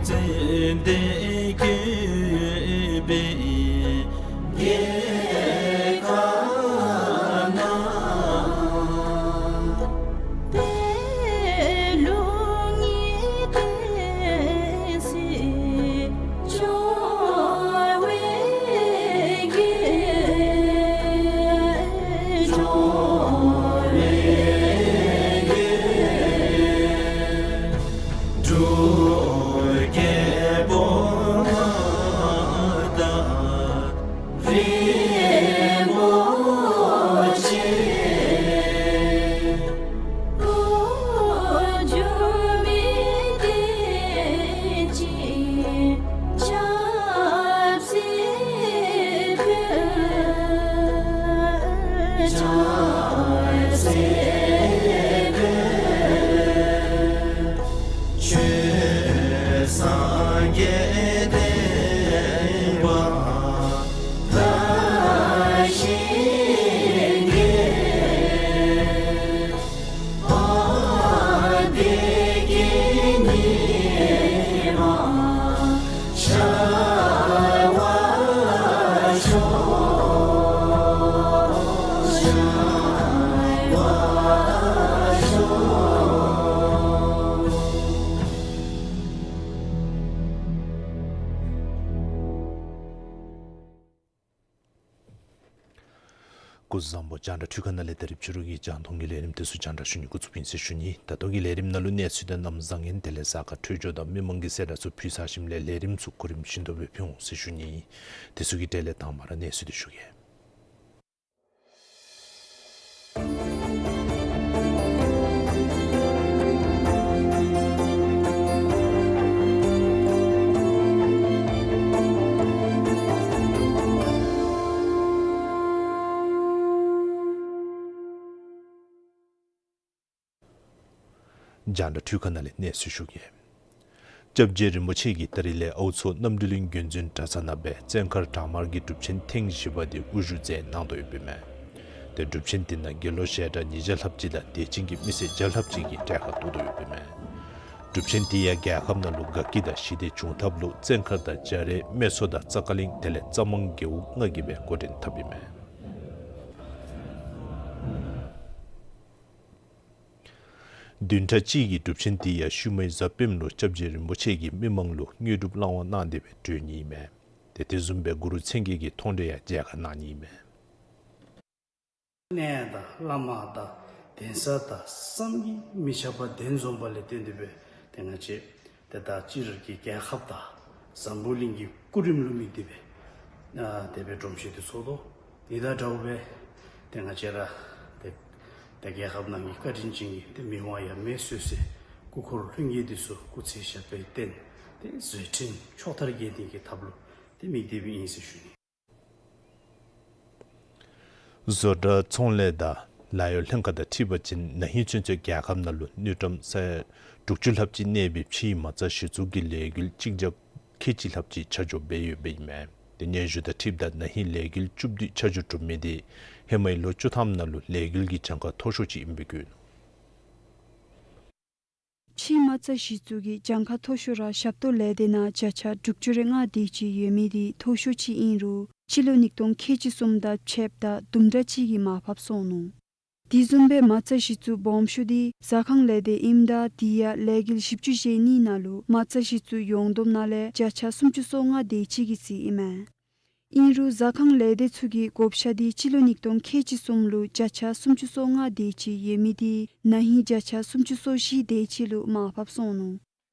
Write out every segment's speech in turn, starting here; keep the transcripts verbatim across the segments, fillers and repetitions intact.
ཙན་དན་བཀོད་པའི་རྒྱལ་ཁབ་ན། པད་ལུང་གི་བསྟན་སྲིད་འབྱུང་བའི་རྒྱལ། འབྱུང་བའི་རྒྱལ། འབྲུག་རྒྱལ་པོ་དང་རིན་པོ་ཆེ། འགོ་འཛུགས་མི་བསྟན་ཅིང་ཆབ་སྲིད་ཕུལ། ཆབ་སྲིད་ཕུལ། ཆོས་སངས་རྒྱས་བསྟན་པ་དར་ཞིང་རྒྱས། དཔལ་བདེ་སྐྱིད་ཉི་མ་ཤར་བར་ཤོག། ཤར་བར་ཤོག། སྐུ་གཟུགས་བཟང་པོ། རྒྱང་བསྒྲགས་འཕྲུལ་ཁང་ནང་ལས་ད་རིས་ཕྱི་རུ་གི་རྒྱང་མཐོང་གི་ལས་རིམ་དེ་ཚུ་རྒྱང་བསྒྲགས་ཞུ་ནི་འགོ་བཙུགས་ཡི་ཟེར་ཞུ་ནི། ད་ལྟོ་གི་ལས་རིམ་ནང་ལུ་གནས་ཚུལ་དང་གནམ་བཟང་ངན་དེ་ལས་གཟའ་སྐར་འཕྲོད་སྦྱོར་དང་མི་མང་གི་གསལ་བསྒྲགས་ཚུ་ཕུལ་ཚར་ཞིནམ་ལས་ལས་རིམ་ཚུ་གོ་རིམ་བཞིན་དུ་སྦེ་ཕུལ་འོང་ཟེར་ཞུ་ནི། དེ་ཚུ་གི་གྲས་ལས་དང་པ་ར་གནས་ཚུལ་དེ་ཞུ་གེ། རྒྱང་བསྒྲགས་འཕྲུལ་ཁང་ནང་ལས་གནས་ཚུལ་ཞུ་གེ། སྐྱབས་རྗེ་རིན་པོ་ཆེ་གིས་ད་རིས་ལས་ཨའུ་མཚོ་རྣམ་གྲོལ་གླིང་དགོན་འཛིན་གྲྭ་ཚང་ནང་སྦེ་བཙན་མཁར་བྲག་དམར་གྱི་སྒྲུབ་ཆེན་ཐེངས་བཞི་པ་དེ་དབུ་བཞུགས་མཛད་གནང་དོ་ཡོདཔ་ཨིན་མས། ཏེ་སྒྲུབ་ཆེན་དེ་ནང་དགེ་སློང་ཞལ་གྲངས་ཉིས་བརྒྱ་ལྷགཔ་ཅིག་དང་དད་ཅན་གྱི་མི་སེར་བརྒྱ་ལྷགཔ་ཅིག་གིས་གྲལ་ཁར་གཏོགས་དོ་ཡོདཔ་ཨིན་མས། སྒྲུབ་ཆེན་དེ་ཡང་རྒྱལ་ཁབ་ནང་ལུ་དགའ་སྐྱིད་དང་ཞི་བདེ་འབྱུང་ཐབས་ལུ་བཙན་མཁར་དང་རྒྱ་རས་སྨད་འཚོང་དང་རྩ་ཀ་གླིང་དེ་ལས་རྩ་མང་རྒེད་འོག་ལྔ་གིས་སྦེ་འགོ་འདྲེན་འཐབ་ཨིན་མས། བདུན་ཕྲག་གཅིག་གི་སྒྲུབ་ཆེན་དེ་ཡང་ཤུལ་མའི་གཟའ་སྤེནམ་ལུ་སྐྱབས་རྗེ་རིན་པོ་ཆེ་གིས་མི་མང་ལུ་དངོས་གྲུབ་བླང་བར་གནང་སྟེ་སྦེ་གྲོལ་ནི་ཨིན་མས། ཏེ་དེ་བཟུམ་སྦེ་གུ་རུ་མཚན་བརྒྱད་ཀྱི་མཐོང་གྲོལ་ཡང་མཇལ་ཁ་གནང་ནི་ཨིན་མས། གནས་དང་བླ་མ་དང་གདན་ས་དང་བསམ་གྱིས་མི་ཁྱབ་པ་གདན་འཛོམས་པ་ལས་བརྟེན་ཏེ་སྦེ་ཏེ་ང་བཅས་ཏེ་ད་སྤྱིར་གྱི་རྒྱལ་ཁབ་དང་འཛམ་བུ་གླིང་གི་སྐུ་རིམ་ལུ་དམིགས་ཏེ་སྦེ་ཨ་དེ་སྦེ་སྒྲོམ་གཞི་དེ་ཚུགས་དོ། དེ་དང་འདྲཝ་སྦེ་ཏེ་ང་བཅས་ར་ཏེ་ད་རྒྱལ་ཁབ་ནང་གི་བཀའ་དྲིན་ཅན་གྱི་ཏེ་མི་དབང་ཡབ་མེས་སྲས་སྐུ་འཁོར་ལྷུན་རྒྱས་དེ་ཚུ་སྐུ་ཚེ་ཞབས་པད་བརྟན་ཏེ་བཟོད་བསྲན་ཕྱོགས་མཐར་རྒྱས་ནི་གི་ཐབས་ལུ་ཏེ་དམིགས་ཏེ་སྦེ་ཨིན་ཟེར་ཞུ་ནི། བཟོ་གྲྭ་ཚོང་ལས་དང་ལཱ་གཡོག་ལྷན་ཁག་དང་འཁྲིལ་བ་ཅིན་ན་ཧིང་ཚུན་ཚོད་རྒྱལ་ཁབ་ནང་ལུ་དངུལ་ཀྲམ་ས་ཡ་དྲུག་ཅུ་ལྷགཔ་ཅིག་གནས་པའི་ཕྱིའི་མ་རྩ་གཞི་བཙུགས་ཀྱི་ལས་འགུལ་གཅིག་བརྒྱ་ཁལ་གཅིག་ལྷགཔ་ཅིག་ཆ་འཇོག་འབད་ཡོདཔ་ཨིན་མས། ཏེ་སྙན་ཞུ་དང་འཁྲིལཝ་ད་ན་ཧིང་ལས་འགུལ་བཅུ་བདུན་ཆ་འཇོག་གྲུབ་མི་དེ་ཧེ་མའི་ལོ་བཅུ་ཐམ་ནང་ལུ་ལས་འགུལ་གྱི་གྱངས་ཁ་མཐོ་ཤོས་ཅིག་ཨིན་པའི་བཀོད་ནུག། ཕྱིའི་མ་རྩ་གཞི་བཙུགས་ཀྱི་གྱངས་ཁ་མཐོ་ཤོས་ར་ཞབས་ཏོག་ལས་སྡེ་ནང་བརྒྱ་ཆ་དྲུག་ཅུ་རེ་ལྔ་དེ་ཅིག་ཡོད་མི་དེ་མཐོ་ཤོས་ཅིག་ཨིན་རུང་སྤྱི་ལོ་ཉིས་སྟོང་ཁལ་གཅིག་གསུམ་དང་ཕྱདཔ་ད་དུམ་གྲ་ཅིག་གིས་མར་ཕབ་སོང་ནུག། དེ་བཟུམ་སྦེ་མ་རྩ་གཞི་བཙུགས་སྦོམ་ཤོས་དེ་ཟ་ཁང་ལས་སྡེ་ཨིནམ་ད་དེ་ཡང་ལས་འགུལ་བཞི་བཅུ་ཞེ་གཉིས་ནང་ལུ་མ་རྩ་གཞི་བཙུགས་ཡོངས་བསྡོམས་ནང་ལས་བརྒྱ་ཆ་སུམ་ཅུ་སོ་ལྔ་དེ་ཅིག་གི་རྩིས་ཨིན་མས། ཨིན་རུང་ཟ་ཁང་ལས་སྡེ་ཚུ་གི་བགོ་བཤའ་དེ་སྤྱི་ལོ་ཉིས་སྟོང་ཁལ་གཅིག་གསུམ་ལུ་བརྒྱ་ཆ་སུམ་ཅུ་སོ་ལྔ་དེ་ཅིག་ཡོད་མི་དེ་ན་ཧིང་བརྒྱ་ཆ་སུམ་ཅུ་སོ་བཞི་དེ་ཅིག་ལུ་མར་ཕབ་སོང་ནུག།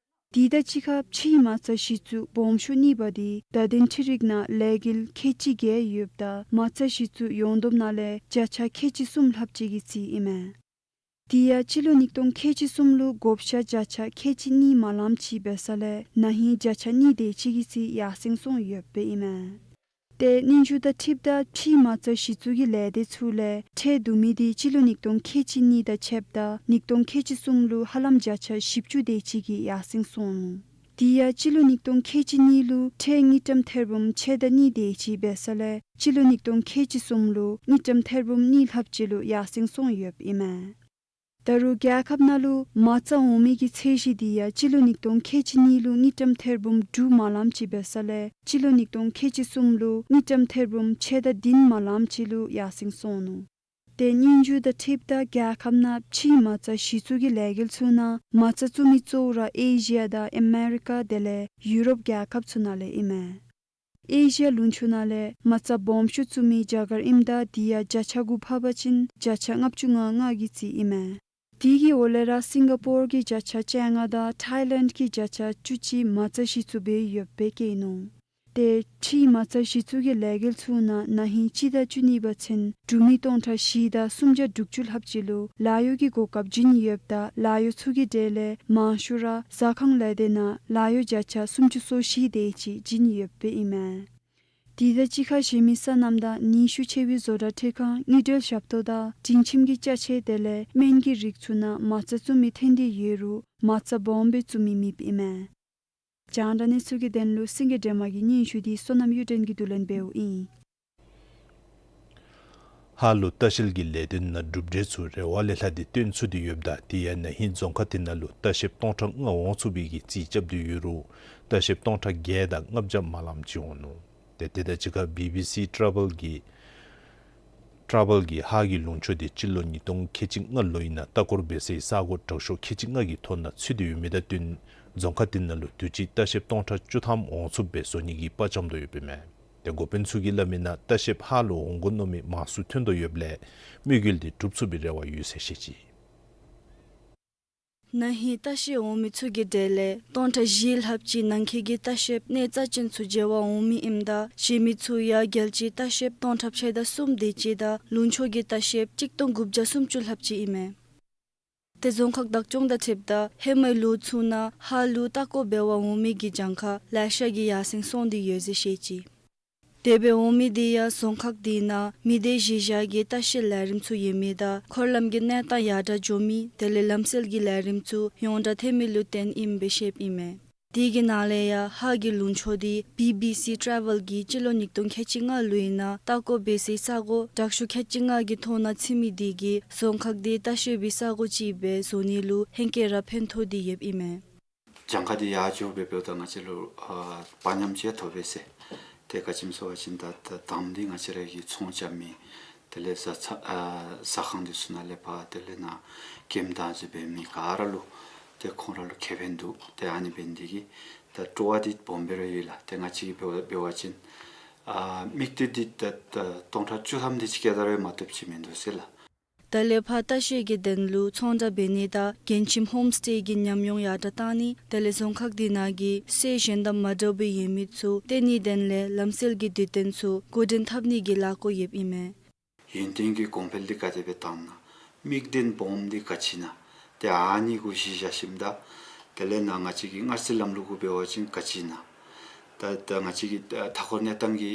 དེ་དང་གཅིག་ཁར་ཕྱིའི་མ་རྩ་གཞི་བཙུགས་སྦོམ་ཤོས་གཉིས་པ་དེ་བརྡ་དོན་འཕྲུལ་རིག་ནང་ལས་འགུལ་ཁལ་གཅིག་བརྒྱད་ཡོདཔ་ད་མ་རྩ་གཞི་བཙུགས་ཡོངས་བསྡོམས་ནང་ལས་བརྒྱ་ཆ་ཁལ་གཅིག་གསུམ་ལྷགཔ་ཅིག་གི་རྩིས་ཨིན་མས། དེ་ཡང་སྤྱི་ལོ་ཉིས་སྟོང་ཁལ་གཅིག་གསུམ་ལུ་བགོ་བཤའ་བརྒྱ་ཆ་ཁལ་གཅིག་གཉིས་མ་ལངམ་ཅིག་འབད་ས་ལས་ན་ཧིང་བརྒྱ་ཆ་གཉིས་དེ་ཅིག་གི་རྩིས་ཡར་སེང་སོང་ཡོདཔ་ཨིན་མས། ཏེ་སྙན་ཞུ་དང་འཁྲིལཝ་ད་ཕྱིའི་མ་རྩ་གཞི་བཙུགས་ཀྱི་ལས་སྡེ་ཚུ་ལས་ཁྲལ་བསྡུ་མི་དེ་སྤྱི་ལོ་ཉིས་སྟོང་ཁལ་གཅིག་གཉིས་དང་ཕྱདཔ་ད་ཉིས་སྟོང་ཁལ་གཅིག་གསུམ་ལུ་ཧ་ལམ་བརྒྱ་ཆ་བཞི་བཅུ་དེ་ཅིག་གིས་ཡར་སེང་སོང་ནུག། དེ་ཡང་སྤྱི་ལོ་ཉིས་སྟོང་ཁལ་གཅིག་གཉིས་ལུ་ཁྲལ་དངུལ་ཀྲམ་ཐེར་འབུམ་ཕྱེད་དང་གཉིས་དེ་ཅིག་འབད་ས་ལས་སྤྱི་ལོ་ཉིས་སྟོང་ཁལ་གཅིག་གསུམ་ལུ་དངུལ་ཀྲམ་ཐེར་འབུམ་གཉིས་ལྷགཔ་ཅིག་ལུ་ཡར་སེང་སོང་ཡོདཔ་ཨིན་མས། ད་རུང་རྒྱལ་ཁབ་ནང་ལུ་མ་རྩ་འོང་མི་གི་ཚད་གཞི་འདི་ཡང་སྤྱི་ལོ་ཉིས་སྟོང་ཁལ་གཅིག་གཉིས་ལུ་དངུལ་ཀྲམ་ཐེར་འབུམ་དྲུག་མ་ལངམ་ཅིག་འབད་ས་ལས་སྤྱི་ལོ་ཉིས་སྟོང་ཁལ་གཅིག་གསུམ་ལུ་དངུལ་ཀྲམ་ཐེར་འབུམ་ཕྱེད་དང་བདུན་མ་ལངམ་ཅིག་ལུ་ཡར་སེང་སོང་ནུག། ཏེ་སྙན་ཞུ་དང་འཁྲིལཝ་ད་རྒྱལ་ཁབ་ནང་ཕྱིའི་མ་རྩ་གཞི་བཙུགས་ཀྱི་ལས་འགུལ་ཚུ་ནང་མ་རྩ་བཙུགས་མི་གཙོ་བོ་ར་ཨེ་ཤི་ཡ་དང་ཨ་མེ་རི་ཀ་དེ་ལས་ཡུ་རོབ་རྒྱལ་ཁབ་ཚུ་ནང་ལས་ཨིན་མས། ཨེ་ཤི་ཡ་ལུང་ཕྱོགས་ནང་ལས་མ་རྩ་སྦོམ་ཤོས་བཙུགས་མི་རྒྱ་གར་ཨིནམ་ད་དེ་ཡང་བརྒྱ་ཆ་དགུ་ཕབ་པ་ཅིན་བརྒྱ་ཆ་ལྔ་བཅུ་ང་ལྔ་གི་རྩིས་ཨིན་མས། དེ་གི་འོག་ལས་ར་སིང་ག་པོར་གྱིས་བརྒྱ་ཆ་བཅོ་ལྔ་དང་ཐའི་ལེནཌ་གིས་བརྒྱ་ཆ་བཅུ་གཅིག་མ་རྩ་གཞི་བཙུགས་འབད་ཡོདཔ་སྦེ་བཀོད་ནུག། ཏེ་ཕྱིའི་མ་རྩ་གཞི་བཙུགས་ཀྱི་ལས་འགུལ་ཚུ་ནང་ན་ཧིང་སྤྱི་ཟླ་བཅུ་གཉིས་པ་ཚུན་འབྲུག་མི་སྟོང་ཕྲག་བཞི་དང་སུམ་བརྒྱ་དྲུག་ཅུ་ལྷགཔ་ཅིག་ལུ་ལཱ་གཡོག་གི་གོ་སྐབས་བྱིན་ཡོདཔ་ད་ལཱ་གཡོག་ཚུ་གི་གྲས་ལས་མང་ཤོས་ར་ཟ་ཁང་ལས་སྡེ་ནང་ལཱ་གཡོག་བརྒྱ་ཆ་སུམ་ཅུ་སོ་བཞི་དེ་ཅིག་བྱིན་ཡོདཔ་ཨིན་མས། དེ་དང་གཅིག་ཁར་གཞན་མི་སོ་ནམ་དང་ནུས་ཤུགས་ཆེ་བའི་བཟོ་གྲྭ་འཕྲུལ་ཁང་དངུལ་འབྲེལ་ཞབས་ཏོག་དང་སྒྲིང་ཁྱིམ་གྱི་ཅ་ཆས་དེ་ལས་སྨན་གྱི་རིགས་ཚུ་ནང་མ་རྩ་བཙུགས་མི་ཐོན་ཏེ་ཡོད་རུང་མ་རྩ་སྦོམ་སྦེ་བཙུགས་མི་མེདཔ་ཨིན་མས། རྒྱང་བསྒྲགས་གནས་ཚུལ་གྱི་དོན་ལུ་སེང་གེ་སྒྲོལ་མ་གི་སྙན་ཞུ་འདི་བསོད་ནམས་གཡུ་སྒྲོན་གྱིས་བསྡུ་ལེན་འབདཝ་ཨིན། ཧཱ་ལུ་ལྟ་བཤལ་གྱི་ལས་དོན་ནང་གྲུབ་འབྲས་ཚུ་རེ་བ་ལས་ལྷག་སྟེ་བཏོན་ཚུགས་ཏེ་ཡོདཔ་ད་དེ་ཡང་ན་ཧིང་རྫོང་ཁག་དེ་ནང་ལུ་ལྟ་བཤལཔ་སྟོང་ཕྲག་ལྔ་འོང་ཚུགས་པའི་གི་རྩིས་རྐྱབ་སྟེ་ཡོད་རུང་ལྟ་བཤལཔ་སྟོང་ཕྲག་བརྒྱད་དང་ལྔ་བརྒྱ་མ་ལངམ་ཅིག་འོང་ནུག། ཏེ་དེ་དང་གཅིག་ཁར་བི་བི་སི་ཊ་རེ་ཝེལ་གྱིས་ཊ་རེ་ཝེལ་གྱིས་ཧཱ་གི་ལུང་ཕྱོགས་དེ་སྤྱི་ལོ་ཉིས་སྟོང་ཁལ་གཅིག་ལྔ་ལོ་ཨིན་ན་ལྟ་སྐོར་འབད་སའི་ས་གོ་དྲག་ཤོས་ཁལ་གཅིག་ལྔ་གི་ཐོ་ནང་ཚུད་དེ་ཡོད་མི་དང་བསྟུན་རྫོང་ཁག་དེ་ནང་ལུ་དུས་ཅི་ལྟ་བཤལཔ་སྟོང་ཕྲག་བཅུ་ཐམ་འོང་ཚུགསཔ་སྦེ་བཟོ་ནི་གི་དཔའ་བཅམ་དོ་ཡོདཔ་ཨིན་མས། ཏེ་འགོ་དཔོན་ཚུ་གིས་སླབ་མི་ནང་ལྟ་བཤལཔ་ཧཱ་ལུ་འོང་དགོ་མནོ་མི་མང་སུ་ཐོན་དོ་ཡོདཔ་ལས་དམིགས་ཡུལ་དེ་འགྲུབ་ཚུགས་པའི་རེ་བ་ཡོད་ཟེར་བཤད་ཅི། ན་ཧིང་ལྟ་བཤལ་འོང་མི་ཚུ་གི་གྲས་ལས་སྟོང་ཕྲག་བཞི་ལྷགཔ་ཅིག་ནང་འཁོད་ཀྱི་ལྟ་བཤལཔ་གནས་རྩ་ཅན་ཚུ་མཇལ་བར་འོང་མི་ཨིནམ་ད་གཞན་མི་ཚུ་ཡང་རྒྱལ་སྤྱིའི་ལྟ་བཤལཔ་སྟོང་ཕྲག་ཕྱེད་དང་གསུམ་དེ་ཅིག་དང་ལུང་ཕྱོགས་ཀྱི་ལྟ་བཤལཔ་གཅིག་སྟོང་དགུ་བརྒྱ་སུམ་ཅུ་ལྷགཔ་ཅིག་ཨིན་མས། ཏེ་རྫོང་ཁག་བདག་སྐྱོང་དང་འཁྲིལཝ་ད་ཧེ་མའི་ལོ་ཚུ་ནང་ཧཱ་ལུ་ལྟ་སྐོར་འབད་བར་འོང་མི་གི་གྱངས་ཁ་ལེ་ཤ་གིས་ཡར་སེང་སོང་སྟེ་ཡོད་ཟེར་བཤད་ཅི། དེ་སྦེ་འོང་མི་དེ་ཡང་རྫོང་ཁག་དེ་ནང་མི་སྡེ་གཞི་བཞག་གི་ལྟ་བཤལ་ལས་རིམ་ཚུ་ཡོད་མི་དང་འཁོར་ལམ་གྱི་གནས་སྟངས་ཡར་དྲག་འགྱོ་མི་དེ་ལས་ལམ་སྲོལ་གྱི་ལས་རིམ་ཚུ་ཡོངས་གྲགས་ཐོན་མི་ལུ་བརྟེན་ཨིནམ་སྦེ་བཤདཔ་ཨིན་མས། དེ་གི་ནང་ལས་ཡང་ཧཱ་གི་ལུང་ཕྱོགས་དེ་བི་བི་སི་ཊ་རེ་ཝེལ་གྱིས་སྤྱི་ལོ་ཉིས་སྟོང་ཁལ་གཅིག་ལྔ་ལོ་ཨིན་ན་ལྟ་སྐོར་འབད་སའི་ས་གོ་དྲག་ཤོས་ཁལ་གཅིག་ལྔ་གི་ཐོ་ནང་ཚུད་མི་དེ་གིས་རྫོང་ཁག་དེ་ལྟ་བཤལ་པའི་ས་གོ་ཅིག་སྦེ་བཟོ་ནི་ལུ་ཧེང་སྐལ་ར་ཕན་ཐོགས་ཏེ་ཡོདཔ་ཨིན་མས། གྱངས་ཁ་དེ་ཡར་འགྱོ་སྦེ་འབདཝ་ད་ང་བཅས་ལུ་ཨ་དཔའ་ཉམས་ཅིག་ཐོབ་པས་ཟེར། ཏེ་ག་ཅི་སྨོ་ཟེར་བ་ཅིན་ད་ད་དང་པ་འདི་ང་བཅས་ར་གི་ཚོང་རྐྱབ་མི་དེ་ལས་ཟ་ཚ་ཨ་ཟ་ཁང་འདི་ཚུ་ནང་ལས་ཕར་དེ་ལས་ནཱ་ཀེམ་བདག་འཛིན་འབད་མི་ག་ར་ལུ་ཏེ་ཁོང་ར་ལུ་ཁེ་ཕན་འདུག། ཏེ་ཨ་ནི་འབད་ནི་འདི་གིས་ད་སྤྲོ་བ་འདི་སྦོམ་སྦེ་ར་ཡོད་ལགས། ཏེ་ང་བཅས་ཀྱིས་འབད་འབད་བ་ཅིན་ཨ་དམིགས་གཏད་འདི་ད་ད་སྟོང་ཕྲག་བཅུ་ཐམ་དེ་ཅིག་བསྐྱེད་ད་རུང་མ་བཏུབ་ཅིག་མིན་འདུག་ཟེར་ལགས། ད་ལས་ཕར་ལྟ་བཤལ་གྱི་དོན་ལུ་ཚོང་བསྒྲགས་འབད་ནི་དང་རྒན་ཁྱིམ་ཧོམ་སི་ཊེ་གི་ཉམས་མྱོང་ཡར་དྲག་གཏང་ནི་དེ་ལས་རྫོང་ཁག་དེ་ནང་གི་སྲོལ་གཞན་དང་མ་འདྲཝ་སྦེ་ཡོད་མི་ཚུ་སྟོན་ནི་དོན་ལས་ལམ་སྲོལ་གྱི་དུས་སྟོན་ཚུ་འགོ་འདྲེན་འཐབ་ནི་གི་ལས་འགུལ་ཡོདཔ་ཨིན་མས། ཡུན་བརྟན་གྱི་གོང་འཕེལ་འདི་ག་དེ་སྦེ་བཏང་ན། དམིགས་དོན་སྦོམ་འདི་ག་ཅི་ཨིན་ན། ཏེ་ཨ་ནི་གུ་གཞི་བཞག་ཞིནམ་ད་དེ་ལས་ནཱ་ང་བཅས་ཀྱི་སྔར་སྲོལ་ལམ་ལུགས་གུ་འབད་བ་ཅིན་ག་ཅི་ཨིན་ན། ད་ད་ང་བཅས་ཀྱི་ད་མཐའ་འཁོར་གནས་སྟངས་ཀྱི་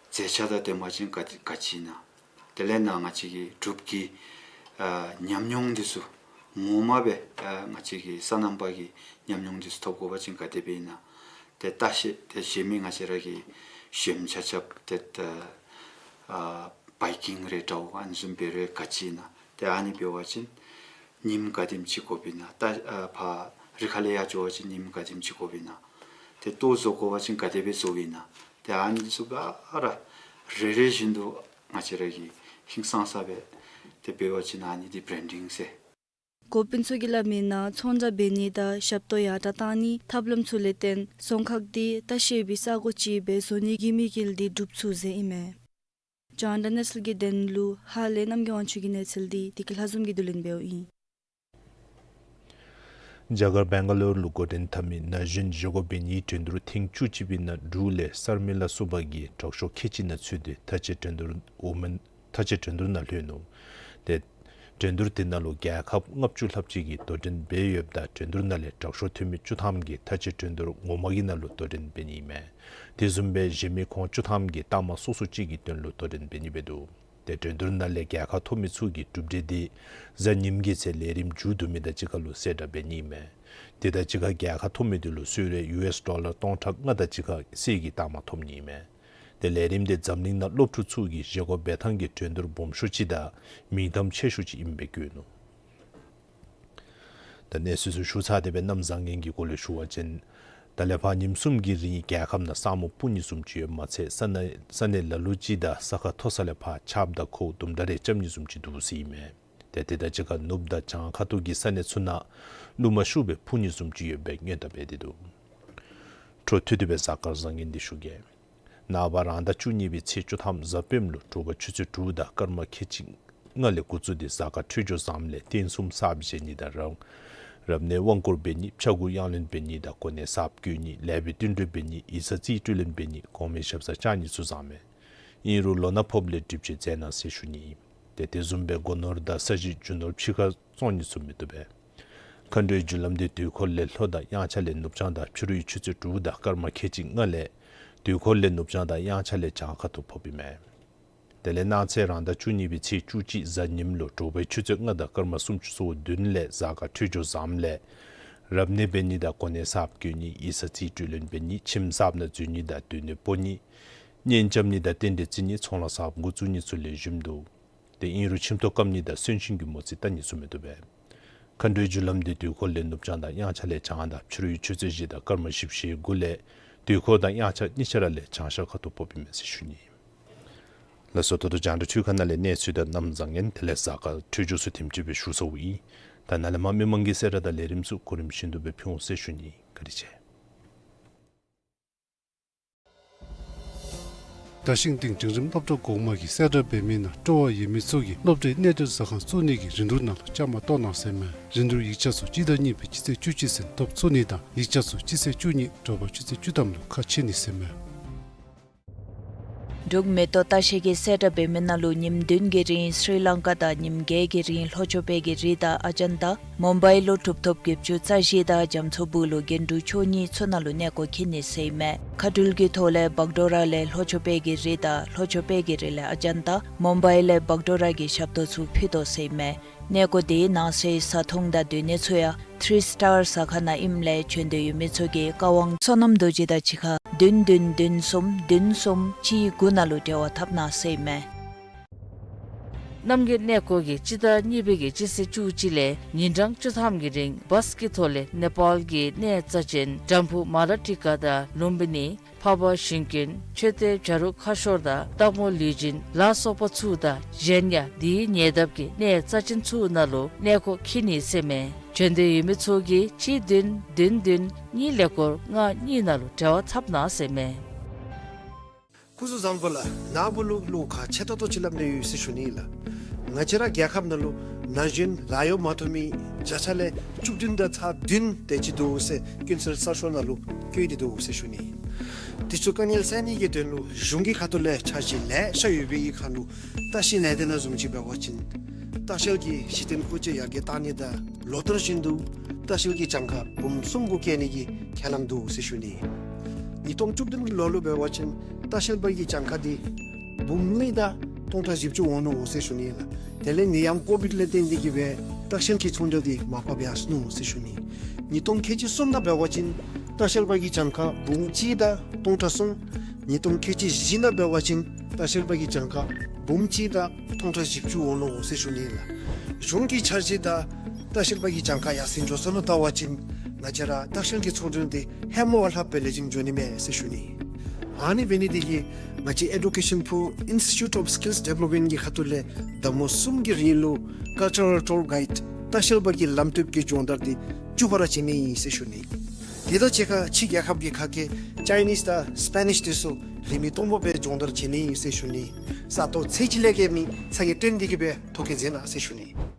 མཛེས་ཆ་དང་ལྡནམ་ཅིག་ག་ག་ཅི་ཨིན་ན། དེ་ལས་ནཱ་ང་བཅས་ཀྱི་འབྲུག་གི་ཨ་ཉམས་མྱོང་འདི་ཚུ་ངོ་མ་སྦེ་ཨ་ང་བཅས་ཀྱི་སོ་ནམ་པ་གི་ཉམས་མྱོང་འདི་ཚུ་ཐོབ་དགོ་པ་ཅིན་ག་དེ་སྦེ་ཨིན་ན། ཏེ་ལྟ་བཤལ་ཏེ་གཞན་མི་ང་བཅས་ར་གིས་ཞོན་ཆ་རྐྱབ་ཏེ་ད་ཨ་བའི་ཀིང་རེ་འདྲཝ་ཨ་ནི་བཟུམ་འབད་རུང་ག་ཅི་ཨིན་ན། ཏེ་ཨ་ནི་འབད་བ་ཅིན་ཉིནམ་ག་དེམ་ཅིག་དགོཔ་ཨིན་ན། ད་ཨ་ཕར་རི་ཁ་ལས་ཡར་འགྱོ་བ་ཅིན་ཉིནམ་ག་དེམ་ཅིག་དགོཔ་ཨིན་ན། ཏེ་ལྟོ་བཟོ་དགོ་པ་ཅིན་ག་དེ་སྦེ་བཟོཝ་ཨིན་ན། ཏེ་ཨ་ནི་ཚུ་ག་ར་རེ་རེ་བཞིན་དུ་ང་བཅས་ར་གིས་ཧིང་སངས་ས་སྦེ་ཏེ་འབད་བ་ཅིན་ཨ་ནི་འདི་བྲེན་ཌིང་ཟེར། འགོ་དཔོན་ཚུ་གིས་སླབ་མི་ནང་ཚོང་བསྒྲགས་འབད་ནི་དང་ཞབས་ཏོག་ཡར་དྲག་གཏང་ནི་ཐབས་ལམ་ཚུ་ལས་བརྟེན་རྫོང་ཁག་འདི་ལྟ་བཤལ་པའི་ས་གོ་ཅིག་སྦེ་བཟོ་ནི་གི་དམིགས་ཡུལ་འདི་འགྲུབ་ཚུགས་ཟེར་ཨིན་མས། རྒྱང་བསྒྲགས་གནས་ཚུལ་གྱི་དོན་ལུ་ཧཱ་ལས་རྣམ་རྒྱལ་དབང་ཕྱུག་གི་གནས་ཚུལ་འདི་བདེ་སྐྱིད་ལྷ་འཛོམས་ཀྱིས་བསྡུ་ལེན་འབདཝ་ཨིན། རྒྱ་གར་བེང་ག་ལོར་ལུ་འགོ་འདྲེན་འཐབ་མི་ན་གཞོན་བཞེས་སྒོ་འབད་ནིའི་འགྲན་བསྡུར་ཐེངས་བཅུ་གཅིག་པའི་ནང་འབྲུག་ལས་སར་མི་ལ་བསུ་བ་གིས་དྲག་ཤོས་ཁལ་གཅིག་ནང་ཚུད་དེ་མཐའ་དཔྱད་འགྲན་བསྡུར་འོག་མ་མཐའ་དཔྱད་འགྲན་བསྡུར་ནང་ལྷོད་ནུག། ཏེ་འགྲན་བསྡུར་དེ་ནང་ལུ་རྒྱལ་ཁབ་ལྔ་བཅུ་ལྷགཔ་ཅིག་གིས་དོ་འགྲན་འབད་ཡོདཔ་ད་འགྲན་བསྡུར་ནང་ལས་དྲག་ཤོས་ཐོན་མི་བཅུ་ཐམ་གྱིས་མཐའ་དཔྱད་འགྲན་བསྡུར་ངོ་མ་གི་ནང་ལུ་དོ་འགྲན་འབད་ནི་ཨིན་མས། དེ་བཟུམ་སྦེ་གཞན་མི་ཁོང་བཅུ་ཐམ་གྱིས་རྟགས་མ་སོ་སོ་ཅིག་གི་དོན་ལུ་དོ་འགྲན་འབད་ནི་འབད་འདུག། ཏེ་འགྲན་བསྡུར་ནང་ལས་རྒྱལ་ཁ་ཐོབ་མི་ཚུ་གི་གྲུབ་འབྲས་འདི་གཟའ་ཉིམ་གྱི་ཚེ་ལས་རིམ་མཇུག་བསྡུ་མི་དང་གཅིག་ཁར་ལུ་གསལ་བསྒྲགས་འབད་ནི་ཨིན་མས། དེ་དང་གཅིག་ཁར་རྒྱལ་ཁ་ཐོབ་མི་འདི་ལུ་གསོལ་རས་ཡུ་ཨེསི་ཌོ་ལར་སྟོང་ཕྲག་ལྔ་དང་གཅིག་ཁར་གསེར་གྱི་རྟགས་མ་ཐོབ་ནི་ཨིན་མས། ཏེ་ལས་རིམ་འདི་འཛམ་གླིང་ནང་སློབ་ཕྲུག་ཚུ་གི་བཞེས་སྒོ་འབད་ཐངས་ཀྱི་འགྲན་བསྡུར་སྦོམ་ཤོས་ཅིག་དང་མིང་གཏམ་ཆེ་ཤོས་ཅིག་ཨིནམ་སྦེ་བཀོད་ནུག། ད་གནས་ཚུལ་ཚུ་ཞུ་ཚར་ཏེ་སྦེ་གནམ་བཟང་ངན་གྱི་སྐོར་ལས་ཞུ་བ་ཅིན་ད་ལས་ཕར་ཉིནམ་གསུམ་གྱི་རིང་རྒྱལ་ཁབ་ནང་ས་སྨུག་སྤུ་ནི་བཟུམ་ཅིག་ཡོདཔ་མ་ཚད་ས་གནས་ས་གནས་ལ་ལུ་ཅིག་དང་ས་ཁ་མཐོ་ས་ལས་ཕར་ཆརཔ་དང་ཁོ་དུམ་གྲ་རེ་རྐྱབ་ནི་བཟུམ་ཅིག་འདུག་ཟེར་ཨིན་མས། ཏེ་དེ་དང་གཅིག་ཁར་ནུབ་དང་བྱང་ཁ་ཐུག་གི་ས་གནས་ཚུ་ནང་རླུང་མ་ཤུགས་སྦེ་འཕུ་ནི་བཟུམ་ཅིག་ཡོད་པའི་སྔོན་བརྡ་འབད་དེ་འདུག། འཕྲོ་མཐུད་དེ་སྦེ་གཟའ་སྐར་བཟང་ངན་འདི་ཞུ་གེ། ནངས་པ་རང་ཟླ་བཅུ་གཉིས་པའི་ཚེས་བཅུ་ཐམ་གཟའ་སྤེནམ་ལུ་དྲོ་པ་ཆུ་ཚོད་དྲུག་དང་སྐར་མ་ཁལ་གཅིག་ལྔ་ལས་འགོ་བཙུགས་ཏེ་གཟའ་སྐར་འཕྲོད་སྦྱོར་བཟངམ་ལས་རྟེན་གསུམ་གསརཔ་བཞེངས་ནི་དང་རབ་རབ་གནས་དབང་བསྐུར་འབད་ནི་ཕྱྭ་འགུགས་གཡང་ལེན་འབད་ནི་དང་གོ་གནས་གསརཔ་བསྐོ་ནི་ལེགས་པའི་བསྟུན་གྲོས་འབད་ནི་ཡིག་ཚང་རྩིས་སྤྲོད་ལེན་འབད་ནི་གོང་མའི་ཞབས་སར་བཅར་ནི་ཚུ་བཟང་མས། ཨིན་རུང་ལོ་ན་ཕོགཔ་ལས་སྒྲིབ་བྱེད་མཛད་གནང་ཟེར་ཞུ་ནི། ཏེ་དེ་བཟུམ་སྦེ་སྒོ་ནོར་དང་ས་གཞི་རྒྱུ་ནོར་ཕྱི་ཁར་བཙོང་ནི་ཚུ་མི་བཏུབ་པས། མཁའ་འགྲོའི་རྒྱུ་ལམ་འདི་དུས་འཁོར་ལས་ལྷོ་དང་དབྱངས་འཆར་ལས་ནུབ་བྱང་དང་ཕྱི་རུའི་ཆུ་ཚོད་དྲུག་དང་སྐར་མ་ཁལ་གཅིག་ལྔ་ལས་དུས་འཁོར་ལས་ནུབ་བྱང་དང་དབྱངས་འཆར་ལས་བྱང་ཁ་ཐུག་ཕོགཔ་ཨིན་མས། དེ་ལས་གནངས་ཚེ་རང་ཟླ་བཅུ་གཉིས་པའི་ཚེས་བཅུ་གཅིག་གཟའ་ཉིམ་ལུ་དྲོ་པའི་ཆུ་ཚོད་ལྔ་དང་སྐར་མ་སུམ་ཅུ་སོ་བདུན་ལས་གཟའ་སྐར་འཕྲོད་སྦྱོར་བཟངམ་ལས་རབ་གནས་འབད་ནི་དང་གོ་གནས་གསརཔ་བསྐོ་ནི་ཡིག་ཚང་རྩིས་སྤྲོད་ལེན་འབད་ནི་ཁྱིམ་གསརཔ་ནང་འཛུལ་ནི་དང་སྡོད་གནས་སྤོ་ནི་གཉེན་རྐྱབ་ནི་དང་རྟེན་འབྲེལ་བརྩི་ནི་ཚོང་ལཱ་གསརཔ་འགོ་བཙུགས་ནི་ཚུ་ལེགས་ཤོམ་འདུག། ཏེ་ཨིན་རུང་ཁྱིམ་ཐོག་སྐམ་ནི་དང་གསོན་གཤིན་གྱི་མོ་རྩིས་བལྟ་ནི་ཚུ་མི་བཏུབ་པས། མཁའ་འགྲོའི་རྒྱུ་ལམ་འདི་དུས་འཁོར་ལས་ནུབ་བྱང་དང་དབྱངས་འཆར་ལས་བྱང་དང་ཕྱི་རུའི་ཆུ་ཚོད་བཞི་དང་སྐར་མ་བཞི་བཅུ་ཞེ་དགུ་ལས་དུས་འཁོར་དང་དབྱངས་འཆར་གཉིས་ཆ་ར་ལས་བྱང་ཤར་ཁ་ཐུག་ཕོགཔ་ཨིན་མས་ཟེར་ཞུ་ནི། ལགས་སོ། ད་ལྟོ་རྒྱང་བསྒྲགས་འཕྲུལ་ཁང་ནང་ལས་གནས་ཚུལ་དང་གནམ་བཟང་ངན་དེ་ལས་གཟའ་སྐར་འཕྲོད་སྦྱོར་ཚུ་དེམ་ཅིག་སྦེ་ཞུ་ཚརཝ་ཨིན། ད་ནཱ་ལས་མར་མི་མང་གི་གསལ་བསྒྲགས་དང་ལས་རིམ་ཚུ་གོ་རིམ་བཞིན་དུ་སྦེ་ཕུལ་འོང་ཟེར་ཞུ་ནི། བཀའ་དྲིན་ཆེ། རྡ་ཤིང་སྟེང་འབྲིང་རིམ་སློབ་གྲྭ་གོང་མ་གི་གསལ་བསྒྲགས་འབད་མི་ནང་སྤྲོ་བ་ཡོད་མི་ཚུ་གིས་སློབ་གྲྭའི་གནས་སྡོད་ཟ་ཁང་བཙུགས་ནི་གི་རིན་བསྡུར་ནང་ལུ་བཅའ་མར་གཏོགས་གནང་ཟེར་མས། རིན་བསྡུར་ཡིག་ཆ་ཚུ་སྤྱི་ཟླ་གཉིས་པའི་སྤྱི་ཚེས་བཅུ་གཅིག་ཚུན་ཐོབ་ཚུགས་ནི་དང་ཡིག་ཆ་ཚུ་སྤྱི་ཚེས་བཅུ་གཉིས་དྲོ་པ་ཆུ་ཚོད་བཅུ་ཐམ་ལུ་ཁ་ཕྱེ་ནི་ཟེར་མས། འབྲུག་མེ་ཏོག་ལྟ་བཤལ་གྱི་གསལ་བསྒྲགས་འབད་མི་ནང་ལུ་ཉིནམ་བདུན་གྱི་རིང་སྲི་ལང་ཀ་དང་ཉིནམ་བརྒྱད་ཀྱི་རིང་ལྷོ་ཕྱོགས་པའི་གི་རི་དང་ཨ་ཇན་ཏ་མུམ་བའི་ལུ་གྲུབ་ཐོབ་བརྒྱད་ཅུ་རྩ་བཞི་དང་རྒྱ་མཚོ་སྦུག་ལུ་གྱེན་དྲུག་ཕྱོགས་གཉིས་ཚུ་ནང་ལུ་གནས་སྐོར་འཁྱིད་ནི་ཟེར་ཨིན་མས། མཁའ་འགྲུལ་གྱི་ཐོག་ལས་བག་ཌོ་ར་ལས་ལྷོ་ཕྱོགས་པའི་གི་རི་དང་ལྷོ་ཕྱོགས་པའི་གི་རི་ལས་ཨ་ཇན་ཏ་མུམ་བའི་ལས་བག་ཌོ་ར་གི་ཞབས་ཏོག་ཚུ་ཕུལ་དོ་ཟེར་ཨིན་མས། གནས་སྐོར་དེའི་ནང་གསེས་བཟའ་འཐུང་དང་སྡོད་གནས་ཚུ་ཡང་ཐི་རི་སི་ཊར་ཟ་ཁང་ནང་ཨིནམ་ལས་བྱོན་འདོད་ཡོད་མི་ཚུ་གིས་བཀའ་དབང་བསོད་ནམས་རྡོ་རྗེ་དང་གཅིག་ཁར་བདུན་བདུན་བདུན་གསུམ་བདུན་གསུམ་གཅིག་དགུ་ནང་ལུ་འབྲེལ་བ་འཐབ་གནང་ཟེར་ཨིན་མས། རྣམ་རྒྱལ་གནས་སྐོར་གྱིས་སྤྱི་ཟླ་གཉིས་པའི་གི་སྤྱི་ཚེས་བཅུ་གཅིག་ལས་ཉིན་གྲངས་བཅུ་ཐམ་གྱི་རིང་བཱས་ཀྱི་ཐོག་ལས་ནེ་པཱལ་གྱི་གནས་རྩ་ཅན་བྲམ་ཕུག་མ་ལ་ཊི་ཀ་དང་ལུམ་བི་ནི་འཕགས་པ་ཞིང་ཀུན་མཆོད་རྟེན་བྱ་རུང་ཁ་ཤོར་དང་སྟག་མོ་ལུས་སྦྱིན་ལ་སོགས་པ་ཚུ་དང་གཞན་ཡང་དེའི་ཉེ་འདབས་ཀྱི་གནས་རྩ་ཅན་ཚུ་ནང་ལུ་གནས་སྐོར་འཁྱིད་ནི་ཟེར་མས། བྱོན་འདོད་ཡོད་མི་ཚུ་གིས་གཅིག་བདུན་བདུན་བདུན་གཉིས་ཀླད་ཀོར་ལྔ་གཉིས་ནང་ལུ་འབྲེལ་བ་འཐབ་གནང་ཟེར་མས། སྐུ་གཟུགས་བཟང་པོ་ལགས། ནཱ་བུ་ལུ་བློ་ཁག་ཆེ་ཏོག་ཏོ་ཅིག་སླབ་ནི་ཡོད་ཟེར་ཞུ་ནི་ལགས། ང་བཅས་ར་རྒྱལ་ཁབ་ནང་ལུ་ན་གཞོན་ལཱ་གཡོག་མ་ཐོབ་མི་བརྒྱ་ཆ་ལས་བཅུ་བདུན་དང་ཚག་བདུན་དེ་ཅིག་འདུག་ཟེར་ཀུན་གསལ་གསར་ཤོག་ནང་ལུ་བཀོད་དེ་འདུག་ཟེར་ཞུ་ནི། དེ་ཚུ་དཀའ་ངལ་སེལ་ནི་གི་དོན་ལུ་གཞུང་གི་ཁ་ཐུག་ལས་འཆར་གཞི་ལེ་ཤ་ཡོད་པའི་གི་ཁར་ལུ་ལྟ་བཤལ་ལས་སྡེ་ནང་བཟུམ་ཅིག་འབད་བ་ཅིན་ལྟ་བཤལ་གྱི་གཞི་རྟེན་ཁུངས་སྐྱེལ་ཡར་རྒྱས་གཏང་ནི་དང་ལོ་ལྟར་བཞིན་དུ་ལྟ་བཤལ་གྱི་གྱངས་ཁ་འབུམ་གསུམ་གུ་བཀལ་ནི་གི་ཁས་བླངས་འདུག་ཟེར་ཞུ་ནི། ཉིས་སྟོང་བཅུ་བདུན་གྱི་ལོ་ལུ་འབད་བ་ཅིན་ལྟ་བཤལ་པ་གི་གྱངས་ཁ་འདི་འབུམ་གཉིས་དང་སྟོང་ཕྲག་བཞི་བཅུ་འོང་ནུག་ཟེར་ཞུ་ནི་ལགས། དེ་ལས་ནད་ཡམས་ཀོ་བིཌ་ལས་བརྟེན་ཏེ་གིས་སྦེ་ལྟ་བཤལ་གྱི་ཚོང་འབྲེལ་འདི་མར་ཕབ་ཡར་སོ་ནུག་ཟེར་ཞུ་ནི། ཉིས་སྟོང་ཁལ་གཅིག་གསུམ་ནང་འབད་བ་ཅིན་ལྟ་བཤལ་པ་གི་གྱངས་ཁ་འབུམ་གཅིག་དང་སྟོང་ཕྲག་གསུམ། ཉིས་སྟོང་ཁལ་གཅིག་བཞི་ནང་འབད་བ་ཅིན་ལྟ་བཤལ་པ་གི་གྱངས་ཁ་འབུམ་གཅིག་དང་སྟོང་ཕྲག་བཞི་བཅུ་འོང་ནུག་ཟེར་ཞུ་ནི་ལགས། གཞུང་གི་འཆར་གཞི་དང་ལྟ་བཤལ་པ་གི་གྱངས་ཁ་ཡར་སེང་འགྱོ་སོ་ནུག་བལྟ་བ་ཅིན་ང་བཅས་ར་ལྟ་བཤལ་གྱི་ཚོང་འབྲེལ་འདི་ཧེ་མ་བ་ལྷགཔ་སྦེ་ལེགས་ཤོམ་འགྱོ་ནི་མས་ཟེར་ཞུ་ནི། ཨ་ནི་འབད་ནི་དེ་གིས་ང་བཅས་ཨེ་ཌུ་ཀེ་ཤཱན་པུར་ཨིན་སི་ཊི་ཊུཊ་ཨོཕ་སི་ཀིལསི་ཌི་ཝེ་ལོབ་མེནཊ་གི་ཁ་ཐུག་ལས་ཟླ་མོ་གསུམ་གྱི་རིང་ལུ་ཀལ་ཅར་རལ་ཊུར་གའིཌ་ལྟ་བཤལ་པ་གི་ལམ་སྟོན་གྱི་སྦྱོང་བརྡར་འདི་བཅུ་པ་ར་བྱིན་ནི་ཨིན་ཟེར་ཞུ་ནི། དེ་དང་གཅིག་ཁར་ཕྱི་རྒྱལ་ཁབ་ཀྱི་ཁ་སྐད་ཅའི་ནིསི་དང་སི་པེ་ནིསི་དེ་ཚུ་རིན་མེད་སྟོང་པ་སྦེ་སྦྱོང་བརྡར་བྱིན་ནི་ཨིན་ཟེར་ཞུ་ནི། ས་སྟོང་ཚད་ཅིག་ལས་བརྒལ་མི་ཚ་གྱང་སྟོན་ཏེ་གིས་སྦེ་ཐོ་བཀོད་མཛད་གནང་ཟེར་ཞུ་ནི།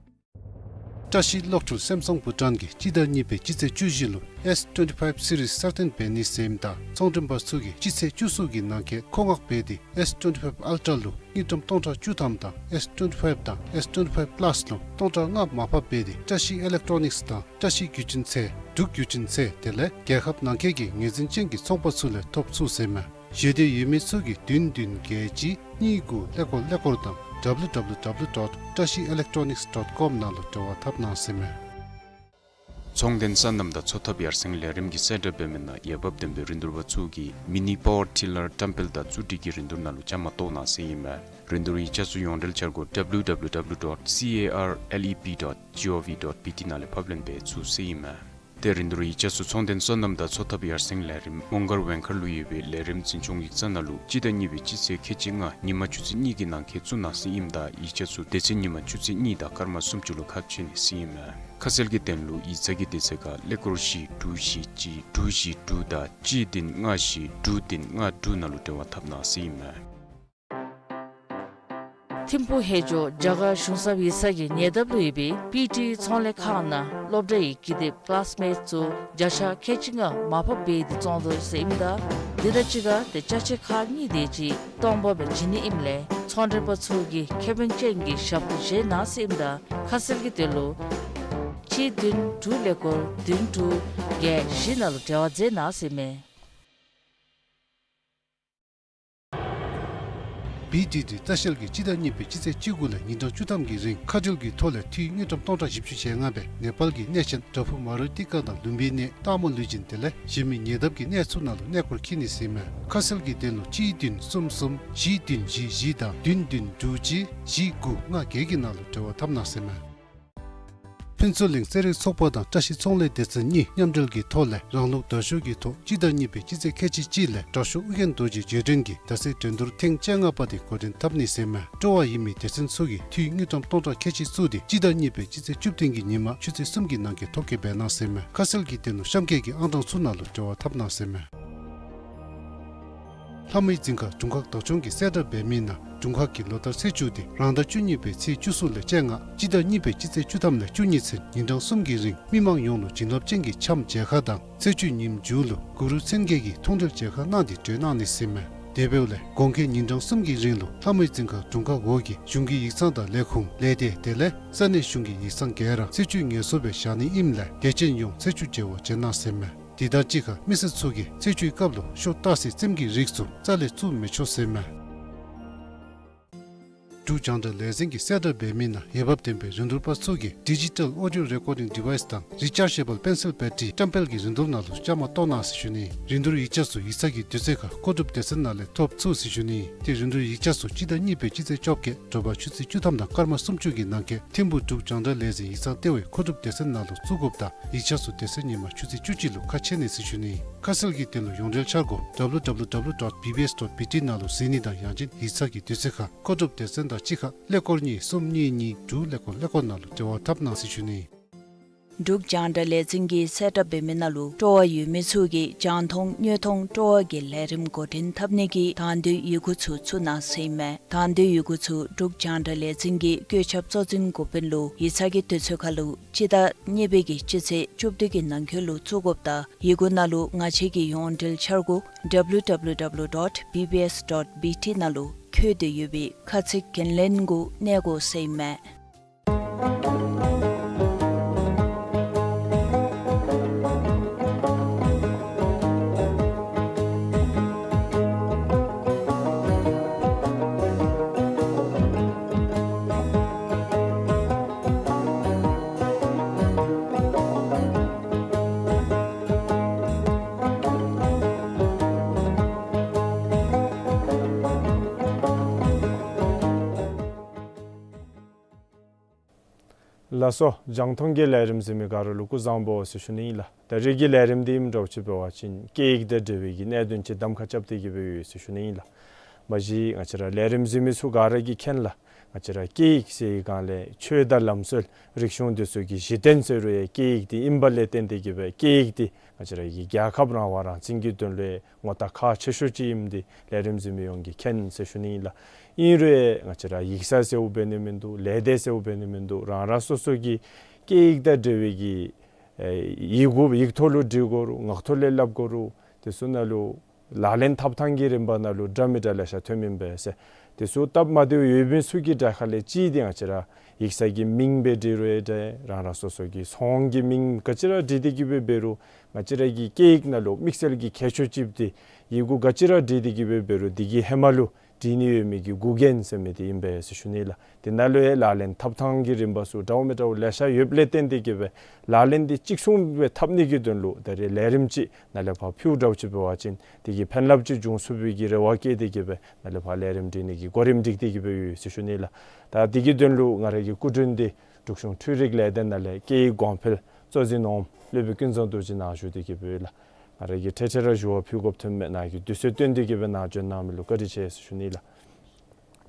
བཀྲ་ཤིས་གློག་འཕྲུལ་སེམ་སང་བུ་ཊཱན་གྱིས་སྤྱི་ཟླ་གཉིས་པའི་སྤྱི་ཚེས་བཅུ་བཞི་ལུ་ཨེསི་ཊུ་ཝེན་ཊི་ཕའིབ་སི་རིསི་གསར་བཏོན་འབད་ནི་ཟེར་ཨིནམ་ད་ཚོང་མགྲོན་པ་ཚུ་གིས་སྤྱི་ཚེས་བཅུ་གསུམ་གྱི་ནང་འཁོད་མཁོ་མངགས་འབད་དེ་ཨེསི་ཊུ་ཝེན་ཊི་ཕའིབ་ཨལ་ཊ་ལུ་དངུལ་ཀྲམ་སྟོང་ཕྲག་བཅུ་ཐམ་དང་ཨེསི་ཊུ་ཝེན་ཊི་ཕའིབ་དང་ཨེསི་ཊུ་ཝེན་ཊི་ཕའིབ་པ་ལཱསི་ལུ་སྟོང་ཕྲག་ལྔ་མར་ཕབ་འབད་དེ་བཀྲ་ཤིས་ཨི་ལེག་ཊོ་ནིཀསི་དང་བཀྲ་ཤིས་བརྒྱུད་འཕྲིན་ཚད་འབྲུག་བརྒྱུད་འཕྲིན་ཚད་དེ་ལས་རྒྱལ་ཁབ་ནང་འཁོད་ཀྱི་ངོས་འཛིན་ཅན་གྱི་ཚོང་པ་ཚུ་ལས་ཐོབ་ཚུགས་ཟེར་མས། ཞུ་འདོད་ཡོད་མི་ཚུ་གིས་བདུན་བདུན་བརྒྱད་གཅིག་གཉིས་དགུ་ཀླད་ཀོར་ཀླད་ཀོར་དང་ཌབ་ལུ་ཌབ་ལུ་ཌབ་ལུ་ཌོཊ་བཀྲ་ཤིས་ཨི་ལེག་ཊོ་ནིཀསི་ཌོཊ་ཀོམ་ནང་ལུ་འབྲེལ་བ་འཐབ་གནང་ཟེར་མས། ཚོང་དོན་སོ་ནམ་དང་འཚོ་ཐབས་ཡར་སེང་ལས་རིམ་གྱི་གསལ་བསྒྲགས་འབད་མི་ནང་འོས་འབབ་ལྡན་པའི་རིན་བསྡུར་པ་ཚུ་གིས་མི་ནི་པ་ཝར་ཊི་ལར་བཀྲམ་སྤེལ་དང་བཙུགས་སྒྲིག་གི་རིན་བསྡུར་ནང་ལུ་བཅའ་མར་གཏོགས་གནང་ཟེར་ཨིན་མས། རིན་བསྡུར་ཡིག་ཆ་ཚུ་ཡོངས་འབྲེལ་འཆར་སྒོ་W W W dot C A R L E P dot G O V dot B T ནང་ལས་ཕབ་ལེན་འབད་ཚུགས་ཟེར་ཨིན་མས། ཏེ་རིན་བསྡུར་ཡིག་ཆ་ཚུ་ཚོང་དོན་སོ་ནམ་དང་འཚོ་ཐབས་ཡར་སེང་ལས་རིམ་མོང་སྒར་ཝང་ཁཱ་ལུ་ཡོད་པའི་ལས་རིམ་འཛིན་སྐྱོང་ཡིག་ཚང་ནང་ལུ་སྤྱི་ཟླ་གཉིས་པའི་སྤྱི་ཚེས་ཁལ་གཅིག་ལྔ་ཉིན་མ་ཆུ་ཚོད་གཉིས་ཀྱི་ནང་འཁོད་བཙུགས་གནང་ཟེར་ཨིནམ་ད་ཡིག་ཆ་ཚུ་དེ་ཚེ་ཉིན་མ་ཆུ་ཚོད་གཉིས་དང་སྐར་མ་སུམ་ཅུ་ལུ་ཁ་ཕྱེ་ནི་ཟེར་ཨིན་མས། ཁ་གསལ་གྱི་དོན་ལུ་ཡིག་ཚང་གི་དུས་ཚོད་ཁར་ཀླད་ཀོར་བཞི་དྲུག་བཞི་གཅིག་དྲུག་བཞི་དྲུག་དང་གཅིག་བདུན་ལྔ་བཞི་དྲུག་བདུན་ལྔ་དྲུག་ནང་ལུ་འབྲེལ་བ་འཐབ་གནང་ཟེར་ཨིན་མས། ཐིམ་ཕུག་ཧེ་ཇོ་རྒྱ་གར་གཞུང་ཚབ་ཡིག་ཚང་གི་ཉེ་འདབས་ལུ་ཡོད་པའི་པི་ཊི་ཚོང་ལས་ཁང་ནང་སློབ་གྲྭའི་ཀི་དེབ་ཀི་ལཱསི་མེཊསི་ཚུ་བརྒྱ་ཆ་ཁལ་གཅིག་ལྔ་མར་ཕབ་འབད་དེ་བཙོང་དོ་ཟེར་ཨིནམ་ད་འདི་དང་གཅིག་ཁར་ཏེ་ཅ་ཆས་ཁག་གཉིས་དེ་ཅིག་སྟོང་པ་སྦེ་བྱིན་ནི་ཨིནམ་ལས་ཚོང་འབྲེལ་པ་ཚུ་གིས་ཁེ་ཕན་ཅན་གྱི་ཞབས་ཏོག་བྱིན་གནང་ཟེར་ཨིནམ་ད་ཁ་གསལ་གྱི་དོན་ལུ་གཅིག་བདུན་དྲུག་ཀླད་ཀོར་བདུན་དྲུག་བརྒྱད་བཞི་ནང་ལུ་འབྲེལ་བ་མཛད་གནང་ཟེར་ཨིན་མས། བི་ཌི་ཌི་ལྟ་བཤལ་གྱིས་སྤྱི་ཟླ་གཉིས་པའི་སྤྱི་ཚེས་བཅུ་དགུ་ལས་ཉིན་གྲངས་བཅུ་ཐམ་གྱི་རིང་མཁའ་འགྲུལ་གྱི་ཐོག་ལས་འཐུས་དངུལ་ཀྲམ་སྟོང་ཕྲག་བཞི་བཅུ་ཞེ་ལྔ་སྦེ་ནེ་པཱལ་གྱི་གནས་ཆེན་བྲག་ཕུག་མ་རུ་ཏི་ཀ་དང་ལུམྦི་ནི་སྟག་མོ་ལུས་སྦྱིན་དེ་ལས་གཞན་མི་ཉེ་འདབས་ཀྱི་གནས་ཚུ་ནང་ལུ་གནས་སྐོར་འཁྱིད་ནི་ཟེར་ཨིན་མས། ཁ་གསལ་གྱི་དོན་ལུ་གཅིག་བདུན་གསུམ་གསུམ་བཞི་བདུན་བཞི་བཞི་དང་བདུན་བདུན་དྲུག་གཅིག་བཞི་དགུ་ལྔ་བརྒྱད་ཀྱི་ནང་ལུ་འབྲེལ་བ་འཐབ་གནང་ཟེར་ཨིན་མས། ཕུན་ཚོགས་གླིང་རྩེད་རིགས་ཚོགས་པ་དང་བཀྲ་ཤིས་ཚོང་ལས་སྡེ་ཚན་གཉིས་མཉམ་འབྲེལ་གྱི་ཐོག་ལས་རང་ལུགས་དར་ཤོས་ཀྱི་ཐོག་སྤྱི་ཟླ་གཉིས་པའི་སྤྱི་ཚེས་ཁལ་གཅིག་གཅིག་ལས་དྲག་ཤོས་ཨོ་རྒྱན་རྡོ་རྗེ་རྗེས་དྲན་གྱི་དར་རྩེད་འགྲན་བསྡུར་ཐེངས་བཅོ་ལྔ་པ་དེ་འགོ་འདྲེན་འཐབ་ནི་ཟེར་ཨིན་མས། སྤྲོ་བ་ཡོད་མི་སྡེ་ཚན་ཚུ་གིས་འཐུས་དངུལ་ཀྲམ་སྟོང་ཕྲག་ཁལ་གཅིག་བཙུགས་ཏེ་སྤྱི་ཟླ་གཉིས་པའི་སྤྱི་ཚེས་བཅུ་བདུན་གྱི་ཉིན་མ་ཆུ་ཚོད་གསུམ་གྱི་ནང་འཁོད་ཐོ་བཀོད་འབད་གནང་ཟེར་ཨིན་མས། ཁ་གསལ་གྱི་དོན་ལུ་གཤམ་འཁོད་ཀྱི་ཨང་གྲངས་ཚུ་ནང་ལུ་འབྲེལ་བ་འཐབ་གནང་ཟེར་ཨིན་མས། ལྷ་མོའི་རྫིང་ཁ་དྲུང་ཁག་བདག་སྐྱོང་གིས་གསལ་བསྒྲགས་འབད་མི་ནང་དྲུང་ཁག་གིས་ལོ་ལྟར་ཚེས་བཅུ་སྟེ་རང་ཟླ་བཅུ་གཉིས་པའི་ཚེས་བཅུ་གསུམ་ལས་བཅོ་ལྔ་སྤྱི་ཟླ་གཉིས་པའི་སྤྱི་ཚེས་བཅུ་ཐམ་ལས་བཅུ་གཉིས་ཚུན་ཉིན་གྲངས་གསུམ་གྱི་རིང་མི་མང་ཡོངས་ལུ་བྱིན་རླབས་ཅན་གྱི་འཆམ་མཇལ་ཁ་དང་ཚེས་བཅུའི་ཉིནམ་མཇུག་ལུ་གུ་རུ་མཚན་བརྒྱད་ཀྱི་མཐོང་གྲོལ་མཇལ་ཁ་གནང་སྟེ་གྲོལ་གནང་ནི་ཟེར་ཨིན་མས། དེ་འབདཝ་ལས་དགོང་ཁའི་ཉིན་གྲངས་གསུམ་གྱི་རིང་ལུ་ལྷ་མོའི་རྫིང་ཁ་དྲུང་ཁག་འོག་གི་གཞུང་གི་ཡིག་ཚང་དང་ལས་ཁུངས་ལས་སྡེ་དེ་ལས་ས་གནས་གཞུང་གི་ཡིག་ཚང་ག་ར་ཚེས་བཅུའི་ངལ་གསོ་སྦེ་བཞག་ནི་ཨིནམ་ལས་དད་ཅན་ཡོངས་ཚེས་བཅུ་མཇལ་བར་བྱོན་གནང་ཟེར་ཨིན་མས། དེ་དང་གཅིག་ཁར་མི་སེར་ཚུ་གིས་ཚེས་བཅུའི་སྐབས་ལུ་ཤོ་ཏ་སི་རྩེདམོ་གི་རིགས་ཚུ་རྩ་ལས་བཙུགས་མི་ཆོག་ཟེར་ཨིན་མས། འབྲུག་རྒྱང་བསྒྲགས་ལས་འཛིན་གྱིས་གསལ་བསྒྲགས་འབད་མི་ནང་འོས་འབབ་ལྡན་པའི་རིན་བསྡུར་པ་ཚུ་གིས་ཌི་ཇི་ཊཱལ་ཨོ་ཌིའོ་རེ་ཀོར་ཌིང་ཌི་ཝའིསི་དང་རི་ཅཱར་ཇེ་བཱལ་པེན་སིལ་བེ་ཊི་རི་བཀྲམ་སྤེལ་གྱི་རིན་བསྡུར་ནང་ལུ་བཅའ་མར་གཏོགས་གནང་ཟེར་ཞུ་ནི། རིན་བསྡུར་ཡིག་ཆ་ཚུ་ཡིག་ཚང་གི་དུས་ཚོད་ཁར་མཁོ་སྒྲུབ་སྡེ་ཚན་ནང་ལས་ཐོབ་ཚུགས་ཟེར་ཞུ་ནི། ཏེ་རིན་བསྡུར་ཡིག་ཆ་ཚུ་སྤྱི་ཟླ་གཉིས་པའི་སྤྱི་ཚེས་བཅོ་བརྒྱད་དྲོ་པ་ཆུ་ཚོད་བཅུ་ཐམ་དང་སྐར་མ་སུམ་ཅུ་གི་ནང་འཁོད་ཐིམ་ཕུག་འབྲུག་རྒྱང་བསྒྲགས་ལས་འཛིན་ཡིག་ཚང་ལྟེ་བའི་མཁོ་སྒྲུབ་སྡེ་ཚན་ནང་ལུ་བཙུགས་དགོཔ་དང་ཡིག་ཆ་ཚུ་དེ་ཚེ་ཉིན་མ་ཆུ་ཚོད་བཅུ་གཅིག་ལུ་ཁ་ཕྱེ་ནི་ཟེར་ཞུ་ནི། ཁ་གསལ་གྱི་དོན་ལུ་ཡོངས་འབྲེལ་འཆར་སྒོ་W W W dot B B S dot B T ནང་ལུ་གཟིགས་ནི་དང་ཡང་ཅིན་ཡིག་ཚང་གི་དུས་ཚོད་ཁར་མཁོ་སྒྲུབ་སྡེ་ཚན་དང་གཅིག་ཁར་ཀླད་ཀོར་གཉིས་གསུམ་གཉིས་གཉིས་དྲུག་ཀླད་ཀོར་ཀླད་ཀོར་ནང་ལུ་འབྲེལ་བ་འཐབ་གནང་ཟེར་ཞུ་ནི། འབྲུག་རྒྱང་བསྒྲགས་ལས་འཛིན་གྱིས་གསལ་བསྒྲགས་འབད་མི་ནང་ལུ་སྤྲོ་བ་ཡོད་མི་ཚུ་གིས་རྒྱང་མཐོང་དངོས་མཐོང་སྤྲོ་བ་གི་ལས་རིམ་འགོ་འདྲེན་འཐབ་ནི་གི་དང་འདོད་ཡི་གུ་ཚུ་བཙུགས་གནང་ཟེར་ཨིན་མས། དང་འདོད་ཡི་གུ་ཚུ་འབྲུག་རྒྱང་བསྒྲགས་ལས་འཛིན་གྱི་བཀོད་ཁྱབ་གཙོ་འཛིན་འགོ་དཔོན་ལུ་ཡིག་ཚང་གི་དུས་ཚོད་ཁར་ལུ་སྤྱི་ཟླ་གཉིས་པའི་གི་སྤྱི་ཚེས་བཅུ་བདུན་གྱི་ནང་འཁོད་ལུ་བཙུགས་དགོཔ་དང་ཡི་གུ་ནང་ལུ་ང་བཅས་ཀྱི་ཡོངས་འབྲེལ་འཆར་སྒོ་W W W dot B B S dot B T ནང་ལུ་བཀོད་དེ་ཡོད་པའི་ཁ་ཚིག་འགན་ལེན་གུ་གནས་དགོ་ཟེར་ཨིན་མས། ལགས་སོ། རྒྱང་མཐོང་གི་ལས་རིམ་གཟིགས་མི་ག་ར་ལུ་སྐུ་གཟུགས་བཟང་པོ་ཟེར་ཞུ་ནི་ཨིན་ལགས། ད་རེས་ཀྱི་ལས་རིམ་འདི་ཨིནམ་འདྲཝ་ཅིག་འབད་བ་ཅིན་སྐད་ཡིག་དང་འབྲེལ་བའི་གི་གནད་དོན་ཅིག་གདམ་ཁ་རྐྱབ་སྟེ་གི་སྦེ་ཡོད་ཟེར་ཞུ་ནི་ཨིན་ལགས། མ་གཞི་ང་བཅས་ར་ལས་རིམ་གཟིགས་མི་ཚུ་ག་ར་གིས་མཁྱེན་ལགས། ང་བཅས་ར་སྐད་ཡིག་ཟེར་བའི་སྒང་ལས་ཆོས་དང་ལམ་སྲོལ་རིག་གཞུང་འདི་ཚུ་གི་གཞི་རྟེན་ཟེར་རུང་ཡང་སྐད་ཡིག་འདི་ཨིནམ་ལས་བརྟེན་ཏེ་གི་སྦེ་སྐད་ཡིག་འདི་ང་བཅས་ར་གི་རྒྱལ་ཁབ་རང་དབང་རང་བཙན་གྱི་དོན་ལུ་ངོ་རྟགས་ཁག་ཆེ་ཤོས་ཅིག་ཨིནམ་འདི་ལས་རིམ་གཟིགས་མི་ཡོངས་ཀྱིས་མཁྱེན་ཟེར་ཞུ་ནི་ཨིན་ལགས། ཨིན་རུང་ཡང་ང་བཅས་ར་ཡིག་ཚང་ཟེརཝ་འབད་ནི་མིན་འདུག། ལས་སྡེ་ཟེརཝ་འབད་ནི་མིན་འདུག། རང་རང་སོ་སོ་གི་སྐད་ཡིག་དང་འབྲེལ་བའི་གི་ཨེ་ཡི་གུ་ཡིག་ཐོག་ལུ་འབྲི་དགོ་རུང་ངག་ཐོག་ལས་སླབ་དགོ་རུང་དེ་ཚུ་ནང་ལུ་ལག་ལེན་འཐབ་ཐངས་ཀྱི་རིམ་པ་ནང་ལུ་འདྲ་མི་འདྲ་ལེ་ཤ་ཐོནམ་ཨིན་པས་ཟེར། དེ་ཚུ་སྟབས་མ་བདེཝ་ཡོད་མི་ཚུ་གི་གྲལ་ཁ་ལས་གཅིག་འདི་ང་བཅས་ར་ཡིག་ཚང་གི་མིང་སྦེ་འབྲི་རུང་ཡང་འདྲ། རང་རང་སོ་སོ་གི་ཚོང་གི་མིང་ག་ཅི་ར་འབྲི་སྟེ་གི་སྦེ་འབད་རུང་ང་བཅས་ར་གི་སྐད་ཡིག་ནང་ལུ་དམིགས་བསལ་གྱི་ཁྱད་ཆོས་ཅིག་འདི་ཡི་གུ་ག་ཅི་ར་འབྲི་སྟེ་གི་སྦེ་འབད་རུང་འདི་གི་ཧེ་མ་ལུ་ བྲིས་ནི་ཡོད་མི་གི་འགོ་འགན་ཟེར་མི་འདི་ཨིན་པས་ཟེར་ཞུ་ནི་ལགས། དེ་ནང་ལུ་ཡང་ལག་ལེན་འཐབ་ཐངས་ཀྱི་རིམ་པ་ཚུ་འདྲཝ་མི་འདྲཝ་ལེ་ཤ་ཡོདཔ་ལས་བརྟེན་ཏེ་གི་སྦེ་ལག་ལེན་འདི་གཅིག་མཚུངས་སྦེ་འཐབ་ནི་གི་དོན་ལུ་ད་རེས་ལས་རིམ་ཅིག་ནཱ་ལས་ཕར་ཕུལཝ་འདྲཝ་ཅིག་འབད་བ་ཅིན་དེ་གིས་ཕན་རླབས་ཅིག་འབྱུང་ཚུགས་པའི་གི་རེ་བ་བསྐྱེད་དེ་གི་སྦེ་ནཱ་ལས་ཕར་ལས་རིམ་སྒྲིག་ནི་གི་གོ་རིམ་སྒྲིག་སྟེ་གི་སྦེ་ཡོད་ཟེར་ཞུ་ནི་ལགས། ད་དེ་གི་དོན་ལུ་ང་ར་གི་སྐུ་མགྲོན་འདི་འབྲུག་གཞུང་འཕྲུལ་རིག་ལས་སྡེ་ནང་ལས་སྐད་ཡིག་གོང་འཕེལ་གཙོ་འཛིན་འོགམ་སློབ་དཔོན་ཀུན་བཟང་རྡོ་རྗེ་ནཱ་བཞུགས་ཏེ་གི་སྦེ་ཡོད་ལགས། ང་ར་གིས་འཕྲལ་འཕྲལ་ར་ཞུ་བ་ཕུལ་དགོཔ་ཐོནམ་མས། ནཱ་གིས་དུས་ཚོད་བཏོན་ཏེ་གི་སྦེ་ནཱ་བྱོན་གནང་མི་ལུ་བཀའ་དྲིན་ཆེ་ཟེར་ཞུ་ནི་ལགས།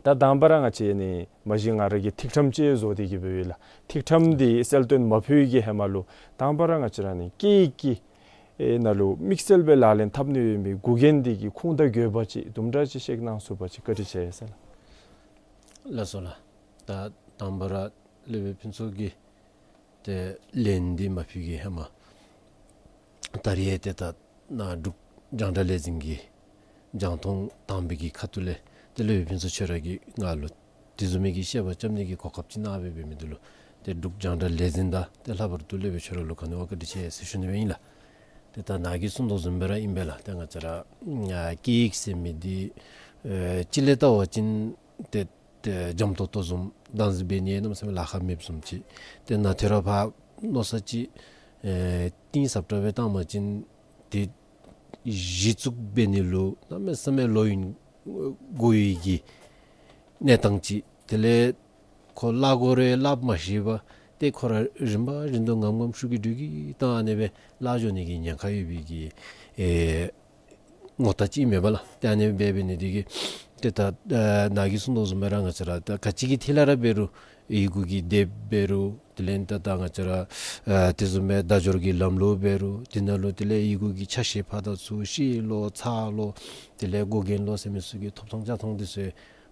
ད་དང་པ་ར་ང་བཅས་ནི་མ་གཞི་ང་ར་གིས་ཐིག་ཕྲེང་ཅིག་བཟོ་སྟེ་གི་སྦེ་ཡོད་ལགས། ཐིག་ཕྲེང་འདི་གསལ་སྟོན་མ་ཕུལ་གྱི་ཧེ་མ་ལུ་དང་པ་ར་ང་བཅས་ར་ནི་སྐད་ཡིག་གི་ཨེ་ནང་ལུ་དམིགས་བསལ་སྦེ་ལག་ལེན་འཐབ་ནི་ཡོད་མི་འགོ་འགན་འདི་གི་ཁུངས་དང་དགོས་པ་ཅིག་དུམ་གྲ་ཅིག་བཤད་གནང་ཚུགས་པ་ཅིན་བཀའ་དྲིན་ཆེ་ཟེར་ལགས། ལགས་སོ་ལགས། ད་དང་པ་ར་སློབ་དཔོན་ཕུན་ཚོགས་ཀྱིས་ཏེ་ལན་འདི་མ་ཕུལ་གྱི་ཧེ་མ་ད་རེས་ཏེ་ད་ནཱ་འབྲུག་རྒྱང་བསྒྲགས་ལས་འཛིན་གྱི་རྒྱང་མཐོང་དང་པའི་གི་ཁ་ཐུག་ལས་ཏེ་སློབ་དཔོན་ཕུན་ཚོགས་ཁྱོད་ར་གིས་ང་ལུ་དེ་བཟུམ་མའི་གི་བཤད་པ་རྐྱབ་ནི་གི་གོ་སྐབས་ཅིག་གནང་སྦེ་འབད་མི་འདི་ལུ་ཏེ་འབྲུག་རྒྱང་བསྒྲགས་ལས་འཛིན་དང་ཏེ་ལྷག་པར་དུ་སློབ་དཔོན་ཁྱོད་ར་ལུ་ག་ནི་བ་བཀའ་དྲིན་ཆེ་ཟེར་ཞུ་ནི་སྦེ་ཨིན་ལགས། ཏེ་ད་ནཱ་གིས་གསུངས་དོ་བཟུམ་སྦེ་ར་ཨིན་པས་ལགས། ཏེ་ང་བཅས་ར་ཨ་སྐད་ཡིག་ཟེར་མི་འདི་ཨེ་གཅིག་ལས་བལྟ་བ་ཅིན་ཏེ་ཏེ་འཇམ་ཏོང་ཏོ་བཟུམ་བདག་འཛིན་འབད་ནི་གནམ་མེད་ས་མེད་ལཱ་ཁག་མེདཔ་བཟུམ་ཅིག། ཏེ་ནཱ་ཐོ་རངས་ཕར་མནོ་བསམ་ཅིག་ཨེ་གཏིང་ཟབ་དྲགས་སྦེ་བཏང་བ་ཅིན་ཏེ་གཞི་བཙུགས་འབད་ནི་ལུ་གནམ་མེད་ས་མེད་ལོ་ཡུན་འགོར་བའི་གི་གནས་སྟངས་ཅིག། དེ་ལས་ཁོ་སླབ་དགོ་རུང་སླབ་མ་ཤེས་པར་ཏེ་ཁོ་ར་རིམ་པ་བཞིན་དུ་ངམ་ངམ་ཤུགས་ཀྱིས་སྒྲིག་གི་བཏང་ཨ་ནི་སྦེ་སླབ་འགྱོ་ནི་གི་ཉེན་ཁ་ཡོད་པའི་གི་ཨེ་ངོ་རྟགས་ཅིག་མས་པ་ལགས། ཏེ་ཨ་ནི་སྦེ་འབད་ནི་འདི་གིས་ཏེ་ད་ཨ་ནཱ་གིས་གསུངས་དོ་བཟུམ་སྦེ་ར་ང་བཅས་ར་ད་ག་ཅི་གི་ཐད་ལས་ར་འབད་རུང་ཡི་གུ་གི་དེབ་འབད་རུང་དེ་ལས་ད་ད་ང་བཅས་ར་ཨ་དེ་བཟུམ་སྦེ་བརྡ་སྦྱོར་གྱི་ལམ་ལུགས་འབད་རུང་དེ་ནང་ལུ་དེ་ལས་ཡི་གུ་གི་ཆ་ཤས་ཕར་དང་ཚུར་ཤེས་ལོ་ཚར་ལོ་དེ་ལས་འགོག་རྐྱེན་ལོ་ཟེར་མི་ཚུ་གི་ཐོབ་ཐང་རྐྱབ་ཐངས་འདི་ཚུ་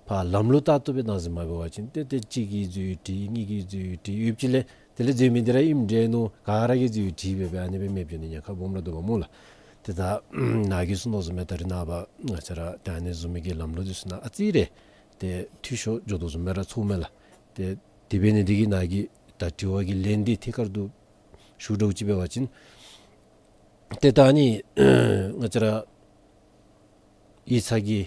ཕར་ལམ་ལུགས་ལྟར་དུ་སྦེ་བདག་འཛིན་མ་འབད་བ་ཅིན་ཏེ་ཏེ་གཅིག་གིས་འཛོལ་ཡི་འདྲ་གཉིས་ཀྱིས་འཛོལ་ཡི་འདྲ་ཡོདཔ་ཅིག་ལས་དེ་ལས་འཛོལ་མི་འདི་ར་ཨིནམ་འདྲས་མནོ་ག་ར་གིས་འཛོལ་ཡི་འདྲ་འབད་སྦེ་ཨ་ནི་སྦེ་མེདཔ་འགྱོ་ནི་ཉེན་ཁ་སྦོམ་ར་འདུག་པ་སྨོ་ལགས། ཏེ་ད་ནཱ་གིས་གསུངས་དོ་བཟུམ་སྦེ་ད་རེས་ནངས་པ་ང་བཅས་ར་ད་ཨ་ནི་བཟུམ་མའི་གི་ལམ་ལུགས་འདི་ཚུ་ནང་ཨ་ཙི་རེ་ཏེ་འཐུས་ཤོར་འགྱོ་དོ་བཟུམ་སྦེ་ར་ཚོརཝ་མས་ལགས། ཏེ་དེ་འབད་ནི་འདི་གིས་ནཱ་གི་ད་དྲི་བ་གི་ལན་འདི་ཐད་ཀར་དུ་ཞུ་འདྲཝ་ཅིག་འབད་བ་ཅིན་ཏེ་ད་ཨ་ནི་ང་བཅས་ར་ཡིག་ཚང་གི་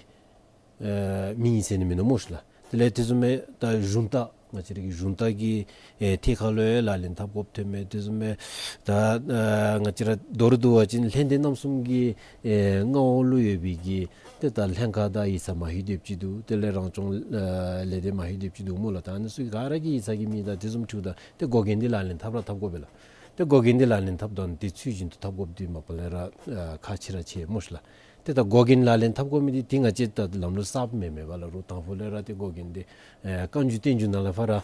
ཨེ་མིང་ཟེར་ནི་མིན་ནུག་སྨོ་ཤིག་ལགས། དེ་ལས་དེ་བཟུམ་སྦེ་ད་གཞུང་རྟ་ང་བཅས་ར་གི་གཞུང་རྟ་གི་ཨེ་ཐད་ཁར་ལུ་ཡང་ལག་ལེན་འཐབ་དགོཔ་ཐོནམ་མས། དེ་བཟུམ་སྦེ་ད་ཨེ་ང་བཅས་ར་མདོར་བསྡུ་བ་ཅིན་ལྷན་སྡེ་རྣམ་གསུམ་གྱི་ཨེ་མངའ་འོག་ལུ་ཡོད་པའི་གི་ཏེ་ད་ལྷན་ཁག་དང་ཡིག་ཚང་མ་ཧེ་སྡོདཔ་ཅིག་འདུག། དེ་ལས་རང་སྐྱོང་ཨེ་ལས་སྡེ་མ་ཧེ་སྡོདཔ་ཅིག་འདུག་སྨོ་ལགས། ད་ཨ་ནི་ཚུ་ག་ར་གི་ཡིག་ཚང་གི་མིང་དང་དེ་བཟུམ་འཁྲིལཝ་ད་ཏེ་འགོག་རྐྱེན་འདི་ལག་ལེན་འཐབ་ར་འཐབ་དགོ་པས་ལགས། ཏེ་འགོག་རྐྱེན་འདི་ལག་ལེན་འཐབ་དོན་འདི་ཚུལ་བཞིན་དུ་འཐབ་དགོཔ་འདི་མ་པ་ལས་ར་ཨ་ཁག་ཆེ་ར་ཆེ་སྨོ་ཤིག་ལགས། ཏེ་ད་འགོག་རྐྱེན་ལག་ལེན་འཐབ་དགོ་མི་འདི་ཏེ་ང་བཅས་ད་ལམ་ལུགས་གསརཔ་མེན་མས་པ་ལགས། རོགས་དང་ཕུ་ལས་ར་ཏེ་འགོག་རྐྱེན་འདི་ཨེ་བཀའ་འགྱུར་བསྟན་འགྱུར་ནང་ལས་ཕར་ར་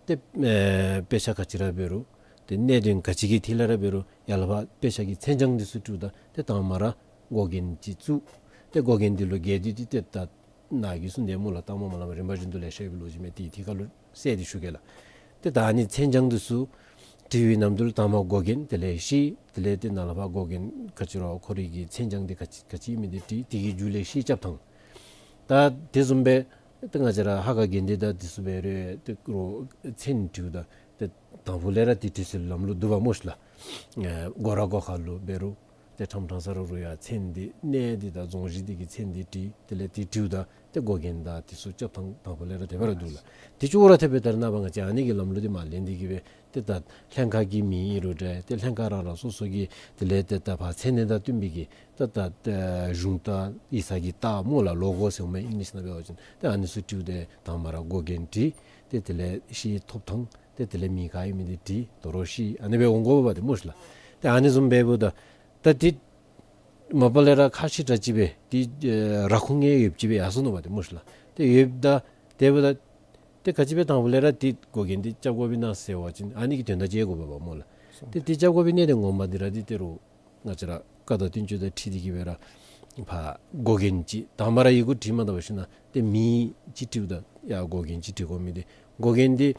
ཏེ་ཨེ་དཔེ་ཆ་ག་ཅི་ར་འབད་རུང་ཏེ་གནད་དོན་ག་ཅི་གི་ཐད་ལས་ར་འབད་རུང་ཡར་ལས་ཕར་དཔེ་ཆ་གི་མཚན་བྱང་འདི་ཚུ་བྲིཝ་ད་ཏེ་དང་པ་ར་འགོག་རྐྱེན་ཅིག་བཙུགས། ཏེ་འགོག་རྐྱེན་འདི་ལུ་འགལ་འདུ་འདི་ཏེ་ད་ནཱ་གིས་གསུངས་དེ་སྨོ་ལགས། ད་མ་མ་ལས་མ་རིམ་པ་བཞིན་དུ་ལེ་ཤ་ཡོད་པའི་ལོ་རྒྱུས་མས། ཏེ་ཐད་ཁར་ལུ་གསལ་ཏེ་ཞུ་གེ་ལགས། ཏེ་ད་ཨ་ནི་མཚན་བྱང་འདི་ཚུ་བྲི་བའི་ནམ་དུས་ལུ་དང་པ་འགོག་རྐྱེན་དེ་ལས་ཤེས། དེ་ལས་ཏེ་ནཱ་ལས་ཕར་འགོག་རྐྱེན་ག་ཅི་ར་ཁོ་རའི་གི་མཚན་བྱང་འདི་ག་ཅི་ག་ཅི་ཨིན་མི་འདི་བྲི། དེ་གི་མཇུག་ལས་ཤེས་རྐྱབ་ཐངས། ད་དེ་བཟུམ་སྦེ་ཏེ་ང་བཅས་ར་ཧ་ག་དགེ་ལྡན་དང་དེ་ཚུ་འབད་རུང་ཏེ་རོགས་མཚན་བྲིཝ་ད་ཏེ་དང་ཕུ་ལས་ར་ཏེ་བྲི་སྲོལ་ལམ་ལུགས་འདུག་པ་སྨོ་ཤིག་ལགས། ཨེ་སྒོ་ར་སྒོ་ཁ་ལུ་འབད་རུང་ཏེ་ཁྲམ་ཁྲང་ས་ར་རུང་ཡང་མཚན་འདི་གནས་འདི་དང་རྫོང་གཞི་འདི་གི་མཚན་འདི་བྲི། དེ་ལས་ཏེ་བྲིཝ་ད་ཏེ་འགོག་རྐྱེན་དང་དེ་ཚུ་རྐྱབ་ཐངས་དང་ཕུ་ལས་ར་དེ་སྦེ་ར་འདུག་ལགས། དེ་ཅོག་ར་འཐདཔ་སྦེ་ད་རེས་ནངས་པ་ང་བཅས་ཨ་ནི་གི་ལམ་ལུགས་འདི་མར་ལེན་ཏེ་གི་སྦེ་ཏེ་ད་ལྷན་ཁག་གི་མིང་ཨིན་རུང་འདྲ་ཏེ་ལྷན་ཁག་རང་རང་སོ་སོ་གི་དེ་ལས་ཏེ་ད་ཕར་མཚན་གནས་དང་བསྟུན་པའི་གི་ཏེ་ད་ཨེ་གཞུང་རྟ་ཡིག་ཚང་གི་རྟགས་སྨོ་ལགས། ལོ་གོ་ཟེར་མི་ཨིང་ལིཤ་ནང་འབད་བ་ཅིན་ཏེ་ཨ་ནི་ཚུ་བྲིཝ་ད་དང་པ་ར་འགོག་རྐྱེན་བྲི། ཏེ་དེ་ལས་ཤེས་ཐོབ་ཐངས། ཏེ་དེ་ལས་མིང་ག་ཨིན་མི་འདི་བྲི། དོ་རུང་ཤེས། ཨ་ནི་སྦེ་འོང་དགོ་པས་ཏེ་སྨོ་ཤིག་ལགས། ཏེ་ཨ་ནི་བཟུམ་འབདཝ་ད་ད་འདི་མ་པ་ལས་ར་ཁག་ཆེ་དྲགས་ཅིག་སྦེ་འདི་ཨེ་ར་ཁུངས་ཡོདཔ་ཅིག་སྦེ་ཡར་སོ་ནུག་པ་ཏེ་སྨོ་ཤིག་ལགས། ཏེ་ཡོདཔ་ད་དེ་འབདཝ་ད་ཏེ་ག་ཅི་སྦེ་དང་ཕུ་ལས་ར་འདི་འགོག་རྐྱེན་འདི་རྐྱབ་དགོཔ་ཨིན་ན་ཟེར་བ་ཅིན་ཨ་ནི་གི་དོན་དག་ཅིག་དགོ་པས་པ་སྨོ་ལགས། ཏེ་འདི་རྐྱབ་དགོ་པའི་གནད་དོན་ངོ་མ་འདི་ར་འདི་ཏེ་རོགས་ང་བཅས་ར་བཀའ་དང་བསྟན་བཅོས་དང་འཁྲིལ་ཏེ་གི་སྦེ་ར་ཕར་འགོག་རྐྱེན་ཅིག་དང་པ་ར་ཡི་གུ་བྲིས་མ་ད་པ་ཞིན་ན་ཏེ་མིང་ཅིག་བྲིཝ་ད་ཡར་འགོག་རྐྱེན་ཅིག་བྲི་དགོ་མི་འདི་འགོག་རྐྱེན་འདི་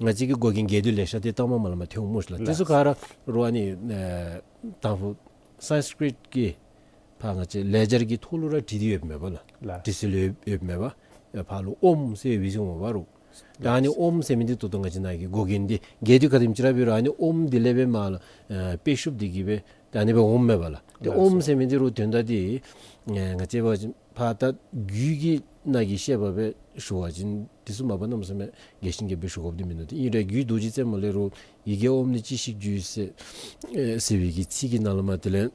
ང་བཅས་ཀྱི་འགོག་རྐྱེན་འགལ་འདུ་ལེ་ཤ་འདི་ད་མ་མ་ལས་མར་ཐོན་འོང་སྨོ་ཤིག་ལགས། དེ་ཚུ་ག་ར་རོགས་ཨ་ནི་ཨེ་དང་ཕུ་སཾསྐྲྀཏ་གི་ཕར་ང་བཅས་ལེགས་སྦྱར་གྱི་ཐོག་ལུ་ར་བྲིས་ཏེ་ཡོདཔ་མས་པ་ལགས། ལགས། བྲི་སྲོལ་ཡོད་ཡོདཔ་མས་པ། ཡར་ཕར་ལུ་ཨོཾ་ཟེར་ཡོད་པའི་བཟུམ་འབད་རུང་། ད་ཨ་ནི་ཨོཾ་ཟེར་མི་འདི་ད་ལྟོ་ང་བཅས་ནཱ་གི་འགོག་རྐྱེན་འདི་འགལ་འདུ་ག་དེམ་ཅིག་ར་འབད་རུང་ཨ་ནི་ཨོཾ་འདི་ལས་སྦེ་མར་ལུ་ཨེ་དཔེ་ཤུབས་འདི་གིས་སྦེ་ད་ཨ་ནི་སྦེ་འོངམ་མས་པ་ལགས། ཏེ་ལགས་སོ། ཨོཾ་ཟེར་མི་འདི་རོགས་དོན་དག་འདི་ཨེ་ང་བཅས་འབད་བ་ཅིན་ ཕར་ད་རྒྱུད་ཀྱི་ནང་གི་བཤད་པ་སྦེ་ཞུ་བ་ཅིན་དེ་ཚུ་མ་པ་གནམ་མེད་ས་མེད་རྒྱས་ཤིང་རྒྱསཔ་སྦེ་ཞུ་དགོཔ་འདི་མིན་འདུག། ཏེ་ཨིན་རུང་རྒྱུད་རྡོ་རྗེ་རྩེ་མོ་ལས་རུང་ཡི་གེ་ཨོཾ་ནི་ཅི་ཞིག་བརྗོད་ཟེར་ཨེ་ཟེར་བའི་གི་ཚིག་གི་ནང་ལུ་མར་དེ་ལས་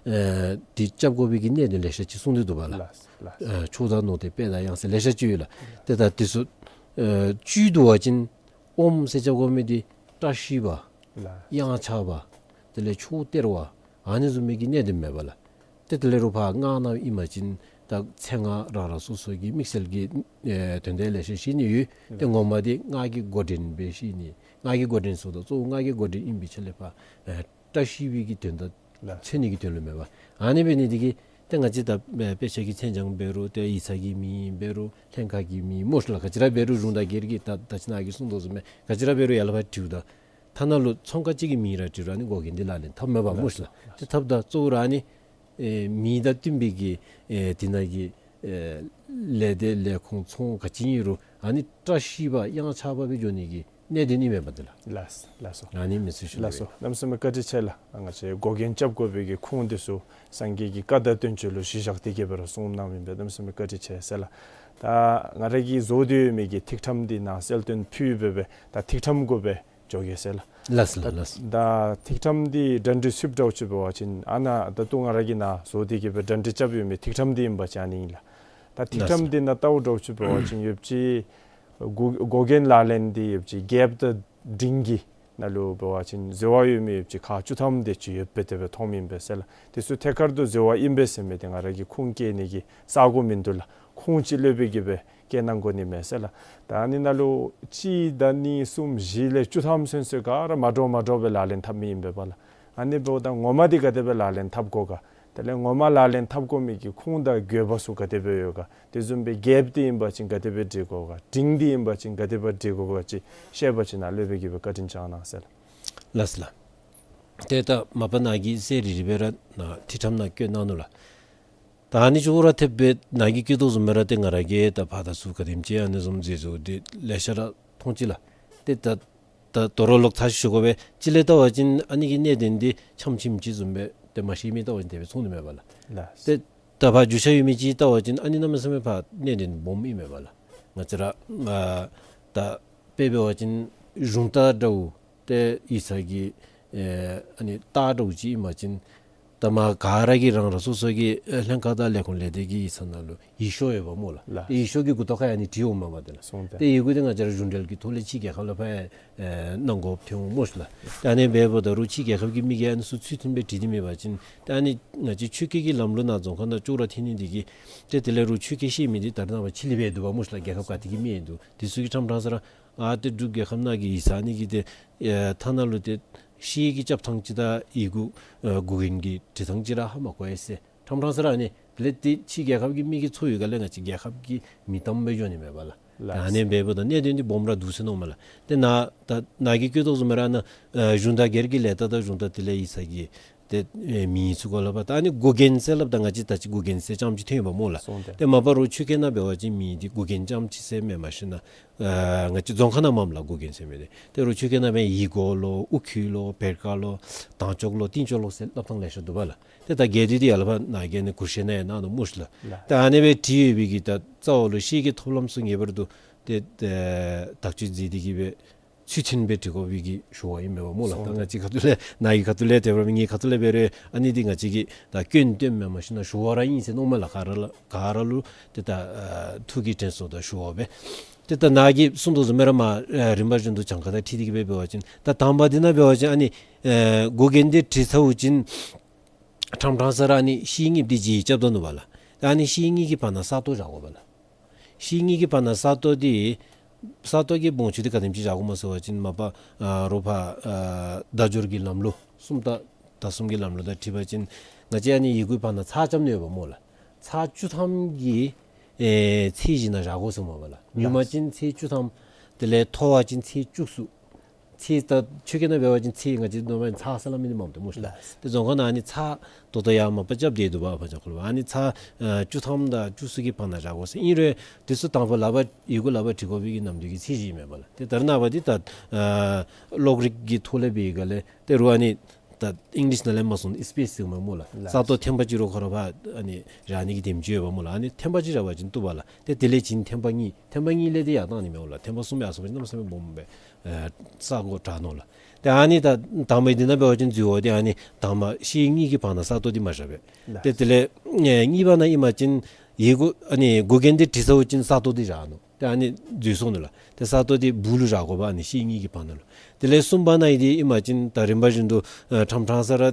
ཨེ་དེ་རྐྱབ་དགོ་པའི་གི་གནད་དོན་ལེ་ཤ་ཅིག་གསུངས་ཏེ་འདུག་པ་ལགས། ལགས་ལགས། ཨེ་མཆོག་དང་ནོར་དེ་དཔལ་དང་གཡང་ཟེར་ལེ་ཤ་ཅིག་ཡོད་ལགས། ཏེ་ད་དེ་ཚུ་ཨེ་བཅུད་བསྡུ་བ་ཅིན་ཨོཾ་ཟེར་རྐྱབ་དགོ་མི་འདི་བཀྲ་ཤིས་པ། ལགས། གཡང་ཆགས་པ། དེ་ལས་མཆོག་སྟེར་བ། ཨ་ནི་བཟུམ་མའི་གི་གནད་དོན་མེན་པ་ལགས། ཏེ་དེ་ལས་རུང་ཕར་སྔགས་ནང་ཨིན་པ་ཅིན་ད་མཚན་སྔགས་རང་རང་སོ་སོ་གི་དམིགས་བསལ་གྱི་ཨེ་དོན་དག་ལེ་ཤ་བཤད་ནི་ཡོད། ཏེ་ངོ་མ་འདི་སྔགས་ཀྱི་མགོ་འདྲེན་སྦེ་བཤད་ནི། སྔགས་ཀྱི་མགོ་འདྲེན་ཟེརཝ་ད་གཙོ་བོ་སྔགས་ཀྱི་མགོ་འདྲེན་ཨིན་པའི་ཆ་ལས་ཕར་ཨེ་བཀྲ་ཤིས་པའི་གི་དོན་དག་ལགས། མཚོན་ནི་གི་དོན་ལུ་མེན་པ། ཨ་ནི་འབད་ནི་འདི་གིས་ཏེ་ང་བཅས་ད་དཔེ་ཆ་གི་མཚན་བྱང་འབད་རུང་ཏེ་ཡིག་ཚང་གི་མིང་འབད་རུང་ལྷན་ཁག་གི་མིང་སྨོ་ཤ་ལགས། ག་ཅི་ར་འབད་རུང་གཞུང་དང་སྒེར་གྱི་ད་ད་ཅི་ནཱ་གིས་གསུངས་དོ་བཟུམ་སྦེ་ག་ཅི་ར་འབད་རུང་ཡར་ལས་ཕར་དྲིཝ་ད་ཐ་ན་ལུ་ཚོང་ཁང་ཅིག་གི་མིང་ར་དྲིཝ་རུང་ཨ་ནི་འགོག་རྐྱེན་འདི་ལག་ལེན་འཐབ་མེན་པ་སྨོ་ཤ་ལགས། ལགས་སོ། ཏེ་འཐབ་ད་གཙོ་བོ་ར་ཨ་ནི་ཨེ་མིང་དང་བསྟུན་པའི་གི་ཨེ་དེ་ནང་གི་ཨེ་ལས་སྡེ་ལས་ཁུངས་ཚོང་ག་ཅི་ཨིན་རུང་ཨ་ནི་བཀྲ་ཤིས་པ་གཡང་ཆགས་པ་སྦེ་འགྱོ་ནི་གི་གནད་དོན་ཨིན་མས་པ་འདི་ལགས། ལགས་ལགས་སོ། ཨ་ནི་མི་ཚུ་ཞུ་ལགས་སོ། ནམ་ཟེར་མི་བཀའ་དྲིན་ཆེ་ལགས། ང་བཅས་འགོག་རྐྱེན་རྐྱབ་དགོ་པའི་གི་ཁུངས་འདི་ཚུ་སངས་རྒྱས་ཀྱི་བཀའ་དང་བསྟན་བཅོས་ལུ་གཞི་བཞག་སྟེ་གི་སྦེ་ར་གསུངས་གནངམ་ཨིན་པས། ནམ་ཟེར་མི་བཀའ་དྲིན་ཆེ་ཟེར་ལགས། ད་ང་ར་གིས་བཟོ་སྟེ་ཡོད་མི་གི་ཐིག་ཁྲམ་འདི་ནཱ་གསལ་སྟོན་ཕུལ་སྦེ་སྦེ་ད་ཐིག་ཁྲམ་གུ་སྦེ་འགྱོ་གེ་ཟེར་ལགས། ལགས་སོ་ལགས། ལགས་སོ། ད་ཐིག་ཁྲམ་འདི་གྲ་སྒྲིག་ཚུགསཔ་འདྲཝ་ཅིག་འབད་བ་ཅིན་ཨ་ནཱ་ད་ལྟོ་ང་ར་གིས་ནཱ་བཟོ་སྟེ་གི་སྦེ་གྲ་སྒྲིག་རྐྱབ་ཡོད་མི་ཐིག་ཁྲམ་འདི་ཨིན་པ་ཅིན་ཨ་ནི་ཨིན་ལགས། ད་ཐིག་ཁྲམ་འདི་ནང་བལྟཝ་འདྲཝ་ཅིག་འབད་བ་ཅིན་ཡོདཔ་ཅིག་འགོག་འགོག་རྐྱེན་ལག་ལེན་འདི་ཡོདཔ་ཅིག་རྒྱལཔོ་དང་འབྲིང་གི་ནང་ལུ་འབད་བ་ཅིན་ཟེར་བ་ཡོད་མི་ཡོདཔ་ཅིག་ཁག་བཅུ་ཐམ་དེ་ཅིག་ཡོདཔ་སྦེ་དེ་སྦེ་མཐོངམ་ཨིན་པས་ཟེར་ལགས། དེ་ཚུ་ཐད་ཀར་དུ་ཟེར་བ་ཨིན་པས་ཟེར་མི་འདི་ང་ར་གིས་ཁུངས་བཀལ་ནི་གི་ས་གོ་མིན་འདུག་ལགས། ཁུངས་ཅིག་ལྷོད་པའི་གི་སྦེ་བཀལ་གནང་དགོ་ནི་མས་ཟེར་ལགས། ད་ཨ་ནི་ནང་ལུ་གཅིག་དང་གཉིས་གསུམ་བཞི་ལས་བཅུ་ཐམ་ཚུན་ཚོད་ག་ར་མ་འདྲཝ་མ་འདྲཝ་སྦེ་ལག་ལེན་འཐབ་མི་ཨིན་པས་པ་ལགས། ཨ་ནི་འབདཝ་ད་ངོ་མ་འདི་ག་དེ་སྦེ་ལག་ལེན་འཐབ་དགོ་ག། དེ་ལས་ངོ་མ་ལག་ལེན་འཐབ་དགོ་མི་གི་ཁུངས་དང་དགོས་པ་ཚུ་ག་དེ་སྦེ་ཡོད་ག། དེ་བཟུམ་སྦེ་རྒྱལཔོ་འདི་ཨིན་པ་ཅིན་ག་དེ་སྦེ་སྒྲིག་དགོ་ག། འབྲིང་འདི་ཨིན་པ་ཅིན་ག་དེ་སྦེ་སྒྲིག་དགོ་ག་ཅིག་བཤད་པ་ཅིན་ནཱ་ལྷོད་པའི་གི་སྦེ་བཀའ་དྲིན་བསྐྱང་གནང་ཟེར་ལགས། ལགས་སོ་ལགས། ཏེ་ད་མ་པ་ནཱ་གིས་གསལ་རི་རི་སྦེ་ར་ནཱ་ཐིག་ཁྲམ་ནང་བཀོད་གནང་ནུག་ལགས། ད་ཨ་ནི་ཅོག་ར་འཐདཔ་སྦེ་ནཱ་གིས་བཀོད་དོ་བཟུམ་སྦེ་ར་ཏེ་ང་ར་གིས་ད་ཕར་དང་ཚུར་ག་དེམ་ཅིག་ཨ་ནི་བཟུམ་མཛད་བཟོ་འདི་ལེ་ཤ་ར་མཐོང་ཅི་ལགས། ཏེ་ད་ད་དོ་རུང་ལོག་ཐ་ཞུ་དགོ་པས། ཅིག་ལས་བལྟ་བ་ཅིན་ཨ་ནི་གི་གནད་དོན་འདི་ཆམ་ཆིམ་ཅིག་བཟུམ་སྦེ་ཏེ་མ་ཤེས་མི་བལྟ་བ་ཅིན་དེ་སྦེ་མཐོང་ནི་མས་པ་ལགས། ལགས། ཏེ་ད་ཕར་རྒྱུས་ཆ་ཡོད་མི་ཅིག་བལྟ་བ་ཅིན་ཨ་ནི་གནམ་མེད་ས་མེད་ཕར་གནད་དོན་སྦོམ་ཨིན་མས་པ་ལགས། ང་བཅས་ར་ཨ་ད་དཔེ་འབད་བ་ཅིན་གཞུང་དང་འདྲཝ་ཏེ་ཡིག་ཚང་གི་ཨེ་ཨ་ནི་རྟགས་འདྲཝ་ཅིག་ཨིན་པ་ཅིན་ད་མར་ག་ར་གིས་རང་རང་སོ་སོ་གི་ཨེ་ལྷན་ཁག་དང་ལས་ཁུངས་ལས་སྡེ་གི་ཡིག་ཚང་ནང་ལུ་ཡིག་ཤོག་ཡོདཔ་སྨོ་ལགས། ལགས། ཏེ་ཡིག་ཤོག་གི་མགུ་ཏོ་ཁར་ཡང་ཨ་ནི་བྲིས་འོངམ་མས་པ་དེ་ལགས། སོང་སྟེ། ཏེ་ཡི་གུ་འདི་ང་བཅས་ར་གཞུང་འབྲེལ་གྱི་ཐོག་ལས་ཕྱི་རྒྱལ་ཁབ་ལུ་ཕར་ཨེ་གནང་དགོཔ་ཐོན་འོང་སྨོ་ཤ་ལགས། ད་ཨ་ནི་འབདཝ་ད་རུང་ཕྱི་རྒྱལ་ཁབ་ཀྱི་མི་གིས་ཨ་ནི་ཚུ་ཚུལ་མཐུན་སྦེ་བྲིས་ཏེ་མེད་པ་ཅིན་ད་ཨ་ནི་ང་བཅས་ཆོས་སྐད་ཀྱི་ལམ་ལུགས་ནང་རྫོང་ཁ་ནང་ཅོག་ར་འཐད་ནི་འདི་གིས་ཏེ་དེ་ལས་རུང་ཆོས་སྐད་ཤེས་མི་འདི་ད་རེས་ནངས་པ་ཕྱི་གླིང་སྦེ་འདུག་པ་སྨོ་ཤ་ལགས། རྒྱལ་ཁབ་ག་ཏེ་གི་མི་ཡང་འདུག། དེ་ཚུ་གིས་ཕྲང་ཕྲང་ས་ར་ཨ་ཏེ་འབྲུག་རྒྱལ་ཁབ་ནང་གི་ཡིག་ཚང་ཨ་ནི་གི་ཏེ་ཨེ་ཐ་ན་ལུ་ཏེ་ཤེལ་གྱི་རྐྱབ་ཐངས་ཅིག་དང་ཡི་གུ་ཨེ་འགོག་རྐྱེན་གྱི་འབྲི་ཐངས་ཅིག་ར་ཧ་མ་གོ་ཡི་ཟེར། ཕྲང་ཕྲང་ས་ར་ཨ་ནི་དེ་ལས་ཏེ་ཕྱི་རྒྱལ་ཁབ་ཀྱི་མི་གིས་འཚོལ་བའི་སྒང་ལས་ང་བཅས་རྒྱལ་ཁབ་ཀྱི་མི་དམ་སྦེ་འགྱོ་ནི་མས་པ་ལགས། ལགས། ད་ཨ་ནི་འབདཝ་ད་གནད་དོན་འདི་སྦོམ་ར་འདུག་ཟེར་མནོཝ་མས་ལགས། ཏེ་ནཱ་ད་ནཱ་གིས་བཀོད་དོ་བཟུམ་སྦེ་ར་ནཱ་ཨེ་གཞུང་དང་སྒེར་གྱི་ལས་རྟགས་དང་གཞུང་དང་དེ་ལས་ཡིག་ཚང་གི་ཏེ་ཨེ་མིང་ཚུ་གུ་ལུ་ཕར་ད་ཨ་ནི་འགོག་རྐྱེན་ཟེར་སླབ་ད་ང་བཅས་ད་ཅི་འགོག་རྐྱེན་ཟེར་རྐྱངམ་ཅིག་ཐོན་ཡི་པ་སྨོ་ལགས། སོང་སྟེ། ཏེ་མ་པ་རོགས་ཆོས་སྐད་ནང་འབད་བ་ཅིན་མིང་འདི་འགོག་རྐྱེན་རྐྱངམ་ཅིག་ཟེར་མེན། མ་གཞི་ནཱ་ཨ་ང་བཅས་རྫོང་ཁ་ནང་མས་ལགས་འགོག་རྐྱེན་ཟེར་མི་འདི། ཏེ་རོགས་ཆོས་སྐད་ནང་འབད་ཡི་གོ་ལོ་ཨུ་ཁུ་ལོ་བེར་ཀ་ལོ་དང་ཅོག་ལོ་ཏིང་ཅོག་ལོ་ཟེར་སླབ་ཐངས་ལེ་ཤ་འདུག་པ་ལགས། ཏེ་ད་གལ་ཏེ་འདི་ཡར་ལས་ཕར་ནཱ་གིས་ཨ་ནི་གུར་ཤེས་ནང་ཡང་གནང་ནུག་སྨོ་ཤ་ལགས། ལགས། ད་ཨ་ནི་སྦེ་བྲིས་ཡོད་པའི་གི་ད་རྩ་བ་ལུ་ཤེལ་གྱི་ཐོབ་ལམ་ཚུ་ངེས་པར་དུ་ཏེ་ཨེ་དག་བཅོས་མཛད་དེ་གི་སྦེ་ཚུལ་མཐུན་སྦེ་བྲི་དགོ་པའི་གི་ཞུ་བ་ཨིན་མས་པ་སྨོ་ལགས། སོང་། ད་ང་བཅས་ཁ་ཐུག་ལས་ནཱ་གི་ཁ་ཐུག་ལས་དེ་སྦེ་ངེའི་ཁ་ཐུག་ལས་འབད་རུང་ཨ་ནི་འདི་ང་བཅས་ཀྱི་ད་སྐྱོན་སྟོནམ་མས། མ་གཞི་ནཱ་ཞུ་བ་ར་ཨིན་ཟེར་མནོཝ་མས་ལགས། ག་ར་ལུ་ག་ར་ལུ་ཏེ་ད་ཨ་ཐུགས་ཀྱི་དྲན་གསོ་དང་ཞུ་བ་སྦེ། ཏེ་ད་ནཱ་གིས་གསུངས་དོ་བཟུམ་སྦེ་ར་མར་ཨ་རིམ་པ་བཞིན་དུ་གྱངས་ཁ་དང་འཁྲིལ་ཏེ་གི་སྦེ་འབད་བ་ཅིན་ད་དང་པ་འདི་ནང་འབད་བ་ཅིན་ཨ་ནི་ཨེ་འགོག་རྐྱེན་འདི་བྲིས་ཚརཝ་ཅིག་ཕྲང་ཕྲང་ས་ར་ཨ་ནི་ཤེལ་གཉིས་འདི་བརྗེ་རྐྱབ་ད་ནུག་པ་ལགས། ད་ཨ་ནི་ཤེལ་གཉིས་ཀྱི་བར་ན་ས་སྟོང་བཞག་དགོ་པ་ལགས། ཤེལ་གཉིས་ཀྱི་བར་ན་ས་སྟོང་འདི་ས་སྟོང་གི་སྦོམ་ཆུང་འདི་ག་དེམ་ཅིག་བཞག་དགོཔ་སྨོ་ཟེར་བ་ཅིན་མ་པ་ཨ་རོགས་ཕར་ཨ་བརྡ་སྦྱོར་གྱི་ལམ་ལུགས་སུམ་རྟགས་དང་གསུམ་གྱི་ལམ་ལུགས་དང་འཁྲིལ་བ་ཅིན་ང་བཅས་ཨ་ནི་ཡི་གུའི་བར་ན་ཚེག་རྐྱབ་ནི་ཡོདཔ་སྨོ་ལགས། ཚེག་བཅུ་ཐམ་གྱི་ཨེ་ཚད་གཞི་ནང་བཞག་དགོ་ཟེར་མས་པ་ལགས། ཉུང་མ་ཅིན་ཚེག་བཅུ་ཐམ། དེ་ལས་མཐོ་བ་ཅིན་ཚེག་བཅུ་གསུམ། ཚེག་ད་ཆོས་སྐད་ནང་འབད་བ་ཅིན་ཚེག་ང་བཅས་ནོར་མ་ཚེག་ཟེར་སླབ་མི་འདི་མངམ་འདུག་སྨོ་ཤ་ལགས། ལགས། ཏེ་རྫོང་ཁ་ནང་ཨ་ནི་ཚེག་ད་ལྟོ་ཡང་མ་པ་རྐྱབ་སྟེ་འདུག་པ། ཕར་ཅིག་ཁོ་ལུ་ཨ་ནི་ཚེག་ཨ་བཅུ་ཐམ་དང་བཅུ་གསུམ་གྱི་བར་ན་བཞག་དགོ་ཟེར། ཨིན་རུང་དེ་ཚུ་དང་པ་ལག་པར་ཡི་གུ་ལག་པར་བྲི་དགོ་པའི་གི་ནམ་དུས་ཀྱི་ཚད་གཞི་ཨིན་མས་པ་ལགས། ཏེ་ད་རེས་ནངས་པ་འདི་ད་ཨ་གློག་རིག་གི་ཐོག་ལས་འབད་བའི་སྒང་ལས་ཏེ་རོགས་ཨ་ནི་ ད་ཨིང་ལིཤ་ནང་ལས་མར་སོང་སི་པེསི་ཟེར་མས་སྨོ་ལགས། ལགས། ས་སྟོང་ཐེངས་པ་གཅིག་ར་ཁོ་ར་ཕར་ཨ་ནི་རག་ནི་གི་དེམ་ཅིག་ཡོདཔ་སྨོ་ལགས། ཨ་ནི་ཐེངས་པ་གཅིག་རག་པ་ཅིན་བཏུབ་པ་ལགས། ཏེ་དེ་ལས་བྱིན་ཐེངས་པ་གཉིས། ཐེངས་པ་གཉིས་ལས་དེ་ཡར་བཏང་ནི་མས་སྨོ་ལགས། ཐེངས་པ་གསུམ་ཡར་སོང་པ་ཅིན་གནམ་མེད་ས་མེད་སྦོམ་སྦེ་ཨེ་ས་གོ་དྲག་ནུག་ལགས། ཏེ་ཨ་ནི་ད་དང་པ་འདི་ནང་འབད་བ་ཅིན་འཛུལ་དགོཔ་འདི་ཨ་ནི་དང་པ་ཤེལ་གཉིས་ཀྱི་བར་ན་ས་སྟོང་འདི་མ་བཞག་པས། ལགས། ཏེ་དེ་ལས་ཨེ་གཉིས་པ་ནང་ཨིན་པ་ཅིན་ཡི་གུ་ཨ་ནི་འགོག་རྐྱེན་འདི་བྲིས་ཚརཝ་ཅིག་ས་སྟོང་འདི་བཞག་ནུག། ཏེ་ཨ་ནི་འཛུལ་སོང་ནུག་ལགས། ཏེ་ས་སྟོང་འདི་སྦུག་ལུ་བཞག་དགོ་པས། ཨ་ནི་ཤེལ་གཉིས་ཀྱི་བར་ན་ལུ། དེ་ལས་གསུམ་པ་ནང་ཨིན་འདི་ཨིན་པ་ཅིན་ད་རིམ་པ་བཞིན་དུ་ཨ་ཕྲང་ཕྲང་ས་ར་ཨ་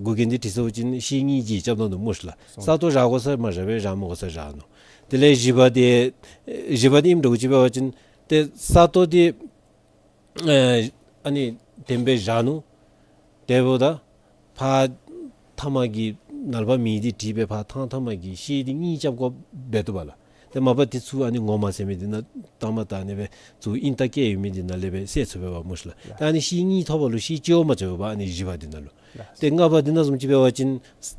འགོག་རྐྱེན་འདི་བྲིས་ཚརཝ་ཅིག་ཤེལ་གཉིས་ཀྱིས་རྐྱབ་བཏང་ནུག་སྨོ་ལགས། སོང་། ས་སྟོང་བཞག་དགོ་ས་མ་བཞག་པས། བཞག་མ་དགོ་ས་བཞག་ནུག། དེ་ལས་བཞི་པ་འདི་ཨེ་བཞི་པ་འདི་ཨིནམ་འདྲཝ་ཅིག་འབད་བ་ཅིན་ཏེ་ས་སྟོང་འདི་ཨེ་ཨ་ནི་དེམ་སྦེ་བཞག་ནུག། དེ་འབདཝ་ད་ཕར་མཐའ་མ་གི་ནཱ་ལས་ཕར་མེ་འདི་བྲིས་སྦེ་ཕར་ཐང་མཐའ་མ་གི་ཤེལ་འདི་གཉིས་རྐྱབ་དགོཔ་འབད་བཏུབ་པ་ལགས། ཏེ་མ་པ་འདི་ཚུ་ཨ་ནི་ངོ་མ་ཟེར་མི་འདི་ནང་ལྟ་མ་ད་ཨ་ནི་སྦེ་ཚུར་ཨིན་རྟགས་བཀལ་ཡོད་མི་འདི་ནང་ལས་སྦེ་བསལ་ཚུགས་པས་པ་སྨོ་ལགས། ལགས། ད་ཨ་ནི་ཤེལ་གཉིས་ཐོབ་པ་ལུ་ཤེལ་གཅིག་བ་མ་རྐྱབ་པས་པ། ཨ་ནི་བཞི་པ་འདི་ནང་ལུ། ལགས། ཏེ་ལྔ་པ་འདི་ནང་བཟུམ་ཅིག་འབད་བ་ཅིན་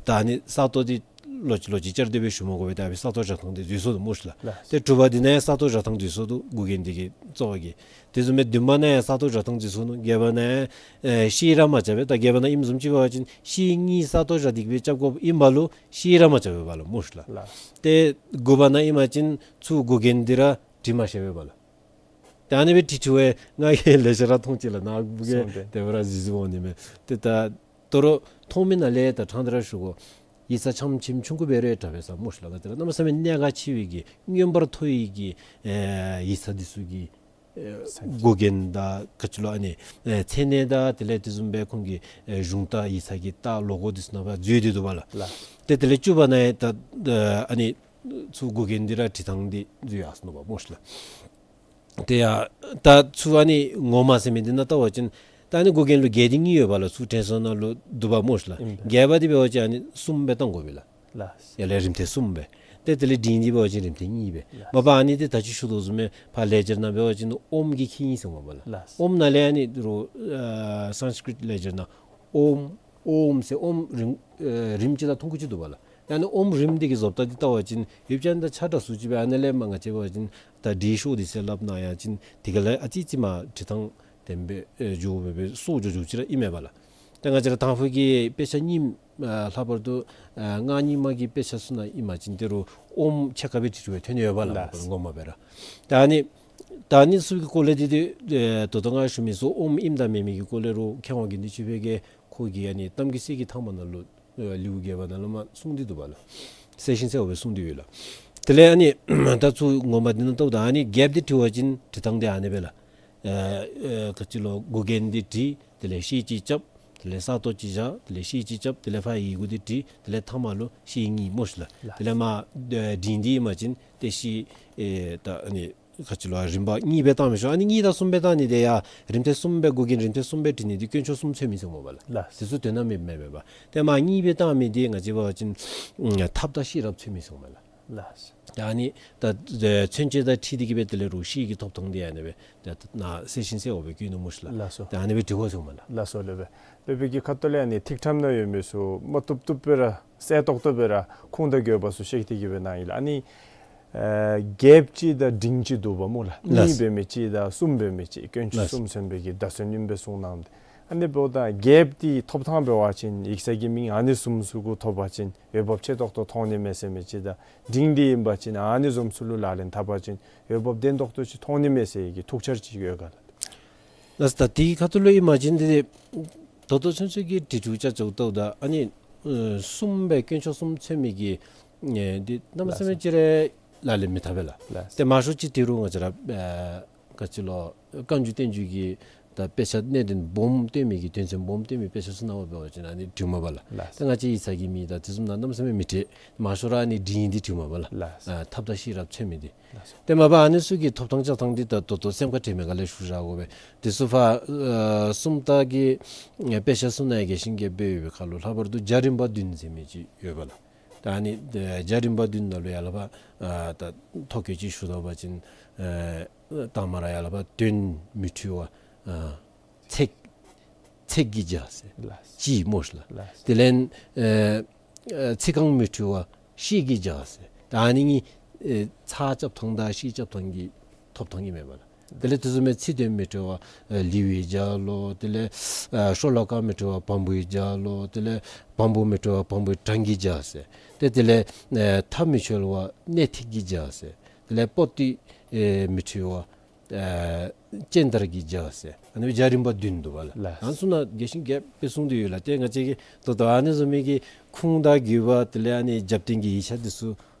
ད་ཨ་ནི་ས་སྟོང་འདི་ལོག་ཅི་ལོག་ཅི་བསྐྱར་ཟློས་སྦེ་ཞུ་མ་དགོ་པས། ད་ཨ་ཕི་ས་སྟོང་བཞག་ཐངས་འདི་འཛོལ་སོ་ནུག་སྨོ་ལགས། ལགས། ཏེ་དྲུག་པ་འདི་ནང་ཡང་ས་སྟོང་བཞག་ཐངས་འཛོལ་སོ་ནུག། འགོག་རྐྱེན་འདི་གིས་གཙོ་བོ་གིས། དེ་བཟུམ་སྦེ་བདུན་པ་ནང་ཡང་ས་སྟོང་བཞག་ཐངས་འཛོལ་སོ་ནུག། བརྒྱད་པ་ནང་ཡང་ཨེ་ཤེལ་ར་མ་རྐྱབ་པས། ད་བརྒྱད་པ་ནང་ཨིནམ་བཟུམ་ཅིག་འབད་བ་ཅིན་ཤེལ་གཉིས་ས་སྟོང་བཞག་སྟེ་གི་སྦེ་རྐྱབ་དགོཔ་ཨིན་པ་ལུ་ཤེལ་ར་མ་རྐྱབ་པས་པ་ལགས་སྨོ་ལགས། ལགས། ཏེ་དགུ་པ་ནང་ཨིན་པ་ཅིན་ཚུར་འགོག་རྐྱེན་འདི་ར་བྲིས་མ་ཤེས་པས་པ་ལགས། ད་ཨ་ནི་སྦེ་བྲིས་བྲིསཝ་ང་གིས་ལེགས་ཤོམ་ར་མཐོང་ཅི་ལགས། ནཱ་བུ་གིས་སོང་སྟེ། དེ་སྦེ་ར་གཟིགས་གཟིགསཔ་འོང་ནི་མས། ཏེ་ད་དོ་རུང་མཐོང་མི་ནང་ལས་ད་ཕྲང་སྟེ་ར་ཞུ་དགོ། ཡིག་ཚང་ཆམ་ཆིམ་ཆུང་ཀུ་སྦེ་ར་དྲག་པས་ས་སྨོ་ལགས། ང་བཅས་ར་གནམ་མེད་ས་མེད་གནད་འགག་ཆེ་བའི་གི་མངོན་པར་མཐོ་བའི་གི་ཨེ་ཡིག་ཚང་འདི་ཚུ་གི་ཨེ་ས་འགོག་རྐྱེན་དང་ག་ཅི་ལོ་ཨ་ནི་ཨེ་མཚན་གནས་དང་དེ་ལས་དེ་བཟུམ་སྦེ་ཁོང་གི་ཨེ་གཞུང་རྟ་ཡིག་ཚང་གི་རྟ་ལོ་གོ་འདི་ཚུ་ནང་ཕར་འཛུལ་ཏེ་འདུག་པ་ལགས། ལགས། ཏེ་དེ་ལས་བཅུ་པ་ནང་ཡང་ད་ཨ་ནི་ཚུར་འགོག་རྐྱེན་འདི་ར་བྲིས་ཐངས་འདི་འཛོལ་ཡར་སོ་ནུག་པ་སྨོ་ལགས། དེ་ཡང་ད་ཚུར་ཨ་ནི་ངོ་མ་ཟེར་མི་འདི་ནང་བལྟ་བ་ཅིན་ད་ཨ་ནི་འགོག་རྐྱེན་ལུ་བརྒྱད་དེ་གཉིས་ཡོད་པ་ལགས། ཚུར་དྲན་གསོ་ནང་ལུ་འདུག་པ་སྨོ་ལགས། ཨིན་པས། བརྒྱད་པ་འདི་འབད་བ་ཅིན་ཨ་ནི་གསུམ་སྦེ་བཏང་དགོ་པས་ལགས། ལགས། ཡར་ལས་རིམ་ཐེངས་གསུམ་སྦེ། ཏེ་དེ་ལས་འབྲིང་འདི་འབད་བ་ཅིན་རིམ་ཐེངས་གཉིས་སྦེ། ལགས། མ་པ་ཨ་ནི་འདི་ད་ཅི་ཞུ་དོ་བཟུམ་སྦེ་ཕར་ལེགས་སྦྱར་ནང་འབད་བ་ཅིན་ཨོམ་གྱི་ཁྱད་ཨིན་ཟེར་སྨོ་པ་ལགས། ལགས། ཨོམ་ནང་ལས་ཨ་ནི་རོ་ཨ་སཾསྐྲྀཏ་ལེགས་སྦྱར་ནང་ཨོམ་ཨོམ་ཟེར་ཨོམ་རིམ་ཨེ་རིམ་གཅིག་དང་ཐུང་ཀུ་ཅིག་འདུག་པ་ལགས། ད་ཨ་ནི་ཨོམ་རིམ་འདི་གི་བཟོ་ལྟ་འདི་བལྟ་བ་ཅིན་ཡུལ་ཅན་དང་ཆ་འདྲ་སུ་ཅིག་སྦེ། ཨ་ནི་ལས་མར་ང་བཅས་འབད་བ་ཅིན་ད་འབྲི་ཤོག་འདི་ཟེར་སླབ་ནི་ཡང་ཅིན་དེ་ག་ལས་ཨ་ཙི་ཙི་མར་བྲིས་ཐངས་དེམ་སྦེ་ཨེ་འགྱོ་སྦེ་སྦེ་སོར་འགྱོ་འགྱོཝ་ཅིག་ར་ཨིན་མས་པ་ལགས། ད་ང་བཅས་ར་དང་ཕུ་གི་དཔེ་ཆ་རྙིངམ་ཨ་ལྷག་པར་དུ་ཨ་སྔགས་རྙིང་མ་གི་དཔེ་ཆ་ཚུ་ནང་ཨིན་པ་ཅིན་ད་རུང་ཨོམ་ཕྱེད་ཀ་སྦེ་བྲིས་བྲིསཝ་ཐོན་ནི་ཡོད་པ་ལགས། ལགས། ངོ་མ་སྦེ་ར། ད་ཨ་ནི་ད་ཨ་ནི་ཚུ་གི་སྐོར་ལས་འདི་འདི་ཨེ་ད་ལྟོ་ང་ཞུ་མི་ཚུ་ཨོམ་ཨིནམ་དང་མེན་མི་གི་སྐོར་ལས་རུང་མཁས་དབང་དགེ་འདུན་ཆོས་འཕེལ་གྱིས་ཁོ་གི་ཨ་ནི་གཏམ་རྒྱུད་གསེར་གྱི་ཐང་པ་ནང་ལུ་ཨེ་ལེའུ་བརྒྱད་པ་ནང་ལུ་མར་གསུངས་ཏེ་འདུག་པ་ལགས། གསལ་ཞིང་གསལ་བ་སྦེ་གསུངས་ཏེ་ཡོད་ལགས། དེ་ལས་ཨ་ནི་ད་ཚུར་ངོ་མ་འདི་ནང་བལྟཝ་ད་ཨ་ནི་བརྒྱདཔ་འདི་བྲི་བ་ཅིན་བྲི་ཐངས་འདི་ཨ་ནི་སྦེ་ལགས། ཨེ་ཨེ་ག་ཅི་ལོ་འགོག་རྐྱེན་འདི་བྲི། དེ་ལས་ཤེལ་གཅིག་རྐྱབ། དེ་ལས་ས་སྟོང་གཅིག་བཞག། དེ་ལས་ཤེལ་གཅིག་རྐྱབ། དེ་ལས་ཕར་ཡི་གུ་འདི་བྲི། དེ་ལས་ཐ་མ་ལུ་ཤེལ་གཉིས་སྨོ་ལགས། ལགས། དེ་ལས་མར་ཨེ་འབྲིང་འདི་ཨིན་པ་ཅིན་ཏེ་ཤེལ་ཨེ་ད་ཨ་ནི་ག་ཅི་ལོ་རིམ་པ་གཉིས་སྦེ་བཏང་མི་ཆོག། ཨ་ནི་གཉིས་དང་གསུམ་སྦེ་བཏང་ནི་འདི་ཡང་རིམ་ཐེངས་གསུམ་སྦེ་འགོག་རྐྱེན་རིམ་ཐེངས་གསུམ་སྦེ་བྲི་ནི་འདི་དཀོན་མཆོག་གསུམ་ཚུད་མི་ཚུགས་སྨོ་པ་ལགས། ལགས། དེ་ཚུ་དོན་དག་མེདཔ་མས་པ། ཏེ་མར་གཉིས་སྦེ་བཏང་མི་འདི་ང་བཅས་འབད་བ་ཅིན་ཨ་ཐབས་དང་ཤེས་རབ་ཚུད་མི་ཚུགས་སྨོ་ལགས། ལགས། ད་ཨ་ནི་ད་ཨེ་མཚོན་བྱེད་དང་འཁྲིལ་ཏེ་གི་སྦེ་དེ་ལས་རུང་ཤེལ་གྱི་ཐོབ་ཐངས་འདི་ཨ་ནི་སྦེ་ད་ནཱ་གསལ་ཞིང་གསལ་བ་སྦེ་བཀོད་ནུག་སྨོ་ལགས། ལགས་སོ། ད་ཨ་ནི་སྦེ་འབྲི་དགོ་ཟེར་སྨོ་ལགས། ལགས་སོ་ལགས། སྦེ་སྦེ་གི་ཁ་ཐུག་ལས་ཨ་ནི་ཐིག་ཕྲེང་ནང་ཡོད་མི་ཚུ་མ་བཏུབ་བཏུབ་སྦེ་ར་གསལ་ཏོག་ཏོ་སྦེ་ར་ཁུངས་དང་དགོས་པ་ཚུ་བཤད་དེ་གི་སྦེ་གནང་ཡི་ལགས། ཨ་ནི་ཨེ་རྒྱདཔ་ཅིག་དང་འབྲིང་ཅིག་འདུག་པ་སྨོ་ལགས། ལགས། གཉིས་འབད་མི་ཅིག་དང་གསུམ་འབད་མི་ཅིག་དཀོན་མཆོག་ལགས། གསུམ་ཚུད་པའི་གི་བརྡ་མཚོན་ཨིནམ་སྦེ་གསུངས་གནངམ་ད། ཨ་ནི་འབདཝ་ད་རྒྱདཔ་འདི་ཐོབ་ཐངས་འབད་བ་ཅིན་ཡིག་ཚང་གི་མིང་ཨ་ནི་བཟུམ་ཚུ་གུ་ཐོབ་པ་ཅིན་འོས་འབབ་ཆེ་ཏོག་ཏོ་མཐོང་ནི་མས་ཟེར་མི་ཅིག་དང་འབྲིང་འདི་ཨིན་པ་ཅིན་ཨ་ནི་བཟུམ་ཚུ་ལུ་ལག་ལེན་འཐབ་པ་ཅིན་འོས་འབབ་ལྡན་ཏོག་ཏོ་ཅིག་མཐོང་ནི་མས་ཟེར་གྱི་ཐུགས་འཆར་ཅིག་ཡོད་ག་ལགས། ལགས། ད་དེའི་ཁ་ཐུག་ལུ་ཨིན་པ་ཅིན་འདི་ད་ལྟོ་ཚུན་ཚོད་ཀྱི་དྲི་བཅུག་བཅའ་བཅུག་ལྟཝ་ད་ཨ་ནི་ཨེ་གསུམ་སྦེ་དཀོན་མཆོག་གསུམ་ཚུད་མི་གི་ཨེ་འདི་གནམ་མེད་ས་མེད་ཅིག་ར་ལག་ལེན་མི་འཐབ་པས་ལགས། ལགས། ཏེ་མང་ཤོས་ཅིག་ད་རུང་ང་བཅས་ར་ཨེ་ག་ཅི་ལོ་བཀའ་འགྱུར་བསྟན་འགྱུར་གྱི་ད་དཔེ་ཆ་གནད་དོན་སྦོམ་སྟོན་མི་གི་དོན་ཚན་སྦོམ་སྟོན་མི་དཔེ་ཆ་ཚུ་ནང་འབད་བ་ཅིན་ཨ་ནི་བྲིཝ་མས་པ་ལགས། ལགས། ཏེ་ང་བཅས་ཡིག་ཚང་གི་མིང་དང་དེ་བཟུམ་ནང་གནམ་མེད་ས་མེད་མི་བྲི། མང་ཤོས་ར་ཨ་ནི་འབྲིང་འདི་བྲིཝ་མས་པ་ལགས། ལགས། ཨ་ཐབས་དང་ཤེས་རབ་ཚུད་མི་འདི། ལགས་སོ། ཏེ་མ་པ་ཨ་ནི་ཚུ་གི་ཐོབ་ཐངས་བཅའ་ཐངས་འདི་ད་ད་ལྟོ་སེམས་ཁར་དྲན་མི་ག་ལས་ཞུ་བཞག་དགོ་པས། དེ་ཚུ་ཕར་ཨེ་སུམ་རྟགས་ཀྱི་ཨེ་དཔེ་ཆ་ཚུ་ནང་ཡང་རྒྱས་ཤིང་རྒྱས་པ་སྦེ་ཡོད་པའི་ཁར་ལུ་ལྷག་པར་དུ་རྒྱ་རིམ་པ་བདུན་ཟེར་མི་ཅིག་ཡོད་པ་ལགས། ད་ཨ་ནི་ཨེ་རྒྱ་རིམ་པ་བདུན་ནང་ལུ་ཡར་ལས་ཕར་ཨ་ད་ཐོ་བཀོད་ཅིག་ཞུ་དོ་བ་ཅིན་ཨེ་དང་པ་ར་ཡར་ལས་ཕར་དོན་མི་འཁྲུལ་བ་ཨ་ཚེགས་ཚེགས་ཀྱིས་བྱ་ཟེར། ལགས། ཅིག་སྨོ་ལགས། ལགས། དེ་ལས་ཨེ་ཨེ་ཚིག་རྐང་མི་འཁྲུལ་བ་ཤེལ་གྱིས་བྱ་ཟེར། ད་ཨ་ནི་གཉིས་ཨེ་ཚེགས་རྐྱབ་ཐངས་དང་ཤེལ་རྐྱབ་ཐངས་ཀྱི་ཐོབ་ཐངས་ཨིན་མས་པ་ལགས། དེ་ལས་དེ་བཟུམ་མའི་ཚིག་དོན་མི་འཁྲུལ་བ་ཨ་ལེའུའི་རྒྱ་ལོ། དེ་ལས་ཨ་ཤོ་ལོ་ཀ་མི་འཁྲུལ་བ་བམ་པོའི་རྒྱ་ལོ། དེ་ལས་བམ་པོ་མི་འཁྲུལ་བ་བམ་པོའི་གྲངས་ཀྱི་རྒྱ་ཟེར། ཏེ་དེ་ལས་ཨ་མཐའ་མི་འཆོལ་བ་གནད་ཐིག་གི་རྒྱ་ཟེར། དེ་ལས་པོ་ཏི་ཨེ་མི་འཁྲུལ་བ་ཨ་སྤྱན་དར་གྱི་རྒྱ་ཟེར། ཨ་ནི་རྒྱ་རིམ་པ་བདུན་འདུག་པ་ལགས། ལགས། ཨ་ནི་ཚུ་ནང་རྒྱས་ཤིང་རྒྱསཔ་སྦེ་གསུངས་ཏེ་ཡོད་ལགས། ཏེ་ང་བཅས་ཀྱིས་ད་ལྟོ་ཨ་ནི་བཟུམ་མའི་གི་ཁུངས་དང་དགོས་པ་དེ་ལས་ཨ་ནི་རྒྱབ་རྟེན་གྱི་ཡིག་ཆ་འདི་ཚུ་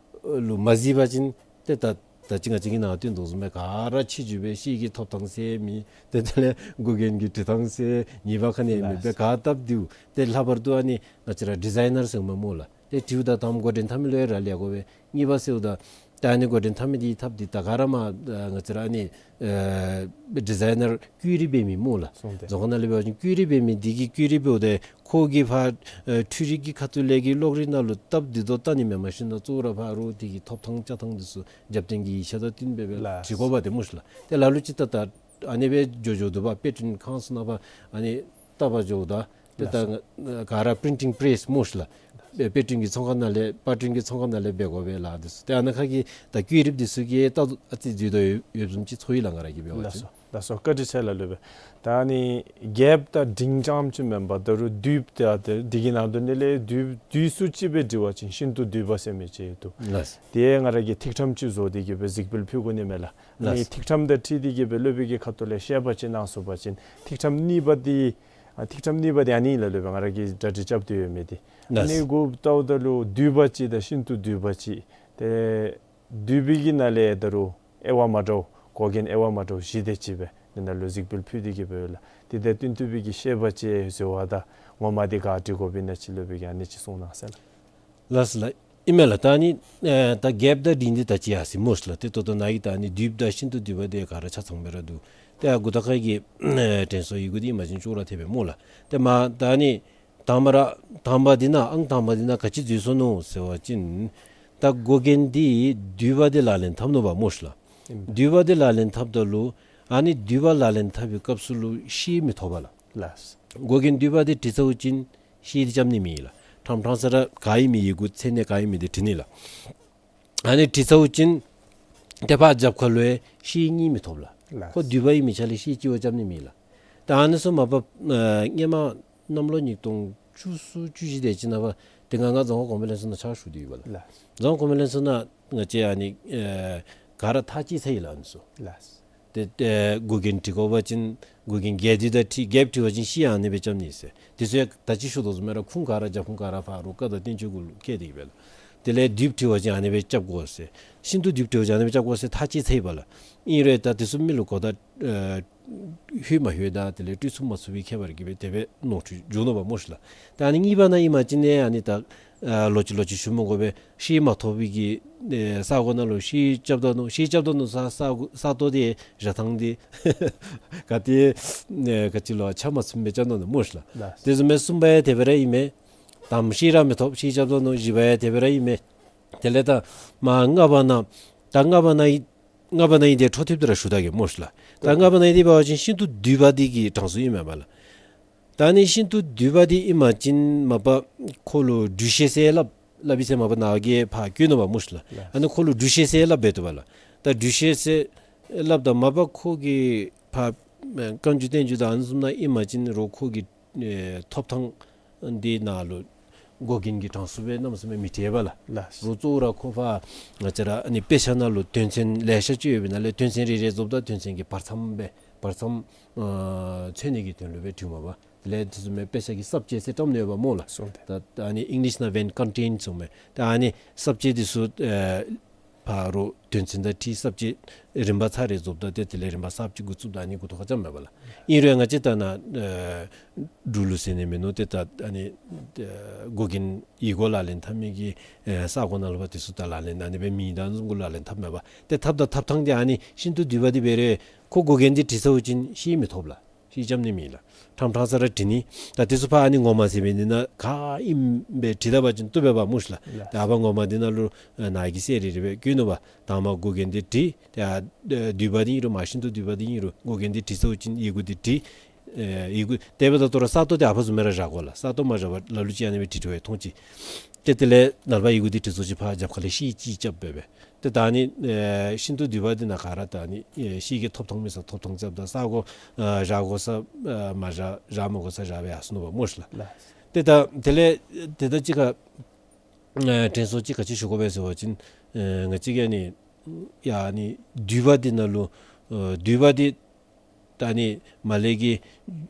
ལུ་མ་གཟིགས་པ་ཅིན་ཏེ་ད་ད་ཅི་ང་བཅས་ཀྱིས་ནཱ་སྟོན་དོ་བཟུམ་སྦེ་ག་ར་ཕྱི་འགྱུར་སྦེ་ཤེལ་གྱི་ཐོབ་ཐངས་ཟེར་མེད། ཏེ་དེ་ལས་མགོ་རྒྱན་གྱི་འབྲི་ཐངས་ཟེར་གཉིས་པ་ཁ་ནས་མེད་པར་ག་བཏབ་སྟེ་ཡོད། ཏེ་ལྷག་པར་དུ་ཨ་ནི་ང་བཅས་ར་ཌི་ཛའི་ནར་ཟེར་མི་སྨོ་ལགས། ཏེ་བྲིཝ་ད་དང་པ་འགོ་འདྲེན་འཐབ་མི་ལུ་ཡང་རག་ལས་དགོ་པས། གཉིས་པ་ཟེརཝ་ད་ད་ཨ་ནི་འགོ་འདྲེན་འཐབ་མི་འདི་འཐབ་སྟེ་ད་ག་ར་མ་ཨ་ང་བཅས་ར་ཨ་ནི་ཨེ་ཌི་ཛའི་ནར་བཀོད་སྒྲིག་འབད་མི་སྨོ་ལགས། སོང་སྟེ་རྫོང་ཁ་ནང་ལས་འབད་བ་ཅིན་བཀོད་སྒྲིག་འབད་མི་འདི་གིས་བཀོད་སྒྲིག་འབདཝ་ད་ཁོ་གིས་ཕར་ཨེ་འཕྲུལ་རིག་གི་ཁ་ཐུག་ལས་ཀྱི་གློག་རིག་ནང་ལུ་བཏབ་སྟེ་དོ་བཏང་ནི་མེན་མ་གཞི་ན་གཙོ་བོ་ར་ཕར་རོགས་དེ་གི་ཐོབ་ཐངས་བཅའ་ཐངས་འདི་ཚུ་རྒྱབ་རྟེན་གྱི་ཡིག་ཆ་དང་བསྟུན་སྦེ་སྦེ་ལགས། བྲི་དགོ་པ་དེ་སྨོ་ཤིག་ལགས། ཏེ་ལ་ལུ་ཅིག་ད་ད་ཨ་ནི་སྦེ་འགྱོ་འགྱོཝ་འདུག་པ། དཔེ་སྐྲུན་ཁང་ཚུ་ནང་ཕར་ཨ་ནི་བཏབ་པར་འགྱོཝ་ད་ཏེ་ད་ལགས། ག་ར་པི་རིན་ཊིང་པེ་རེསི་སྨོ་ཤིག་ལགས། དཔེ་སྐྲུན་གྱི་ཚོང་ཁང་ནང་ལས་པར་སྐྲུན་གྱི་ཚོང་ཁང་ནང་ལས་འབད་དགོ་པས་ལགས། འདི་ཚུ་ཏེ་ཨ་ནཱ་ཁ་གི་ད་བཀོད་སྒྲིག་འདི་ཚུ་གིས་ད་ཨ་ཙི་འཛོལ་དོ་ཡོད་ཡོདཔ་བཟུམ་ཅིག་ཚོར་ཡི་ལགས། ང་ར་གིས་འབད་བ་ཅིན། ལགས་སོ། ལགས་སོ། བཀའ་དྲིན་ཆེ་ལགས། སློབ་དཔོན་ད་ཨ་ནི་རྒྱསཔ་དང་འབྲིང་རྐྱངམ་ཅིག་མེན་པར་ད་རུང་བསྡུས་ཏེ་ཨ་ཏེ་འདི་གི་ནང་དོན་ནང་ལས་བསྡུས་བསྡུས་སུ་ཅིག་སྦེ་འབྲི་བ་ཅིན་ཤིན་ཏུ་བསྡུས་པ་ཟེར་མི་ཅིག་འདུག། ལགས། དེ་ང་ར་གིས་ཐིག་ཕྲེང་ཅིག་བཟོ་སྟེ་གི་སྦེ་གཟིགས་འབུལ་ཕུལ་དགོ་ནི་མས་ལགས། ཨ་ནི་ལགས། ཐིག་ཕྲེང་དང་འཁྲིལ་ཏེ་གི་སྦེ་སློབ་དཔོན་གྱིས་ཁ་ཐུག་ལས་བཤད་པ་ཅིན་གནང་ཚུགས་པ་ཅིན་ཐིག་ཕྲེང་གཉིས་པ་འདི་ཨ་ཐིག་ཕྲེང་གཉིས་པ་འདི་ཨ་ནི་ལགས། སློབ་དཔོན་ང་ར་གིས་གྲ་སྒྲིག་རྐྱབ་སྟེ་ཡོད་མི་འདི། ལགས། ཨ་ནི་གུ་བལྟཝ་ད་ལུ་བསྡུས་པ་ཅིག་དང་ཤིན་ཏུ་བསྡུས་པ་ཅིག། ཏེ་བསྡུས་པའི་གི་ནང་ལས་ད་རུང་དབྱེ་བ་མ་འདྲཝ་འགོག་རྐྱེན་དབྱེ་བ་མ་འདྲཝ་བཞི་དེ་ཅིག་སྦེ་འདི་ནང་ལུ་གཟིགས་འབུལ་ཕུལ་ཏེ་གི་སྦེ་ཡོད་ལགས། དེ་དང་བསྟུན་ཏེ་སྦེ་གི་བཤད་པ་ཅིག་ཟེརཝ་ད་ངོ་མ་འདི་ག་འབྲི་དགོ་པས་ན་ཅིག་སློབ་དཔོན་གྱིས་ཨ་ནི་ཅིག་གསུང་གནང་ཟེར་ལགས། ལགས་སོ་ལགས། ཨིན་མས་ལགས། ད་ཨ་ནི་ཨེ་ད་རྒྱསཔ་དང་འབྲིང་འདི་ད་ཅི་ཡར་སོ་ཡི་སྨོ་ཤིག་ལགས། ཏེ་ད་ལྟོ་ནཱ་གི་ད་ཨ་ནི་བསྡུས་པ་དང་ཤིན་ཏུ་བསྡུས་པ་འདི་ག་ར་ཆ་ཚང་སྦེ་ར་འདུག། ཏེ་ཨ་མགུ་ཐོག་ཁ་གི་ཨེ་དྲན་གསོ་ཡི་གུ་འདི་ཨིན་པ་ཅིན་ཅོག་ར་འཐདཔ་སྦེ་སྨོ་ལགས། ཏེ་མ་ད་ཨ་ནི་དང་པ་ར་དང་པ་འདི་ནང་ཨང་དང་པ་འདི་ནང་ག་ཅི་འཛོལ་སོ་ནུག་ཟེར་བ་ཅིན་ད་འགོག་རྐྱེན་འདི་བསྡུས་པ་འདི་ལག་ལེན་འཐབ་ནུག་པ་སྨོ་ཤིག་ལགས། ཨིན། བསྡུས་པ་འདི་ལག་ལེན་འཐབ་ད་ལུ་ཨ་ནི་བསྡུས་པ་ལག་ལེན་འཐབ་པའི་སྐབས་སུ་ལུ་ཤེལ་མི་ཐོབ་པ་ལགས། ལགས། འགོག་རྐྱེན་བསྡུས་པ་འདི་བྲིས་ཚརཝ་ཅིན་ཤེལ་འདི་རྐྱབ་ནི་མེད་ལགས། ཕྲང་ཕྲང་ས་ར་ག་ཨིན་མི་ཡི་གུ་མཚན་གནས་ག་ཨིན་མི་འདི་བྲི་ནི་ལགས། ཨ་ནི་བྲིས་ཚརཝ་ཅིན་ཏེ་ཕར་རྒྱབ་ཁ་ལུ་ཡང་ཤེལ་གཉིས་མི་ཐོབ་ལགས། ལགས། ཁོ་བསྡུས་པ་ཨིན་མི་ཆ་ལས་ཤེལ་གཅིག་བ་རྐྱབ་ནི་མེད་ལགས། ད་ཨ་ནི་ཚུ་མ་པ་ཨ་སྔོན་མ་གནམ་ལོ་ཉིས་སྟོང་བཅུ་གསུམ་བཅུ་བཞི་དེ་ཅིག་ནང་ཕར་ཏེ་ང་ང་རྫོང་ཁ་གོང་འཕེལ་ལྷན་ཚོགས་ནང་ཕྱག་ཞུ་སྟེ་ཡོད་པ་ལགས། ལགས། རྫོང་ཁ་གོང་འཕེལ་ལྷན་ཚོགས་ནང་ང་བཅས་ཨ་ནི་ཨེ་ག་ར་ཐག་བཅད་ཚར་ཡི་ལགས་ཨ་ནི་ཚུ། ལགས། ཏེ་ཏེ་འགོག་རྐྱེན་བྲི་དགོ་པ་ཅིན་འགོག་རྐྱེན་རྒྱས་བསྡུས་དང་འཁྲིལ་རྒྱསཔ་བྲི་བ་ཅིན་ཤེལ་ཨ་ནི་སྦེ་རྐྱབ་ནི་ཟེར། དེ་ཚུ་ཡང་ད་ཅི་ཞུ་དོ་བཟུམ་སྦེ་ར་ཁུངས་ག་ར་རྒྱབ་ཁུངས་ག་ར་ཕར་རོགས་བཀའ་དང་བསྟན་བཅོས་གུ་ལུ་བཀལ་ཏེ་གི་སྦེ་ལགས། དེ་ལས་བསྡུས་བྲི་བ་ཅིན་ཨ་ནི་སྦེ་རྐྱབ་དགོ་ཟེར། ཤིན་ཏུ་བསྡུས་བྲི་བ་ཅིན་ཨ་ནི་སྦེ་རྐྱབ་དགོ་ཟེར་ཐག་བཅད་ཚར་ཡི་པ་ལགས། ཨིན་རུང་ད་དེ་ཚུ་མི་ལུ་གོ་བརྡ་ཨེ་ལྷོད་མ་ལྷོད་དང་དེ་ལས་སྤྲོད་ཚུགས་མ་ཚུགས་པའི་ཁྱད་པར་གྱིས་སྦེ་དེ་སྦེ་ནོར་འཁྲུལ་འབྱུང་ནུག་པ་སྨོ་ཤིག་ལགས། ད་ཨ་ནི་གཉིས་པ་ནང་ཨིན་པ་ཅིན་ཨ་ནི་ད་ཨ་ལོག་ཅི་ལོག་ཅི་ཞུ་མི་དགོ་པས། ཤེལ་མ་ཐོབ་པའི་གི་ཨེ་ས་གོ་ནང་ལུ་ཤེལ་རྐྱབ་ད་ནུག། ཤེལ་རྐྱབ་ད་ནུག་ས་ས་གོ་ས་སྟོང་དེ་བཞག་ཐངས་དེ་ག་ཏེ་ཨེ་ག་ཅི་ལོ་ཆ་མ་ཚུམ་སྦེ་རྐྱབ་ད་ནུག་སྨོ་ཤིག་ལགས། ལགས། དེ་བཟུམ་སྦེ་གསུམ་པ་ཡང་དེ་སྦེ་ར་ཨིན་མས། དང་པ་ཤེལ་ར་མི་ཐོབ། ཤེལ་རྐྱབ་ད་ནུག། བཞི་པ་ཡང་དེ་སྦེ་ར་ཨིན་མས། དེ་ལས་ད་མ་ལྔ་པ་ནང་ད་ལྔ་པ་ནང་ཨིན་ལྔ་པ་ནང་ཨིན་དེ་འཕྲོ་མཐུད་དེ་ར་ཞུ་ད་གེ་སྨོ་ཤིག་ལགས། ད་ལྔ་པ་ནང་ཨིན་དེ་འབད་བ་ཅིན་ཤིན་ཏུ་བསྡུས་པ་འདི་གི་གྲངས་སུ་ཨིན་མས་པ་ལགས། ད་ཨ་ནི་ཤིན་ཏུ་བསྡུས་པ་འདི་ཨིན་པ་ཅིན་མ་པ་ཁོ་ལུ་འབྲུ་ཤེལ་ཟེར་སླབ་སླབ་ཨིན་ཟེར་མ་པ་ནཱ་གིས་ཕར་བཀོད་ནུག་པ་སྨོ་ཤིག་ལགས། ལགས། ཨ་ནི་ཁོ་ལུ་འབྲུ་ཤེལ་ཟེར་སླབ་འབད་དོ་པ་ལགས། ད་འབྲུ་ཤེལ་ཟེར་སླབ་ད་མ་པ་ཁོ་གི་ཕར་ཨེ་བཀའ་འགྱུར་བསྟན་འགྱུར་དང་ཨ་ནི་བཟུམ་ནང་ཨིན་པ་ཅིན་རོགས་ཁོ་གི་ཨེ་ཐོབ་ཐངས་འདི་ནང་ལུ་འགོག་རྐྱེན་གྱི་གྲངས་སུ་སྦེ་གནམ་མེད་ས་མེད་མི་བྲི་བས་ལགས། ལགས། རོགས་གཙོ་བོ་ར་ཁོ་ཕར་ང་བཅས་ར་ཨ་ནི་དཔེ་ཆ་ནང་ལུ་དོན་ཚན་ལེ་ཤ་ཅིག་ཡོད་པའི་ནང་ལས་དོན་ཚན་རེ་རེ་རྫོགསཔ་ད་དོན་ཚན་གྱི་བར་མཚམས་སྦེ་བར་མཚམས་ཨ་མཚོན་ནི་གི་དོན་ལུ་སྦེ་བྲིཝ་མས་པ། དེ་ལས་དེ་བཟུམ་མའི་དཔེ་ཆ་གི་ས་བཅད་ཟེར་བཀྲམ་ནི་ཡོདཔ་སྨོ་ལགས། སོང་སྟེ། ད་ཨ་ནི་ཨིང་ལིཤ་ནང་འབདན་ཀོན་ཊེནཊ་ཟེར་མས། ད་ཨ་ནི་ས་བཅད་འདི་ཚུ་ཨེ་ཕར་རོགས་དོན་ཚན་དང་འཁྲིལ་ས་བཅད་རིམ་པ་ཚར་རེ་རྫོགསཔ་ད་ཏེ་དེ་ལས་རིམ་པ་ས་བཅད་འགོ་བཙུགསཔ་ད་ཨ་ནི་མགུ་ཐོག་ཁར་རྐྱབ་མས་པ་ལགས། ཨིན་རུང་ང་བཅས་ད་ནཱ་ཨེ་འབྲུག་ལུགས་ཟེར་ནི་མིན་ནུག། ཏེ་ད་ཨ་ནི་ཨེ་འགོག་རྐྱེན་ཡིག་གུ་ལག་ལེན་འཐབ་མི་གི་ཨེ་ས་གོ་ནང་ལུ་ཕར་དེ་ཚུ་ད་ལག་ལེན་ཨ་ནི་སྦེ་མེད། ད་ཨ་ནི་བཟུམ་གུ་ལག་ལེན་འཐབ་མས་པ། ཏེ་འཐབ་ད་འཐབ་ཐངས་འདི་ཨ་ནི་ཤིན་ཏུ་བསྡུས་པ་འདི་འབད་རུང་ཁོ་འགོག་རྐྱེན་འདི་བྲི་ཚརཝ་ཅིན་ཤེལ་མི་ཐོབ་ལགས། ཤེལ་རྐྱབ་ནི་མེད་ལགས། ཕྲང་ཕྲང་ས་ར་བྲི་ནི། ད་དེ་ཚུ་ཕར་ཨ་ནི་ངོ་མ་ཟེར་མི་འདི་ནང་ག་ཨིནམ་སྦེ་བྲི་ད་པ་ཅིན་བཏུབ་པས་པ་སྨོ་ཤིག་ལགས། ལགས། ད་ཨ་ཕར་ངོ་མ་འདི་ནང་ལུ་ཨ་ནཱ་གིས་གསལ་རི་རི་སྦེ་བཀོད་ནུག་པ། དང་པ་འགོག་རྐྱེན་འདི་བྲི། ཏེ་ཨ་བསྡུས་པ་འདི་ཨིན་རུང་མ་ཤིན་ཏུ་བསྡུས་པ་འདི་ཨིན་རུང་འགོག་རྐྱེན་འདི་བྲི་ཚརཝ་ཅིན་ཡི་གུ་འདི་བྲི། ཨེ་ཡི་གུ་དེ་འབདཝ་ད་ལྟོ་ར་ས་སྟོང་འདི་ཨ་ཕར་བཟུམ་སྦེ་ར་བཞག་དགོ་ལགས། ས་སྟོང་མ་བཞག་པར་ལ་ལུ་ཅིག་ཨ་ནི་སྦེ་བྲིས་བྲིསཝ་ཡང་མཐོང་ཅི། ཏེ་དེ་ལས་ནངས་པ་ཡི་གུ་འདི་བྲིས་སོ་ཅི་ཕར་རྒྱབ་ཁ་ལས་ཤེལ་ཅིག་རྐྱབ་སྦེ་སྦེ། ཏེ་ད་ཨ་ནི་ཨེ་ཤིན་ཏུ་བསྡུས་པ་འདི་ནང་ཁར་ད་ཨ་ནི་ཨེ་ཤེལ་གྱི་ཐོབ་ཐང་མེད་ས་ཐོབ་ཐང་རྐྱབ་ད་ས་གོ་ཨ་བཞག་དགོ་ས་ཨ་མ་བཞག་བཞག་མ་དགོ་ས་བཞག་སྦེ་ཡར་སོ་ནུག་པ་སྨོ་ཤི་ལགས། ལགས། ཏེ་ད་དེ་ལས་ཏེ་ད་ཅིག་ཁར་ཨེ་དྲན་སོ་ཅི་ག་ཅི་ཞུ་དགོ་པས་ཟེར་བ་ཅིན་ཨེ་ང་བཅས་ཀྱིས་ཨ་ནི་ཡ་ཨ་ནི་བསྡུས་པ་འདི་ནང་ལུ་ཨེ་བསྡུས་པ་འདི་ད་ཨ་ནི་མར་ལས་ཀྱི་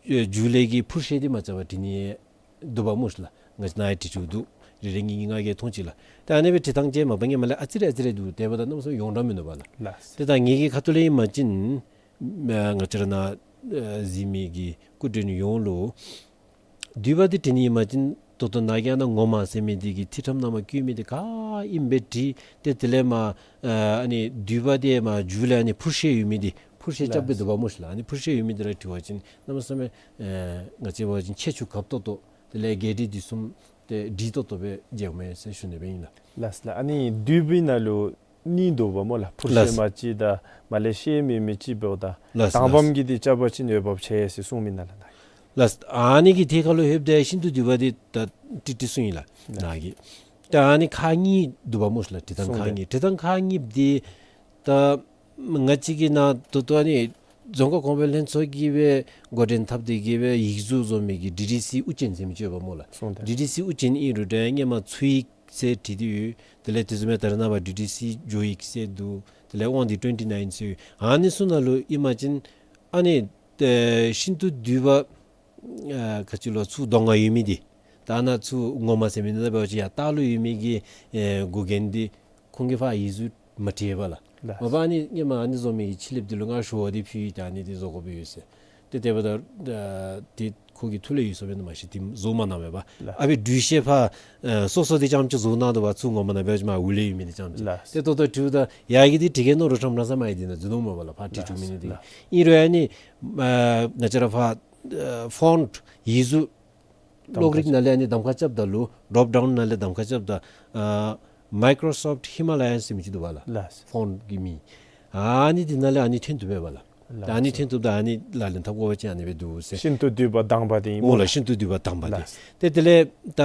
ཨེ་མཇུག་ལས་ཀྱི་འཕུར་ཤེལ་འདི་མ་རྐྱབ་པར་བྲིས་ནི་འདུག་པ་སྨོ་ཤི་ལགས། ང་བཅས་ནཱ་ཡང་བྲིས་བྲིསཝ་འདུག། རེ་རེ་གཉིས་གཉིས་ལྔ་བརྒྱད་མཐོང་ཅི་ལགས། ད་ཨ་ནི་སྦེ་བྲིས་ཐངས་ཅིག་མ་པ་ངེ་མ་ལས་ཨ་ཙི་རེ་ཨ་ཙི་རེ་འདུག། དེ་འབདཝ་ད་གནམ་མེད་ས་མེད་ཡོངས་གྲགས་མིན་འདུག་པ་ལགས། ལགས། ཏེ་ད་ངེ་གི་ཁ་ཐུག་ལས་ཨིན་པ་ཅིན་ཨ་ང་བཅས་ར་ནཱ་ཨ་གཟིགས་མི་གི་སྐུ་མགྲོན་ཡོངས་ལུ་བསྡུས་པ་འདི་བྲིས་ནི་ཨིན་པ་ཅིན་ད་ལྟོ་ནཱ་གི་ཨ་ནཱ་ངོ་མ་ཟེར་མི་འདི་གི་ཐིག་ཕྲེང་ནང་མར་བཀོད་མི་འདི་ག་ཨིནམ་སྦེ་བྲིས། ཏེ་དེ་ལས་མར་ཨ་ཨ་ནི་བསྡུས་པ་འདི་མར་མཇུག་ལས་ཨ་ནི་འཕུར་ཤེལ་ཡོད་མི་འདི་འཕུར་ཤེལ་རྐྱབ་སྦེ་འདུག་པ་སྨོ་ཤི་ལགས། ཨ་ནི་འཕུར་ཤེལ་ཡོད་མི་འདི་ར་བྲིས་པ་ཅིན་གནམ་མེད་ས་མེད་ཨ་ང་བཅས་འབད་བ་ཅིན་ཁྱད་ཆོས་དགའ་ཏོག་ཏོ་དེ་ལས་རྒྱས་འབྲིང་བསྡུས་གསུམ་ཏེ་འགྲིག་ཏོག་ཏོ་སྦེ་མཇལཝ་མས་ཟེར་ཞུ་ནི་སྦེ་ཨིན་ལགས། ལགས་ལགས། ཨ་ནི་བསྡུས་པའི་ནང་ལུ་གཉིས་འདུག་པ་སྨོ་ལགས། འཕུར་ཤེལ་ལགས། མ་གཅིག་དང་མར་ལས་ཤེལ་མེད་མི་གཅིག་འབདཝ་ད་ལགས། དང་པམ་གྱི་འདི་རྐྱབ་པ་ཅིན་འོས་འབབ་ཆེ་ཟེར་གསུངས་མི་ནང་ལུ་ནཱ། ལགས། ཨ་ནི་གི་ཐད་ཁར་ལུ་ལྷོདཔ་ད་ཤིན་ཏུ་བསྡུས་པ་འདི་ད་བྲིས་བྲིསཝ་ཨིན་ལགས། ལགས། ནཱ་གི་ད་ཨ་ནི་ཁག་གཉིས་འདུག་པ་སྨོ་ཤི་ལགས། བྲིས་ཐངས་ཁག་གཉིས། བྲིས་ཐངས་ཁག་གཉིས་འདི་ད་ང་བཅས་ཀྱི་ནཱ་ད་ལྟོ་ཨ་ནི་རྫོང་ཁ་གོང་འཕེལ་ལྷན་ཚོགས་ཀྱིས་སྦེ་འགོ་འདྲེན་འཐབ་སྟེ་གིས་སྦེ་ཡིག་གཟུགས་བཟོ་མི་གི་ཌི་ཌི་སི་དབུ་ཅན་ཟེར་མི་ཅིག་ཡོདཔ་སྨོ་ལགས། སོང་ད། ཌི་ཌི་སི་དབུ་ཅན་ཨིན་རུང་འདྲ་སྔོན་མ་ཚུ་ཡིག་ཟེར་བྲིས་ཏེ་ཡོད། དེ་ལས་དེ་བཟུམ་སྦེ་ད་རེས་ནངས་པ་ཌི་ཌི་སི་ཇོ་ཡིག་ཟེར་འདུག། དེ་ལས་དབང་འདུས་ཊུ་ཝེན་ཊི་ནའིན་ཟེར་ཡོད། ཨ་ནི་ཚུ་ནང་ལུ་ཨིན་པ་ཅིན་ཨ་ནི་ཨེ་ཤིན་ཏུ་བསྡུས་པ་ཨ་ག་ཅི་ལོ་ཚུར་གདོང་ཁར་ཡོད་མི་འདི་ད་ནཱ་ཚུར་ངོ་མ་ཟེར་མི་འདི་ད་འབད་བ་ཅིན་ཡར་ལྟག་ལུ་ཡོད་མི་གི་ཨེ་འགོ་རྒྱན་འདི་ཁོང་གིས་ཕར་ཡིག་གཟུགས་མ་བྲིས་པས་ལགས། ལགས། མ་པ་ཨ་ནི་སྔོན་མ་ཨ་ནི་བཟོ་མི་གི་ཕྱི་ལེབ་འདི་ལུ་ང་ཞུ་བ་འདི་ཕུལ་ཡི། ད་ཨ་ནི་འདི་བཟོ་དགོཔ་ཡོད་ཟེར། ཏེ་དེ་འབདཝ་ད་ཨ་འདི་ཁོ་གི་ཐུགས་ལས་ཡོལ་སོངམ་མས་ན་མ་ཤེས། འདི་བཟོ་མ་གནང་པས་པ། ལགས། ཨ་ཕི་འབྲུ་ཤེལ་ཕར་ཨ་སོ་སོ་འདི་རྐྱངམ་ཅིག་བཟོ་གནང་དོ་བ། ཚུར་ངོ་མ་ནང་འབད་བ་ཅིན་མར་འོག་ལས་ཡོད་མི་འདི་རྐྱངམ་ཅིག། ལགས། ཏེ་ད་ལྟོ་འབྲུ་ད་ཡར་གྱི་འདི་བྲི་གེ་ནོར་རུང་ཁྲམ་ར་ས་མ་ཡི་འདི་ནང་འཛུལ་ནུག་མས་པ་ལགས། ཕར་བྲིས་བྲིསཝ་མི་འདི། ལགས། ཨིན་རུང་ཨ་ནི་ཨ་ང་བཅས་ར་ཕར་ཨ་ཕོནཊ་ཡིག་གཟུགས་གློག་རིག་ནང་ལས་ཨ་ནི་གདམ་ཁ་རྐྱབ་ད་ལུ་ཌོབ་ཌའུན་ནང་ལས་གདམ་ཁ་རྐྱབ་ད་ཨ་མའི་ཀོརོ་སོཕཊ་ཧི་མ་ལ་ཡཱན་ཟེར་མི་ཅིག་འདུག་པ་ལགས། ལགས། ཕོནཊ་གི་མིང་། ཨ་ནི་འདི་ནང་ལས་ཨ་ནི་ཐོན་བཏུབ་པས་པ་ལགས། ལགས། ཨ་ནི་ཐོན་བཏུབ་ད་ཨ་ནི་ལག་ལེན་འཐབ་དགོ་པ་ཅིན་ཨ་ནི་སྦེ་འདུག་ཟེར། ཤིན་ཏུ་བསྡུས་པ་དང་པ་འདི་ཨིན་པས་ལགས། ཤིན་ཏུ་བསྡུས་པ་དང་པ་འདི། ལགས། ཏེ་དེ་ལས་ད་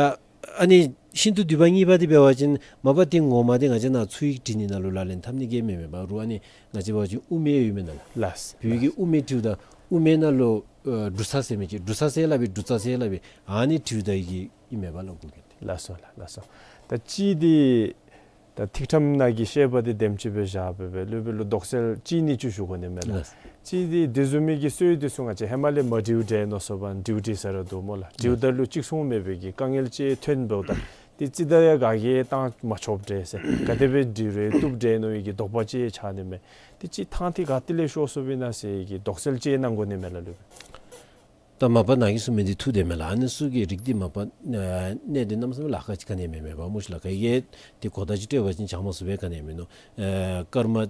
ཨ་ནི་ཤིན་ཏུ་བསྡུས་པ་གཉིས་པ་འདི་འབད་བ་ཅིན་མ་པ་འདི་ངོ་མ་འདི་ང་བཅས་ནཱ་ཚུ་ཡིག་བྲི་ནི་ནང་ལུ་ལག་ལེན་འཐབ་ནི་གི་མེན་མས་པ། རུང་ཨ་ནི་ང་བཅས་འབད་བ་ཅིན་དབུ་མེད་ཡོད་མི་ནང་ལགས། ལགས། བོད་ཀྱི་དབུ་མེད་བྲིཝ་ད་དབུ་མེད་ནང་ལུ་ཨ་འབྲུ་ཚ་ཟེར་མི་ཅིག། འབྲུ་ཚ་ཟེར་སླབ་པས། འབྲུ་ཚ་ཟེར་སླབ་པས། ཨ་ནི་བྲིཝ་ད་ཡི་གེ་ཨིན་མས་པ་ལགས། གོ་གི་འདི། ལགས་སོ་ལགས། ལགས་སོ། ད་གཅིག་འདི་ད་ཐིག་ཕྲེང་ནང་གི་བཤད་པ་འདི་དེམ་ཅིག་སྦེ་བཞག་སྦེ་སྦེ་ལུ་སྦེ་ལུ་དོགས་སེལ་གཅིག་གཉིས་ཅིག་ཞུ་དགོ་ནི་མས་ལགས། ལགས། གཅིག་འདི་དེ་བཟུམ་མའི་གི་སྲོལ་འདི་ཚུ་ང་བཅས་ཧེ་མ་ལས་མ་འབྲིཝ་འདྲས་མནོ་སོང་པ་འབྲིཝ་འབྲི་ས་ར་འདུག་སྨོ་ལགས། འབྲིཝ་ད་ལུ་གཅིག་མཚུངས་མེད་པའི་གི་དཀའ་ངལ་ཅིག་ཐོན་འབདཝ་ད་འདི་ཅིག་ད་ཡར་ག་གིས་བཏང་མ་ཆོགཔ་འདྲས་ཟེར་ག་དེ་སྦེ་འབྲི་རུང་བཏུབ་འདྲས་མནོ་བའི་གི་དོགས་པ་ཅིག་ཆགས་ནི་མས། འདི་ཅིག་ཐང་འདི་ག་ཏེ་ལས་ཤོར་སོང་པས་ན་ཟེར་གི་དོགས་སེལ་ཅིག་གནང་དགོ་ནི་མས་ལགས་ལུ་སྦེ། ད་མ་པ་ནཱ་གིས་གསུངས་མི་འདི་ཐུགས་བདེན་མས་ལགས། ཨ་ནི་ཚུ་གི་རིགས་འདི་མ་པ་ཨ་གནད་དོན་གནམ་མེད་ས་མེད་ལཱ་ཁག་ཅིག་ག་ནི་མེད་མས་པ་སྨོ་ཤི་ལགས། ག་གིས་འདི་གོ་བརྡ་ཅིག་སྤྲོད་པ་ཅིན་བྱང་མ་ཚུགས་པའི་ག་ནི་མིན་ནུག། ཨ་སྐར་མ་ཨ་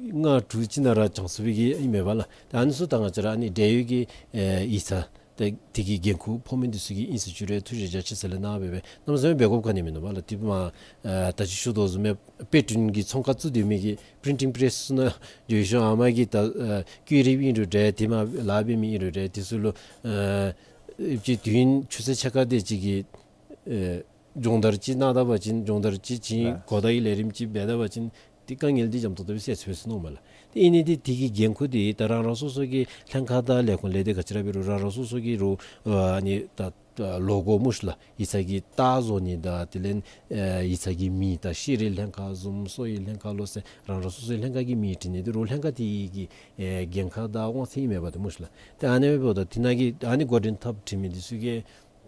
ལྔ་དྲུག་ཅིག་ནང་ར་བྱང་ཚུགས་པའི་གི་ཨིན་མས་པ་ལགས། ད་ཨ་ནི་ཚུ་ད་ང་བཅས་ར་ཨ་ནི་འབྲེལ་ཡོད་ཀྱི་ཨ་ཡིག་ཚང་ཏེ་དེ་གི་འགན་ཁུར་ཕོག་མི་འདི་ཚུ་གིས་ཨིན་ཟེར་ཞུ་རུང་ཐུགས་རྗེ་རྒྱ་ཆེ་ཟེར་ལས་གནང་སྦེ་སྦེ་གནམ་མེད་ས་མེད་འབད་དགོཔ་ག་ནི་མིན་ནུག་པ་ལགས། དེ་མ་ཨ་ད་ཅི་ཞུ་དོ་བཟུམ་སྦེ་དཔེ་སྐྲུན་གྱི་ཚོང་ཁང་བཙུགས་སྡོད་མི་གི་པི་རིན་ཊིང་པེ་རེསི་ནང་འགྱོ་ཞིནམ་ཨ་མ་གི་ད་ཨ་བཀོད་རིགཔ་ཨིན་རུང་འདྲ་དེ་མ་ལཱ་འབད་མི་ཨིན་རུང་འདྲ་དེ་ཚུ་ལུ་ཨ་ཅིག་དུས་ཡུན་ཆུ་ཚོད་ཕྱེད་ཀ་དེ་ཅིག་གི་ཨེ་སྦྱོང་བརྡར་ཅིག་གནང་ད་པ་ཅིན་སྦྱོང་བརྡར་ཅིག་བྱིན་ལགས། གོ་བརྡ་གི་ལས་རིམ་ཅིག་འབད་ད་པ་ཅིན་དེ་དཀའ་ངལ་འདི་འཇམ་ཏོང་ཏོ་སྦེ་སེལ་ཚུགས་པས་ཟེར་མནོཝ་མས་ལགས། དེ་ཨིན་ནི་འདི་དེ་གི་འགན་ཁུར་འདི་ད་རང་རང་སོ་སོ་གི་ལྷན་ཁག་དང་ལས་ཁུངས་ལས་སྡེ་ག་ཅི་ར་འབད་རུང་རང་རང་སོ་སོ་གི་རུང་ཨ་ནི་ད་ལོ་གོ་སྨོ་ཤི་ལགས། ཡིག་ཚང་གི་རྟགས་བཟོ་ནི་དང་དེ་ལས་ཨེ་ཡིག་ཚང་གི་མིང་དང་ཤེས་རིག་ལྷན་ཁག་བཟུམ་གསོ་བའི་ལྷན་ཁག་ལོ་ཟེར་རང་རང་སོ་སོའི་ལྷན་ཁག་གི་མིང་བྲི་ནི་འདི་རུང་ལྷན་ཁག་དེ་གི་ཨེ་འགན་ཁག་དང་དབང་ཚད་ཨིན་མས་པ་ཏེ་སྨོ་ཤི་ལགས། ཏེ་ཨ་ནི་འབདཝ་ད་དེ་ནང་གི་ཨ་ནི་འགོ་འདྲེན་འཐབ་བྲིས་མི་འདི་ཚུ་གིས་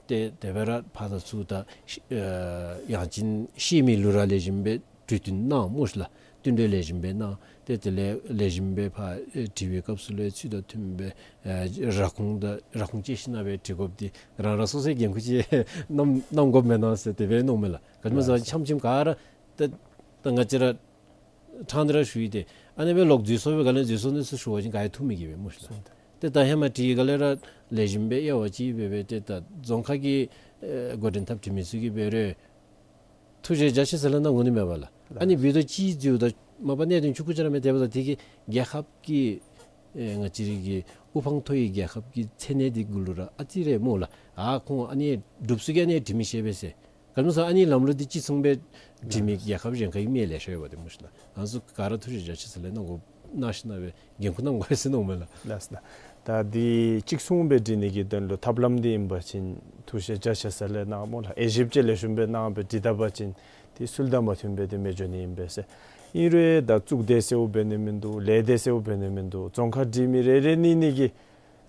ཏེ་དེ་སྦེ་ར་ཕར་དང་ཚུར་ད་ཨེ་ཡང་ཅིན་ཤེས་མི་ལུ་ར་ལེགས་ཤོམ་སྦེ་གྲོས་བསྟུན་གནང་སྨོ་ཤི་ལགས། བསྟུན་གྲོས་ལེགས་ཤོམ་སྦེ་གནང་། ཏེ་དེ་ལས་ལེགས་ཤོམ་སྦེ་ཕར་ཨེ་དྲི་བའི་སྐབས་སུ་ལུ་ཚུལ་དང་མཐུནམ་སྦེ་ཨེ་ར་ཁུངས་དང་ར་ཁུངས་བཅད་ཞིནམ་སྦེ་འབྲི་དགོཔ་འདི་རང་རང་སོ་སོའི་འགན་ཁུར་ཅིག་བསྣམ་བསྣམ་དགོཔ་མེན་ན་ཟེར་དེ་སྦེ་མནོཝ་མས་ལགས། ག་ཅི་སྨོ་ཟེར་བ་ཅིན་ལགས། འཆམ་འཆམ་ག་ར་ད་ད་ང་བཅས་ར་ཕྲང་སྟེ་ར་ཞུ་ཡི། ཏེ་ཨ་ནི་སྦེ་ལོག་འཛོལ་སོང་པས། ག་ལས་འཛོལ་སོང་ནི་ཟེར་ཞུ་བ་ཅིན་ག་ཡང་ཐུགས་མི་དགྱེས་པས་སྨོ་ཤི་ལགས། སོང་ད། ཏེ་ད་ཧེ་མ་བྲིས་ག་ལས་ར་ལེགས་ཤོམ་སྦེ་དབྱེ་བ་ཅིག་འབད་སྦེ་ཏེ་ད་རྫོང་ཁ་གི་ཨེ་འགོ་འདྲེན་འཐབ་བྲིས་མི་ཚུ་གིས་འབད་རུང་ཐུགས་རྗེ་རྒྱ་ཆེ་ཟེར་ལས་གནང་དགོ་ནི་མས་པ་ལགས། ཨ་ནི་འབདཝ་ད་གཅིག་འཛོལཝ་ད་མ་པ་གནད་དོན་ཆུང་ཀུ་ཅིག་ར་མས། དེ་འབདཝ་ད་དེ་གིས་རྒྱལ་ཁབ་ཀྱི་ ཨེ་ང་བཅས་རའི་གི་དབུ་འཕང་མཐོ་བའི་རྒྱལ་ཁབ་ཀྱི་མཚན་གནས་འདི་གུ་ལུ་ར་ཨ་ཙི་རེ་སྨོ་ལགས། ཨ་ཁོང་ཨ་ནི་སྒྲུབ་ས་གི་ཨ་ནི་འགྲིག་མི་ཤེས་པས་ཟེར། ག་ནི་ཟེར་ཨ་ནི་ལམ་ལུགས་འདི་གཅིག་མཚུངས་སྦེ་སྒྲིག་མི་རྒྱལ་ཁབ་གཞན་ཁ་གི་མི་ལེ་ཤ་ཡོད་པ་འདི་སྨོ་ཤི་ལགས། ང་ཚུ་ག་ར་ཐུགས་རྗེ་ཆེ་ཟེར་ལས་གནང་དགོ་གནང་ཞིན་ན་སྦེ་འགན་ཁུར་གནང་དགོ་ཟེར་མནོཝ་མས་ལགས། ལགས་སོ་ལགས། ད་འདི་གཅིག་མཚུངས་སྦེ་སྒྲིག་ནི་གི་དོན་ལུ་ཐབས་ལམ་འདི་ཨིན་པ་ཅིན་ཐུགས་རྗེ་ཆེ་ཟེར་ལས་གནང་སྨོ་ལགས། དབྱེ་ཞིབ་ཅིག་ལེགས་ཤོམ་སྦེ་གནང་སྦེ་སྒྲིག་ད་པ་ཅིན་ཏེ་ཚུལ་དང་མ་མཐུན་པའི་ཏེ་མི་འགྱོ་ནི་ཨིན་པས་ཟེར། ཨིན་རུང་ད་གཙུག་སྡེ་ཟེརཝ་འབད་ནི་མིན་འདུག། ལས་སྡེ་ཟེརཝ་འབད་ནི་མིན་འདུག། རྫོང་ཁག་སྒྲིག་མི་རེ་རེ་གཉིས་གཉིས་ཀྱིས་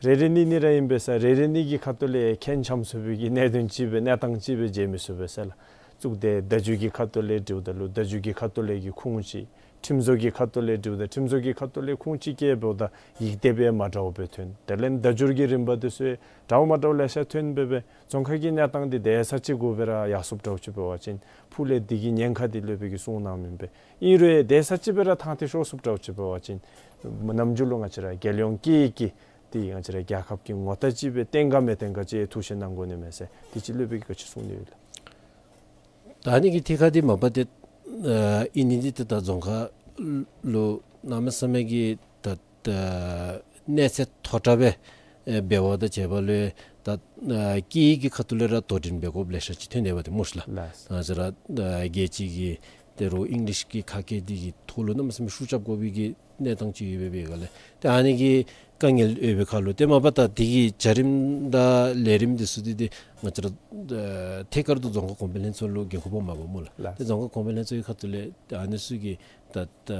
རེ་རེ་གཉིས་གཉིས་ར་ཨིན་པས་ཟེར། རེ་རེ་གཉིས་ཀྱི་ཁ་ཐུག་ལས་ཁེངས་འཆམ་ཚུགས་པའི་གི་གནད་དོན་ཅིག་སྦེ་གནས་སྟངས་ཅིག་སྦེ་མཇལ་མི་ཚུགས་པས་ཟེར་ལགས། གཙུག་སྡེ་བརྡ་བརྒྱུད་ཀྱི་ཁ་ཐུག་ལས་སྒྲིགཝ་ད་ལུ་བརྡ་བརྒྱུད་ཀྱི་ཁ་ཐུག་ལས་ཀྱི་ཁུངས་ཅིག། ཁྲིམས་བཟོ་གི་ཁ་ཐུག་ལས་སྒྲིགཝ་ད་ཁྲིམས་བཟོ་གི་ཁ་ཐུག་ལས་ཁུངས་ཅིག་བཀལཝ་ད་ཡིག་དེབ་ཡང་མ་འདྲཝ་སྦེ་ཐོན། དེ་ལས་བརྡ་བརྒྱུད་ཀྱི་རིམ་པ་འདི་ཚུ་འདྲཝ་མ་འདྲཝ་ལེ་ཤ་ཐོན་སྦེ་སྦེ་རྫོང་ཁག་གི་གནས་སྟངས་འདི་དེ་ས་ཅིག་གུ་སྦེ་ར་ཡར་སོངམ་འདྲཝ་ཅིག་འབད་བ་ཅིན་ཕུགས་ལས་འདི་གི་ཉེན་ཁ་འདི་སློབ་དཔོན་གྱིས་གསུངས་གནངམ་ཨིན་པས། ཨིན་རུང་དེ་ས་ཅིག་སྦེ་ར་ཐང་སྟེ་ཤོར་སོངམ་འདྲཝ་ཅིག་འབད་བ་ཅིན་ནམ་རྒྱུན་ལུ་ང་བཅས་ར་རྒྱལ་ཡོངས་སྐད་ཡིག་འདི་ང་བཅས་ར་རྒྱལ་ཁབ་ཀྱི་ངོ་རྟགས་ཅིག་སྦེ་བཏོན་ག་མི་བཏོན་ག་ཅིག་ཐུགས་ཞིབ་གནང་དགོ་ནི་མས་ཟེར། འདི་ཅིག་སློབ་དཔོན་གྱིས་ག་ཅི་གསུང་ནི་ཡོད་ལགས། ད་ཨ་ནི་གི་ཐད་ཁར་འདི་མ་པ་ཏེ་ཨ་ཨིན་ནི་འདི་ཏེ་ད་རྫོང་ཁག་ལུ་གནམ་མེད་ས་མེད་ཀྱི་ད་ད་གནས་ཚད་མཐོ་དྲགས་སྦེ་ཨེ་འབད་བ་དང་བཅས་པ་ལུ་ད་ཨ་སྐད་ཡིག་གི་ཁ་ཐུག་ལས་ར་དོ་འགྲན་འབད་དགོཔ་ལེ་ཤ་ཅིག་ཐོན་ཏེ་འབད་དེ་སྨོ་ཤི་ལགས། ལགས། ང་བཅས་ར་ཨ་རྒྱལ་སྤྱི་གི་ད་རུང་ཨིང་ལིཤ་གི་ཁ་སྐད་འདི་གི་ཐོག་ལུ་གནམ་མེད་ས་མེད་ཤུགས་རྐྱབ་དགོ་པའི་གི་གནས་སྟངས་ཅིག་ཡོད་པའི་སྒང་ལས་ཏེ་ཨ་ནི་གི་དཀའ་ངལ་ཡོད་པའི་ཁར་ལུ་ཏེ་མ་པ་ད་འདི་གི་བྱ་རིམ་དང་ལས་རིམ་འདི་ཚུ་འདི་ཏེ་ང་བཅས་ར་ཨ་ཐད་ཀར་དུ་རྫོང་ཁག་གོང་འཕེལ་ལྷན་ཚོགས་ལུ་འགན་ཁུར་ཕོགཔ་མས་པ་སྨོ་ལགས། ལགས། ཏེ་རྫོང་ཁག་གོང་འཕེལ་ལྷན་ཚོགས་ཀྱི་ཁ་ཐུག་ལས་ཏེ་ཨ་ནི་ཚུ་གི་ད་ད་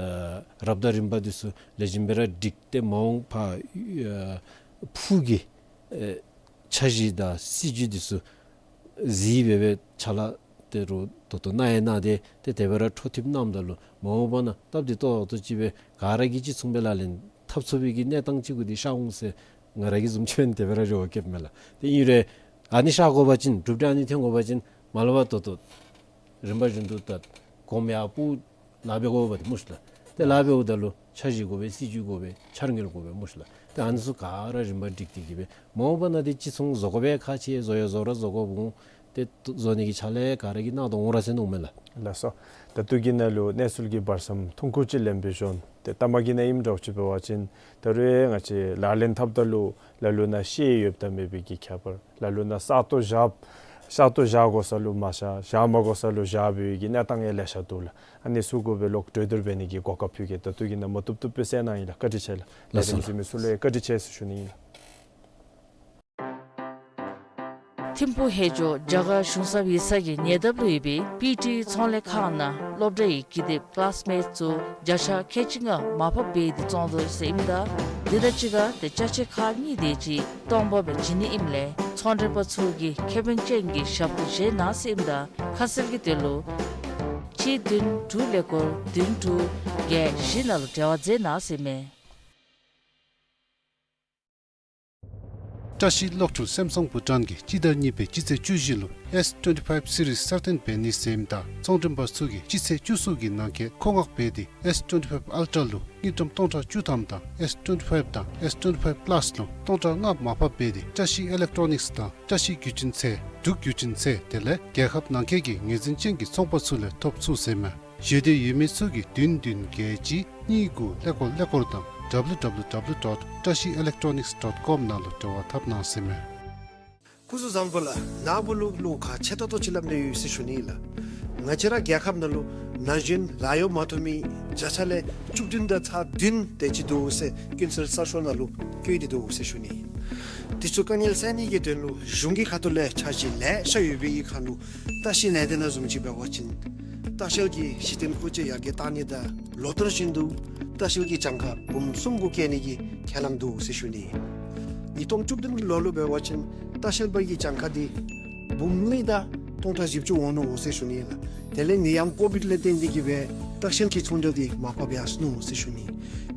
རབ་དང་རིམ་པ་འདི་ཚུ་ལེགས་ཤོམ་སྦེ་ར་སྒྲིག་སྟེ་མ་འོངས་པར་ཨ་ཕུགས་ཀྱི་ཨེ་འཆར་གཞི་དང་སྲིད་བྱུས་འདི་ཚུ་གཟིགས་སྦེ་སྦེ་ཕྱག་ལཱ་ད་རུང་ད་ལྟོ་གནང་ཡང་གནང་སྟེ་ཏེ་དེ་སྦེ་ར་འཕྲོ་མཐུད་གནངམ་ད་ལུ་མ་འོངས་པ་ན་སྟབས་བདེ་ཏོག་ཏོ་ཅིག་སྦེ་ག་ར་གིས་གཅིག་མཚུངས་སྦེ་ལག་ལེན་འཐབ་ཚུགས་པའི་གི་གནས་སྟངས་ཅིག་གུ་འདི་ཤར་འོང་ཟེར་ང་ར་གི་བཟུམ་ཅིག་འབད་ན་དེ་སྦེ་ར་རེ་བ་བསྐྱེདཔ་མས་ལགས། ཏེ་ཨིན་རུང་ཨ་ནི་ཤར་དགོ་པ་ཅིན་གྲུབ་འབྲས་ཨ་ནི་ཐོན་དགོ་པ་ཅིན་མ་ལས་ཕར་ད་ལྟོ་རིམ་པ་བཞིན་དུ་ད་གོངམ་ཡར་སྤུ་ལཱ་འབད་དགོ་པས་ཏེ་སྨོ་ཤི་ལགས། ཏེ་ལཱ་འབདཝ་ད་ལུ་འཆར་གཞི་དགོ་པས། སྲིད་བྱུས་དགོ་པས། འཆར་དངུལ་དགོ་པས་སྨོ་ཤི་ལགས། ཏེ་ཨ་ནི་ཚུ་ག་ར་རིམ་པ་སྒྲིག་སྟེ་གི་སྦེ་མ་འོངས་པ་ན་ཏེ་ཅིག་མཚུངས་བཟོ་དགོ་པའི་ཁག་ཆེ། བཟོ་ཡང་བཟོ་ར་བཟོ་དགོཔ་འོང་། ཏེ་བཟོ་ནི་གི་ཕྱག་ལཱ་ག་ར་གིས་གནང་དོ་འོང་ར་ཟེར་མནོཝ་མས་ལགས། ལགས་སོ། ད་ལྟོ་གི་ནང་ལུ་གནས་ཚུལ་གྱི་བར་མཚམས་ཐུང་ཀུ་ཅིག་ལེན་པའི་ཤུལ་ཏེ་ལྟ་མ་གི་ནང་ཨིནམ་འདྲཝ་ཅིག་འབད་བ་ཅིན་ད་རུང་ང་བཅས་ལག་ལེན་འཐབ་ད་ལུ་ལ་ལུ་ནང་ཤེས་ཡོདཔ་དང་མེད་པའི་གི་ཁྱད་པར། ལ་ལུ་ནང་ས་སྟོང་བཞག་ས་སྟོང་བཞག་དགོ་ས་ལུ་མ་བཞག། བཞག་མ་དགོ་ས་ལུ་བཞག་པའི་གི་གནས་སྟངས་ཡང་ལེ་ཤ་འདུག་ལགས། ཨ་ནི་ཚུ་གུ་སྦེ་ལོག་གྲོས་བསྡུར་འབད་ནི་གི་གོ་སྐབས་ཕུལ་གེ། ད་ལྟོ་གི་ནང་མ་བཏུབ་བཏུབ་སྦེ་གསན་གནང་ཡི་ལགས། བཀའ་དྲིན་ཆེ་ལགས། ལགས་སོ་ལགས། ལས་རིམ་གཟིགས་མི་ཚུ་ལུ་ཡང་བཀའ་དྲིན་ཆེ་ཟེར་ཞུ་ནི་ཨིན་ལགས། ཐིམ་ཕུག་ཧེ་ཇོ་རྒྱ་གར་གཞུང་ཚབ་ཡིག་ཚང་གི་ཉེ་འདབས་ལུ་ཡོད་པའི་པི་ཊི་ཚོང་ལས་ཁང་ནང་སློབ་གྲྭའི་ཀི་དེབ་ཀི་ལཱསི་མེཊསི་ཚུ་བརྒྱ་ཆ་ཁལ་གཅིག་ལྔ་མར་ཕབ་འབད་དེ་བཙོང་དོ་ཟེར་ཨིནམ་ད་འདི་དང་གཅིག་ཁར་ཏེ་ཅ་ཆས་ཁག་གཉིས་དེ་ཅིག་སྟོང་པ་སྦེ་བྱིན་ནི་ཨིནམ་ལས་ཚོང་མགྲོན་པ་ཚུ་གིས་ཁེ་ཕན་ཅན་གྱི་ཞབས་ཏོག་བྱིན་གནང་ཟེར་ཨིནམ་ད་ཁ་གསལ་གྱི་དོན་ལུ་གཅིག་བདུན་དྲུག་ཀླད་ཀོར་བདུན་དྲུག་བརྒྱད་བཞི་ནང་ལུ་འབྲེལ་བ་མཛད་གནང་ཟེར་ཨིན་མས། བཀྲ་ཤིས་གློག་འཕྲུལ་སེམ་སང་བུ་ཊཱན་གྱིས་སྤྱི་ཟླ་གཉིས་པའི་སྤྱི་ཚེས་བཅུ་བཞི་ལུ་ཨེསི་ཊུ་ཝེན་ཊི་ཕའིབ་སི་རིསི་གསར་བཏོན་འབད་ནི་ཟེར་ཨིནམ་ད་ཚོང་མགྲོན་པ་ཚུ་གིས་སྤྱི་ཚེས་བཅུ་གསུམ་གྱི་ནང་འཁོད་མཁོ་མངགས་འབད་དེ་ཨེསི་ཊུ་ཝེན་ཊི་ཕའིབ་ཨལ་ཊ་ལུ་དངུལ་ཀྲམ་སྟོང་ཕྲག་བཅུ་ཐམ་དང་ཨེསི་ཊུ་ཝེན་ཊི་ཕའིབ་དང་ཨེསི་ཊུ་ཝེན་ཊི་ཕའིབ་པ་ལཱསི་ལུ་སྟོང་ཕྲག་ལྔ་མར་ཕབ་འབད་དེ་བཀྲ་ཤིས་ཨི་ལེག་ཊོ་ནིགསི་དང་བཀྲ་ཤིས་བརྒྱུད་འཕྲིན་ཚད་འབྲུག་བརྒྱུད་འཕྲིན་ཚད་དེ་ལས་རྒྱལ་ཁབ་ནང་འཁོད་ཀྱི་ངོས་འཛིན་ཅན་གྱི་ཚོང་པ་ཚུ་ལས་ཐོབ་ཚུགས་ཟེར་ཨིན་མས། ཞེ་འདོད་ཡོད་མི་ཚུ་གིས་བདུན་བདུན་བརྒྱད་གཅིག་གཉིས་དགུ་ཀླད་ཀོར་ཀླད་ཀོར་དང་W W W dot trashiselectronics dot com ནང་ལུ་འབྲེལ་བ་འཐབ་གནང་ཟེར་ཨིན་མས། སྐུ་གཟུགས་བཟང་པོ་ལགས། ནཱ་བུ་ལུ་བློ་ཁག་ཆེ་ཏོག་ཏོ་ཅིག་སླབ་ནི་ཡོད་ཟེར་ཞུ་ནི་ལགས། ང་བཅས་ར་རྒྱལ་ཁབ་ནང་ལུ་ན་གཞོན་ལཱ་གཡོག་མ་ཐོབ་མི་བརྒྱ་ཆ་ལས་བཅུ་བདུན་དང་ཚག་བདུན་དེ་ཅིག་འདུག་ཟེར་ཀུན་གསལ་གསར་ཤོག་ནང་ལུ་བཀོད་དེ་འདུག་ཟེར་ཞུ་ནི། དེ་ཚུ་དཀའ་ངལ་སེལ་ནི་གི་དོན་ལུ་གཞུང་གི་ཁ་ཐུག་ལས་འཆར་གཞི་ལེ་ཤ་ཡོད་པའི་གི་ཁར་ལུ་ལྟ་བཤལ་ལས་སྡེ་ནང་བཟུམ་ཅིག་འབད་བ་ཅིན་ལྟ་བཤལ་གྱི་གཞི་རྟེན་མཁོ་ཆས་ཡར་རྒྱས་གཏང་ནི་དང་ལོ་ལྟར་བཞིན་དུ་ལྟ་བཤལ་གྱི་གྱངས་ཁ་འབུམ་གསུམ་གུ་བཀལ་ནི་གི་ཁས་བླངས་འདུག་ཟེར་ཞུ་ནི། ཉིས་སྟོང་བཅུ་བདུན་གྱི་ལོ་ལུ་འབད་བ་ཅིན་ལྟ་བཤལ་པ་གི་གྱངས་ཁ་འདི་འབུམ་གཉིས་དང་སྟོང་ཕྲག་བཞི་བཅུ་འོང་ནུག་ཟེར་ཞུ་ནི་ལགས། དེ་ལས་ནི་ཡང་ཀོ་བིཌ་ལས་བརྟེན་ཏེ་གི་སྦེ་ལྟ་བཤལ་གྱི་ཚོང་འབྲེལ་འདི་མར་ཕབ་ཡར་སོ་ནུག་ཟེར་ཞུ་ནི།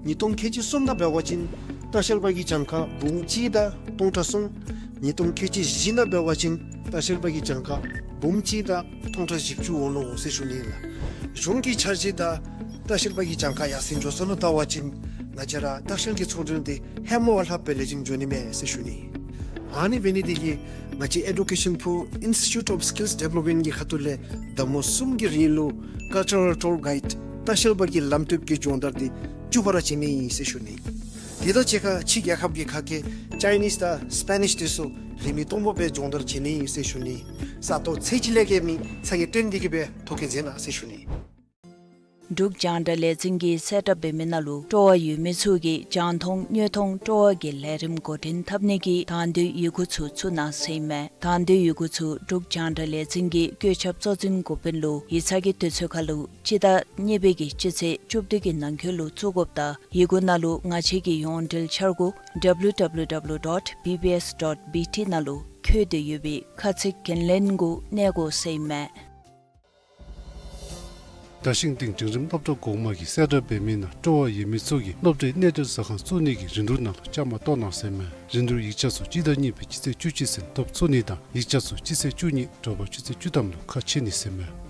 ཉིས་སྟོང་ཁལ་གཅིག་གསུམ་ནང་འབད་བ་ཅིན་ལྟ་བཤལ་པ་གི་གྱངས་ཁ་འབུམ་གཅིག་དང་སྟོང་ཕྲག་གསུམ། ཉིས་སྟོང་ཁལ་གཅིག་བཞི་ནང་འབད་བ་ཅིན་ལྟ་བཤལ་པ་གི་གྱངས་ཁ་འབུམ་གཅིག་དང་སྟོང་ཕྲག་བཞི་བཅུ་འོང་ནུག་ཟེར་ཞུ་ནི་ལགས། གཞུང་གི་འཆར་གཞི་དང་ལྟ་བཤལ་པ་གི་གྱངས་ཁ་ཡར་སེང་འགྱོ་སོ་ནུག་བལྟ་བ་ཅིན་ང་བཅས་ར་ལྟ་བཤལ་གྱི་ཚོང་འབྲེལ་འདི་ཧེ་མ་བ་ལྷག་སྦེ་ལེགས་ཤོམ་འགྱོ་ནི་མས་ཟེར་ཞུ་ནི། ཨ་ནི་འབད་ནི་དེ་གིས་ང་བཅས་ཨེ་ཌུ་ཀེ་ཤཱན་པུར་ཨིན་སི་ཊི་ཊུཊ་ཨོཕ་སི་ཀིལསི་ཌི་བེ་ལོབ་མེནཊ་གི་ཁ་ཐུག་ལས་ཟླ་མོ་གསུམ་གྱི་རིང་ལུ་ཀལ་ཅར་རལ་ཊུར་གའིཌ་ལྟ་བཤལ་པ་གི་ལམ་སྟོན་གྱི་སྦྱོང་བརྡར་འདི་མཇུག་བསྡུ་ར་བྱིན་ནི་ཟེར་ཞུ་ནི། དེ་དང་གཅིག་ཁར་ཕྱི་རྒྱལ་ཁབ་ཀྱི་ཁ་སྐད་ཅའི་ནིས་དང་སི་པེ་ནིཤ་འདི་ཚུ་རིན་མེད་སྟོང་པ་སྦེ་སྦྱོང་བརྡར་བྱིན་ནི་ཨིན་ཟེར་ཞུ་ནི། ས་སྟོང་ཚེས་གཅིག་ལས་བརྒལ་མི་ཚ་གྱང་སྤྲོད་ནི་དེ་གིས་སྦེ་ཐོ་བཀོད་མཛད་གནང་ཟེར་ཞུ་ནི། འབྲུག་རྒྱང་བསྒྲགས་ལས་འཛིན་གྱིས་གསལ་བསྒྲགས་འབད་མི་ནང་ལུ་སྤྲོ་བ་ཡོད་མི་ཚུ་གིས་རྒྱང་མཐོང་དངོས་མཐོང་སྤྲོ་བ་གི་ལས་རིམ་འགོ་འདྲེན་འཐབ་ནི་གི་དང་འདོད་ཡི་གུ་ཚུ་བཙུགས་གནང་ཟེར་ཨིན་མས། དང་འདོད་ཡི་གུ་ཚུ་འབྲུག་རྒྱང་བསྒྲགས་ལས་འཛིན་གྱི་བཀོད་ཁྱབ་གཙོ་འཛིན་འགོ་དཔོན་ལུ་ཡིག་ཚང་གི་དུས་ཚོད་ཁར་ལུ་སྤྱི་ཟླ་གཉིས་པའི་གི་སྤྱི་ཚེས་བཅུ་བདུན་གྱི་ནང་འཁོད་ལུ་བཙུགས་དགོཔ་དང་ཡི་གུ་ནང་ལུ་ང་བཅས་ཀྱི་ཡོངས་འབྲེལ་འཆར་སྒོ་W W W dot B B S dot B T ནང་ལུ་འཁོད་དེ་ཡོད་པའི་ཁ་ཚིག་འགན་ལེན་གུ་གནས་དགོ་ཟེར་ཨིན་མས། རྡ་ཤིང་སྟེང་འབྲིང་རིམ་སློབ་གྲྭ་གོང་མ་གི་གསལ་བསྒྲགས་འབད་མི་ནང་སྤྲོ་བ་ཡོད་མི་ཚུ་གིས་སློབ་གྲྭའི་གནས་སྡོད་ཟ་ཁང་བཙུགས་ནི་གི་རིན་བསྡུར་ནང་ལུ་བཅའ་མར་གཏོགས་གནང་ཟེར་ཨིན་མས། རིན་བསྡུར་ཡིག་ཆ་ཚུ་སྤྱི་ཟླ་གཉིས་པའི་སྤྱི་ཚེས་བཅུ་གཅིག་ཚུན་ཐོབ་ཚུགས་ནི་དང་ཡིག་ཆ་ཚུ་སྤྱི་ཚེས་བཅུ་གཉིས་དྲོ་པ་ཆུ་ཚོད་བཅུ་ཐམ་ལུ་ཁ་ཕྱེ་ནི་ཟེར་ཨིན་མས།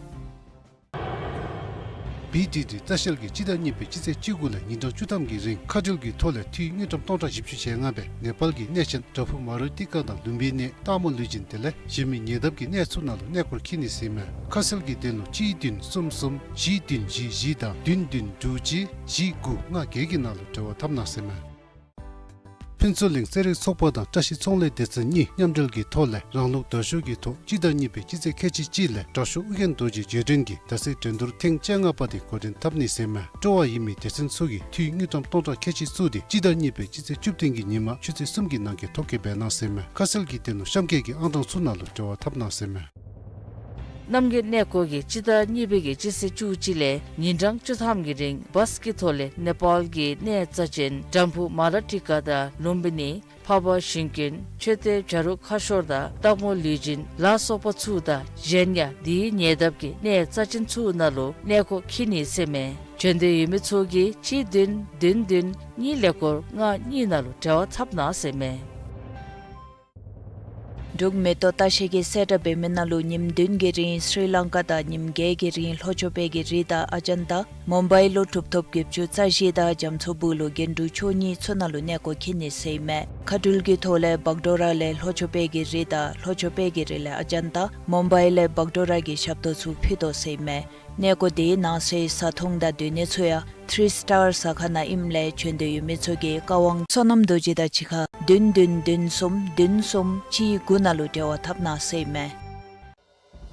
བི་ཌི་ཌི་ལྟ་བཤལ་གྱིས་སྤྱི་ཟླ་གཉིས་པའི་སྤྱི་ཚེས་བཅུ་དགུ་ལས་ཉིན་གྲངས་བཅུ་ཐམ་གྱི་རིང་མཁའ་འགྲུལ་གྱི་ཐོག་ལས་འཐུས་དངུལ་ཀྲམ་སྟོང་ཕྲག་བཞི་བཅུ་ཞེ་ལྔ་སྦེ་ནེ་པཱལ་གྱི་གནས་ཆེན་དྲ་ཕུ་མ་ར་ཏི་ཀ་དང་ལུམ་བི་ནི་སྟག་མོ་ལུས་སྦྱིན་དེ་ལས་གཞན་མི་ཉེ་འདབས་ཀྱི་གནས་ཚུ་ནང་ལུ་གནས་སྐོར་འཁྱིད་ནི་ཟེར་ཨིན་མས། ཁ་གསལ་གྱི་དོན་ལུ་གཅིག་བདུན་གསུམ་གསུམ་བཞི་བདུན་བཞི་བཞི་དང་བདུན་བདུན་དྲུག་གཅིག་བཞི་དགུ་ལྔ་བརྒྱད་ཀྱི་ནང་ལུ་འབྲེལ་བ་འཐབ་གནང་ཟེར་ཨིན་མས། ཕུན་ཚོགས་གླིང་རྩེད་རིགས་ཚོགས་པ་དང་བཀྲ་ཤིས་ཚོང་ལས་སྡེ་ཚན་གཉིས་མཉམ་འབྲེལ་གྱི་ཐོག་ལས་རང་ལུགས་དར་ཤོག་གི་ཐོག་སྤྱི་ཟླ་གཉིས་པའི་སྤྱི་ཚེས་ཁལ་གཅིག་གཅིག་ལས་དྲག་ཤོས་ཨོ་རྒྱན་རྡོ་རྗེ་རྗེས་དྲན་གྱི་རྡ་སའི་འགྲན་བསྡུར་ཐེངས་བཅོ་ལྔ་པ་དེ་འགོ་འདྲེན་འཐབ་ནི་ཟེར་ཨིན་མས། སྤྲོ་བ་ཡོད་མི་སྡེ་ཚན་ཚུ་གིས་འཐུས་དངུལ་ཀྲམ་སྟོང་ཕྲག་ཁལ་གཅིག་བཙུགས་ཏེ་སྤྱི་ཟླ་གཉིས་པའི་སྤྱི་ཚེས་བཅུ་བདུན་གྱི་ཉིན་མ་ཆུ་ཚོད་གསུམ་གྱི་ནང་འཁོད་ཐོ་བཀོད་འབད་གནང་ཟེར་ཨིན་མས། ཁ་གསལ་གྱི་དོན་ལུ་གཤམ་འཁོད་ཀྱི་ཨང་གྲངས་ཚུ་ནང་ལུ་འབྲེལ་བ་འཐབ་གནང་ཟེར་ཨིན་མས། རྣམ་རྒྱལ་གནས་སྐོར་གྱིས་སྤྱི་ཟླ་གཉིས་པའི་གི་སྤྱི་ཚེས་བཅུ་གཅིག་ལས་ཉིན་གྲངས་བཅུ་ཐམ་གྱི་རིང་བཱས་ཀྱི་ཐོག་ལས་ནེ་པཱལ་གྱི་གནས་རྩ་ཅན་དྲ་ཕུ་མ་ར་ཏི་ཀ་དང་ལུམ་བི་ནི་འཕགས་པ་ཞིང་ཀུན་མཆོད་རྟེན་བྱ་རུང་ཁ་ཤོར་དང་སྟག་མོ་ལུས་སྦྱིན་ལ་སོགས་པ་ཚུ་དང་གཞན་ཡང་དེའི་ཉེ་འདབས་ཀྱི་གནས་རྩ་ཅན་ཚུ་ནང་ལུ་གནས་སྐོར་འཁྱིད་ནི་ཟེར་ཨིན་མས། བྱོན་འདོད་ཡོད་མི་ཚུ་གིས་གཅིག་བདུན་བདུན་བདུན་གཉིས་ཀླད་ཀོར་ལྔ་གཉིས་ནང་ལུ་འབྲེལ་བ་འཐབ་གནང་ཟེར་ཨིན་མས། འབྲུག་མེ་ཏོག་ལྟ་བཤལ་གྱིས་གསལ་བསྒྲགས་འབད་མི་ནང་ལུ་ཉིནམ་བདུན་གྱི་རིང་སྲི་ལང་ཀ་དང་ཉིནམ་བརྒྱད་ཀྱི་རིང་ལྷོ་ཕྱོགས་པའི་གི་རི་དང་ཨ་ཇན་ཏ། མུམ་བའི་ལུ་གྲུབ་ཐོབ་བརྒྱད་ཅུ་རྩ་བཞི་དང་རྒྱ་མཚོ་སྦུག་ལུ་རྒྱན་དྲུག་མཆོག་གཉིས་ཚུ་ནང་ལུ་གནས་སྐོར་འཁྱིད་ནི་ཟེར་ཨིན་མས། མཁའ་འགྲུལ་གྱི་ཐོག་ལས་བག་ཌོ་ར་ལས་ལྷོ་ཕྱོགས་པའི་གི་རི་དང་ལྷོ་ཕྱོགས་པའི་གི་རི་ལས་ཨ་ཇན་ཏ། མུམ་བའི་ལས་བག་ཌོ་ར་གི་ཞབས་ཏོག་ཚུ་ཕུལ་དོ་ཟེར་ཨིན་མས། གནས་སྐོར་དེའི་ནང་གསེས་བཟའ་འཐུང་དང་སྡོད་གནས་ཚུ་ཡང་ཐི་རི་སི་ཊར་ཟ་ཁང་ནང་ཨིནམ་ལས་བྱོན་འདོད་ཡོད་མི་ཚུ་གིས་བཀའ་དབང་བསོད་ནམས་རྡོ་རྗེ་དང་གཅིག་ཁར་བདུན་བདུན་བདུན་གསུམ་བདུན་གསུམ་གཅིག་དགུ་ནང་ལུ་འབྲེལ་བ་འཐབ་གནང་ཟེར་ཨིན་མས།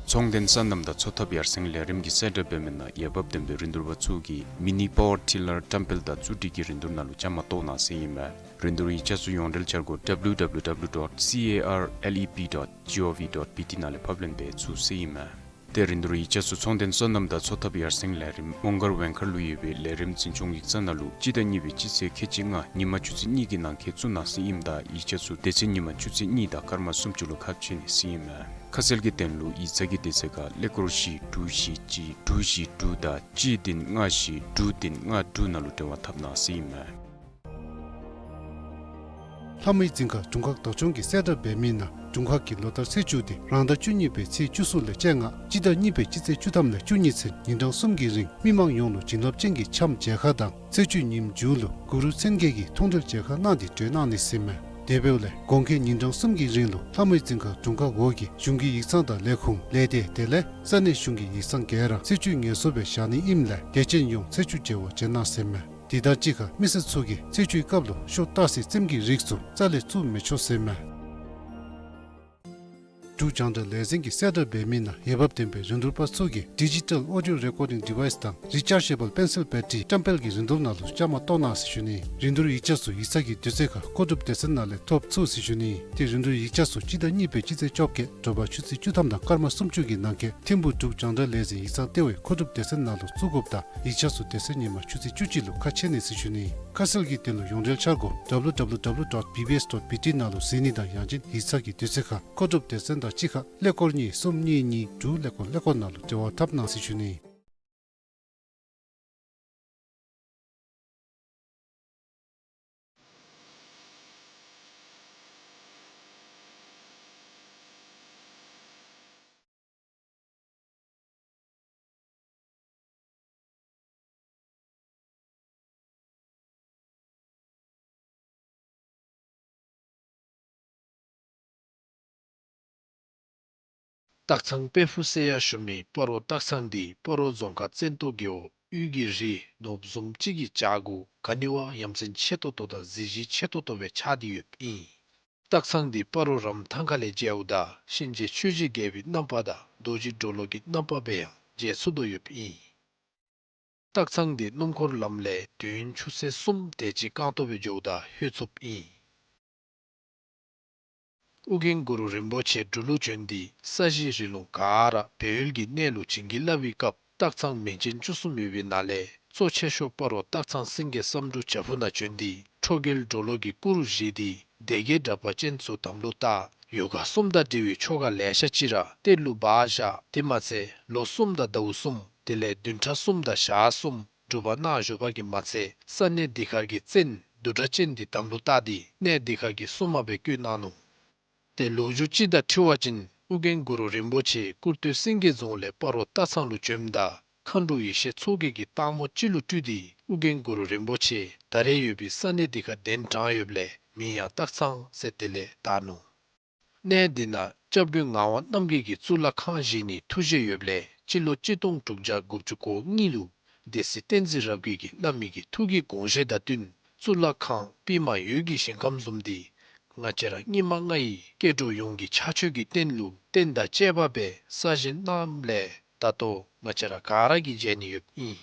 ཚོང་དོན་སོ་ནམ་དང་འཚོ་ཐབས་ཡར་སེང་ལས་རིམ་གྱིས་གསལ་བསྒྲགས་འབད་མི་ནང་འོས་འབབ་ལྡན་པའི་རིན་བསྡུར་པ་ཚུ་གིས་མི་ནི་པ་ཝར་ཊི་ལར་བཀྲམ་སྤེལ་དང་བཙུགས་སྒྲིག་གི་རིན་བསྡུར་ནང་ལུ་བཅའ་མར་གཏོགས་གནང་ཟེར་ཨིན་མས། རིན་བསྡུར་ཡིག་ཆ་ཚུ་ཡོངས་འབྲེལ་འཆར་སྒོ་W W W dot C A R L E P dot G O V dot B T ནང་ལས་ཕབ་ལེན་འབད་ཚུགས་ཟེར་ཨིན་མས། ཏེ་རིན་བསྡུར་ཡིག་ཆ་ཚུ་ཚོང་དོན་སོ་ནམ་དང་འཚོ་ཐབས་ཡར་སེང་ལས་རིམ་མོང་སྒར་ཝེང་མཁར་ལུ་ཡོད་པའི་ལས་རིམ་འཛིན་སྐྱོང་ཡིག་ཚང་ནང་ལུ་སྤྱི་ཟླ་གཉིས་པའི་སྤྱི་ཚེས་ཁལ་གཅིག་ལྔ་ཉིན་མ་ཆུ་ཚོད་གཉིས་ཀྱི་ནང་འཁོད་བཙུགས་གནང་ཟེར་ཨིནམ་ད་ཡིག་ཆ་ཚུ་དེ་ཚེ་ཉིན་མ་ཆུ་ཚོད་གཉིས་དང་སྐར་མ་སུམ་ཅུ་ལུ་ཁ་ཕྱེ་ནི་ཟེར་ཨིན་མས། ཁ་གསལ་གྱི་དོན་ལུ་ཡིག་ཚང་གི་དུས་ཚོད་ཁར་ཀླད་ཀོར་བཞི་དྲུག་བཞི་གཅིག་དྲུག་བཞི་དྲུག་དང་གཅིག་བདུན་ལྔ་བཞི་དྲུག་བདུན་ལྔ་དྲུག་ནང་ལུ་འབྲེལ་བ་འཐབ་གནང་ཟེར་ཨིན་མས། ལྷ་མོའི་རྫིང་ཁ་དྲུང་ཁག་བདག་སྐྱོང་གིས་གསལ་བསྒྲགས་འབད་མི་ནང་དྲུང་ཁག་གི་ལོ་བསྟར་ཚེས་བཅུ་དེ་རང་ཟླ་བཅུ་གཉིས་པའི་ཚེས་བཅུ་གསུམ་ལས་བཅོ་ལྔ་སྤྱི་ཟླ་གཉིས་པའི་སྤྱི་ཚེས་བཅུ་ཐམ་ལས་བཅུ་གཉིས་ཚུན་ཉིན་གྲངས་གསུམ་གྱི་རིང་མི་མང་ཡོངས་ལུ་བྱིན་རླབས་ཅན་གྱི་འཆམ་མཇལ་ཁ་དང་ཚེས་བཅུའི་ཉིནམ་མཇུག་ལུ་གུ་རུ་མཚན་བརྒྱད་ཀྱི་མཐོང་གྲོལ་མཇལ་ཁ་གནང་སྟེ་གྲོལ་གནང་ནི་ཟེར་ཨིན་མས། དེ་འབདཝ་ལས་དགོང་ཁའི་ཉིན་གྲངས་གསུམ་གྱི་རིང་ལུ་ལྷ་མོའི་རྫིང་ཁ་དྲུང་ཁག་འོག་གི་གཞུང་གི་ཡིག་ཚང་དང་ལས་ཁུངས་ལས་སྡེ་དེ་ལས་ས་གནས་གཞུང་གི་ཡིག་ཚང་ག་ར་ཚེས་བཅུ་ངལ་གསོ་སྦེ་བཞག་ནི་ཨིནམ་ལས་དད་ཅན་ཡོངས་ཚེས་བཅུ་མཇལ་བར་བྱོན་གནང་ཟེར་ཨིན་མས། དེ་དང་གཅིག་ཁར་མི་སེར་ཚུ་གིས་ཚེས་བཅུའི་སྐབས་ལུ་ཤོ་སྟག་སེ་རྩེདམོ་གི་རིགས་ཚུ་རྩ་ལས་བཙུགས་མི་ཆོག་ཟེར་ཨིན་མས། འབྲུག་རྒྱང་བསྒྲགས་ལས་འཛིན་གྱིས་གསལ་བསྒྲགས་འབད་མི་ནང་འོས་འབབ་ལྡན་པའི་རིན་བསྡུར་པ་ཚུ་གིས་ཌི་ཇི་ཊལ་ཨོ་ཌི་ཡོ་རེ་ཀོར་ཌིང་ཌི་ཝའི་སི་དང་རི་ཅར་ཇེ་བཱལ་པེན་སིལ་བེ་ཊི་རི་བཀྲམ་སྤེལ་གྱི་རིན་བསྡུར་ནང་ལུ་བཅའ་མར་གཏོགས་གནང་ཟེར་ཞུ་ནི། རིན་བསྡུར་ཡིག་ཆ་ཚུ་ཡིག་ཚང་གི་དུས་ཚོད་ཁར་མཁོ་སྒྲུབ་སྡེ་ཚན་ནང་ལས་ཐོབ་ཚུགས་ཟེར་ཞུ་ནི། ཏེ་རིན་བསྡུར་ཡིག་ཆ་ཚུ་སྤྱི་ཟླ་གཉིས་པའི་སྤྱི་ཚེས་བཅོ་བརྒྱད་དྲོ་པ་ཆུ་ཚོད་བཅུ་ཐམ་དང་སྐར་མ་སུམ་ཅུ་གི་ནང་འཁོད་ཐིམ་ཕུག་འབྲུག་རྒྱང་བསྒྲགས་ལས་འཛིན་ཡིག་ཚང་ལྟེ་བའི་མཁོ་སྒྲུབ་སྡེ་ཚན་ནང་ལུ་བཙུགས་དགོཔ་དང་ཡིག་ཆ་ཚུ་དེ་ཚེ་ཉིན་མ་ཆུ་ཚོད་བཅུ་གཅིག་ལུ་ཁ་ཕྱེ་ནི་ཟེར་ཞུ་ནི། ཁ་གསལ་གྱི་དོན་ལུ་ཡོངས་འབྲེལ་འཆར་སྒོ་W W W dot B B S dot B T ནང་ལུ་གཟིགས་ནི་དང་ཡང་ཅིན་ཡིག་ཚང་གི་དུས་ཚོད་ཁར་མཁོ་སྒྲུབ་སྡེ་ཚན་དང་གཅིག་ཁར་ཀླད་ཀོར་གཉིས་གསུམ་གཉིས་གཉིས་དྲུག་ཀླད་ཀོར་ཀླད་ཀོར་ནང་ལུ་འབྲེལ་བ་འཐབ་གནང་ཟེར་ཞུ་ནི། སྟག་ཚང་དཔལ་ཕུག་ཟེར་ཡང་ཞུ་མི་སྤ་རོ་སྟག་ཚང་འདི་སྤ་རོ་རྫོང་ཁག་བཙན་ཏོ་རྒེད་འོག་ དབུས་ཀྱི་རི་ནོར་བུ་བཟུམ་ཅིག་གི་བྱག་གུ་ག་ནི་བ་ཡ་མཚན་ཆེ་ཏོག་ཏོ་དང་གཟི་བརྗིད་ཆེ་ཏོག་ཏོ་སྦེ་ཆགས་ཏེ་ཡོདཔ་ཨིན། སྟག་ཚང་འདི་སྤ་རོ་རམ་ཐང་ཁ་ལས་མཇལཝ་ད་གཤིན་རྗེ་ཆོས་རྗེ་རྒྱལ་པོའི་རྣམ་པ་དང་རྡོ་རྗེ་གྲོ་ལོད་ཀྱི་རྣམ་པ་སྦེ་ཡང་མཇལ་ཚུགས་དོ་ཡོདཔ་ཨིན། སྟག་ཚང་འདི་སྣུམ་འཁོར་ལམ་ལས་དུས་ཡུན་ཆུ་ཚོད་གསུམ་དེ་ཅིག་རྐང་ཐང་སྦེ་འགྱོཝ་ད་ལྷོད་ཚུགསཔ་ཨིན། ཨོ་རྒྱན་གུ་རུ་རིན་པོ་ཆེ་འབྲུག་ལུ་བྱོན་ཏེ་ས་གཞི་རི་ལུང་ག་ར་སྦས་ཡུལ་གྱི་གནས་ལུ་བྱིན་གྱིས་བརླབས་པའི་སྐབས་སྟག་ཚང་མིང་ཅན་བཅུ་གསུམ་ཡོད་པའི་ནང་ལས་གཙོ་ཆེ་ཤོས་སྤ་རོ་སྟག་ཚང་སེང་གེ་བསམ་འགྲུབ་བྱག་ཕུག་ནང་བྱོན་ཏེ་ཁྲོ་རྒྱལ་གྲོ་ལོད་ཀྱི་སྐུ་རུ་བཞེངས་ཏེ་སྡེ་བརྒྱད་དྲེགས་པ་ཅན་ཚུ་དམ་ལུ་བཏགས། ཡོ་ག་གསུམ་དང་འབྲེལ་བའི་ཆོ་ག་ལེ་ཤ་ཅིག་ར་གཏེར་ལུ་སྦ་བཞག། དེ་མ་ཚད་ལོ་གསུམ་དང་ཟླཝ་གསུམ་དེ་ལས་བདུན་ཕྲག་གསུམ་དང་ཞག་གསུམ་སྒྲུབ་པ་གནང་བཞུགས་པ་གིས་མ་ཚད་ས་གནས་འདི་ཁར་གྱི་བཙན་བདུད་དྲེགས་ཅན་འདི་དམ་ལུ་བཏགས་ཏེ་གནས་འདི་ཁར་གྱི་སྲུང་མ་སྦེ་བསྐོས་གནང་ནུག། ཏེ་ལོ་རྒྱུས་ཅིག་དང་འཁྲིལ་བ་ཅིན་ཨོ་རྒྱན་གུ་རུ་རིན་པོ་ཆེ་ཀུར་སྟོད་སེང་གེ་རྫོང་ལས་སྤ་རོ་སྟག་ཚང་ལུ་བྱོནམ་ད་མཁའ་འགྲོ་ཡེ་ཤེས་མཚོ་རྒྱལ་གྱིས་སྟག་མོ་ཅིག་ལུ་སྤྲུལ་ཏེ་ཨོ་རྒྱན་གུ་རུ་རིན་པོ་ཆེ་ད་རེས་ཡོད་པའི་ས་གནས་འདི་ཁར་གདན་དྲངས་ཡོདཔ་ལས་མིང་ཡང་སྟག་ཚང་ཟེར་དེ་ལས་བཏགས་ནུག། གནས་འདི་ནང་སྐྱབས་མགོན་ངག་དབང་རྣམ་རྒྱལ་གྱིས་གཙུག་ལག་ཁང་བཞེངས་ནིའི་ཐུགས་བཞེད་ཡོདཔ་ལས་སྤྱི་ལོ་གཅིག་སྟོང་དྲུག་བརྒྱ་དགུ་བཅུ་གོ་གཉིས་ལུ་སྡེ་སྲིད་བསྟན་འཛིན་རབ་རྒྱས་ཀྱིས་བླ་མའི་གི་ཐུགས་ཀྱི་དགོངས་བཞེད་དང་བསྟུན་གཙུག་ལག་ཁང་པདྨ་འོད་ཀྱི་ཞིང་ཁམས་བཟུམ་འདི་ང་བཅས་ར་སྙིགས་མ་ལྔ་ཡི་སྐྱེ་འགྲོ་ཡོངས་ཀྱི་ཕྱག་མཆོད་ཀྱི་རྟེན་ལུ་རྟེན་དང་བཅས་པ་སྦེ་གསར་བཞེངས་གནངམ་ལས་ད་ལྟོ་ང་བཅས་ར་ག་ར་གིས་མཇལ་ནི་ཡོདཔ་ཨིན།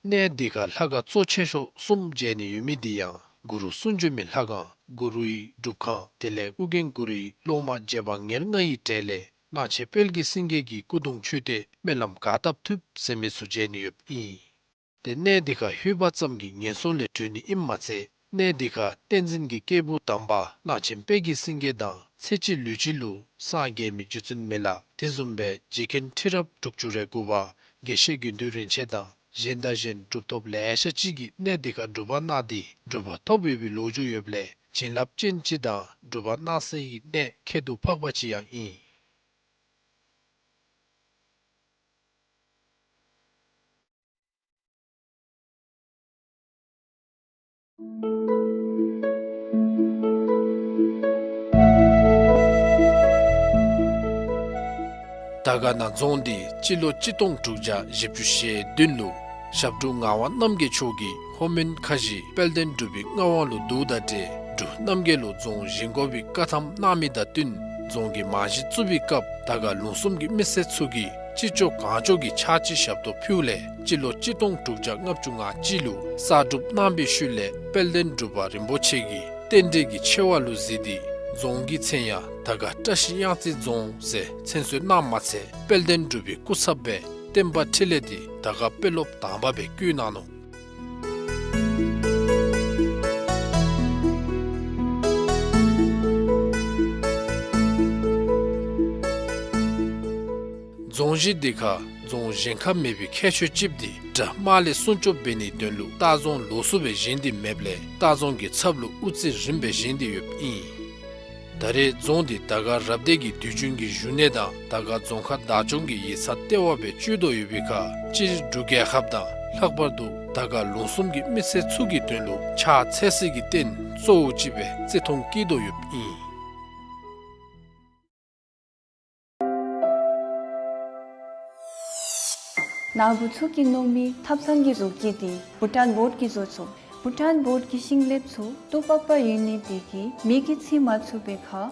གནས་འདི་ཁར་ལྷ་ཁང་གཙོ་ཆེ་ཤོས་གསུམ་མཇལ་ནི་ཡོད་མི་འདི་ཡང་གུ་རུ་གསུང་བྱོན་མའི་ལྷ་ཁང་གུ་རུའི་སྒྲུབ་ཁང་དེ་ལས་ཨོ་རྒྱན་གུ་རུའི་སློབ་མ་རྗེ་འབངས་ཉེར་ལྔ་ཡི་གྲས་ལས་གླང་ཆེན་དཔལ་གྱི་སེང་གེ་གི་སྐུ་གདུང་མཆོད་རྟེན་སྨོན་ལམ་གར་སྟབས་ཐུབ་ཟེར་མི་ཚུ་མཇལ་ནི་ཡོདཔ་ཨིན། ཏེ་གནས་འདི་ཁར་ལྷོད་པ་ཙམ་གྱིས་ངན་སོང་ལས་གྲོལ་ནི་ཨིནམ་མ་ཚད་གནས་འདི་ཁར་བསྟན་འཛིན་གྱི་སྐྱེས་བུ་དམ་པ་གླང་ཆེན་དཔལ་གྱི་སེང་གེ་དང་ཚེ་གཅིག་ལུས་གཅིག་ལུ་སངས་རྒྱས་མི་རྒྱུ་མཚན་མེད་ལ། དེ་བཟུམ་སྦེ་རྗེ་མཁན་ཁྲི་རབས་དྲུག་ཅུ་རེ་དགུ་པ་དགེ་བཤེས་དགེ་འདུན་རིན་ཆེན་དང་གཞན་དང་གཞན་གྲུབ་ཐོབ་ལེ་ཤ་ཅིག་གིས་གནས་འདི་ཁར་སྒྲུབ་པ་གནང་སྟེ་གྲུབ་པ་ཐོབ་ཡོད་པའི་ལོ་རྒྱུས་ཡོདཔ་ལས་བྱིན་རླབས་ཅན་ཅིག་དང་སྒྲུབ་པ་གནང་སའི་གནས་ཁྱད་དུ་འཕགས་པ་ཅིག་ཡང་ཨིན། དར་དཀར་ན་རྫོང་འདི་སྤྱི་ལོ་གཅིག་སྟོང་དྲུག་བརྒྱ་བཞི་བཅུ་ཞེ་བདུན་ལུ་ཞབས་དྲུང་ངག་དབང་རྣམ་རྒྱལ་མཆོག་གིས་ལྷོ་མོན་ཁ་བཞི་དཔལ་ལྡན་འབྲུག་པའི་མངའ་དབང་ལུ་བསྡུཝ་དང་འབྲེལ་འབྲུག་རྣམ་རྒྱལ་ལུ་རྫོང་བཞེངས་དགོ་པའི་བཀའ་ཐམ་གནང་མི་དང་བསྟུན་རྫོང་གི་རྨང་གཞི་བཙུགས་པའི་སྐབས་དར་དཀར་ལུང་གསུམ་གྱི་མི་སེར་ཚུ་གིས་ཅི་ལྕོགས་གང་ལྕོགས་ཀྱི་ཕྱག་ཕྱི་ཞབས་ཏོག་ཕུལཝ་ལས་སྤྱི་ལོ་གཅིག་སྟོང་དྲུག་བརྒྱ་ལྔ་བཅུ་ང་གཅིག་ལུ་གསར་སྒྲུབ་གནང་བའི་ཤུལ་ལས་དཔལ་ལྡན་འབྲུག་པ་རིན་པོ་ཆེ་གིས་རྟེན་འབྲེལ་གྱི་ཆེ་བ་ལུ་གཟིགས་ཏེ་རྫོང་གི་མཚན་ཡང་དར་དཀར་བཀྲ་ཤིས་གཡང་རྩེ་རྫོང་ཟེར་མཚན་གསོལ་གནངམ་མ་ཚད་དཔལ་ལྡན་འབྲུག་པའི་སྐུ་ཚབ་སྦེ་བསྟན་པ་འཕྲིན་ལས་འདི་དར་དཀར་དཔོན་སློབ་དང་པ་སྦེ་བསྐོས་གནང་ནུག། རྫོང་གཞི་འདི་ཁར་རྫོང་གཞན་ཁར་མེད་པའི་ཁྱད་ཆོས་ཅིག་འདི་དགྲ་དམག་ལས་སྲུང་སྐྱོབ་འབད་ནིའི་དོན་ལུ་སྟག་རྫོང་ལོགས་སུ་སྦེ་བཞེངས་ཏེ་མེདཔ་ལས་སྟག་རྫོང་གི་ཚབ་ལུ་དབུ་རྩེ་རིམ་སྦེ་བཞེངས་ཏེ་ཡོདཔ་ཨིན། ད་རེས་རྫོང་འདི་དར་དཀར་རབ་སྡེ་གི་དུས་རྒྱུན་གྱི་བཞུགས་གནས་དང་དར་དཀར་རྫོང་ཁག་བདག་སྐྱོང་གི་ཡིག་ཚང་ལྟེ་བ་སྦེ་སྤྱོད་དོ་ཡོད་པའི་ཁར་སྤྱིར་འབྲུག་རྒྱལ་ཁབ་དང་ལྷག་པར་དུ་དར་དཀར་ལུང་གསུམ་གྱི་མི་སེར་ཚུ་གི་དོན་ལུ་ཕྱག་འཚལ་སའི་རྟེན་གཙོ་བོ་ཅིག་སྦེ་བརྩི་མཐོང་བསྐྱེད་དོ་ཡོདཔ་ཨིན། ནཱ་བུ་ཚུ་གིས་མནོ་མི་ཐབ་ཚང་གི་བཟོ་བཀོད་འདི་བྷུ་ཊཱན་བོཌ་ཀྱིས་བཟོ་ཚུགས། བྷུ་ཊཱན་བོཌ་ཀྱི་ཤིང་ལེབ་ཚུ་ཏོག་པག་པ་ཡོད་ནི་དེ་གིས་མེ་གིས་འཚིག་མ་ཚུགས་པའི་ཁར་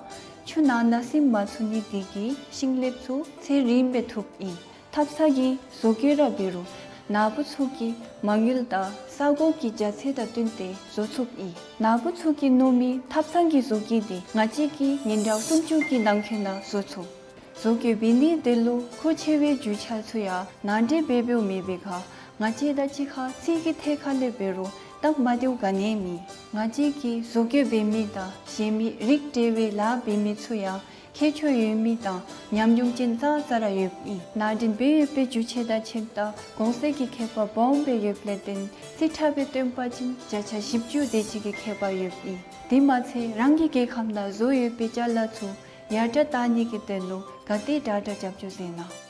ཆུ་ནང་ན་ཟིམ་མ་ཚུགས་ནི་དེ་གིས་ཤིང་ལེབ་ཚུ་ཚེ་རིངམོ་སྦེ་ཐུགཔ་ཨིན། ཐབ་ཚང་གི་བཟོ་བཀོད་ར་འབད་རུང་ནཱ་བུ་ཚུ་གི་མ་དངུལ་དང་ས་གོ་གི་རྒྱ་ཚད་དང་བསྟུན་ཏེ་བཟོ་ཚུགསཔ་ཨིན། ནཱ་བུ་ཚུ་གིས་མནོ་མི་ཐབ་ཚང་གི་བཟོ་བཀོད་འདི་ང་བཅས་ཀྱིས་ཉིན་གྲངས་སུམ་ཅུ་གི་ནང་འཁོད་ནང་བཟོ་ཚུགས། བཟོ་བཀོད་འབད་ནིའི་དོན་ལུ་མཁོ་ཆེ་བའི་རྒྱུ་ཆ་ཚུ་ཡང་ནང་འདྲེན་འབད་འབདཝ་མེད་པའི་ཁར་ང་བཅས་དང་གཅིག་ཁར་རྩིས་ཀྱི་ཐད་ཁར་ལས་འབད་རུང་སྟབས་མ་བདེཝ་ག་ནི་ཡང་མེད། ང་བཅས་ཀྱིས་བཟོ་བཀོད་འབད་མི་དང་གཞན་མི་རིགས་འབྲེལ་བའི་ལཱ་འབད་མི་ཚུ་ཡང་ཁྱད་ཆོས་ཡོད་མི་དང་ཉམས་མྱོང་ཅན་ཙང་ཙ་ར་ཡོདཔ་ཨིན། ནང་འདྲེན་འབད་ཡོད་པའི་རྒྱུ་ཆ་དང་ཆས་དང་གོང་ཚད་ཀྱི་ཁྱད་པར་སྦོམ་སྦེ་ཡོདཔ་ལས་བརྟེན་རྩིས་ཁྲ་སྦེ་སྟོན་པ་ཅིན་བརྒྱ་ཆ་བཞི་བཅུ་དེ་ཅིག་གི་ཁྱད་པར་ཡོདཔ་ཨིན། དེ་མ་ཚད་རང་གི་རྒྱལ་ཁམས་ནང་བཟོ་ཡོད་པའི་ཅ་ལ་ཚུ་ཡར་དྲག་བཏང་ནི་གི་དོན་ལུ་ག་དེ་དྲག་དྲག་རྒྱབ་སྐྱོར་མཛད་གནང་།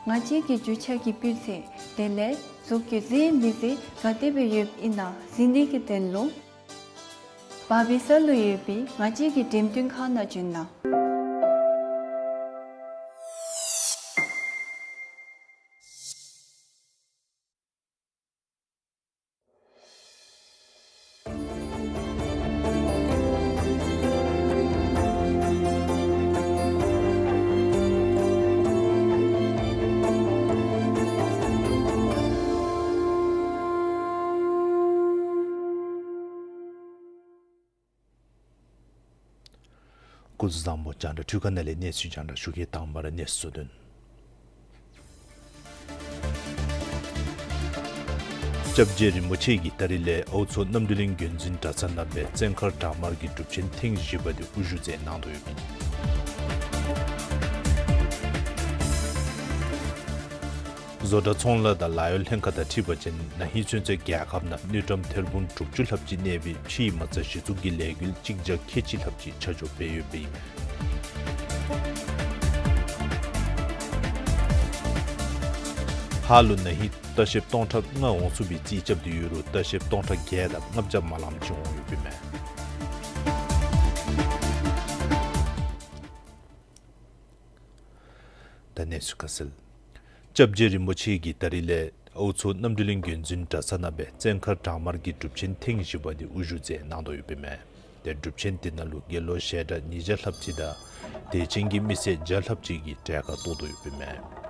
ང་བཅས་ཀྱི་རྒྱུ་ཆ་གི་སྤུས་ཚད་དེ་ལས་བཟོ་བཀོད་མཛེས་མི་མཛེས་ག་དེ་སྦེ་ཡོདཔ་ཨིན་ན་གཟིགས་ནི་གི་དོན་ལུ་བར་བི་ས་ལུ་ཡོད་པའི་ང་བཅས་ཀྱི་འགྲེམས་སྟོན་ཁང་ནང་བྱོན་གནང་། སྐུ་གཟུགས་བཟང་པོ། རྒྱང་བསྒྲགས་འཕྲུལ་ཁང་ནང་ལས་གནས་ཚུལ་རྒྱང་བསྒྲགས་ཞུ་གེ། དང་པ་ར་གནས་ཚུལ་དོན། སྐྱབས་རྗེ་རིན་པོ་ཆེ་གིས་ད་རིས་ལས་ཨའུ་མཚོ་རྣམ་གྲོལ་གླིང་མགོན་འཛིན་གྲྭ་ཚང་ནང་སྦེ་བཙན་མཁར་བྲག་དམར་གྱི་སྒྲུབ་ཆེན་ཐེངས་བཞི་པ་འདི་དབུ་བཞུགས་མཛད་གནང་དོ་ཡོདཔ་ཨིན། བཟོ་གྲྭ་ཚོང་ལས་དང་ལཱ་གཡོག་ལྷན་ཁག་དང་འཁྲིལ་བ་ཅིན་ན་ཧིང་ཚུན་ཚོད་རྒྱལ་ཁབ་ནང་དངུལ་ཀྲམ་ཐེར་འབུམ་དྲུག་ཅུ་ལྷགཔ་ཅིག་གནས་པའི་ཕྱིའི་མ་རྩ་གཞི་བཙུགས་ཀྱི་ལས་འགུལ་གཅིག་བརྒྱ་ཁལ་གཅིག་ལྷགཔ་ཅིག་ཆ་འཇོག་འབད་ཡོདཔ་ཨིན་མས། ཧཱ་ལུ་ན་ཧིང་ལྟ་བཤལཔ་སྟོང་ཕྲག་ལྔ་འོང་ཚུགས་པའི་རྩིས་རྐྱབ་སྟེ་ཡོད་རུང་ལྟ་བཤལཔ་སྟོང་ཕྲག་བརྒྱད་དང་ལྔ་བརྒྱ་མ་ལངམ་ཅིག་འོང་ཡོདཔ་ཨིན་མས། ད་གནས་ཚུལ་ཁ་གསལ། སྐྱབས་རྗེ་རིན་པོ་ཆེ་གིས་ད་རིས་ལས་ཨའུ་མཚོ་རྣམ་གྲོལ་གླིང་མགོན་འཛིན་གྲྭ་ཚང་ནང་སྦེ་བཙན་མཁར་བྲག་དམར་གྱི་སྒྲུབ་ཆེན་ཐེངས་བཞི་པ་འདི་དབུ་བཞུགས་མཛད་གནང་དོ་ཡོདཔ་ཨིན་མས། ཏེ་སྒྲུབ་ཆེན་འདི་ནང་ལུ་དགེ་སློང་ཞལ་གྲངས་ཉིས་བརྒྱ་ལྷགཔ་ཅིག་དང་དད་ཅན་གྱི་མི་སེར་བརྒྱ་ལྷགཔ་ཅིག་གིས་གྲལ་ཁར་གཏོགས་དོ་ཡོདཔ་ཨིན་མས།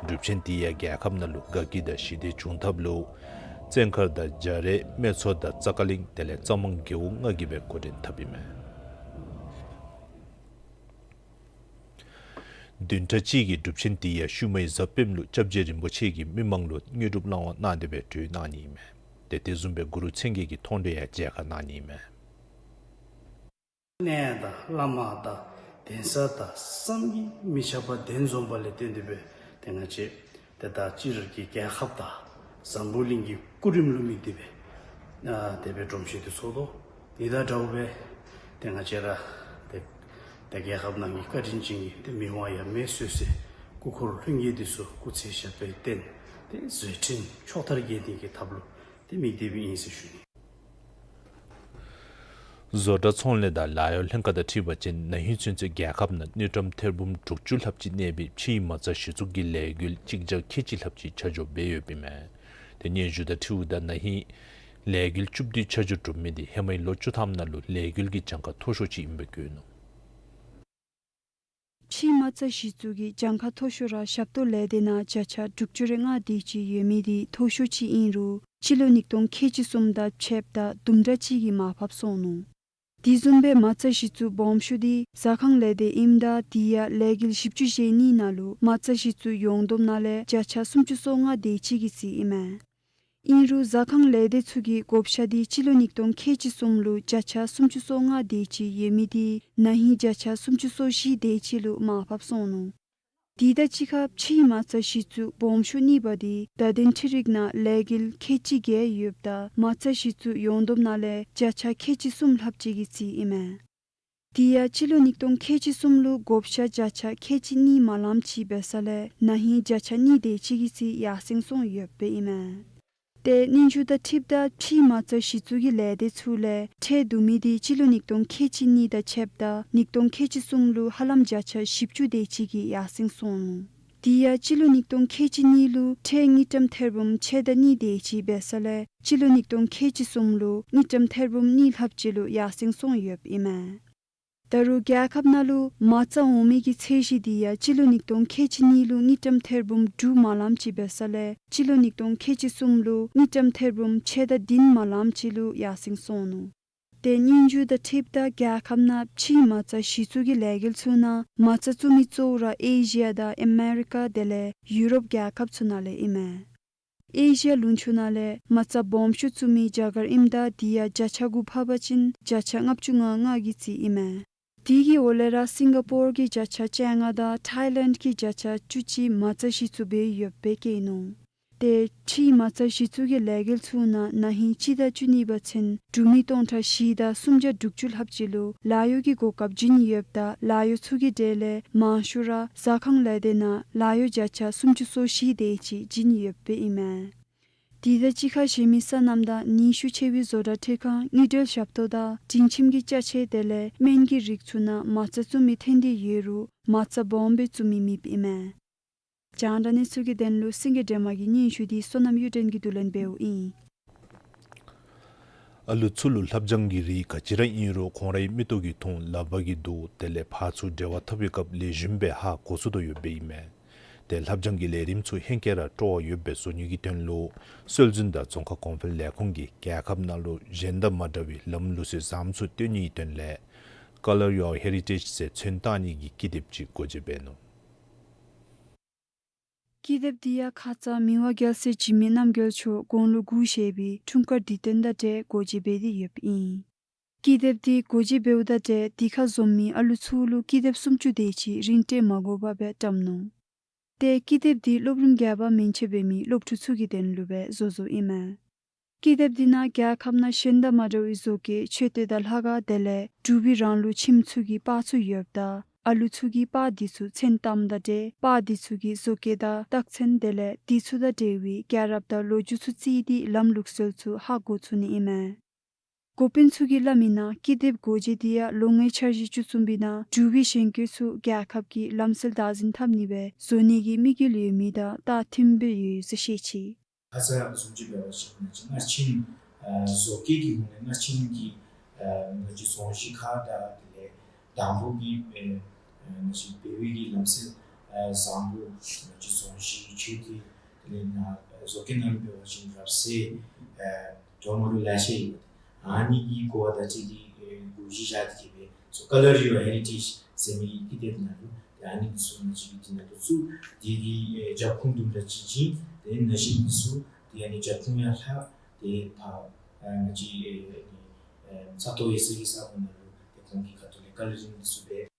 སྒྲུབ་ཆེན་འདི་ཡང་རྒྱལ་ཁབ་ནང་ལུ་དགའ་སྐྱིད་དང་ཞི་བདེ་འབྱུང་ཐབས་ལུ་བཙན་མཁར་དང་རྒྱ་རས་སྨད་མཚོ་དང་ཙ་ཀ་གླིང་དེ་ལས་ཙ་མང་རྒེད་འོག་ལྔ་གིས་སྦེ་འགོ་འདྲེན་འཐབ་ཨིན་མས། བདུན་ཕྲག་གཅིག་གི་སྒྲུབ་ཆེན་འདི་ཡང་ཤུལ་མའི་གཟའ་སྤེནམ་ལུ་སྐྱབས་རྗེ་རིན་པོ་ཆེ་གིས་མི་མང་ལུ་དངོས་གྲུབ་བླང་དོར་གནང་སྟེ་སྦེ་གྲོལ་གནང་ནི་ཨིན་མས། ཏེ་དེ་བཟུམ་སྦེ་གུ་རུ་མཚན་བརྒྱད་ཀྱི་མཐོང་གྲོལ་ཡང་མཇལ་ཁ་གནང་ནི་ཨིན་མས། གནས་དང་བླ་མ་དང་གདན་ས་དང་བསམ་གྱིས་མི་ཁྱབ་པ་གདན་འཛོམས་པ་ལས་བརྟེན་ཏེ་སྦེ་ཏེ་ང་བཅས་ཏེ་ད་སྤྱིར་གྱི་རྒྱལ་ཁབ་དང་འཛམ་བུ་གླིང་གི་སྐུ་རིམ་ལུ་དམིགས་ཏེ་སྦེ་ཨ་དེ་སྦེ་སྒྲོམ་གཞི་འདི་ཚོགས་དོ། ཨ་ནི་དང་འདྲཝ་སྦེ་ཏེ་ང་བཅས་ར་ཏེ་ཏེ་རྒྱལ་ཁབ་ནང་གི་བཀའ་དྲིན་ཅན་གྱི་ཏེ་མི་དབང་ཡབ་མེས་སྲས་སྐུ་འཁོར་ལྷུན་རྒྱས་འདི་ཚུ་སྐུ་ཚེ་ཞབས་པད་བརྟན་ཏེ་བཟོད་བསྲན་ཕྱོགས་མཐར་རྒྱས་ནི་གི་ཐབས་ལུ་ཏེ་དམིགས་ཏེ་སྦེ་ཨིན་ཟེར་ཞུ་ནི། བཟོ་གྲྭ་ཚོང་ལས་དང་ལཱ་གཡོག་ལྷན་ཁག་དང་འཁྲིལ་བ་ཅིན་ན་ཧིང་ཚུན་ཚོད་རྒྱལ་ཁབ་ནང་དངུལ་ཀྲམ་ཐེར་འབུམ་དྲུག་ཅུ་ལྷགཔ་ཅིག་གནས་པའི་ཕྱིའི་མ་རྩ་གཞི་བཙུགས་ཀྱི་ལས་འགུལ་གཅིག་བརྒྱ་ཁལ་གཅིག་ལྷགཔ་ཅིག་ཆ་འཇོག་འབད་ཡོདཔ་ཨིན་མས། ཏེ་སྙན་ཞུ་དང་འཁྲིལཝ་ད་ན་ཧིང་ལས་འགུལ་བཅུ་བདུན་ཆ་འཇོག་གྲུབ་མི་འདི་ཧེ་མའི་ལོ་བཅུ་ཐམ་ནང་ལུ་ལས་འགུལ་གྱི་གྱངས་ཁ་མཐོ་ཤོས་ཅིག་ཨིན་པའི་བཀོད་ནུག། ཕྱིའི་མ་རྩ་གཞི་བཙུགས་ཀྱི་གྱངས་ཁ་མཐོ་ཤོས་ར་ཞབས་ཏོག་ལས་སྡེ་ནང་བརྒྱ་ཆ་དྲུག་ཅུ་རེ་ལྔ་དེ་ཅིག་ཡོད་མི་འདི་མཐོ་ཤོས་ཅིག་ཨིན་རུང་སྤྱི་ལོ་ཉིས་སྟོང་ཁལ་གཅིག་གསུམ་དང་ཕྱདཔ་ད་དུམ་གྲ་ཅིག་གིས་མར་ཕབ་སོང་ནུག། དེ་བཟུམ་སྦེ་མ་རྩ་གཞི་བཙུགས་སྦོམ་ཤོས་འདི་ཟ་ཁང་ལས་སྡེ་ཨིནམ་ད་དེ་ཡང་ལས་འགུལ་བཞི་བཅུ་ཞེ་གཉིས་ནང་ལུ་མ་རྩ་གཞི་བཙུགས་ཡོངས་བསྡོམས་ནང་ལས་བརྒྱ་ཆ་སུམ་ཅུ་སོ་ལྔ་དེ་ཅིག་གི་རྩིས་ཨིན་མས། ཨིན་རུང་ཟ་ཁང་ལས་སྡེ་ཚུ་གི་བགོ་བཤའ་འདི་སྤྱི་ལོ་ཉིས་སྟོང་ཁལ་གཅིག་གསུམ་ལུ་བརྒྱ་ཆ་སུམ་ཅུ་སོ་ལྔ་དེ་ཅིག་ཡོད་མི་འདི་ན་ཧིང་བརྒྱ་ཆ་སུམ་ཅུ་སོ་བཞི་དེ་ཅིག་ལུ་མར་ཕབ་སོང་ནུག། དེ་དང་གཅིག་ཁར་ཕྱིའི་མ་རྩ་གཞི་བཙུགས་སྦོམ་ཤོས་གཉིས་པ་འདི་བརྡ་དོན་འཕྲུལ་རིག་ནང་ལས་འགུལ་ཁལ་གཅིག་བརྒྱད་ཡོདཔ་ད་མ་རྩ་གཞི་བཙུགས་ཡོངས་བསྡོམས་ནང་ལས་བརྒྱ་ཆ་ཁལ་གཅིག་གསུམ་ལྷགཔ་ཅིག་གི་རྩིས་ཨིན་མས། དེ་ཡང་སྤྱི་ལོ་ཉིས་སྟོང་ཁལ་གཅིག་གསུམ་ལུ་བགོ་བཤའ་བརྒྱ་ཆ་ཁལ་གཅིག་གཉིས་མ་ལངམ་ཅིག་འབད་ས་ལས་ན་ཧིང་བརྒྱ་ཆ་གཉིས་དེ་ཅིག་གི་རྩིས་ཡར་སེང་སོང་ཡོདཔ་ཨིན་མས། ཏེ་སྙན་ཞུ་དང་འཁྲིལཝ་ད་ཕྱིའི་མ་རྩ་གཞི་བཙུགས་ཀྱི་ལས་སྡེ་ཚུ་ལས་ཁྲལ་བསྡུ་མི་འདི་སྤྱི་ལོ་ཉིས་སྟོང་ཁལ་གཅིག་གཉིས་དང་ཕྱདཔ་ད་ཉིས་སྟོང་ཁལ་གཅིག་གསུམ་ལུ་ཧ་ལམ་བརྒྱ་ཆ་བཞི་བཅུ་དེ་ཅིག་གིས་ཡར་སེང་སོང་ནུག། དེ་ཡང་སྤྱི་ལོ་ཉིས་སྟོང་ཁལ་གཅིག་གཉིས་ལུ་ཁྲལ་དངུལ་ཀྲམ་ཐེར་འབུམ་ཕྱེད་དང་གཉིས་དེ་ཅིག་འབད་ས་ལས་སྤྱི་ལོ་ཉིས་སྟོང་ཁལ་གཅིག་གསུམ་ལུ་དངུལ་ཀྲམ་ཐེར་འབུམ་གཉིས་ལྷགཔ་ཅིག་ལུ་ཡར་སེང་སོང་ཡོདཔ་ཨིན་མས། ད་རུང་རྒྱལ་ཁབ་ནང་ལུ་མ་རྩ་འོང་མི་གི་ཚད་གཞི་འདི་ཡང་སྤྱི་ལོ་ཉིས་སྟོང་ཁལ་གཅིག་གཉིས་ལུ་དངུལ་ཀྲམ་ཐེར་འབུམ་དྲུག་མ་ལངམ་ཅིག་འབད་ས་ལས་སྤྱི་ལོ་ཉིས་སྟོང་ཁལ་གཅིག་གསུམ་ལུ་དངུལ་ཀྲམ་ཐེར་འབུམ་ཕྱེད་དང་བདུན་མ་ལངམ་ཅིག་ལུ་ཡར་སེང་སོང་ནུག། ཏེ་སྙན་ཞུ་དང་འཁྲིལཝ་ད་རྒྱལ་ཁབ་ནང་ཕྱིའི་མ་རྩ་གཞི་བཙུགས་ཀྱི་ལས་འགུལ་ཚུ་ནང་མ་རྩ་བཙུགས་མི་གཙོ་བོ་ར་ཨེ་ཤི་ཡ་དང་ཨ་མེ་རི་ཀ་དེ་ལས་ཡུ་རོབ་རྒྱལ་ཁབ་ཚུ་ནང་ལས་ཨིན་མས། ཨེ་ཤི་ཡ་ལུང་ཕྱོགས་ནང་ལས་མ་རྩ་སྦོམ་ཤོས་བཙུགས་མི་རྒྱ་གར་ཨིནམ་ད་དེ་ཡང་བརྒྱ་ཆ་དགུ་ཕབ་པ་ཅིན་བརྒྱ་ཆ་ལྔ་བཅུ་ང་ལྔ་གི་རྩིས་ཨིན་མས། དེ་གི་འོག་ལས་ར་སིང་ག་པོར་གྱིས་བརྒྱ་ཆ་བཅོ་ལྔ་དང་ཐའི་ལེནཌ་ཀྱིས་བརྒྱ་ཆ་བཅུ་གཅིག་མ་རྩ་གཞི་བཙུགས་འབད་ཡོདཔ་སྦེ་བཀོད་ནུག། ཏེ་ཕྱིའི་མ་རྩ་གཞི་བཙུགས་ཀྱི་ལས་འགུལ་ཚུ་ནང་ན་ཧིང་སྤྱི་ཟླ་བཅུ་གཉིས་པ་ཚུན་འབྲུག་མི་སྟོང་ཕྲག་བཞི་དང་སུམ་བརྒྱ་དྲུག་ཅུ་ལྷགཔ་ཅིག་ལུ་ལཱ་གཡོག་གི་གོ་སྐབས་བྱིན་ཡོདཔ་ད་ལཱ་གཡོག་ཚུ་གི་གྲས་ལས་མང་ཤོས་ར་ཟ་ཁང་ལས་སྡེ་ནང་ལཱ་གཡོག་བརྒྱ་ཆ་སུམ་ཅུ་སོ་བཞི་དེ་ཅིག་བྱིན་ཡོདཔ་ཨིན་མས། དེ་དང་གཅིག་ཁར་གཞན་མི་སོ་ནམ་དང་ནུས་ཤུགས་ཆེ་བའི་བཟོ་གྲྭ་འཕྲུལ་ཁང་དངུལ་འབྲེལ་ཞབས་ཏོག་དང་སྒྲིང་ཁྱིམ་གྱི་ཅ་ཆས་དེ་ལས་སྨན་གྱི་རིགས་ཚུ་ནང་མ་རྩ་བཙུགས་མི་ཐོན་ཏེ་ཡོད་རུང་མ་རྩ་སྦོམ་སྦེ་བཙུགས་མི་མེདཔ་ཨིན་མས། རྒྱང་བསྒྲགས་གནས་ཚུལ་གྱི་དོན་ལུ་སེང་གེ་སྒྲོལ་མ་གི་སྙན་ཞུ་འདི་བསོད་ནམས་གཡུ་སྒྲོན་གྱིས་བསྡུ་ལེན་འབདཝ་ཨིན། ཨ་ལུ་ཚུ་ལུ་ལྷབ་སྦྱང་གི་རིགས་ག་ཅི་ར་ཨིན་རུང་ཁོང་རའི་མིག་ཏོ་གིས་མཐོང་ལག་པ་གིས་རྡུང་དེ་ལས་ཕར་ཚུར་འབྲེལ་བ་འཐབ་པའི་སྐབས་ལེགས་ཤོམ་སྦེ་ཧ་གོ་ཚུགས་དོ་ཡོདཔ་ཨིན་མས། ཏེ་ལྷབ་སྦྱང་གི་ལས་རིམ་ཚུ་ཧེང་སྐལ་ར་སྤྲོ་བ་ཡོདཔ་སྦེ་བཟོ་ནི་གི་དོན་ལུ་སྲོལ་འཛིན་དང་རྫོང་ཁ་གོང་འཕེལ་ལས་ཁུངས་ཀྱིས་རྒྱལ་ཁབ་ནང་ལུ་གཞན་དང་མ་འདྲ་བའི་ལམ་ལུགས་སྲོལ་བཟང་པོ་ཚུ་སྟོན་ནིའི་དོན་ལས་ Colour Your Heritage ཟེར་ཚོན་བཏང་ནི་གི་ཀི་དེབ་ཅིག་སྒོ་འབྱེད་འབད་ནུག། ཀི་དེབ་འདི་ཡང་ཁ་ཙ་མི་དབང་རྒྱལ་སྲས་འཇིགས་མེད་རྣམ་རྒྱལ་མཆོག་དགུང་ལོ་དགུ་བཞེས་པའི་འཁྲུངས་སྐར་དུས་སྟོན་དང་འབྲེལ་སྒོ་འབྱེད་འབད་དེ་ཡོདཔ་ཨིན། ཀི་དེབ་འདི་སྒོ་འབྱེད་འབདཝ་དང་འབྲེལ་དེ་ཁར་འཛོམས་མི་ཨ་ལུ་ཚུ་ལུ་ཀི་དེབ་སུམ་ཅུ་དེ་ཅིག་རིན་སྤྲོད་མ་དགོ་པར་སྦེ་བཀྲམ་ནུག། ཏེ་ཀི་དེབ་འདི་སློབ་རིམ་བརྒྱད་པ་མན་ཆད་འབད་མི་སློབ་ཕྲུག་ཚུ་གི་དོན་ལུ་སྦེ་བཟོ་བཟོཝ་ཨིན་མས། ཀི་དེབ་འདི་ནང་རྒྱལ་ཁབ་ནང་གཞན་དང་མ་འདྲ་བའི་བཟོ་བཀོད་མཆོད་རྟེན་དང་ལྷ་ཁང་དེ་ལས་འབྲུག་པའི་རང་ལུགས་ཁྱིམ་ཚུ་གི་པར་ཚུ་ཡོདཔ་ད་ཨ་ལུ་ཚུ་གིས་པར་འདི་ཚུ་མཚན་བཏངམ་དང་འབྲེལ་པར་འདི་ཚུ་གི་བཟོ་བཀོད་དང་རྟགས་མཚན་དེ་ལས་འདི་ཚུ་དང་འབྲེལ་བའི་རྒྱལ་རབས་དང་ལོ་རྒྱུས་ཚུ་བརྩིས་ཏེ་ལམ་ལུགས་སྲོལ་ཚུ་ཧ་གོ་ཚུགས་ནི་ཨིན་མས། འགོ་དཔོན་ཚུ་གིས་སླབ་མིའི་ནང་ཀི་དེབ་སྒོ་འབྱེད་འདི་ཡང་ལོ་ལྔའི་འཆར་གཞི་བཅུ་གསུམ་པའི་ནང་འབྲུག་པའི་གཞོན་སྐྱེས་ཚུ་རྒྱལ་ཁབ་ཀྱི་ལམ་སྲོལ་བདག་འཛིན་འཐབ་ནི་སྦེ་བཟོ་ནི་གི་དམིགས་ཡུལ་ཡོད་མི་དང་ད་ཐིམ་སྦེ་ཡོད་ཟེར་བཤད་ཅི། ཁ་ཙ་བཟུམ་ཅིག་འབད་བ་ཅིན་ང་བཅས་སྔར་ཁྱིམ་ཨ་བཟོ་བཀོད་ཀྱི་ངོས་ནས་སྔར་ཁྱིམ་གྱི་ཨ་ང་བཅས་རྫོང་གཞི་ཁར་དང་དེ་ལས་དང་ཕུ་གི་ཨེ་ཨེ་ང་བཅས་འབད་བའི་གི་ལམ་སྲོལ་ཨ་བཟང་པོ་ང་བཅས་རྫོང་གཞི་ཆོས་སྡེ་དེ་ལས་ནཱ་བཟོ་བཀོད་ནང་ལུ་འབད་བ་ཅིན་རབ་གསལ་ཨེ་འགྱོ་མི་ལུ་ལེ་ཤ་ཡོད། ཨ་ནི་གི་གོ་བ་དང་འཁྲིལ་ཏེ་ཨེ་གུ་ཞིག་བཞག་སྟེ་གི་སྦེ་So Colour Your Heritage ཟེར་མི་ཀི་དེབ་ནང་ལུ་ཏེ་ཨ་ནི་འདི་ཚུ་ང་བཅས་ཀྱིས་འདི་ནང་ལུ་བཙུགས། དེ་གི་ཨེ་རྒྱབ་ཁུངས་དུམ་གྲ་ཅིག་ཅིག་ཏེ་ན་གཞི་འདི་ཚུ་ཏེ་ཨ་ནི་རྒྱབ་ཁུངས་ཡང་ལྷག་སྟེ་ཕར་ཨ་ང་བཅས་ཨེ་ཨེ་ས་སྟོང་ཡེ་ཤེས་ཀྱི་ས་གོ་ནང་ལུ་ཏེ་ཁོང་གི་ཁ་ཐུག་ལས་ཀ་ལར་རིང་འདི་ཚུ་འབད།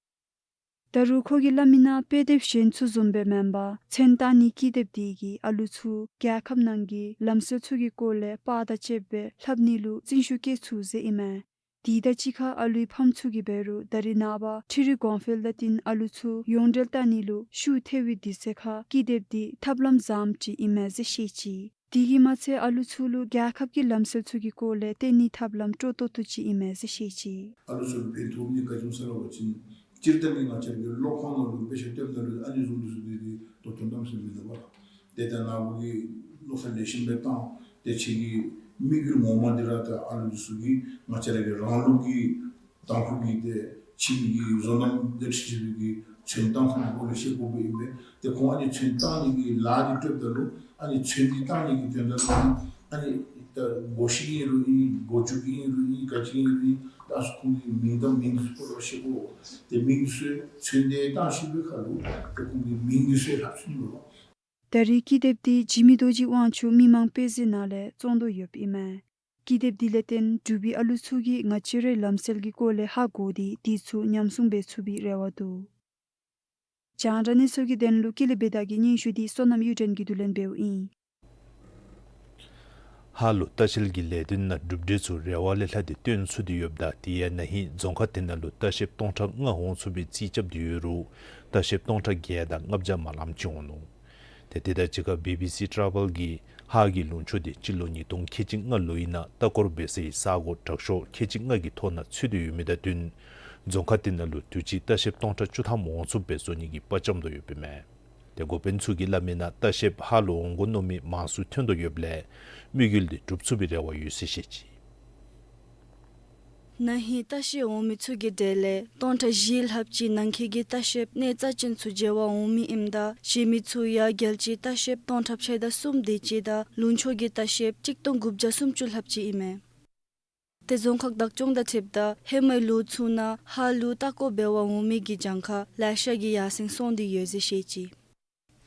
ད་རུང་ཁོ་གིས་སླབ་མིའི་ནང་དཔེ་དེབ་གཞན་ཚུ་བཟུམ་སྦེ་མེན་པར་མཚན་བཏགས་ནི་ཀི་དེབ་འདི་གིས་ཨ་ལུ་ཚུ་རྒྱལ་ཁབ་ནང་གི་ལམ་སྲོལ་ཚུ་གི་སྐོར་ལས་པར་དང་བཅསཔ་སྦེ་ལྷབ་ནི་ལུ་བརྩོན་ཤུགས་བསྐྱེད་ཚུགས་ཟེར་ཨིན་མས། དེ་དང་གཅིག་ཁར་ཨ་ལུའི་ཕམ་ཚུ་གིས་འབད་རུང་ད་རེས་ནངས་པ་འཕྲུལ་རིག་གོང་འཕེལ་དང་བསྟུན་ཨ་ལུ་ཚུ་ཡོངས་འབྲེལ་བལྟ་ནི་ལུ་ཤུགས་ཐལ་བའི་དུས་ཚོད་ཁར་ཀི་དེབ་འདི་ཐབས་ལམ་བཟངམ་ཅིག་ཨིན་མས་ཟེར་བཤད་ཅི། དེ་གིས་མ་ཚད་ཨ་ལུ་ཚུ་ལུ་རྒྱལ་ཁབ་ཀྱི་ལམ་སྲོལ་ཚུ་གི་སྐོར་ལས་བསྟན་ནིའི་ཐབས་ལམ་སྤྲོ་ཏོག་ཏོ་ཅིག་ཨིན་མས་ཟེར་བཤད་ཅི། ཨ་ལུ་ཚུ་ལུ་ཕན་ཐོགས་ནི་ག་ཅི་སྨོ་ཟེར་བ་ཅིན་སྤྱིར་བཏང་གི་ང་བཅས་ར་གི་སློབ་ཁང་ནང་ལུ་དཔེ་ཆ་ལྟདཔ་ད་ལུ་ཨ་ནི་བཟུམ་འདི་ཚུ་འདི་འདི་ད་དོན་དམ་ཟེར་མིན་འདུག་པ། ཏེ་ད་ནཱ་བུ་གིས་མནོ་བསམ་ལེགས་ཤོམ་སྦེ་བཏང་། ཏེ་ཁྱོད་ཀྱི་དམིགས་ཡུལ་ངོ་མ་འདི་ར་ད་ཨ་ལུ་འདི་ཚུ་གིས་ང་བཅས་ར་གི་རང་ལུགས་ཀྱི་དང་ཕུ་གི་ཏེ་ཁྱིམ་གྱི་བཟོ་རྣམ་དང་འཁྲིལ་བའི་གི་ཚོན་བཏང་ཐངས་ཀྱི་སྐོར་ལས་ཤེས་དགོཔ་ཨིན་པས། ཏེ་ཁོང་ཨ་ནི་ཚོན་བཏང་ནི་གི་ལཱ་འདི་སྤྲོདཔ་ད་ལུ་ཨ་ནི་ཚོན་འདི་བཏང་ནི་གི་དོན་དག་ཨ་ནི་ད་སྒོ་ཕྱེ་ནི་ཨིན་རུང་ཨིན། སྒོ་བཙུགས་ནི་ཨིན་རུང་ཨིན། ག་ཅི་ཨིན་རུང་ཨིན། ད་ཁོང་གི་མིང་དང་མིང་འདི་ཚུ་སྐོར་ལས་ཤེས་དགོ། ཏེ་མིང་འདི་ཚུ་ཚོན་འདི་བཏང་ཞིནམ་ལས་ཁ་ལུ་ཏེ་ཁོང་གི་མིང་འདི་ཚུ་ལྷབ་ཚུགས་ནི་ལོ། ད་རེས་ཀི་དེབ་འདི་འཇིགས་མེད་རྡོ་རྗེ་དབང་ཕྱུག་མི་དམངས་དཔེ་མཛོད་ནང་ལས་བཙོང་དོ་ཡོདཔ་ཨིན་མས། ཀི་དེབ་འདི་ལས་བརྟེན་འབྲུག་པའི་ཨ་ལུ་ཚུ་གིས་ང་བཅས་རའི་ལམ་སྲོལ་གྱི་སྐོར་ལས་ཧ་གོ་སྟེ་འདི་ཚུ་ཉམས་སྲུང་འབད་ཚུགས་པའི་རེ་བ་འདུག། རྒྱང་བསྒྲགས་གནས་ཚུལ་གྱི་དོན་ལུ་ཀུན་ལེགས་སྦེ་དགའ་གི་སྙན་ཞུ་འདི་བསོད་ནམས་གཡུ་སྒྲོན་གྱིས་བསྡུ་ལེན་འབདཝ་ཨིན། ཧཱ་ལུ་ལྟ་བཤལ་གྱི་ལས་དོན་ནང་གྲུབ་འབྲས་ཚུ་རེ་བ་ལས་ལྷག་སྟེ་ཐོན་ཚུགས་ཏེ་ཡོདཔ་ད་དེ་ཡང་ན་ཧིང་རྫོང་ཁག་དེ་ནང་ལུ་ལྟ་བཤལཔ་སྟོང་ཕྲག་ལྔ་འོང་ཚུགས་པའི་རྩིས་རྐྱབ་སྟེ་ཡོད་རུང་ལྟ་བཤལཔ་སྟོང་ཕྲག་བརྒྱད་དང་ལྔ་བརྒྱ་མ་ལངམ་ཅིག་འོང་ནུག། ཏེ་དེ་དང་གཅིག་ཁར་བི་བི་སི་ཊ་རེ་ཝེལ་གྱིས་ཧཱ་གི་ལུང་ཕྱོགས་འདི་སྤྱི་ལོ་ཉིས་སྟོང་ཁལ་གཅིག་ལྔ་ལོའི་ནང་ལྟ་སྐོར་འབད་སའི་ས་གོ་དྲག་ཤོས་ཁལ་གཅིག་ལྔ་གི་ཐོ་ནང་ཚུད་དེ་ཡོད་མི་དང་བསྟུན་རྫོང་ཁག་དེ་ནང་ལུ་དུས་ཅི་ལྟ་བཤལཔ་སྟོང་ཕྲག་བཅུ་ཐམ་འོང་ཚུགསཔ་སྦེ་བཟོ་ནི་གི་དཔའ་བཅམ་དོ་ཡོདཔ་ཨིན་མས། ཏེ་འགོ་དཔོན་ཚུ་གིས་སླབ་མིའི་ནང་ལྟ་བཤལཔ་ཧཱ་ལུ་འོང་དགོ་མནོ་མི་མང་སུ་ཐོན་དོ་ཡོདཔ་ལས་དམིགས་ཡུལ་འདི་འགྲུབ་ཚུགས་པའི་རེ་བ་ཡོད་ཟེར་བཤད་ཅི། ན་ཧིང་ལྟ་བཤལ་འོང་མི་ཚུ་གི་གྲས་ལས་སྟོང་ཕྲག་བཞི་ལྷགཔ་ཅིག་ནང་འཁོད་ཀྱི་ལྟ་བཤལཔ་གནས་རྩ་ཅན་ཚུ་མཇལ་བར་འོང་མི་ཨིནམ་ད་གཞན་མི་ཚུ་ཡང་རྒྱལ་སྤྱིའི་ལྟ་བཤལཔ་སྟོང་ཕྲག་ཕྱེད་དང་གསུམ་དེ་ཅིག་དང་ལུང་ཕྱོགས་ཀྱི་ལྟ་བཤལཔ་གཅིག་སྟོང་དགུ་བརྒྱ་སུམ་ཅུ་ལྷགཔ་ཅིག་ཨིན་མས། ཏེ་རྫོང་ཁག་བདག་སྐྱོང་དང་འཁྲིལཝ་ད་ཧེ་མའི་ལོ་ཚུ་ནང་ཧཱ་ལུ་ལྟ་སྐོར་འབད་བར་འོང་མི་གི་གྱངས་ཁ་ལེ་ཤ་གིས་ཡར་སེང་སོང་སྟེ་ཡོད་ཟེར་བཤད་ཅི།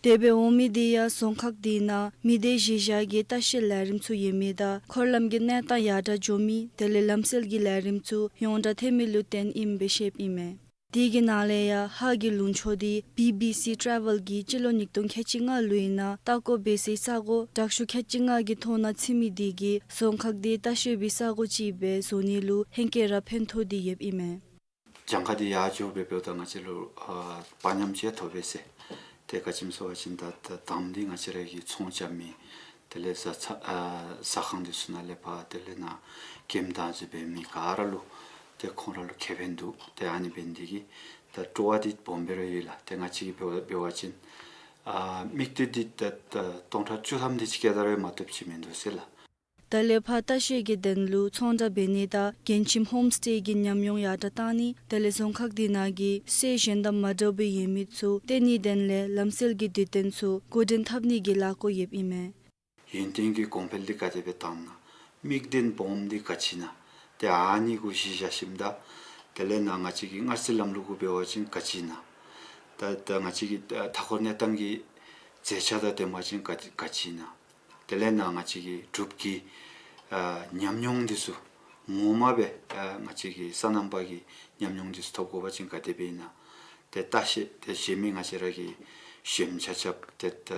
དེ་སྦེ་འོང་མི་དེ་ཡང་རྫོང་ཁག་དེ་ནང་མི་སྡེ་གཞི་བཞག་གི་ལྟ་བཤལ་ལས་རིམ་ཚུ་ཡོད་མི་དང་འཁོར་ལམ་གྱི་གནས་སྟངས་ཡར་དྲག་འགྱོ་མི་དེ་ལས་ལམ་སྲོལ་གྱི་ལས་རིམ་ཚུ་ཡོངས་གྲགས་ཐལ་མི་ལུ་བརྟེན་ཨིནམ་སྦེ་བཤདཔ་ཨིན་མས། དེ་གི་ནང་ལས་ཡང་ཧཱ་གི་ལུང་ཕྱོགས་འདི་བི་བི་སི་ཊ་རེ་ཝེལ་གྱིས་སྤྱི་ལོ་ཉིས་སྟོང་ཁལ་གཅིག་ལྔ་ལོའི་ནང་ལྟ་སྐོར་འབད་སའི་ས་གོ་དྲག་ཤོས་ཁལ་གཅིག་ལྔ་གི་ཐོ་ནང་ཚུད་མི་དེ་གིས་རྫོང་ཁག་དེ་ལྟ་བཤལ་པའི་ས་གོ་ཅིག་སྦེ་བཟོ་ནི་ལུ་ཧེང་སྐལ་ར་ཕན་ཐོགས་ཏེ་ཡོདཔ་ཨིན་མས། གྱངས་ཁ་འདི་ཡར་འགྱོ་སྦེ་འབདཝ་ད་ང་བཅས་ལུ་ཨ་དཔའ་ཉམས་ཅིག་ཐོབ་པས་ཟེར། ཏེ་ག་ཅི་སྨོ་ཟེར་བ་ཅིན་ད་ད་དང་པ་འདི་ང་བཅས་ར་གི་ཚོང་རྐྱབ་མི་དེ་ལས་ཟ་ཚ་ཨ་ཟ་ཁང་འདི་ཚུ་ནང་ལས་ཕར་དེ་ལས་ནཱ་གྱིམ་དང་འཛོལ་འབད་མི་ག་ར་ལུ་ཏེ་ཁོང་ར་ལུ་ཁེ་ཕན་འདུག། ཏེ་ཨ་ནི་འབད་ནི་དེ་གིས་ད་སྤྲོ་བ་འདི་སྦོམ་སྦེ་ར་ཡོད་ལགས། ཏེ་ང་བཅས་ཀྱིས་འབད་བ་འབད་བ་ཅིན་ཨ་དམིགས་གཏད་འདི་ད་ད་སྟོང་ཕྲག་བཅུ་ཐམ་དེ་ཅིག་སྐྱེལ་ད་རུང་མ་བཏུབ་ཅིག་མིན་འདུག་ཟེར་ལགས། ད་ལས་ཕར་ལྟ་བཤལ་གྱི་དོན་ལུ་ཚོང་བསྒྲགས་འབད་ནི་དང་རྒྱལ་ཁྱིམ་ཧོམ་སི་ཊེ་གི་ཉམས་མྱོང་ཡར་དྲགས་བཏང་ནི་དེ་ལས་རྫོང་ཁག་དེ་ནང་གི་སྲོལ་གཞན་དང་མ་འདྲཝ་སྦེ་ཡོད་མི་ཚུ་སྟོན་ནིའི་དོན་ལས་ལམ་སྲོལ་གྱི་དུས་སྟོན་ཚུ་འགོ་འདྲེན་འཐབ་ནི་གི་ལས་འགུལ་ཡོདཔ་ཨིན་མས། ཡུན་བརྟན་གྱི་གོང་འཕེལ་འདི་ག་དེ་སྦེ་བཏང་ན་དམིགས་དོན་སྦོམ་འདི་ག་ཅི་ཨིན་ན་ཏེ་ཨ་ནི་གུ་གཞི་བཞག་ཞིནམ་ད་ དེ་ལས་ནཱ་ང་བཅས་ཀྱི་མངར་ཟས་ལམ་ལུགས་གུ་འབད་བ་ཅིན་ག་ཅི་ཨིན་ན། ད་ད་ང་བཅས་ཀྱི་ད་མཐའ་འཁོར་གནས་སྟངས་ཀྱི་མཛེས་ཆ་དང་ལྡནམ་ཅིན་ག་ག་ཅི་ཨིན་ན། དེ་ལས་ནཱ་ང་བཅས་ཀྱི་འབྲུག་གི་ཨ་ཉམས་མྱོང་འདི་ཚུ་ངོ་མ་སྦེ་ཨ་ང་བཅས་ཀྱི་སོ་ནམ་པ་གི་ཉམས་མྱོང་འདི་ཚུ་ཐོབ་དགོ་པ་ཅིན་ག་དེ་སྦེ་ཨིན་ན། ཏེ་ལྟ་བཤལ་ཏེ་གཞན་མི་ང་བཅས་ར་གི་ཞོན་ཆ་རྐྱབ་ཏེ་ད་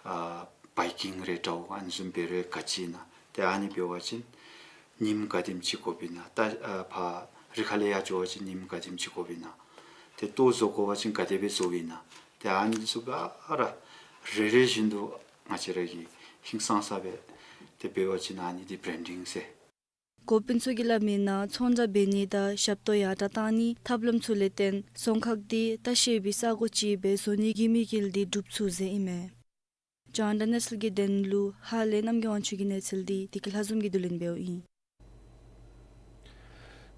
ཨ་བའི་ཀིང་རེ་འདྲཝ་ཨ་ནི་བཟུམ་འབད་རུང་ག་ཅི་ཨིན་ན། ཏེ་ཨ་ནི་འབད་བ་ཅིན་ཉིནམ་ག་དེམ་ཅིག་དགོཔ་ཨིན་ན། ད་ཨ་ཕར་རི་ཁ་ལས་ཡར་འགྱོ་བ་ཅིན་ཉིནམ་ག་དེམ་ཅིག་དགོཔ་ཨིན་ན། ཏེ་ལྟོ་བཟོ་དགོ་པ་ཅིན་ག་དེ་སྦེ་བཟོཝ་ཨིན་ན། ཏེ་ཨ་ནི་ཚུ་ག་ར་རེ་རེ་བཞིན་དུ་ང་བཅས་ར་གིས་ཧིང་སངས་ས་སྦེ་ཏེ་འབད་བ་ཅིན་ཨ་ནི་འདི་བྲེན་ཌིང་ཟེར། འགོ་དཔོན་ཚུ་གིས་སླབ་མིའི་ནང་ཚོང་བསྒྲགས་འབད་ནི་དང་ཞབས་ཏོག་ཡར་དྲག་བཏང་ནིའི་ཐབས་ལམ་ཚུ་ལས་བརྟེན་རྫོང་ཁག་འདི་ལྟ་བཤལ་པའི་ས་གོ་ཅིག་སྦེ་བཟོ་ནིའི་དམིགས་ཡུལ་འདི་འགྲུབ་ཚུགས་ཟེར་ཨིན་མས། ལྕང་ར་གནས་ཚུལ་གྱི་དོན་ལུ་ཧཱ་ལས་རྣམ་རྒྱལ་དབང་ཕྱུག་གི་གནས་ཚུལ་འདི་བདེ་སྐྱིད་ལྷ་འཛོམས་ཀྱིས་བསྡུ་ལེན་འབདཝ་ཨིན།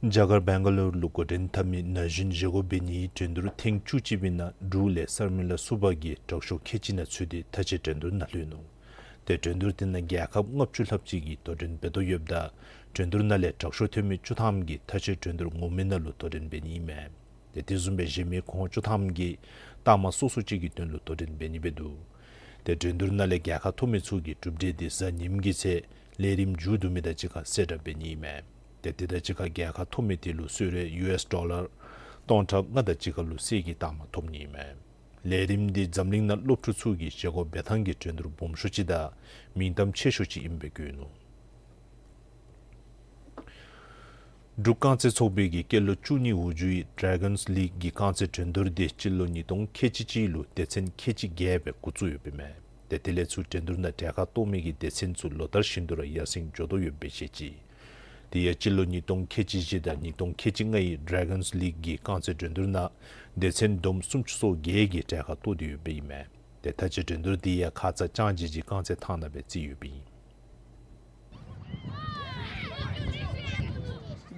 རྒྱ་གར་བེང་ག་ལོར་ལུ་འགོ་འདྲེན་འཐབ་མི་ན་གཞོན་བཞེས་སྒོ་འབད་ནིའི་འགྲན་བསྡུར་ཐེངས་བཅུ་གཅིག་པའི་ནང་འབྲུག་ལས་གསར་མི་ལ་སུ་བ་གིས་དྲག་ཤོས་ཁལ་གཅིག་ནང་ཚུད་དེ་མཐའ་དཔྱད་འགྲན་བསྡུར་ནང་ལྷོད་ནུག། ཏེ་འགྲན་བསྡུར་དེ་ནང་རྒྱལ་ཁབ་ལྔ་བཅུ་ལྷགཔ་ཅིག་གིས་དོ་འགྲན་འབད་དོ་ཡོདཔ་ད་འགྲན་བསྡུར་ནང་ལས་དྲག་ཤོས་ཐོན་མི་བཅུ་ཐམ་གྱིས་མཐའ་དཔྱད་འགྲན་བསྡུར་ངོ་མའི་ནང་ལུ་དོ་འགྲན་འབད་ནི་ཨིན་མས། ཏེ་དེ་བཟུམ་སྦེ་གཞན་མི་ཁོང་བཅུ་ཐམ་གྱིས་རྟགས་མ་སོ་སོ་ཅིག་གི་དོན་ལུ་དོ་འགྲན་འབད་ནི་སྦེ་འདུག། ཏེ་འགྲན་བསྡུར་ནང་ལས་རྒྱལ་ཁ་ཐོབ་མི་ཚུ་གི་གྲུབ་འབྲས་དེ་གཟའ་ཉིམ་གྱི་ཚེ་ལས་རིམ་མཇུག་བསྡུ་མི་དང་གཅིག་ཁར་གསལ་བསྒྲགས་འབད་ནི་ཨིན་མས། ཏེ་དེ་དང་གཅིག་ཁར་རྒྱལ་ཁ་ཐོབ་མི་དེ་ལུ་གསོལ་རས་ཡུ་ཨེསི་ཌོ་ལར་སྟོང་ཕྲག་ལྔ་དང་གཅིག་ཁར་ལུ་གསེར་གྱི་རྟགས་མ་ཐོབ་ནི་ཨིན་མས། ལས་རིམ་འདི་འཛམ་གླིང་ནང་སློབ་ཕྲུག་ཚུ་གི་བཞེས་སྒོ་འབད་ཐངས་ཀྱི་འགྲན་བསྡུར་སྦོམ་ཤོས་ཅིག་དང་མིང་གཏམ་ཆེ་ཤོས་ཅིག་ཨིནམ་སྦེ་བཀོད་ནུག། འབྲུག་རྐང་རྩེད་ཚོགས་པའི་གི་སྐྱེས་ལོ་བཅུ་གཉིས་འོག་འཇུག་གི་ཌེ་གཱོནསི་ལིག་གི་རྐང་རྩེད་འགྲན་བསྡུར་དེ་སྤྱི་ལོ་ཉིས་སྟོང་ཁལ་གཅིག་གཅིག་ལུ་སྡེ་ཚན་ཁལ་གཅིག་བརྒྱད་སྦེ་འགོ་བཙུགས་ཡོདཔ་ཨིན་མས། ཏེ་དེ་ལས་ཚུར་འགྲན་བསྡུར་ནང་གྲལ་ཁར་གཏོགས་མི་གི་སྡེ་ཚན་ཚུ་ལོ་ལྟར་བཞིན་དུ་ར་ཡར་སེང་འགྱོ་དོ་ཡོདཔ་སྦེ་བཤད་ཅི། དེ་ཡང་སྤྱི་ལོ་ཉིས་སྟོང་ཁལ་གཅིག་བཞི་དང་ཉིས་སྟོང་ཁལ་གཅིག་ལྔའི་ཌེ་གཱོནསི་ལིག་གི་རྐང་རྩེད་འགྲན་བསྡུར་ནང་སྡེ་ཚན་བསྡོམས་སུམ་ཅུ་སོ་བརྒྱད་ཀྱིས་གྲལ་ཁར་གཏོགས་ཏེ་ཡོདཔ་ཨིན་མས། ཏེ་མཐའ་དཔྱད་འགྲན་བསྡུར་དེ་ཡང་ཁ་ཙ་ལྕང་བྱི་བྱི་རྐང་རྩེད་ཐང་ནང་སྦེ་རྩེ་ཡོདཔ་ཨིན།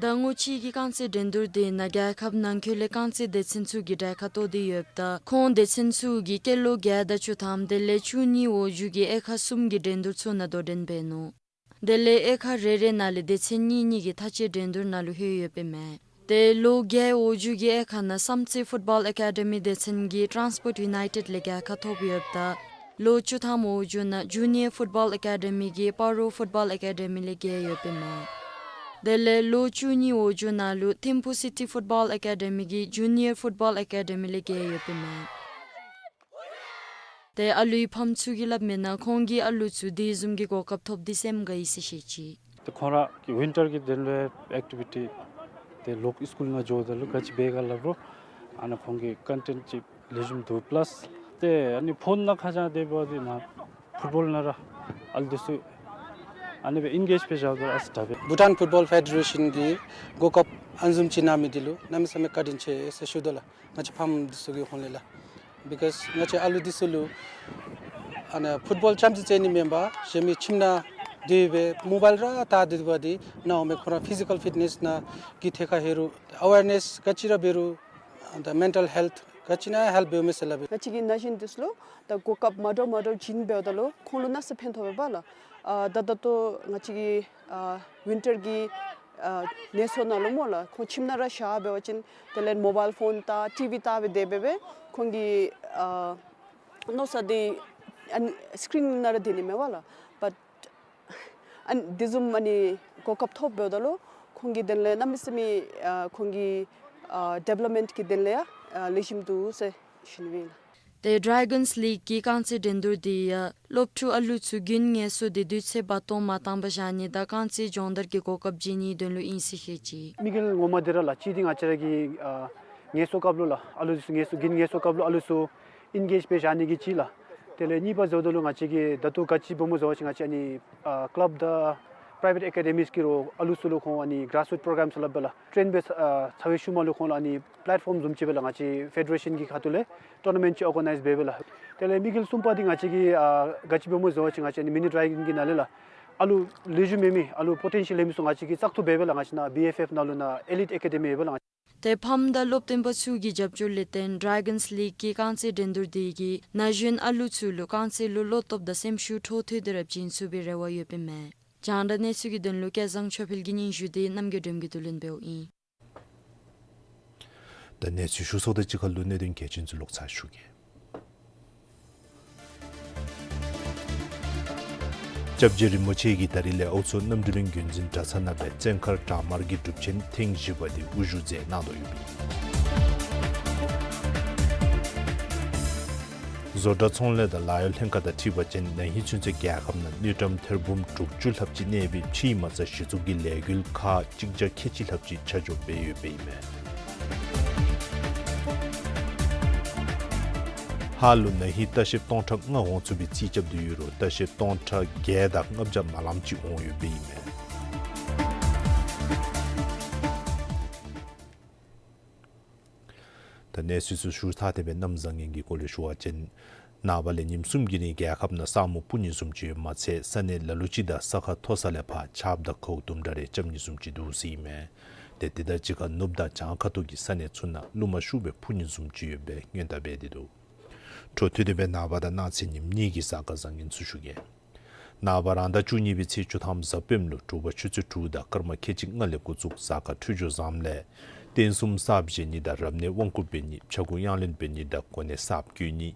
ཟླ་ངོ་གཅིག་གི་རྐང་རྩེད་འགྲན་བསྡུར་དེ་ནང་རྒྱལ་ཁབ་ནང་འཁོད་ལས་རྐང་རྩེད་སྡེ་ཚན་ཚུ་གིས་གྲལ་ཁར་གཏོགས་ཏེ་ཡོདཔ་ད་ཁོང་སྡེ་ཚན་ཚུ་གི་སྐྱེས་ལོ་བརྒྱད་དང་བཅུ་ཐམ་དེ་ལས་བཅུ་གཉིས་འོག་འཇུག་གི་དབྱེ་ཁག་གསུམ་གྱི་འགྲན་བསྡུར་ཚུ་ནང་དོ་འགྲན་འབད་ནུག། དེ་ལས་དབྱེ་ཁག་རེ་རེ་ནང་ལས་སྡེ་ཚན་གཉིས་གཉིས་ཀྱིས་མཐའ་དཔྱད་འགྲན་བསྡུར་ནང་ལུ་ལྷོད་ཡོདཔ་ཨིན་མས། ཏེ་ལོ་བརྒྱད་འོག་འཇུག་གི་དབྱེ་ཁག་ནང་བསམ་རྩེ་ཕུཊ་བཱོལ་ཨེ་ཀ་ཌི་མི་སྡེ་ཚན་གྱིས་ཊཱནསི་པོརཊ་ཡུ་ནའི་ཊེཌ་ལས་རྒྱལ་ཁ་ཐོབ་ཡོདཔ་ད་ལོ་བཅུ་ཐམ་འོག་འཇུག་ནང་ཇུ་ནི་ཡར་ཕུཊ་བཱོལ་ཨེ་ཀ་ཌི་མི་གིས་སྤ་རོ་ཕུཊ་བཱོལ་ཨེ་ཀ་ཌི་མི་ལས་རྒྱལ་ཡོདཔ་ཨིན་མས། དེ་ལས་ལོ་བཅུ་གཉིས་འོག་འཇུག་ནང་ལུ་ཐིམ་ཕུ་སི་ཊི་ཕུཊ་བཱོལ་ཨེ་ཀ་ཌི་མི་གིས་ཇུ་ནི་ཡར་ཕུཊ་བཱོལ་ཨེ་ཀ་ཌི་མི་ལས་རྒྱལ་ཡོདཔ་ཨིན་མས། ཏེ་ཨ་ལུའི་ཕམ་ཚུ་གིས་སླབ་མིའི་ནང་ཁོང་གིས་ཨ་ལུ་ཚུ་དེ་བཟུམ་གྱི་གོ་སྐབས་ཐོབ་སྟེ་སེམས་དགའ་ཡི་ཟེར་བཤད་ཅི། ཏེ་ཁོང་ར་གི་ཝིན་ཊར་གྱི་དོན་ལུ་ཨེཀ་ཊི་བི་ཊི་ཏེ་ལོག་སི་ཀུལ་ནང་འགྱོཝ་ད་ལུ་ག་ཅི་འབད་ག་སླབ་རུང་ཨ་ནཱ་ཁོང་གི་ཀོན་ཊེནཊ་ཅིག་ལེགས་ཤོམ་འདུག། པ་ལཱསི་ཏེ་ཨ་ནི་ཕོན་ནང་ཁ་བྱང་དེ་འབདཝ་ད་ནཱ་ཕུཊ་བཱོལ་ནང་ར་ཨ་ལུ་འདི་ཚུ་ཨ་ནི་སྦེ་ཨེན་གེཇ་སྦེ་བཞགཔ་ད་ཨ་ཙི་དྲག་པས། བྷུ་ཊཱན་ཕུཊ་བཱོལ་ཕེ་ཌེ་རེ་ཤཱན་གྱིས་གོ་སྐབས་ཨ་ནི་བཟུམ་ཅིག་གནང་མི་འདི་ལུ་གནམ་མེད་ས་མེད་བཀའ་དྲིན་ཆེ་ཟེར་ཞུ་དོ་ལགས། ང་བཅས་ཕམ་འདི་ཚུ་གི་ཧོངས་ལས་ལགས། བི་ཀོསི་ང་བཅས་ཨ་ལུ་འདི་ཚུ་ལུ་ཨ་ནཱ་ཕུཊ་བཱོལ་རྐྱངམ་ཅིག་རྩེད་ནི་མེན་པར་གཞན་མི་ཁྱིམ་ནང་སྡོད་སྦེ་མོ་བཱའིལ་ར་བལྟ་སྡོད་པ་འདི་ནང་འོང་མི་ཁོང་ར་ཕི་ཟི་ཀཱལ་ཕིཊ་ནེསི་ནང་གི་ཐད་ཁར་ལྷོད་རུང་ཨ་ཝེར་ནེསི་ག་ཅི་ར་འབད་རུང་ད་མེན་ཊལ་ཧེལཐ་ག་ཅི་ནང་ཧེལཔ་འབདཝ་མས་ཟེར་སླབ་ཨིན། ང་བཅས་ཀྱི་ན་གཞོན་འདི་ཚུ་ལུ་ད་གོ་སྐབས་མ་འདྲཝ་མ་འདྲཝ་བྱིན་འབདཝ་ད་ལུ་ཁོང་ལུ་གནམ་མེད་ས་མེད་ཕན་ཐོགས་པས་པ་ལགས། ཨ་ད་ད་ལྟོ་ང་བཅས་ཀྱི་ཨ་ཝིན་ཊར་གྱི་ཨ་གནས་ཚུལ་ནང་ལུ་སྨོ་ལགས། ཁོང་ཁྱིམ་ནང་ར་བཞག་འབད་བ་ཅིན་དེ་ལས་མོ་བཱའིལ་ཕོན་བལྟ་ཊི་ཝི་བལྟ་སྦེ་སྡོད་སྦེ་སྦེ་ཁོང་གི་ཨ་མནོ་བསམ་འདི་ཨ་ནི་སི་ཀིརིན་ནང་ར་སྡོད་ནི་མས་པ་ལགས། བཊ་ཨ་ནི་དེ་བཟུམ་ཨ་ནི་གོ་སྐབས་ཐོབ་འབདཝ་ད་ལུ་ཁོང་གི་དོན་ལས་གནམ་མེད་ས་མེད་ཨ་ཁོང་གི་ཨ་ཌི་བེ་ལོབ་མེནཊ་གི་དོན་ལས་ཡང་ཨ་ལེགས་ཤོམ་འདུག་ཟེར་ཞུ་ནི་ཨིན་ལགས། ཏེ་ཌེ་གཱོནསི་ལིག་གི་རྐང་རྩེད་འགྲན་བསྡུར་དེ་ཡང་སློབ་ཕྲུག་ཨ་ལུ་ཚུ་རྒྱུན་ངལ་གསོ་དེ་དུས་ཚོད་འབད་བརྩོན་མ་བཏང་པར་བཞག་ནི་དང་རྐང་རྩེད་སྦྱོང་བརྡར་གྱི་གོ་སྐབས་བྱིན་ནིའི་དོན་ལུ་ཨིན་ཟེར་བཤད་ཅི། དམིགས་ཡུལ་ངོ་མ་འདི་ར་ལགས་གཅིག་འདི་ང་བཅས་ར་གི་ཨ་ངལ་གསོ་སྐབས་ལུ་ལགས་ཨ་ལུ་ཚུ་ངལ་གསོ་རྒྱུན་ངལ་གསོ་སྐབས་ལུ་ཨ་ལུ་ཚུ་ཨེན་གེཇ་སྦེ་བཞག་ནི་གི་གཅིག་ལགས། དེ་ལས་གཉིས་པ་ཟེརཝ་ད་ལུ་ང་བཅས་ཀྱིས་ད་ལྟོ་ག་ཅི་འབདཝ་སྨོ་ཟེར་བ་ཅིན་ང་བཅས་ཨ་ནི་ཨ་ཀ་ལབ་དང་པ་རའི་བེཊ་ཨེ་ཀ་ཌེ་མིས་ཀྱིས་ར་ཨ་ལུ་ཚུ་ལུ་ཁོང་ཨ་ནི་གྲཱས་རུཊ་པོརོ་གརམ་ཟེར་སླབ་པས་ལགས། ཊེན་འབད་ཚར་ཨ་ཚར་བའི་ཤུལ་མ་ལུ་ཁོང་ལུ་ཨ་ནི་པ་ལེཊ་ཕོམ་བཟུམ་ཅིག་སྦེ་ལགས་ང་བཅས་ཕེ་ཌེ་རེ་ཤཱན་གྱི་ཁ་ཐུག་ལས་ཊོར་ན་མེནཊ་ཅིག་ཨོར་ག་ནའིཛ་འབད་སྦེ་ལགས། དེ་ལས་དམིགས་ཡུལ་གསུམ་པ་འདི་ང་བཅས་ཀྱིས་ཨ་ག་ཅི་འབདཝ་སྨོ་ཟེར་བ་ཅིན་ང་བཅས་ཨ་ནི་མི་ནི་ཌེ་གཱོན་གྱི་ནང་ལས་ལགས་ཨ་ལུ་ལེགས་ཤོམ་མེད་མི་ཨ་ལུ་པོ་ཊེན་ཤཱལ་ཡོད་མི་ཚུ་ང་བཅས་ཀྱིས་བཙག་འཐུ་འབད་སྦེ་ལགས་ང་བཅས་ནཱ་བི་ཨེཕ་ཨེཕ་ནང་ལུ་ནཱ་ཨེ་ལིཊ་ཨེ་ཀ་ཌེ་མི་ཡོད་པས་ལགས། ཏེ་ཕམ་དང་སློབ་སྟོན་པ་ཚུ་གི་རྒྱབ་སྐྱོར་ལས་བརྟེན་ཌེ་གཱོནསི་ལིག་གི་རྐང་རྩེད་འགྲན་བསྡུར་དེ་གིས་ན་གཞོན་ཨ་ལུ་ཚུ་ལུ་རྐང་རྩེད་ལུ་བློ་སྟོབས་དང་སེམས་ཤུགས་འཕྲོ་མཐུད་དེ་ར་བྱིན་ཚུགས་པའི་རེ་བ་ཡོདཔ་ཨིན་མས། རྒྱང་བསྒྲགས་གནས་ཚུལ་གྱི་དོན་ལུ་སྐལ་བཟང་ཆོས་འཕེལ་གྱི་སྙན་ཞུ་དེ་རྣམ་རྒྱལ་སྒྲོལམ་གྱིས་བསྡུ་ལེན་འབདཝ་ཨིན། ད་གནས་ཚུལ་ཞུ་ཚརཝ་དང་གཅིག་ཁར་ལུ་གནད་དོན་གལ་ཆེན་ཚུ་ལོག་ཚར་ཞུ་གེ། སྐྱབས་རྗེ་རིན་པོ་ཆེ་གིས་ད་རིས་ལས་ཨའུ་མཚོ་གནམ་གྲུ་གླིང་བརྒྱུད་འཛིན་གྲྭ་ཚང་ནང་སྦེ་བཙན་མཁར་བྲག་དམར་གྱི་སྒྲུབ་ཆེན་ཐེངས་བཞི་པ་དེ་དབུ་བཞུགས་མཛད་གནང་དོ་ཡོདཔ་ཨིན། བཟོ་གྲྭ་ཚོང་ལས་དང་ལཱ་གཡོག་ལྷན་ཁག་དང་འཁྲིལ་བ་ཅིན་ན་ཧིང་ཚུན་ཚོད་རྒྱལ་ཁབ་ནང་དངུལ་ཀྲམ་ཐེར་འབུམ་དྲུག་ཅུ་ལྷགཔ་ཅིག་གནས་པའི་ཕྱིའི་མ་རྩ་གཞི་བཙུགས་ཀྱི་ལས་འགུལ་ཁག་གཅིག་བརྒྱ་ཁལ་གཅིག་ལྷགཔ་ཅིག་ཆ་འཇོག་འབད་ཡོདཔ་ཨིན་མས། ཧཱ་ལུ་ན་ཧིང་ལྟ་བཤལཔ་སྟོང་ཕྲག་ལྔ་འོང་ཚུགས་པའི་རྩིས་རྐྱབ་སྟེ་ཡོད་རུང་ལྟ་བཤལཔ་སྟོང་ཕྲག་བརྒྱད་དང་ལྔ་བརྒྱ་མ་ལངམ་ཅིག་འོང་ཡོདཔ་ཨིན་མས། ད་གནས་ཚུལ་ཚུ་ཞུ་ཚར་ཏེ་སྦེ་གནམ་བཟང་ངན་གྱི་སྐོར་ལས་ཞུ་བ་ཅིན་ནངས་པ་ལས་ཉིནམ་གསུམ་གྱི་རིང་རྒྱལ་ཁབ་ནང་ས་སྨུག་སྤུབ་ནི་བཟུམ་ཅིག་ཡོདཔ་མ་ཚད་ས་གནས་ལ་ལུ་ཅིག་དང་ས་ཁ་མཐོ་ས་ལས་ཕར་ཆརཔ་དང་ཁཝ་དུམ་གྲ་རེ་རྐྱབ་ནི་བཟུམ་ཅིག་འདུག་ཟེར་ཨིན་མས། ཏེ་དེ་དང་གཅིག་ཁར་ནུབ་དང་བྱང་ཁ་ཐུག་གི་ས་གནས་ཚུ་ནང་རླུང་མ་ཤུགས་སྦེ་འཕུ་ནི་བཟུམ་ཅིག་ཡོདཔ་སྦེ་སྔོན་བརྡ་འབད་དེ་འདུག། འཕྲོ་མཐུད་དེ་སྦེ་ནངས་པ་དང་གནངས་ཚེ་ཉིནམ་གཉིས་ཀྱི་གཟའ་སྐར་བཟང་ངན་ཚུ་ཞུ་གེ། ནངས་པ་རང་ཟླ་བཅུ་གཉིས་པའི་ཚེས་བཅུ་ཐམ་གཟའ་སྤེནམ་ལུ་དྲོ་པ་ཆུ་ཚོད་དྲུག་དང་སྐར་མ་ཁལ་གཅིག་ལྔ་ལས་འགོ་བཙུགས་གཟའ་སྐར་འཕྲོད་སྦྱོར་བཟངམ་ལས་རྟེན་གསུམ་གསརཔ་བཞེངས་ནི་དང་རབ་གནས་དབང་བསྐུར་འབད་ནི་ཕྱྭ་འགུགས་གཡང་ལེན་འབད་ནི་དང་གོ་གནས་གསརཔ་བསྐོ་ནི་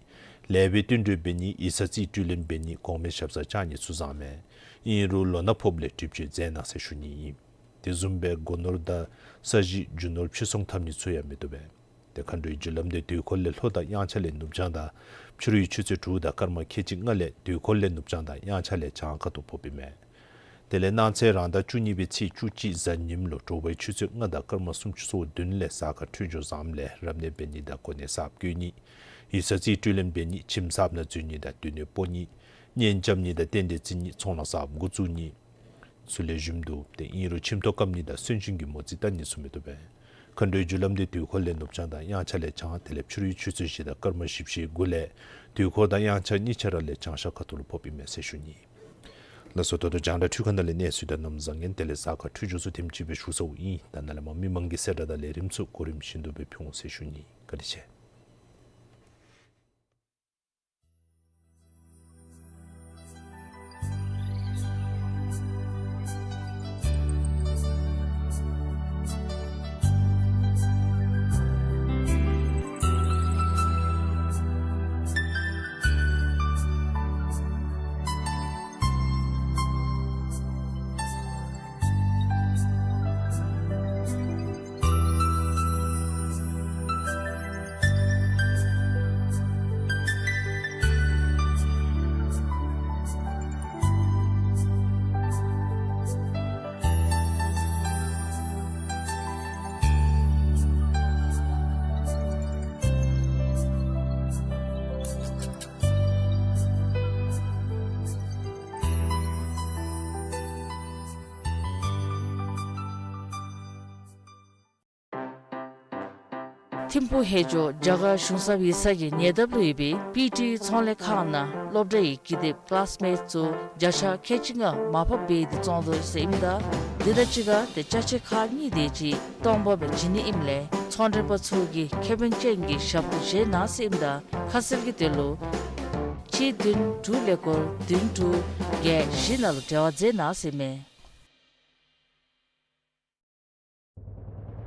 ལེགས་པའི་བསྟུན་གྲོས་འབད་ནི་ཡིག་ཚང་རྩིས་སྤྲོད་ལེན་འབད་ནི་གོང་མའི་ཞབས་སར་བཅར་ནི་ཚུ་བཟང་མས། ཨིན་རུང་ལོ་ན་ཕོགཔ་ལས་སྒྲིབ་སྦྱོང་མཛད་གནང་ཟེར་ཞུ་ནི་ཨིན། དེ་བཟུམ་སྦེ་སྒོ་ནོར་དང་ས་གཞི་རྒྱུ་ནོར་ཕྱིར་ཚོང་འཐབ་ནི་ཚུ་ཡང་མི་བཏུབ་པས། ཏེ་མཁའ་འགྲོའི་རྒྱུ་ལམ་དེ་དུས་འཁོར་ལས་ལྷོ་དང་དབྱངས་འཆར་ལས་ནུབ་བྱང་དང་ཕྱི་རུའི་ཆུ་ཚོད་དྲུག་དང་སྐར་མ་ཁལ་གཅིག་ལྔ་ལས་དུས་འཁོར་ལས་ནུབ་བྱང་དང་དབྱངས་འཆར་ལས་བྱང་ཁ་ཐུག་ཕོགཔ་ཨིན་མས། དེ་ལས་གནངས་ཚེ་རང་ཟླ་བཅུ་གཉིས་པའི་ཚེས་བཅུ་གཅིག་གཟའ་ཉིམ་ལུ་དྲོ་པའི་ཆུ་ཚོད་ལྔ་དང་སྐར་མ་སུམ་ཅུ་སོ་བདུན་ལས་གཟའ་སྐར་འཕྲོད་སྦྱོར་བཟངམ་ལས་རབ་གནས་འབད་ནི་དང་གོ་གནས་གསརཔ་བསྐོ་ནི་ཡིག་ཚང་རྩིས་སྤྲོད་ལེན་འབད་ནི་ཁྱིམ་གསརཔ་ནང་འཛུལ་ནི་དང་སྡོད་གནས་སྤོ་ནི་གཉེན་རྐྱབ་ནི་དང་རྟེན་འབྲེལ་བརྩི་ནི་ཚོང་ལཱ་གསརཔ་འགོ་བཙུགས་ནི་ཚུ་ལེགས་ཤོམ་འདུག། ཏེ་ཨིན་རུང་ཁྱིམ་ཐོག་བཀབ་ནི་དང་གསོན་གཤིན་གྱི་མོ་རྩིས་བལྟ་ནི་ཚུ་མི་བཏུབ་པས། མཁའ་འགྲོའི་རྒྱུ་ལམ་དེ་དུས་འཁོར་ལས་ནུབ་བྱང་དང་དབྱངས་འཆར་ལས་བྱང་དེ་ལས་ཕྱི་རུའི་ཆུ་ཚོད་བཞི་དང་སྐར་མ་བཞི་བཅུ་ཞེ་དགུ་ལས་དུས་འཁོར་དང་དབྱངས་འཆར་གཉིས་ཆ་ར་ལས་བྱང་ཤར་ཁ་ཐུག་ལུ་ཕོགཔ་ཨིན་མས་ཟེར་ཞུ་ནི། ལགས་སོ། ད་ལྟོ་རྒྱང་བསྒྲགས་འཕྲུལ་ཁང་ནང་ལས་གནས་ཚུལ་དང་གནམ་བཟང་ངན་དེ་ལས་གཟའ་སྐར་འཕྲོད་སྦྱོར་ཚུ་ཐེངས་གཅིག་སྦེ་ཞུ་ཚརཝ་ཨིན། ད་ནཱ་ལས་མར་མི་མང་གི་གསལ་བསྒྲགས་དང་ལས་རིམ་ཚུ་གོ་རིམ་བཞིན་དུ་སྦེ་ཕུལ་འོང་ཟེར་ཞུ་ནི། བཀའ་དྲིན་ཆེ། ཐིམ་ཕུག་ཧེ་ཇོ་རྒྱ་གར་གཞུང་ཚབ་ཡིག་ཚང་གི་ཉེ་འདབས་ལུ་ཡོད་པའི་པི་ཊི་ཚོང་ལས་ཁང་ནང་སློབ་གྲྭ་ཡི་ཀི་དེབ་ཀི་ལཱསི་མེཊསི་ཚུ་བརྒྱ་ཆ་ཁལ་གཅིག་ལྔ་མར་ཕབ་འབད་དེ་བཙོང་དོ་ཟེར་ཨིནམ་ད་དེ་དང་གཅིག་ཁར་ཏེ་ཅ་ཆས་ཁག་གཉིས་དེ་ཅིག་སྟོང་པ་སྦེ་བྱིན་ནི་ཨིནམ་ལས་ཚོང་མགྲོན་པ་ཚུ་གིས་ཁེ་ཕན་ཅན་གྱི་ཞབས་ཏོག་བཞེས་གནང་ཟེར་ཨིནམ་ད་ཁ་གསལ་གྱི་དོན་ལུ་གཅིག་བདུན་དྲུག་ཀླད་ཀོར་བདུན་དྲུག་བརྒྱད་བཞི་ནང་ལུ་འབྲེལ་བ་མཛད་གནང་ཟེར་ཨིན་མས།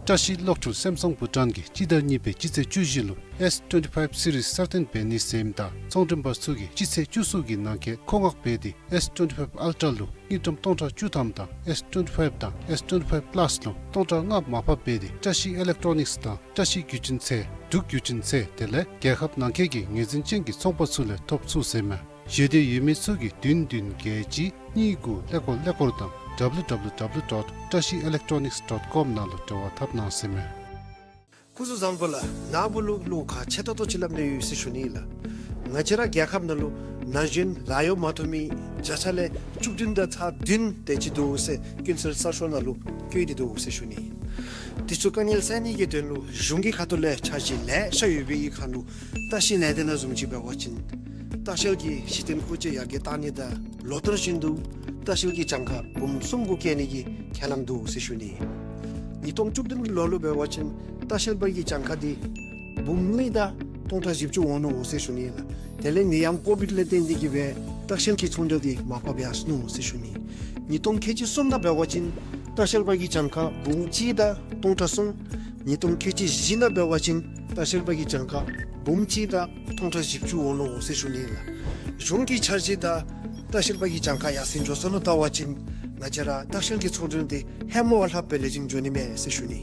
བཀྲ་ཤིས་གློག་འཕྲུལ་སེམ་སོང་བྷུ་ཊཱན་གྱིས་སྤྱི་ཟླ་གཉིས་པའི་སྤྱི་ཚེས་བཅུ་བཞི་ལུ་ཨེསི་ཊུ་ཝེན་ཊི་ཕའིབ་སི་རིསི་གསར་བཏོན་འབད་ནི་ཟེར་ཨིནམ་ད་ཚོང་མགྲོན་པ་ཚུ་གིས་སྤྱི་ཚེས་བཅུ་གསུམ་གྱི་ནང་འཁོད་མཁོ་མངགས་འབད་དེ་ཨེསི་ཊུ་ཝེན་ཊི་ཕའིབ་ཨལ་ཊ་ལུ་དངུལ་ཀྲམ་སྟོང་ཕྲག་བཅུ་ཐམ་དང་ཨེསི་ཊུ་ཝེན་ཊི་ཕའིབ་དང་ཨེསི་ཊུ་ཝེན་ཊི་ཕའིབ་པ་ལཱསི་ལུ་སྟོང་ཕྲག་ལྔ་མར་ཕབ་འབད་དེ་བཀྲ་ཤིས་ཨི་ལེག་ཊོ་ནིཀསི་དང་བཀྲ་ཤིས་བརྒྱུད་འཕྲིན་ཚད་འབྲུག་བརྒྱུད་འཕྲིན་ཚད་དེ་ལས་རྒྱལ་ཁབ་ནང་འཁོད་ཀྱི་ངོས་འཛིན་ཅན་གྱི་ཚོང་པ་ཚུ་ལས་ཐོབ་ཚུགས་ཟེར་ཨིན་མས། ཞེ་འདོད་ཡོད་མི་ཚུ་གིས་བདུན་བདུན་བརྒྱད་གཅིག་གཉིས་དགུ་ཀླད་ཀོར་ཀླད་ཀོར་དང་ཌབ་ལུ་ཌབ་ལུ་ཌབ་ལུ་ཌོཊ་བཀྲ་ཤིས་ཨི་ལེག་ཊོ་ནིཀསི་ཌོཊ་ཀོམ་ནང་ལུ་འབྲེལ་བ་འཐབ་གནང་ཟེར་ཨིན་མས། སྐུ་གཟུགས་བཟང་པོ་ལགས། ནཱ་བུ་ལུ་བློ་ཁག་ཆེ་ཏོག་ཏོ་ཅིག་སླབ་ནི་ཡོད་ཟེར་ཞུ་ནི་ལགས། ང་བཅས་ར་རྒྱལ་ཁབ་ནང་ལུ་ན་གཞོན་ལཱ་གཡོག་མ་ཐོབ་མི་བརྒྱ་ཆ་ལས་བཅུ་བདུན་དང་ཚག་བདུན་དེ་ཅིག་འདུག་ཟེར་ཀུན་གསལ་གསར་ཤོག་ནང་ལུ་བཀོད་དེ་འདུག་ཟེར་ཞུ་ནི། དེ་ཚུ་དཀའ་ངལ་སེལ་ནི་གི་དོན་ལུ་གཞུང་གི་ཁ་ཐུག་ལས་འཆར་གཞི་ལེ་ཤ་ཡོད་པའི་ཁར་ལུ་ལྟ་བཤལ་ལས་སྡེ་ནང་བཟུམ་ཅིག་འབད་བ་ཅིན་ལྟ་བཤལ་གྱི་གཞི་རྟེན་མཁོ་ཆས་ཡར་རྒྱས་བཏང་ནི་དང་ལོ་ལྟར་བཞིན་དུ་ལྟ་བཤལ་གྱི་གྱངས་ཁ་འབུམ་གསུམ་གུ་བཀལ་ནི་གི་ཁས་བླངས་འདུག་ཟེར་ཞུ་ནི། ཉིས་སྟོང་བཅུ་བདུན་ལོ་ལུ་འབད་བ་ཅིན་ལྟ་བཤལ་པ་གི་གྱངས་ཁ་དེ་འབུམ་གཉིས་དང་སྟོང་ཕྲག་བཞི་བཅུ་འོང་ནུག་ཟེར་ཞུ་ནི་ལགས། དེ་ལས་ནད་ཡམས་ཀོ་བིཌ་ལས་བརྟེན་ཏེ་གིས་སྦེ་ལྟ་བཤལ་གྱི་ཚོང་རྒྱག་དེ་མར་ཕབ་ཡར་སོ་ནུག་ཟེར་ཞུ་ནི། ཉིས་སྟོང་ཁལ་གཅིག་གསུམ་ནང་འབད་བ་ཅིན་ལྟ་བཤལ་པ་གི་གྱངས་ཁ་འབུམ་གཅིག་དང་སྟོང་ཕྲག་གསུམ་ ཉིས་སྟོང་ཁལ་གཅིག་བཞི་ནང་འབད་བ་ཅིན་ལྟ་བཤལ་པ་གི་གྱངས་ཁ་འབུམ་གཅིག་དང་སྟོང་ཕྲག་བཞི་བཅུ་འོང་ནུག་ཟེར་ཞུ་ནི་ལགས། གཞུང་གི་འཆར་གཞི་དང་ལྟ་བཤལ་པ་གི་གྱངས་ཁ་ཡར་སེང་འགྱོ་ས་ལུ་བལྟ་བ་ཅིན་ང་བཅས་ར་ལྟ་བཤལ་གྱི་ཚོང་འབྲེལ་འདི་ཧེ་མ་བ་ལྷགཔ་སྦེ་ལེགས་ཤོམ་འགྱོ་ནི་མས་ཟེར་ཞུ་ནི།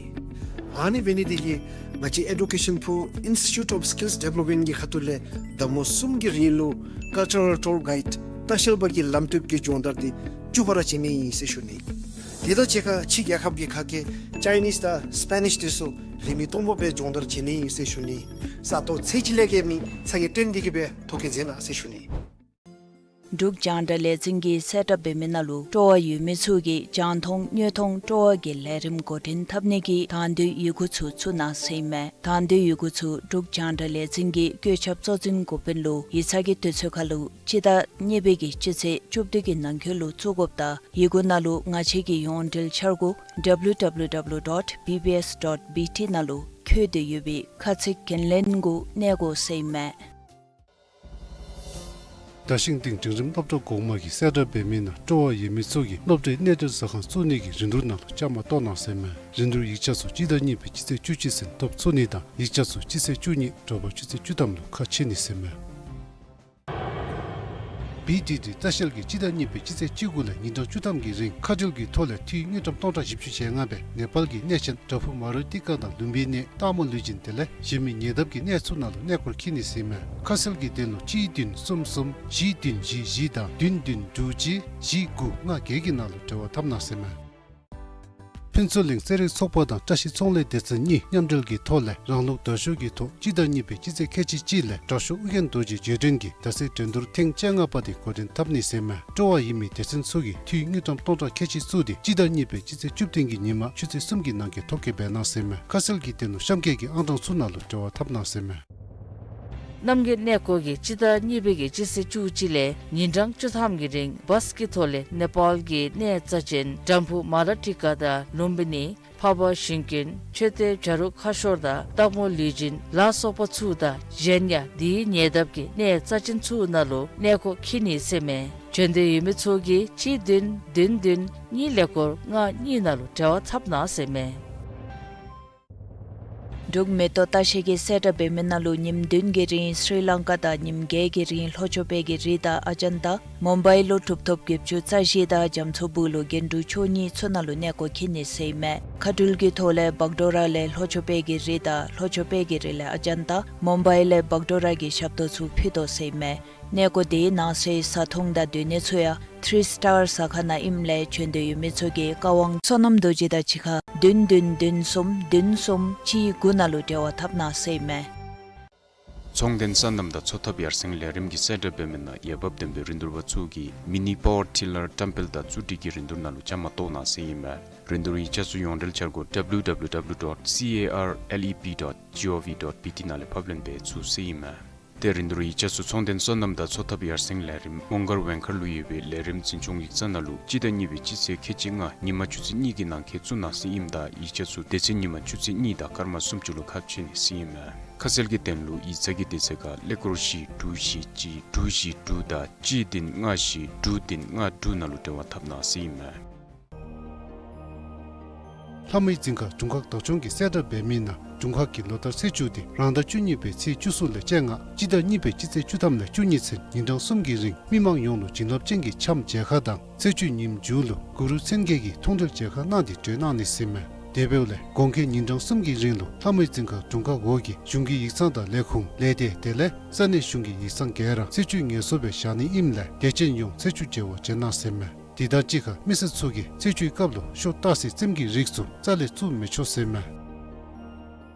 ཨ་ནི་འབད་ནི་དེ་གིས་ང་བཅས་ཨེ་ཌུ་ཀེ་ཤཱན་ཕུག་Institute of Skills Development གི་ཁ་ཐུག་ལས་ཟླ་མོ་གསུམ་གྱི་རིང་ལུ་ཀལ་ཅར་རལ་ཊུར་གའིཌ་ལྟ་བཤལ་པ་གི་ལམ་སྟོན་གྱི་སྦྱོང་བརྡར་འདི་བཅུ་པ་ར་བྱིན་ནི་ཨིན་ཟེར་ཞུ་ནི། དེ་དང་གཅིག་ཁར་ཕྱི་རྒྱལ་ཁབ་ཀྱི་ཁ་སྐད་ཅའི་ནིས་དང་སི་པེ་ནིཤ་འདི་ཚུ་རིན་མེད་སྟོང་པ་སྦེ་སྦྱོང་བརྡར་བྱིན་ནི་ཨིན་ཟེར་ཞུ་ནི། ས་སྟོང་ཚད་ཅིག་ལས་བརྒལ་མི་ཚ་གྱང་སྐྱེ་ནི་དེ་གིས་སྦེ་ཐོ་བཀོད་མཛད་གནང་ཟེར་ཞུ་ནི། འབྲུག་རྒྱང་བསྒྲགས་ལས་འཛིན་གྱིས་གསལ་བསྒྲགས་འབད་མི་ནང་ལུ་སྤྲོ་བ་ཡོད་མི་ཚུ་གིས་རྒྱང་མཐོང་དངོས་མཐོང་སྤྲོ་བ་གི་ལས་རིམ་འགོ་འདྲེན་འཐབ་ནི་གི་དང་འདོད་ཡི་གུ་ཚུ་བཙུགས་གནང་ཟེར་ཨིན་མས། དང་འདོད་ཡི་གུ་ཚུ་འབྲུག་རྒྱང་བསྒྲགས་ལས་འཛིན་གྱི་བཀོད་ཁྱབ་གཙོ་འཛིན་འགོ་དཔོན་ལུ་ཡིག་ཚང་གི་དུས་ཚོད་ཁར་ལུ་སྤྱི་ཟླ་གཉིས་པའི་གི་སྤྱི་ཚེས་བཅུ་བདུན་གྱི་ནང་འཁོད་ལུ་བཙུགས་དགོཔ་དང་ཡི་གུ་ནང་ལུ་ང་བཅས་ཀྱི་ཡོངས་འབྲེལ་འཆར་སྒོ་W W W dot B B S dot B T ནང་ལུ་འཁོད་དེ་ཡོད་པའི་ཁ་ཚིག་འགན་ལེན་གུ་གནས་དགོ་ཟེར་ཨིན་མས། རྡ་ཤིང་སྟེང་འབྲིང་རིམ་སློབ་གྲྭ་གོང་མ་གིས་གསལ་བསྒྲགས་འབད་མི་ནང་སྤྲོ་བ་ཡོད་མི་ཚུ་གིས་སློབ་གྲྭའི་གནས་སྡོད་ཟ་ཁང་བཙུགས་ནི་གི་རིན་བསྡུར་ནང་ལུ་བཅའ་མར་གཏོགས་གནང་ཟེར་ཨིན་མས། རིན་བསྡུར་ཡིག་ཆ་ཚུ་སྤྱི་ཟླ་གཉིས་པའི་སྤྱི་ཚེས་བཅུ་གཅིག་ཚུན་ཐོབ་ཚུགས་ནི་དང་ཡིག་ཆ་ཚུ་སྤྱི་ཚེས་བཅུ་གཉིས་དྲོ་པ་ཆུ་ཚོད་བཅུ་ཐམ་ལུ་ཁ་ཕྱེ་ནི་ཟེར་ཨིན་མས། བི་ཌི་ཌི་ལྟ་བཤལ་གྱིས་སྤྱི་ཟླ་གཉིས་པའི་སྤྱི་ཚེས་བཅུ་དགུ་ལས་ཉིན་གྲངས་བཅུ་ཐམ་གྱི་རིང་མཁའ་འགྲུལ་གྱི་ཐོག་ལས་འཐུས་དངུལ་ཀྲམ་སྟོང་ཕྲག་བཞི་བཅུ་ཞེ་ལྔ་སྦེ་ནེ་པཱལ་གྱི་གནས་ཆེན་བྲག་ཕུག་མ་རུ་ཏི་ཀ་དང་ལུམ་བི་ནི་སྟག་མོ་ལུས་སྦྱིན་དེ་ལས་གཞན་མི་ཉེ་འདབས་ཀྱི་གནས་ཚུ་ནང་ལུ་གནས་སྐོར་འཁྱིད་ནི་ཟེར་ཨིན་མས། ཁ་གསལ་གྱི་དོན་ལུ་གཅིག་བདུན་གསུམ་གསུམ་བཞི་བདུན་བཞི་བཞི་དང་བདུན་བདུན་དྲུག་གཅིག་བཞི་དགུ་ལྔ་བརྒྱད་ཀྱི་ནང་ལུ་འབྲེལ་བ་འཐབ་གནང་ཟེར་ཨིན་མས། ཕུན་ཚོགས་གླིང་རྩེད་རིགས་ཚོགས་པ་དང་བཀྲ་ཤིས་ཚོང་ལས་སྡེ་ཚན་གཉིས་མཉམ་འབྲེལ་གྱི་ཐོག་ལས་རང་ལུགས་དར་ཤོག་གི་ཐོག་སྤྱི་ཟླ་གཉིས་པའི་སྤྱི་ཚེས་ཁལ་གཅིག་གཅིག་ལས་དྲག་ཤོས་ཨོ་རྒྱན་རྡོ་རྗེ་བརྗོད་དོན་གྱི་རྡ་སའི་འགྲན་བསྡུར་ཐེངས་བཅོ་ལྔ་པ་དེ་འགོ་འདྲེན་འཐབ་ནི་ཟེར་ཨིན་མས། སྤྲོ་བ་ཡོད་མི་སྡེ་ཚན་ཚུ་གིས་འཐུས་དངུལ་ཀྲམ་སྟོང་ཕྲག་ཁལ་གཅིག་བཙུགས་ཏེ་སྤྱི་ཟླ་གཉིས་པའི་སྤྱི་ཚེས་བཅུ་བདུན་གྱི་ཉིན་མ་ཆུ་ཚོད་གསུམ་གྱི་ནང་འཁོད་ཐོ་བཀོད་འབད་གནང་ཟེར་ཨིན་མས། ཁ་གསལ་གྱི་དོན་ལུ་གཤམ་འཁོད་ཀྱི་ཨང་གྲངས་ཚུ་ནང་ལུ་འབྲེལ་བ་འཐབ་གནང་ཟེར་ཨིན་མས། རྣམ་རྒྱལ་གནས་སྐོར་གྱིས་སྤྱི་ཟླ་གཉིས་པའི་གི་སྤྱི་ཚེས་བཅུ་གཅིག་ལས་ཉིན་གྲངས་བཅུ་ཐམ་གྱི་རིང་བཱས་ཀྱི་ཐོག་ལས་ནེ་པཱལ་གྱི་གནས་རྩ་ཅན་བྲག་ཕུག་མ་ལ་ཏི་ཀ་དང་ལུམ་བི་ནི་འཕགས་པ་ཞིང་ཀུན་མཆོད་རྟེན་བྱ་རུང་ཁ་ཤོར་དང་སྟག་མོ་ལུས་སྦྱིན་ལ་སོགས་པ་ཚུ་དང་གཞན་ཡང་དེའི་ཉེ་འདབས་ཀྱི་གནས་རྩ་ཅན་ཚུ་ནང་ལུ་གནས་སྐོར་འཁྱིད་ནི་ཟེར་ཨིན་མས། བྱོན་འདོད་ཡོད་མི་ཚུ་གིས་གཅིག་བདུན་བདུན་བདུན་གཉིས་ཀླད་ཀོར་ལྔ་གཉིས་ནང་ལུ་འབྲེལ་བ་འཐབ་གནང་ཟེར་ཨིན་མས། འབྲུག་མེ་ཏོག་ལྟ་བཤལ་གྱིས་གསལ་བསྒྲགས་འབད་མི་ནང་ལུ་ཉིནམ་བདུན་གྱི་རིང་སྲི་ལང་ཀ་དང་ཉིནམ་བརྒྱད་ཀྱི་རིང་ལྷོ་ཕྱོགས་པའི་གི་རི་དང་ཨ་ཇན་ཏ། མུམ་བའི་ལུ་གྲུབ་ཐོབ་བརྒྱད་ཅུ་རྩ་བཞི་དང་རྒྱ་མཚོ་སྦུག་ལུ་རྒྱན་དྲུག་མཆོག་གཉིས་ཚུ་ནང་ལུ་གནས་སྐོར་འཁྱིད་ནི་ཟེར་ཨིན་མས། མཁའ་འགྲུལ་གྱི་ཐོག་ལས་བག་ཌོ་ར་ལས་ལྷོ་ཕྱོགས་པའི་གི་རི་དང་ལྷོ་ཕྱོགས་པའི་གི་རི་ལས་ཨ་ཇན་ཏ། མུམ་བའི་ལས་བག་ཌོ་ར་གི་ཞབས་ཏོག་ཚུ་ཕུལ་དོ་ཟེར་ཨིན་མས། གནས་སྐོར་དེའི་ནང་གསེས་བཟའ་འཐུང་དང་སྡོད་གནས་ཚུ་ཡང་ཐི་རི་སི་ཊར་ཟ་ཁང་ནང་ཨིནམ་ལས་བྱོན་འདོད་ཡོད་མི་ཚུ་གིས་བཀའ་དབང་བསོད་ནམས་རྡོ་རྗེ་དང་གཅིག་ཁར་བདུན་བདུན་བདུན་གསུམ་བདུན་གསུམ་གཅིག་དགུ་ནང་ལུ་འབྲེལ་བ་འཐབ་གནང་ཟེར་ཨིན་མས། ཚོང་དོན་སོ་ནམ་དང་འཚོ་ཐབས་ཡར་སེང་ལས་རིམ་གྱིས་གསལ་བསྒྲགས་འབད་མི་ནང་འོས་འབབ་ལྡན་པའི་རིན་བསྡུར་པ་ཚུ་གིས་མི་ནི་པ་ཝར་ཊི་ལར་བཀྲམ་སྤེལ་དང་བཙུགས་སྒྲིག་གི་རིན་བསྡུར་ནང་ལུ་བཅའ་མར་གཏོགས་གནང་ཟེར་ཨིན་མས། རིན་བསྡུར་ཡིག་ཆ་ཚུ་ཡོངས་འབྲེལ་འཆར་སྒོ་W W W dot C A R L E P dot G O V dot B T ནང་ལས་ཕབ་ལེན་འབད་ཚུགས་ཟེར་ཨིན་མས། ཏེ་རིན་བསྡུར་ཡིག་ཆ་ཚུ་ཚོང་དོན་སོ་ནམ་དང་འཚོ་ཐབས་ཡར་སེང་ལས་རིམ་མོང་སྒར་ཝེང་མཁར་ལུ་ཡོད་པའི་ལས་རིམ་འཛིན་སྐྱོང་ཡིག་ཚང་ནང་ལུ་སྤྱི་ཟླ་གཉིས་པའི་སྤྱི་ཚེས་ཁལ་གཅིག་ལྔ་ཉིན་མ་ཆུ་ཚོད་གཉིས་ཀྱི་ནང་འཁོད་བཙུགས་གནང་ཟེར་ཨིནམ་ད་ཡིག་ཆ་ཚུ་སྡེ་ཚན་ཉིན་མ་ཆུ་ཚོད་གཉིས་དང་སྐར་མ་སུམ་ཅུ་ལུ་ཁ་ཕྱེ་ནི་ཟེར་ཨིན་མས། ཁ་གསལ་གྱི་དོན་ལུ་ཡིག་ཚང་གི་དུས་ཚོད་ཁར་ཀླད་ཀོར་བཞི་དྲུག་བཞི་གཅིག་དྲུག་བཞི་དྲུག་དང་གཅིག་བདུན་ལྔ་བཞི་དྲུག་བདུན་ལྔ་དྲུག་ནང་ལུ་འབྲེལ་བ་འཐབ་གནང་ཟེར་ཨིན་མས། ལྷ་མོའི་རྫིང་ཁ་དྲུང་ཁག་བདག་སྐྱོང་གིས་གསལ་བསྒྲགས་འབད་མི་ནང་དྲུང་ཁག་གི་ལོ་ལྟར་ཚེས་བཅུ་དེ་རང་ཟླ་བཅུ་གཉིས་པའི་ཚེས་བཅུ་གསུམ་ལས་བཅོ་ལྔ་སྤྱི་ཟླ་གཉིས་པའི་སྤྱི་ཚེས་བཅུ་ཐམ་ལས་བཅུ་གཉིས་ཚུན་ཉིན་གྲངས་གསུམ་གྱི་རིང་མི་མང་ཡོངས་ལུ་བྱིན་རླབས་ཅན་གྱི་འཆམ་མཇལ་ཁ་དང་ཚེས་བཅུའི་ཉིནམ་མཇུག་ལུ་གུ་རུ་མཚན་བརྒྱད་ཀྱི་མཐོང་གྲོལ་མཇལ་ཁ་གནང་སྟེ་གྲོལ་གནང་ནི་ཟེར་ཨིན་མས། དེ་འབདཝ་ལས་དགོངས་འགལ་ཉིན་གྲངས་གསུམ་གྱི་རིང་ལུ་ལྷ་མོའི་རྫིང་ཁ་དྲུང་ཁག་འོག་གི་གཞུང་གི་ཡིག་ཚང་དང་ལས་ཁུངས་ལས་སྡེ་དེ་ལས་ས་གནས་གཞུང་གི་ཡིག་ཚང་ག་ར་ཚེས་བཅུ་ངལ་གསོ་སྦེ་བཞག་ནི་ཨིནམ་ལས་དད་ཅན་ཡོངས་ཚེས་བཅུ་མཇལ་བར་བྱོན་གནང་ཟེར་ཨིན་མས། དེ་དང་གཅིག་ཁར་མི་སེར་ཚུ་གིས་ཚེས་བཅུའི་སྐབས་ལུ་ཤོ་ཏ་སི་རྩེདམོ་གི་རིགས་ཚུ་རྩ་ལས་བཙུགས་མི་ཆོག་ཟེར་ཨིན་མས།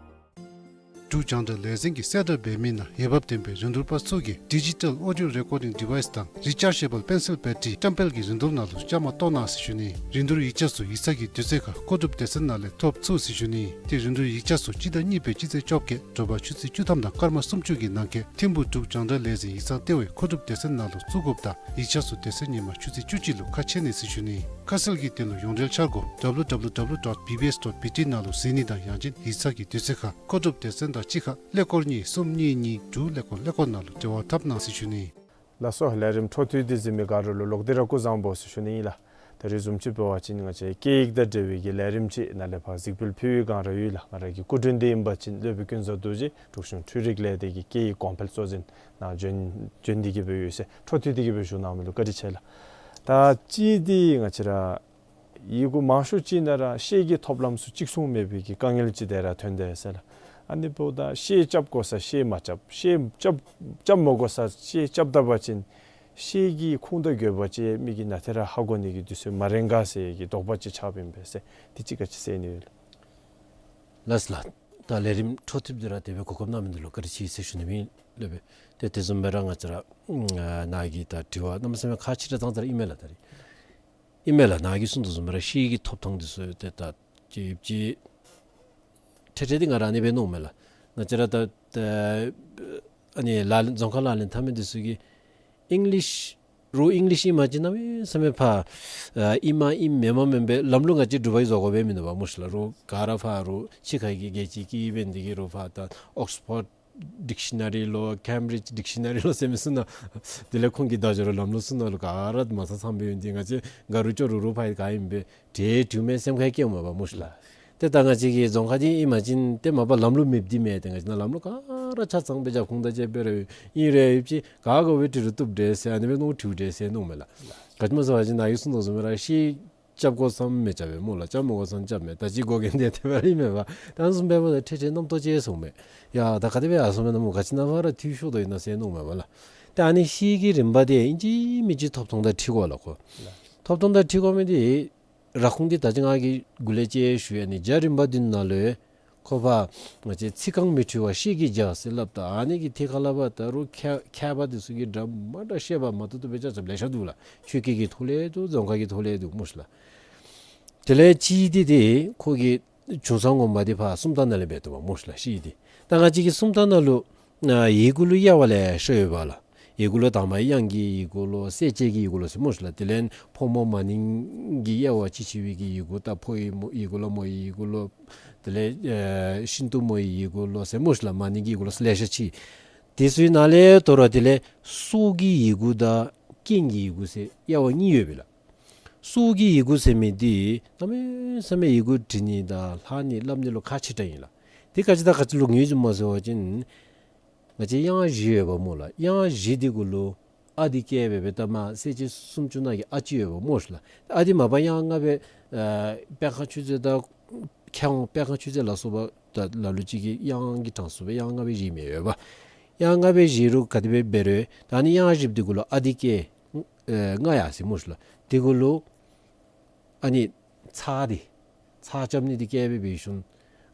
འབྲུག་རྒྱང་བསྒྲགས་ལས་འཛིན་གྱིས་གསལ་བསྒྲགས་འབད་མི་ནང་འོས་འབབ་ལྡན་པའི་རིན་བསྡུར་པ་ཚུ་གིས་ཌི་ཇི་ཊལ་ཨོ་ཌིའོ་རེ་ཀོར་ཌིང་ཌི་ཝའིས་དང་རི་ཅར་ཇེ་བཱལ་པེན་སིལ་བེ་ཊི་རི་བཀྲམ་སྤེལ་གྱི་རིན་བསྡུར་ནང་ལུ་བཅའ་མར་གཏོགས་གནང་ཟེར་ཞུ་ནི། རིན་བསྡུར་ཡིག་ཆ་ཚུ་ཡིག་ཚང་གི་དུས་ཚོད་ཁར་མཁོ་སྒྲུབ་སྡེ་ཚན་ནང་ལས་ཐོབ་ཚུགས་ཟེར་ཞུ་ནི། ཏེ་རིན་བསྡུར་ཡིག་ཆ་ཚུ་སྤྱི་ཟླ་གཉིས་པའི་སྤྱི་ཚེས་བཅོ་བརྒྱད་དྲོ་པ་ཆུ་ཚོད་བཅུ་ཐམ་དང་སྐར་མ་སུམ་ཅུ་གི་ནང་འཁོད་ཐིམ་ཕུག་འབྲུག་རྒྱང་བསྒྲགས་ལས་འཛིན་ཡིག་ཚང་ལྟེ་བའི་མཁོ་སྒྲུབ་སྡེ་ཚན་ནང་ལུ་བཙུགས་དགོཔ་དང་ཡིག་ཆ་ཚུ་སྡེ་ཚན་ཉིན་མ་ཆུ་ཚོད་བཅུ་གཅིག་ལུ་ཁ་ཕྱེ་ནི་ཟེར་ཞུ་ནི། ཁ་གསལ་གྱི་དོན་ལུ་ཡོངས་འབྲེལ་འཆར་སྒོ་W W W dot B B S dot B T ནང་ལུ་གཟིགས་ནི་དང་ཡང་ཅིན་ཡིག་ཚང་གི་དུས་ཚོད་ཁར་མཁོ་སྒྲུབ་སྡེ་ཚན་དང་གཅིག་ཁར་ཀླད་ཀོར་གཉིས་གསུམ་གཉིས་གཉིས་དྲུག་ཀླད་ཀོར་ཀླད་ཀོར་ནང་ལུ་འབྲེལ་བ་འཐབ་གནང་ཟེར་ཞུ་ནི། ལགས་སོ། ལས་རིམ་འཕྲོ་མཐུད་དེ་གཟིགས་མི་ག་ར་ལུ་ལོག་སྟེ་ར་སྐུ་གཟུགས་བཟང་པོ་ཟེར་ཞུ་ནི་ཨིན་ལགས། ད་རེས་བཟུམ་ཅིག་འབད་བ་ཅིན་ང་བཅས་སྐད་ཡིག་དང་འབྲེལ་བའི་གི་ལས་རིམ་ཅིག་ནཱ་ལས་ཕར་གཟིགས་འབུལ་ཕུལ་བའི་སྒང་ར་ཡོད་ལགས། ང་ར་གི་སྐུ་མགྲོན་འདི་ཨིན་པ་ཅིན་སློབ་དཔོན་ཀུན་བཟང་རྡོ་རྗེ་འབྲུག་གཞུང་འཕྲུལ་རིག་ལས་སྡེ་གི་སྐད་ཡིག་གོང་འཕེལ་གཙོ་འཛིན་ནཱ་བྱོན་བྱོན་ཏེ་གི་སྦེ་ཡོད་ཟེར་འཕྲོ་མཐུད་དེ་གི་སྦེ་བཞུགས་གནང་མི་ལུ་བཀའ་དྲིན་ཆེ་ལགས། ད་ཅི་འདི་ང་བཅས་ར་ཡི་གུ་མང་ཤོས་ཅིག་ནང་ར་ཤེས་ཀྱི་ཐོབ་ལམ་ཚུ་གཅིག་མཚུངས་མེད་པའི་གི་དཀའ་ངལ་ཅིག་དེ་ར་ཐོན་དེས་ཟེར་ལགས། ཨ་ནི་འབདཝ་ད་ཤེས་རྐྱབ་དགོ་ས་ཤེས་མ་རྐྱབ། ཤེས་རྐྱབ་རྐྱབ་མ་དགོ་ས་ཤེས་རྐྱབ་ད་པ་ཅིན་ཤེས་ཀྱི་ཁུངས་དང་དགོས་པ་ཅིག་མི་གིས་ནཱ་ཏེ་ར་ཧ་གོ་ནི་གི་དུས་ཚོད་མ་རན་ག་ཟེར་གྱི་དོགས་པ་ཅིག་ཆགསཔ་ཨིན་པས་ཟེར། དེ་ཅིག་ག་ཅི་ཟེར་ནི་ཡོད་ལགས། ལགས་ལགས། ད་ལས་རིམ་འཕྲོ་མཐུད་དེ་ར་དེ་སྦེ་གོ་སྐབས་གནང་མི་འདི་ལུ་བཀའ་དྲིན་ཆེ་ཟེར་ཞུ་ནི་ཨིན་ལགས། ཏེ་དེ་བཟུམ་སྦེ་ར་ང་བཅས་ར་ནཱ་གི་ད་དྲི་བ་གནམ་མེད་ས་མེད་ཁག་ཆེ་དྲགས་ཙང་ཙ་ར་ཨིན་མས་ལགས། ད་རེས་ཨིན་མས་ལགས། ནཱ་གིས་གསུངས་དོ་བཟུམ་སྦེ་ར་ཤེས་ཀྱི་ཐོབ་ཐངས་འདི་ཚུ་ཏེ་ད་ཅིག་ཅིག་འཕྲལ་འཕྲལ་འདི་ང་ར་ཨ་ནི་སྦེ་མནོཝ་མས་ལགས། ང་བཅས་ར་ད་ད་ཨ་ནི་ལག་ལེན་རྫོང་ཁ་ལག་ལེན་འཐབ་མི་འདི་ཚུ་གིས་ཨིང་ལིཤ་རོགས་ཨིང་ལིཤ་ཨིན་པ་ཅིན་གནམ་མེད་ས་མེད་ཕར་ཨ་ཨིནམ་ཨིན་མེནམ་མེན་པའི་ལམ་ལུགས་ང་བཅས་འབྲུག་པ་གིས་བཟོ་དགོ་པས་མིན་འདུག་པ་སྨོ་ཤིག་ལགས། རོགས་ག་ར་ཕར་རོགས་ཕྱི་ཁ་གི་རྒྱལ་སྤྱིའི་སྐད་ཡིག་འབད་ནི་འདི་གིས་རོགས་ཕར་ད་ཨོགསི་ཕོཌ་ཌིག་ཤི་ན་རི་ལོ་ཀེམ་བི་རིཇ་ཌིག་ཤི་ན་རི་ལོ་ཟེར་མི་ཚུ་ནང་དེ་ལས་ཁོང་གི་བརྡ་སྦྱོར་ལམ་ལུགས་ཚུ་ནང་ལུ་ག་ར་མ་ཚང་ཚངམ་སྦེ་ཡོད་ནི་འདི་ང་བཅས་དགའ་རུང་སྐྱོ་རུང་རོགས་ཕར་ག་ཨིནམ་སྦེ་འབྲེལ་འདྲིས་མས་སེམས་ཁར་བསྐྱེདཔ་མས་པ་སྨོ་ཤིག་ལགས། ཏེ་ད་ང་བཅས་ཀྱི་རྫོང་ཁ་འདི་ཨིན་པ་ཅིན་ཏེ་མ་པ་ལམ་ལུགས་མེདཔ་འདི་མེན། ཏེ་ང་བཅས་ནང་ལམ་ལུགས་ག་ར་ཆ་ཚང་སྦེ་རྒྱབ་ཁུངས་དང་བཅས་སྦེ་ར་ཨིན་རུང་ཡོད་ཅི་ག་དགོ་པའི་འབྲི་རུང་བཏུབ་འདྲས་ཟེར་ཨ་ནི་སྦེ་མནོ་འཁྲུལ་འདྲས་ཟེར་མནོཝ་མས་ལགས། ག་ཅི་སྨོ་ཟེར་བ་ཅིན་ནཱ་གིས་གསུངས་དོ་བཟུམ་སྦེ་ར་ཤེས་རྐྱབ་དགོ་སར་མི་རྐྱབ་པས་སྨོ་ལགས། རྐྱབ་མ་དགོ་སར་རྐྱབ་མས། ད་ཅི་དགོ་མཁན་འདི་དེ་སྦེ་ར་ཨིན་མས་པ། ད་ཨ་ནི་བཟུམ་འབདཝ་ད་འཕྲལ་འཕྲལ་རྣམ་རྟོག་སྐྱེ་སོང་མས། ཡ་ད་ག་དེ་སྦེ་ཡར་སོང་མས་ན་སྨོ། ག་ཅི་ནང་ཕར་ར་འཐུས་ཤོར་དོ་ཨིན་ན་ཟེར་མནོཝ་མས་པ་ལགས། ད་ཨ་ནི་ཤེས་ཀྱི་རིམ་པ་འདི་ཨིན་ཅི་མིན་ཅི་ཐོབ་ཐངས་དང་འཁྲིལ་དགོ་ལགས་ཁོ། ཐོབ་ཐངས་དང་འཁྲིལ་དགོ་མི་འདི་ར་ཁུངས་འདི་ད་ཅི་ང་གིས་འགོ་ལས་ཅིག་ཞུ་ཡི། ཨ་ནི་སྦྱང་རིམ་པ་འདི་ནང་ལུ་ཁོ་པ་ང་བཅས་ཚིག་རྐང་མི་འཁྲུལ་བ་ཤེས་ཀྱིས་སྦྱང་ཟེར་སླབ་ད་ཨ་ནི་གི་ཐད་ཁར་སླབ་པ་ད་རུང་མཁས་མཁས་པ་འདི་ཚུ་གིས་འདྲ་མ་འདྲ་བཤད་པ་མ་བཏུབ་བཏུབ་སྦེ་རྐྱབ་རྐྱབ་ལེ་ཤ་འདུག་ལགས། ཆོས་སྐད་ཀྱི་ཐོག་ལས་འདུག། རྫོང་ཁ་གི་ཐོག་ལས་འདུག་སྨོ་ཤིག་ལགས། དེ་ལས་ཅིག་འདི་འདི་ཁོ་གི་བྱུང་ས་ངོ་མ་འདི་ཕར་སུམ་རྟགས་ནང་ལས་འབད་དོ་བ་སྨོ་ཤིག་ལགས། ཤེས་འདི་ད་ང་བཅས་ཀྱི་སུམ་རྟགས་ནང་ལུ་ཨ་ཡི་གུ་ལུ་དབྱེ་བ་ལེ་ཤ་ཡོད་པ་ལགས། ཡི་གུ་ལུ་དང་པ་དབྱངས་ཀྱི་ཡི་གུ་ལོ། གསལ་བྱེད་ཀྱི་ཡི་གུ་ལོ་ཟེར་སྨོ་ཤིག་ལགས། དེ་ལས་ཕོ་མོ་མ་ནིང་གི་དབྱེ་བ་ཅིག་ཕྱེ་བའི་གི་ཡི་གུ། ད་ཕོ་ཡི་མོ་ཡི་གུ་ལོ། མོ་ཡི་ཡི་གུ་ལོ། དེ་ལས་ཨེ་ཤིན་ཏུ་མོ་ཡི་ཡི་གུ་ལོ་ཟེར་སྨོ་ཤིག་ལགས། མ་ནིང་གི་ཡི་གུ་ལོ་ཟེར་ལེ་ཤ་ཅིག། དེ་ཚུ་ནང་ལས་དོ་རུང་དེ་ལས་སྲོག་གི་ཡི་གུ་དང་རྐྱེན་གྱི་ཡི་གུ་ཟེར་དབྱེ་བ་གཉིས་ཡོད་པས་ལགས། སྲོག་གི་ཡི་གུ་ཟེར་མི་འདི་གནམ་མེད་ས་མེད་ཡི་གུ་འབྲི་ནི་དང་ལྷག་ནི་སླབ་ནི་ལུ་ཁག་ཆེ་དྲགས་ཨིན་ལགས། དེ་ག་ཅི་དང་ག་ཅི་ལུ་ངོས་འཛིན་སྨོ་ཟེར་བ་ཅིན་ང་བཅས་དབྱངས་བཞི་ཡོད་པ་སྨོ་ལགས། དབྱངས་བཞི་འདི་གུ་ལུ་ཨ་འདི་བཀལ་སྦེ་སྦེ་ད་མ་གསལ་བྱེད་སུམ་ཅུ་ནང་གི་ཨ་ཅིག་ཡོད་པ་སྨོ་ཤིག་ལགས། ཨ་འདི་མ་པ་དབྱངས་ལྔ་སྦེ་ཨ་དཔལ་ཁང་ཆོས་མཛད་དང་མཁས་དབང་དཔལ་ཁང་ཆོས་མཛད་ལ་སོགས་པ་ད་ལ་ལུ་ཅིག་གིས་དབྱངས་ཀྱི་གྲངས་སུ་སྦེ་དབྱངས་ལྔ་སྦེ་བཞེས་མི་ཡོད་པ། དབྱངས་ལྔ་སྦེ་བཞེས་རུང་ག་དེ་སྦེ་འབད་རུང་ད་ཨ་ནི་དབྱངས་བཞི་འདི་གུ་ལུ་ཨ་འདི་བཀལ་ཨེ་ལྔ་ཡ་ཟེར་སྨོ་ཤིག་ལགས། དེ་གུ་ལུ་ཨ་ནི་ཚེག་འདི་ཚེག་རྐྱབ་ནི་འདི་བཀལ་སྦེ་འབད་ཞིནམ་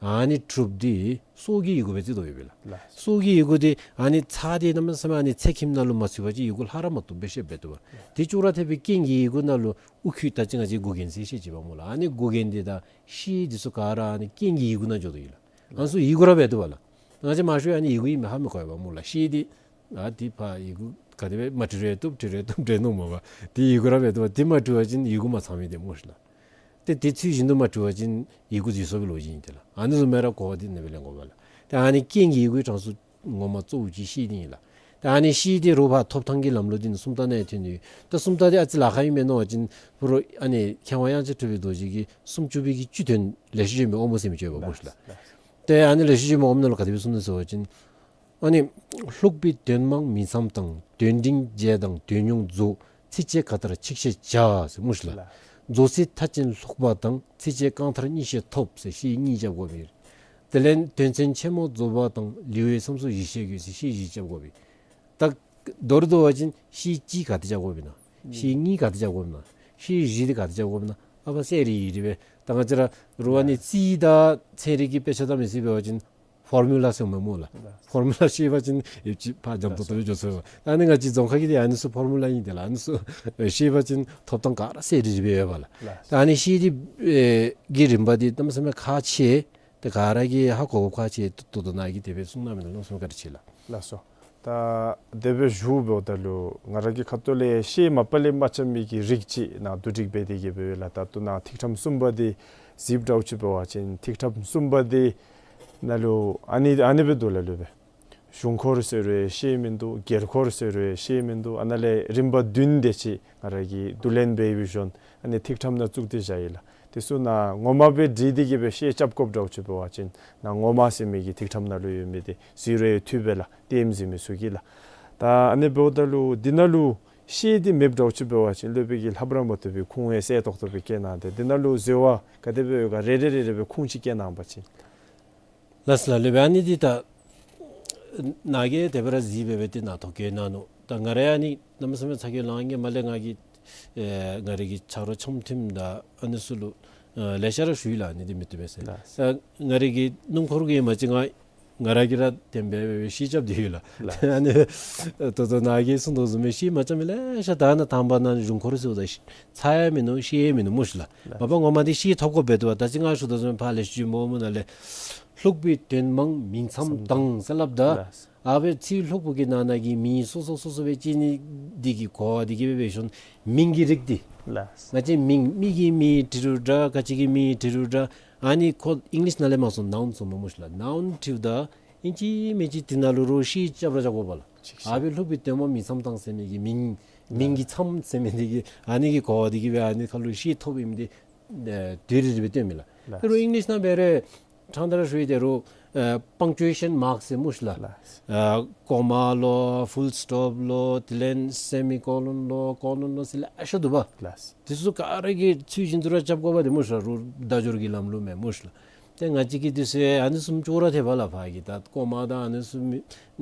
ཨ་ནི་གྲུབ་འདི་སྲོག་གི་ཡི་གུ་སྦེ་བརྩི་དོ་ཡོད་པས་ལགས། ལགས། སྲོག་གི་ཡི་གུ་འདི་ཨ་ནི་ཚེག་འདི་གནམ་མེད་ས་མེད་ཨ་ནི་ཚེག་ཁྱིམ་ནང་ལུ་མ་ཚུད་པ་ཅིན་ཡི་གུ་ལྷག་ར་མ་བཏུབ་སྦེ་ཤེས་འབད་དོ་བ། དེ་ཅོག་ར་འཐདཔ་སྦེ་རྐྱེན་གྱི་ཡི་གུ་ནང་ལུ་དབུ་ཁྱུད་ད་ཅི་ང་བཅས་མགུ་རྒྱན་ཟེར་བཤད་ཅི་པ་སྨོ་ལགས། ཨ་ནི་མགུ་རྒྱན་འདི་དང་ཤེས་འདི་ཚུ་ག་ར་ཨ་ནི་རྐྱེན་གྱི་ཡི་གུ་ནང་འགྱོ་དོ་ཡོད་ལགས། ཨ་ནི་ཚུ་ཡི་གུ་ར་འབད་དོ་བ་ལགས། ང་བཅས་མང་ཤོས་ཨ་ནི་ཡི་གུ་ཨིན་མས་ཧ་མི་གོ་བ་སྨོ་ལགས། ཤེས་འདི་ཨ་འདི་ཕར་ཡི་གུ་ག་དེ་སྦེ་མ་བྲི་རུང་བཏུབ། བྲི་རུང་བཏུབ་འདྲས་མནོཝ་མས་པ། འདི་ཡི་གུ་ར་འབད་དོ་བ། འདི་མ་བྲི་བ་ཅིན་ཡི་གུ་མ་ཚང་མི་འདི་སྨོ་ཤིག་ལགས། ཏེ་འདི་ཚུལ་བཞིན་དུ་མ་བྲི་བ་ཅིན་ཡི་གུ་འཛོལ་སོང་བའི་ལོ་རྒྱུས་ཨིན་ཏེ་ལགས། ཨ་ནི་བཟུམ་སྦེ་ར་གོ་བ་འདི་ཨ་ནི་སྦེ་ལེན་དགོ་པས་ལགས། ཏེ་ཨ་ནི་རྐྱེན་གྱི་ཡི་གུའི་གྲངས་སུ་ངོ་མ་གཙོ་བོ་ཅིག་ཤེས་འདི་ཨིན་ལགས། ཏེ་ཨ་ནི་ཤེས་འདི་རོགས་ཕར་ཐོབ་ཐངས་ཀྱི་ལམ་ལུགས་འདི་ནི་སུམ་རྟགས་ནང་ཡང་ཐོན་ནི་ཡོད། ད་སུམ་རྟགས་འདི་ཨ་ཙི་ལཱ་ཁག་ཨིན་མས་མནོ་བ་ཅིན་ཕུ་རོ་ཨ་ནི་མཁས་དབང་དབྱངས་ཅན་གྲུབ་པའི་རྡོ་རྗེ་གིས་སུམ་ཅུ་པའི་གི་བཅུ་དོན་ལེ་ཤ་ཡོད་མི་དབང་པོ་ཟེར་མི་ཅིག་ཡོད་པ་སྨོ་ཤིག་ལགས། ཏེ་ཨ་ནི་ལེ་ཤ་ཡོད་མི་དབང་པོ་ནང་ལུ་ག་དེ་སྦེ་གསུངས་ནུག་ཟེར་བ་ཅིན་ཨ་ནི་ལྷུག་པའི་དོན་མང་མིང་ཙམ་དང་། དོན་འབྲིང་རྒྱས་དང་དོན་ཉུང་རྫོགས། ཚིགས་བཅད་ག་ལྟར་ཆིག་ཤད་བྱ་ཟེར་སྨོ་ཤིག་ལགས། ལགས། རྫོགས་ཚིག་མཐའ་ཅན་ལྷུག་པ་དང་། ཚིགས་བཅད་རྐང་མཐར་གཉིས་ཤད་ཐོབ་ཟེར་ཤད་གཉིས་རྐྱབ་དགོ་པས། དེ་ལས་དོན་ཚན་ཆེན་མོ་རྫོགས་པ་དང་། ལེའུའི་མཚམས་སུ་བཞི་ཤད་དགོས་ཟེར་ཤད་བཞི་རྐྱབ་དགོ་པས། ད་མདོར་བསྡུ་བ་ཅིན་ཤད་གཅིག་ག་ཏེ་རྐྱབ་དགོ་པས་ན། ཤད་གཉིས་ག་ཏེ་རྐྱབ་དགོ་པས་ན། ཤད་བཞི་འདི་ག་ཏེ་རྐྱབ་དགོ་པས་ན། ཨ་པ་གསལ་རི་རི་སྦེ་ད་ང་བཅས་ར་རུང་ཨ་ནི་རྩིས་དང་ཚན་རིག་གི་དཔེ་ཆ་བལྟ་མི་ཚུ་འབད་བ་ཅིན་ཕོར་མུ་ལ་ཟེར་མི་སྨོ་ལགས། ལགས། ཕོར་མུ་ལ་ཤེས་པ་ཅིན་ཡོད་ཅིག་ཕར་འཇམ་ཏོག་ཏོ་སྦེ་འགྱོ་ཚུགས་པས། ཨ་ནི་ང་བཅས་རྫོང་ཁ་གི་འདི་ཨ་ནི་ཚུ་ཕོར་མུ་ལ་ཨིན་ཏེ་ལགས། ཨ་ནི་ཚུ་ཤེས་པ་ཅིན་ཐོབ་ཐངས་ག་ར་གསལ་རི་རི་སྦེ་ཡོད་པ་ལགས། ལགས། ད་ཨ་ནི་ཤེས་འདི་ཨེ་གི་རིམ་པ་འདི་གནམ་མེད་ས་མེད་ཁག་ཆེ། ཏེ་ག་ར་གིས་ཧ་གོ་དགོཔ་ཁག་ཆེ་ཏོག་ཏོ་ནཱ་གིས་དེ་སྦེ་གསུངས་གནང་མི་ལུ་གནམ་མེད་ས་མེད་བཀའ་དྲིན་ཆེ་ལགས། ལགས་སོ། ད་དེ་སྦེ་ཞུཝ་ད་ལུ་ང་ར་གི་ཁ་ཐུག་ལས་ཤེས་མ་པ་ལས་མ་རྐྱབ་མི་གི་རིགས་ཅིག་ནཱ་བསྡུ་སྒྲིག་འབད་དེ་གི་སྦེ་ཡོད་ལགས། ད་ལྟོ་ནཱ་ཐིག་ཕྲེང་གསུམ་པ་འདི་གཟིགསཔ་འདྲཝ་ཅིག་འབད་བ་ཅིན་ཐིག་ཕྲེང་གསུམ་པ་འདི་ནང་ལུ་ཨ་ནི་ཨ་ནི་སྦེ་འདུག་ལགས། ལུ་སྦེ་ གཞུང་འཁོར་ཟེར་རུང་ཤེས་མིན་འདུག། སྒེར་འཁོར་ཟེར་རུང་ཤེས་མིན་འདུག། ཨ་ནཱ་ལས་རིམ་པ་བདུན་དེ་ཅིག་ང་ར་གིས་བསྡུ་ལེན་འབད་བའི་ཤུལ་ཨ་ནི་ཐིག་ཕྲེང་ནང་བཙུགས་ཏེ་བཞག་ཡི་ལགས། དེ་ཚུ་ནཱ་ངོ་མ་སྦེ་བྲིས་ཏེ་གི་སྦེ་ཤེས་རྐྱབ་དགོཔ་འདྲཝ་ཅིག་འབད་བ་ཅིན་ནཱ་ངོ་མ་ཟེར་མི་གི་ཐིག་ཕྲེང་ནང་ལུ་ཡོད་མི་དེ་གཟིགས་རུང་འཐུས་པས་ལགས། ལྟདམོ་གཟིགས་མི་ཚུ་གིས་ལགས། ད་ཨ་ནི་འབདཝ་ད་ལུ་འདི་ནང་ལུ་ཤེས་ཏེ་མེདཔ་འདྲཝ་ཅིག་འབད་བ་ཅིན་སློབ་དཔོན་གྱིས་ལྷབ་ར་མ་བཏུབ་པའི་ཁུངས་ཡང་གསལ་ཏོག་ཏོ་སྦེ་བཀལ་གནང་སྟེ་འདི་ནང་ལུ་འཛོལ་བ་ག་དེ་སྦེ་ཡོད་ག་རེ་རེ་རེ་རེ་སྦེ་ཁུངས་ཅིག་བཀལ་གནང་པ་ཅིན། ལགས་སོ་ལགས། སློབ་དཔོན་ཨ་ནི་འདི་ད་ནཱ་གིས་དེ་སྦེ་ར་གཟིགས་སྦེ་སྦེ་ཏེ་ནཱ་ཐོ་བཀོད་གནང་ནུག། ད་ང་ར་ཨ་ནི་གནམ་མེད་ས་མེད་ཚ་གྱང་ལང་ཡི། མ་ལས་ང་གིས་ཨེ་ང་རའི་གི་ཆ་རོགས་འཆམ་མཐུན་དང་ཨ་ནི་ཚུ་ལུ་ཨེ་ལེ་ཤ་ར་ཞུ་ཡི་ལགས། ཨ་ནི་འདི་མི་བཏུབ་པས་ཟེར། ལགས། ཨེ་ང་རའི་གི་སྣུམ་འཁོར་གྱི་མ་གཅིག་ང་ང་ར་གིས་ར་དེ་སྦེ་སྦེ་ཤེས་རྐྱབ་སྟེ་ཡོད་ལགས། ལགས། ཨ་ནི་ད་ལྟོ་ནཱ་གིས་གསུངས་དོ་བཟུམ་སྦེ་ཤེས་མ་རྐྱབ་མི་ལེ་ཤ་ད་ནཱ་དང་པ་ནཱ་གཞུང་འཁོར་ཟེརཝ་ད་ཤེས་ཚར་ཡང་མིན་ནུག། ཤེས་ཡང་མིན་ནུག་སྨོ་ཤི་ལགས། ལགས། མ་པ་ངོ་མ་འདི་ཤེས་ཐོབ་དགོཔ་འབད་དོ་བ། ད་ཅི་ང་ཞུ་དོ་བཟུམ་ཕར་ལས་ཞུ་མོ་མོ་ནཱ་ལས་ལྷུག་པའི་དོན་མང་མིང་མཚམས་དྭངས་ཟེར་སླབ་ད། ལགས། ཨ་སྦེ་ཚིག་ལྷུག་པོ་གི་ནང་ན་གི་མིང་སོ་སོ་སོ་སོ་སྦེ་བཅད་ནི་འདི་གི་གོ་བ་འདི་གིས་སྦེ་འབད་ཞིནམ་མིང་གི་རིགས་འདི། ལགས། ང་བཅས་མིང་མི་གི་མིང་བྲི་རུང་འདྲ། ག་ཅི་གི་མིང་བྲི་རུང་འདྲ། ཨ་ནི་ཁོ་ཨིང་ལིཤ་ནང་ལས་མར་སོང་ནའུན་ཟེར་མི་སྨོ་ཤི་ལགས། ནའུན་བྲིཝ་ད་ཨིན་ཅི་མིན་ཅི་འདི་ནང་ལུ་རོགས་ཤེས་རྐྱབ་ར་རྐྱབ་དགོ་པས་ལགས། ཤིག་ཤིག། ཨ་སྦེ་ལྷུག་པའི་དོན་མང་མིང་མཚམས་དྭངས་ཟེར་མི་གི་མིང་མིང་གི་མཚམས་ཟེར་མི་འདི་གི་ཨ་ནི་གི་གོ་བ་འདི་གིས་སྦེ་ཨ་ནི་ཁ་ལུ་ཤེས་ཐོབ་ཨིནམ་འདི་ཨེ་དུས་རེ་རེ་སྦེ་སྟོན་མས་ལགས། ལགས། དེ་རུང་ཨིང་ལིཤ་ནང་འབད་རུང་ཕྲང་སྟེ་ར་ཞུ་ཡི། དེ་རུང་ཨེ་པང་ཅུ་ཨེ་ཤཱན་མཱརཀ་ཟེར་སྨོ་ཤི་ལགས། ལགས། ཨེ་ཀོ་མ་ལོ་ཕུལ་སི་ཊོཔ་ལོ་དེ་ལས་སེ་མི་ཀོ་ལོན་ལོ་ཀོ་ལོན་ལོ་ཟེར་ལེ་ཤ་འདུག་པ། ལགས། དེ་ཚུ་ག་ར་གིས་ཚུལ་བཞིན་དུ་ར་རྐྱབ་དགོ་པས་ཏེ་སྨོ་ཤི་ལགས། རུང་བརྡ་སྦྱོར་གྱི་ལམ་ལུགས་མས་སྨོ་ཤི་ལགས། ཏེ་ང་བཅས་ཀྱིས་དེ་ཚུ་ཨ་ནི་བཟུམ་ཅོག་ར་འཐདཔ་ལགས། ཕར་གྱི་ད་ཀོ་མ་དང་ཨ་ནི་ཚུ་མི་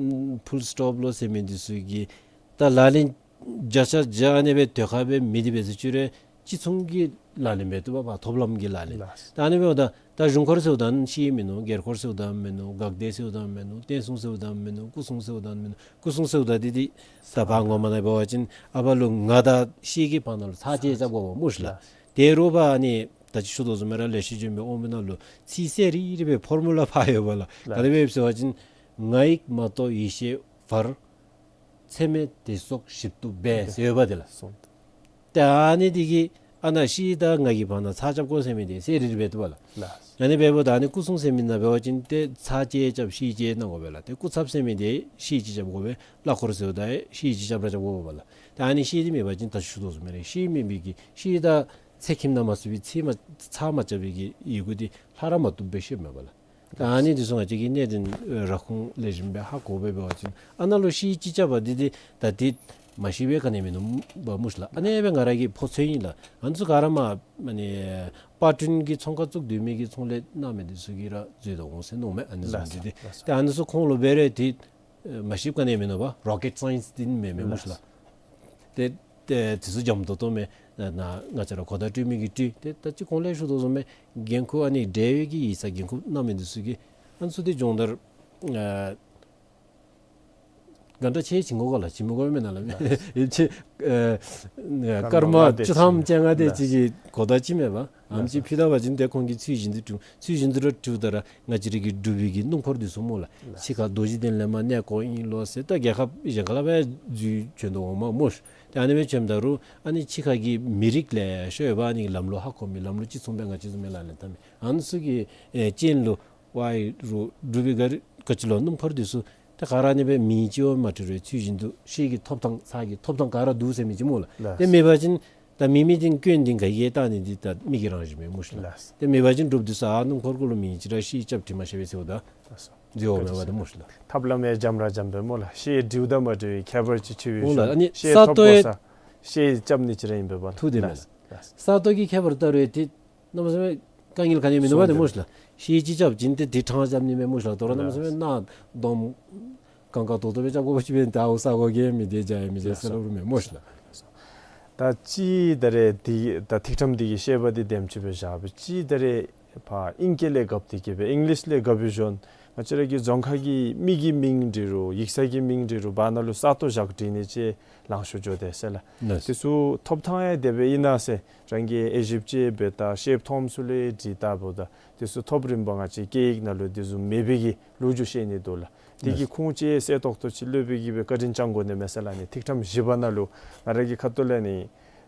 ཕུལ་སི་ཊོཔ་ལོ་ཟེར་མི་དེ་ཚུ་གི་ད་ལག་ལེན་བརྒྱ་ཆ་བརྒྱ་ཨ་ནི་སྦེ་དེ་ཁར་སྦེ་མེད་དེ་འབད་ཟེར་ཅི་རུང་ཅིག་མཚུངས་ཀྱི་ལག་ལེན་འབད་བཏུབ་པས། ཕར་ཐོབ་ལམ་གྱི་ལག་ལེན། ལགས། ད་ཨ་ནི་འབདཝ་ད་ད་གཞུང་འཁོར་ཟེརཝ་ད་ཤེས་མིན་ནུག། སྒེར་འཁོར་ཟེརཝ་ད་མིན་ནུག། འགག་སྡེ་ཟེརཝ་ད་མིན་ནུག། བསྟན་སྲུང་ཟེརཝ་ད་མིན་ནུག། སྐུ་སྲུང་ཟེརཝ་ད་མིན་ནུག། སྐུ་སྲུང་ཟེརཝ་ད་འདི་འདི་ད་ཕར་ངོ་མ་ནང་འབད་བ་ཅིན་ཨ་ཕར་ལུ་ང་དང་ཤེས་ཀྱི་བར་ན་ལུ་ཚ་གྱང་རྐྱབ་དགོ་པས་སྨོ་ཤི་ལགས། ལགས། དེ་རུང་ཕར་ཨ་ནི་ད་ཅི་ཞུ་དོ་བཟུམ་སྦེ་ར་ལེགས་བཤད་ལྗོན་པའི་དབང་པོའི་ནང་ལུ་ཚིག་གསལ་རི་རི་སྦེ་ཕོར་མུ་ལ་ཕར་ཡོད་པས་ལགས། ལགས། ག་དེ་སྦེ་ཟེར་བ་ཅིན་ང་ཡིག་མ་གཏོགས་ཡེ་ཤེས་བར། ཚད་མེད་བདེ་སོགས་ཞིབ་ཏུ་འབད་ཟེར་ཡོད་པ་དེ་ལགས། སོང་། ཏེ་ཨ་ནི་འདི་གིས་ཨ་ནཱ་ཤེས་དང་ང་གི་བར་ན་ཚ་རྐྱབ་དགོ་ཟེར་མི་འདི་གསལ་རི་རི་སྦེ་འདུག་པ་ལགས། ལགས། ཨ་ནི་འབདཝ་ད་ཨ་ནི་སྐུ་སྲུང་ཟེར་མི་ནང་འབད་བ་ཅིན་ཏེ་ཚ་གྱང་རྐྱབ་ཤེས་གྱང་གནང་དགོ་པས་ལགས། ཏེ་སྐུ་ཚབ་ཟེར་མི་འདི་ཤེས་གྱང་རྐྱབ་དགོ་པས། གླ་འཁོར་ཟེརཝ་ད་ཤེས་གྱང་རྐྱབ་ར་རྐྱབ་དགོ་པས་ལགས། ཏེ་ཨ་ནི་ཤེས་འདི་མེད་པ་ཅིན་ད་ཞུ་དོ་བཟུམ་སྦེ་ར་ཤེས་མེད་པའི་གི་ཤེས་དང་ཚེགས་ཁྱིམ་ནང་མ་ཚུད་པའི་ཚེགས་མ་ཚ་མ་རྐྱབ་པའི་གི་ཡི་གུ་འདི་ལྷག་ར་མ་བཏུབ་སྦེ་ཤེས་མས་པ་ལགས། ད་ཨ་ནི་འདི་ཚུ་ང་བཅས་ཀྱིས་གནད་དོན་ར་ཁུངས་ལེགས་ཤོམ་སྦེ་ཧ་གོ་སྦེ་འབད་བ་ཅིན་ཨ་ནཱ་ལུ་ཤེས་ཅིག་རྐྱབ་པ་འདི་འདི་ད་འདི་མ་ཤེས་པའི་ག་ནི་མིན་ནུག་པ་སྨོ་ཤི་ལགས། ཨ་ནི་སྦེ་ང་ར་གིས་ཕོ་ཚོད་ཨིན་ལགས། ཨ་ནི་ཚུ་ག་ར་མ་ཨ་ནི་པར་སྐྲུན་གྱི་ཚོང་ཁང་བཙུགས་སྡོད་མི་གི་ཚོང་ལས་གནང་མི་འདི་ཚུ་གིས་ར་འཛོལ་དོ་འོང་ཟེར་མནོཝ་མས། ཨ་ནི་བཟུམ་ལགས་འདི་འདི་ལགས། ད་ཨ་ནི་ཚུ་ཁོང་ལུ་འབད་རུང་འདི་མ་ཤེསཔ་ག་ནི་མིན་ནུག་པ། རོ་ཀེཊ་སའིནསི་འདི་མེན་མས་སྨོ་ཤི་ལགས། ཏེ་ཏེ་དེ་ཚུ་འཇམ་ཏོང་ཏོ་མས། ནཱ་ང་བཅས་ར་གོ་བརྡ་སྤྲོད་མི་གིས་སྤྲོད། ཏེ་ད་ཅི་གོང་ལས་ཞུ་དོ་བཟུམ་སྦེ་འགན་ཁུར་ཨ་ནི་འབྲེལ་ཡོད་ཀྱི་ཡིག་ཚང་འགན་ཁུར་གནང་མི་འདི་ཚུ་གིས་ཨ་ནི་ཚུ་འདི་སྦྱོང་བརྡར་ཨ་ག་འདྲ་ཅིག་བྱིན་དགོ་ག་ལགས། བྱིན་མི་དགོ་མེན་ན་ལགས། ཡིད་ཆེས་ཨ་སྐར་མ་བཅུ་ཐམ་བཅོ་ལྔ་དེ་ཅིག་གི་གོ་བརྡ་ཅིག་མས་པ། ཨམ་ཅིག་ཕུལ་ད་པ་ཅིན་ཏེ་ཁོང་གིས་ཚུལ་བཞིན་དུ་སྒྲུབ། ཚུལ་བཞིན་དུ་ར་སྒྲུབ་ད་ར་ང་བཅས་རའི་གི་འབྲུག་པའི་གི་སྣུམ་འཁོར་འདི་ཚུ་སྨོ་ལགས། ཕྱི་ཁར་རྡོ་རྗེ་གདན་ལས་མར་གནས་སྐོར་ཨིན་ལོ་ཟེར་ད་རྒྱལ་ཁབ་གཞན་ཁ་ལས་འབད་འཛུལ་བྱོན་དོ་འོང་མས་སྨོ་ཤི། ཏེ་ཨ་ནི་སྦེ་བྱོནམ་ད་རུང་ཨ་ནི་ཕྱི་ཁ་གི་མི་རིགས་ལེ་ཤ་ཡོད་པ། ཨ་ནི་ལམ་ལུགས་ཧ་གོ་མི་ལམ་ལུགས་ཅིག་མཚུངས་པའི་ང་བཅས་བཟུམ་སྦེ་ལག་ལེན་འཐབ་མི་ཨ་ནི་ཚུ་གི་ཨེ་རྐྱེན་ལུ་ཝའི་རུང་འབྲུག་པའི་ག་ར་ག་ཅི་ལོ་སྣུམ་འཁོར་འདི་ཚུ་ཏེ་ག་ར་ཨ་ནི་སྦེ་མིང་ཅིག་ཡང་མ་བྲི་རུང་ཚུལ་བཞིན་དུ་ཤེས་ཀྱི་ཐོབ་ཐང་ཚ་གྱང་ཐོབ་ཐང་ག་ར་འདུག་ཟེར་མི་ཅིག་སྨོ་ལགས། ལགས། ཏེ་མེད་པ་ཅིན་ད་མི་མི་འདི་སྐྱོན་འདི་ག་གིས་བལྟ་ནི་འདི་ད་མི་གི་རང་བཞིན་མས་སྨོ་ཤི་ལགས། ལགས། ཏེ་མེད་པ་ཅིན་འབྲུགཔ་འདི་ཚུ་ཨ་སྣུམ་འཁོར་གུ་ལུ་མིང་ཅིག་ར་ཤེས་རྐྱབ་བྲི་མ་ཤེས་པས་ཟེརཝ་ད་འཛོལ་འོང་མས་པ་ཏེ་སྨོ་ཤི་ལགས། ཐབས་ལམ་ཡང་འཇམ་ར་འཇམ་པས་སྨོ་ལགས། ཤེས་འབྲིཝ་དང་མ་འབྲིཝ་ཁྱད་པར་ཅིག་ཆེ་བའི་ཤུལ་ཤེས་ཐོབ་དགོ་ས་ཤེས་རྐྱབ་ནི་ཅིག་ར་ཨིན་པས་པ་ལགས། ཐུགས་བདེ་མས་ལགས། ལགས། ས་སྟོང་གི་ཁྱད་པར་ལྟ་རུང་ཏེ་གནམ་མེད་ས་མེད་དཀའ་ངལ་ག་ནི་མིན་ནུག་པ་ཏེ་སྨོ་ཤི་ལགས། ཤེས་ཅིག་རྐྱབ་ཅིན་ཏེ་དེ་ཕྲང་རྐྱབ་ནི་མས་སྨོ་ཤི་ལགས། དོ་རུང་གནམ་མེད་ས་མེད་ནཱ་སྡོམ་གང་ག་དོག་དོག་སྦེ་རྐྱབ་དགོ་པ་ཅིན་ཏེ་ཨའུ་ས་གོ་གིས་མི་བདེ་བྱ་ཡི་མི་བདེ་ཟེར་སླབ་རུང་མེད་སྨོ་ཤི་ལགས། ད་ཅི་ད་རེས་འདི་ད་ཐིག་ཕྲེང་འདི་གི་བཤད་པ་འདི་དེམ་ཅིག་སྦེ་བཞག་སྦེ་ཅི་ད་རེས་ཕར་ཨིང་སྐད་ལས་བཀབ་སྟེ་གི་སྦེ་ཨིང་ལིཤ་ལས་བཀབ་པའི་ཤུལ་ང་བཅས་ར་གི་རྫོང་ཁག་གི་མི་གི་མིང་འབྲི་རུང་ཡིག་ཚང་གི་མིང་འབྲི་རུང་བར་ན་ལུ་ས་སྟོང་བཞག་བྲིས་ནི་ཅིག་ལང་ཤོར་འགྱོ་དེས་ཟེར་ལགས། ལགས། དེ་ཚུ་ཐོབ་ཐང་ཡང་དེ་སྦེ་ཨིན་ན་ཟེར་རང་གིས་དབྱེ་ཞིབ་ཅིག་འབད་ད་ཤེསཔ་མཐོངམ་ཚུ་ལུ་ཡང་དྲིས་ད་འབདཝ་ད་དེ་ཚུ་ཐོབ་རིམ་པ་ང་བཅས་སྐད་ཡིག་ནང་ལུ་དེ་བཟུམ་མེད་པའི་གི་ལོ་རྒྱུས་བཤད་ནི་འདུག་ལགས། དེ་གི་ལགས། ཁུངས་ཅིག་གསལ་ཏོག་ཏོ་ཅིག་སློབ་དཔོན་གྱིས་སྦེ་བཀའ་དྲིན་བསྐྱང་དགོ་ནི་མས་ཟེར་ལགས། ཨ་ནི་ཐིག་ཕྲེང་བཞི་པ་ནང་ལུ་ང་ར་གི་ཁ་ཐུག་ལས་ཨ་ནི་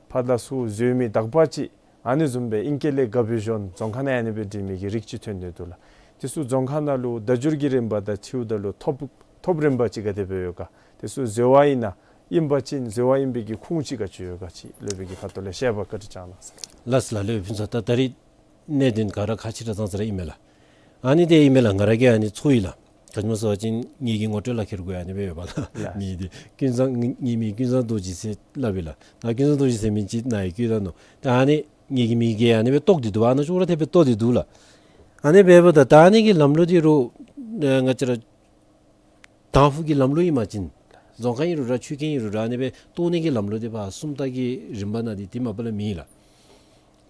ཕར་དང་ཚུར་འཛོལ་མི་དག་པ་ཅིག་ཨ་ནི་བཟུམ་སྦེ་ཨིང་སྐད་ལས་བཀབ་པའི་ཤུལ་རྫོང་ཁ་ནང་ཨ་ནི་སྦེ་འབྲི་མི་གི་རིགས་ཅིག་ཐོན་ནི་འདུག་ལགས། དེ་ཚུ་རྫོང་ཁ་ནང་ལུ་བརྡ་སྦྱོར་གྱི་རིམ་པ་དང་འཁྲིལཝ་ད་ལུ་ཐོབ་ ཐོབ་རིམ་པ་ཅིག་ག་དེ་སྦེ་ཡོད་ག། དེ་ཚུ་འཛོལ་བ་ཨིན་ན་ཨིན་པ་ཅིན་འཛོལ་བ་ཨིན་པའི་གི་ཁུངས་ཅིག་ག་ཅི་ཡོད་ག་ཅིག་སློབ་དཔོན་གྱི་ཁ་ཐུག་ལས་བཤད་པ་བཀའ་དྲིན་བསྐྱང་གནང་ཟེར། ལགས་ལགས། སློབ་དཔོན་ཕུན་ཚོགས། ད་ད་རིས་གནད་དོན་ག་ར་ཁག་ཆེ་དྲགས་ཙང་ཙ་ར་ཨིན་མས་ལགས། ཨ་ནི་དེ་ཨིན་མས་ལགས། ང་ར་གིས་ཨ་ནི་ཚོར་ཡི་ལགས། ག་ཅི་སྨོ་ཟེར་བ་ཅིན་ངེ་གི་ངོ་སྤྲོད་ལག་ཁྱེར་གུ་ཡང་ཨ་ནི་སྦེ་ཡོད་པ་ལགས། ལགས། ངེ་དེ་ཀུན་བཟང་ངེ་ངེ་མིང་ཀུན་བཟང་རྡོ་རྗེ་ཟེར་སླབ་ཨིན་ལགས། ད་ཀུན་བཟང་རྡོ་རྗེ་ཟེར་མི་ཅིག་ནཱ་ཡང་བཀོད་ད་ནུག། ད་ཨ་ནི་ངེ་གི་མིང་གིས་ཨ་ནི་སྦེ་བཏོག་སྟེ་འདུག་པ། ཨ་ནི་ཅོག་ར་འཐདཔ་སྦེ་བཏོག་སྟེ་འདུག་ལགས། ཨ་ནི་འབདཝ་ད་ད་ཨ་ནི་གི་ལམ་ལུགས་འདི་རུང་ཨེ་ང་བཅས་ར་དང་ཕུ་གི་ལམ་ལུགས་ཨིན་པ་ཅིན་རྫོང་ཁ་ཨིན་རུང་ར་ཆོས་ཁང་ཨིན་རུང་ར་ཨ་ནི་སྦེ་བཏོག་ནི་གི་ལམ་ལུགས་འདི་ཕར་སུམ་རྟགས་ཀྱི་རིམ་པ་ནང་འདི་དེ་མ་པ་ལས་མེད་ལགས།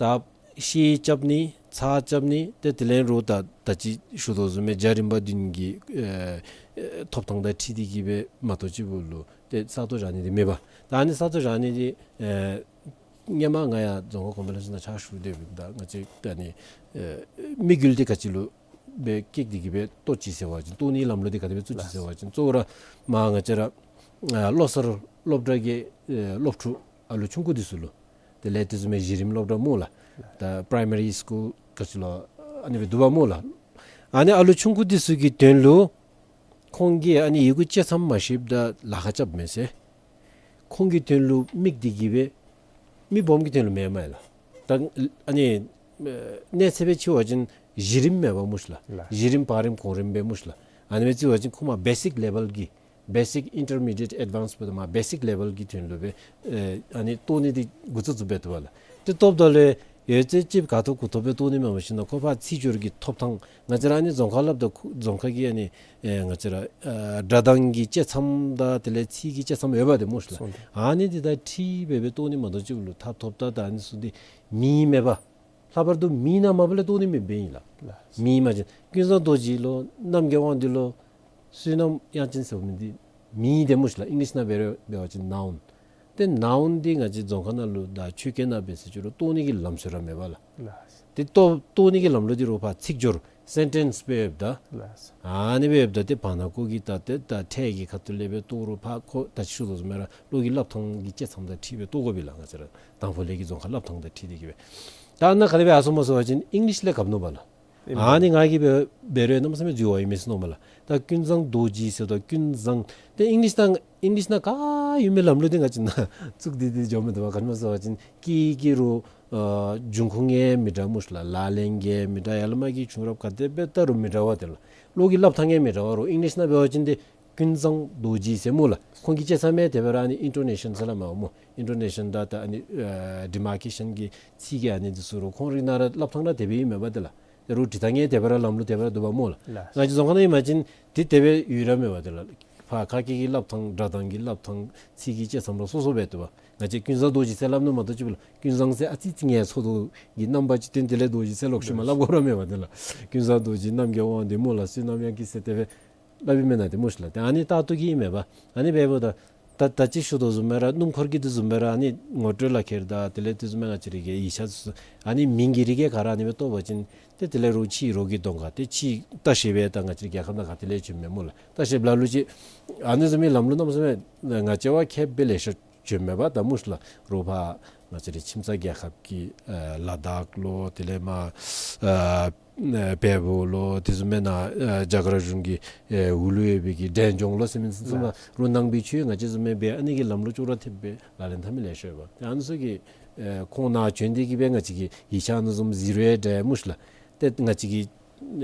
ད་ཤེལ་རྐྱབ་ནི་ཚགས་རྐྱབ་ནི་ཏེ་དེ་ལས་རུང་ད་ད་ཅི་ཞུ་དོ་བཟུམ་སྦེ་རྒྱ་རིམ་པ་བདུན་གྱི་ཨེ་ཨེ་ཐོབ་ཐངས་དང་འཁྲིལ་ཏེ་གི་སྦེ་མ་གཏོགས་ཅིག་པོ་ལུ་ཏེ་ས་སྟོང་བཞག་ནི་འདི་མེད་པ། ད་ཨ་ནི་ས་སྟོང་བཞག་ནི་འདི་ཨེ་སྔོན་མ་ང་ཡང་རྫོང་ཁ་གོང་འཕེལ་ལས་ཚོགས་ནང་ཕྱག་ཞུ་སྡོད་པའི་ད་ང་བཅས་ད་ནི་ཨེ་དམིགས་ཡུལ་འདི་ག་ཅི་ལུ་སྦེ་བསྐྱེད་དེ་གི་སྦེ་བཏོག་ཅི་ཟེར་བ་ཅིན་བཏོག་ནིའི་ལམ་ལུགས་འདི་ག་དེ་སྦེ་བཙུགས་ཅི་ཟེར་བ་ཅིན་གཙོ་བོ་ར་མར་ང་བཅས་ར་ཨ་བློ་གསར་སློབ་གྲྭ་གི་ཨེ་སློབ་ཕྲུག་ཨ་ལུ་ཆུང་ཀུ་འདི་ཚུ་ལུ་དེ་ལས་དེ་བཟུམ་མའི་གཞི་རིམ་སློབ་གྲྭ་སྨོ་ལགས། ད་པ་རའི་མ་རི་སི་ཀུལ་ག་ཅི་ལོ་ཨ་ནི་སྦེ་འདུག་པ་སྨོ་ལགས། ཨ་ནི་ཨ་ལུ་ཆུང་ཀུ་འདི་ཚུ་གི་དོན་ལུ་ཁོང་གིས་ཨ་ནི་ཡི་གུ་གཅིག་ཙམ་མ་ཤེསཔ་ད་ལཱ་ཁག་རྐྱབ་མས་ཟེར། ཁོང་གི་དོན་ལུ་དམིགས་ཏེ་གི་སྦེ་མི་སྦོམ་གྱི་དོན་ལུ་མེན་མས་ལགས། ད་ཨ་ནི་ཨེ་གནས་ཚད་སྦེ་ཅིག་འབད་བ་ཅིན་གཞི་རིམ་མེན་པ་སྨོ་ལགས། ལགས། གཞི་རིམ་བར་རིམ་གོང་རིམ་སྦེ་སྨོ་ལགས། ཨ་ནི་སྦེ་ཅིག་འབད་བ་ཅིན་ཁོང་མར་བེ་སིཀ་ལེ་བཱལ་གྱི་བེ་སིཀ་ཨིན་ཊར་མི་ཌི་ཡེཊ་ཨེཌ་ཝཱནསི་འབདཝ་ད་མར་བེ་སིཀ་ལེ་བཱལ་གྱི་དོན་ལུ་སྦེ་ཨེ་ཨ་ནི་བཏོག་ནི་འདི་འགོ་བཙུགས་བཙུགསཔ་འབད་དོ་བ་ལགས། ཏེ་བཏོགཔ་ད་ལུ་ཡོད་ཚད་ཅིག་ག་ཐོབ་གུ་ཐོབ་སྦེ་བཏོག་ནི་མེན་པར་ཞིན་ན་ཁོ་ཕར་ཚིག་སྦྱོར་གྱི་ཐོབ་ཐངས་ང་བཅས་ར་ཨ་ནི་རྫོང་ཁ་སླབ་ད་ཁོ་རྫོང་ཁ་གི་ཨ་ནི་ཨེ་ང་བཅས་ར་ཨ་སྒྲ་གདངས་ཀྱི་བཅད་མཚམས་དང་དེ་ལས་ཚིག་གི་བཅད་མཚམས་ཡོད་པ་དེ་སྨོ་ལགས། སོང་སྟེ། ཨ་ནི་འདི་དང་འཁྲིལ་སྦེ་སྦེ་བཏོག་ནི་མ་གཏོགས་ཅིག་ལུ་ད་ཐོབ་ད་ད་ཨ་ནི་ཚུ་འདི་མེད་མས་པ། ལྷག་པར་དུ་མེད་ན་མ་པ་ལས་བཏོག་ནི་མེདཔ་ཨིན་ལགས། ལགས། མེད་མ་ཅིན་ཀུན་བཟང་རྡོ་རྗེ་ལོ་རྣམ་རྒྱལ་དབང་འདུས་ལོ་བསོད་ནམས་དབྱངས་ཅན་ཟེར་མི་འདི་མེད་དེ་སྨོ་ལགས། ཨིང་ལིཤ་ནང་འབད་རུང་འབད་བ་ཅིན་ནའུན། ཏེ་ནའུན་འདི་ང་བཅས་རྫོང་ཁ་ནང་ལུ་དང་ཆོས་སྐད་ནང་འབད་ཟེར་ཅི་རུང་བཏོག་ནི་གི་ལམ་སྲོལ་ར་མེད་པ་ལགས། ལགས། ཏེ་བཏོག་བཏོག་ནི་གི་ལམ་ལུགས་འདི་རུང་ཕར་ཚིག་སྦྱོར་སེན་ཊེནསི་སྦེ་ཡོདཔ་ད། ལགས། ཨ་ནི་སྦེ་ཡོདཔ་ད་ཏེ་བར་ན་ཀོ་གི་ད་ཏེ་ད་ཕྲད་ཀྱི་ཁ་ཐུག་ལས་སྦེ་བཏོག་རུང་ཕར་ཁོ་ད་ཅི་ཞུ་དོ་བཟུམ་སྦེ་ར་བློ་གི་སླབ་ཐངས་ཀྱི་བཅད་མཚམས་དང་འཁྲིལ་སྦེ་བཏོག་དགོ་པས་ལགས། ང་བཅས་ར་དང་ཕུ་ལས་ཀྱི་རྫོང་ཁ་སླབ་ཐངས་དང་འཁྲིལ་ཏེ་གི་སྦེ། ད་ནཱ་ག་དེ་སྦེ་ཨ་སོང་སྨོ་ཟེར་བ་ཅིན་ཨིང་ལིཤ་ལས་གབ་ནུག་པ་ལགས། ཨིན་པ། ཨ་ནི་ང་གིས་འབད་འབད་རུང་གནམ་མེད་ས་མེད་འཛོལ་བ་ཨིན་མས་ཟེར་མནོཝ་མས་ལགས། ད་ཀུན་བཟང་རྡོ་རྗེ་ཟེར་དོ་ཀུན་བཟང་། ཏེ་ཨིང་ལིཤ་ནང་ཨིང་ལིཤ་ནང་ག་ཡོད་མི་ལམ་ལུགས་འདི་ང་བཅས་ནང་བཙུགས་ཏེ་འདི་འགྱོཝ་མས། ད་ག་ཅི་སྨོ་ཟེར་བ་ཅིན་སྐད་ཀྱི་རུང་ཨ་འབྱུང་ཁུངས་ཡང་མི་འདྲ་སྨོ་ལགས། ལག་ལེན་གྱི་ཡང་མི་འདྲ། ཡར་ལས་མར་གྱི་བྱུང་རབས་ག་དེ་སྦེ་བལྟ་རུང་མི་འདྲ་བ་དེ་ལགས། བློ་གི་སླབ་ཐངས་ཡང་མི་འདྲ་བ་རུང་ཨིང་ལིཤ་ནང་འབད་བ་ཅིན་ཏེ་ཀུན་བཟང་རྡོ་རྗེ་ཟེར་སྨོ་ལགས། ཁོང་གི་བཅད་མཚམས་ཡང་དེ་སྦེ་ར་ཨ་ནི་ཨིན་ཊོ་ནེ་ཤཱན་ཟེར་སླབ་མས་སྨོ། ཨིན་ཊོ་ནེ་ཤཱན་དང་ད་ཨ་ནི་ཨ་ཌི་མར་ཀེ་ཤཱན་གྱི་ཚིག་གི་ཨ་ནི་འདི་ཚུ་རུང་ཁོང་རའི་ནང་ར་སླབ་ཐངས་ར་དེ་སྦེ་ཨིན་མས་པ་དེ་ལགས། དེ་རུང་འབྲི་ཐངས་ཡང་དེ་སྦེ་ར་ལམ་ལུགས་དེ་སྦེ་ར་འདུག་པ་སྨོ་ལགས། ལགས། ང་བཅས་རྫོང་ཁ་ནང་ཨིན་པ་ཅིན་དེ་དེ་སྦེ་ཡོད་ར་མེད་པ་དེ་ལགས། ཕར་ཁ་སྐད་ཀྱི་སླབ་ཐངས་སྒྲ་གདངས་ཀྱི་སླབ་ཐངས་ཚིག་གི་བཅད་མཚམས་ར་སོ་སོ་སྦེ་འདུག་པ། ང་བཅས་ཀུན་བཟང་རྡོ་རྗེ་ཟེར་སླབ་ནི་མ་གཏོགས་ཅིག་པོ་ལགས། ཀུན་བཟང་ཟེར་ཨ་ཙི་ཙི་ངལ་འཚོ་དོ་གི་རྣམ་པ་ཅིག་སྟོན། དེ་ལས་རྡོ་རྗེ་ཟེར་ལོག་ཤུལ་མ་སླབ་དགོ་ར་མེད་པ་དེ་ལགས། ཀུན་བཟང་རྡོ་རྗེ་རྣམ་རྒྱལ་དབང་འདུས་སྨོ་ལགས། བསོད་ནམས་དབྱངས་སྐྱིད་ཟེར་དེ་སྦེ་སླབ་ཨིན་མེན་ན་དེ་སྨོ་ལགས། ཏེ་ཨ་ནི་ལྟར་དུ་གི་ཨིན་མས་པ། ཨ་ནི་འབདཝ་ད་ད་ད་ཅི་ཞུ་དོ་བཟུམ་སྦེ་ར་སྣུམ་འཁོར་གྱི་དེ་བཟུམ་སྦེ་ར་ཨ་ནི་ངོ་སྤྲོད་ལག་ཁྱེར་དང་དེ་ལས་དེ་བཟུམ་སྦེ་ང་བཅས་རའི་གི་ཡིག་ཆ་ཚུ་ཨ་ནི་མིང་གི་རིགས་ག་ར་ཨ་ནི་སྦེ་བཏོག་པ་ཅིན་ཏེ་དེ་ལས་རུང་ཕྱིའི་རོགས་ཀྱིས་གཏང་ག། ཏེ་ཕྱིའི་ལྟ་བཤལཔ་སྦེ་ད་ང་བཅས་རའི་རྒྱལ་ཁབ་ནང་ག་ཏེ་ལས་བྱོནམ་མས་སྨོ་ལགས། ལྟ་བཤལཔ་ལ་ལུ་ཅིག་ཨ་ནི་བཟུམ་མའི་ལམ་ལུགས་གནམ་མེད་ས་མེད་ང་བཅས་བ་མཁསཔ་སྦེ་ལེ་ཤ་བྱོནམ་མས་པ། ད་སྨོ་ལགས། རོགས་ཕར་ང་བཅས་རའི་ཁྱིམ་ཚང་རྒྱལ་ཁབ་ཀྱི་ཨ་ལ་དྭགས་ལོ་དེ་ལས་མར་ཨ་བལ་པོ་ལོ་དེ་བཟུམ་སྦེ་ནཱ་ཨ་རྒྱ་གར་གཞུང་གི་ཨེ་འོག་ལུ་ཡོད་པའི་གི་འབྲས་ལྗོངས་ལོ་ཟེར་མི་ཚུ་ཚུ་ལགས། ནང་རོགས་ནང་པའི་ཆོས་ང་བཅས་བཟུམ་སྦེ་ཨ་ནི་གི་ལམ་ལུགས་ཅོག་ར་འཐདཔ་སྦེ་ལག་ལེན་འཐབ་མི་ལེ་ཤ་ཡོད་པ། ཏེ་ཨ་ནི་ཚུ་གིས་ཨེ་ཁོང་ནཱ་བྱོན་ཏེ་གི་སྦེ་ང་བཅས་ཀྱི་ཡིག་ཆ་ཨ་ནི་བཟུམ་གཟིགས་རུང་འདྲ་སྨོ་ལགས། ཏེ་ང་བཅས་ཀྱི་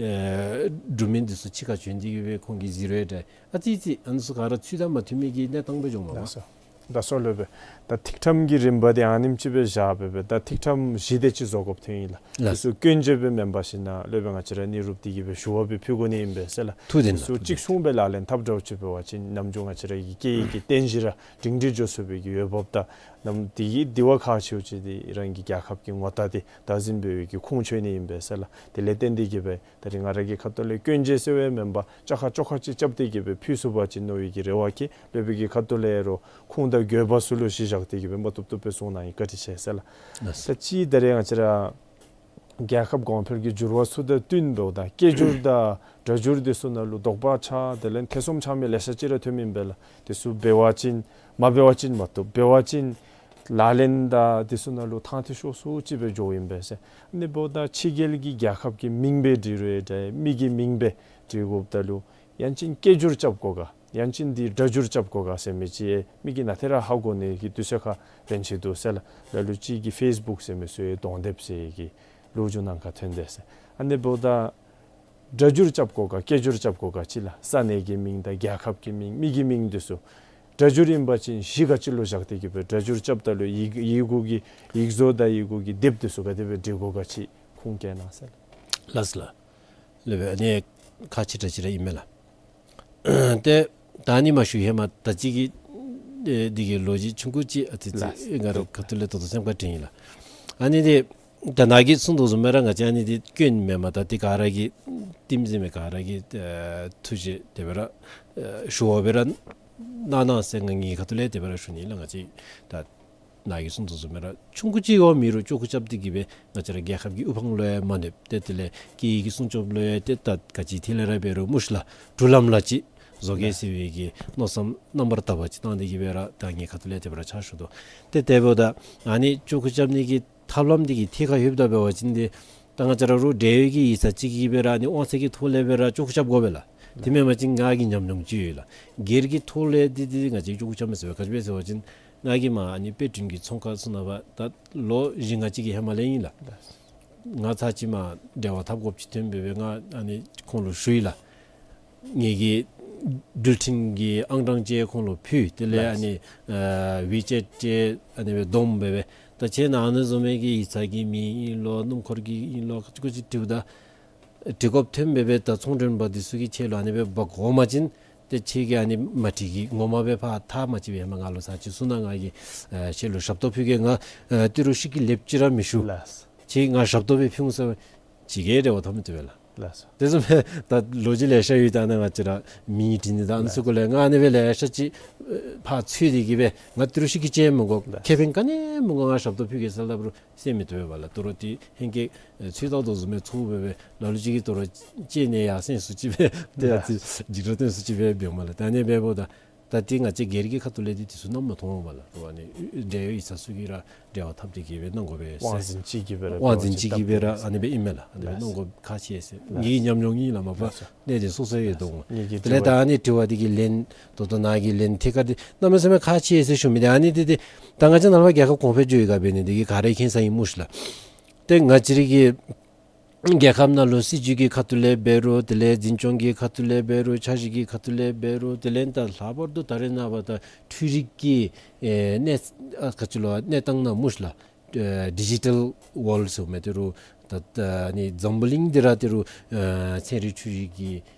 ཨེ་འབྲུག་མི་འདི་ཚུ་ཕྱི་ཁར་བྱོན་ཏེ་གི་སྦེ་ཁོང་གིས་གཟིགས་རུང་འདྲ། ཨ་ཙི་ཙི་ཨ་ནི་ཚུ་ག་ར་ཚུལ་དང་མ་མཐུན་མི་གི་གནས་སྟངས་སྦེ་འགྱོཝ་མས་པ། ལགས་སོ། ད་སོ་ལོ་སྦེ་ད་ཐིག་ཕྲེང་གི་རིམ་པ་འདི་ཨ་ནེམ་ཅིག་སྦེ་བཞག་སྦེ་སྦེ་ད་ཐིག་ཕྲེང་བཞི་དེ་ཅིག་བཟོ་དགོཔ་ཐོན་ཡི་ལགས། ལགས། དེ་ཚུ་སྐྱོན་བརྗོད་སྦེ་མེན་པར་ཞིན་ན་སློབ་དཔོན་ང་བཅས་ར་གནས་རུབ་སྟེ་གི་སྦེ་ཞུ་བ་སྦེ་ཕུལ་དགོ་ནི་ཨིན་པས་ཟེར་ལགས། ཐུགས་བདེ་གནང་། དེ་ཚུ་ཐུགས་བདེ་གཅིག་མཚུངས་སྦེ་ལག་ལེན་འཐབ་འདྲཝ་ཅིག་འབད་བ་ཅིན་ནམ་རྒྱུན་ང་བཅས་ར་གི་སྐད་ཡིག་གི་རྟེན་གཞི་ར་སྒྲིང་སྒྲི་འགྱོ་ཚུགས་པའི་གི་འོས་འབབ་དང་ནམ་དེ་གི་དེ་བ་ཁག་ཆེཝ་ཅིག་འདི་རང་གི་རྒྱལ་ཁབ་ཀྱི་ངོ་རྟགས་འདི་བདག་འཛིན་འབད་བའི་གི་ཁུངས་འཁྱོལ་ནི་ཨིན་པས་ཟེར་ལགས། དེ་ལས་བརྟེན་ཏེ་གི་སྦེ་ད་རིས་ང་ར་གི་ཁ་ཐུག་ལས་སྐྱོན་བརྗོད་ཟེར་བའི་མེན་པར་ཅ་ཁ་ཅོག་ཁ་ཅིག་རྐྱབ་སྟེ་གི་སྦེ་ཕུལ་ཚུགས་པ་ཅིན་མནོ་བའི་གི་རེ་བ་བསྐྱེད། སློབ་དཔོན་གྱི་ཁ་ཐུག་ལས་རོགས་ཁུངས་དང་དགོས་པ་ཚུ་ལུ་གཞི་བཞག་སྟེ་གི་སྦེ་མ་བཏུབ་བཏུབ་སྦེ་གསུང་གནང་ཡི། བཀའ་དྲིན་ཆེ་ཟེར་ལགས། ལགས། ད་ཅི་ད་རིས་ང་བཅས་ར་རྒྱལ་ཁབ་གོང་འཕེལ་གྱི་འགྱུར་བ་ཚུ་དང་བསྟུན་འབདཝ་ད་སྐད་སྒྱུར་དང་སྒྲ་སྒྱུར་དེ་ཚུ་ནང་ལུ་དོགས་པ་ཆགས་དེ་ལས་ཐེ་ཚོམ་ཆགས་མི་ལེ་ཤ་ཅིག་ར་ཐོན་མི་ཨིན་པས་ལགས། དེ་ཚུ་འབད་བ་ཅིན་མ་འབད་བ་ཅིན་མ་བཏུབ། འབད་བ་ཅིན་ལག་ལེན་དང་དེ་ཚུ་ནང་ལུ་ཐང་ཐིག་ཤོར་སུ་ཅིག་སྦེ་འགྱོཝ་ཨིན་པས་ཟེར། ཨ་ནི་འབདཝ་ད་ཕྱི་རྒྱལ་གྱི་རྒྱལ་ཁབ་ཀྱི་མིང་སྦེ་འབྲི་རུང་འདྲ་མི་གི་མིང་སྦེ་འབྲི་དགོཔ་ད་ལུ་ཡང་ཅིན་སྐད་སྒྱུར་རྐྱབ་དགོ་ག། ཡང་ཅིན་འདི་སྒྲ་སྒྱུར་རྐྱབ་དགོ་ག་ཟེར་མི་ཅིག་མི་གིས་ནཱ་ཏེ་ར་ཧ་གོ་ནི་གི་དུས་ཚོད་ཁར་ཕན་ཆེ་འདུག་ཟེར་ལགས། ལ་ལུ་ཅིག་གིས་ཕེསི་བུཀ་ཟེར་མི་ཚུ་ཡང་གདོང་དེབ་ཟེར་གི་ལོ་རྒྱུས་ནང་ཁར་ཐོན་དེས་ཟེར། ཨ་ནི་འབདཝ་ད་སྒྲ་སྒྱུར་རྐྱབ་དགོ་ག་སྐད་སྒྱུར་རྐྱབ་དགོ་ག་ཅིག་ལགས། ས་གནས་ཀྱི་མིང་དང་རྒྱལ་ཁབ་ཀྱི་མིང་མི་གི་མིང་འདི་ཚུ་སྒྲ་སྒྱུར་ཨིན་པ་ཅིན་གཞི་ག་ཅི་ལུ་བཞག་སྟེ་གི་སྦེ་སྒྲ་སྒྱུར་རྐྱབ་ད་ལུ་ཡི་ཡི་གུ་གི་ཡིག་བཟོ་དང་ཡི་གུ་གི་དེབ་འདི་ཚུ་ག་དེ་སྦེ་འབྲི་དགོ་ག་ཅིག་ཁུངས་བཀལ་གནང་ཟེར་ལགས། ལགས་སོ་ལགས། ལགས་སྦེ་ཨ་ནི་ཁག་ཆེ་དྲགས་ཅིག་ར་ཨིན་མས་ལགས། ཏེ་ད་ཨ་ནི་མ་ཞུ་ཧེ་མ་ད་ཅི་གི་ཨེ་འདི་གི་ལོ་རྒྱུས་ཆུང་ཀུ་ཅིག་ཨ་ཙི་ཙི་ལགས། ང་ར་ཁ་ཐུག་ལས་ད་ལྟོ་སེམས་ཁར་དྲན་ཡི་ལགས། ཨ་ནི་འདི་ད་ནཱ་གིས་གསུངས་དོ་བཟུམ་སྦེ་ར་ང་བཅས་ཨ་ནི་འདི་སྐྱོན་མེན་མས། ད་འདི་ག་ར་གི་ཊིམ་ཟེར་མི་ག་ར་གི་ཨེ་ཐུགས་རྗེ་དེ་སྦེ་ར་ཨེ་ཞུ་བ་སྦེ་ར་གནང་གནང་ཟེར་ང་ངེའི་ཁ་ཐུག་ལས་དེ་སྦེ་ར་ཞུ་ནི་ལགས། ང་བཅས་ད་ནཱ་གིས་གསུངས་དོ་བཟུམ་སྦེ་ར་ཆུང་ཀུ་ཅིག་ཡང་མེད་རུང་ཅོག་ཁུ་རྐྱབ་སྟེ་གི་སྦེ་ང་བཅས་ར་རྒྱལ་ཁབ་ཀྱི་དབུ་འཕང་ལུ་ཡང་མ་གནོདཔ་ཏེ་དེ་ལས་སྐད་ཡིག་གི་སྲུང་སྐྱོབ་ལུ་ཡང་ཏེ་ད་ག་ཅི་ཐད་ལས་ར་འབད་རུང་སྨོ་ཤ་ལགས། འགྲུལ་ལམ་ལ་ཅིག་བཟོ་གེ་ཟེར་བའི་གི་མནོ་བསམ་རྣམ་པར་དག་པ་ཅིག་བཏང་སྟེ་གི་སྦེ་ར་ད་ངེའི་ཁ་ཐུག་ལས་དེ་སྦེ་ར་ཕྱག་ཞུ་དོ། ཏེ་དེ་འབདཝ་ད་ཨ་ནི་ཅོག་ཁུ་རྐྱབ་ནི་གི་ཐབས་ལམ་འདི་གི་ཐད་ཁར་ལྷོདཔ་ད་འབད་བ་ཅིན་འདི་ད་ང་བཅས་ར་རུང་འབྲེལ་ཡོད་ཀྱི་ཡིག་ཚང་ཅིག་གིས་སྦེ་ར་ཨ་ནི་དབང་ཚད་ཀྱི་ཐོག་ལས་སྦེ་ར་ཅོག་ཁུ་རྐྱབ་དགོ་པས་ལགས། དེ་མེན་པ་ཅིན་ང་གིས་ཉམས་མྱོང་ཅིག་ཡོད་ལགས། སྒེར་གྱི་ཐོག་ལས་འདི་འདི་ང་བཅས་ཅོག་ཁུ་རྐྱབ་མི་ཚུགས་པས། ག་ཅི་སྦེ་ཟེར་བ་ཅིན་ང་གིས་མར་ཨ་ནི་དཔེ་སྐྲུན་གྱི་ཚོང་ཁང་ཚུ་ནང་ཕར་ད་ལོ་བཞི་ལྔ་ཅིག་གི་ཧེ་མ་ལས་ཨིན་ལགས། ང་ཚར་ཅིག་མར་འབྲེལ་བ་འཐབ་དགོཔ་ཅིག་ཐོན་སྦེ་སྦེ་ང་ཨ་ནི་ཁོང་ལུ་ཞུ་ཡི་ལགས། ངེ་གི་འགྲུལ་འཕྲིན་གྱི་ཨང་གྲངས་ཅིག་ཁོང་ལུ་ཕུལ། དེ་ལས་ཨ་ནི་ཨ་ཝི་ཅེཊ་ཅིག་ཨ་ནི་སྦེ་བསྡོམས་སྦེ་སྦེ་ད་ཁྱེད་ནཱ་ཨ་ནི་བཟུམ་མའི་གི་ཡིག་ཚང་གི་མིང་ཨིན་ལོ་སྣུམ་འཁོར་གྱི་ཨིན་ལོ་ག་ཅི་ག་ཅི་དྲིཝ་ད་འབྲི་དགོཔ་ཐོན་སྦེ་སྦེ་ད་ཚོང་མགྲོན་པ་འདི་ཚུ་གིས་ཁྱེད་ལུ་ཨ་ནི་སྦེ་འབག་འོང་པ་ཅིན་ཏེ་ཁྱེད་ཀྱིས་ཨ་ནི་མ་འགྲིག་གི་ངོ་མ་སྦེ་ཕར་ཐག་མ་བཅད་པའི་ཧེ་མ་ང་ལུ་ཚར་ཅིག་གསུང་གནང་། ང་གིས་ཨེ་ཁྱེད་ལུ་ཞབས་ཏོག་ཕུལ་གེ། ང་ཨེ་ཏི་རུ་ཤི་ཀི་ལེབ་ཅིག་ར་མི་ཞུ། ལགས། ཁྱེད་ང་ཞབས་ཏོག་སྦེ་ཕུལ་འོང་ཟེར་བ་ཅིག་གིས་འབྲེལ་བ་འཐབ་མི་བཏུབ་པས་ལགས། ལགས་སོ། དེ་བཟུམ་སྦེ་ད་ལོ་རྒྱུས་ལེ་ཤ་ཡོད། ད་ནཱ་ང་བཅས་ར་མིང་བྲིས་ནི་ད་ཨ་ནི་ཚུ་གུ་ལས་ང་ཨ་ནི་སྦེ་ལེ་ཤ་ཅིག་ཨེ་ཕར་འཚོལ་ཏེ་གི་སྦེ་ང་ཏི་རུ་ཤི་ཀི་ཅིག་མི་དགོ། ལགས། ཁེ་ཕན་ག་ནི་མི་དགོ། ང་ཞབས་ཏོག་ཕུལ་གེ་ཟེར་སླབ་རུང་ཟེར་མི་བཏུབ་པས་ལགས། ད་རུང་འདི་ཧེང་སྐལ་ཨེ་ཚོད་བལྟ་དོ་བཟུམ་སྦེ་ཚོར་སྦེ་སྦེ་ལ་ལུ་ཅིག་གིས་ད་རུང་ཅིག་ནི་ཡར་སེང་སུ་ཅིག་སྦེ་ཏེ་ཨ་ཙི་འཇིགས་སྐྲག་སྟོན་སུ་ཅིག་སྦེ་འབདཝ་མས་ལགས། ད་ཨ་ནི་འབདཝ་ད་ད་འདི་ང་བཅས་སྒེར་གྱི་ཁ་ཐུག་ལས་འདི་འདི་ཚུ་ནམ་མ་མཐོང་བས་ལགས། ཨ་ནི་འབྲེལ་ཡོད་ཡིག་ཚང་ཚུ་གིས་ར་འབྲེལ་བ་འཐབ་སྟེ་གི་སྦེ་གནང་དགོ་པས་ཟེར། དབང་འཛིན་ཅིག་གིས་སྦེ་ར་དབང་འཛིན་ཅིག་གིས་སྦེ་ར་ཨ་ནི་སྦེ་ཨིན་མས་ལགས། ཨ་ནི་སྦེ་གནང་དགོ་ཁག་ཆེ་ཟེར། ངེ་གི་ཉམས་མྱོང་ཨིན་ལགས། མ་པ་གནད་དོན་སོ་སོ་ཡོད་དོ་འོང་། དེ་ལས་ད་ཨ་ནི་དྲི་བ་འདི་གི་ལན་ད་ལྟོ་ནཱ་གི་ལན་ཐད་ཀར་འདི་གནམ་མེད་ས་མེད་ཁག་ཆེ་ཟེར་ཞུ་མི་འདི་ཨ་ནི་འདི་འདི་ད་ང་བཅས་ནཱ་ལས་ཕར་རྒྱལ་ཁབ་གོང་འཕེལ་འགྱོ་ཡི་ག་འབད་ནི་འདི་གིས་ག་ར་མཁྱེན་ས་ཨིན་སྨོ་ཤ་ལགས། ཏེ་ང་བཅས་ར་གི་རྒྱལ་ཁབ་ནང་ལུ་སྲིད་བྱུས་ཀྱི་ཁ་ཐུག་ལས་འབད་རུང་དེ་ལས་འཛིན་སྐྱོང་གི་ཁ་ཐུག་ལས་འབད་རུང་འཆར་གཞི་གི་ཁ་ཐུག་ལས་འབད་རུང་དེ་ལས་ད་ལྷག་པར་དུ་ད་རེས་ནངས་པ་ད་འཕྲུལ་རིག་གི་ཨེ་གནས་ཨ་ག་ཅི་ལོ་གནས་སྟངས་ནང་སྨོ་ཤ་ལགས། ཨེ་ཌི་ཇི་ཊལ་ཝཱལཌ་ཟེར་མི་འདི་རུང་ད་ད་ཨ་ནི་འཛམ་བུ་གླིང་འདི་ར་འདི་རུང་ཨེ་ཚན་རིག་འཕྲུལ་རིག་གི་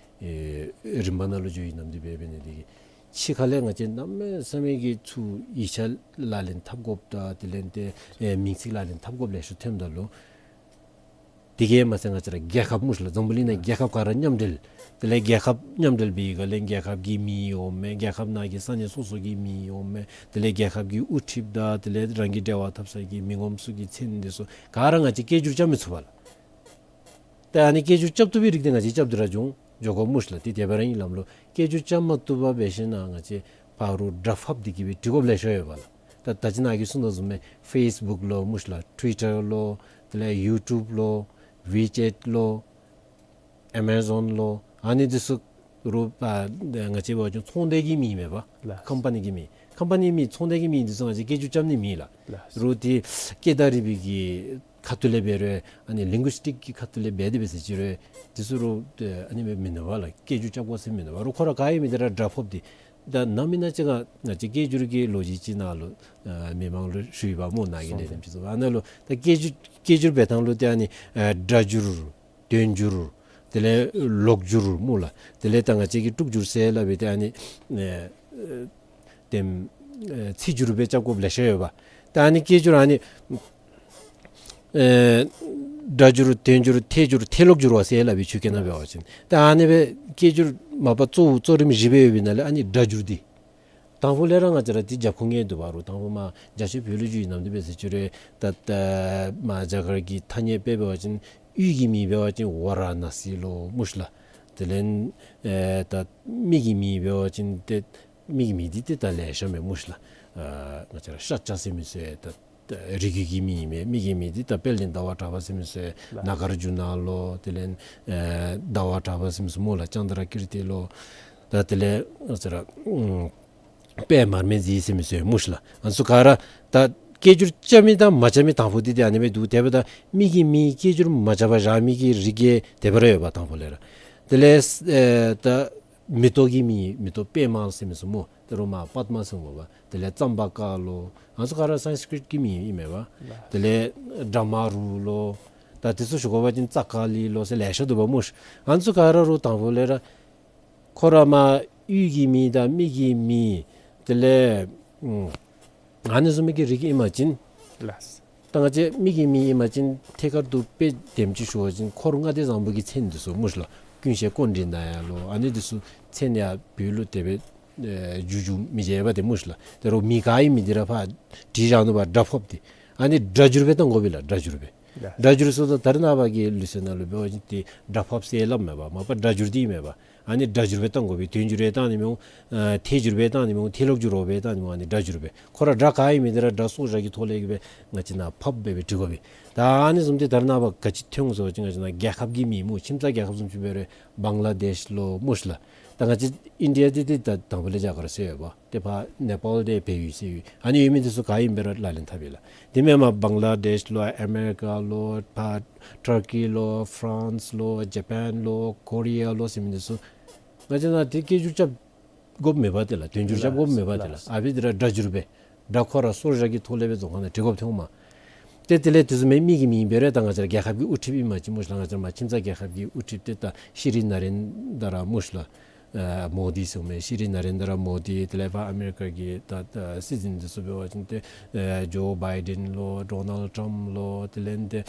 ཨེ་རིམ་པ་ནང་ལུ་འགྱོ་ཡི་ནམ་འདི་འབད་འབད་ནི་འདི་གིས་ཕྱི་ཁ་ལས་ང་བཅས་གནམ་མེད་ས་མེད་ཀྱི་ཚུར་ཡིག་ཆ་ལག་ལེན་འཐབ་དགོཔ་དང་དེ་ལས་ཏེ་ཨེ་མིང་ཚིག་ལག་ལེན་འཐབ་དགོཔ་ལེ་ཤ་ཐོནམ་ད་ལུ་དེ་གིས་མ་ཚད་ང་བཅས་ར་རྒྱལ་ཁབ་སྨོ་ཤ་ལགས། འཛམ་བུ་གླིང་ནང་རྒྱལ་ཁབ་ག་ར་མཉམ་འབྲེལ། དེ་ལས་རྒྱལ་ཁབ་མཉམ་འབྲེལ་འབད་བའི་སྒང་ལས་རྒྱལ་ཁབ་ཀྱི་མིང་འོང་མས། རྒྱལ་ཁབ་ནང་གི་ས་གནས་སོ་སོ་གི་མིང་འོང་མས། དེ་ལས་རྒྱལ་ཁབ་ཀྱི་དབུ་ཁྲིདཔ་དང་དེ་ལས་རང་གི་འབྲེལ་བ་འཐབ་ས་གི་མི་ངོམ་ཚུ་གི་མཚན་འདི་ཚུ་ག་ར་ང་བཅས་སྐད་སྒྱུར་རྐྱབ་མི་ཚུགས་པས་ལགས། ཏེ་ཨ་ནི་སྐད་སྒྱུར་རྐྱབ་བཏུབ་པའི་རིགས་འདི་ང་བཅས་རྐྱབ་སྟེ་ར་འགྱོ་འགྱོ་དགོ་སྨོ་ཤ་ལགས། ཏེ་དེ་སྦེ་ར་ཨིན་ལགས་ལོ། སྐད་སྒྱུར་རྐྱབ་མ་བཏུབ་པར་འབད་ཞིན་ན་ང་བཅས་ཕར་རུང་སྒྲ་ཕབ་སྟེ་གི་སྦེ་འབྲི་དགོཔ་ལེ་ཤ་ཡོད་པས་ལགས། ད་ད་ཅི་ནཱ་གིས་གསུངས་དོ་བཟུམ་སྦེ་ཕེསི་བུཀ་ལོ་སྨོ་ཤ་ལགས། ཊུ་ཝི་ཊར་ལོ། དེ་ལས་ཡུ་ཊུབ་ལོ། ཝི་ཅེཊ་ལོ། ཨེ་མ་ཛོན་ལོ། ཨ་ནི་འདི་ཚུ་རུང་ཨ་ང་བཅས་འབད་བ་ཅིན་ཚོང་སྡེ་གི་མིང་མེན་པ། ལགས། ཀམ་པ་ནི་གི་མིང་། ཀམ་པ་ནི་མིང་ཚོང་སྡེ་གི་མིང་འདི་ཚུ་ང་བཅས་སྐད་སྒྱུར་རྐྱབ་ནི་མེད་ལགས། ལགས། རུང་འདི་སྐད་བརྡ་རིག་པའི་གི་ཁ་ཐུག་ལས་འབད་རུང་ཨ་ནི་ལིང་གུ་སི་ཊིཀ་གི་ཁ་ཐུག་ལས་འབད་དེ་འབད་ཟེར་ཅི་རུང་འདི་ཚུ་རུང་ཨ་ནི་མེན་མེན་ན་བ་ལགས། སྐད་སྒྱུར་རྐྱབ་དགོ་ཟེར་མེན་ན་བ། རུང་ཁོ་ར་ག་ཡོད་མི་འདི་ར་སྒྲ་ཕབ་སྟེ། ད་ནམ་ཨིན་ན་ཅིག་ཁར་ང་བཅས་སྐད་སྒྱུར་གྱི་ལོ་རྒྱུས་ཅིག་ནང་ལུ་ཨ་མི་མང་ལུ་ཞུ་ཡི་པ་སྨོ། ནཱ་གི་ལས་རིམ་ཅིག་ཚུ་ཨ་ནཱ་ལུ་ད་སྐད་སྒྱུར་སྐད་སྒྱུར་འབད་ཐངས་ལུ་ཏེ་ཨ་ནི་ཨ་སྒྲ་སྒྱུར་དོན་སྒྱུར་དེ་ལས་ལོག་སྒྱུར་སྨོ་ལགས། དེ་ལས་ད་ང་བཅས་ཀྱིས་དཀྲུག་སྒྱུར་ཟེར་སླབ་པའི་ཏེ་ཨ་ནི་ཨེ་ཨེ་དེམ་ཨེ་ཚིག་སྒྱུར་སྦེ་རྐྱབ་དགོཔ་ལེ་ཤ་ཡོད་པས། ད་ཨ་ནི་སྐད་སྒྱུར་ཨ་ནི་ཨེ་སྒྲ་སྒྱུར་དོན་སྒྱུར་ཐད་སྒྱུར་ཐད་ལོག་སྒྱུར་བ་ཟེར་སླབ་པའི་ཆོས་སྐད་ནང་འབད་བ་ཅིན། ད་ཨ་ནི་སྦེ་སྐད་སྒྱུར་མ་པ་གཙོ་བོ་གཙོ་རིམ་བཞི་སྦེ་ཡོད་པའི་ནང་ལས་ཨ་ནི་སྒྲ་སྒྱུར་འདི་དང་ཕུ་ལས་ར་ང་བཅས་ར་འདི་རྒྱབ་ཁུངས་ངེས་འདུག་པ། རུང་དང་ཕུ་མར་རྒྱ་ཆེ་བོད་ལུ་འགྱོ་ཡི་ནམ་འདི་འབད་ཟེར་ཅི་རུང་ད་ད་མར་རྒྱ་གར་གྱི་ཐ་སྙད་དཔེ་འབད་བ་ཅིན་ཡུལ་གྱི་མིང་འབད་བ་ཅིན་ཝཱ་ར་ཎ་སི་ལོ་སྨོ་ཤ་ལགས། དེ་ལས་ཨེ་ད་མི་གི་མིང་འབད་བ་ཅིན་ཏེ་མི་གི་མིང་འདི་ཏེ་ད་ལེ་ཤ་མས་སྨོ་ཤ་ལགས། ཨ་ང་བཅས་ར་ཤཱཀྱ་ཟེར་མི་ཚུ་ད་རིགས་རྒྱུད་ཀྱི་མིང་ཨིན་མས། མི་གི་མིང་འདི་ད་དཔལ་ལྡན་ཟླ་བ་གྲགས་པ་ཟེར་མི་ཚུ་ལགས། ནཱ་གཱར་ཇུ་ན་ལོ། དེ་ལས་ཨེ་ཟླ་བ་གྲགས་པ་ཟེར་མི་ཚུ་སྨོ་ལགས། ཙནྡྲ་ཀིརྟི་ལོ། ད་དེ་ལས་ང་བཅས་ར་ཨུམ་དཔལ་མར་མེ་མཛེས་ཟེར་མི་ཚུ་ཡང་སྨོ་ཤི་ལགས། ཨ་ནི་ཚུ་ག་ར་ད་སྐད་སྒྱུར་རྐྱབ་མི་དང་མ་རྐྱབ་མི་དང་ཕུ་འདི་ཏེ་ཨ་ནི་སྦེ་འདུག། དེ་འབདཝ་ད་མི་གིས་མི་སྐད་སྒྱུར་མ་རྐྱབ་པར་བཞག་མི་གི་རིགས་ཡང་དེ་སྦེ་ར་ཡོདཔ་དང་ཕུ་ལས་ར། དེ་ལས་ཨེ་ད་མེ་ཏོག་གི་མིང་མེ་ཏོག་པདྨ་ཟེར་མི་ཚུ་སྨོ། ད་རུང་མར་པདྨ་ཟེར་འོང་པ། དེ་ལས་ཙམ་པ་ཀ་ལོ། ཨ་ནི་ཚུ་ག་ར་སཾསྐྲྀཏ་གི་མིང་ཨིན་མས་པ། དེ་ལས་བྲཧྨ་རུ་ལོ། ད་དེ་ཚུ་ཞུ་དགོ་པ་ཅིན་ཙ་ཀ་ལི་ལོ་ཟེར་ལེ་ཤ་འདུག་པ་སྨོ་ཤི། ཨ་ནི་ཚུ་ག་ར་རུང་དང་ཕུ་ལས་ར་ཁོ་ར་མར་གཡུས་ཀྱི་མིང་དང་མི་གི་མིང་དེ་ལས་ཨུམ་ཨ་ནི་བཟུམ་མའི་གི་རིགས་ཨིན་པ་ཅིན་ལགས། ད་ང་བཅས་མི་གི་མིང་ཨིན་པ་ཅིན་ཐད་ཀར་དུ་དཔེ་དེམ་ཅིག་ཞུ་བ་ཅིན་འཁོར་ལྔ་སྡེ་བཟང་པོ་གི་མཚན་འདི་ཚུ་སྨོ་ཤི་ལགས། ཀུན་ཤེས་ཀཽཎྜི་ནྱ་ལོ། ཨ་ནི་འདི་ཚུ་མཚན་ཡང་བོད་ལུ་དེ་སྦེ་ཨེ་འགྱུར་འགྱུར་མི་བྱེད་པ་ཏེ་སྨོ་ཤི་ལགས། ད་རུང་མིང་ག་ཨིན་མི་འདི་ར་ཕར་བྲིས་བཞག་ནུག་པ། སྒྲ་ཕབ་སྟེ་ཨ་ནི་སྒྲ་སྒྱུར་སྦེ་བཏང་དགོ་པས་ལགས། སྒྲ་སྒྱུར་སྦེ། ལགས། སྒྲ་སྒྱུར་ཟེརཝ་ད་ད་རེས་ནངས་པ་གི་ལུགས་སྲོལ་ནང་ལུ་འབད་བ་ཅིན་ཏེ་སྒྲ་ཕབ་ཟེར་སླབ་མས་པ། མ་པ་སྒྲ་སྒྱུར་འདི་ཨིན་མས་པ། ཨ་ནི་སྒྲ་སྒྱུར་སྦེ་བཏང་དགོ་པས། དོན་སྒྱུར་སྦེ་བཏང་ནི་མི་འོང་། ཨ་ཐད་སྒྱུར་སྦེ་བཏང་ནི་མི་འོང་། ཐད་ལོག་སྒྱུར་ར་སྦེ་བཏང་ནི་མི་འོང་། ཨ་ནི་སྒྲ་སྒྱུར་སྦེ། ཁོ་ར་སྒྲ་ག་ཨིན་མི་འདི་ར་སྒྲ་སོར་བཞག་གི་ཐོག་ལས་ཀྱི་སྦེ་ང་བཅས་ནཱ་ཕབ་སྦེ་སྦེ་འབྲི་དགོ་པས། ད་ཨ་ནི་བཟུམ་འདི་ད་རེས་ནངས་པ་ག་ཅི་ཐོན་འོང་ཟེར་བ་ཅིན་ང་བཅས་ནཱ་རྒྱལ་ཁབ་ཀྱི་མིང་སྨོ། ཁྱིམ་ཚང་རྒྱལ་ཁབ་བཟུམ་ཅིག་འབད་རུང་བང་ལ་དེཤ་ལོ་སྨོ་ཤི་ལགས། ད་ང་བཅས་ཨིན་ཌི་ཡ་འདི་ཏེ་ད་དང་ཕུ་ལས་རྒྱ་གར་ཟེར་ཡོད་པ། ཏེ་ཕར་ནེ་པཱལ་འདི་བལ་ཡུལ་ཟེར་ཡོད། ཨ་ནི་ཡོད་མི་འདི་ཚུ་ག་ཨིནམ་སྦེ་ར་ལག་ལེན་འཐབ་ཡི་ལགས། དེ་མེན་པར་བང་ལ་དེཤ་ལོ་ཨ་མེ་རི་ཀ་ལོ་ཕར་ཊར་ཀི་ལོ་ཕ་རན་སི་ལོ་ཇ་པཱན་ལོ་ཀོ་རི་ཡ་ལོ་ཟེར་མི་འདི་ཚུ་ང་བཅས་ནཱ་ཏེ་སྐད་སྒྱུར་རྐྱབ་དགོཔ་མེད་པ་ཏེ་ལགས། དོན་སྒྱུར་རྐྱབ་དགོཔ་མེད་པ་ཏེ་ལགས། ལགས། ཨ་ཕི་འདི་ར་སྒྲ་སྒྱུར་སྦེ་སྒྲ་ཁོ་ར་སོར་བཞག་གི་ཐོག་ལས་སྦེ་རྫོང་ཁ་ནང་བྲི་དགོཔ་ཐོནམ་མས། ཏེ་དེ་ལས་དེ་བཟུམ་མའི་མི་གི་མིང་འབད་རུང་ད་ང་བཅས་ར་རྒྱལ་ཁབ་ཀྱི་དབུ་ཁྲིདཔ་ཨིན་པ་ཅིན་སྨོ་ཤི་ལགས། ང་བཅས་ར་མར་ཁྱིམ་ཚང་རྒྱལ་ཁབ་ཀྱི་དབུ་ཁྲིདཔ་ཏེ་ད་ཤྲི་ནཱ་རེནྡྲ་མོ་དི་ཟེར་མི་ཤྲི་ནཱ་རེནྡྲ་མོ་དི། དེ་ལས་ཕར་ཨ་མེ་རི་ཀ་གི་ད་ད་སྲིད་འཛིན་འདི་ཚུ་འབད་བ་ཅིན་ཏེ་ཨེ་ཇོ་བའི་ཌེན་ལོ་ཌོ་ནལཌ་ཊམཔ་ལོ། དེ་ལས་ཏེ་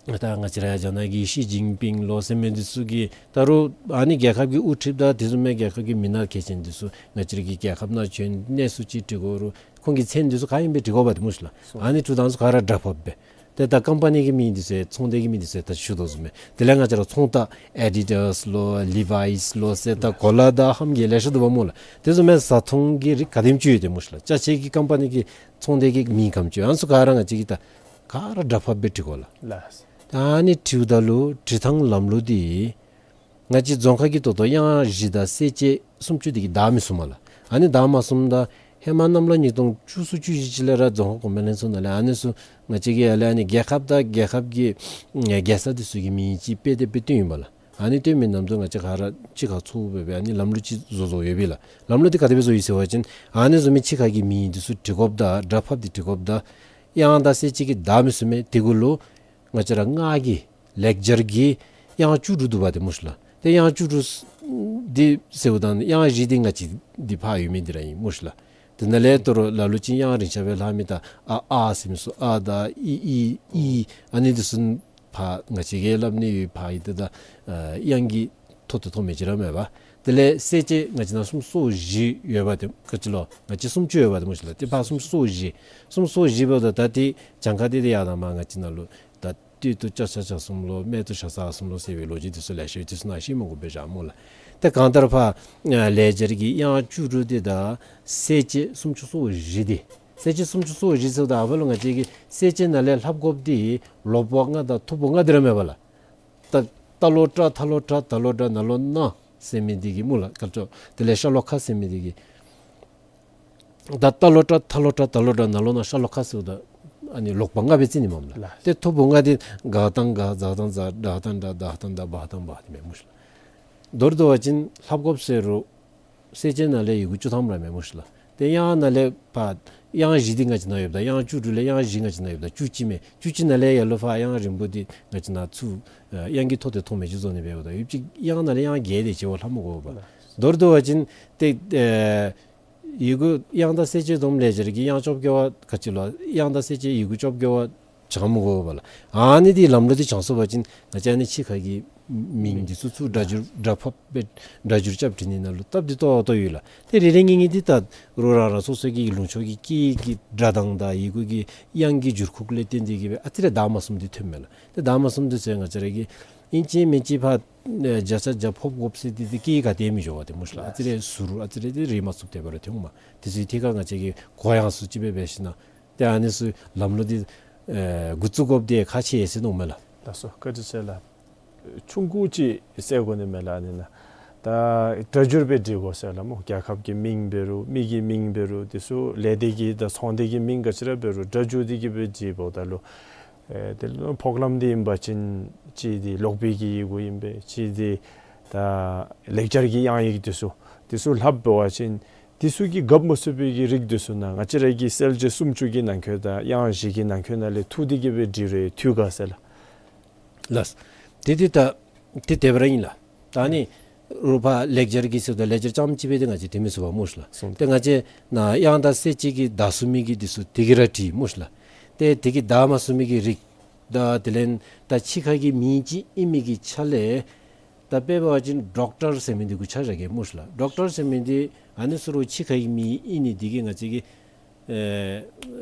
ད་ང་བཅས་ར་རྒྱ་ནག་གི་ཤི་ཅིན་ཕིང་ལོ་ཟེར་མི་འདི་ཚུ་གིས་ད་རུང་ཨ་ནི་རྒྱལ་ཁབ་ཀྱི་དབུ་ཁྲིདཔ་དང་དེ་བཟུམ་མའི་རྒྱལ་ཁབ་ཀྱི་མི་སྣ་གལ་ཆེན་འདི་ཚུ་ང་བཅས་ར་གི་རྒྱལ་ཁབ་ནང་བྱོན་གནས་ཚུལ་ཅིག་འདྲི་དགོ་རུང་ཁོང་གི་མཚན་འདི་ཚུ་ག་ཨིནམ་སྦེ་འདྲི་དགོ་པ་ཏེ་སྨོ་ཤི་ལགས། ཨ་ནི་འདྲིཝ་ད་ཚུ་ག་ར་སྒྲ་ཕབ་སྦེ། ཏེ་ད་ཀམ་པ་ནི་གི་མིང་འདི་ཚུ་ཚོང་སྡེ་གི་མིང་འདི་ཚུ་ད་ཞུ་དོ་བཟུམ་སྦེ། དེ་ལས་ང་བཅས་ར་ཚོང་རྟགས་ཨེ་ཌི་ཌཱས་ལོ་ལི་ཝའིས་ལོ་ཟེར་ད་གོ་ལ་དང་ཧམ་གྱི་ལེ་ཤ་འདུག་པ་སྨོ་ལགས། དེ་བཟུམ་སྦེ་བཟའ་འཐུང་གི་རིགས་ག་དེམ་ཅིག་ཡོད་ཏེ་སྨོ་ཤི་ལགས། ཅ་ཆས་ཀྱི་ཀམ་པ་ནི་གི་ཚོང་སྡེ་གི་མིང་ག་དེམ་ཅིག་ཡོད། ཨ་ནི་ཚུ་ག་ར་ང་བཅས་ཀྱིས་ད་ག་ར་སྒྲ་ཕབ་སྦེ་འབྲི་དགོ་ལགས། ལགས། ད་ཨ་ནི་འབྲིཝ་ད་ལུ་འབྲི་ཐངས་ལམ་ལུགས་འདི་ང་བཅས་རྫོང་ཁ་གི་ད་ལྟོ་དབྱངས་བཞི་དང་གསལ་བྱེད་སུམ་ཅུ་འདི་གིས་བདའ་མི་ཚུགས་མས་ལགས། ཨ་ནི་བདའ་མ་ཚུགསཔ་ད་ཧེ་མ་གནམ་ལོ་ཉིས་སྟོང་བཅུ་གསུམ་བཅུ་བཞི་ཅིག་ལས་ར་རྫོང་ཁ་གོང་འཕེལ་ལྷན་ཚོགས་ནང་ལས་ཨ་ནི་ཚུ་ང་བཅས་ཀྱིས་ཡར་ལས་ཨ་ནི་རྒྱལ་ཁབ་དང་རྒྱལ་ཁབ་ཀྱི་ཨེ་རྒྱལ་ས་འདི་ཚུ་གི་མིང་ཅིག་དཔེ་དེ་སྦེ་བཏོན་ཡི་པ་ལགས། ཨ་ནི་བཏོན་མི་ནམ་དུ་ང་བཅས་ག་ར་གཅིག་ཁར་ཚོགས་སྦེ་སྦེ་ཨ་ནི་ལམ་ལུགས་ཅིག་བཟོ་བཟོཝ་ཡོད་པས་ལགས། ལམ་ལུགས་འདི་ག་དེ་སྦེ་བཟོ་ཡི་ཟེར་བ་ཅིན་ཨ་ནི་བཟུམ་མའི་ཕྱི་ཁ་གི་མིང་འདི་ཚུ་འབྲི་དགོཔ་དང་སྒྲ་ཕབ་སྟེ་འབྲི་དགོཔ་དང་དབྱངས་དང་གསལ་བྱེད་ཀྱིས་བདའ་མི་ཚུགས་མས། དེ་གུ་ལུ་ང་བཅས་ར་སྔགས་ཀྱི་ལེགས་སྦྱར་གྱི་དབྱངས་བཅུ་དྲུག་འདུག་པ་ཏེ་སྨོ་ཤི་ལགས། ཏེ་དབྱངས་བཅུ་དྲུག་འདི་ཟེརཝ་ད་དབྱངས་བཞི་འདི་ང་བཅས་འདི་ཕར་ཡོད་མི་འདི་ར་ཨིན་སྨོ་ཤི་ལགས། དེ་ནང་ལས་ད་རུང་ལ་ལུ་ཅིག་དབྱངས་རིང་ཤ་སྦེ་ལྷག་མི་ད་ཨ་ཨ་ཟེར་མི་ཚུ་ཨ་དང་ཨི་ཨི་ཨི་ཨ་ནི་འདི་ཚུ་ཕར་ང་བཅས་ཀྱིས་སླབ་ནི་ཡོད། ཕར་ཨིན་ཏེ་ད་ཨ་དབྱངས་ཀྱི་ཐོག་ཏུ་ཐོགས་མི་ཅིག་ར་མེད་པ། དེ་ལས་གསལ་བྱེད་ང་བཅས་ནང་སུམ་ཅུ་སོ་བཞི་ཡོད་པ་ཏེ་ག་ཅི་ལོ། ང་བཅས་སུམ་ཅུ་ཡོད་པ་ཏེ་སྨོ་ཤི་ལགས། ཏེ་ཕར་སུམ་ཅུ་སོ་བཞི་སུམ་ཅུ་སོ་བཞི་འབདཝ་ད་ད་ཏེ་གྱངས་ཁ་འདི་ཏེ་ཡར་དང་མར་ང་བཅས་ནང་ལུ་ད་སྟོད་དུ་ཅ་ཆ་ཇ་གསུམ་ལོ། སྨད་དུ་ཞ་ས་ཨ་གསུམ་ལོ་ཟེར་བའི་ལོ་རྒྱུས་འདི་ཚུ་ལེ་ཤ་ཡོད། འདི་ཚུ་ནཱ་བཤད་མི་དགོ་པས་བཞག་སྨོ་ལགས། ཏེ་གང་ལྟར་ཕར་ཨ་ལེགས་སྦྱར་གྱི་དབྱངས་བཅུ་དྲུག་འདི་དང་གསལ་བྱེད་སུམ་ཅུ་སོ་བཞི་འདི་གསལ་བྱེད་སུམ་ཅུ་སོ་བཞི་ཟེརཝ་ད་ཨ་ཕར་ལུ་ང་བཅས་ཀྱིས་གསལ་བྱེད་ནང་ལས་ལྷབ་དགོཔ་འདི་ལོག་པོ་ལྔ་དང་ཐུག་པོ་ལྔ་འདི་ར་མེད་པ་ལགས། ད་ཏ་ལོ་ཏྲ་ཐ་ལོ་ཏྲ་ད་ལོ་ཏྲ་ན་ལོ་ན་ཟེར་མི་འདི་གིས་སྨོ་ལགས། ག་ཅི་ལོ། དེ་ལས་ཤ་ལོ་ཁ་ཟེར་མི་འདི་གིས་ད་ཏ་ལོ་ཏྲ་ཐ་ལོ་ཏྲ་ད་ལོ་ཏྲ་ན་ལོ་ན་ཤ་ལོ་ཁ་ཟེརཝ་ད་ཨ་ནི་ལོག་པ་ལྔ་སྦེ་རྩི་ནི་མས་ལགས། ལགས། ཏེ་ཐུག་པོ་ལྔ་འདི་ག་དང་ག་ཛ་དང་ཛ་ཌ་དང་ཌ་དྷ་དང་དྷ་བ་དང་བྷ་འདི་མས་སྨོ་ཤི་ལགས། མདོར་བསྡུ་བ་ཅིན་ལྷབ་དགོཔ་ཟེར་རུང་གསལ་བྱེད་ནང་ལས་ཡི་གུ་བཅུ་ཐམ་ར་མས་སྨོ་ཤི་ལགས། ཏེ་དབྱངས་ནང་ལས་ཕར་དབྱངས་བཞི་འདི་ང་བཅས་ནང་ཡོདཔ་ད་དབྱངས་བཅུ་དྲུག་ལས་དབྱངས་བཞི་ང་བཅས་ནང་ཡོདཔ་ད་བཅུ་གཅིག་མས། བཅུ་གཅིག་ནང་ལས་ཡར་ལུ་ཕར་དབྱངས་རིང་པོ་འདི་ང་བཅས་ནང་ཚུར་ཨ་དབྱངས་ཀྱི་ཐོག་ཏུ་ཐོགས་མི་ཅིག་བཟོ་ནི་འབདཝ་ད་ཡོད་ཅིག་དབྱངས་ནང་ལས་དབྱངས་བརྒྱད་དེ་ཅིག་བ་ལྷབ་མི་དགོ་པས། མདོར་བསྡུ་བ་ཅིན་ཏེ་ཨེ་ཡི་གུ་དབྱངས་དང་གསལ་བྱེད་སྡོམ་ལེགས་སྦྱར་གྱི་དབྱངས་བཅོ་བརྒྱད་པ་ག་ཅི་ལོ། དབྱངས་དང་གསལ་བྱེད་ཡི་གུ་བཅོ་བརྒྱད་པ་བྱང་མི་དགོ་པས་ལགས། ཨ་ནི་འདི་ལམ་ལུགས་འདི་བྱང་སོང་པ་ཅིན་ང་བཅས་ཨ་ནི་ཕྱི་ཁ་གི་མིང་འདི་ཚུ་ཚུར་སྒྲ་སྒྱུར་སྒྲ་ཕབ་སྦེ་སྒྲ་སྒྱུར་རྐྱབ་འབྲི་ནི་ནང་ལུ་སྟབས་བདེ་ཏོག་ཏོ་ཡོད་ལགས། ཏེ་རེ་རེ་གཉིས་གཉིས་འདི་ད་རུང་རང་རང་སོ་སོ་གི་ལུང་ཕྱོགས་ཀྱི་སྐད་ཀྱི་སྒྲ་གདངས་དང་ཡི་གུ་གི་དབྱངས་ཀྱི་འགྱུར་ཁུག་ལས་བརྟེན་ཏེ་གིས་སྦེ་ཨ་ཙི་རེ་བདའ་མ་ཚུགསཔ་འདི་ཐོནམ་མས་ལགས། ཏེ་བདའ་མ་ཚུགསཔ་འདི་ཚུ་ང་བཅས་ར་གིས་ཨིན་ཅི་མིན་ཅི་ཕར་ཨེ་བརྒྱ་ཆ་བརྒྱ་ཕབ་དགོཔ་ཟེར་འདི་ཏེ་སྐད་ག་ཏེ་མི་འགྱོ་བས་ཏེ་སྨོ་ཤི་ལགས། ཨ་ཙི་རེ་ཟུར་ཨ་ཙི་རེ་འདི་རེག་མ་ཚུགསཔ་དེ་སྦེ་ར་ཐོནམ་མས། དེ་ཚུ་ཐད་ཀར་ང་བཅས་ཀྱིས་གོ་ཡངས་སུ་ཅིག་སྦེ་འབད་ཞིན་ན་ཏེ་ཨ་ནི་ཚུ་ལམ་ལུགས་འདི་ཨེ་འགོ་བཙུགས་དགོཔ་འདི་ཁག་ཆེ་ཟེར་མནོཝ་མས་ལགས། ལགས་སོ། བཀའ་དྲིན་ཆེ་ལགས། ཆུང་ཀུ་ཅིག་ཟེར་དགོ་ནི་མས་ལགས། ཨ་ནི་ནཱ་ ད་སྒྲ་སྒྱུར་སྦེ་འབྲི་དགོ་ཟེར་ལགས་སྨོ། རྒྱལ་ཁབ་ཀྱི་མིང་འབད་རུང་མི་གི་མིང་འབད་རུང་དེ་ཚུ་ལས་སྡེ་གི་དང་ཚོང་སྡེ་གི་མིང་ག་ཅི་ར་འབད་རུང་སྒྲ་སྒྱུར་ཏེ་གི་སྦེ་འབྲི་འབདཝ་ད་ལུ་ཨེ་དེ་ལུ་ཕོགས་ལམ་འདི་ཨིན་པ་ཅིན་གཅིག་འདི་ཀློག་པའི་གི་ཡི་གུ་ཨིན་པས། གཅིག་འདི་ད་ལེགས་སྦྱར་གྱི་དབྱངས་ཡིག་དེ་ཚུ་དེ་ཚུ་ལྷགཔ་འབད་བ་ཅིན་དེ་ཚུ་གིས་རྒཔ་མ་ཚུགས་པའི་གི་རིགས་དེ་ཚུ་ནང་ང་བཅས་ར་གི་གསལ་བྱེད་སུམ་ཅུ་གི་ནང་འཁོད་དང་དབྱངས་བཞི་གི་ནང་འཁོད་ནང་ལས་འཐུ་སྟེ་གི་སྦེ་འབྲི་རུང་འཐུ་ག་ཟེར་ལགས། ལགས། དེ་དེ་ད་དེ་དེ་སྦེ་ར་ཨིན་ལགས། ད་ཨ་ནི་རུང་ཕར་ལེགས་སྦྱར་གྱི་ཟེརཝ་ད་ལེགས་སྦྱར་རྐྱངམ་གཅིག་སྦེ་ཏེ་ང་བཅས་འབྲི་མི་ཚུགས་པས་སྨོ་ཤི་ལགས། སོང་། ཏེ་ང་བཅས་ནཱ་དབྱངས་དང་གསལ་བྱེད་ཀྱིས་བརྡ་གསུམ་མི་གི་དེ་ཚུ་དེ་གིས་ར་འབྲི་སྨོ་ཤི་ལགས། ཏེ་དེ་གིས་བརྡ་མ་གསུམ་མི་གི་རིགས་དང་དེ་ལས་ད་ཕྱི་ཁ་གི་མིང་ཅིག་ཨིན་མི་གི་ཆ་ལས་ད་དཔེ་འབད་བ་ཅིན་ཌོག་ཊར་ཟེར་མི་འདི་གུ་ཆ་བཞག་གེ་སྨོ་ཤི་ལགས། ཌོག་ཊར་ཟེར་མི་འདི་ཨ་ནི་ཚུ་རུང་ཕྱི་ཁ་གི་མིང་ཨིན་ནི་འདི་གིས་ང་བཅས་ཀྱིས་ཨེ་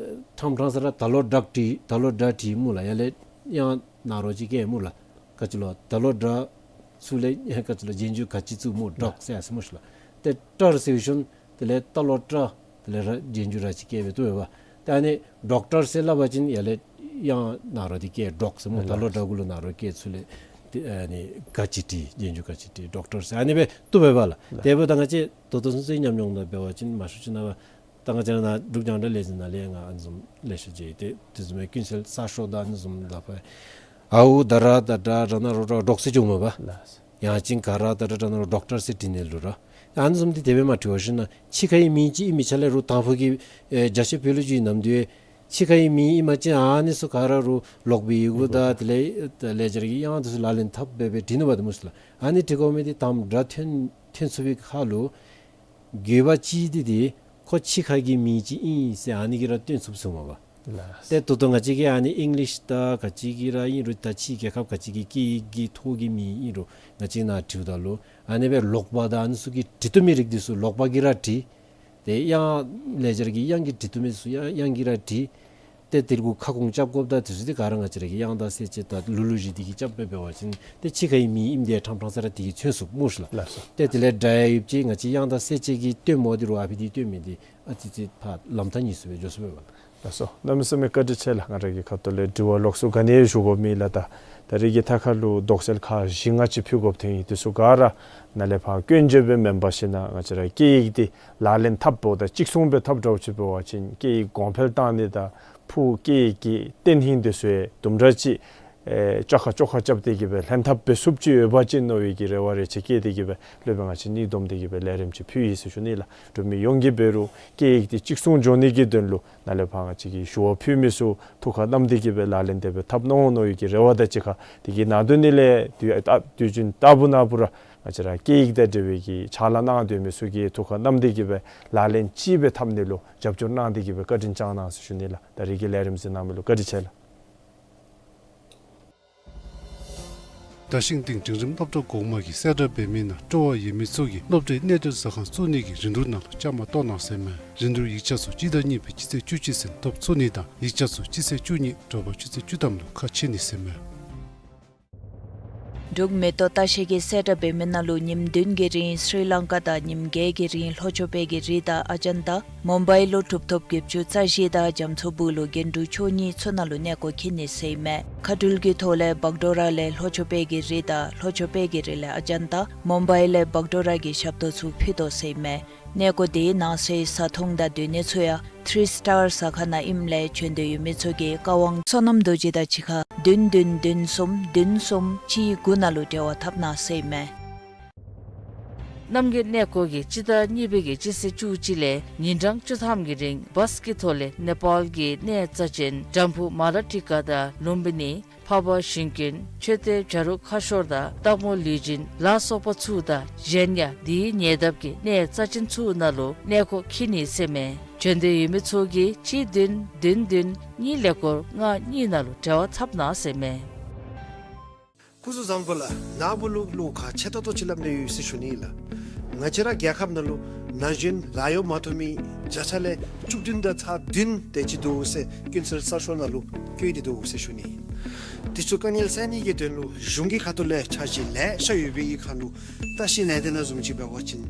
ཕྲང་ཕྲང་ས་ར་ད་ལོག་སྒྲ་བྲིས་ད་ལོག་སྒྲ་བྲིས་སྨོ་ལགས། ཡར་ལས་དབྱངས་ནཱ་རོ་ཅིག་བཀལ་སྨོ་ལགས། ག་ཅི་ལོ་ད་ལོག་སྒྲ་ཚུ་ལས་ག་ཅི་ལོ་རྗེས་འཇུག་ག་ཅི་བཙུགས་སྨོ། ཌོག་ཟེར་ཡར་སོང་སྨོ་ཤི་ལགས། ཏེ་ཊར་ཟེར་ཞིནམ་དེ་ལས་ད་ལོག་ཊར་དེ་ལས་ར་རྗེས་འཇུག་ར་ཅིག་བཀལ་སྦེ་བཏུབ་པས། ཏེ་ཨ་ནི་ཌོག་ཊར་ཟེར་སླབ་པ་ཅིན་ཡར་ལས་དབྱངས་ནཱ་རོ་འདི་བཀལ་ཌོག་ཟེར་སྨོ། ད་ལོག་སྒྲ་གུ་ལུ་ནཱ་རོ་བཀལ་ཚུ་ལས་ཏེ་ཨ་ནི་ག་ཅི་བྲིས་རྗེས་འཇུག་ག་ཅི་བྲིས་ཌོག་ཊར་ཟེར་ཨ་ནི་སྦེ་བཏུབ་པས་ལགས། དེ་འབདཝ་ད་ང་བཅས་ད་ལྟོ་ཚུན་ཚོད་ཉམས་མྱོང་ནང་འབད་བ་ཅིན་མང་ཤོས་ཅིག་ནང་ད་ང་བཅས་ནཱ་འབྲུག་རྒྱང་བསྒྲགས་ལས་འཛིན་ནང་ལས་ཡང་ཨ་ནི་བཟུམ་ལེ་ཤ་མཇལ་ཡི། ཏེ་དེ་བཟུམ་མའི་ཀུན་གསལ་གསར་ཤོག་དང་ཨ་ནི་བཟུམ་ལགས། ཕར་ཨའུ་ད་ར་ད་དྲ་ར་ན་རོ་ཌོག་ཟེར་བྱུངམ་མས་པ། ལགས། ཡང་ཅིན་ག་ར་ད་དྲ་ར་ན་རོ་ཌོག་ཊར་ཟེར་བྲིས་ནི་ལུ་ར། ཨ་ནི་བཟུམ་འདི་དེ་སྦེ་མ་བྲི་བར་ཞིནམ་ཕྱི་ཁའི་མིང་ཅིག་ཨིན་མི་ཆ་ལས་རུང་དང་ཕུ་གི་ཨེ་རྒྱ་ཆེ་བོད་ལུ་ཅིག་ནམ་དུས་ཕྱི་ཁའི་མིང་ཨིན་པ་ཅིན་ཨ་ནི་ཚུ་ག་ར་རུང་ཀློག་པའི་ཡི་གུ་དང་དེ་ལས་ལེགས་སྦྱར་གྱི་དབྱངས་དེ་ཚུ་ལག་ལེན་འཐབ་སྦེ་སྦེ་བྲིས་ནུག་པ་ཏེ་སྨོ་ཤི་ལགས། ཨ་ནི་བྲི་དགོ་མི་འདི་དང་པ་སྒྲ་ཐོན་ཐོན་ཚུགས་པའི་ཁར་ལུ་དགོས་པ་ཅིག་འདི་འདི་ཁོ་ཕྱི་ཁ་གི་མིང་ཅིག་ཨིན་ཟེར་ཨ་ནི་གིས་ར་སྟོན་ཚུགས་ཚུགས་མས་པ། ལགས། ཏེ་ད་ལྟོ་ང་བཅས་ཀྱིས་ཨ་ནི་ཨིང་ལིཤ་དང་ག་ཅི་གི་ར་ཨིན་རུང་ད་ཕྱིའི་རྒྱལ་ཁབ་ག་ཅི་གི་སྐད་ཡིག་གི་ཐོག་གི་མིང་ཨིན་རུང་ང་བཅས་ནཱ་བྲིཝ་ད་ལུ་ཨ་ནི་སྦེ་ཀློག་པ་དང་ཨ་ནི་ཚུ་གིས་འབྲི་བཏུབ་མི་རིགས་འདི་ཚུ་ཀློག་པ་གིས་ར་འབྲི། ཏེ་དབྱངས་ལེགས་སྦྱར་གྱི་དབྱངས་ཀྱིས་འབྲི་བཏུབ་མི་ཚུ་དབྱངས་དབྱངས་ཀྱིས་ར་འབྲི། ཏེ་དེ་གུ་ཁ་སྐོང་རྐྱབ་དགོཔ་དང་དེ་ཚུ་འདི་ག་ར་ང་བཅས་ར་གི་དབྱངས་དང་གསལ་བྱེད་དང་ལུགས་ལུགས་བཞི་འདི་གིས་རྐྱབ་སྦེ་འབད་བ་ཅིན་ཏེ་ཕྱི་ཁའི་མིང་ཨིནམ་འདི་ཕྲང་ཕྲང་ས་ར་དེ་གིས་མཚོན་ཚུགས་སྨོ་ཤི་ལགས། ལགས་སོ། ཏེ་དེ་ལས་སྒྲ་ཡང་ཡོདཔ་ཅིག་ང་བཅས་དབྱངས་དང་གསལ་བྱེད་ཀྱི་སྟོནམ་འདི་རུང་ཨ་ཕི་འདི་སྟོན་མི་འདི་ཨ་ཙི་ཙི་ཕར་ལམ་ཐག་ཉེ་སུ་སྦེ་འགྱོ་ཚུགས་པས་པ། ལགས་སོ། གནམ་མེད་ས་མེད་བཀའ་དྲིན་ཆེ་ལགས། ང་ར་གི་ཁ་ཐུག་ལས་དྲི་བ་ལོགས་སུ་ག་ནི་ཡང་ཞུ་དགོཔ་མེད་ལགས། ད་ད་རིས་ཀྱི་ཐད་ཁར་ལུ་དོགས་སེལ་ཁག་བཞི་ལྔ་ཅིག་ཕུལ་དགོཔ་ཐོན་ཡི། དེ་ཚུ་ག་ར་ནཱ་ལས་ཕར་སྐྱོན་བརྗོད་སྦེ་མེན་པར་ཞིནམ་ང་བཅས་ར་སྐད་ཡིག་འདི་ལག་ལེན་འཐབ་འབདཝ་ད་གཅིག་མཚུངས་སྦེ་འཐབ་འདྲཝ་ཅིག་འབད་བ་ཅིན་སྐད་ཡིག་གོང་འཕེལ་བཏང་ནི་དང་ཕུགས་སྐད་ཡིག་གི་བརྟན་ལྷིང་འདི་ཚུ་ཡང་དུམ་གྲ་ཅིག་ཨེ་བཅོ་ཁ་བཅོ་ཁ་རྐྱབ་སྟེ་གི་སྦེ་ལྷན་ཐབས་འབད་ཚུགསཔ་ཅིག་ཡོད་པ་ཅིན་མནོ་བའི་གི་རེ་བ་རེ་ཆེ་བསྐྱེད་དེ་གི་སྦེ་སློབ་དཔོན་ང་བཅས་གཉིས་བསྡོམས་ཏེ་གི་སྦེ་ལས་རིམ་ཅིག་ཕུལ་ཡི་ཟེར་ཞུ་ནི་ལགས། འབྲུག་མི་ཡོངས་ཀྱིས་འབད་རུང་སྐད་ཡིག་འདི་གཅིག་མཚུངས་འགྱོ་ནི་གི་དོན་ལུ་ནཱ་ལས་ཕར་ང་བཅས་ཀྱིས་ཞུ་བ་ཕུལ་མི་ཚུ་ཐུགས་ཁར་བསྣམས་ཏེ་གི་སྦེ་ལག་ལེན་དེ་སྦེ་འཐབ་གནང་འོང་མནོ་བའི་གི་རེ་བ་དང་གཅིག་ཁར་དེ་གི་ནང་དོན་ནི་ལས་དུས་ཨ་དུས་རྒྱུན་ལྟ་བུ་ནང་འབད་རུང་ང་བཅས་ར་སྐད་ཡིག་དང་འབྲེལ་བའི་གི་ཕྱག་ལཱ་གནང་སྡོད་མི་ཚུ་གིས་ཐུགས་ཁར་བསྣམས་ཏེ་གི་སྦེ་ལག་ལེན་ཅིག་སྦེ་འཐབ་ནི་ལུ་རྒྱབ་སྐྱོར་གནང་སྟེ་གི་སྦེ་བཀའ་དྲིན་བསྐྱང་གནང་ཟེར་ཞུ་ནི་ལགས། ད་རིས་ཀྱི་ལས་རིམ་གཟིགས་གནང་མི་ལུ་བཀའ་དྲིན་ཆེ་ལགས། ད་ཤིང་སྟེང་འབྲིང་རིམ་སློབ་གྲྭ་གོང་མ་གི་གསལ་བསྒྲགས་འབད་མི་ནང་སྤྲོ་བ་ཡོད་མི་ཚུ་གིས་སློབ་གྲྭའི་གནས་སྡོད་ཟ་ཁང་བཙུགས་ནི་གི་རིན་བསྡུར་ནང་ལུ་བཅའ་མར་གཏོགས་གནང་ཟེར་མས། རིན་བསྡུར་ཡིག་ཆ་ཚུ་སྤྱི་ཟླ་གཉིས་པའི་སྤྱི་ཚེས་བཅུ་གཅིག་ཚུན་ཐོབ་ཚུགས་ནི་དང་ཡིག་ཆ་ཚུ་སྤྱི་ཚེས་བཅུ་གཉིས་དྲོ་པ་ཆུ་ཚོད་བཅུ་ཐམ་ལུ་ཁ་ཕྱེ་ནི་ཟེར་མས། འབྲུག་མེ་ཏོག་ལྟ་བཤལ་གྱིས་གསལ་བསྒྲགས་འབད་མི་ནང་ལུ་ཉིནམ་བདུན་གྱི་རིང་སི་རི་ལང་ཀ་དང་ཉིནམ་བརྒྱད་ཀྱི་རིང་ལྷོ་ཕྱོགས་པའི་གི་རི་དང་ཨ་ཇན་ཏ། མུམ་བའི་ལུ་གྲུབ་ཐོབ་བརྒྱད་ཅུ་རྩ་བཞི་དང་རྒྱ་མཚོ་སྦུག་ལུ་རྒྱན་དྲུག་མཆོག་གཉིས་ཚུ་ནང་ལུ་གནས་སྐོར་འཁྱིད་ནི་ཟེར་ཨིན་མས། མཁའ་འགྲུལ་གྱི་ཐོག་ལས་བག་ཌོ་ར་ལས་ལྷོ་ཕྱོགས་པའི་གི་རི་དང་ལྷོ་ཕྱོགས་པའི་གི་རི་ལས་ཨ་ཇན་ཏ། མུམ་བའི་ལས་བག་ཌོ་ར་གི་ཞབས་ཏོག་ཚུ་ཕུལ་དོ་ཟེར་ཨིན་མས། གནས་སྐོར་དེའི་ནང་གསེས་བཟའ་འཐུང་དང་སྡོད་གནས་ཚུ་ཡང་ཐི་རི་སི་ཊར་ཟ་ཁང་ནང་ཨིནམ་ལས་བྱོན་འདོད་ཡོད་མི་ཚུ་གིས་བཀའ་དབང་བསོད་ནམས་རྡོ་རྗེ་དང་གཅིག་ཁར་བདུན་བདུན་བདུན་གསུམ་བདུན་གསུམ་གཅིག་དགུ་ནང་ལུ་འབྲེལ་བ་འཐབ་གནང་ཟེར་ཨིན་མས། གནམ་གྱི་གནས་སྐོར་གྱིས་སྤྱི་ཟླ་གཉིས་པའི་གི་སྤྱི་ཚེས་བཅུ་གཅིག་ལས་ཉིན་གྲངས་བཅུ་ཐམ་གྱི་རིང་བཱས་ཀྱི་ཐོག་ལས་ནེ་པཱལ་གྱི་གནས་རྩ་ཅན་ཌམ་བུ་མ་ལ་ཊི་ཀ་དང་ལུམ་བི་ནི། འཕགས་པ་ཞིང་ཀུན། མཆོད་རྟེན་བྱ་རུང་ཁ་ཤོར་དང་སྟག་མོ་ལུས་སྦྱིན་ལ་སོགས་པ་ཚུ་དང་གཞན་ཡང་དེའི་ཉེ་འདབས་ཀྱི་གནས་རྩ་ཅན་ཚུ་ནང་ལུ་གནས་སྐོར་འཁྱིད་ནི་ཟེར་མས། བྱོན་འདོད་ཡོད་མི་ཚུ་གིས་གཅིག་བདུན་བདུན་བདུན་གཉིས་ཀླད་ཀོར་ལྔ་གཉིས་ནང་ལུ་འབྲེལ་བ་འཐབ་གནང་ཟེར་མས། སྐུ་གཟུགས་བཟང་པོ་ལགས། ནཱ་བུ་ལུ་བློ་ཁག་ཆེ་ཏོག་ཏོ་ཅིག་སླབ་ནི་ཡོད་ཟེར་ཞུ་ནི་ལགས། ང་བཅས་ར་རྒྱལ་ཁབ་ནང་ལུ་ན་གཞོན་ལཱ་གཡོག་མ་ཐོབ་མི་བརྒྱ་ཆ་ལས་བཅུ་བདུན་དང་ཚག་བདུན་དེ་ཅིག་འདུག་ཟེར་ཀུན་གསལ་གསར་ཤོག་ནང་ལུ་བཀོད་དེ་འདུག་ཟེར་ཞུ་ནི། དེ་ཚུ་དཀའ་ངལ་སེལ་ནི་གི་དོན་ལུ་གཞུང་གི་ཁ་ཐུག་ལས་འཆར་གཞི་ལེ་ཤ་ཡོད་པའི་གི་ཁར་ལུ་ལྟ་བཤལ་ལས་སྡེ་ནང་བཟུམ་ཅིག་འབད་བ་ཅིན་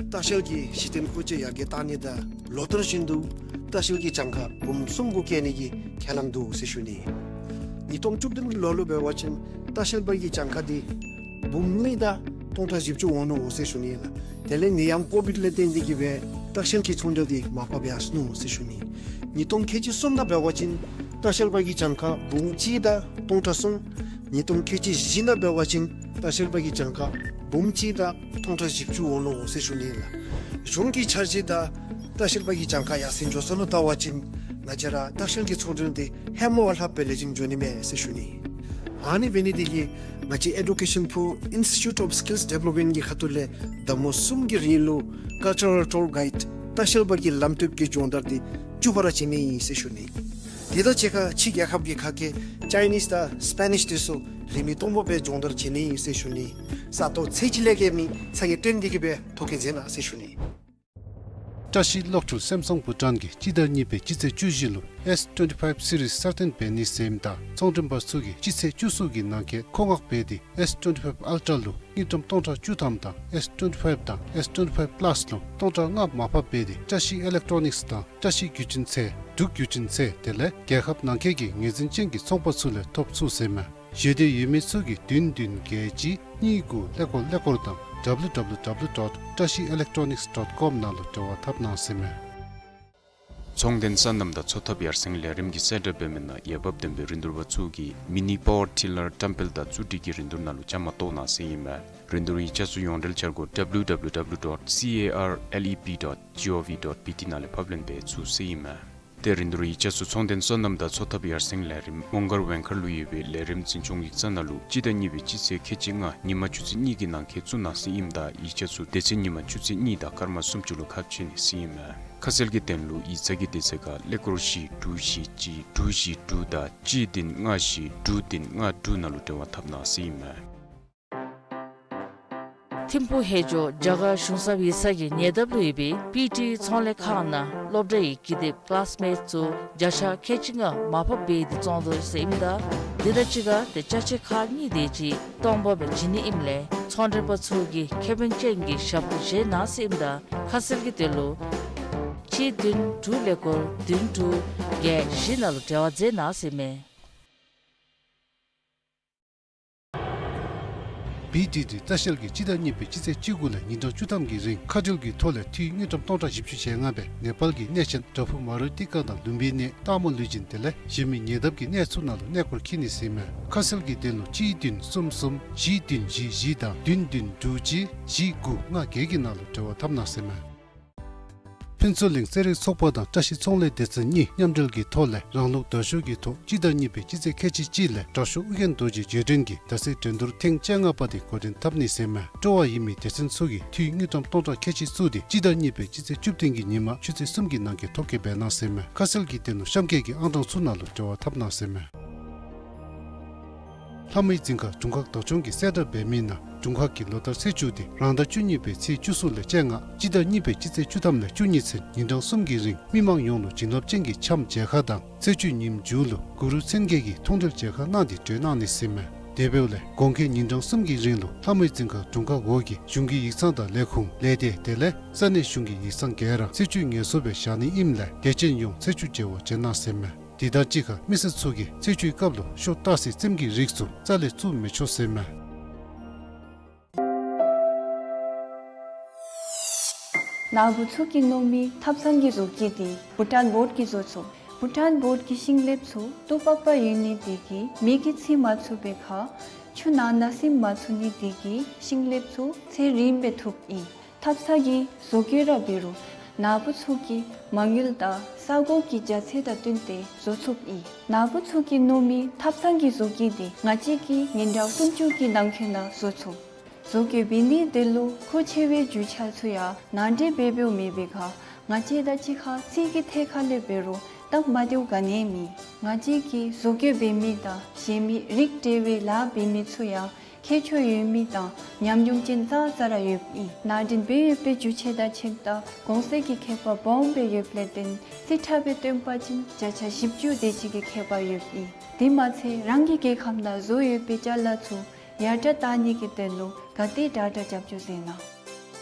ལྟ་བཤལ་གྱི་གཞི་རྟེན་མཁོ་ཆས་ཡར་རྒྱས་གཏང་ནི་དང་ལོ་ལྟར་བཞིན་དུ་ལྟ་བཤལ་གྱི་གྱངས་ཁ་འབུམ་གསུམ་གུ་བཀལ་ནི་གི་ཁས་བླངས་འདུག་ཟེར་ཞུ་ནི། ཉིས་སྟོང་བཅུ་བདུན་ལོ་ལུ་འབད་བ་ཅིན་ལྟ་བཤལ་པ་གི་གྱངས་ཁ་འདི་འབུམ་གཉིས་དང་ སྟོང་ཕྲག་བཞི་བཅུ་འོང་ནུག་ཟེར་ཞུ་ནི་ལགས། དེ་ལས་ནད་ཡམས་ཀོ་བིཌ་ལས་བརྟེན་ཏེ་གིས་སྦེ་ལྟ་བཤལ་གྱི་ཚོང་འབྲེལ་འདི་མར་ཕབ་ཡར་སོ་ནུག་ཟེར་ཞུ་ནི། ཉིས་སྟོང་ཁལ་གཅིག་གསུམ་དང་འབད་བ་ཅིན་ལྟ་བཤལ་པ་གི་གྱངས་ཁ་འབུམ་གཅིག་དང་སྟོང་ཕྲག་གསུམ། ཉིས་སྟོང་ཁལ་གཅིག་བཞི་དང་འབད་བ་ཅིན་ལྟ་བཤལ་པ་གི་གྱངས་ཁ་འབུམ་གཅིག་དང་སྟོང་ཕྲག་བཞི་བཅུ་འོང་ནུག་ཟེར་ཞུ་ནི་ལགས། གཞུང་གི་འཆར་གཞི་དང་ལྟ་བཤལ་པ་གི་གྱངས་ཁ་ཡར་སེང་འགྱོ་སོ་ལུ་བལྟ་བ་ཅིན་ང་བཅས་ར་ལྟ་བཤལ་གྱི་ཚོང་འབྲེལ་འདི་ཧེ་མ་བ་ལྷགཔ་སྦེ་ལེགས་ཤོམ་འགྱོ་ནི་མས་ཟེར་ཞུ་ནི། ཨ་ནི་འབད་ནི་འདི་གིས་ང་བཅས་ཨེ་ཌུ་ཀེ་ཤཱན་པུར་Institute of Skills Development གི་ཁ་ཐུག་ལས་ཟླཝ་གསུམ་གྱི་རིང་ལུ་ཀལ་ཅར་ཊུར་གའིཌ་ལྟ་བཤལ་པ་གི་ལམ་སྟོན་གྱི་སྦྱོང་བརྡར་འདི་བཅུ་པ་ར་བྱིན་ནི་ཨིན་ཟེར་ཞུ་ནི། དེ་དང་གཅིག་ཁར་ཕྱི་རྒྱལ་ཁབ་ཀྱི་ཁ་སྐད་ཅའི་ནིས་དང་སི་པེ་ནིཤ་འདི་ཚུ་རིན་མེད་སྟོང་པ་སྦེ་སྦྱོང་བརྡར་བྱིན་ནི་ཨིན་ཟེར་ཞུ་ནི། ས་སྟོང་ཚད་ཅིག་ལས་བརྒལ་མི་ཚ་གྱང་བཏོན་ཏེ་གིས་སྦེ་ཐོ་བཀོད་མཛད་གནང་ཟེར་ཞུ་ནི། བཀྲ་ཤིས་གློག་འཕྲུལ་སེམ་སོང་བྷུ་ཊཱན་གྱིས་སྤྱི་ཟླ་གཉིས་པའི་སྤྱི་ཚེས་བཅུ་བཞི་ལུ་ཨེསི་ཊུ་ཝེན་ཊི་ཕའིབ་སི་རིསི་གསར་བཏོན་འབད་ནི་ཟེར་ཨིནམ་ད་ཚོང་མགྲོན་པ་ཚུ་གིས་སྤྱི་ཚེས་བཅུ་གསུམ་གྱི་ནང་འཁོད་མཁོ་མངགས་འབད་དེ་ཨེསི་ཊུ་ཝེན་ཊི་ཕའིབ་ཨལ་ཊ་ལུ་དངུལ་ཀྲམ་སྟོང་ཕྲག་བཅུ་ཐམ་དང་ཨེསི་ཊུ་ཝེན་ཊི་ཕའིབ་དང་ཨེསི་ཊུ་ཝེན་ཊི་ཕའིབ་པ་ལཱསི་ལུ་སྟོང་ཕྲག་ལྔ་མར་ཕབ་འབད་དེ་བཀྲ་ཤིས་ཨི་ལེག་ཊོ་ནིཀསི་དང་བཀྲ་ཤིས་བརྒྱུད་འཕྲིན་ཚད་འབྲུག་བརྒྱུད་འཕྲིན་ཚད་དེ་ལས་རྒྱལ་ཁབ་ནང་འཁོད་ཀྱི་ངོས་འཛིན་ཅན་གྱི་ཚོང་པ་ཚུ་ལས་ཐོབ་ཚུགས་ཟེར་མས། ཞེ་འདོད་ཡོད་མི་ཚུ་གིས་བདུན་བདུན་བརྒྱད་གཅིག་གཉིས་དགུ་ཀླད་ཀོར་ཀླད་ཀོར་དང་ཌབ་ལུ་ཌབ་ལུ་ཌབ་ལུ་ཌོཊ་བཀྲ་ཤིས་ཨི་ལེག་ཊོ་ནིཀསི་ཌོཊ་ཀོམ་ནང་ལུ་འབྲེལ་བ་འཐབ་གནང་ཟེར་མས། ཚོང་དོན་སོ་ནམ་དང་འཚོ་ཐབས་ཡར་སེང་ལས་རིམ་གྱི་གསལ་བསྒྲགས་འབད་མི་ནང་འོས་འབབ་ལྡན་པའི་རིན་བསྡུར་པ་ཚུ་གིས་མི་ནི་པ་ཝར་ཊི་ལར་བཀྲམ་སྤེལ་དང་བཙུགས་སྒྲིག་གི་རིན་བསྡུར་ནང་ལུ་བཅའ་མར་གཏོགས་གནང་ཟེར་ཨིན་མས། རིན་བསྡུར་ཡིག་ཆ་ཚུ་ཡོངས་འབྲེལ་འཆར་སྒོ་ཌབ་ལུ་ཌབ་ལུ་ཌབ་ལུ་ཌོཊ་སི་ཨེ་ཨར་ཨེལ་ཨི་པི་ཌོཊ་ཇི་ཨོ་ཝི་ཌོཊ་པི་ཊི་ནང་ལས་ཕབ་ལེན་འབད་ཚུགས་ཟེར་ཨིན་མས། ཏེ་རིན་བསྡུར་ཡིག་ཆ་ཚུ་ཚོང་དོན་སོ་ནམ་དང་འཚོ་ཐབས་ཡར་སེང་ལས་རིམ་མོང་སྒར་ཝེང་མཁར་ལུ་ཡོད་པའི་ལས་རིམ་འཛིན་སྐྱོང་ཡིག་ཚང་ནང་ལུ་སྤྱི་ཟླ་གཉིས་པའི་སྤྱི་ཚེས་ཁལ་གཅིག་ལྔ་ཉིན་མ་ཆུ་ཚོད་གཉིས་ཀྱི་ནང་འཁོད་བཙུགས་གནང་ཟེར་ཨིནམ་ད་ཡིག་ཆ་ཚུ་སྡེ་ཚན་ཉིན་མ་ཆུ་ཚོད་གཉིས་དང་སྐར་མ་སུམ་ཅུ་ལུ་ཁ་ཕྱེ་ནི་ཟེར་ཨིན་མས། ཁ་གསལ་གྱི་དོན་ལུ་ཡིག་ཚང་གི་དུས་ཚོད་ཁར་ཀླད་ཀོར་བཞི་དྲུག་བཞི་གཅིག་དྲུག་བཞི་དྲུག་དང་གཅིག་བདུན་ལྔ་བཞི་དྲུག་བདུན་ལྔ་དྲུག་ནང་ལུ་འབྲེལ་བ་འཐབ་གནང་ཟེར་ཨིན་མས། ཐིམ་ཕུག་ཧེ་ཇོ་རྒྱ་གར་གཞུང་ཚབ་ཡིག་ཚང་གི་ཉེ་འདབས་ལུ་ཡོད་པའི་པི་ཊི་ཚོང་ལས་ཁང་ནང་སློབ་གྲྭའི་ཀི་དེབ་ཀི་ལཱསི་མེཊསི་ཚུ་བརྒྱ་ཆ་ཁལ་གཅིག་ལྔ་མར་ཕབ་འབད་དེ་བཙོང་དོ་ཟེར་ཨིནམ་ད་དེ་དང་གཅིག་ཁར་ཏེ་ཅ་ཆས་ཁག་གཉིས་དེ་ཅིག་སྟོང་པ་སྦེ་བྱིན་ནི་ཨིནམ་ལས་ཚོང་མགྲོན་པ་ཚུ་གིས་ཁེ་ཕན་ཅན་གྱི་ཞབས་ཏོག་བྱིན་གནང་ཟེར་ཨིནམ་ད་ཁ་གསལ་གྱི་དོན་ལུ་གཅིག་བདུན་དྲུག་ཀླད་ཀོར་བདུན་དྲུག་བརྒྱད་བཞི་ནང་ལུ་འབྲེལ་བ་མཛད་གནང་ཟེར་མས། པི་ཊི་ཊི་ལྟ་བཤལ་གྱིས་སྤྱི་ཟླ་གཉིས་པའི་སྤྱི་ཚེས་བཅུ་དགུ་ལས་ཉིན་གྲངས་བཅུ་ཐམ་གྱི་རིང་ཁ་ཕྲལ་གྱི་ཐོག་ལས་འཐུས་དངུལ་ཀྲམ་སྟོང་ཕྲག་བཞི་བཅུ་ཞེ་ལྔ་སྦེ་ནེ་པཱལ་གྱི་གནས་ཆེན་བྲག་ཕུག་མ་རུ་ཏི་ཀ་དང་ལུམྦི་ནི་སྟག་མོ་ལུས་སྦྱིན་དེ་ལས་གཞན་མི་ཉེ་འདབས་ཀྱི་གནས་ཚུ་ནང་ལུ་གནས་སྐོར་འཁྱིད་ནི་ཟེར་མས། ཁ་གསལ་གྱི་དོན་ལུ་གཅིག་བདུན་གསུམ་གསུམ་བཞི་བདུན་བཞི་བཞི་དང་བདུན་བདུན་དྲུག་གཅིག་བཞི་དགུ་ལྔ་བརྒྱད་ཀྱི་ནང་ལུ་འབྲེལ་བ་འཐབ་གནང་ཟེར་མས། ཕུན་ཚོགས་གླིང་རྩེད་རིགས་ཚོགས་པ་དང་བཀྲ་ཤིས་ཚོང་ལས་སྡེ་ཚན་གཉིས་མཉམ་འབྲེལ་གྱི་ཐོག་ལས་རང་ལུགས་དར་ཤོས་ཀྱི་ཐོག་སྤྱི་ཟླ་གཉིས་པའི་སྤྱི་ཚེས་ཁལ་གཅིག་གཅིག་ལས་དྲག་ཤོས་ཨོ་རྒྱན་རྡོ་རྗེ་རྗེས་དྲན་གྱི་ཟླ་ཚེས་འགྲན་བསྡུར་ཐེངས་བཅོ་ལྔ་པ་དེ་འགོ་འདྲེན་འཐབ་ནི་ཟེར་མས། སྤྲོ་བ་ཡོད་མི་སྡེ་ཚན་ཚུ་གིས་འཐུས་དངུལ་ཀྲམ་སྟོང་ཕྲག་ཁལ་གཅིག་བཙུགས་ཏེ་སྤྱི་ཟླ་གཉིས་པའི་སྤྱི་ཚེས་བཅུ་བདུན་གྱི་ཉིན་མ་ཆུ་ཚོད་གསུམ་གྱི་ནང་འཁོད་ཐོ་བཀོད་འབད་གནང་ཟེར་མས། ཁ་གསལ་གྱི་དོན་ལུ་གཤམ་འཁོད་ཀྱི་ཨང་གྲངས་ཚུ་ནང་ལུ་འབྲེལ་བ་འཐབ་གནང་ཟེར་མས། ལྷ་མོའི་རྫིང་ཁ་དྲུང་ཁག་བདག་སྐྱོང་གིས་གསལ་བསྒྲགས་འབད་མི་ནང་དྲུང་ཁག་གི་ལོ་ལྟར་ཚེས་བཅུ་དེ་རང་ཟླ་བཅུ་གཉིས་པའི་ཚེས་བཅུ་གསུམ་ལས་བཅོ་ལྔ་སྤྱི་ཟླ་གཉིས་པའི་སྤྱི་ཚེས་བཅུ་ཐམ་ལས་བཅུ་གཉིས་ཚུན་ཉིན་གྲངས་གསུམ་གྱི་རིང་མི་མང་ཡོངས་ལུ་བྱིན་རླབས་ཅན་གྱི་འཆམ་མཇལ་ཁ་དང་ཚེས་བཅུའི་ཉིནམ་མཇུག་ལུ་གུ་རུ་མཚན་བརྒྱད་ཀྱི་མཐོང་གྲོལ་མཇལ་ཁ་གནང་སྟེ་གྲོལ་གནང་ནི་ཟེར་མས། དེ་འབདཝ་ལས་དགོང་ཁའི་ཉིན་གྲངས་གསུམ་གྱི་རིང་ལུ་ལྷ་མོའི་རྫིང་ཁ་དྲུང་ཁག་འོག་གི་གཞུང་གི་ཡིག་ཚང་དང་ལས་ཁུངས་ལས་སྡེ་དེ་ལས་ས་གནས་གཞུང་གི་ཡིག་ཚང་ག་ར་ཚེས་བཅུའི་ངལ་གསོ་སྦེ་བཞག་ནི་ཨིནམ་ལས་དད་ཅན་ཡོངས་ཚེས་བཅུ་མཇལ་བར་བྱོན་གནང་ཟེར་མས། དེ་དང་གཅིག་ཁར་མི་སེར་ཚུ་གིས་ཚེས་བཅུའི་སྐབས་ལུ་ཤོ་ཏ་སི་རྩེདམོ་གི་རིགས་ཚུ་རྩ་ལས་བཙུགས་མི་ཆོག་ཟེར་མས། ནཱ་བུ་ཚུ་གིས་མནོ་མི་ཐབ་ཚང་གི་བཟོ་བཀོད་དེ་བྷུ་ཊཱན་བོརཌ་ཀྱིས་བཟོ་ཚུགས། བྷུ་ཊཱན་བོརཌ་ཀྱི་ཤིང་ལེབ་ཚུ་སྟུག་པག་པ་ཡོད་ནི་དེ་གིས་མེ་གིས་འཚིག་མ་ཚུགས་པའི་ཁར་ཆུ་ནང་ན་ཟུམ་མ་ཚུགས་ནི་དེ་གིས་ཤིང་ལེབ་ཚུ་ཚད་རིངམོ་སྦེ་ཐུབ་ཨིན། ཐབ་ཚང་གི་བཟོ་བཀོད་ར་འབད་རུང་ནཱ་བུ་ཚུ་གི་མ་དངུལ་དང་ས་གོ་གི་རྒྱ་ཚད་དང་བསྟུན་ཏེ་བཟོ་ཚུགསཔ་ཨིན། ནཱ་བུ་ཚུ་གིས་མནོ་མི་ཐབ་ཚང་གི་བཟོ་བཀོད་དེ་ང་བཅས་ཀྱིས་ཉིན་གྲངས་སུམ་ཅུ་གི་ནང་འཁོད་ནང་བཟོ་ཚུགས། བཟོ་བཀོད་འབད་ནི་དེ་ལུ་མཁོ་ཆེ་བའི་རྒྱུ་ཆ་ཚུ་ཡང་ནང་འདྲེན་འབད་འབདཝ་མེད་པའི་ཁར་ང་བཅས་དང་གཅིག་ཁར་རྩིས་ཀྱི་ཐད་ཁར་ལས་འབད་རུང་སྟབས་མ་བདེཝ་ག་ནི་ཡང་མེད། ང་བཅས་ཀྱིས་བཟོ་བཀོད་འབད་མི་དང་གཞན་མི་རིགས་འབྲེལ་བའི་ལཱ་འབད་མི་ཚུ་ཡང་མཁས་མཆོག་ཡོད་མི་དང་ཉམས་མྱོང་ཅན་ཙང་ཙ་ར་ཡོདཔ་ཨིན། ནང་འདྲེན་འབད་ཡོད་པའི་རྒྱུ་ཆ་དང་ཆས་དང་གོང་ཚད་ཀྱི་ཁྱད་པར་སྦོམ་སྦེ་ཡོདཔ་ལས་བརྟེན་རྩིས་ཁྲ་སྦེ་སྟོན་པ་ཅིན་བརྒྱ་ཆ་བཞི་བཅུ་དེ་ཅིག་གི་ཁྱད་པར་ཡོདཔ་ཨིན། དེ་མ་ཚད་རང་གི་རྒྱལ་ཁབ་ནང་བཟོ་ཡོད་པའི་ཅ་ལ་ཚུ་ཡར་དྲག་བཏང་ནི་གི་དོན་ལུ་ག་དེ་དྲག་དྲག་རྒྱབ་སྐྱོར་མཛད་གནང་།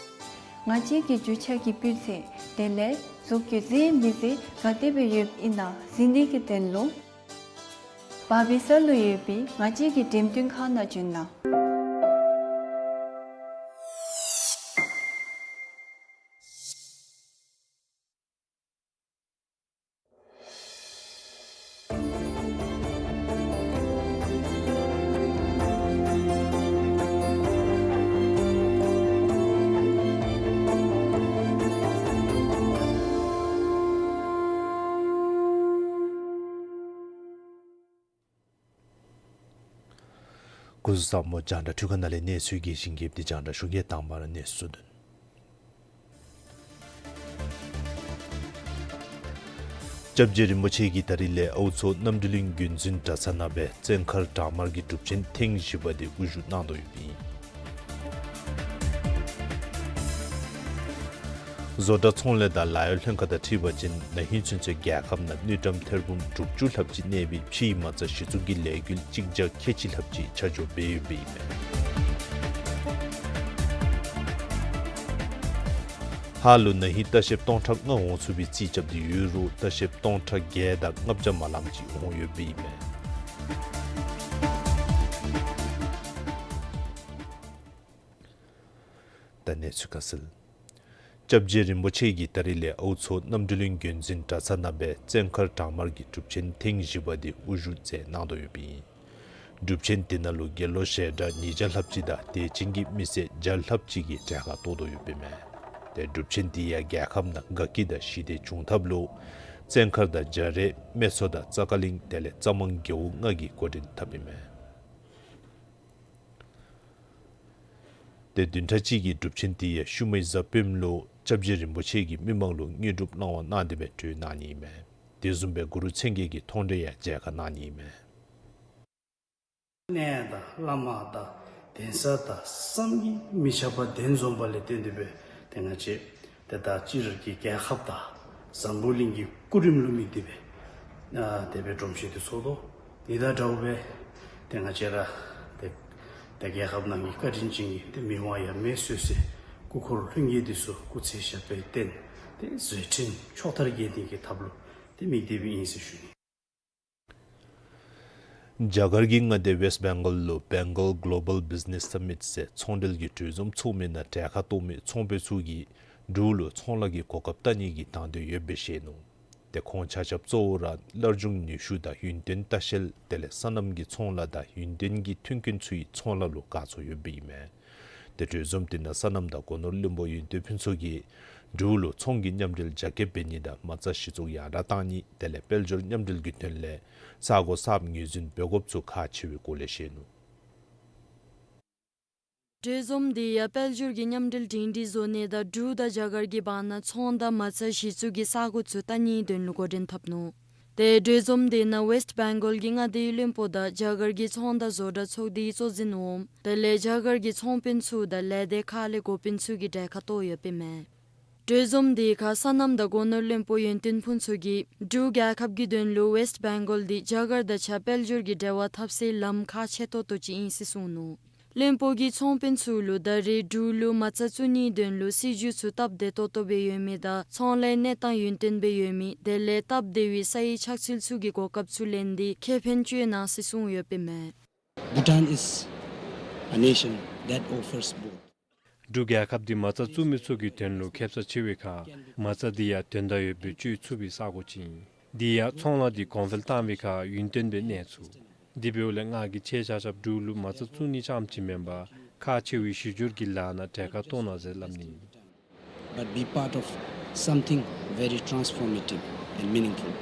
ང་བཅས་ཀྱི་རྒྱུ་ཆ་གི་སྤུས་ཚད་དེ་ལས་བཟོ་བཀོད་མཛེས་མི་མཛེས་ག་དེ་སྦེ་ཡོདཔ་ཨིན་ན་གཟིགས་ནི་གི་དོན་ལུ་བར་པི་ས་ལུ་ཡོད་པའི་ང་བཅས་ཀྱི་འགྲེམས་སྟོན་ཁང་ནང་བྱོན་གནང་། སྐུ་གཟུགས་བཟང་པོ། རྒྱང་བསྒྲགས་འཕྲུལ་ཁང་ནང་ལས་གནས་ཚུལ་རྒྱས་ཤིང་རྒྱསཔ་འདི་རྒྱང་བསྒྲགས་ཞུ་གེ། དང་པ་ར་གནས་ཚུལ་བསྡུ་སྒྲིག། སྐྱབས་རྗེ་རིན་པོ་ཆེ་གིས་ད་རིས་ལས་ཨའུ་མཚོ་གནམ་གྲུ་གླིང་རྒྱུན་འཛིན་གྲྭ་ཚང་ནང་སྦེ་བཙན་མཁར་བྲག་དམར་གྱི་སྒྲུབ་ཆེན་ཐེངས་བཞི་པ་འདི་དབུ་བཞུགས་གནང་དོ་ཡོདཔ་ཨིན། བཟོ་གྲྭ་ཚོང་ལས་དང་ལཱ་གཡོག་ལྷན་ཁག་དང་འཁྲིལ་བ་ཅིན་ན་ཧིང་ཚུན་ཚོད་རྒྱལ་ཁབ་ནང་དངུལ་ཀྲམ་ཐེར་འབུམ་དྲུག་ཅུ་ལྷགཔ་ཅིག་གནས་པའི་ཕྱིའི་མ་རྩ་གཞི་བཙུགས་ཀྱི་ལས་འགུལ་གཅིག་བརྒྱ་ཁལ་གཅིག་ལྷགཔ་ཅིག་ཆ་འཇོག་འབད་ཡོདཔ་ཨིན་མས། ཧཱ་ལུ་ན་ཧིང་ལྟ་བཤལཔ་སྟོང་ཕྲག་ལྔ་འོང་ཚུགས་པའི་རྩིས་རྐྱབ་སྟེ་ཡོད་རུང་ལྟ་བཤལཔ་སྟོང་ཕྲག་བརྒྱད་དང་ལྔ་བརྒྱ་མ་ལངམ་ཅིག་འོང་ཡོདཔ་ཨིན་མས། ད་གནས་ཚུལ་ཁ་གསལ། སྐྱབས་རྗེ་རིན་པོ་ཆེ་གིས་ད་རིས་ལས་ཨའུ་མཚོ་གནམ་གྲུ་གླིང་རྒྱུན་འཛིན་གྲྭ་ཚང་ནང་སྦེ་བཙན་མཁར་བྲག་དམར་གྱི་སྒྲུབ་ཆེན་ཐེངས་བཞི་པ་འདི་དབུ་བཞུགས་མཛད་གནང་དོ་ཡོདཔ་ཨིན། སྒྲུབ་ཆེན་འདི་ནང་ལུ་དགེ་སློང་ཞལ་གྲངས་ཉིས་བརྒྱ་ལྷགཔ་ཅིག་དང་དད་ཅན་གྱི་མི་སེར་བརྒྱ་ལྷགཔ་ཅིག་གིས་གྲལ་ཁར་གཏོགས་དོ་ཡོདཔ་ཨིན་མས། ཏེ་སྒྲུབ་ཆེན་འདི་ཡང་རྒྱལ་ཁབ་ནང་དགའ་སྐྱིད་དང་ཞི་བདེ་འབྱུང་ཐབས་ལུ་བཙན་མཁར་དང་རྒྱ་རས་སྨད་མཚོ་དང་རྩ་ཀ་གླིང་དེ་ལས་རྩ་མང་རྒེད་འོག་ལྔ་གིས་འགོ་འདྲེན་འཐབ་ཨིན་མས། ཏེ་བདུན་ཕྲག་གཅིག་གི་སྒྲུབ་ཆེན་འདི་ཡང་ཤུལ་མའི་གཟའ་སྤེནམ་ལུ་སྐྱབས་རྗེ་རིན་པོ་ཆེ་གིས་མི་མང་ལུ་དངོས་གྲུབ་གནང་བ་གནང་སྟེ་སྦེ་གྲོལ་གནང་ནི་ཨིན་མས། དེ་བཟུམ་སྦེ་གུ་རུ་མཚན་བརྒྱད་ཀྱི་མཐོང་གྲོལ་ཡང་མཇལ་ཁ་གནང་ནི་ཨིན་མས། གནས་དང་བླ་མ་དང་གདན་ས་དང་བསམ་གྱིས་མི་ཁྱབ་པ་གདན་འཛོམས་པ་ལས་བརྟེན་ཏེ་སྦེ་ཏེ་ང་བཅས་ཏེ་ད་སྤྱིར་གྱི་རྒྱལ་ཁབ་དང་འཛམ་བུ་གླིང་གི་སྐུ་རིམ་ལུ་དམིགས་ཏེ་སྦེ་ཨ་དེ་སྦེ་སྒྲོམ་གཞི་འདི་ཚོགས་དོ། ཨ་ནི་དང་འདྲཝ་སྦེ་ཏེ་ང་བཅས་ར་ཏེ་ཏེ་རྒྱལ་ཁབ་ནང་གི་བཀའ་དྲིན་ཅན་གྱི་ཏེ་མི་དབང་ཡབ་མེས་སྲས་སྐུ་འཁོར་ལྷུན་རྒྱས་འདི་ཚུ་སྐུ་ཚེ་ཞབས་པད་བརྟན་ཏེ་བཟོད་བསྲན་ཕྱོགས་མཐར་རྒྱས་ནི་གི་ཐབས་ལུ་ཏེ་དམིགས་ཏེ་སྦེ་ཨིན་ཟེར་ཞུ་ནི། རྒྱ་གར་གྱི་མངའ་སྡེ་ཝེསཊ་བེང་གཱལ་ལུ་Bengal Global Business Summit ཟེར་ཚོང་འབྲེལ་གྱི་གྲོས་འཛོམས་ཚོགས་མི་ནང་གྲལ་ཁར་གཏོགས་མི་ཚོང་དཔོན་ཚུ་གིས་འབྲུག་ལུ་ཚོང་ལཱ་གི་གོ་སྐབས་བལྟ་ནི་གི་དང་འདོད་ཡོདཔ་སྦེ་བཤད་ནུག། ཏེ་ཁོང་ཆ་ཁྱབ་གཙོ་བོ་ར་སླར་འབྱུང་ནུས་ཤུགས་དང་ཡུན་བརྟན་ལྟ་བཤལ་དེ་ལས་སོ་ནམ་གྱི་ཚོང་ལཱ་དང་ཡུན་བརྟན་གྱི་མཐུན་རྐྱེན་ཚུ་ཡི་ཚོང་ལཱ་ལུ་དགའ་ཚོར་ཡོདཔ་ཨིན་མས། ཏེ་གྲོས་འཛོམས་འདི་ནང་སོ་ནམ་དང་སྒོ་ནོར་བློན་པོ་ཡོན་ཏན་ཕུན་ཚོགས་ཀྱིས་འབྲུག་ལུ་ཚོང་གི་མཉམ་འབྲེལ་རྒྱ་སྐྱེད་འབད་ནི་དང་མ་རྩ་གཞི་བཙུགས་ཡར་དྲག་གཏང་ནི་དེ་ལས་དཔལ་འབྱོར་མཉམ་འབྲེལ་གྱི་དོན་ལས་ས་གོ་གསརཔ་ངོས་འཛིན་འབད་དགོཔ་ཚུ་ཁག་ཆེ་བའི་སྐོར་ལས་བཤད་ནུག། གྲོས་འཛོམས་འདི་ཡང་དཔལ་འབྱོར་གྱི་མཉམ་འབྲེལ་སྒྲིང་སྒྲིང་བཟོ་ནི་དང་འབྲུག་དང་རྒྱ་གར་གྱི་བར་ན་ཚོང་དང་མ་རྩ་གཞི་བཙུགས་ཀྱི་ས་གོ་ཚུ་བལྟ་ནིའི་དོན་ལུ་འགོ་འདྲེན་འཐབ་ནུག། ཏེ་གྲོས་འཛོམས་འདི་ནང་ཝེསཊ་བེང་གཱལ་གྱི་མངའ་སྡེའི་བློན་པོ་དང་རྒྱ་གར་གྱི་ཚོང་དང་བཟོ་གྲྭ་ཚོགས་སྡེའི་གཙོ་འཛིན་འོགམ་དེ་ལས་རྒྱ་གར་གྱི་ཚོང་དཔོན་ཚུ་དང་ལས་སྡེ་ཁག་ལས་འགོ་དཔོན་ཚུ་གིས་གྲལ་ཁར་གཏོགས་ཡོདཔ་ཨིན་མས། གྲོས་འཛོམས་འདི་ཁར་སོ་ནམ་དང་སྒོ་ནོར་བློན་པོ་ཡོན་ཏན་ཕུན་ཚོགས་ཀྱིས་འབྲུག་རྒྱལ་ཁབ་ཀྱི་དོན་ལུ་ཝེསཊ་བེང་གཱལ་འདི་རྒྱ་གར་དང་གཅིག་ཁར་དཔལ་འབྱོར་གྱི་འབྲེལ་བ་འཐབ་སའི་ལམ་ཁག་ཆེ་ཏོག་ཏོ་ཅིག་ཨིན་ཟེར་གསུངས་ནུག། བློན་པོ་གིས་ཚོང་དཔོན་ཚུ་ལུ་ད་རེས་འབྲུག་ལུ་མ་རྩ་བཙུགས་ནིའི་དོན་ལུ་སྲིད་བྱུས་ཚུ་སྟབས་བདེ་ཏོག་ཏོ་སྦེ་ཡོད་མི་དང་ཚོང་ལཱའི་གནས་སྟངས་ཡུན་བརྟན་སྦེ་ཡོད་མི་དེ་ལས་སྟབས་བདེ་བའི་སའི་ཆགས་ཚུལ་ཚུ་གི་གོ་སྐབས་ཚུ་ལེན་ཏེ་ཁེ་ཕན་སྤྱོད་གནང་ཟེར་གསུངས་ཡོདཔ་ཨིན་མས། Bhutan is a nation that offers both. འབྲུག་རྒྱལ་ཁབ་འདི་མ་རྩ་བཙུགས་མི་ཚུ་གི་དོན་ལུ་ཁེབ་ས་ཆེ་བའི་ཁར་མ་རྩ་འདི་ཡང་དོན་དག་ཡོདཔ་སྦེ་སྤྱོད་ཚུགས་པའི་ས་གོ་ཅིག་ཨིན། འདི་ཡང་ཚོང་ལཱ་འདི་གོང་འཕེལ་བཏང་བའི་ཁར་ཡུན་བརྟན་སྦེ་གནས་ཚུགས། དེ་འབདཝ་ལས་ང་གིས་ཁྱེད་ཆ་ཁྱབ་འབྲུག་ལུ་མ་རྩ་བཙུགས་ནི་རྐྱངམ་ཅིག་མེན་པར་ཁག་ཆེ་བའི་གཞི་སྒྱུར་གྱི་ལཱ་ནང་གྲལ་ཁར་གཏོགས་གནང་ཟེར་སླབ་ནི་ཨིན། But be part of something very transformative and meaningful.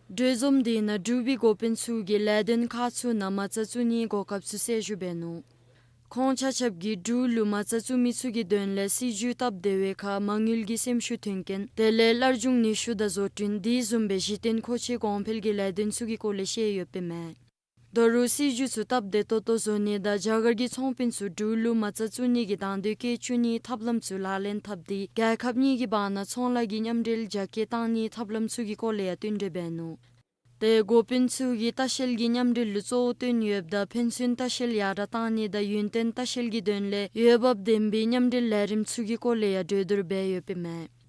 གྲོས་འཛོམས་འདི་ནང་འབྲུག་པའི་འགོ་དཔོན་ཚུ་གིས་ལས་དོན་ཁག་ཚུ་ནང་མ་རྩ་བཙུགས་ནིའི་གོ་སྐབས་ཚུ་གསལ་ཞུ་འབད་ནུག། ཁོང་ཆ་ཁྱབ་ཀྱིས་འབྲུག་ལུ་མ་རྩ་བཙུགས་མི་ཚུ་གི་དོན་ལས་སྲིད་བྱུས་སྟབས་བདེ་བའི་ཁར་མ་དངུལ་གྱི་སེམས་ཤུགས་མཐུན་རྐྱེན་དེ་ལས་སླར་འབྱུང་ནུས་ཤུགས་དང་བཟོ་སྐྲུན་དེ་བཟུམ་སྦེ་གཞི་རྟེན་མཁོ་ཆས་གོང་འཕེལ་གྱི་ལས་དོན་ཚུ་གི་སྐོར་ལས་བཤད་ཡོདཔ་ཨིན་མས། ད་རུང་སྲིད་བྱུས་ཚུ་སྟབས་བདེ་ཏོག་ཏོ་བཟོ་ནི་དང་རྒྱ་གར་གྱི་ཚོང་དཔོན་ཚུ་འབྲུག་ལུ་མ་རྩ་བཙུགས་ནི་གི་དང་འདོད་བསྐྱེད་བཅུག་ནིའི་ཐབས་ལམ་ཚུ་ལག་ལེན་འཐབ་སྟེ་རྒྱལ་ཁབ་གཉིས་ཀྱི་བར་ན་ཚོང་ལཱ་གི་མཉམ་འབྲེལ་རྒྱ་སྐྱེད་གཏང་ནིའི་ཐབས་ལམ་ཚུ་གི་སྐོར་ལས་ཡང་བསྟུན་གྲོས་འབད་ནུག། ཏེ་འགོ་དཔོན་ཚུ་གིས་ལྟ་བཤལ་གྱི་མཉམ་འབྲེལ་ལུ་གཙོ་བོ་བཏོན་ཡོདཔ་ད་ཕན་ཚུན་ལྟ་བཤལ་ཡར་དྲག་གཏང་ནི་དང་ཡུན་བརྟན་ལྟ་བཤལ་གྱི་དོན་ལས་འོས་འབབ་ལྡན་པའི་མཉམ་འབྲེལ་ལས་རིམ་ཚུ་གི་སྐོར་ལས་ཡང་གྲོས་བསྡུར་འབད་ཡོདཔ་ཨིན་མས།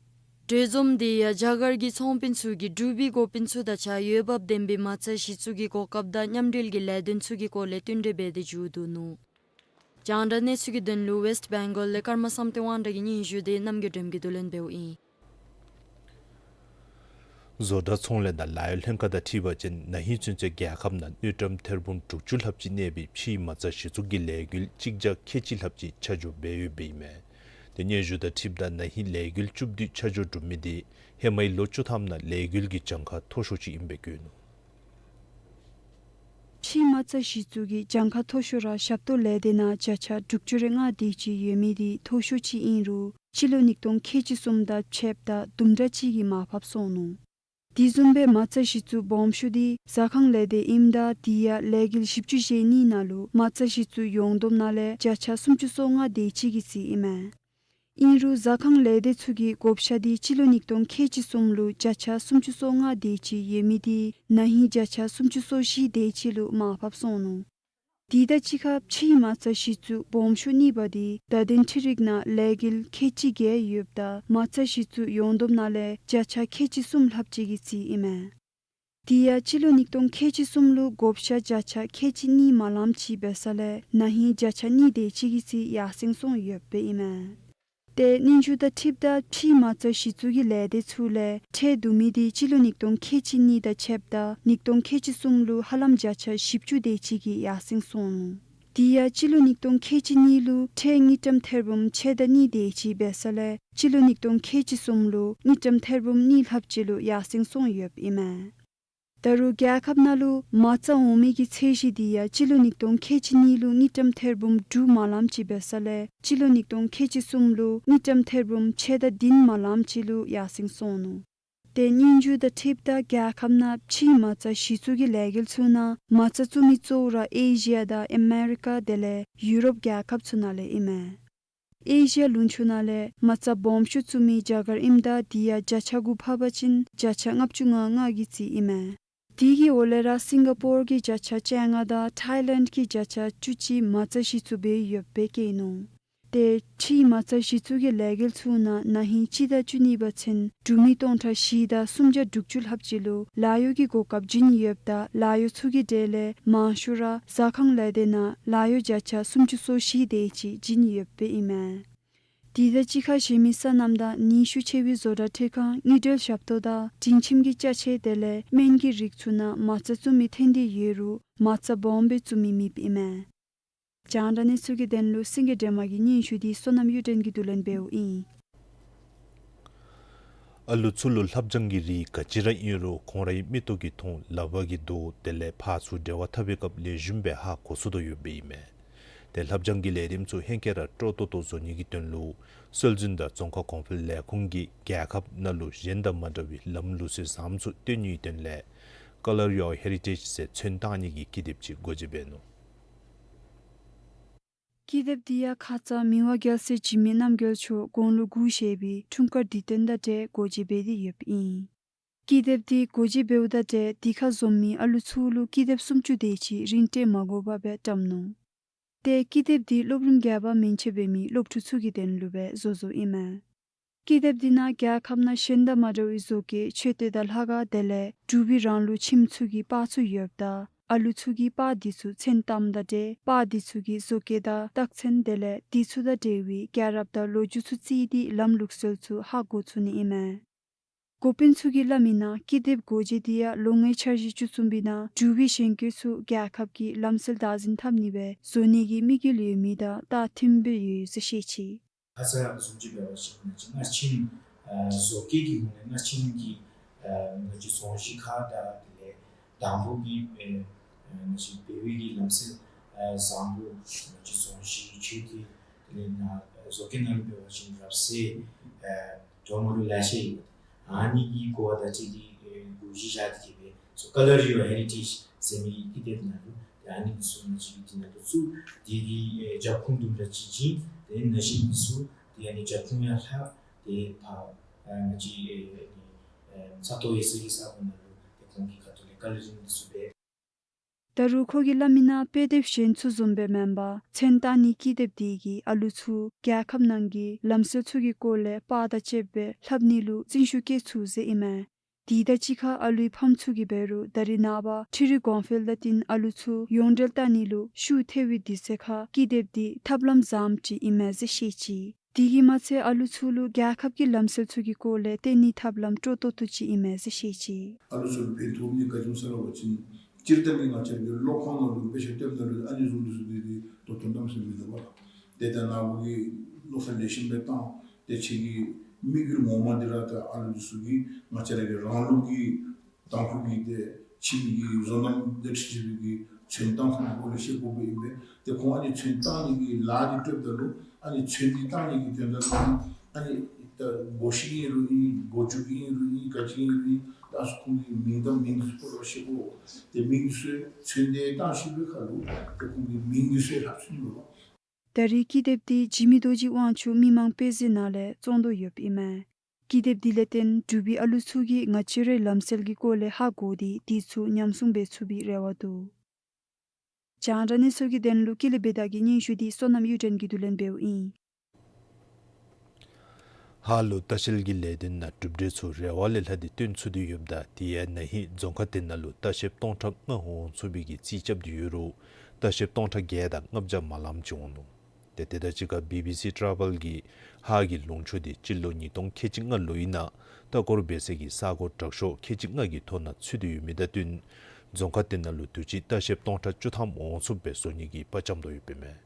གྲོས་འཛོམས་འདི་ཡང་རྒྱ་གར་གྱི་ཚོང་དཔོན་ཚུ་གིས་འབྲུག་པའི་འགོ་དཔོན་ཚུ་དང་གཅིག་ཁར་འོས་འབབ་ལྡན་པའི་མ་རྩ་གཞི་བཙུགས་ཀྱི་གོ་སྐབས་དང་མཉམ་འབྲེལ་གྱི་ལས་དོན་ཚུ་གི་སྐོར་ལས་བསྟུན་གྲོས་འབད་དེ་མཇུག་བསྡུ་ནུག། རྒྱང་བསྒྲགས་གནས་ཚུལ་གྱི་དོན་ལུ་ཝེསཊ་བེང་གཱལ་ལས་ཀརྨ་བསམ་གཏན་དབང་གྲགས་ཀྱི་སྙན་ཞུ་དེ་རྣམ་རྒྱལ་སྒྲོལ་མ་གིས་བསྡུ་ལེན་འབདཝ་ཨིན། བཟོ་གྲྭ་ཚོང་ལས་དང་ལཱ་གཡོག་ལྷན་ཁག་དང་འཁྲིལ་བ་ཅིན་ན་ཧིང་ཚུན་ཚོད་རྒྱལ་ཁབ་ནང་དངུལ་ཀྲམ་ཐེར་འབུམ་དྲུག་ཅུ་ལྷགཔ་ཅིག་གནས་པའི་ཕྱིའི་མ་རྩ་གཞི་བཙུགས་ཀྱི་ལས་འགུལ་གཅིག་བརྒྱ་ཁལ་གཅིག་ལྷགཔ་ཅིག་ཆ་འཇོག་འབད་ཡོདཔ་ཨིན་མས། དེ་སྙན་ཞུ་དང་འཁྲིལཝ་ད་ན་ཧིང་ལས་འགུལ་བཅུ་བདུན་ཆ་འཇོག་གྲུབ་མི་དེ་ཧེ་མའི་ལོ་བཅུ་ཐམ་ནང་ལས་འགུལ་གྱི་གྱངས་ཁ་མཐོ་ཤོས་ཅིག་ཨིནམ་སྦེ་བཀོད་ནུག། ཕྱིའི་མ་རྩ་གཞི་བཙུགས་ཀྱི་གྱངས་ཁ་མཐོ་ཤོས་ར་ཞབས་ཏོག་ལས་སྡེ་ནང་བརྒྱ་ཆ་དྲུག་ཅུ་རེ་ལྔ་དེ་ཅིག་ཡོད་མི་དེ་མཐོ་ཤོས་ཅིག་ཨིན་རུང་སྤྱི་ལོ་ཉིས་སྟོང་ཁལ་གཅིག་གསུམ་དང་ཕྱདཔ་ད་དུམ་གྲ་ཅིག་གིས་མར་ཕབ་སོང་ནུག། དེ་བཟུམ་སྦེ་མ་རྩ་གཞི་བཙུགས་སྦོམ་ཤོས་དེ་ཟ་ཁང་ལས་སྡེ་ཨིནམ་ད་དེ་ཡང་ལས་འགུལ་བཞི་བཅུ་ཞེ་གཉིས་ནང་ལུ་མ་རྩ་གཞི་བཙུགས་ཡོངས་བསྡོམས་ནང་ལས་བརྒྱ་ཆ་སུམ་ཅུ་སོ་ལྔ་དེ་ཅིག་གིས་རྩིས་ཨིན་མས། ཨིན་རུང་ཟ་ཁང་ལས་སྡེ་ཚུ་གི་བགོ་བཤའ་དེ་སྤྱི་ལོ་ཉིས་སྟོང་ཁལ་གཅིག་གསུམ་ལུ་བརྒྱ་ཆ་སུམ་ཅུ་སོ་ལྔ་དེ་ཅིག་ཡོད་མི་དེ་ན་ཧིང་བརྒྱ་ཆ་སུམ་ཅུ་སོ་བཞི་དེ་ཅིག་ལུ་མར་ཕབ་སོང་ནུག། དེ་དང་གཅིག་ཁར་ཕྱིའི་མ་རྩ་གཞི་བཙུགས་སྦོམ་ཤོས་གཉིས་པ་དེ་བརྡ་དོན་འཕྲུལ་རིག་ནང་ལས་འགུལ་ཁལ་གཅིག་བརྒྱད་ཡོདཔ་ད་མ་རྩ་གཞི་བཙུགས་ཡོངས་བསྡོམས་ནང་ལས་བརྒྱ་ཆ་ཁལ་གཅིག་གསུམ་ལྷགཔ་ཅིག་གིས་རྩིས་ཨིན་མས། དེ་ཡང་སྤྱི་ལོ་ཉིས་སྟོང་ཁལ་གཅིག་གསུམ་ལུ་བགོ་བཤའ་བརྒྱ་ཆ་ཁལ་གཅིག་གཉིས་མ་ལངམ་ཅིག་འབད་ས་ལས་ན་ཧིང་བརྒྱ་ཆ་གཉིས་དེ་ཅིག་གིས་རྩིས་ཡར་སེང་སོང་ཡོདཔ་ཨིན་མས། ཏེ་སྙན་ཞུ་དང་འཁྲིལཝ་ད་ཕྱིའི་མ་རྩ་གཞི་བཙུགས་ཀྱི་ལས་སྡེ་ཚུ་ལས་ཁྲལ་བསྡུ་མི་དེ་སྤྱི་ལོ་ཉིས་སྟོང་ཁལ་གཅིག་གཉིས་དང་ཕྱདཔ་ད་ཉིས་སྟོང་ཁལ་གཅིག་གསུམ་ལུ་ཧ་ལམ་བརྒྱ་ཆ་བཞི་བཅུ་དེ་ཅིག་གིས་ཡར་སེང་སོང་ནུག། དེ་ཡང་སྤྱི་ལོ་ཉིས་སྟོང་ཁལ་གཅིག་གཉིས་ལུ་ཁྲལ་དངུལ་ཀྲམ་ཐེར་འབུམ་ཕྱེད་དང་གཉིས་དེ་ཅིག་འབད་ས་ལས་སྤྱི་ལོ་ཉིས་སྟོང་ཁལ་གཅིག་གསུམ་ལུ་དངུལ་ཀྲམ་ཐེར་འབུམ་གཉིས་ལྷགཔ་ཅིག་ལུ་ཡར་སེང་སོང་ཡོདཔ་ཨིན་མས། ད་རུང་རྒྱལ་ཁབ་ནང་ལུ་མ་རྩ་འོང་མི་གི་ཚད་གཞི་དེ་ཡང་སྤྱི་ལོ་ཉིས་སྟོང་ཁལ་གཅིག་གཉིས་ལུ་དངུལ་ཀྲམ་ཐེར་འབུམ་དྲུག་མ་ལངམ་ཅིག་འབད་ས་ལས་སྤྱི་ལོ་ཉིས་སྟོང་ཁལ་གཅིག་གསུམ་ལུ་དངུལ་ཀྲམ་ཐེར་འབུམ་ཕྱེད་དང་བདུན་མ་ལངམ་ཅིག་ལུ་ཡར་སེང་སོང་ནུག། ཏེ་སྙན་ཞུ་དང་འཁྲིལཝ་ད་རྒྱལ་ཁབ་ནང་ཕྱིའི་མ་རྩ་གཞི་བཙུགས་ཀྱི་ལས་འགུལ་ཚུ་ནང་མ་རྩ་བཙུགས་མི་གཙོ་བོ་ར་ཨེ་ཤི་ཡ་དང་ཨ་མེ་རི་ཀ་དེ་ལས་ཡུ་རོབ་རྒྱལ་ཁབ་ཚུ་ནང་ལས་ཨིན་མས། ཨེ་ཤི་ཡ་ལུང་ཕྱོགས་ནང་ལས་མ་རྩ་སྦོམ་ཤོས་བཙུགས་མི་རྒྱ་གར་ཨིནམ་ད་དེ་ཡང་བརྒྱ་ཆ་དགུ་ཕབ་པ་ཅིན་བརྒྱ་ཆ་ལྔ་བཅུ་ང་ལྔ་གི་རྩིས་ཨིན་མས། དེ་གི་འོག་ལས་ར་སིང་ག་པོར་གྱིས་བརྒྱ་ཆ་བཅོ་ལྔ་དང་ཐའི་ལེནཌ་གིས་བརྒྱ་ཆ་བཅུ་གཅིག་མ་རྩ་གཞི་བཙུགས་འབད་ཡོདཔ་སྦེ་བཀོད་ནུག། ཏེ་ཕྱིའི་མ་རྩ་གཞི་བཙུགས་ཀྱི་ལས་འགུལ་ཚུ་ནང་ན་ཧིང་སྤྱི་ཟླ་བཅུ་གཉིས་པ་ཚུན་འབྲུག་མི་སྟོང་ཕྲག་བཞི་དང་སུམ་བརྒྱ་དྲུག་ཅུ་ལྷགཔ་ཅིག་ལུ་ལཱ་གཡོག་གི་གོ་སྐབས་བྱིན་ཡོདཔ་ད་ལཱ་གཡོག་ཚུ་གི་གྲས་ལས་མང་ཤོས་ར་ཟ་ཁང་ལས་སྡེ་ནང་ལཱ་གཡོག་བརྒྱ་ཆ་སུམ་ཅུ་སོ་བཞི་དེ་ཅིག་བྱིན་ཡོདཔ་ཨིན་མས། དེ་དང་གཅིག་ཁར་གཞན་མི་སོ་ནམ་དང་ནུས་ཤུགས་ཆེ་བའི་བཟོ་གྲྭ་འཕྲུལ་ཁང་དངུལ་འབྲེལ་ཞབས་ཏོག་དང་སྒྲིང་ཁྱིམ་གྱི་ཅ་ཆས་དེ་ལས་སྨན་གྱི་རིགས་ཚུ་ནང་མ་རྩ་བཙུགས་མི་ཐོན་ཏེ་ཡོད་རུང་མ་རྩ་སྦོམ་སྦེ་བཙུགས་མི་མེདཔ་ཨིན་མས། རྒྱང་བསྒྲགས་གནས་ཚུལ་གྱི་དོན་ལུ་སེང་གེ་སྒྲོལ་མ་གི་སྙན་ཞུ་དེ་བསོད་ནམས་གཡུ་སྒྲོན་གྱིས་བསྡུ་ལེན་འབདཝ་ཨིན། ཨ་ལུ་ཚུ་ལུ་ལྷབ་སྦྱང་གི་རིགས་ག་ཅི་ར་ཨིན་རུང་ཁོང་རའི་མིག་ཏོ་གིས་མཐོང་ལག་པ་གིས་རྡོ་དེ་ལས་ཕར་ཚུར་འབྲེལ་བ་འཐབ་པའི་སྐབས་ལེགས་ཤོམ་སྦེ་ཧ་གོ་ཚུགས་དོ་ཡོདཔ་ཨིན་མས། ཏེ་ལྷབ་སྦྱང་གི་ལས་རིམ་ཚུ་ཧེང་སྐལ་ར་སྤྲོ་ཏོག་ཏོ་བཟོ་ནི་གི་དོན་ལུ་སྲོལ་འཛིན་དང་རྫོང་ཁ་གོང་འཕེལ་ལས་ཁུངས་ཀྱིས་རྒྱལ་ཁབ་ནང་ལུ་གཞན་དང་མ་འདྲ་བའི་ལམ་ལུགས་སྲོལ་བཟངམ་ཚུ་སྟོན་ནིའི་དོན་ལས་Color Your Heritage ཟེར་ཚོན་བཏང་ནི་གི་ཀི་དེབ་ཅིག་སྒོ་འབྱེད་འབད་ནུག། ཀི་དེབ་དེ་ཡང་ཁ་ཙ་མི་དབང་རྒྱལ་སྲས་འཇིགས་མེད་རྣམ་རྒྱལ་མཆོག་དགུང་ལོ་དགུ་བཞེས་པའི་འཁྲུངས་སྐར་དུས་སྟོན་དང་འབྲེལ་སྒོ་འབྱེད་འབད་དེ་ཡོདཔ་ཨིན། ཀི་དེབ་དེ་སྒོ་འབྱེད་འབདཝ་དང་འབྲེལ་དེ་ཁར་འཛོམས་མི་ཨ་ལུ་ཚུ་ལུ་ཀི་དེབ་སུམ་ཅུ་དེ་ཅིག་རིན་སྤྲོད་མ་དགོ་པར་སྦེ་བཀྲམ་ནུག། ཏེ་ཀི་དེབ་དེ་སློབ་རིམ་བརྒྱད་པ་མན་ཆད་འབད་མི་སློབ་ཕྲུག་ཚུ་གི་དོན་ལུ་སྦེ་བཟོ་བཟོཝ་ཨིན་མས། ཀི་དེབ་དེ་ནང་རྒྱལ་ཁབ་ནང་གཞན་དང་མ་འདྲ་བའི་བཟོ་བཀོད་མཆོད་རྟེན་དང་ལྷ་ཁང་དེ་ལས་འབྲུག་པའི་རང་ལུགས་ཁྱིམ་ཚུ་གི་པར་ཚུ་ཡོདཔ་ད་ཨ་ལུ་ཚུ་གིས་པར་དེ་ཚུ་མཚན་བཏགསམ་དང་འབྲེལ་པར་དེ་ཚུ་གི་བཟོ་བཀོད་དང་རྟགས་མཚན་དེ་ལས་དེ་ཚུ་དང་འབྲེལ་བའི་རྒྱལ་རབས་དང་ལོ་རྒྱུས་ཚུ་བརྩིས་ཏེ་ལམ་ལུགས་སྲོལ་ཚུ་ཧ་གོ་ཚུགས་ནི་ཨིན་མས། འགོ་དཔོན་ཚུ་གིས་སླབ་མིའི་ནང་ཀི་དེབ་སྒོ་འབྱེད་དེ་ཡང་ལོ་ལྔའི་འཆར་གཞི་བཅུ་གསུམ་པའི་ནང་འབྲུག་པའི་གཞོན་སྐྱེས་ཚུ་རྒྱལ་ཁབ་ཀྱི་ལམ་སྲོལ་བདག་འཛིན་འཐབ་ནི་སྦེ་བཟོ་ནི་གི་དམིགས་ཡུལ་ཡོད་མི་དང་ད་མཐུནམ་སྦེ་ཡོད་ཟེར་བཤད་ཅི། ཁ་ཙ་བཟུམ་ཅིག་འབད་བ་ཅིན་ང་བཅས་སྔར་ཁྱིམ་ཨ་བཟོ་བཀོད་ཀྱི་ངོས་ནས་སྔར་ཁྱིམ་གྱི་ཨ་ང་བཅས་རྫོང་གཞིས་ཁར་དང་དེ་ལས་དང་ཕུ་གི་ཨེ་ཨེ་ང་བཅས་འབད་བའི་གི་ལམ་སྲོལ་ཨ་བཟང་པོ་ང་བཅས་རྫོང་གཞིས་ཆོས་སྡེ་དེ་ལས་ནཱ་བཟོ་བཀོད་ནང་ལུ་འབད་བ་ཅིན་རབ་གསལ་ཨ་འདྲ་མ་འདྲཝ་ལེ་ཤ་ཡོད། ཨ་ནི་གི་གོ་བ་དང་འཁྲིལ་ཏེ་ཨེ་གུ་ཅིག་བཞག་སྟེ་གི་སྦེ་So Color Your Heritage ཟེར་མི་ཀི་དེབ་ནང་ལུ་ཏེ་ཨ་ནི་ཚུ་ང་བཅས་ཀྱིས་དེ་ནང་ལུ་བཙུགས། དེ་གི་ཨེ་རྒྱབ་ཁུངས་དུམ་གྲ་ཅིག་ཅིག་ཏེ་ན་གཞོན་མི་ཚུ་ཏེ་ཨ་ནི་རྒྱབ་ཁུངས་ཡང་ལྷག་སྟེ་ཕར་ཨ་ང་བཅས་ཨེ་ཨ་ནི་ས་སྟོང་ཡོད་ས་གི་ས་གོ་ནང་ལུ་ཏེ་ཁོང་གི་ཁ་ཐུག་ལས་ཀ་ལར་རིང་འདི་ཚུ་འབད། ད་རུང་ཁོ་གིས་སླབ་མིའི་ནང་དཔེ་དེབ་གཞན་ཚུ་བཟུམ་སྦེ་མེན་པར་མཚན་བཏགས་ནི་ཀི་དེབ་དེ་གིས་ཨ་ལུ་ཚུ་རྒྱལ་ཁབ་ནང་གི་ལམ་སྲོལ་ཚུ་གི་སྐོར་ལས་པར་དང་བཅསཔ་སྦེ་ལྷབ་ནི་ལུ་བརྩོན་ཤུགས་བསྐྱེད་ཚུགས་ཟེར་ཨིན་མས། དེ་དང་གཅིག་ཁར་ཨ་ལུའི་ཕམ་ཚུ་གིས་འབད་རུང་ད་རེས་ནངས་པ་འཕྲུལ་རིག་གོང་འཕེལ་དང་བསྟུན་ཨ་ལུ་ཚུ་ཡོངས་འབྲེལ་བལྟ་ནི་ལུ་ཤུགས་ཐལ་བའི་དུས་ཚོད་ཁར་ཀི་དེབ་དེ་ཐབས་ལམ་བཟངམ་ཅིག་ཨིན་མས་ཟེར་བཤད་ཅི། དེ་གིས་མ་ཚད་ཨ་ལུ་ཚུ་ལུ་རྒྱལ་ཁབ་ཀྱི་ལམ་སྲོལ་ཚུ་གི་སྐོར་ལས་བསྟན་ནིའི་ཐབས་ལམ་སྤྲོ་ཏོག་ཏོ་ཅིག་ཨིན་མས་ཟེར་བཤད་ཅི། ཨ་ལུ་ཚུ་ལུ་ཕན་ཐོགས་ནི་ག་ཅི་སྨོ་ཟེར་བ་ཅིན་སྤྱིར་བཏང་གི་ང་བཅས་ར་གི་སློབ་ཁང་ནང་ལུ་དཔེ་ཆ་ལྟདམོ་ནང་ལུ་ཨ་ནི་བཟུམ་འདི་ཚུ་འདི་འདི་ད་དོན་དམ་ཟེར་མི་འདུག་པ། ཏེ་ད་ནཱ་བུ་གིས་མནོ་བསམ་ལེགས་ཤོམ་སྦེ་བཏང་། ཏེ་ཁྱེད་ཀྱི་དམིགས་ཡུལ་ངོ་མ་འདི་ར་ད་ཨ་ལུ་འདི་ཚུ་གིས་ང་བཅས་ར་གི་རང་ལུགས་ཀྱི་དང་ཕུ་གི་ཏེ་ཁྱིམ་གྱི་བཟོ་རྣམ་དང་འཁྲིལ་བའི་གི་ ཚོན་བཏང་ཁུངས་སྐོར་ལས་ཤེས་དགོ་པས་ཨིན་པས། ཏེ་ཁོང་ཨ་ནི་ཚོན་བཏང་ནི་གི་ལཱ་འདི་སྤྲོདཔ་ད་ལུ་ཨ་ནི་ཚོན་འདི་བཏང་ནི་གི་དོན་དག་ལུ་ཨ་ནི་ད་སྒོ་ཤིང་ཨིན་རུང་ཨིན་སྒོ་ཅུང་ཨིན་རུང་ཨིན་ག་ཅི་ཨིན་རུང་ཨིན་ད་ཁོང་གི་མིང་དང་མིང་འདི་ཚུ་སྐོར་ལས་ཤེས་དགོ། ཏེ་མིང་འདི་ཚུ་ཚོན་འདི་བཏང་ཤེས་པའི་ཁར་ལུ་ཏེ་ཁོང་གི་མིང་འདི་ཚུ་ལྷག་ཚུགས་ནུག། ད་རེས་ཀི་དེབ་འདི་འཇིགས་མེད་རྡོ་རྗེ་དབང་ཕྱུག་མི་མང་དཔེ་མཛོད་ནང་ལས་བཙོང་དོ་ཡོདཔ་ཨིན་མས། ཀི་དེབ་འདི་ལས་བརྟེན་འབྲུག་པའི་ཨ་ལུ་ཚུ་གིས་ང་བཅས་རའི་ལམ་སྲོལ་གྱི་སྐོར་ལས་ཧ་གོ་སྟེ་དེ་ཚུ་ཉམས་སྲུང་འབད་ཚུགས་པའི་རེ་བ་འདུག། རྒྱང་བསྒྲགས་གནས་ཚུལ་གྱི་དོན་ལུ་ཀུན་ལེགས་བི་དྷ་གི་སྙན་ཞུ་འདི་བསོད་ནམས་གཡུ་སྒྲོན་གྱིས་བསྡུ་ལེན་འབདཝ་ཨིན། ཧཱ་ལུ་ལྟ་བཤལ་གྱི་ལས་དོན་ནང་གྲུབ་འབྲས་ཚུ་རེ་བ་ལས་ལྷག་སྟེ་བཏོན་ཚུགས་ཏེ་ཡོདཔ་ད་དེ་ཡང་ན་ཧིང་རྫོང་ཁག་དེ་ནང་ལུ་ལྟ་བཤལཔ་སྟོང་ཕྲག་ལྔ་འོང་ཚུགས་པའི་གི་རྩིས་རྐྱབ་སྟེ་ཡོད་རུང་ལྟ་བཤལཔ་སྟོང་ཕྲག་བརྒྱད་དང་ལྔ་བརྒྱ་མ་ལངམ་ཅིག་འོང་ནུག། ཏེ་དེ་དང་གཅིག་ཁར་བི་བི་སི་ཊ་རེ་ཝལ་གྱིས་ཧཱ་གི་ལུང་ཕྱོགས་འདི་སྤྱི་ལོ་ཉིས་སྟོང་ཁལ་གཅིག་ལྔ་ལོའི་ནང་ལྟ་སྐོར་འབད་སའི་གི་ས་གོ་དྲག་ཤོས་ཁལ་གཅིག་ལྔ་གི་ཐོ་ནང་ཚུད་དེ་ཡོད་མི་དང་བསྟུན་རྫོང་ཁག་དེ་ནང་ལུ་དུས་ཅི་ལྟ་བཤལཔ་སྟོང་ཕྲག་བཅུ་ཐམ་འོང་ཚུགསཔ་སྦེ་བཟོ་ནི་གི་དཔའ་བཅམ་དོ་ཡོདཔ་ཨིན་མས།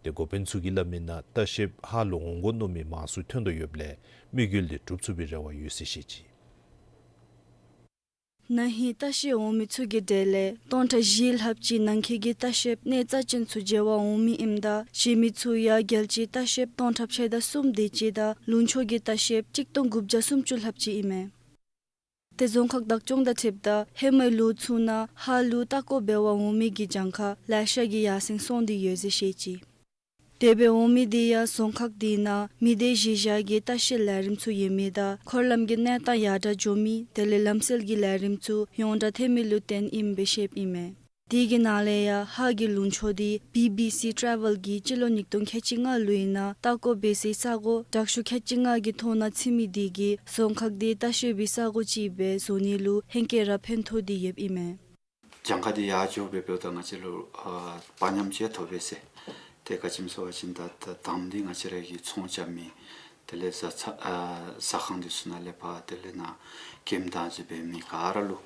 ཏེ་འགོ་དཔོན་ཚུ་གིས་སླབ་མིའི་ནང་ལྟ་བཤལཔ་ཧཱ་ལུ་འོང་དགོ་མནོ་མི་མང་སུ་ཐོན་དོ་ཡོདཔ་ལས་དམིགས་ཡུལ་འདི་འགྲུབ་ཚུགས་པའི་རེ་བ་ཡོད་ཟེར་བཤད་ཅི། ན་ཧིང་ལྟ་བཤལ་འོང་མི་ཚུ་གི་གྲས་ལས་སྟོང་ཕྲག་བཞི་ལྷགཔ་ཅིག་ནང་འཁོད་ཀྱི་ལྟ་བཤལཔ་གནས་རྩ་ཅན་ཚུ་མཇལ་བར་འོང་མི་ཨིནམ་ད་གཞན་མི་ཚུ་ཡང་རྒྱལ་སྤྱིའི་ལྟ་བཤལཔ་སྟོང་ཕྲག་ཕྱེད་དང་གསུམ་དེ་ཅིག་དང་ལུང་ཕྱོགས་ཀྱི་ལྟ་བཤལཔ་གཅིག་སྟོང་དགུ་བརྒྱ་སུམ་ཅུ་ལྷགཔ་ཅིག་ཨིན་མས། ཏེ་རྫོང་ཁག་བདག་སྐྱོང་དང་འཁྲིལཝ་ད་ཧེ་མའི་ལོ་ཚུ་ནང་ཧཱ་ལུ་ལྟ་སྐོར་འབད་བར་འོང་མི་གི་གྱངས་ཁ་ལེ་ཤ་གིས་ཡར་སེང་སོང་སྟེ་ཡོད་ཟེར་བཤད་ཅི། དེ་སྦེ་འོང་མི་དེ་ཡང་རྫོང་ཁག་དེ་ནང་མི་སྡེ་གཞི་བཞག་གི་ལྟ་བཤལ་ལས་རིམ་ཚུ་ཡོད་མི་དང་འཁོར་ལམ་གྱི་གནས་སྟངས་ཡར་དྲག་འགྱོ་མི་དེ་ལས་ལམ་སྲོལ་གྱི་ལས་རིམ་ཚུ་ཡོངས་གྲགས་ཐལ་མི་ལུ་བརྟེན་ཨིནམ་སྦེ་བཤདཔ་ཨིན་མས། དེ་གི་ནང་ལས་ཡང་ཧཱ་གི་ལུང་ཕྱོགས་འདི་བི་བི་སི་ཊ་རེ་ཝལ་གྱིས་སྤྱི་ལོ་ཉིས་སྟོང་ཁལ་གཅིག་ལྔ་ལོའི་ནང་ལྟ་སྐོར་འབད་སའི་ས་གོ་དྲག་ཤོས་ཁལ་གཅིག་ལྔ་གི་ཐོ་ནང་ཚུད་མི་དེ་གིས་རྫོང་ཁག་དེ་ལྟ་བཤལ་པའི་ས་གོ་ཅིག་སྦེ་བཟོ་ནི་ལུ་ཧེང་སྐལ་ར་ཕན་ཐོགས་ཏེ་ཡོདཔ་ཨིན་མས། གྱངས་ཁ་འདི་ཡར་འགྱོ་སྦེ་འབདཝ་ད་ང་བཅས་ལུ་ཨ་དཔའ་ཉམས་ཅིག་ཐོབ་པས་ཟེར། ཏེ་ག་ཅི་སྨོ་ཟེར་བ་ཅིན་ད་ད་དང་པ་འདི་ང་བཅས་ར་གི་ཚོང་རྐྱབ་མི་དེ་ལས་ཟ་ཚ་ཨ་ཟ་ཁང་འདི་ཚུ་ནང་ལས་ཕར་དེ་ལས་ནཱ་ཀེམ་བདག་འཛིན་འབད་མི་ག་ར་ལུ་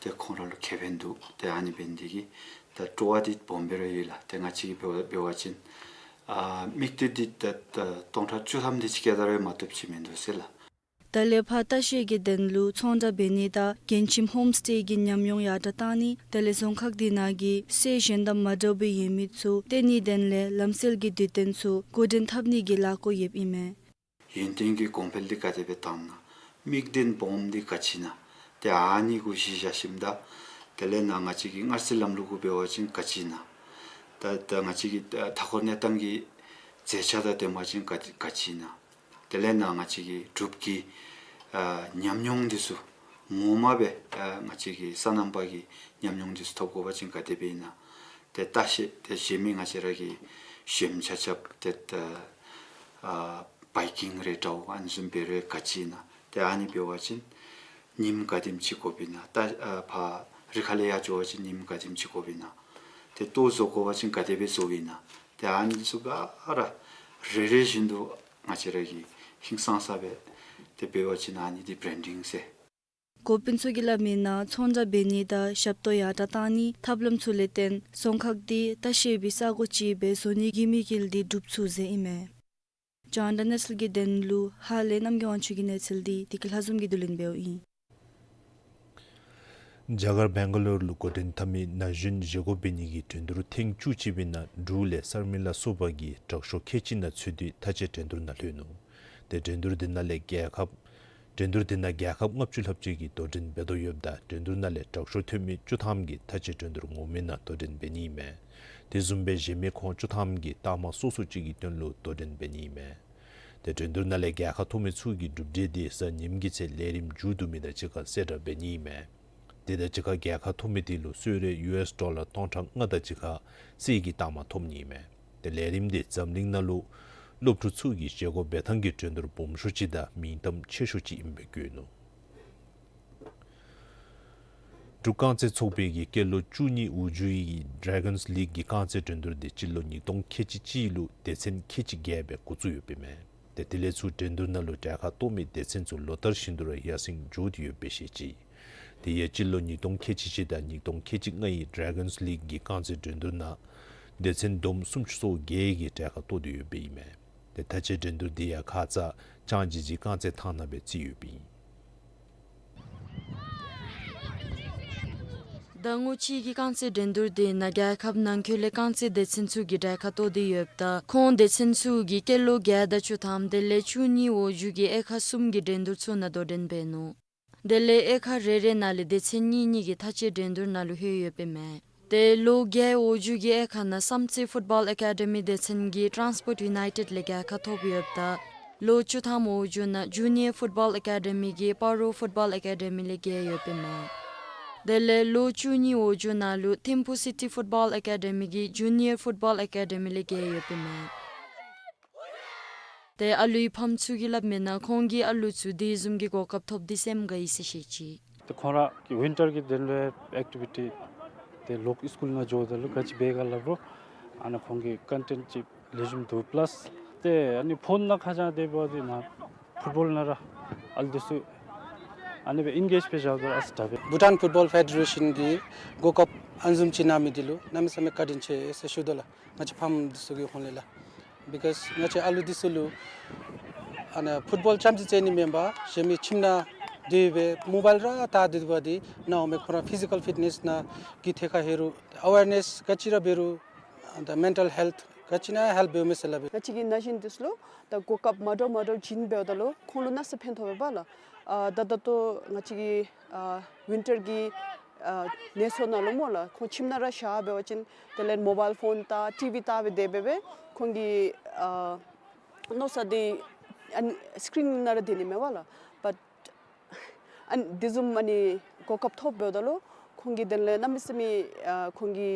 ཏེ་ཁོང་ར་ལུ་ཁེ་ཕན་འདུག། ཏེ་ཨ་ནི་འབད་ནི་འདི་གིས་ད་སྤྲོ་བ་འདི་སྦོམ་སྦེ་ར་ཡོད་ལགས། ཏེ་ང་བཅས་ཀྱིས་འབད་བ་འབད་བ་ཅིན་ཨ་དམིགས་གཏད་འདི་ད་ད་སྟོང་ཕྲག་བཅུ་ཐམ་འདི་ཅིག་སྐྱེལ་ད་རུང་མ་བཏུབ་ཅིག་མིན་འདུག་ཟེར་ལགས། ད་ལས་ཕར་ལྟ་བཤལ་གྱི་དོན་ལུ་ཚོང་བསྒྲགས་འབད་ནི་དང་རྒྱལ་ཁྱིམ་ཧོམ་སི་ཊེ་གི་ཉམས་མྱོང་ཡར་དྲག་བཏང་ནི་དེ་ལས་རྫོང་ཁག་དེ་ནང་གི་སྲོལ་གཞན་དང་མ་འདྲཝ་སྦེ་ཡོད་མི་ཚུ་སྟོན་ནི་དོན་ལས་ལམ་སྲོལ་གྱི་དུས་སྟོན་ཚུ་འགོ་འདྲེན་འཐབ་ནི་གི་ལས་འགུལ་ཡོདཔ་ཨིན་མས། ཡོན་ཏན་གྱི་གོང་འཕེལ་འདི་ག་དེ་སྦེ་བཏང་ན། དམིགས་གཏད་སྦོམ་འདི་ག་ཅི་ཨིན་ན། ཏེ་ཨ་ནི་གུ་གཞི་བཞག་ཞིནམ་ད་དེ་ལས་ནཱ་ང་བཅས་ཀྱི་སྔར་སྲོལ་ལམ་ལུགས་གུ་འབད་བ་ཅིན་ག་ཅི་ཨིན་ན། ད་ད་ང་བཅས་ཀྱི་ད་མཐའ་འཁོར་གནས་སྟངས་ཀྱི་མཛེས་ཆ་དང་ལྡནམ་ཅིག་ག་ག་ཅི་ཨིན་ན། དེ་ལས་ནཱ་ང་བཅས་ཀྱི་འབྲུག་གི་ཨ་ཉམས་མྱོང་འདི་ཚུ་ངོ་མ་སྦེ་ཨ་ང་བཅས་ཀྱི་སོ་ནམ་པ་གི་ཉམས་མྱོང་འདི་ཚུ་ཐོབ་དགོ་པ་ཅིན་ག་དེ་སྦེ་ཨིན་ན། ཏེ་ལྟ་བཤལ་ཏེ་གཞན་མི་ང་བཅས་ར་གིས་ཞིནམ་ཆ་ཁྱབ་ཏེ་ད་ཨ་བའི་ཀིང་རེ་འདྲཝ་ཨ་ནི་བཟུམ་འབད་རུང་ག་ཅི་ཨིན་ན། ཏེ་ཨ་ནི་འབད་བ་ཅིན་ཉིནམ་ག་དེམ་ཅིག་དགོཔ་ཨིན་ན། ད་ཨ་ཕར་རི་ཁ་ལས་ཡར་འགྱོ་བ་ཅིན་ཉིནམ་ག་དེམ་ཅིག་དགོཔ་ཨིན་ན། ཏེ་ལྟོ་བཟོ་དགོ་པ་ཅིན་ག་དེ་སྦེ་བཟོཝ་ཨིན་ན། ཏེ་ཨ་ནི་ཚུ་ག་ར་རེ་རེ་བཞིན་དུ་ང་བཅས་ར་གིས་ཧིང་སངས་ས་སྦེ་ཏེ་འབད་བ་ཅིན་ཨ་ནི་འདི་བྲེན་ཌིང་ཟེར། འགོ་དཔོན་ཚུ་གིས་སླབ་མིའི་ནང་ཚོང་བསྒྲགས་འབད་ནི་དང་ཞབས་ཏོག་ཡར་དྲག་བཏང་ནིའི་ཐབས་ལམ་ཚུ་ལས་བརྟེན་རྫོང་ཁག་འདི་ལྟ་བཤལ་པའི་ས་གོ་ཅིག་སྦེ་བཟོ་ནིའི་དམིགས་ཡུལ་འདི་འགྲུབ་ཚུགས་ཟེར་ཨིན་མས། རྒྱང་བསྒྲགས་གནས་ཚུལ་གྱི་དོན་ལུ་ཧཱ་ལས་རྣམ་རྒྱལ་དབང་ཕྱུག་གི་གནས་ཚུལ་འདི་བདེ་སྐྱིད་ལྷ་འཛོམས་ཀྱིས་བསྡུ་ལེན་འབདཝ་ཨིན། རྒྱ་གར་བེང་ག་ལོར་ལུ་འགོ་འདྲེན་འཐབ་མི་ན་གཞོན་བཞེས་སྒོ་འབད་ནི་གི་འགྲན་བསྡུར་ཐེངས་བཅུ་གཅིག་པའི་ནང་འབྲུག་ལས་གསར་མི་ལ་སོགས་པ་གིས་དྲག་ཤོས་ཁལ་གཅིག་ནང་ཚུད་དེ་མཐའ་དཔྱད་འགྲན་བསྡུར་ནང་ལྷོད་ནུག། ཏེ་འགྲན་བསྡུར་དེ་ནང་ལས་རྒྱལ་ཁབ་འགྲན་བསྡུར་དེ་ནང་རྒྱལ་ཁབ་ལྔ་བཅུ་ལྷགཔ་ཅིག་གིས་དོ་འགྲན་འབད་དོ་ཡོདཔ་ད་འགྲན་བསྡུར་ནང་ལས་དྲག་ཤོས་ཐོན་མི་བཅུ་ཐམ་གྱིས་མཐའ་དཔྱད་འགྲན་བསྡུར་ངོ་མའི་ནང་དོ་འགྲན་འབད་ནི་ཨིན་མས། དེ་བཟུམ་སྦེ་གཞན་མི་ཁོང་བཅུ་ཐམ་གྱིས་རྟགས་མ་སོ་སོ་ཅིག་གི་དོན་ལུ་དོ་འགྲན་འབད་ནི་ཨིན་མས། ཏེ་འགྲན་བསྡུར་ནང་ལས་རྒྱལ་ཁ་ཐོབ་མི་ཚུ་གི་གྲུབ་འབྲས་དེ་གཟའ་ཉིམ་གྱི་ཚེ་ལས་རིམ་མཇུག་བསྡུ་མི་དང་གཅིག་ཁར་གསལ་བསྒྲགས་འབད་ནི་ཨིན་མས། དེ་དང་གཅིག་ཁར་རྒྱལ་ཁ་ཐོབ་མི་དེ་ལུ་གསོལ་རས་ཡུ་ཨེསི་ཌོ་ལར་སྟོང་ཕྲག་ལྔ་དང་གཅིག་ཁར་གསེར་གྱི་རྟགས་མ་ཐོབ་ནི་ཨིན་མས། ཏེ་ལས་རིམ་དེ་འཛམ་གླིང་ནང་ལུ་སློབ་ཕྲུག་ཚུ་གི་བཞེས་སྒོ་འབད་ཐངས་ཀྱི་འགྲན་བསྡུར་སྦོམ་ཤོས་ཅིག་དང་མིང་གཏམ་ཆེ་ཤོས་ཅིག་ཨིནམ་སྦེ་བཀོད་ནུག། འབྲུག་རྐང་རྩེད་ཚོགས་པའི་གི་སྐྱེས་ལོ་བཅུ་གཉིས་འུ་ཇུ་ཡི་ཌེ་གཱོནསི་ལིག་གི་རྐང་རྩེད་འགྲན་བསྡུར་དེ་སྤྱི་ལོ་ཉིས་སྟོང་ཁལ་གཅིག་གཅིག་ལུ་སྡེ་ཚན་ཁལ་གཅིག་བརྒྱད་སྦེ་འགོ་བཙུགས་ཡོདཔ་ཨིན་མས། ཏེ་དེ་ལས་ཚུར་འགྲན་བསྡུར་ནང་ལུ་གྲལ་ཁར་གཏོགས་མི་སྡེ་ཚན་ཚུ་ལོ་ལྟར་བཞིན་དུ་ར་ཡར་སེང་འགྱོ་སྟེ་ཡོདཔ་སྦེ་བཤད་ཅི། དེ་ཡང་སྤྱི་ལོ་ཉིས་སྟོང་ཁལ་གཅིག་གཅིག་དང་ཉིས་སྟོང་ཁལ་གཅིག་ལྔ་ཡི་ཌེ་གཱོནསི་ལིག་གི་རྐང་རྩེད་འགྲན་བསྡུར་ནང་སྡེ་ཚན་བསྡོམས་སུམ་ཅུ་སོ་བརྒྱད་ཀྱིས་གྲལ་ཁར་གཏོགས་ཏེ་ཡོདཔ་ཨིན་མས། ཏེ་མཐའ་དཔྱད་འགྲན་བསྡུར་དེ་ཡང་ཁ་ཙ་ལྕང་སྦྱིས་སྦྱིས་རྐང་རྩེད་ཐང་ནང་སྦེ་རྩེ་ཡོདཔ་ཨིན། ད་སྔོ་ཕྱི་གི་རྐང་རྩེད་འགྲན་བསྡུར་འདི་ནང་རྒྱལ་ཁབ་ནང་འཁོད་ལས་རྐང་རྩེད་སྡེ་ཚན་ཚུ་གིས་གྲལ་ཁར་གཏོགས་ཏེ་ཡོདཔ་ད་ཁོང་སྡེ་ཚན་ཚུ་གིས་སྐྱེས་ལོ་བརྒྱད་དང་བཅུ་ཐམ་དེ་ལས་བཅུ་གཉིས་འོག་འཇུག་གི་དབྱེ་ཁག་གསུམ་གྱི་འགྲན་བསྡུར་ཚུ་ནང་དོ་འགྲན་འབད་ནུག། དེ་ལས་དབྱེ་ཁག་རེ་རེ་ནང་ལས་སྡེ་ཚན་གཉིས་གཉིས་ཀྱིས་མཐའ་དཔྱད་འགྲན་བསྡུར་ནང་ལུ་ལྷོད་ཡོདཔ་ཨིན་མས། ཏེ་ལོ་བརྒྱད་འོག་འཇུག་གི་དབྱེ་ཁག་ནང་བསམ་རྩེ་ཕུཊ་བཱོལ་ཨེ་ཀ་ཌེ་མི་སྡེ་ཚན་གྱིས་ཊཱནསི་པོརཊ་ཡུ་ནའི་ཊེཌ་ལས་རྒྱལ་ཁ་ཐོབ་ཡོདཔ་ད་ལོ་བཅུ་ཐམ་འོག་འཇུག་ནང་ཇུ་ནི་ཡར་ཕུཊ་བཱོལ་ཨེ་ཀ་ཌེ་མི་གིས་སྤ་རོ་ཕུཊ་བཱོལ་ཨེ་ཀ་ཌེ་མི་ལས་རྒྱལ་ཡོདཔ་ཨིན་མས། དེ་ལས་ལོ་བཅུ་གཉིས་འོག་འཇུག་ནང་ལུ་ཐིམ་ཕུ་སི་ཊི་ཕུཊ་བཱོལ་ཨེ་ཀ་ཌེ་མི་གིས་ཇུ་ནི་ཡར་ཕུཊ་བཱོལ་ཨེ་ཀ་ཌེ་མི་ལས་རྒྱལ་ཡོདཔ་ཨིན་མས། ཏེ་ཨ་ལུའི་ཕམ་ཚུ་གིས་སླབ་མིའི་ནང་ཁོང་གི་ཨ་ལུ་ཚུ་དེ་བཟུམ་གྱི་གོ་སྐབས་ཐོབ་སྟེ་སེམས་དགའ་ཡི་ཟེར་བཤད་ཅི། ཏེ་ཁོང་ར་གི་ཝིན་ཊར་གྱི་དོན་ལུ་ཨེཀ་ཊི་བི་ཊི་ཏེ་ལོག་སི་ཀུལ་ནང་འགྱོཝ་ད་ལུ་ག་ཅི་འབད་ག་སླབ་རུང་ཨ་ནཱ་ཁོང་གིས་ཀོན་ཊེནཊ་ཅིག་ལེགས་ཤོམ་འདུག། པ་ལཱསི་ཏེ་ཨ་ནི་ཕོན་ནང་ཁ་བྱང་སྡོདཔ་འབད་དེ་ནཱ་ཕུཊ་བཱོལ་ནང་ར་ཨ་ལུ་འདི་ཚུ་ཨ་ནི་སྦེ་ཨེན་གེཇ་འབད་བཞགཔ་ད་ཨ་ཙི་དྲག་པས། བྷུ་ཊཱན་ཕུཊ་བཱོལ་ཕེ་ཌེ་རེ་ཤཱན་གྱིས་གོ་སྐབས་ཨ་ནི་བཟུམ་ཅིག་གནང་མི་འདི་ལུ་གནམ་མེད་ས་མེད་བཀའ་དྲིན་ཆེ་ཟེར་ཞུ་དོ་ལགས། ང་བཅས་ཕམ་འདི་ཚུ་གི་ཧོངས་ལས་ལགས། བི་ཀོས་ང་བཅས་ཨ་ལུ་འདི་ཚུ་ལུ་ཨ་ནཱ་ཕུཊ་བཱོལ་རྐྱངམ་ཅིག་རྩེད་ནི་མེན་པར་གཞན་མི་ཁྱིམ་ནང་སྡོད་སྦེ་མོ་བཱའིལ་ར་བལྟ་སྡོད་པ་འདི་ནང་འོང་མི་ཁོང་ར་ཕི་ཟི་ཀཱལ་ཕིཊ་ནེསི་ནང་གི་ཐད་ཁར་ཧེ་རུང་ཨ་ཝེར་ནེསི་ག་ཅི་ར་འབད་རུང་ད་མེན་ཊཱལ་ཧེལཐ་ག་ཅི་ནང་ཧེལཔ་འབདཝ་མས་ཟེར་སླབ་ཨིན། ང་བཅས་ཀྱི་ན་གཞོན་འདི་ཚུ་ལུ་ད་གོ་སྐབས་མ་འདྲཝ་མ་འདྲཝ་བྱིན་འབདཝ་ད་ལུ་ཁོང་ལུ་གནམ་མེད་ས་མེད་ཕན་ཐོགས་པས་པ་ལགས། ཨ་ད་ད་ལྟོ་ང་བཅས་ཀྱི་ཨ་ཝིན་ཊར་གྱི་ཨ་ནད་སོང་ནང་ལུ་སྨོ་ལགས། ཁོང་ཁྱིམ་ནང་ར་བཞག་འབད་བ་ཅིན་དེ་ལས་མོ་བཱའིལ་ཕོན་བལྟ་ཊི་བི་བལྟ་སྦེ་སྡོད་སྦེ་སྦེ་ཁོང་གི་ཨ་མནོ་བསམ་འདི་ཨ་ནི་སི་ཀིརིན་ནང་ར་སྡོད་ནི་མས་པ་ལགས། བཊ་ཨ་ནི་དེ་བཟུམ་ཨ་ནི་གོ་སྐབས་ཐོབ་འབདཝ་ད་ལུ་ཁོང་གི་དོན་ལས་གནམ་མེད་ས་མེད་ཨ་ཁོང་གི་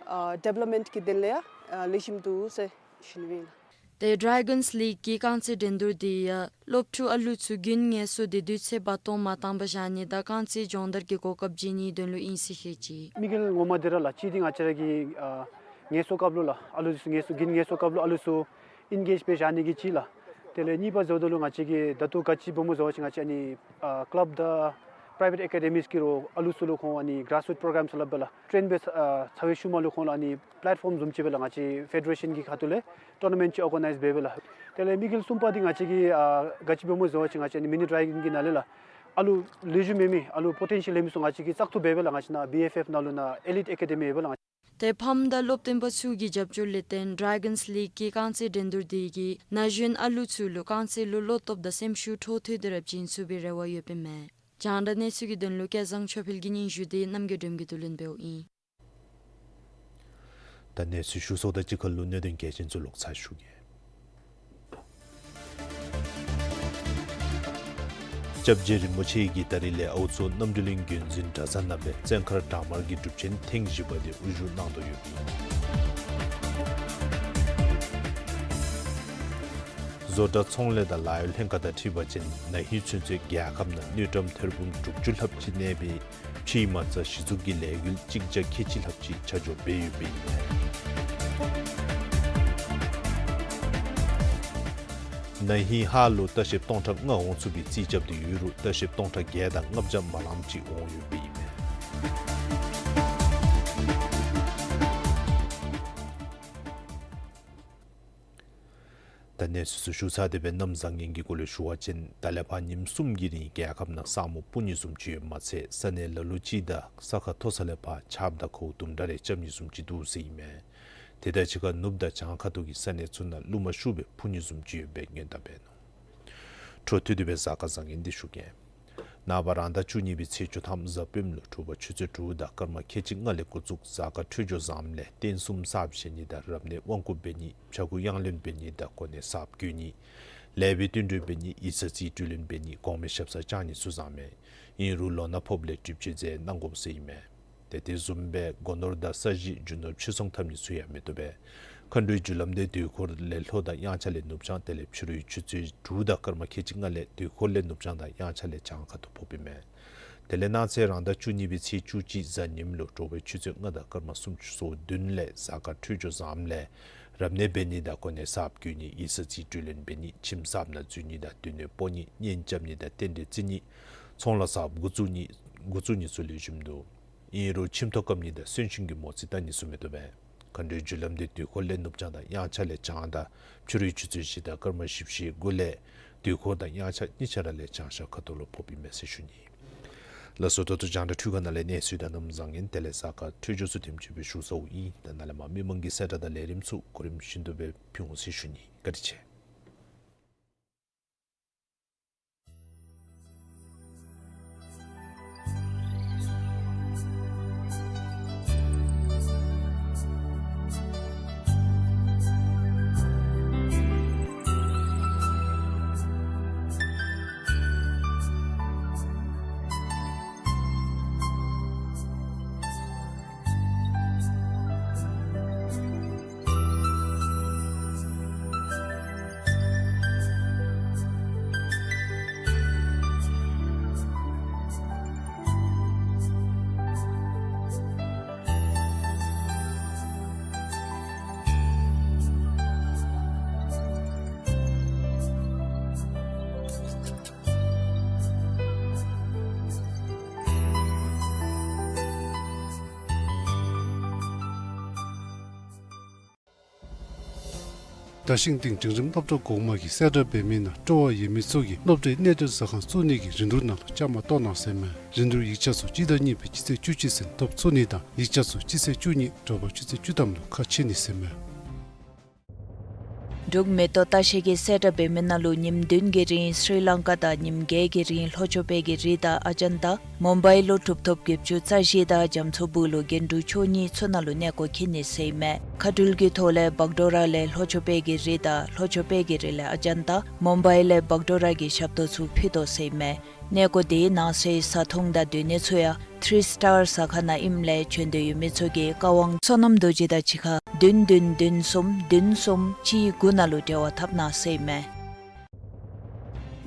ཨ་ཌི་བེ་ལོབ་མེནཊ་གི་དོན་ལས་ཡང་ཨ་ལེགས་ཤོམ་འདུག་ཟེར་ཞུ་ནི་ཨིན་ལགས། ཏེ་ཌེ་གཱོནསི་ལིག་གི་རྐང་རྩེད་འགྲན་བསྡུར་འདི་ཡང་སློབ་ཕྲུག་ཨ་ལུ་ཚུ་རྒྱུན་ངལ་གསོ་འདི་དུས་ཚོད་འབག་སྟོང་མ་བཏང་པར་བཞག་ནི་དང་རྐང་རྩེད་སྦྱོང་བརྡར་གྱི་གོ་སྐབས་བྱིན་ནིའི་དོན་ལུ་ཨིན་ཟེར་བཤད་ཅི། དམིགས་ཡུལ་ངོ་མ་འདི་ར་ལགས་གཅིག་འདི་ང་བཅས་ར་གི་ཨ་ངལ་གསོ་སྐབས་ལུ་ལགས་ཨ་ལུ་ཚུ་ངལ་གསོ་རྒྱུན་ངལ་གསོ་སྐབས་ལུ་ཨ་ལུ་ཚུ་ཨེན་གེཇ་སྦེ་བཞག་ནི་གི་གཅིག་ལགས། དེ་ལས་གཉིས་པ་འབདཝ་ད་ལུ་ང་བཅས་ཀྱིས་ད་ལྟོ་ག་ཅི་འབདཝ་སྨོ་ཟེར་བ་ཅིན་ང་བཅས་ཨ་ནི་ཨ་ཀ་ལབ་དང་པྲའི་ཝེཊ་ཨེ་ཀ་ཌེ་མིས་གིས་ར་ཨ་ལུ་ཚུ་ལུ་ཁོང་ཨ་ནི་གཱརསི་རུཊ་པོརོ་གརམ་ཟེར་སླབ་པས་ལགས། ཊེན་འབད་ཚར་ཨ་ཚར་བའི་ཤུལ་མ་ལུ་ཁོང་ལུ་ཨ་ནི་པེ་ལེཊ་ཕོརམ་བཟུམ་ཅིག་སྦེ་ལགས་ང་བཅས་ཕེ་ཌེ་རེ་ཤཱན་གྱི་ཁ་ཐུག་ལས་ཊོར་ན་མེནཊ་ཅིག་ཨོར་ག་ནའིཛ་འབད་སྦེ་ལགས། དེ་ལས་དམིགས་ཡུལ་གསུམ་པ་འདི་ང་བཅས་ཀྱིས་ཨ་ག་ཅི་འབདཝ་སྨོ་ཟེར་བ་ཅིན་ང་བཅས་ཨ་ནི་མི་ནི་ཌེ་གཱོན་གྱི་ནང་ལས་ལགས་ཨ་ལུ་ལེགས་ཤོམ་མེད་མི་ཨ་ལུ་པོ་ཊེན་ཤཱལ་ཡོད་མི་ཚུ་ང་བཅས་ཀྱིས་བཙག་འཐུ་འབད་སྦེ་ལགས་ང་བཅས་ནཱ་བི་ཨེཕ་ཨེཕ་ནང་ལུ་ནཱ་ཨེ་ལིཊ་ཨེ་ཀ་ཌེ་མི་ཡོད་པས་ལགས། ཏེ་ཕམ་དང་སློབ་སྟོན་པ་ཚུ་གི་རྒྱབ་སྐྱོར་ལས་བརྟེན་ཌེ་གཱོནསི་ལིག་གི་རྐང་རྩེད་འགྲན་བསྡུར་འདི་གིས་ན་གཞོན་ཨ་ལུ་ཚུ་ལུ་རྐང་རྩེད་ལུ་བློ་སྟོབས་དང་སེམས་ཤུགས་འཕྲོ་མཐུད་དེ་ར་བྱིན་ཚུགས་པའི་རེ་བ་ཡོདཔ་ཨིན་མས། རྒྱང་བསྒྲགས་གནས་ཚུལ་གྱི་དོན་ལུ་སྐལ་བཟང་ཆོས་འཕེལ་གྱི་སྙན་ཞུ་འདི་རྣམ་རྒྱལ་སྒྲོལམ་གྱིས་བསྡུ་ལེན་འབདཝ་ཨིན། ད་གནས་ཚུལ་ཞུ་ཚརཝ་དང་གཅིག་ཁར་ལུ་གནད་དོན་གལ་ཆེན་ཚུ་ལོག་ཚར་ཞུ་གེ། སྐྱབས་རྗེ་རིན་པོ་ཆེ་གིས་ད་རིས་ལས་ཨའུ་མཚོ་རྣམ་གྲོལ་གླིང་དགོན་འཛིན་གྲྭ་ཚང་ནང་སྦེ་བཙན་མཁར་བྲག་དམར་གྱི་སྒྲུབ་ཆེན་ཐེངས་བཞི་པ་འདི་དབུ་བཞུགས་གནང་དོ་ཡོདཔ་ཨིན། བཟོ་གྲྭ་ཚོང་ལས་དང་ལཱ་གཡོག་ལྷན་ཁག་དང་འཁྲིལ་བ་ཅིན་ན་ཧིང་ཚུན་ཚོད་རྒྱལ་ཁབ་ནང་དངུལ་ཀྲམ་ཐེར་འབུམ་དྲུག་ཅུ་ལྷགཔ་ཅིག་གནས་པའི་ཕྱིའི་མ་རྩ་གཞི་བཙུགས་ཀྱི་ལས་འགུལ་གཅིག་བརྒྱ་ཁལ་གཅིག་ལྷགཔ་ཅིག་ཆ་འཇོག་འབད་ཡོདཔ་ཨིན། ན་ཧིང་ཧཱ་ལུ་ལྟ་བཤལཔ་སྟོང་ཕྲག་ལྔ་འོང་ཚུགས་པའི་རྩིས་རྐྱབ་སྟེ་ཡོད་རུང་ལྟ་བཤལཔ་སྟོང་ཕྲག་བརྒྱད་དང་ལྔ་བརྒྱ་མ་ལངམ་ཅིག་འོང་ཡོདཔ་ཨིན་མས། ད་གནས་ཚུལ་ཚུ་ཞུ་ཚར་ཏེ་སྦེ་གནམ་བཟང་ངན་གྱི་སྐོར་ལས་ཞུ་བ་ཅིན་ད་ལས་ཕར་ཉིནམ་གསུམ་གྱི་རིང་རྒྱལ་ཁབ་ནང་ས་སྨུག་སྤུབ་ནི་བཟུམ་ཅིག་ཡོདཔ་མ་ཚད་ས་གནས་ལ་ལུ་ཅིག་དང་ས་ཁ་མཐོ་ས་ལས་ཕར་ཆརཔ་དང་ཁཝ་དུམ་གྲ་རེ་རྐྱབ་ནི་བཟུམ་ཅིག་འདུག་ཟེར་ཨིན་མས། དེ་དང་གཅིག་ཁར་ནུབ་དང་བྱང་ཁ་ཐུག་གི་ས་གནས་ཚུ་ནང་རླུང་མ་ཤུགས་སྦེ་འཕུ་ནི་བཟུམ་ཅིག་ཡོད་པའི་སྔོན་བརྡ་འབད་ནུག། འཕྲོ་མཐུད་དེ་སྦེ་གཟའ་སྐར་བཟང་ངན་འདི་ཞུ་གེ། ནངས་པ་རང་ཟླ་བཅུ་གཉིས་པའི་ཚེས་བཅུ་ཐམ་གཟའ་སྤེནམ་ལུ་དྲོ་པ་ཆུ་ཚོད་དྲུག་དང་སྐར་མ་ཁལ་གཅིག་ལྔ་ལས་འགོ་བཙུགས་གཟའ་སྐར་འཕྲོད་སྦྱོར་བཟངམ་ལས་རྟེན་གསུམ་གསརཔ་བཞེངས་ནི་དང་རབ་གནས་དབང་བསྐུར་འབད་ནི་ཕྱྭ་འགུགས་གཡང་ལེན་འབད་ནི་དང་གོ་གནས་གསརཔ་བསྐོ་ནི་ལེགས་པའི་བསྟུན་གྲོས་འབད་ནི་ཡིག་ཚང་རྩིས་སྤྲོད་ལེན་འབད་ནི་གོང་མའི་ཞབས་སར་བཅར་ནི་ཚུ་བཟང་མས། ཨིན་རུང་ལོ་ན་ཕོགཔ་ལས་སྒྲིབ་སྦྱང་མཛད་གནང་དགོཔ་ཟེར་ཨིན་མས། ཏེ་དེ་བཟུམ་སྦེ་སྒོ་ནོར་དང་ས་གཞི་རྒྱུ་ནོར་ཕྱིར་ཚོང་འཐབ་ནི་ཚུ་ཡང་མི་བཏུབ་པས། མཁའ་འགྲོའི་རྒྱུ་ལམ་འདི་དུས་འཁོར་ལས་ལྷོ་དང་དབྱངས་འཆར་ལས་ནུབ་བྱང་དེ་ལས་ཕྱི་རུའི་ཆུ་ཚོད་དྲུག་དང་སྐར་མ་ཁལ་གཅིག་ལྔ་ལས་དུས་འཁོར་ལས་ནུབ་བྱང་དང་དབྱངས་འཆར་ལས་བྱང་ཁ་ཐུག་ཕོགཔ་ཨིན་མས། དེ་ལས་གནངས་ཚེ་རང་ཟླ་བཅུ་གཉིས་པའི་ཚེས་བཅུ་གཅིག་གཟའ་ཉིམ་ལུ་དྲོ་པའི་ཆུ་ཚོད་ལྔ་དང་སྐར་མ་སུམ་ཅུ་སོ་བདུན་ལས་གཟའ་སྐར་འཕྲོད་སྦྱོར་བཟངམ་ལས་རབ་གནས་འབད་ནི་དང་གོ་གནས་གསརཔ་བསྐོ་ནི་ཡིག་ཚང་རྩིས་སྤྲོད་ལེན་འབད་ནི་ཁྱིམ་གསརཔ་ནང་འཛུལ་ནི་དང་སྡོད་གནས་སྤོ་ནི་གཉེན་རྐྱབ་ནི་དང་རྟེན་འབྲེལ་བརྩི་ནི་ཚོང་ལཱ་གསརཔ་འགོ་བཙུགས་ནི་འགོ་བཙུགས་ནི་ཚུ་ལེགས་ཤོམ་འདུག། ཨིན་རུང་ཁྱིམ་ཐོག་བཀབ་ནི་དང་གསོན་གཤིན་གྱི་མོ་རྩིས་བལྟ་ནི་ཚུ་མི་བཏུབ་པས། མཁའ་འགྲོའི་རྒྱུ་ལམ་འདི་དུས་འཁོར་ལས་ནུབ་བྱང་དང་དབྱངས་འཆར་ལས་བྱང་དང་ཕྱི་རུའི་ཆུ་ཚོད་བཞི་དང་སྐར་མ་བཞི་བཅུ་ཞེ་དགུ་ལས་དུས་འཁོར་དང་དབྱངས་འཆར་གཉིས་ཆ་ར་ལས་བྱང་ཤར་ཁ་ཐུག་ལུ་ཕོགཔ་ཨིན་མས་ཟེར་ཞུ་ནི། ལགས་སོ། ད་ལྟོ་རྒྱང་བསྒྲགས་འཕྲུལ་ཁང་ནང་ལས་གནས་ཚུལ་དང་གནམ་བཟང་ངན་དེ་ལས་གཟའ་སྐར་འཕྲོད་སྦྱོར་ཚུ་དེམ་ཅིག་སྦེ་ཞུ་ཚརཝ་ཨིན། ད་ནཱ་ལས་མར་མི་མང་གི་གསལ་བསྒྲགས་དང་ལས་རིམ་ཚུ་གོ་རིམ་བཞིན་དུ་སྦེ་ཕུལ་འོང་ཟེར་ཞུ་ནི། བཀའ་དྲིན་ཆེ། དར་ཤིང་སྟེང་འབྲིང་རིམ་སློབ་གྲྭ་གོང་མ་གི་གསལ་བསྒྲགས་འབད་མི་ནང་སྤྲོ་བ་ཡོད་མི་ཚུ་གིས་སློབ་གྲྭའི་གནས་སྡོད་ཟ་ཁང་བཙུགས་ནི་གི་རིན་བསྡུར་ནང་ལུ་བཅའ་མར་གཏོགས་གནང་ཟེར་མས། རིན་བསྡུར་ཡིག་ཆ་ཚུ་སྤྱི་ཟླ་གཉིས་པའི་སྤྱི་ཚེས་བཅུ་གཅིག་ཚུན་ཐོབ་ཚུགས་ནི་དང་ཡིག་ཆ་ཚུ་སྤྱི་ཚེས་བཅུ་གཉིས་དྲོ་པ་ཆུ་ཚོད་བཅུ་ཐམ་ལུ་ཁ་ཕྱེ་ནི་ཟེར་མས། འབྲུག་མེ་ཏོག་ལྟ་བཤལ་གྱི་གསལ་བསྒྲགས་འབད་མི་ནང་ལུ་ཉིནམ་བདུན་གྱི་རིང་སྲི་ལང་ཀ་དང་ཉིནམ་བརྒྱད་ཀྱི་རིང་ལྷོ་ཕྱོགས་པའི་གི་རི་དང་ཨ་ཇན་ཏ་མུམ་བའི་ལུ་གྲུབ་ཐོབ་བརྒྱད་ཅུ་རྩ་བཞི་དང་རྒྱ་མཚོ་སྦུག་ལུ་རྒྱན་དྲུག་མཆོག་གཉིས་ཚུ་ནང་ལུ་གནས་སྐོར་འཁྱིད་ནི་ཟེར་ཨིན་མས། མཁའ་འགྲུལ་གྱི་ཐོག་ལས་བག་ཌོ་ར་ལས་ལྷོ་ཕྱོགས་པའི་གི་རི་དང་ལྷོ་ཕྱོགས་པའི་གི་རི་ལས་ཨ་ཇན་ཏ་མུམ་བའི་ལས་བག་ཌོ་ར་གི་ཞབས་ཏོག་ཚུ་ཕུལ་དོ་ཟེར་ཨིན་མས། གནས་སྐོར་དེའི་ནང་གསེས་བཟའ་འཐུང་དང་སྡོད་གནས་ཚུ་ཡང་ཐི་རི་སི་ཊར་ཟ་ཁང་ནང་ཨིནམ་ལས་བྱོན་འདོད་ཡོད་མི་ཚུ་གིས་བཀའ་དབང་བསོད་ནམས་རྡོ་རྗེ་དང་གཅིག་ཁར་བདུན་བདུན་བདུན་གསུམ་བདུན་གསུམ་གཅིག་དགུ་ནང་ལུ་འབྲེལ་བ་འཐབ་གནང་ཟེར་ཨིན་མས།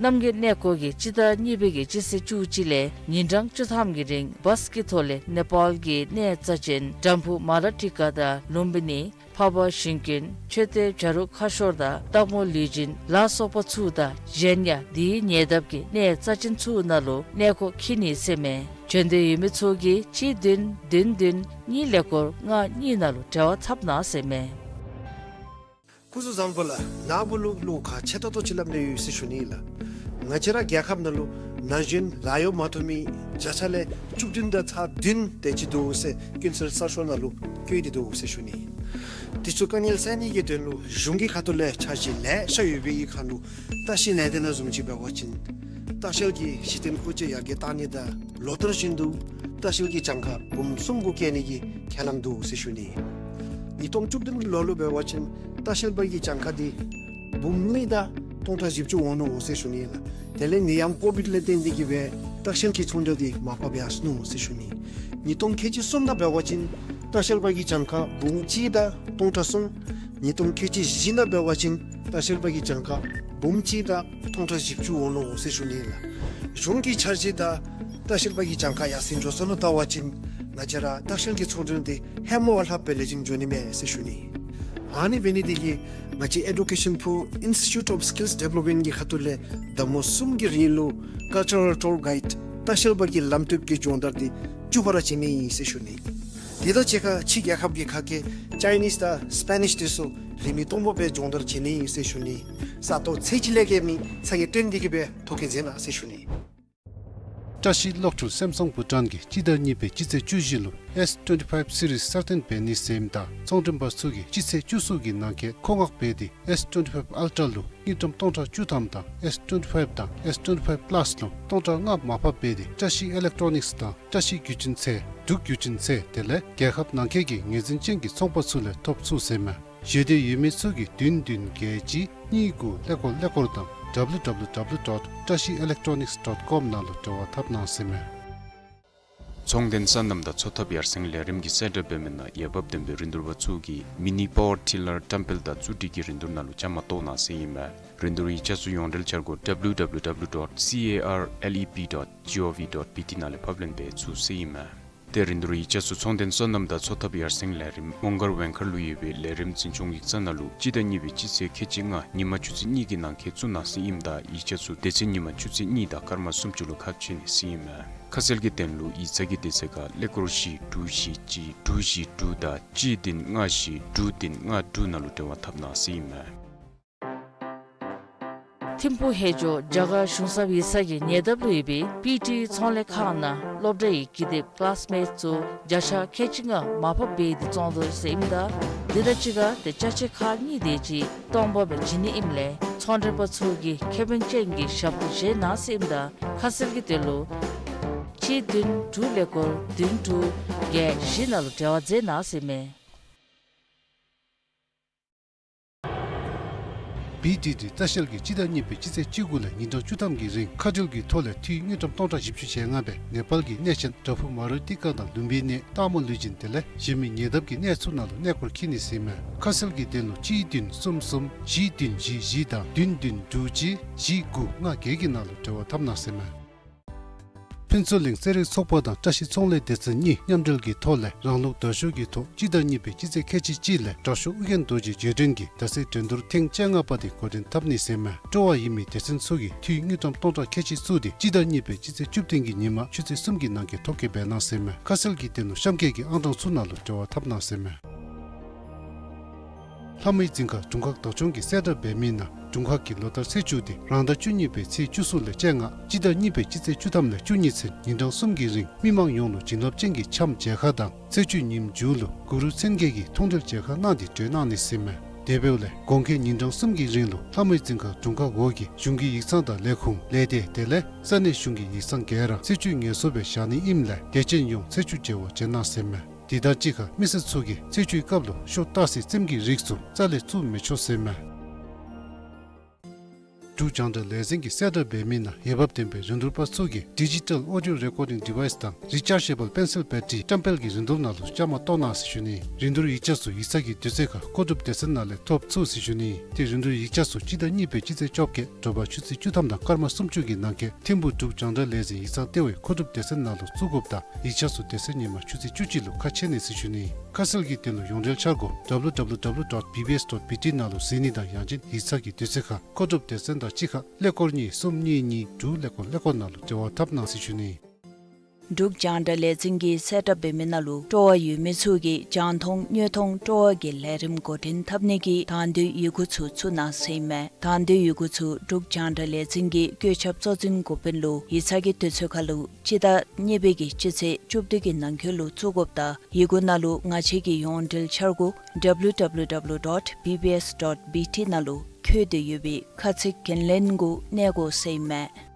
རྣམ་རྒྱལ་གནས་སྐོར་གྱིས་སྤྱི་ཟླ་གཉིས་པའི་གི་སྤྱི་ཚེས་བཅུ་གཅིག་ལས་ཉིན་གྲངས་བཅུ་ཐམ་གྱི་རིང་བཱས་ཀྱི་ཐོག་ལས་ནེ་པཱལ་གྱི་གནས་རྩ་ཅན་འགྲམ་ཕུག་མ་ལ་ཊི་ཀ་དང་ལུམ་བི་ནི་འཕགས་པ་ཞིང་ཀུན་མཆོད་རྟེན་བྱ་རུང་ཁ་ཤོར་དང་སྟག་མོ་ལུས་སྦྱིན་ལ་སོགས་པ་ཚུ་དང་གཞན་ཡང་དེའི་ཉེ་འདབས་ཀྱི་གནས་རྩ་ཅན་ཚུ་ནང་ལུ་གནས་སྐོར་འཁྱིད་ནི་ཟེར་ཨིན་མས། བྱོན་འདོད་ཡོད་མི་ཚུ་གིས་གཅིག་བདུན་བདུན་བདུན་གཉིས་ཀླད་ཀོར་ལྔ་གཉིས་ནང་ལུ་འབྲེལ་བ་འཐབ་གནང་ཟེར་ཨིན་མས། སྐུ་གཟུགས་བཟང་པོ་ལགས། ནཱ་བུ་ལུ་བློ་ཁག་ཆེ་ཏོག་ཏོ་ཅིག་སླབ་ནི་ཡོད་ཟེར་ཞུ་ནི་ལགས། ང་བཅས་ར་རྒྱལ་ཁབ་ནང་ལུ་ན་གཞོན་ལཱ་གཡོག་མ་ཐོབ་མི་བརྒྱ་ཆ་ལས་བཅུ་བདུན་དང་ཚག་བདུན་དེ་ཅིག་འདུག་ཟེར་ཀུན་གསལ་གསར་ཤོག་ནང་ལུ་བཀོད་དེ་འདུག་ཟེར་ཞུ་ནི། དེ་ཚུ་དཀའ་ངལ་སེལ་ནི་གི་དོན་ལུ་གཞུང་གི་ཁ་ཐུག་ལས་འཆར་གཞི་ལེ་ཤ་ཡོད་པའི་གི་ཁར་ལུ་ལྟ་བཤལ་ལས་སྡེ་ནང་བཟུམ་ཅིག་འབད་བ་ཅིན་ལྟ་བཤལ་གྱི་གཞི་རྟེན་ཁོ་ཆ་ཡར་རྒྱས་གཏང་ནི་དང་ལོ་ལྟར་བཞིན་དུ་ལྟ་བཤལ་གྱི་གྱངས་ཁ་འབུམ་གསུམ་གུ་བཀལ་ནི་གི་ཁས་བླངས་འདུག་ཟེར་ཞུ་ནི། ཉིས་སྟོང་བཅུ་བདུན་ལོ་ལུ་འབད་བ་ཅིན་ལྟ་བཤལ་པ་གི་གྱངས་ཁ་འདི་འབུམ་གཉིས་དང་སྟོང་ཕྲག་བཞི་བཅུ་འོང་ནུག་ཟེར་ཞུ་ནི་ལགས། དེ་ལས་ནད་ཡམས་ཀོ་བིཌ་ལས་བརྟེན་ཏེ་གིས་སྦེ་ལྟ་བཤལ་གྱི་ཚོང་འབྲེལ་འདི་མར་ཕབ་ཡར་སོ་ནུག་ཟེར་ཞུ་ནི། ཉིས་སྟོང་ཁལ་གཅིག་གསུམ་ནང་འབད་བ་ཅིན་ལྟ་བཤལ་པ་གི་གྱངས་ཁ་འབུམ་གཅིག་དང་སྟོང་ཕྲག་གསུམ། ཉིས་སྟོང་ཁལ་གཅིག་བཞི་ནང་འབད་བ་ཅིན་ལྟ་བཤལ་པ་གི་གྱངས་ཁ་འབུམ་གཅིག་དང་སྟོང་ཕྲག་བཞི་བཅུ་འོང་ནུག་ཟེར་ཞུ་ནི་ལགས། གཞུང་གི་འཆར་གཞི་དང་ལྟ་བཤལ་པ་གི་གྱངས་ཁ་ཡར་སེང་འགྱོ་སོ་ལུ་བལྟ་བ་ཅིན་ང་བཅས་ར་ལྟ་བཤལ་གྱི་ཚོང་འབྲེལ་འདི་ཧེ་མ་བ་ལྷག་སྦེ་ལེགས་ཤོམ་འགྱོ་ནི་མས་ཟེར་ཞུ་ནི། ཨ་ནི་འབད་ནི་དེ་གིས་ང་བཅས་ཨེ་ཌུ་ཀེ་ཤཱན་པུར་ཨིནས་ཊི་ཊིའུཊ་ཨོཕ་སི་ཀིལསི་ཌི་བེ་ལོབ་མེནཊ་གི་ཁ་ཐུག་ལས་ཟླ་མོ་གསུམ་གྱི་རིང་ལུ་ཀལ་ཅར་རལ་ཊུར་གའིཌ་ལྟ་བཤལ་པ་གི་ལམ་སྟོན་གྱི་སྦྱོང་བརྡར་འདི་བཅུ་པ་ར་བྱིན་ནི་ཨིན་ཟེར་ཞུ་ནི། དེ་དང་གཅིག་ཁར་ཕྱི་རྒྱལ་ཁབ་ཀྱི་ཁ་སྐད་ཅའི་ནིསི་དང་སི་པེ་ནིསི་དེ་ཚུ་རིན་མེད་སྟོང་པ་སྦེ་སྦྱོང་བརྡར་བྱིན་ནི་ཨིན་ཟེར་ཞུ་ནི། ས་སྟོང་ཚད་ཅིག་ལས་བརྒལ་མི་ཚ་གྱང་སྟོན་ཏེ་གིས་སྦེ་ཐོ་བཀོད་མཛད་གནང་ཟེར་ཞུ་ནི། བཀྲ་ཤིས་གློག་འཕྲུལ་སེམ་སོང་བྷུ་ཊཱན་གྱིས་སྤྱི་ཟླ་གཉིས་པའི་སྤྱི་ཚེས་བཅུ་བཞི་ལུ་ཨེསི་ཊུ་ཝེན་ཊི་ཕའིབ་སི་རིསི་གསར་བཏོན་འབད་ནི་ཟེར་ཨིནམ་ད་ཚོང་འདྲེན་པ་ཚུ་གིས་སྤྱི་ཚེས་བཅུ་གསུམ་གྱི་ནང་འཁོད་མཁོ་མངགས་འབད་དེ་ཨེསི་ཊུ་ཝེན་ཊི་ཕའིབ་ཨལ་ཊ་ལུ་དངུལ་ཀྲམ་སྟོང་ཕྲག་བཅུ་ཐམ་དང་ཨེསི་ཊུ་ཝེན་ཊི་ཕའིབ་དང་ཨེསི་ཊུ་ཝེན་ཊི་ཕའིབ་པ་ལཱསི་ལུ་སྟོང་ཕྲག་ལྔ་མར་ཕབ་འབད་དེ་བཀྲ་ཤིས་ཨི་ལེག་ཊོ་ནིཀསི་དང་བཀྲ་ཤིས་བརྒྱུད་འཕྲིན་ཚད་འབྲུག་བརྒྱུད་འཕྲིན་ཚད་དེ་ལས་རྒྱལ་ཁབ་ནང་འཁོད་ཀྱི་ངོས་འཛིན་ཅན་གྱི་ཚོང་པ་ཚུ་ལས་ཐོབ་ཚུགས་ཟེར་ཨིན་མས། བཞེས་འདོད་ཡོད་མི་ཚུ་གིས་བདུན་བདུན་བརྒྱད་གཅིག་གཉིས་དགུ་ཀླད་ཀོར་ཀླད་ཀོར་དང་W W W dot trashiselectronics dot com ནང་ལུ་འབྲེལ་བ་འཐབ་གནང་ཟེར་ཨིན་མས། ཚོང་དོན་སོ་ནམ་དང་འཚོ་ཐབས་ཡར་སེང་ལས་རིམ་གྱི་གསལ་བསྒྲགས་འབད་མི་ནང་འོས་འབབ་ལྡན་པའི་རིན་བསྡུར་པ་ཚུ་གིས་མི་ནི་པ་ཝར་ཊི་ལར་བཀྲམ་སྤེལ་དང་བཙུགས་སྒྲིག་གི་རིན་བསྡུར་ནང་ལུ་བཅའ་མར་གཏོགས་གནང་ཟེར་ཨིན་མས། རིན་བསྡུར་ཡིག་ཆ་ཚུ་ཡོངས་འབྲེལ་འཆར་སྒོ་W W W dot C A R L E P dot G O V dot B T ནང་ལས་ཕབ་ལེན་འབད་ཚུགས་ཟེར་ཨིན་མས། ཏེ་རིན་བསྡུར་ཡིག་ཆ་ཚུ་ཚོང་དོན་སོ་ནམ་དང་འཚོ་ཐབས་ཡར་སེང་ལས་རིམ་མོང་སྒར་ཝེང་མཁར་ལུ་ཡོད་པའི་ལས་རིམ་འཛིན་སྐྱོང་ཡིག་ཚང་ནང་ལུ་སྤྱི་ཟླ་གཉིས་པའི་སྤྱི་ཚེས་ཁལ་གཅིག་ལྔ་ཉིན་མ་ཆུ་ཚོད་གཉིས་ཀྱི་ནང་འཁོད་བཙུགས་གནང་ཟེར་ཨིནམ་ད་ཡིག་ཆ་ཚུ་དེ་ཚེ་ཉིན་མ་ཆུ་ཚོད་གཉིས་དང་སྐར་མ་སུམ་ཅུ་ལུ་ཁ་ཕྱེ་ནི་ཟེར་ཨིན་མས། ཁ་གསལ་གྱི་དོན་ལུ་ཡིག་ཚང་གི་དུས་ཚོད་ཁར་ཀླད་ཀོར་བཞི་དྲུག་བཞི་གཅིག་དྲུག་བཞི་དྲུག་དང་གཅིག་བདུན་ལྔ་བཞི་དྲུག་བདུན་ལྔ་དྲུག་ནང་ལུ་འབྲེལ་བ་འཐབ་གནང་ཟེར་ཨིན་མས། ཐིམ་ཕུག་ཧེ་ཇོ་རྒྱ་གར་གཞུང་ཚབ་ཡིག་ཚང་གི་ཉེ་འདབས་ལུ་ཡོད་པའི་པི་ཊི་ཚོང་ལས་ཁང་ནང་སློབ་གྲྭའི་ཀི་དེབ་ཀི་ལཱསི་མེཊསི་ཚུ་བརྒྱ་ཆ་ཁལ་གཅིག་ལྔ་མར་ཕབ་འབད་དེ་བཙོང་དོ་ཟེར་ཨིནམ་ད་དེ་དང་གཅིག་ཁར་ཏེ་ཅ་ཆས་ཁག་གཉིས་དེ་ཅིག་སྟོང་པ་སྦེ་བྱིན་ནི་ཨིནམ་ལས་ཚོང་འབྲེལ་པ་ཚུ་གིས་ཁེ་ཕན་ཅན་གྱི་ཞབས་ཏོག་བྱིན་གནང་ཟེར་ཨིནམ་ད་ཁ་གསལ་གྱི་དོན་ལུ་གཅིག་བདུན་དྲུག་ཀླད་ཀོར་བདུན་དྲུག་བརྒྱད་བཞི་ནང་ལུ་འབྲེལ་བ་མཛད་གནང་ཟེར་ཨིན་མས། བི་ཌི་ཌི་ལྟ་བཤལ་གྱིས་སྤྱི་ཟླ་གཉིས་པའི་སྤྱི་ཚེས་བཅུ་དགུ་ལས་ཉིན་གྲངས་བཅུ་ཐམ་གྱི་རིང་མཁའ་འགྲུལ་གྱི་ཐོག་ལས་འཐུས་དངུལ་ཀྲམ་སྟོང་ཕྲག་བཞི་བཅུ་ཞེ་ལྔ་སྦེ་ནེ་པཱལ་གྱི་གནས་ཆེན་བྲག་ཕུག་མ་རུ་ཏི་ཀ་དང་ལུམྦི་ནི་སྟག་མོ་ལུས་སྦྱིན་དེ་ལས་གཞན་མི་ཉེ་འདབས་ཀྱི་གནས་ཚུ་ནང་ལུ་གནས་སྐོར་འཁྱིད་ནི་ཟེར་ཨིན་མས། ཁ་གསལ་གྱི་དོན་ལུ་གཅིག་བདུན་གསུམ་གསུམ་བཞི་བདུན་བཞི་བཞི་དང་བདུན་བདུན་དྲུག་གཅིག་བཞི་དགུ་ལྔ་བརྒྱད་ཀྱི་ནང་ལུ་འབྲེལ་བ་འཐབ་གནང་ཟེར་ཨིན་མས། ཕུན་ཚོགས་གླིང་རྩེད་རིགས་ཚོགས་པ་དང་བཀྲ་ཤིས་ཚོང་ལས་སྡེ་ཚན་གཉིས་མཉམ་འབྲེལ་གྱི་ཐོག་ལས་རང་ལུགས་དར་ཤོག་གི་ཐོག་སྤྱི་ཟླ་གཉིས་པའི་སྤྱི་ཚེས་ཁལ་གཅིག་གཅིག་ལས་དྲག་ཤོས་ཨོ་རྒྱན་རྡོ་རྗེ་རྗེས་དྲན་གྱི་ཟླ་ཚེས་འགྲན་བསྡུར་ཐེངས་བཅོ་ལྔ་པ་དེ་འགོ་འདྲེན་འཐབ་ནི་ཟེར་ཨིན་མས། སྤྲོ་བ་ཡོད་མི་སྡེ་ཚན་ཚུ་གིས་འཐུས་དངུལ་ཀྲམ་སྟོང་ཕྲག་ཁལ་གཅིག་བཙུགས་ཏེ་སྤྱི་ཟླ་གཉིས་པའི་སྤྱི་ཚེས་བཅུ་བདུན་གྱི་ཉིན་མ་ཆུ་ཚོད་གསུམ་གྱི་ནང་འཁོད་ཐོ་བཀོད་འབད་གནང་ཟེར་ཨིན་མས། ཁ་གསལ་གྱི་དོན་ལུ་གཤམ་འཁོད་ཀྱི་ཨང་གྲངས་ཚུ་ནང་ལུ་འབྲེལ་བ་འཐབ་གནང་ཟེར་ཨིན་མས། ལྷ་མོའི་རྫིང་ཁ་དྲུང་ཁག་བདག་སྐྱོང་གིས་གསལ་བསྒྲགས་འབད་མི་ནང་དྲུང་ཁག་གི་ལོ་ལྟར་ཚེས་བཅུ་དེ་རང་ཟླ་བཅུ་གཉིས་པའི་ཚེས་བཅུ་གསུམ་ལས་བཅོ་ལྔ་སྤྱི་ཟླ་གཉིས་པའི་སྤྱི་ཚེས་བཅུ་ཐམ་ལས་བཅུ་གཉིས་ཚུན་ཉིན་གྲངས་གསུམ་གྱི་རིང་མི་མང་ཡོངས་ལུ་བྱིན་རླབས་ཅན་གྱི་འཆམ་མཇལ་ཁ་དང་ཚེས་བཅུའི་ཉིནམ་མཇུག་ལུ་གུ་རུ་མཚན་བརྒྱད་ཀྱི་མཐོང་གྲོལ་མཇལ་ཁ་གནང་སྟེ་གྲོལ་གནང་ནི་ཟེར་ཨིན་མས། དེ་འབདཝ་ལས་དགོངས་འཁེལ་ཉིན་གྲངས་གསུམ་གྱི་རིང་ལུ་ལྷ་མོའི་རྫིང་ཁ་དྲུང་ཁག་འོག་གི་གཞུང་གི་ཡིག་ཚང་དང་ལས་ཁུངས་ལས་སྡེ་དེ་ལས་ས་གནས་གཞུང་གི་ཡིག་ཚང་ག་ར་ཚེས་བཅུའི་ངལ་གསོ་སྦེ་བཞག་ནི་ཨིནམ་ལས་དད་ཅན་ཡོངས་ཚེས་བཅུ་མཇལ་བར་བྱོན་གནང་ཟེར་ཨིན་མས། དེ་དང་གཅིག་ཁར་མི་སེར་ཚུ་གིས་ཚེས་བཅུའི་སྐབས་ལུ་ཤོ་ཏཱ་སི་རྩེདམོ་གི་རིགས་ཚུ་རྩ་ལས་བཙུགས་མི་ཆོག་ཟེར་ཨིན་མས། འབྲུག་རྒྱང་བསྒྲགས་ལས་འཛིན་གྱིས་གསལ་བསྒྲགས་འབད་མི་ནང་འོས་འབབ་ལྡན་པའི་རིན་བསྡུར་པ་ཚུ་གིས་ཌི་ཇི་ཊཱལ་ཨོ་ཌིའོ་རེ་ཀོར་ཌིང་ཌི་ཝའི་སི་དང་རི་ཅཱར་ཇེ་བཱལ་པེན་སིལ་བེ་ཊི་བཀྲམ་སྤེལ་གྱི་རིན་བསྡུར་ནང་ལུ་བཅའ་མར་གཏོགས་གནང་ཟེར་ཞུ་ནི། རིན་བསྡུར་ཡིག་ཆ་ཚུ་ཡིག་ཚང་གི་དུས་ཚོད་ཁར་མཁོ་སྒྲུབ་སྡེ་ཚན་ནང་ལས་ཐོབ་ཚུགས་ཟེར་ཞུ་ནི། ཏེ་རིན་བསྡུར་ཡིག་ཆ་ཚུ་སྤྱི་ཟླ་གཉིས་པའི་སྤྱི་ཚེས་བཅོ་བརྒྱད་དྲོ་པ་ཆུ་ཚོད་བཅུ་ཐམ་དང་སྐར་མ་སུམ་ཅུ་གི་ནང་འཁོད་ཐིམ་ཕུག་འབྲུག་རྒྱང་བསྒྲགས་ལས་འཛིན་ཡིག་ཚང་ལྟེ་བའི་མཁོ་སྒྲུབ་སྡེ་ཚན་ནང་ལུ་བཙུགས་དགོཔ་དང་ཡིག་ཆ་ཚུ་དེ་ཚེ་ཉིན་མ་ཆུ་ཚོད་བཅུ་གཅིག་ལུ་ཁ་ཕྱེ་ནི་ཟེར་ཞུ་ནི། ཁ་གསལ་གྱི་དོན་ལུ་ཡོངས་འབྲེལ་འཆར་སྒོ་W W W dot B B S dot B T ནང་ལུ་གཟིགས་ནི་དང་ཡང་ཅིན་ཡིག་ཚང་གི་དུས་ཚོད་ཁར་མཁོ་སྒྲུབ་སྡེ་ཚན་དང་གཅིག་ཁར་ཀླད་ཀོར་གཉིས་གསུམ་གཉིས་གཉིས་དྲུག་ཀླད་ཀོར་ཀླད་ཀོར་ནང་ལུ་འབྲེལ་བ་འཐབ་གནང་ཟེར་ཞུ་ནི། འབྲུག་རྒྱང་བསྒྲགས་ལས་འཛིན་གྱིས་གསལ་བསྒྲགས་འབད་མི་ནང་ལུ་སྤྲོ་བ་ཡོད་མི་ཚུ་གིས་རྒྱང་མཐོང་དངོས་མཐོང་སྤྲོ་བ་གི་ལས་རིམ་འགོ་འདྲེན་འཐབ་ནི་གི་དང་འདོད་ཡི་གུ་ཚུ་བཙུགས་གནང་ཟེར་ཨིན་མས། དང་འདོད་ཡི་གུ་ཚུ་འབྲུག་རྒྱང་བསྒྲགས་ལས་འཛིན་གྱི་བཀོད་ཁྱབ་གཙོ་འཛིན་འགོ་དཔོན་ལུ་ཡིག་ཚང་གི་དུས་ཚོད་ཁར་ལུ་སྤྱི་ཟླ་གཉིས་པའི་གི་སྤྱི་ཚེས་བཅུ་བདུན་གྱི་ནང་འཁོད་ལུ་བཙུགས་དགོཔ་དང་ཡི་གུ་ནང་ལུ་ང་བཅས་ཀྱི་ཡོངས་འབྲེལ་འཆར་སྒོ་W W W dot B B S dot B T ནང་ལུ་བཀོད་དེ་ཡོད་པའི་ཁ་ཚིག་འགན་ལེན་གུ་གནས་དགོ་ཟེར་ཨིན་མས།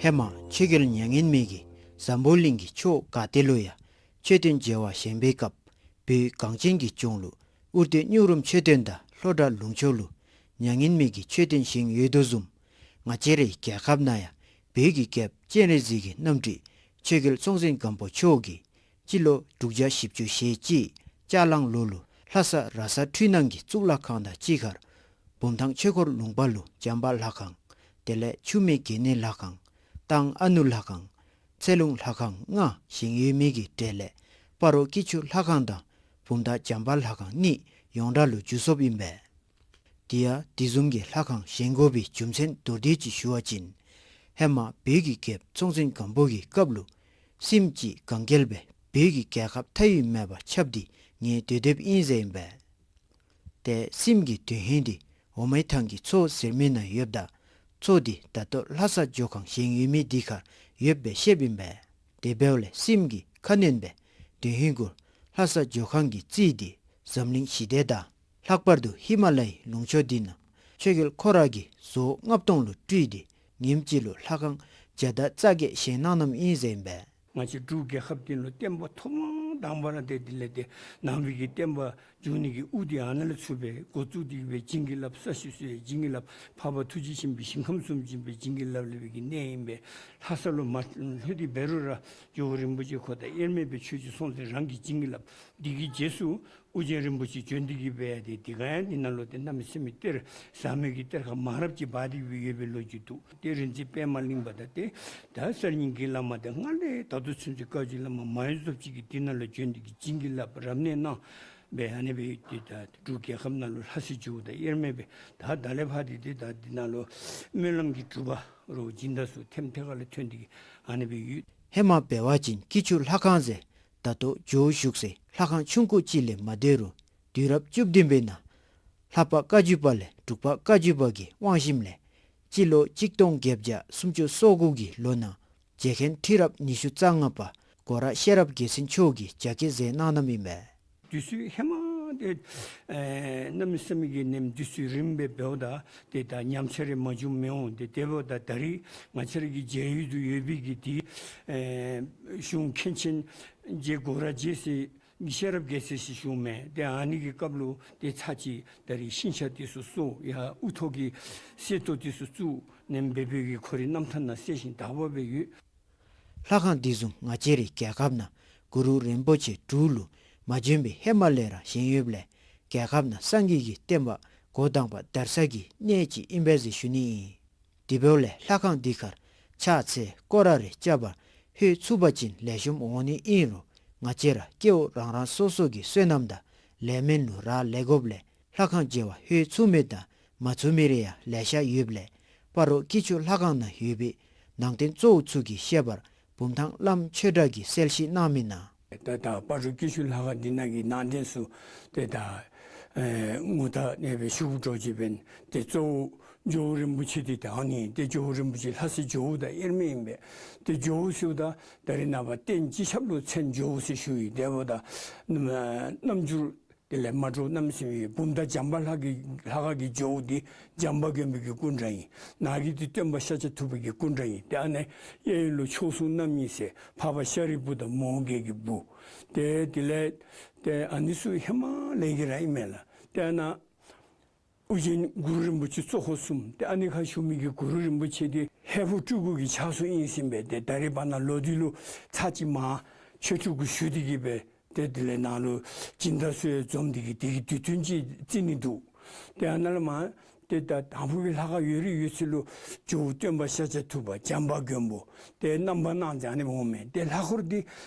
ཧེ་མ་ཆོས་རྒྱལ་མྱ་ངན་མེད་ཀྱིས་འཛམ་བུ་གླིང་གི་ཕྱོགས་ག་ཏེ་ལུ་ཡང་མཆོད་རྟེན་མཇལ་བར་བཞེངས་པའི་སྐབས་བོད་གངས་ཅན་གྱི་ལྗོངས་ལུ་ཨུར་རྟའི་སྨྱུག་རུམ་མཆོད་རྟེན་དང་ལྷོ་བྲག་ལུང་ཕྱོགས་ལུ་མྱ་ངན་མེད་ཀྱི་མཆོད་རྟེན་བཞེངས་ཡོད་དོ་བཟུམ་ང་བཅས་རའི་རྒྱལ་ཁབ་ནང་ཡང་བོད་ཀྱི་རྒྱལཔོ་སྤྱན་རས་གཟིགས་ཀྱི་རྣམ་སྤྲུལ་ཆོས་རྒྱལ་སྲོང་བཙན་སྒམ་པོ་མཆོག་གིས་སྤྱི་ལོ་དྲུག་བརྒྱ་བཞི་བཅུ་ཞེ་གཅིག་ལྕགས་གླང་ལོ་ལུ་ལྷ་ས་ར་ས་འཕྲུལ་སྣང་གི་གཙུག་ལག་ཁང་དང་གཅིག་ཁར་བུམ་ཐང་ཆོས་འཁོར་ལུང་པ་ལུ་བྱམས་པ་ལྷ་ཁང་དེ་ལས་འཆུག་མེད་དགེ་འདུན་ལྷ་ཁང་སྟག་ཨ་ནུ་ལྷ་ཁང་ཚེ་ལུང་ལྷ་ཁང་ལྔ་བཞེངས་ཡོད་མི་གི་གྲས་ལས་སྤ་རོ་སྐྱིད་ཆུ་ལྷ་ཁང་དང་བུམ་ཐང་བྱམས་པ་ལྷ་ཁང་གཉིས་ཡོངས་གྲགས་ལུ་འགྱུར་སོཔ་ཨིན་པས། དེ་ཡང་དེ་བཟུམ་གྱི་ལྷ་ཁང་བཞེངས་དགོ་པའི་རྒྱུ་མཚན་མདོར་བསྡུས་ཅིག་ཞུ་བ་ཅིན་ཧེ་མ་བོད་ཀྱི་རྒྱལཔོ་སྲོང་བཙན་སྒམ་པོ་གི་སྐབས་ལུ་སྲིནམ་ཅིག་གང་གལ་སྦེ་བོད་ཀྱི་རྒྱལ་ཁབ་མཐའ་དབུས་མེད་པར་ཁྱབ་སྟེ་ཉེ་སྡོད་སྡོདཔ་ཨིན་ཟེར་ཨིན་པས། ཏེ་སྲིནམ་གྱི་དོན་ཧིང་དེ་འོ་མའི་ཐང་གི་མཚོ་ཟེར་མི་ནང་ཡོདཔ་ད་མཚོ་དེ་ད་ལྟོ་ལྷ་ས་ཇོ་ཁང་བཞེངས་ཡོད་མི་དེ་ཁར་ཡོདཔ་སྦེ་བཤདཔ་ཨིན་པས། དེ་འབདཝ་ལས་སྲིནམ་གྱིས་ཁ་གནོན་སྦེ་དོན་ཧིང་གུ་ལྷ་ས་ཇོ་ཁང་གི་རྩིས་དེ་འཛམ་གླིང་ཞི་བདེ་དང་ལྷག་པར་དུ་ཧི་མ་ལ་ཡའི་ལུང་ཕྱོགས་འདི་ནང་ཆོས་རྒྱལ་ཁོ་ར་གིས་བཟོ་ལྔ་སྟོང་ལུ་སྤྲུལ་ཏེ་ཉིནམ་གཅིག་ལུ་ལྷ་ཁང་བརྒྱ་དང་རྩ་བརྒྱད་བཞེངས་གནང་གནངམ་ཨིན་ཟེར་ཨིན་པས། ང་བཅས་འབྲུག་རྒྱལ་ཁབ་འདི་ལུ་བསྟན་པ་ཐོག་མ་ དང་པ་ར་ཏེ་དེ་ལས་ཏེ་ནང་པའི་གི་བསྟན་པ་འཇུག་ནི་གི་དབུ་འདི་ཨ་ནཱ་ལས་ཚུར་སྦེ་འགོ་བཙུགས་ཏེ་གི་སྦེ་བྱིན་གྱིས་བརླབས་ས་གཞི་བཟོ་ཡི། བྱིན་གྱིས་བརླབས་འཕགས་པ་ཐུགས་རྗེ་ཆེན་པོའི་ཞིང་ཁམས་སུ་བྱིན་པའི་བྱིན་གྱིས་བརླབས་ལུས་པའི་གི་གནས་ཨིན་པས། ལྷ་ས་ལུ་མ་ལྷོད་དེ་འབད་རུང་ར་ཇོ་བོ་རིན་པོ་ཆེ་ཁོ་དང་དབྱེར་མེད་པའི་ཆོས་ཀྱི་སྲོང་བཙན་རང་གིས་བྱིན་གྱིས་བརླབས། དེ་གི་རྗེས་སུ་ཨོ་རྒྱན་རིན་པོ་ཆེ་བྱོན་ཏེ་གི་སྦེ་ཏེ་དེ་ག་ཡང་དེ་ནང་ལུ་ཏེ་གནམ་མེད་ས་མེད་གཏེར་ཟབ་མོའི་གི་གཏེར་ཁ་མང་རབས་ཅིག་སྦ་སྟེ་གི་སྦེ་ཡོད་པའི་ལོ་རྒྱུས་འདུག། ཏེ་རིག་འཛིན་པདྨ་གླིང་པ་དང་ཏེ་ད་གསར་རྙིང་གི་བླ་མ་དང་སྔར་ལས་ད་ལྟོ་ཚུན་ཚོད་བཀའ་བརྒྱུད་བླ་མ་མང་ཡུལ་ཚོ་ཅིག་གིས་དེ་ནང་ལུ་བྱོན་ཏེ་གི་བྱིན་གྱིས་བརླབས་རབ་གནས་གནང་སྦེ་ཨ་ནི་སྦེ་ཏེ་ད་འབྲུག་རྒྱལ་ཁབ་ནང་ལུ་ལྷ་སའི་ཇོ་བོ་དང་དབྱེར་མེད་སྦེ་ད་ད་ལས་ཕར་ཏེ་ཏེ་ད་དེ་ནང་ལུ་སྨོན་ལམ་གྱི་གྲུབ་པ་རུ་སྦྱིན་བདག་ཚུ་ཐེམ་ཐེ་ཁ་ལས་ཐོན་ཏེ་གི་ཨ་ནི་སྦེ་ཡོད། ཧེ་མ་འབད་བ་ཅིན་སྐྱིད་ཆུ་ལྷ་ཁང་ཟེར་ད་ལྟོ་ཇོ་བོ་བཞུགས་སའི་ལྷ་ཁང་ཆུང་ཀུ་ཅིག་ལས་མ་སྡོད་རུང་དུས་རབས་བཅུ་བདུན་པའི་ནང་ལྷ་པ་བཀའ་བརྒྱུད་པ་ལས་འབྲུག་པ་བཀའ་བརྒྱུད་པ་གི་དབང་ཞིནམ་ལས་སྤྱི་ལོ་གཅིག་སྟོང་བརྒྱད་བརྒྱ་སུམ་ཅུ་སོ་དགུ་གི་ལོ་ནང་རྗེ་མཁན་ཁྲི་རབས་ཉི་ཤུ་རྩ་ལྔ་པ་སྒོ་ར་ཤེས་རབ་རྒྱལ་མཚན་མཆོག་གིས་རྒྱ་སྐྱེད་མཛད་གནང་གནངམ་ཨིན་པས། དུས་ཚོད་ཧེ་མ་ཏེ་ཨེ་གནམ་མེད་ས་མེད་ཀྱི་ནེམ་དུས་ཚོད་རིངམོ་སྦེ་འབདཝ་ད་ཏེ་ད་ཉམས་ཆག་རེ་མ་བྱུངམ་མི་འོང་། ཏེ་དེ་འབདཝ་ད་ད་རིས་ང་བཅས་ར་གི་མཇལ་ཡུལ་དུ་ཡོད་པའི་གི་ཏེ་ཨེ་གཞུང་མཁན་ཆེན་རྗེ་སྒོ་ར་རྗེ་ཟེར་ཤེས་རབ་རྒྱལ་མཚན་ཟེར་ཞུཝ་མས། ཏེ་ཨ་ནི་གི་སྐབས་ལུ་ཏེ་ཚར་གཅིག་ད་རིས་ཤིང་ཆ་དེ་ཚུ་གསོ་ཡར་དབུ་ཐོག་གི་གསེར་ཏོག་དེ་ཚུ་བཙུགས་ནེམ་སྦེ་སྦེ་གི་ཁོ་རའི་རྣམ་ཐར་ནང་གསལ་ཞིང་དག་པ་སྦེ་ཡོད། ལྷ་ཁང་འདི་བཟུམ་ང་བཅས་རའི་རྒྱལ་ཁབ་ནང་གུ་རུ་རིན་པོ་ཆེ་འབྲུག་ལུ་མ་བྱོན་པའི་ཧེ་མ་ལས་ར་བཞེངས་ཡོདཔ་ལས་རྒྱལ་ཁབ་ནང་སངས་རྒྱས་ཀྱི་བསྟན་པ་འགོ་དང་པ་དར་ས་གི་གནས་ཅིག་ཨིན་པས་ཟེར་ཞུ་ནི་ཨིན། དེ་འབདཝ་ལས་ལྷ་ཁང་འདི་ཁར་ཕྱག་འཚལ་སྐོར་ར་རེ་རྐྱབ་པར་ལྷོད་ཚུགས་པ་ཅིན་ལེགས་ཤོམ་འོང་ནི་ཨིན་རུང་ང་བཅས་ར་སྐྱེ་བོ་རང་རང་སོ་སོ་གི་བསོད་ནམས་དང་ལས་མེད་ལུ་རག་ལས་དགོཔ་ལས་ལྷ་ཁང་མཇལ་བར་ལྷོད་ཚུགས་མི་དང་མ་ཚུགས་མི་རེ་ཡང་ལེ་ཤ་ཡོདཔ་ལས་སྤ་རོ་སྐྱིད་ཆུ་ལྷ་ཁང་ནང་ཡོད་པའི་ནང་རྟེན་གཙོ་བོ་ཚུ་གི་བཤད་པར་བུམ་ཐང་བླམ་ཆོས་གྲགས་ཀྱིས་གསལ་བཤད་གནང་མི་ནང་། ད་ད་སྤ་རོ་སྐྱིད་ཆུ་ལྷ་ཁང་འདི་ནང་གི་ནང་རྟེན་ཚུ་ཏེ་ད་ཨེ་ངོ་ཐག་ཨ་ནི་སྦེ་ཞུ་དགོཔ་འདྲཝ་ཅིག་འབདན་ཏེ་གཙོ་བོ་ཇོ་བོ་རིན་པོ་ཆེ་འདི་ད་ཨ་ནི་ཏེ་ཇོ་བོ་རིན་པོ་ཆེ་ལྷ་སའི་ཇོ་བོ་དང་དབྱེར་མེད་ཨིན་པས། ཏེ་ཇོ་བོ་ཟེརཝ་ད་ད་རིས་ནངས་པ་རྟེན་སྤྱི་ཁྱབ་ལུ་མཚན་ཇོ་བོ་ཟེར་ཞུ་ཡི། དེ་འབདཝ་ད་རྣམ་འགྱུར་དེ་ལས་མ་འདྲཝ་གནམ་མེད་ས་མེད་ཡོད། བུམ་ཐང་བྱམས་པ་ལྷ་གི་ལྷ་ཁང་གི་ཇོ་བོ་འདི་བྱམས་པ་མགོན་པོ་གི་སྐུ་འདྲ་ཨིན། ནང་གི་འདི་སྟོན་པ་ཤཱཀྱ་ཐུབ་པ་གི་སྐུ་འདྲ་ཨིན། ཏེ་ཨ་ནི་གཡས་གཡོན་ལུ་མཆོག་ཟུང་རྣམ་གཉིས་ཟེར་འཕགས་པ་ཤཱ་རིའི་བུ་དང་མོའུ་འགལ་གྱི་བུ། ཏེ་དེ་ལས་ཏེ་ཨ་ནི་ཚུ་ཧེ་མ་ལས་ཀྱི་ར་ཨིན་མས་ལགས། ཏེ་ཨ་ནཱ་ཨོ་རྒྱན་གུ་རུ་རིན་པོ་ཆེ་གཙོ་འཁོར་གསུམ། ཏེ་ཨ་ནི་ཁར་བཞུགས་མི་གི་གུ་རུ་རིན་པོ་ཆེ་འདི་ཧས་པོ་སྤྲུལ་སྐུ་གི་ཕྱག་སྲོལ་ཨིན་ཟེར་ཨིན་པས། ཏེ་ད་རིས་བར་ན་ལོ་དུས་ལུ་ཚར་གཅིག་མར་ཆོས་སྤྲུལ་སྐུ་ཞུ་སྟེ་གི་སྦེ་ཏེ་དེ་ལས་ནཱ་ལུ་སྦྱིན་བདག་ཚུ་ཡང་འཛོམས་ཏེ་གི་དེ་གི་དུས་སྟོན་ཅིག་བརྩི་ནི་འདུག། ཏེ་ཨ་ནཱ་ལས་མར་ཏེ་ད་དང་ཕུ་གི་ལྷ་ཁང་ཡོད་རིགས་ཡོད་ཚད་ལུ་ཇོ་བོ་སྟོན་པ་ཤཱཀྱ་ཐུབ་པ་བྱམས་པ་མགོན་པོ་ཏེ་རྣམ་པར་སྣང་མཛད་ནི་འོང་མས། ཏེ་ལྷ་འཁོར་འདི་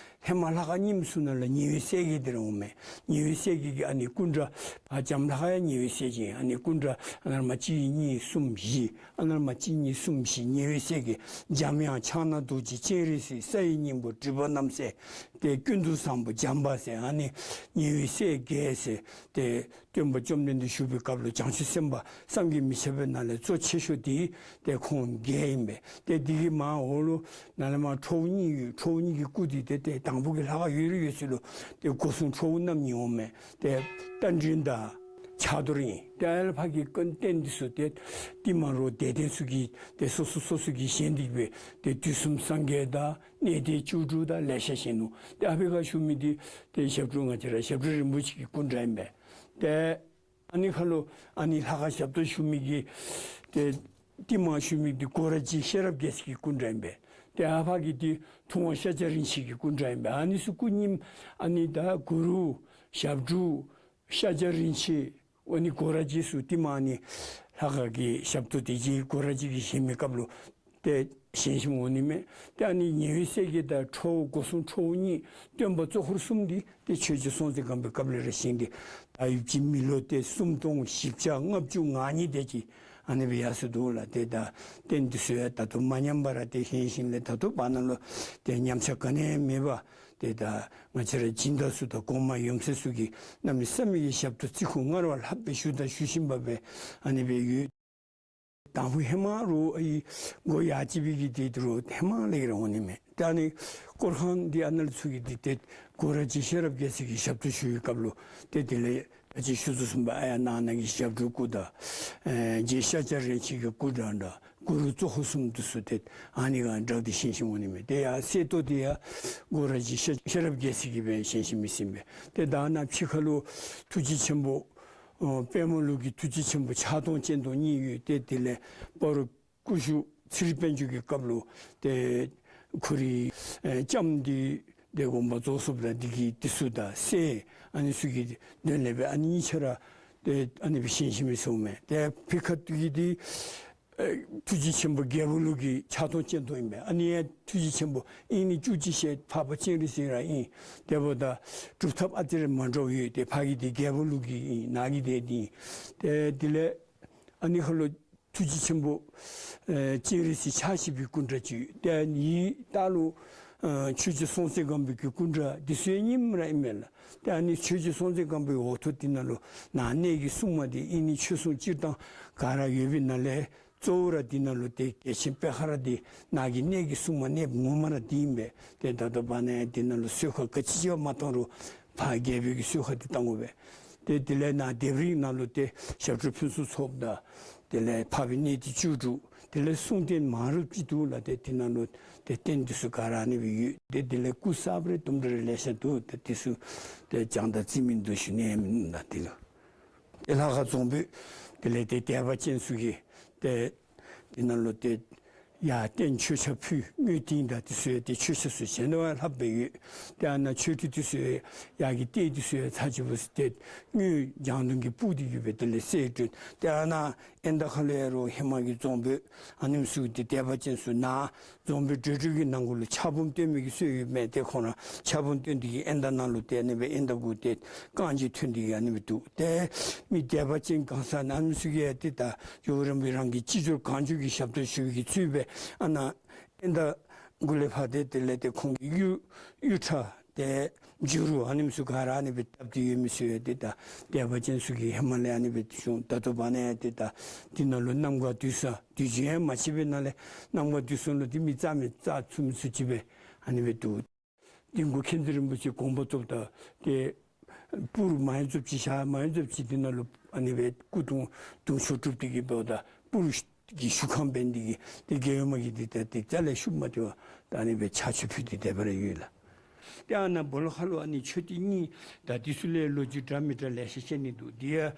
ཧེ་མ་ལྷ་ཁང་རྙིངམ་ཚུ་ནང་ལས་ཉེ་བའི་སྲས་བརྒྱད་འདི་ར་འོང་མས། ཉེ་བའི་སྲས་བརྒྱད་ཀྱི་ཨ་ནི་སྐུ་འདྲ་ཨ་བྱམས་ལྷ་ཁང་ཡང་ཉེ་བའི་སྲས་བརྒྱད། ཨ་ནི་སྐུ་འདྲ་ཨ་ནཱ་ལས་མར་གཅིག་གཉིས་གསུམ་བཞི། ཨ་ནཱ་ལས་མར་གཅིག་གཉིས་གསུམ་བཞི་ཉེ་བའི་སྲས་བརྒྱད། འཇམ་དབྱངས་ཕྱག་ན་རྡོ་རྗེ་སྤྱན་རས་གཟིགས། ས་ཡི་སྙིང་པོ་སྒྲིབ་པ་རྣམ་སེལ་ཏེ་ཀུན་ཏུ་བཟང་པོ་བྱམས་པ་ཟེར་ཨ་ནི་ཉེ་བའི་སྲས་བརྒྱད་ཟེར་ཏེ་སྟོན་པ་བཅོམ་ལྡན་འདས་བཞུགས་པའི་སྐབས་ལུ་བྱང་ཆུབ་སེམས་དཔའ་བསམ་གྱིས་མི་ཁྱབ་པའི་ནང་ལས་གཙོ་ཆེ་ཤོས་འདི་ཏེ་ཁོང་བརྒྱད་ཨིན་པས། ཏེ་འདི་གི་མར་འོག་ལུ་ནཱ་ལས་མར་ཁྲོ་བོ་གཉིས་ཡོད། ཁྲོ་བོ་གཉིས་ཀྱི་སྐུ་འདི་ཏེ་ཏེ་དང་ཕུ་གི་ལྷ་ཁང་ཡོད་རིགས་ཡོད་ཚད་ལུ་ཏེ་སྒོ་སྲུང་ཁྲོ་བོ་རྣམ་གཉིས་འོང་མས། ཏེ་རྟ་མགྲིན་དང་ཕྱག་རྡོར་ཨིན། ཏེ་ཨ་ལས་ཕར་གྱི་རྟེན་འདི་ཚུ་ཏེ་ཏེ་མ་རུ་དད་ལྡན་ཚུ་གིས་ཏེ་སོ་སོ་སོ་སོ་གིས་བཞེངས་ཏེ་གི་སྦེ་ཏེ་དུས་གསུམ་སངས་རྒྱས་དང་གནས་བརྟན་བཅུ་དྲུག་དང་ལེ་ཤ་བཞེངས་ནུག། ཏེ་ཨ་ཕི་ཁར་བཞུགས་མི་འདི་ཏེ་ཞབས་དྲུང་ང་བཅས་ར་ཞབས་དྲུང་རིན་པོ་ཆེ་གི་སྐུ་འདྲ་ཨིན་པས། ཏེ་ཨ་ནི་ཁར་ལུ་ཨ་ནི་ལྷ་ཁང་ཞབས་ཏོག་ཞུ་མི་གི་ཏེ་ཏེ་མར་བཞུགས་མི་འདི་སྒོ་ར་རྗེ་ཤེས་རབ་རྒྱལ་མཚན་གྱི་སྐུ་འདྲ་ཨིན་པས། ཏེ་ཨ་ཕ་གི་འདི་ཐུབ་དབང་ཤཱཀྱ་རིན་ཆེན་གྱི་སྐུ་འདྲ་ཨིན་པས། ཨ་ནི་ཚུ་སྐུ་རྙིངམ་ཨ་ནི་ད་གུ་རུ་ཞབས་དྲུང་ཤཱཀྱ་རིན་ཆེན་ཨ་ནི་སྒོ་ར་རྗེ་ཚུ་ཏེ་མར་ཨ་ནི་ལྷ་ཁང་གི་ཞབས་ཏོག་དེ་ཅིག་སྒོ་ར་རྗེ་གིས་བཞེངས་མི་སྐབས་ལུ་ཏེ་བཞེངས་བཞེངསམ་འོང་ནི་མས། ཏེ་ཨ་ནི་ཉེ་བའི་སྲས་བརྒྱད་དང་ཁྲོ་བོ་སྒོ་སྲུང་ཁྲོ་བོ་གཉིས་སྟོན་པ་གཙོ་འཁོར་གསུམ་འདི་ཏེ་ཆོས་རྗེ་སྲོང་བཙན་སྒམ་པོའི་སྐབས་ལས་ར་བཞེངས་ཏེ་ད་ཡུདཔ་ཅིག་མི་ལོ་ཏེ་སུམ་སྟོང་བཞི་བརྒྱ་ལྔ་བཅུ་ང་གཉིས་དེ་ཅིག་ཨ་ནི་སྦེ་ཡར་སོ་འདུག་ལགས། ཏེ་ད་རྟེན་འདི་ཚུ་ཡང་ད་ལྟོ་མ་ཉམས་པར་ཏེ་བཞེངས་བཞེངསམ་ལས་ད་ལྟོ་བར་ན་ལུ་ཏེ་ཉམས་ཆག་ག་ནི་ཡང་མེད་པར་ཏེ་ད་ང་བཅས་ར་སྦྱིན་བདག་ཚུ་དང་གོང་མ་ཡོན་ཚད་ཚུ་གིས་གནམ་མེད་ས་མེད་ཀྱི་ཞབས་ཏོག་བརྩི་བཀུར་སྔར་བ་ལྷག་སྦེ་ཞུ་དང་ཞུ་བཞིན་པ་སྦེ་ཨ་ནི་སྦེ་ཡོད། དང་ཕུ་ཧེ་མ་རུ་ཨའི་སྒོ་ཡར་ཅིག་སྦེ་གི་ཏེ་རུ་ཧེ་མ་ལས་ར་འོང་ནི་མས། ཏེ་ཨ་ནི་སྐོར་ཁང་འདི་ཨ་ནཱ་ལས་ཚུར་གྱི་འདི་ཏེ་སྒོ་ར་རྗེ་ཤེས་རབ་རྒྱལ་མཚན་གྱིས་ཞབས་ཏོག་ཞུ་བའི་སྐབས་ལུ་ཏེ་དེ་ལས་ཨ་ཅི་ཞུ་དོ་བཟུམ་སྦེ་ཨ་ཡར་ནང་ན་གི་ཞབས་དྲུང་སྐུ་དང་ཨེ་རྗེ་ཤཱཀྱ་རིན་ཆེན་གྱི་སྐུ་འདྲ་འདྲ་ གུ་རུ་གཙོ་འཁོར་གསུམ་འདི་ཚུ་ཏེ་ཨ་ནི་ག་དྲག་སྟེ་བཞེངས་བཞེངསམ་འོང་ནི་མས། ཏེ་ཡར་གསེར་ཏོག་འདི་ཡང་སྒོ་ར་རྗེ་ཤེས་རབ་རྒྱལ་མཚན་གྱིས་སྦེ་བཞེངས་བཞེངསམ་ཨིན་པས། ཏེ་ད་ནཱ་ཕྱི་ཁ་ལུ་ཐུགས་རྗེ་ཆེན་པོ་ཨོ་དཔལ་མོ་ལུགས་ཀྱི་ཐུགས་རྗེ་ཆེན་པོ་ཕྱག་སྟོང་སྤྱན་སྟོང་གཉིས་ཡོད། ཏེ་དེ་ལས་སྤ་རོ་སྐུ་ཞབས་ཚེ་རིང་དཔལ་འབྱོར་གྱི་སྐབས་ལུ་ཏེ་ཁོ་རའི་ཨེ་ལྕམ་འདི་ཏེ་དགོངས་པ་རྫོགས་སོཔ་ད་འདི་གི་འདི་ཚུ་དང་སྲས་ཨ་ནི་ཚུ་གི་དོན་ལས་སྦེ་ཨ་ནི་གཉིས་ཆ་ར་ཏེ་ཨ་ནི་སྦེ་བཞེངས་བཞེངསམ་ཨིན་ཟེརཝ་མས། ཏེ་ཕྱི་ཁ་འདི་གི་འདི་ཨེ་ཐུགས་རྗེ་ཆེན་པོ་རྒྱལ་པོ་ལུགས་ཀྱི་ཕྱག་སྟོང་སྤྱན་སྟོང་ཨིན་པས། ཨ་ནི་ཡང་ཐུགས་རྗེ་ཆེན་པོ་ཨིན་ནི་བཅུ་གཅིག་ཞལ་འཕགས་པ་སྤྱན་རས་གཟིགས་ར་ཨིན། དེ་འབདཝ་ད་སྒྲུབ་ཐབས་ཨ་ཙི་རེ་མ་འདྲཝ་ཡོད། ཏེ་ཕ་གི་འདི་རྒྱལ་པོ་ལུགས་ཀྱི་ཨིན། ནཱ་གི་འདི་འདི་ཨིན། ཏེ་དེ་ལས་ཨ་ནི་ཁ་ལུ་ཐུགས་རྗེ་ཆེན་པོ་ཨེ་སྤྱན་རས་གཟིགས་ཕྱག་བཞི་པའི་སྐུ་འདྲ་ཅིག་ཡོད། ཏེ་ཨ་ནི་ལྟག་ལུ་ཨེ་ཆོས་རྗེ་སྲོང་བཙན་སྒམ་པོའི་གི་སྐུ་འདྲ་འདི་ཚུ་ཡང་རྙིངམ་ར་ཨིན་མས་ལགས། ཏེ་ཨ་ནི་ཆོས་རྗེ་སྲོང་བཙན་སྒམ་པོའི་འོག་ཐོག་འདི་ནང་ལུ་ནཱ་གནས་ཀྱི་སྲུང་མ་འདི་ཨིན་ནི་ཆོས་སྲུང་སྤྱིར་བཏང་ག་ར་ཡོད་པའི་ནང་ལས་གཙོ་བོ་ར་འདི་ནང་ལུ་ཏེ་རྒྱལ་ཆེན་པད་ཁ་ར་འདི་ནཱ་གི་གནས་ཀྱི་སྲུང་མ་གནསཔ་ངོ་མ་ར་འདི་ཨིན་པས། ཏེ་ད་ལྟོ་བར་ན་ཡང་འདི་ནང་ལུ་གསོལ་ཁ་ག་ཅི་ཅིག་མ་བཏང་རུང་ཕར་རྒྱལ་པོའི་གི་གསོལ་ཁ་འདི་བཏང་དགོ་པས། ཏེ་དེ་ལས་ནཱ་ལྡེབས་རིས་ནང་ལུ་ཏེ་ཞབས་དྲུང་ཕུན་སུམ་ཚོགས་དང་དེ་ལས་འཕགས་པའི་གནས་བརྟན་བཅུ་དྲུག། དེ་ལས་གསུང་རྟེན་མང་རབས་ཅིག་འདུག་ལགས། ཏེ་འདི་ནང་ལུ་ཏེ་རྟེན་འདི་ཚུ་ག་ར་ཨ་ནི་སྦེ་ཡོད། ཏེ་དེ་ལས་སྐུ་གསརཔ་རེ་དུམ་གྲ་རེ་ལེ་ཤ་འདུག། ཏེ་འདི་ཚུ་ཏེ་བྱང་དང་རྩིས་མིན་འདུག་ཞུ་ནི་མིན་ན་འདི་ལུ། ཏེ་ལྷ་ཁང་རྫོང་དཔོན་དེ་ལས་ཏེ་སྡེ་པ་ཅན་ཚུ་གིས་ཏེ་འདི་ནང་ལུ་ཏེ་ཡར་རྟེན་མཆོད་ཆས་ཕུལ། དངུལ་ཏིང་དང་འདི་ཚུ་ཡང་ཏེ་མཆོད་ཆས་ཚུ་གཞན་དང་ལྷགཔ་སྦེ་ཡོད། ཏེ་ཨ་ནཱ་མཆོད་ཁྲི་འདི་ཚུ་ཡང་ཡར་གྱི་ལྟེ་འདི་ཚུ་ཡང་ཚར་གཅིག་པོ་ཏེ་དངུལ་ལྗང་མདོག་གི་སྤུ་འདི་གིས་སྦེ་དེ་ལས་གསལ་བསྒྲོན། ཏེ་ཨ་ནཱ་ཨེན་ད་ཁ་ལུ་ཡང་རོགས་ཧེ་མ་གི་རྫོང་དཔོན་ཨ་ནེམ་ཚུ་ཏེ་སྡེ་པ་ཅན་ཚུ་ནཱ་རྫོང་དཔོན་བགྲེས་སྒྲོལ་གྱི་ནང་འཁོད་ལུ་ཕྱག་འབུམ་བཏོན་མི་གི་སྲོལ་ཡོད་མས། ཏེ་ཁོང་ར་ཕྱག་འབུམ་བཏོན་ཏེ་གིས་ཨེན་ད་ནང་ལུ་ཏེ་ཨ་ནི་སྦེ་ཨེན་ད་གུ་ཏེ་རྐང་རྗེས་ཐོན་ཏེ་གིས་ཨ་ནི་སྦེ་འདུག། ཏེ་མི་སྡེ་པ་ཅན་གང་ཟག་ཨ་ནི་ཚུ་གིས་ཏེ་ད་ཇོ་བོ་རིན་པོ་ཆེ་རང་གི་ཅི་འབྱོར་གང་འབྱོར་གྱི་ཞབས་ཏོག་ཞུ་བའི་གི་ཚུལ་སྦེ་ཨ་ནཱ་ཨེན་ད་གུ་ལས་ཕར་ཏེ་དེ་ལས་ཏེ་ཁོང་གི་གཡུ་གཡུ་ཁྲ་ཏེ་བྱུ་རུ་ཨ་ནེམ་ཚུ་ག་ར་ཨ་ནི་སྦེ་བཏབ་སྟེ་ཡོད་མི་ཚུ་ཡང་ཏེ་ད་སྡེ་པ་ཅན་ཚུ་གིས་ཧེ་མ་ལས་ཨ་ནི་སྦེ་བྱུང་། ད་ལྟོ་བར་ན་ཡང་ཏེ་ད་འདི་ནང་ལུ་གནམ་གང་དུས་སང་དུས་རྒྱུན་ཡང་མ་ཆད་པའི་ནང་ལས་གནམ་གང་དུས་སང་ལུ་ཏེ་མི་རྩ་མེད་རྩ་ཚུགས་མི་ཚུགས་ཅིག་སྦེ་ཨ་ནི་སྦེ་འདུག། འདི་གུ་མཁྱེན་བརྩེ་རིན་པོ་ཆེ་དགོངས་པ་རྫོགསཔ་ད་ཏེ་སྤུར་མ་ཡི་རྫོབ་ཅིག་བཞག། མ་ཡི་རྫོབ་ཅིག་འདི་ནང་ལུ་ཨ་ནི་སྦེ་སྐུ་གདུང་གདུང་མཆོག་གྲུབ་སྟེ་གིས་འབདཝ་ད་སྤུར་གྱི་བཞུགས་ཁང་འབད་ནི་འདི་གིས་ཏེ་རྒྱལ་ཡུམ་མ་གིས་འདི་ད་ཏེ་རྩ་ལས་ཤུགས་མ་སྟེར་བར་ད་ཨ་ནི་སྦེ་ཕྱག་མཆོད་ཕུལ་ཏེ་དེ་སྦེ་ར་ཡོད་ལགས། ཏེ་ཨ་ནཱ་སྦོ་ལོགས་ཁ་ལུ་ཨ་ནི་མཆོད་རྟེན་གཉིས་དང་འདི་ཚུ་ལས་ལོ་རྒྱུས་འདྲ་མི་འདྲ་ལེ་ཤ་བཤད་ནི་འདུག། འདི་ཡང་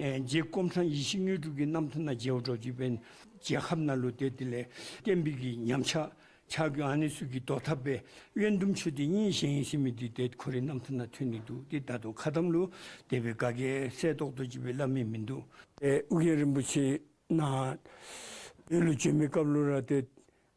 ཨེ་རྗེ་སྐོམ་ཕྲང་ཡེ་ཤེས་དངོས་གྲུབ་ཀྱི་རྣམ་ཐར་ནང་མཇལཝ་འདྲཝ་ཅིག་འབད་ན་རྒྱལ་ཁབ་ནང་ལུ་ཏེ་དེ་ལས་བསྟན་པའི་གི་ཉམས་ཆག་ཆག་སྐྱོན་ཨ་ནི་ཚུ་གི་བཟློག་ཐབས་སྦེ་དབོན་སྡུམ་མཆོད་རྟེན་གཉིས་བཞེངས་ཡི་ཟེར་མི་འདི་ཏེ་ཁོ་རའི་རྣམ་ཐར་ནང་ཐོན་ནི་འདུག། ཏེ་ད་ལྟོ་ཁ་གཏམ་ལུ་དེ་སྦེ་ག་གིས་གསལ་ཏོག་ཏོ་ཅིག་སྦེ་སླབ་མི་མིན་འདུག། ཏེ་ཨོ་རྒྱན་རིན་པོ་ཆེ་ནཱ་བོད་ལུ་བྱོན་མི་སྐབས་ལུ་ར་ཏེ་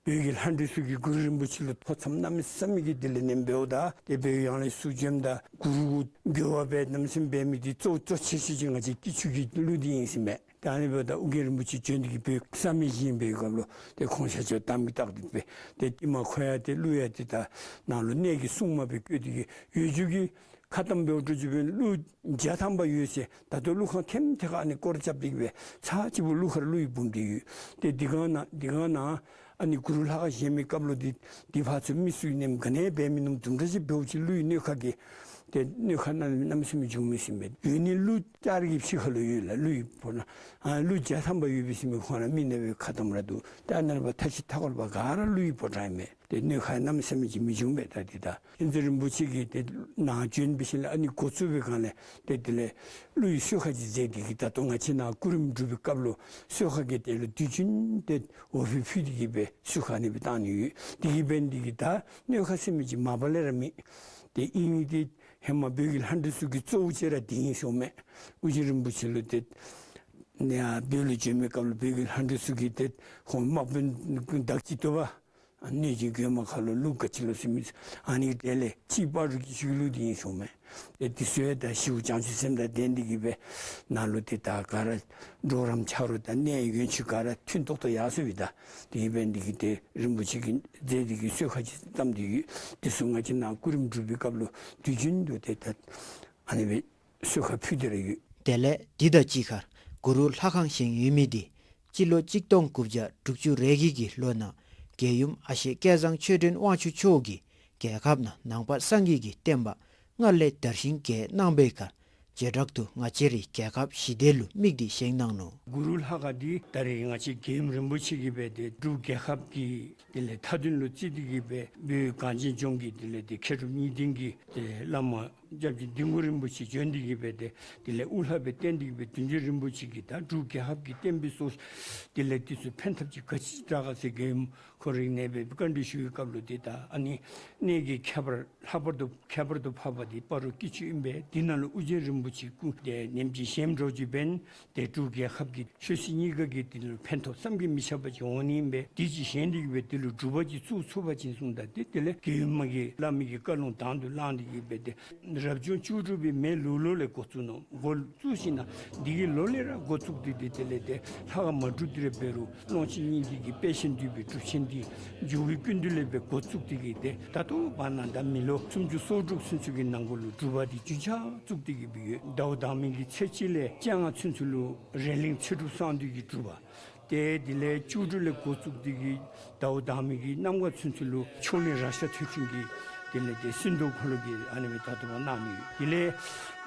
བོད་ཀྱི་ལྷ་འདྲེ་ཚུ་གིས་གུ་རུ་རིན་པོ་ཆེ་ལུ་ཐོ་འཚམས་གནམ་མེད་ས་མེད་ཀྱི་དེ་ལས་ནེམ་འབདཝ་ད་ཏེ་བོད་ཡང་ལེ་ཤ་ཚུ་བྱོནམ་ད་གུ་རུ་འགྱུར་བ་སྦེ་གནམ་མེད་ས་མེད་འབད་མི་འདི་གཙོ་གཙོ་ཆེ་ཤོས་ཅིག་ང་བཅས་སྐྱིད་ཆུ་གི་ཀླུ་འདི་ཨིན་ཟེར་མས། ཏེ་ཨ་ནི་འབདཝ་ད་ཨོ་རྒྱན་རིན་པོ་ཆེ་བྱོན་ཏེ་གིས་བོད་བསམ་ཡས་བཞེངས་པའི་སྐབས་ལུ་ཏེ་ཁོང་ཤར་ཕྱོགས་དམ་གྱི་རྟགས་འདི་སྦེ་ཏེ་ཏེ་མ་ཁོ་ཡང་ཏེ་ཀླུ་ཡང་ཏེ་ད་ནཱ་ལུ་གནས་ཀྱི་སྲུང་མ་སྦེ་བསྐོས་ཏེ་གིས་ཡོད་རྒྱུ་གི་ཁ་གཏམ་འབདཝ་འདྲཝ་ཅིག་འབད་ན་ཀླུ་བརྒྱ་ཐམ་པ་ཡོད་ཟེར། ད་ལྟོ་ཀླུ་ཁང་ཐེམ་ཐེ་ཁར་ཨ་ནི་སྐོར་ར་རྐྱབ་སྟེ་གིས་སྦེ་ཚར་གཅིག་པོ་ཀླུ་ཁར་ཀླུ་ཡི་འབུམ་འདི་ཡོད། ཏེ་འདི་གང་ནང་འདི་གང་ནང་ཨ་ནི་གུ་རུ་ལྷ་ཁང་བཞེངས་མི་སྐབས་ལུ་འདི་འདི་ཕར་ཚུར་མི་ཚུ་གིས་ནེམ་ག་ནི་འབད་མི་ནུམ་དུམ་གྲ་ཅིག་འབདཝ་ཅིག་ཀླུ་ཡི་གནོད་ཁ་གིས་ཏེ་གནོད་ཁ་གནམ་མེད་ས་མེད་བྱུང་མི་ཟེར་མས། ཡོད་ནི་ཀླུ་ལྕགས་རི་གི་ཕྱི་ཁ་ལུ་ཡོད་ལགས། ཀླུ་ཡི་ཕོ་བྲང་ཨ་ཀླུ་བརྒྱ་ཐམ་པ་ཡོད་པས་ཟེར་མི་ཁོང་ར་མི་ནང་པའི་ཁ་གཏམ་ར་འདུག། ཏེ་ཨ་ནཱ་ལས་ཕར་མཐའ་བཞི་མཐའ་འཁོར་ལས་ཕར་ག་ར་ཀླུ་ཡི་ཕོ་བྲང་ཨིན་མས། ཏེ་གནོད་ཁ་གནམ་མེད་ས་མེད་ཅིག་མི་བྱུང་པས། ད་འདི་ད་མཁྱེན་བརྩེ་རིན་པོ་ཆེ་གིས་ཏེ་ནཱ་བྱོན་པའི་ཤུལ་ལས་ཨ་ནི་འགོ་བཙུགས་པའི་སྒང་ལས་ཏེ་དེ་ལས་ཀླུ་ཡི་གསོལ་ཁ་ཅིག་མཛད་དེ་གིས་ད་ལྟོ་ང་བཅས་ནཱ་སྐུ་རིམ་སྒྲུབ་པའི་སྐབས་ལུ་གསོལ་ཁ་གི་དེ་ལུ་དུས་རྒྱུན་ཏེ་འོ་ཕུད་ཕུལ་ཏེ་གིས་སྦེ་གསོལ་ཁ་ཨ་ནི་སྦེ་བཏང་ནི་ཡོད། དེ་གིས་འབད་ནི་འདི་གིས་ད་གནོད་ཁ་ཟེར་མི་ཅིག་མ་པ་ལས་ར་མེད། ཏེ་ཨིན་ནི་འདི་ཧེ་མ་བོད་ཀྱི་ལྷ་འདྲེ་ཚུ་གི་གཙོ་བོ་ཅིག་ར་འདི་ཨིན་ཟེརཝ་མས། ཨོ་རྒྱན་རིན་པོ་ཆེ་ལུ་ཏེ་ནཱ་བོད་ལུ་བྱོན་མི་སྐབས་ལུ་བོད་ཀྱི་ལྷ་འདྲེ་ཚུ་གིས་ཏེ་ཁོང་དམག་དཔོན་བདག་གཅིག་ཏུ་བ་གནོད་སྦྱིན་རྒོད་མ་ཁ་ལོ་ཀླུ་ག་ཅི་ལོ་ཟེར་མི་ཨ་ནི་གྲས་ལས་གཅིག་སྤ་རོ་གི་ཆོས་ཀླུ་འདི་ཨིན་ཟེརཝ་མས། ཏེ་འདི་ཚུ་ཡང་ད་ཞི་བ་བྱང་ཆུབ་སེམས་དང་ལྡན་ཏེ་གིས་སྦེ་ནཱ་ལུ་ཏེ་ད་ག་ར་གྲོགས་རམ་ཆ་རོགས་དང་གནས་ཡོན་ཆོས་ག་ར་མཐུན་ཏོག་ཏོ་ཡར་སོང་པས། ད་དེ་འབད་ནི་འདི་གིས་ཏེ་རིན་པོ་ཆེ་གིས་མཛད་དེ་གིས་གསོལ་ཁ་ཅིག་བཏབ་སྟེ་ཡོད། འདི་ཚུ་ང་བཅས་ནཱ་སྐུ་རིམ་སྒྲུབ་པའི་སྐབས་ལུ་དུས་རྒྱུན་དུ་ཏེ་ད་ཨ་ནི་སྦེ་གསོལ་ཁ་ཕུལ་ཏེ་ར་ཡོད། དེ་ལས་འདི་དང་གཅིག་ཁར་གུ་རུ་ལྷ་ཁང་བཞེངས་ཡོད་མི་འདི་སྤྱི་ལོ་གཅིག་སྟོང་དགུ་བརྒྱ་དྲུག་ཅུ་རེ་བརྒྱད་ཀྱི་ལོ་ནང་རྒྱལ་ཡུམ་ཨ་ཞེ་སྐལ་བཟང་ཆོས་སྒྲོན་དབང་ཕྱུག་མཆོག་གིས་རྒྱལ་ཁབ་ནང་ནང་པ་སངས་རྒྱས་ཀྱི་བསྟན་པ་སྔར་ལས་དར་ཞིང་རྒྱས་གནང་པའི་ཁར་ བྱེ་བྲག་ཏུ་ང་བཅས་རའི་རྒྱལ་ཁབ་ཞི་བདེ་ལུ་དམིགས་ཏེ་བཞེངས་གནང་ནུག། གུ་རུ་ལྷ་ཁང་འདི་ད་རེས་ང་བཅས་རྒྱལ་ཡུམ་རིན་པོ་ཆེ་གིས་སྦེ་ཏེ་འབྲུག་རྒྱལ་ཁབ་ཀྱི་དེ་ལས་མཐའ་དོན་ལུ་བརྩིས་ཏེ་གིས་སྦེ་བོད་གངས་ཅན་ལྗོངས་ཀྱི་དེ་ལས་ཏེ་མཁས་གྲུབ་གཉིས་ལྡན་གྱི་ཏེ་བླ་མ་སྐྱབས་རྗེ་ལྡིང་གུ་རིན་པོ་ཆེ་བྱོན་ཏེ་གིས་སྦེ་ཏེ་དེ་ལས་དབུ་བླ་སྦེ་བསྟེན་ཏེ་གིས་སྦེ་བདུད་འཇོམས་རིན་པོ་ཆེ་གིས་ད་འབྲུག་རྒྱལ་ཁབ་ཀྱི་བསྟན་པའི་སྲོག་དེ་ལས་དེ་ཚུ་ཕན་ཐབས་ཅིག་ག་ཅི་དྲག་ག་ཟེར་རྒྱལ་ཡུམ་ཁོ་རའི་གནས་སྦེ་བཀའ་འདྲི་ཞུ་བའི་སྐབས་ལུ་ཏེ་ད་ཨ་ནི་གནས་ཀྱི་ཁྱད་པར་ལྷག་པར་དུ་ཁྱད་པར་དུ་འཕགས་པ་འདི་སྤ་རོ་སྐྱིད་ཆུ་ཨིན་པས། འདི་ནང་ལུ་ཨོ་རྒྱན་རིན་པོ་ཆེ་སྐུ་དེ་ནེམ་ཅིག་བཞེངས་འགྱོ་ཅི་འབདན་ཏེ་འབྲུག་རྒྱལ་ཁབ་ཀྱི་ཆོས་སྲིད་གཉིས་ཀ་གི་དེ་ལུ་ཕན་ཐོགས་བསམ་གྱིས་མི་ཁྱབ་པ་ཅིག་འོང་ནི་ཨིན་པས། དེ་ཅིག་བཞེངས་ཏེ་གིས་སྦེ་དེ་ལུ་སྒྲུབ་པ་ཅིག་བཙུགས་ཚུགས་པ་ཅིན་གསུངམ་ད་ཏེ་དེ་ལས་རྒྱལ་ཡུམ་གྱིས་བླ་མའི་གི་བཀའ་ལུང་དང་དུ་བླངས་ཏེ་གིས་སྦེ་ཏེ་རབ་བྱུང་བཅུ་དྲུག་པའི་མེ་ལུག་ལོ་ལས་འགོ་བཙུགས་ནུག། འགོ་བཙུགས་ཞིནམ་ལས་འདི་གི་ལོ་ལས་ར་འགོ་བཙུགས་ཏེ་ཏེ་དེ་ལས་ཏེ་ལྷ་ཁང་མ་གྲུབ་སྟེ་ར་འབད་རུང་ཀློང་ཆེན་སྙིང་ཐིག་གི་དཔལ་ཆེན་འདུས་པའི་སྒྲུབ་ཆེན་འདི་ཇོ་བོའི་སྐུ་མདུན་ལས་སྦེ་འགོ་བཙུགས་ཏེ་གིས་ཏེ་ད་ལྟོ་བར་ན་ད་མི་ལོ་སུམ་ཅུ་སོ་དྲུག་ཚུན་ཚོད་ཀྱི་ནང་འཁོད་ལུ་སྒྲུབ་པ་འདི་རྒྱུན་ཆགས་བཙུགས་ཏེ་གིས་སྦེ་ཡོད། ཟླཝ་དང་པའི་གི་ཚེས་གཅིག་ལས་བཅོ་ལྔ་ཚུན་ཚོད་ལུ་རེ་གླིང་ཚེ་སྒྲུབ་གསང་འདུས་ཀྱི་སྒྲུབ་པ། ཏེ་དེ་ལས་བཅུ་དྲུག་ལས་འགོ་བཙུགས་ཏེ་གིས་ཟླཝ་དང་པའི་གི་གནམ་གང་ཚུན་ཚོད་ལུ་ཕྱོགས་གླིང་རཀྵ་ཐོད་ཕྲེང་གི་དེ་ལས་ཏེ་སིནྡྷུ་འཁོར་ལོ་གི་ཨ་ནི་སྦེ་ད་ལྟོ་བར་གནང་ནི་ཡོད། དེ་ལས་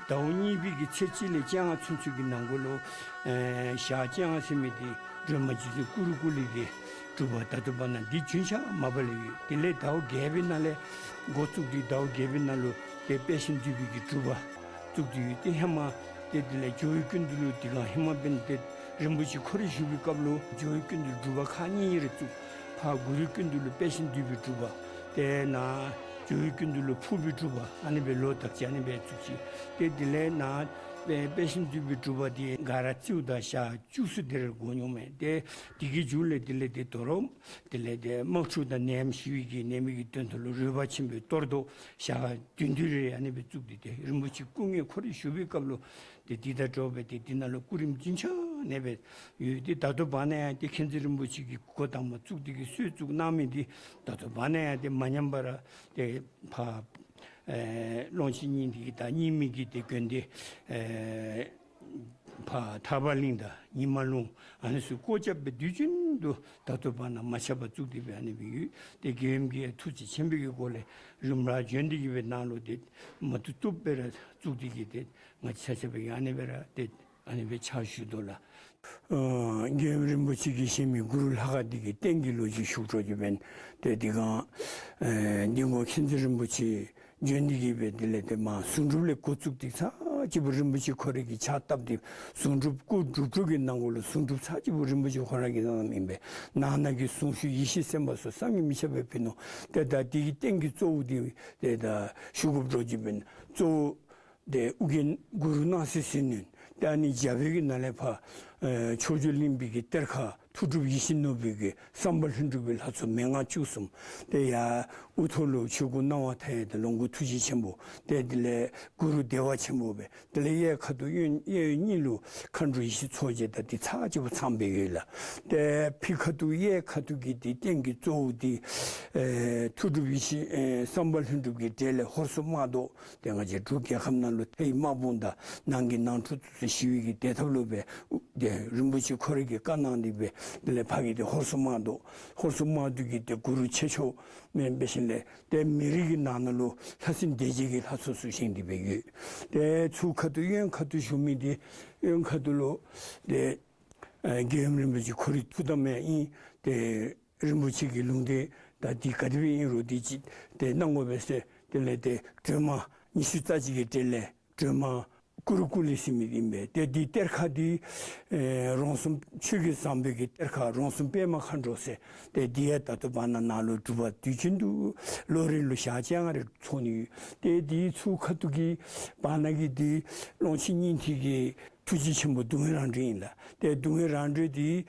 ཟླཝ་གཉིས་པའི་གི་ཚེས་གཅིག་ལས་བཅོ་ལྔ་ཚུན་ཚོད་ཀྱི་ནང་འཁོད་ལུ་ཨེ་ཞག་བཅོ་ལྔ་ཟེར་མི་འདི་སྒྲོལ་མ་རྗེ་བཙུན་ཀུ་རུ་ཀུ་ལི་གི་སྒྲུབ་པ་ད་ལྟོ་བར་ན་འདི་རྒྱུན་ཆགས་མ་པ་ལས་ཡོད། དེ་ལས་ཟླཝ་བརྒྱད་པའི་ནང་ལས་འགོ་བཙུགས་ཏེ་ཟླཝ་བརྒྱད་པའི་ནང་ལུ་ཏེ་དཔལ་ཆེན་འདུས་པའི་གི་སྒྲུབ་པ་བཙུགས་ཏེ་ཡོད། ཏེ་ཧེ་མ་ཏེ་དེ་ལས་ཇོ་བོའི་སྐུ་མདུན་ལུ་དེ་སྒང་ཧེ་མ་འབདན་ཏེ་རིན་པོ་ཆེ་ཁོ་རའི་བཞུགས་པའི་སྐབས་ལུ་ཇོ་བོའི་སྐུ་མདུན་སྒྲུབ་པ་ཁག་གཉིས་རེ་བཙུགས། ཕར་གུ་རུའི་སྐུ་མདུན་ལུ་དཔལ་ཆེན་འདུས་པའི་སྒྲུབ་པ། ཏེ་ནཱ་ཇོ་བོའི་སྐུ་མདུན་ལུ་ཕུར་པའི་སྒྲུབ་པ་ཨ་ནི་སྦེ་ལོ་དག་ཅིག་ཨ་ནི་སྦེ་བཙུགས་ཅི། ཏེ་དེ་ལས་ནཱ་དཔལ་དཔལ་ཆེན་འདུས་པའི་སྒྲུབ་པ་འདི་ག་ར་རྩིཝ་ད་ཞག་བཅུ་གསུམ་དེ་རེ་འགོར་འོང་མས། ཏེ་དེ་གི་མཇུག་ལས་དེ་ལས་ཏེ་དོ་རུང་དེ་ལས་ཏེ་དམག་འཁྲུག་དང་ནད་ཡམས་ཞི་བའི་གི་ནད་མེད་ཀྱི་དོན་དུ་ལུ་རོལ་པ་ཆེན་པོའི་གཏོར་བཟློག་ཞག་བདུན་བདུན་རེ་ཨ་ནི་སྦེ་བཙུགས་ཏེ་ཏེ་རིན་པོ་ཆེ་སྐུ་དངོས་ཁོ་རའི་བཞུགས་པའི་སྐབས་ལུ་ཏེ་འདི་དང་འདྲཝ་སྦེ་ཏེ་འདི་ནང་ལུ་སྐུ་རིམ་རྒྱུན་ཆགས་ཨ་ནི་སྦེ་ཡོད། ཏེ་ད་ལྟོ་བར་ན་ཡང་ཏེ་མཁྱེན་བརྩེ་རིན་པོ་ཆེ་གིས་འགོ་དང་པ་བཙུགས་ཏེ་གིས་སྲོལ་བཙུགས་གནང་མི་འདི་ད་ལྟོ་བར་ན་ཡང་ཏེ་མ་ཉམས་པར་ཏེ་ཕར་ཨེ་ཀློང་ཆེན་སྙིང་ཐིག་གི་ད་རྙིང་མའི་གི་ཏེ་དགོན་སྡེ་ཨེ་ཕར་ཐར་པ་གླིང་དང་ཉི་མ་ལུང་ཨ་ནི་ཚུ་སྐོར་རྐྱབ་སྦེ་དུས་རྒྱུན་དུ་ད་ལྟོ་བར་ན་མ་ཆག་པར་བཙུགས་ཏེ་སྦེ་ཨ་ནི་སྦེ་ཡོད། ཏེ་རྒྱལ་ཡུམ་གྱིས་ཐུགས་རྗེ་ཆེན་པོའི་གི་སྒོ་ལས་རིམ་གྲོ་བྱོན་ཏེ་གིས་སྦེ་ནཱ་ལུ་ཏེ་མ་བཏུབ་བཏུབ་སྦེ་ར་བཙུགས་ཏེ་གིས་ཏེ་ང་བཅས་ཆ་ཁྱབ་ཨ་ནི་སྦེ་ར་ཏེ་ཨ་ནི་སྦེ་ཕྱག་ཞུ་དོ་ལགས། ཨ་རྒྱལ་ཡུམ་རིན་པོ་ཆེ་གིས་བཞེངས་མི་གུ་རུ་ལྷ་ཁང་འདི་གི་རྟེན་གྱི་ལོ་རྒྱུས་ཞུ་དགོ་ཅི་འབདན་ཏེ་དེ་སྒང་ཨེ་འདི་གུ་མཁྱེན་བརྩེ་རིན་པོ་ཆེ་བྱོན་ཏེ་གིས་སྦེ་དེ་ལས་ཏེ་མ་གཟུངས་སྒྲུབ་ལས་འགོ་བཙུགས་ཏེ་ཚར་གཅིག་པོ་རིན་པོ་ཆེ་ཁོ་རའི་གི་ཕྱག་བཏབ་སྟེ་གཟུངས་སྒྲུབ་སྐུ་སྒྲུབ་གྲོགས་ཀྱི་ནང་འཁོད་ལུ་གཟུངས་སྒྲུབ་ཚར་གཅིག་པོ་རིན་པོ་ཆེ་ཁོ་ར་གིས་གནངམ་ཨིན་པས། ནང་ན་གི་གཟུངས་གཞུག་ཡེ་ཤེས་སེམས་དཔའ་ཚུ་བསམ་གྱིས་མི་ཁྱབ་པ་ཕུལ་ནུག། ཏེ་ད་འདི་གི་རྟེན་གྱི་གཙོ་བོ་འདི་ཏེ་ད་ཞུ་དགོཔ་འདྲཝ་ཅིག་འབདན་གཙོ་བོ་ཏེ་ཨོ་རྒྱན་གུ་རུ་སྣང་སྲིད་ཟིལ་གནོན། ཏེ་ཨ་ནི་རྒྱབ་པའི་གི་ནང་ལས་ཕར་ཨེ་ཕྱོགས་བཅུ་གླིང་པའི་གི་གཏེར་ཁ་ཐུགས་སྒྲུབ་ཡིད་བཞིན་ནོར་བུའི་གི་བསམ་པ་ལྷུན་གྲུབ་པའི་ལྷ་ཚོགས་མན་ངག་བཅུ་གསུམ། ཏེ་ཡར་དབུ་ཐོག་ལུ་ཆོས་སྐུ་སྣང་བ་མཐའ་ཡས་དང་ལོངས་སྐུ་ཐུགས་རྗེ་ཆེན་པོ། ཏེ་དེ་ལས་གུ་རུ་བདེ་བ་ཆེན་པོ་སྦེ། དེ་ལས་གཡས་ཁ་ཐུག་གཡོན་གཡས་གཡོན་གཉིས་ལུ་མཁའ་འགྲོ་ཡེ་ཤེས་མཚོ་རྒྱལ་དང་འདི་ཚར་གཅིག་པོ་ཚངམ་སྦེ་ཡོད་ལགས། ཏེ་ཕྱི་ཁ་ཐུག་གཡས་ཁ་ཐུག་གི་འདི་རྟེན་གྱི་གཙོ་བོ་འདི་ཨེ་ཐུགས་སྒྲུབ་ཡེ་ཤེས་ཨེ་བསམ་པ་ལྷུན་གྲུབ་ཀྱི་གྲས་ལས་ཧོར་སོག་དམག་བཟློག། ཏེ་ང་བཅས་འབྲུག་རྒྱལ་ཁབ་ནང་ལུ་མཐའི་དམག་དཔུང་དང་ནང་གི་ནང་འཁྲུག་ཚུ་ཞི་བའི་གི་བདེ་ཐབས་ལུ་སྦེ་ཏེ་རིན་པོ་ཆེ་ཁོ་རའི་གི་བཀའ་གནང་སྟེ་སྦེ་དེ་ལས་ཕར་གི་ཏེ་ཧོར་སོག་དམག་བཟློག། ཧོར་སོག་དམག་བཟློག་གི་ཏེ་གུ་རུ་ཆེ་མཆོག་མེན་པའི་ཞིནམ་ལས་ཏེ་མི་རིགས་ཀྱི་ནང་ན་ལུ་ལྷ་སྲིན་སྡེ་བརྒྱད་ཀྱི་ལྷ་ཚོགས་ཚུ་བཞེངས་ཏེ་སྦེ་ཡོད། ཏེ་ཚུར་ཁ་ཐུག་གཡོན་ཁ་ཐུག་བཞུགས་མི་འདི་གཡོན་ཁ་ཐུག་ལུ་ཏེ་ཨེ་རྒྱལ་ཡུམ་རིན་པོ་ཆེ་ཁོ་རའི་ཐུགས་དམ་ཡང་ཨིན། ཏེ་རིན་པོ་ཆེ་གི་ལུང་བསྟན་ད་འདི་ག་དེ་སྦེ་ཨིན་རུང་འདི་ཅིག་ཏེ་གནང་དགོ་པས་ཟེར། དེ་ལས་ཏེ་སྒྲོལ་མ་ཉི་ཤུ་རྩ་གཅིག་གི་གྲས་ལས་སྒྲོལ་མ་ཀུ་རུ་ཀུ་ལི་ཟེར་མི་ཨིན་པས། ཏེ་འདི་གཏེར་ཁ་འདི་ཨེ་རོང་ཟོམ་ཆོས་ཀྱི་བཟང་པོའི་གི་གཏེར་ཁ་རོང་ཟོམ་པདྨ་མཁའ་འགྲོ་ཟེར། ཏེ་འདི་ཡང་ད་ལྟོ་བར་ན་ནཱ་ལུ་སྒྲུབ་པ་དུས་རྒྱུན་དུ་ལོ་རེ་ལུ་ཞག་བཅོ་ལྔ་རེ་ཚོགས་ནི་ཡོད། ཏེ་འདི་ཚུར་ཁ་ཐུག་གི་བར་ན་གི་འདི་ཀློང་ཆེན་སྙིང་ཐིག་གི་ཐུགས་རྗེ་ཆེན་པོ་སྡུག་བསྔལ་རང་གྲོལ་ཨིན་ལགས། ཏེ་སྡུག་བསྔལ་རང་གྲོལ་འདི་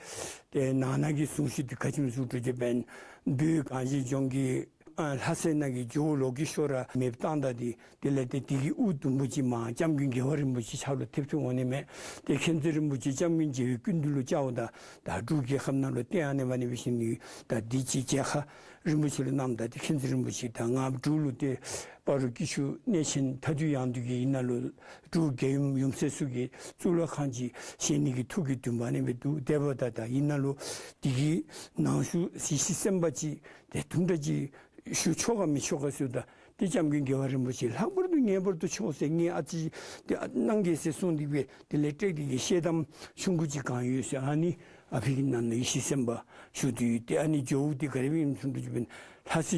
ཏེ་ནང་ན་གི་གཟུངས་གཞུག་འདི་ག་ཅི་སྨོ་ཟེར་དྲིཝ་ཅིག་འབདན་བོད་གངས་ཅན་ལྗོངས་ཀྱི་ཨ་ལྷ་སའི་ནང་གི་ཇོ་བོ་ལོ་ཀེ་ཤྭ་ར་མེདཔ་བཏང་ད་འདི་དེ་ལས་ཏེ་འདི་གི་དབུ་དུམ་བུ་ཅིག་མར་སྐྱབས་མགོན་རྒྱལ་བ་རིན་པོ་ཆེ་ཕྱག་ལུ་ཐེབས་ཐེབས་འོང་ནི་མས། ཏེ་མཁྱེན་བརྩེ་རིན་པོ་ཆེ་སྐྱབས་མགོན་རྒྱལ་བའི་སྐུ་མདུན་ལུ་བཅརཝ་ད་ད་འབྲུག་རྒྱལ་ཁབ་ནང་ལུ་བསྟན་ཨ་ནི་སྦེ་ཨ་ནི་སྦེ་བཞེངས་ནི་ད་འདི་ཅིག་མཇལ་ཁ་རིན་པོ་ཆེ་ལུ་གནངམ་ད་ཏེ་མཁྱེན་བརྩེ་རིན་པོ་ཆེ་ད་ང་འབྲུག་ལུ་ཏེ་སྤ་རོ་སྐྱིད་ཆུ་གནས་ཆེན་མཐའ་འདུལ་ཡང་འདུལ་གྱི་ཨིན་ན་ལུ་འབྲུག་རྒྱལ་ཡུམ་ཡུམ་སྲས་ཚུ་གི་གཙུག་ལག་ཁང་ཅིག་བཞེངས་ནི་གི་ཐུགས་ཀྱི་འདུན་པ་ཨ་ནི་སྦེ་འདུག། དེ་འབདཝ་ད་ད་ཨིན་ན་ལུ་འདི་གི་ནང་ཞུ་ཡེ་ཤེས་སེམས་དཔའ་ཅིག་ཏེ་དུམ་གྲ་ཅིག་ཞུ་ཆོག་ག་མི་ཆོག་ག་ཟེརཝ་ད་ ཏེ་སྐྱབས་མགོན་རྒྱལ་བ་རིན་པོ་ཆེ་ལྷག་པར་དུ་ངེས་པར་དུ་མཆོག་ཟེར་ངེའི་ཨ་ཙི་ཏེ་གནང་གེ་ཟེར་གསུངས་ཏེ་སྦེ་དེ་ལས་སྤྲེལ་ཏེ་གི་ཤེལ་དམ་ཆུང་ཀུ་ཅིག་གང་ཡོད་ཟེར། ཨ་ནི་ཨ་ཕི་གི་ནང་ན་ཡེ་ཤེས་སེམས་དཔའ་བཞུགས་ཏེ་ཡོད། ཏེ་ཨ་ནི་ཇོ་བོ་འདི་ག་དེ་སྦེ་ཨིནམ་ཟེར་བ་ཅིན་ལྷ་ས་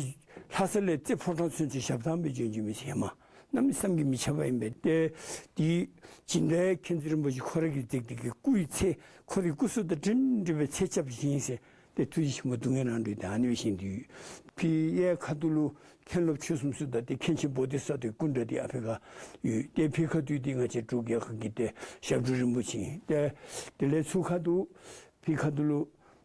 ལྷ་ས་ལས་རྩེ་ཕོ་བྲང་ཚུན་ཚོད་ཞབས་ཐང་སྦེ་བྱོན་བྱོནམ་ཨིན་ཟེར་མས། གནམ་མེད་ས་མེད་ཀྱི་མི་ཁྱབ་པ་ཨིན་པས། ཏེ་དེ་སྦྱིན་བདག་མཁྱེན་བརྩེ་རིན་པོ་ཆེ་ཁོ་ར་གིས་མཛད་དེ་གི་སྐུ་ཡི་ཚད་ཁོ་རའི་སྐུ་གཟུགས་དང་འདྲན་འདྲ་སྦེ་ཚད་རྐྱབ་བཞེངས་ཟེར། ཏེ་ཐུགས་རྗེ་ཆེན་པོ་སྡུག་བསྔལ་རང་གྲོལ་ཏེ་ཨ་ནི་སྦེ་བཞེངས་ཏེ་ཡོད། ཕི་གཡས་ཁ་ཐུག་ལུ་མཁན་སློབ་ཆོས་གསུམ་ཚུ་དང་ཏེ་མཁན་ཆེན་བོ་དྷི་ས་ཏྭའི་སྐུ་འདྲ་འདི་ཨ་ཕི་ཁར་ཡོད། ཏེ་ཕི་ཁ་ཐུག་འདི་ང་བཅས་འབྲུག་རྒྱལ་ཁབ་ཀྱི་ཏེ་ཞབས་དྲུང་རིན་པོ་ཆེ་ཨིན། ཏེ་དེ་ལས་ཚུར་ཁ་ཐུག་ཕི་ཁ་ཐུག་ལུ་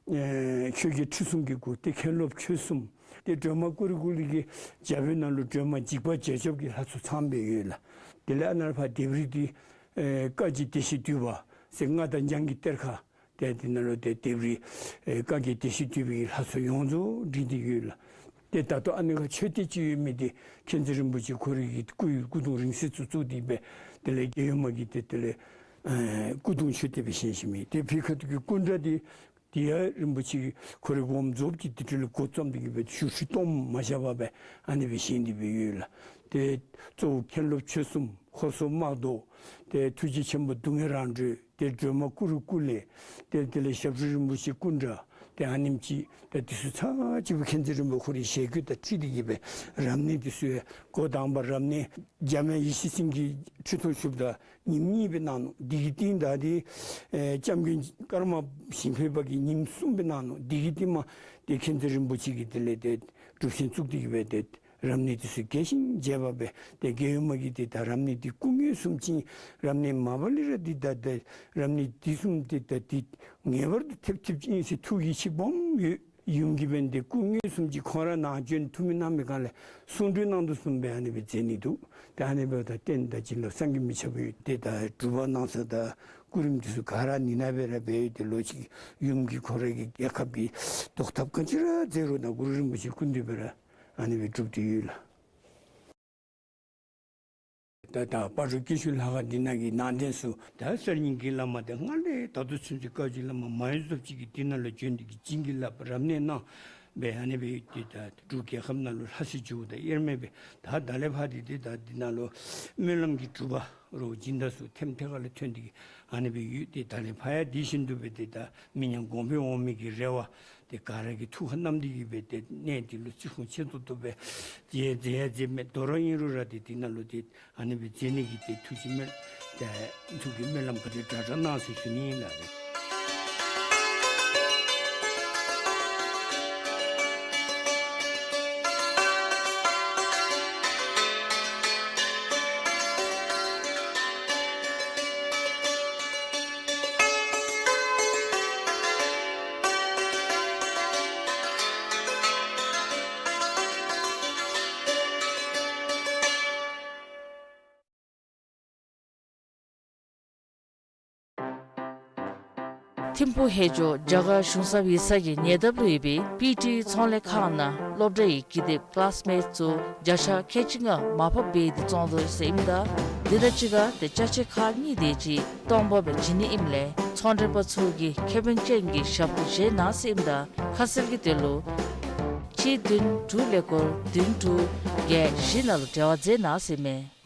ཨེ་ཆོས་རྒྱལ་ཁྲི་སྲོང་གི་སྐུ། ཏེ་མཁན་སློབ་ཆོས་གསུམ། ཏེ་སྒྲོལ་མ་ཀུ་རུ་ཀུ་ལེ་གི་རྒྱབ་ནང་ལུ་སྒྲོལ་མ་འཇིགས་པ་བྱེད་ཆོག་གི་ལྷ་ཚོགས་ཚངམ་སྦེ་ཡོད་ལགས། དེ་ལས་ཨ་ནཱ་ཕར་ལྡེབས་རིས་འདི་ཨེ་བཀའ་བརྒྱུད་བདེ་གཤེགས་འདུས་པ་ཟེར་མངའ་བདག་འཇང་གི་གཏེར་ཁ། ཏེ་དེ་ནང་ལུ་ཏེ་ལྡེབས་རིས་ཨེ་བཀའ་བརྒྱུད་བདེ་གཤེགས་འདུས་པའི་ལྷ་ཚོགས་ཡོངས་རྫོགས་བྲིས་ཏེ་ཡོད་ལགས། ཏེ་ད་ལྟོ་ཨ་ནི་ཁར་མཆོད་རྟེན་ཅིག་ཡོད་མི་འདི་མཁྱེན་བརྩེ་རིན་པོ་ཆེ་ཁོ་རའི་གི་སྐུ་ཡི་སྐུ་གདུང་རིང་བསྲེལ་ཚུ་བཙུགས་ཏེ་སྦེ་དེ་ལས་རྒྱལ་ཡུམ་མ་གི་ཏེ་དེ་ལས་ཨེ་སྐུ་གདུང་མཆོད་རྟེན་སྦེ་བཞེངས་བཞེངསམ་ཨིན། ཏེ་ཕི་ཁ་ཐུག་གི་སྐུ་འདྲ་འདི་དེ་ཡང་རིན་པོ་ཆེ་ཁོ་རའི་དགོངས་རྫོགས་ཀྱི་དེ་འཕྲོ་ལས་འགོ་བརྩམས་ཏེ་གི་སྦེ་ཞུ་ཧྲི་གཏོང་མ་བཞག་པར་སྦེ་ཨ་ནི་སྦེ་བཞེངས་ཏེ་སྦེ་ཡོད་ལགས། ཏེ་གཙོ་བོ་མཁན་སློབ་ཆོས་གསུམ་ཧོར་སོག་དམག་བཟློག། ཏེ་ཐུགས་རྗེ་ཆེན་པོ་སྡུག་བསྔལ་རང་གྲོལ། ཏེ་སྒྲོལ་མ་ཀུ་རུ་ཀུ་ལེ། ཏེ་དེ་ལས་ཞབས་དྲུང་རིན་པོ་ཆེ་སྐུ་འདྲ། ཏེ་ཨ་ནེམ་ཅིག་ཏེ་དེ་ཚུ་ཚར་གཅིག་པོ་མཁྱེན་བརྩེ་རིན་པོ་ཆེ་ཁོ་རའི་ཞལ་བཀོད་དང་འཁྲིལ་ཏེ་གི་སྦེ་རབ་གནས་དེ་ཚུ་ཡང་འགོ་དང་པ་རབ་གནས་འཇམ་དབྱངས་ཡེ་ཤེས་སེང་གེ་ཁྲི་ཐོག་བཞུགསཔ་ད་ཉིནམ་གཉིས་སྦེ་གནང་ནུག། དེ་གི་རྟིང་བདའ་སྟེ་ཨེ་སྐྱབས་མགོན་ཀརྨ་ཞིང་ཕེབས་པ་གིས་ཉིནམ་གསུམ་སྦེ་གནང་ནུག། དེ་གི་རྟིང་མ་ཏེ་མཁྱེན་བརྩེ་རིན་པོ་ཆེ་གིས་དེ་ལས་ཏེ་སྒྲུབ་ཆེན་བཙུགས་ཏེ་གི་སྦེ་ཏེ་རབ་གནས་དེ་ཚུ་རྒྱས་ཤིང་རྒྱས་པ་སྦེ་ཏེ་རྒྱལ་ཡུམ་མ་གིས་ཏེ་ད་རབ་གནས་འདི་སྐུ་ངོ་གསུམ་ཅིག་རབ་གནས་མ་པ་ལས་ར་འདི་ད་ཏེ་རབ་གནས་འདི་གསུམ་ཏེ་ད་འདི་ངེས་པར་དུ་ཐེབས་ཐེབས་ཅིག་ཨིན་ཟེར་ཐུགས་ཡིད་ཆེས་སྦོམ་ཡོད། ཡུམ་གྱིས་འབདན་ཏེ་སྐུ་ངོ་གསུམ་ཅིག་ཁོང་ར་ནཱ་བྱོན་ཐུགས་སྨོན་གནང་མི་སྒང་ལས་གསུང་གྲོས་གནང་དོ་བཟུམ་སྦེ་ཨ་ནི་སྦེ་མཛད་ནི་འདུག། ཏེ་ཨ་ནི་འབདཝ་ད་རྟེན་དང་བྱིན་རླབས་བསམ་གྱིས་མི་ཁྱབ་པ་ཡོད། ཏེ་ད་སྒྲུབ་པ་གནང་ས་དང་སྐུ་རིམ་དེ་ཚུ་ག་ར་ནི་ནང་སྦེ་ར་འབད་ཡོད། ཏེ་ལོག་ཅིག་ཡུམ་གྱིས་ཁོ་རའི་གི་རྒྱལ་ཁབ་ཀྱི་བཟློག་ཐབས་ག་ཅི་ར་མཛད་རུང་ད་གུ་རུ་རིན་པོ་ཆེ་སྐུ་མདུན་སྦེ་ར་ཨ་ནི་སྦེ་སྒྲུབ་སྟེ་ཡོད་ལགས། ད་ད་སྤ་རོ་སྐྱིད་ཆུ་ལྷ་ཁང་འདི་ནང་གི་ནང་རྟེན་ཚུ་ད་གསར་རྙིང་གི་བླ་མ་དེ་སྔར་ལས་ད་ལྟོ་ཚུན་ཚོད་བཀའ་བརྒྱུད་བླ་མ་མང་ཡུལ་ཚོགས་ཅིག་གིས་འདི་ནང་ལུ་བྱོན་ཏེ་གི་བྱིན་གྱིས་བརླབས་རབ་གནས་གནང་སྦེ་ཨ་ནི་སྦེ་ཡོད། ཏེ་ད་འབྲུག་རྒྱལ་ཁབ་ནང་ལུ་ལྷ་སའི་ཇོ་བོ་དང་དབྱེར་མེད་སྦེ་ད་ད་ལས་ཕར་ཏེ་ཏེ་ད་འདི་ནང་ལུ་སྨོན་ལམ་གྱི་སྒྲུབ་པ་རོགས་སྦྱིན་བདག་ཚུ་ཐེམ་ཐེ་ག་ལས་ཐོན་ཏེ་གི་ཨ་ནི་སྦེ་ཡོད། ཏེ་ད་ལས་ཕར་ཡང་དེ་བཞིན་དུ་སྦེ་ཏེ་ད་མི་ཉམས་གོང་འཕེལ་འོང་མི་གི་རེ་བ་ཏེ་ག་ར་གིས་ཐུགས་ཁར་བསྣམས་ཏེ་གི་སྦེ་ཏེ་གནས་འདི་ལུ་བརྩི་སྲུང་ཆེ་ཏོག་ཏོ་སྦེ་མཛད་མཛད་ཡང་མཛད་མི་དོ་རུང་ཨིན་རུང་ར་ཏེ་འདི་ནང་ལུ་ཏེ་ཨ་ནི་སྦེ་མཛད་ནི་གི་ཏེ་ཐུགས་ཀྱི་སྨོན་ཏེ་ཐུགས་ཀྱི་སྨོན་ལམ་ག་དེ་དྲག་དྲག་གནང་ཟེར་ཞུ་ནི་ཨིན་ལགས། ཐིམ་ཕུག་ཧེ་ཇོ་རྒྱ་གར་གཞུང་ཚབ་ཡིག་ཚང་གི་ཉེ་འདབས་ལུ་ཡོད་པའི་པི་ཊི་ཚོང་ལས་ཁང་ནང་སློབ་གྲྭ་ཡི་ཀི་དེབ་ཀི་ལཱསི་མེཊ་ཚུ་བརྒྱ་ཆ་ཁལ་གཅིག་ལྔ་མར་ཕབ་འབད་དེ་བཙོང་དོ་ཟེར་ཨིནམ་ད་འདི་དང་གཅིག་ཁར་ཏེ་ཅ་ཆས་ཁག་གཉིས་དེ་ཅིག་སྟོང་པ་སྦེ་བྱིན་ནི་ཨིནམ་ལས་ཚོང་མགྲོན་པ་ཚུ་གིས་ཁེ་ཕན་ཅན་གྱི་ཞབས་ཏོག་བྱིན་གནང་ཟེར་ཨིནམ་ད་ཁ་གསལ་གྱི་དོན་ལུ་གཅིག་བདུན་དྲུག་ཀླད་ཀོར་བདུན་དྲུག་བརྒྱད་བཞི་ནང་ལུ་འབྲེལ་བ་མཛད་གནང་ཟེར་ཨིན་མས།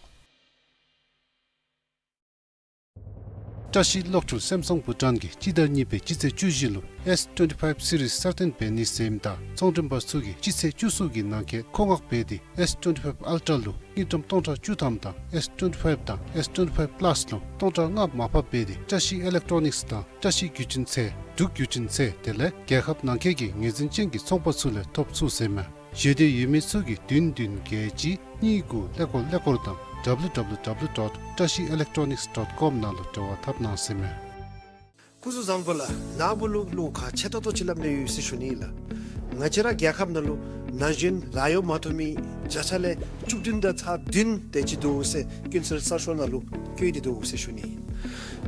བཀྲ་ཤིས་གློག་འཕྲུལ་སེམ་སོང་བྷུ་ཊཱན་གྱིས་སྤྱི་ཟླ་གཉིས་པའི་སྤྱི་ཚེས་བཅུ་བཞི་ལུ་ཨེསི་ཊུ་ཝེན་ཊི་ཕའིབ་སི་རིསི་གསར་བཏོན་འབད་ནི་ཟེར་ཨིནམ་ད་ཚོང་མགྲོན་པ་ཚུ་གིས་སྤྱི་ཚེས་བཅུ་གསུམ་གྱི་ནང་འཁོད་མཁོ་མངགས་འབད་དེ་ཨེསི་ཊུ་ཝེན་ཊི་ཕའིབ་ཨལ་ཊ་ལུ་དངུལ་ཀྲམ་སྟོང་ཕྲག་བཅུ་ཐམ་དང་ཨེསི་ཊུ་ཝེན་ཊི་ཕའིབ་དང་ཨེསི་ཊུ་ཝེན་ཊི་ཕའིབ་པ་ལཱསི་ལུ་སྟོང་ཕྲག་ལྔ་མར་ཕབ་འབད་དེ་བཀྲ་ཤིས་ཨི་ལེག་ཊོ་ནིཀསི་དང་བཀྲ་ཤིས་བརྒྱུད་འཕྲིན་ཚད་འབྲུག་བརྒྱུད་འཕྲིན་ཚད་དེ་ལས་རྒྱལ་ཁབ་ནང་འཁོད་ཀྱི་ངོས་འཛིན་ཅན་གྱི་ཚོང་པ་ཚུ་ལས་ཐོབ་ཚུགས་ཟེར་ཨིན་མས། ཞེ་འདོད་ཡོད་མི་ཚུ་གིས་བདུན་བདུན་བརྒྱད་གཅིག་གཉིས་དགུ་ཀླད་ཀོར་ཀླད་ཀོར་དང་ཌབ་ལུ་ཌབ་ལུ་ཌབ་ལུ་ཌོཊ་བཀྲ་ཤིས་ཨི་ལེག་ཊོ་ནིཀསི་ཌོཊ་ཀོམ་ནང་ལུ་འབྲེལ་བ་འཐབ་གནང་ཟེར་ཨིན་མས། སྐུ་གཟུགས་བཟང་པོ་ལགས། ནཱ་བུ་ལུ་བློ་ཁག་ཆེ་ཏོག་ཏོ་ཅིག་སླབ་ནི་ཡོད་ཟེར་ཞུ་ནི་ལགས། ང་བཅས་ར་རྒྱལ་ཁབ་ནང་ལུ་ན་གཞོན་ལཱ་གཡོག་མ་ཐོབ་མི་བརྒྱ་ཆ་ལས་བཅུ་བདུན་དང་ཚག་བདུན་དེ་ཅིག་འདུག་ཟེར་ཀུན་གསལ་གསར་ཤོག་ནང་ལུ་བཀོད་དེ་འདུག་ཟེར་ཞུ་ནི།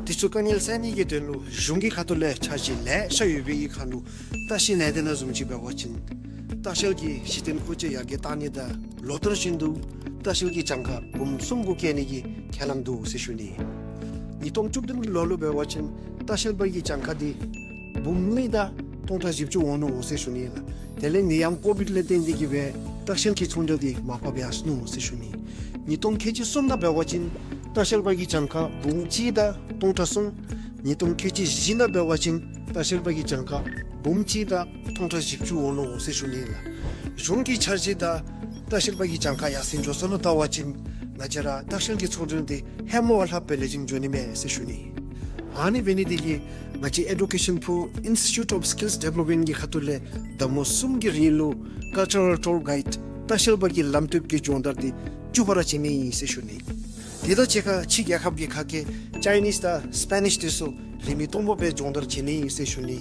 དེ་ཚུ་དཀའ་ངལ་སེལ་ནི་གི་དོན་ལུ་གཞུང་གི་ཁ་ཐུག་ལས་འཆར་གཞི་ལེ་ཤ་ཡོད་པའི་ཁར་ལུ་ལྟ་བཤལ་ནང་དེ་ནང་བཟུམ་ཅིག་འབད་བ་ཅིན་ལྟ་བཤལ་གྱི་གཞི་རྟེན་མཁོ་ཆས་ཡར་རྒྱས་གཏང་ནི་དང་ལོ་ལྟར་བཞིན་དུ་ལྟ་བཤལ་གྱི་གྱངས་ཁ་འབུམ་གསུམ་གུ་བཀལ་ནི་གི་ཁས་བླངས་འདུག་ཟེར་ཞུ་ནི། ཉིས་སྟོང་བཅུ་བདུན་ལོ་ལུ་འབད་བ་ཅིན་ལྟ་བཤལ་པ་གི་གྱངས་ཁ་འདི་འབུམ་གཉིས་དང་སྟོང་ཕྲག་བཞི་བཅུ་འོང་ནུག་ཟེར་ཞུ་ནི་ལགས། དེ་ལས་ནད་ཡམས་ཀོ་བིཌ་ལས་བརྟེན་ཏེ་གི་སྦེ་ ལྟ་བཤལ་གྱི་ཚོང་འབྲེལ་འདི་མར་ཕབ་ཡར་སོ་ནུག་ཟེར་ཞུ་ནི། ཉིས་སྟོང་ཁལ་གཅིག་གསུམ་ནང་འབད་བ་ཅིན་ལྟ་བཤལ་པ་གི་གྱངས་ཁ་འབུམ་གཅིག་དང་སྟོང་ཕྲག་གསུམ། ཉིས་སྟོང་ཁལ་གཅིག་བཞི་ནང་འབད་བ་ཅིན་ལྟ་བཤལ་པ་གི་གྱངས་ཁ་འབུམ་གཅིག་དང་སྟོང་ཕྲག་བཞི་བཅུ་འོང་ནུག་ཟེར་ཞུ་ནི་ལགས། གཞུང་གི་འཆར་གཞི་དང་ལྟ་བཤལ་པ་གི་གྱངས་ཁ་ཡར་སེང་འགྱོ་སོང་ལུ་བལྟ་བ་ཅིན་ང་བཅས་ར་ལྟ་བཤལ་གྱི་ཚོང་འབྲེལ་འདི་ཧེ་མ་བ་ལྷགཔ་སྦེ་ལེགས་ཤོམ་འགྱོ་ནི་མས་ཟེར་ཞུ་ནི། ཨ་ནི་འབད་ནི་དེ་གིས་ང་བཅས་ཨེ་ཌུ་ཀེ་ཤཱན་པུར་ཨིན་སི་ཊི་ཊུཊ་ཨོཕ་སི་ཀིལསི་ཌི་བེ་ལོབ་མེནཊ་གི་ཁ་ཐུག་ལས་ཟླ་མོ་གསུམ་གྱི་རིང་ལུ་ཀལ་ཅར་རཱལ་ཊུར་གའིཌ་ལྟ་བཤལ་པ་གི་ལམ་སྟོན་གྱི་སྦྱོང་བརྡར་འདི་བཅུ་པ་ར་བྱིན་ནི་ཨིན་ཟེར་ཞུ་ནི། དེ་དང་གཅིག་ཁར་ཕྱི་རྒྱལ་ཁབ་ཀྱི་ཁ་སྐད་ཅའི་ནིསི་དང་སི་པེ་ནིསི་འདི་ཚུ་རིན་མེད་སྟོང་པ་སྦེ་སྦྱོང་བརྡར་བྱིན་ནི་ཨིན་ཟེར་ཞུ་ནི།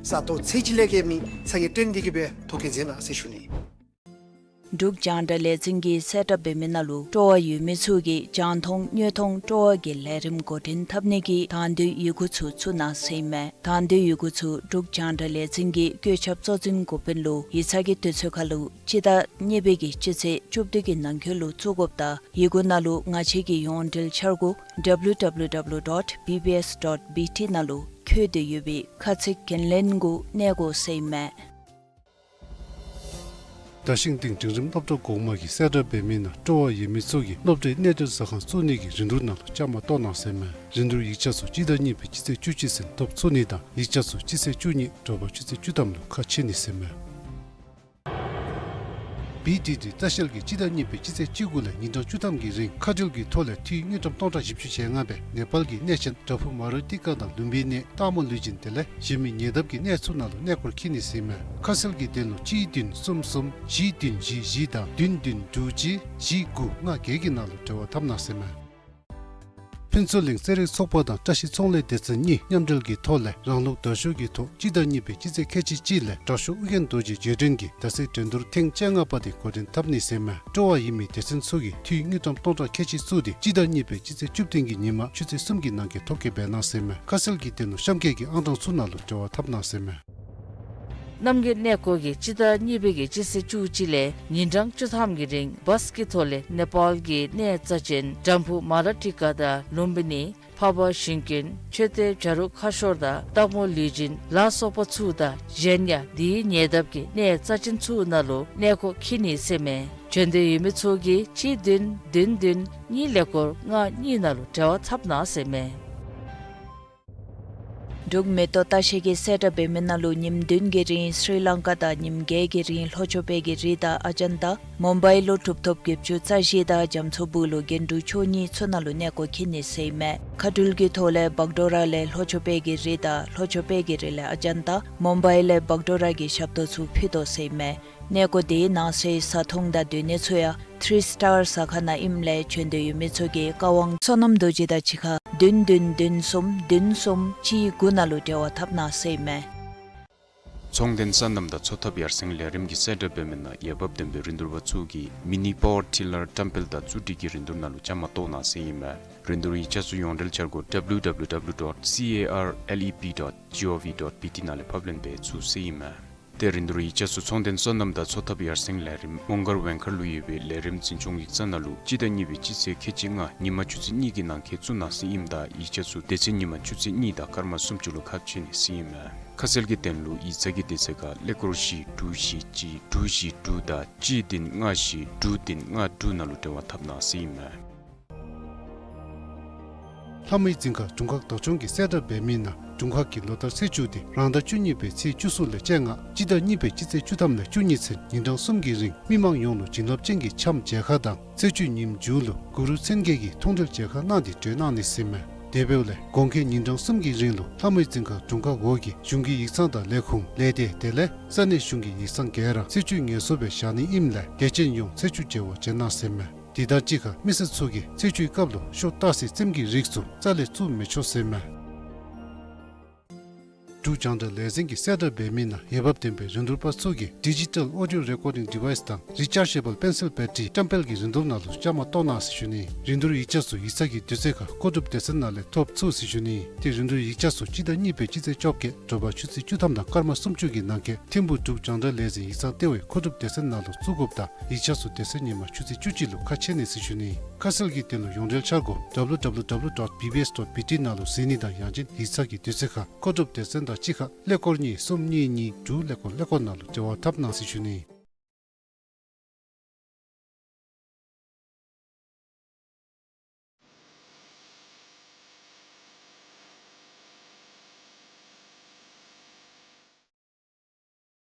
ས་སྟོང་ཚད་ཅིག་ལས་བརྒལ་མི་ཚ་གྱང་བཏོན་ཏེ་གི་སྦེ་ཐོ་བཀོད་མཛད་གནང་ཟེར་ཞུ་ནི། འབྲུག་རྒྱང་བསྒྲགས་ལས་འཛིན་གྱིས་གསལ་བསྒྲགས་འབད་མི་ནང་ལུ་སྤྲོ་བ་ཡོད་མི་ཚུ་གིས་རྒྱང་མཐོང་དངོས་མཐོང་སྤྲོ་བ་གི་ལས་རིམ་འགོ་འདྲེན་འཐབ་ནི་གི་དང་འདོད་ཡི་གུ་ཚུ་བཙུགས་གནང་ཟེར་ཨིན་མས། དང་འདོད་ཡི་གུ་ཚུ་འབྲུག་རྒྱང་བསྒྲགས་ལས་འཛིན་གྱི་བཀོད་ཁྱབ་གཙོ་འཛིན་འགོ་དཔོན་ལུ་ཡིག་ཚང་གི་དུས་ཚོད་ཁར་ལུ་སྤྱི་ཟླ་གཉིས་པའི་གི་སྤྱི་ཚེས་བཅུ་བདུན་གྱི་ནང་འཁོད་ལུ་བཙུགས་དགོཔ་དང་ཡི་གུ་ནང་ལུ་ང་བཅས་ཀྱི་ཡོངས་འབྲེལ་འཆར་སྒོ་ཌབ་ལིའུ་ཌབ་ལིའུ་ཌབ་ལིའུ་ཌོཊ་བི་བི་ཨེསི་ཌོཊ་བི་ཊི་ནང་ལུ་འཁོད་དེ་ཡོད་པའི་ཁ་ཚིག་འགན་ལེན་གུ་གནས་དགོ་ཟེར་ཨིན་མས། རྡ་ཤིང་སྟེང་འབྲིང་རིམ་སློབ་གྲྭ་གོང་མ་གིས་གསལ་བསྒྲགས་འབད་མི་ནང་སྤྲོ་བ་ཡོད་མི་ཚུ་གིས་སློབ་གྲྭའི་གནས་སྡོད་ཟ་ཁང་བཙུགས་ནི་གི་རིན་བསྡུར་ནང་ལུ་བཅའ་མར་གཏོགས་གནང་ཟེར་མས། རིན་བསྡུར་ཡིག་ཆ་ཚུ་སྤྱི་ཟླ་གཉིས་པའི་སྤྱི་ཚེས་བཅུ་གཅིག་ཚུན་ཐོབ་ཚུགས་ནི་དང་ཡིག་ཆ་ཚུ་སྤྱི་ཚེས་བཅུ་གཉིས་དྲོ་པ་ཆུ་ཚོད་བཅུ་ཐམ་ལུ་ཁ་ཕྱེ་ནི་ཟེར་མས། བི་ཌི་ཌི་ལྟ་བཤལ་གྱིས་སྤྱི་ཟླ་གཉིས་པའི་སྤྱི་ཚེས་བཅུ་དགུ་ལས་ཉིན་གྲངས་བཅུ་ཐམ་གྱི་རིང་མཁའ་འགྲུལ་གྱི་ཐོག་ལས་འཐུས་དངུལ་ཀྲམ་སྟོང་ཕྲག་བཞི་བཅུ་ཞེ་ལྔ་སྦེ་ནེ་པཱལ་གྱི་གནས་ཆེན་བྲག་ཕུག་མ་ར་ཊི་ཀ་དང་ལུམ་བི་ནིའི་སྟག་མོ་ལུས་སྦྱིན་དེ་ལས་གཞན་མི་ཉེ་འདབས་ཀྱི་གནས་ཚུ་ནང་ལུ་གནས་སྐོར་འཁྱིད་ནི་ཟེར་མས། ཁ་གསལ་གྱི་དོན་ལུ་གཅིག་བདུན་གསུམ་གསུམ་བཞི་བདུན་བཞི་བཞི་དང་བདུན་བདུན་དྲུག་གཅིག་བཞི་དགུ་ལྔ་བརྒྱད་ཀྱི་ནང་ལུ་འབྲེལ་བ་འཐབ་གནང་ཟེར་མས། ཕུན་ཚོགས་གླིང་རྩེད་རིགས་ཚོགས་པ་དང་བཀྲ་ཤིས་ཚོང་ལས་སྡེ་ཚན་གཉིས་མཉམ་འབྲེལ་གྱི་ཐོག་ལས་རང་ལུགས་དར་ཤུལ་གྱི་ཐོག་སྤྱི་ཟླ་གཉིས་པའི་སྤྱི་ཚེས་ཁལ་གཅིག་གཅིག་ལས་དྲག་ཤོས་ཨོ་རྒྱན་རྡོ་རྗེ་རྗེས་དྲན་གྱི་ཟླ་ཚེས་འགྲན་བསྡུར་ཐེངས་བཅོ་ལྔ་པ་དེ་འགོ་འདྲེན་འཐབ་ནི་ཟེར་མས། སྤྲོ་བ་ཡོད་མི་སྡེ་ཚན་ཚུ་གིས་འཐུས་དངུལ་ཀྲམ་སྟོང་ཕྲག་ཁལ་གཅིག་བཙུགས་ཏེ་སྤྱི་ཟླ་གཉིས་པའི་སྤྱི་ཚེས་བཅུ་བདུན་གྱི་ཉིན་མ་ཆུ་ཚོད་གསུམ་གྱི་ནང་འཁོད་ཐོ་བཀོད་འབད་གནང་ཟེར་མས། ཁ་གསལ་གྱི་དོན་ལུ་གཤམ་འཁོད་ཀྱི་ཨང་གྲངས་ཚུ་ནང་ལུ་འབྲེལ་བ་འཐབ་གནང་ཟེར་མས། རྣམ་རྒྱལ་གནས་སྐོར་གྱིས་སྤྱི་ཟླ་གཉིས་པའི་གི་སྤྱི་ཚེས་བཅུ་གཅིག་ལས་ཉིན་གྲངས་བཅུ་ཐམ་གྱི་རིང་བཱས་ཀྱི་ཐོག་ལས་ནེ་པཱལ་གྱི་གནས་རྩ་ཅན་བྲག་ཕུག་མ་ར་ཊི་ཀ་དང་ལུམ་བི་ནི་འཕགས་པ་ཞིང་ཀུན་མཆོད་རྟེན་བྱ་རུང་ཁ་ཤོར་དང་སྟག་མོ་ལུས་སྦྱིན་ལ་སོགས་པ་ཚུ་དང་གཞན་ཡང་དེའི་ཉེ་འདབས་ཀྱི་གནས་རྩ་ཅན་ཚུ་ནང་ལུ་གནས་སྐོར་འཁྱིད་ནི་ཟེར་མས། བྱོན་འདོད་ཡོད་མི་ཚུ་གིས་གཅིག་བདུན་བདུན་བདུན་གཉིས་ཀླད་ཀོར་ལྔ་གཉིས་ནང་ལུ་འབྲེལ་བ་འཐབ་གནང་ཟེར་མས། འབྲུག་མེ་ཏོག་ལྟ་བཤལ་གྱིས་གསལ་བསྒྲགས་འབད་མི་ནང་ལུ་ཉིནམ་བདུན་གྱི་རིང་སི་རི་ལང་ཀ་དང་ཉིནམ་བརྒྱད་ཀྱི་རིང་ལྷོ་ཕྱོགས་པའི་གི་རི་དང་ཨ་ཇན་ཏ། མུམ་བའི་ལུ་གྲུབ་ཐོབ་བརྒྱད་ཅུ་རྩ་བཞི་དང་རྒྱ་མཚོ་སྦུག་ལུ་རྒྱན་དྲུག་མཆོག་གཉིས་ཚུ་ནང་ལུ་གནས་སྐོར་འཁྱིད་ནི་ཟེར་མས། མཁའ་འགྲུལ་གྱི་ཐོག་ལས་བག་ཌོ་ར་ལས་ལྷོ་ཕྱོགས་པའི་གི་རི་དང་ལྷོ་ཕྱོགས་པའི་གི་རི་ལས་ཨ་ཇན་ཏ། མུམ་བའི་ལས་བག་ཌོ་ར་གི་ཞབས་ཏོག་ཚུ་ཕུལ་དོ་ཟེར་མས། གནས་སྐོར་དེའི་ནང་གསེས་བཟའ་འཐུང་དང་སྡོད་གནས་ཚུ་ཡང་ཐི་རི་སི་ཊར་ཟ་ཁང་ནང་ཨིནམ་ལས་བྱོན་འདོད་ཡོད་མི་ཚུ་གིས་བཀའ་དབང་བསོད་ནམས་རྡོ་རྗེ་དང་གཅིག་ཁར་བདུན་བདུན་བདུན་གསུམ་བདུན་གསུམ་གཅིག་དགུ་ནང་ལུ་འབྲེལ་བ་འཐབ་གནང་ཟེར་མས། ཚོང་དོན་སོ་ནམ་དང་འཚོ་ཐབས་ཡར་སེང་ལས་རིམ་གྱིས་གསལ་བསྒྲགས་འབད་མི་ནང་འོས་འབབ་ལྡན་པའི་རིན་བསྡུར་པ་ཚུ་གིས་མི་ནི་པ་ཝར་ཊི་ལར་བཀྲམ་སྤེལ་དང་བཙུགས་སྒྲིག་གི་རིན་བསྡུར་ནང་ལུ་བཅའ་མར་གཏོགས་གནང་ཟེར་ཨིན་མས། རིན་བསྡུར་ཡིག་ཆ་ཚུ་ཡོངས་འབྲེལ་འཆར་སྒོ་ཌབ་ལིའུ་ཌབ་ལིའུ་ཌབ་ལིའུ་ཌོཊ་སི་ཨེ་ཨར་ཨེལ་ཨི་པི་ཌོཊ་ཇི་ཨོ་ཝི་ཌོཊ་བི་ཊི་ནང་ལས་ཕབ་ལེན་འབད་ཚུགས་ཟེར་ཨིན་མས། ཏེ་རིན་བསྡུར་ཡིག་ཆ་ཚུ་ཚོང་དོན་སོ་ནམ་དང་འཚོ་ཐབས་ཡར་སེང་ལས་རིམ་མོང་སྒར་ཝེང་མཁར་ལུ་ཡོད་པའི་ལས་རིམ་འཛིན་སྐྱོང་ཡིག་ཚང་ནང་ལུ་སྤྱི་ཟླ་གཉིས་པའི་སྤྱི་ཚེས་ཁལ་གཅིག་ལྔ་ཉིན་མ་ཆུ་ཚོད་གཉིས་ཀྱི་ནང་འཁོད་བཙུགས་གནང་ཟེར་ཨིནམ་ད་ཡིག་ཆ་ཚུ་དེ་ཚེ་ཉིན་མ་ཆུ་ཚོད་གཉིས་དང་སྐར་མ་སུམ་ཅུ་ལུ་ཁ་ཕྱེ་ནི་ཟེར་ཨིན་མས། ཁ་གསལ་གྱི་དོན་ལུ་ཡིག་ཚང་གི་དུས་ཚོད་ཁར་ཀླད་ཀོར་བཞི་དྲུག་བཞི་གཅིག་དྲུག་བཞི་དྲུག་དང་གཅིག་བདུན་ལྔ་བཞི་དྲུག་བདུན་ལྔ་དྲུག་ནང་ལུ་འབྲེལ་བ་འཐབ་གནང་ཟེར་ཨིན་མས། ལྷ་མོའི་རྫིང་ཁ་དྲུང་ཁག་བདག་སྐྱོང་གིས་གསལ་བསྒྲགས་འབད་མི་ནང་དྲུང་ཁག་གི་ལོ་ལྟར་ཚེས་བཅུ་དེ་རང་ཟླ་བཅུ་གཉིས་པའི་ཚེས་བཅུ་གསུམ་ལས་བཅོ་ལྔ་སྤྱི་ཟླ་གཉིས་པའི་སྤྱི་ཚེས་བཅུ་ཐམ་ལས་བཅུ་གཉིས་ཚུན་ཉིན་གྲངས་གསུམ་གྱི་རིང་མི་མང་ཡོངས་ལུ་བྱིན་རླབས་ཅན་གྱི་འཆམ་མཇལ་ཁ་དང་ཚེས་བཅུའི་ཉིནམ་མཇུག་ལུ་གུ་རུ་མཚན་བརྒྱད་ཀྱི་མཐོང་གྲོལ་མཇལ་ཁ་གནང་སྟེ་གྲོལ་གནང་ནི་ཟེར་མས། དེ་འབདཝ་ལས་དགོང་ཁའི་ཉིན་གྲངས་གསུམ་གྱི་རིང་ལུ་ལྷ་མོའི་རྫིང་ཁ་དྲུང་ཁག་འོག་གི་གཞུང་གི་ཡིག་ཚང་དང་ལས་ཁུངས་ལས་སྡེ་དེ་ལས་ས་གནས་གཞུང་གི་ཡིག་ཚང་ག་ར་ཚེས་བཅུའི་ངལ་གསོ་སྦེ་བཞག་ནི་ཨིནམ་ལས་དད་ཅན་ཡོངས་ཚེས་བཅུ་མཇལ་བར་བྱོན་གནང་ཟེར་མས། དེ་དང་གཅིག་ཁར་མི་སེར་ཚུ་གིས་ཚེས་བཅུའི་སྐབས་ལུ་ཤོ་སྟག་སེ་རྩེདམོ་གི་རིགས་ཚུ་རྩ་ལས་བཙུགས་མི་ཆོག་ཟེར་མས། འབྲུག་རྒྱང་བསྒྲགས་ལས་འཛིན་གྱིས་གསལ་བསྒྲགས་འབད་མི་ནང་འོས་འབབ་ལྡན་པའི་རིན་བསྡུར་པ་ཚུ་གིས་ཌི་ཇི་ཊལ་ཨོ་ཌི་ཡོ་རེ་ཀོར་ཌིང་ཌི་ཝའི་སི་དང་རི་ཅཱར་ཇེ་བཱལ་པེན་སིལ་བེ་ཊི་རི་བཀྲམ་སྤེལ་གྱི་རིན་བསྡུར་ནང་ལུ་བཅའ་མར་གཏོགས་གནང་ཟེར་ཞུ་ནི། རིན་བསྡུར་ཡིག་ཆ་ཚུ་ཡིག་ཚང་གི་དུས་ཚོད་ཁར་མཁོ་སྒྲུབ་སྡེ་ཚན་ནང་ལས་ཐོབ་ཚུགས་ཟེར་ཞུ་ནི། ཏེ་རིན་བསྡུར་ཡིག་ཆ་ཚུ་སྤྱི་ཟླ་གཉིས་པའི་སྤྱི་ཚེས་བཅོ་བརྒྱད་དྲོ་པ་ཆུ་ཚོད་བཅུ་ཐམ་དང་སྐར་མ་སུམ་ཅུ་གི་ནང་འཁོད་ཐིམ་ཕུག་འབྲུག་རྒྱང་བསྒྲགས་ལས་འཛིན་ཡིག་ཚང་ལྟེ་བའི་མཁོ་སྒྲུབ་སྡེ་ཚན་ནང་ལུ་བཙུགས་དགོཔ་དང་ཡིག་ཆ་ཚུ་དེ་ཚེ་ཉིན་མ་ཆུ་ཚོད་བཅུ་གཅིག་ལུ་ཁ་ཕྱེ་ནི་ཟེར་ཞུ་ནི། ཁ་གསལ་གྱི་དོན་ལུ་ཡོངས་འབྲེལ་འཆར་སྒོ་ཌབ་ལིའུ་ཌབ་ལིའུ་ཌབལིའུ་ཌོཊ་བི་བི་ཨེསི་ཌོཊ་བི་ཊི་ནང་ལུ་གཟིགས་ནི་དང་ཡང་ཅིན་ཡིག་ཚང་གི་དུས་ཚོད་ཁར་མཁོ་སྒྲུབ་སྡེ་ཚན་དང་གཅིག་ཁར་ཀླད་ཀོར་གཉིས་གསུམ་གཉིས་གཉིས་དྲུག་ཀླད་ཀོར་ཀླད་ཀོར་ནང་ལུ་འབྲེལ་བ་འཐབ་གནང་ཟེར་ཞུ་ནི།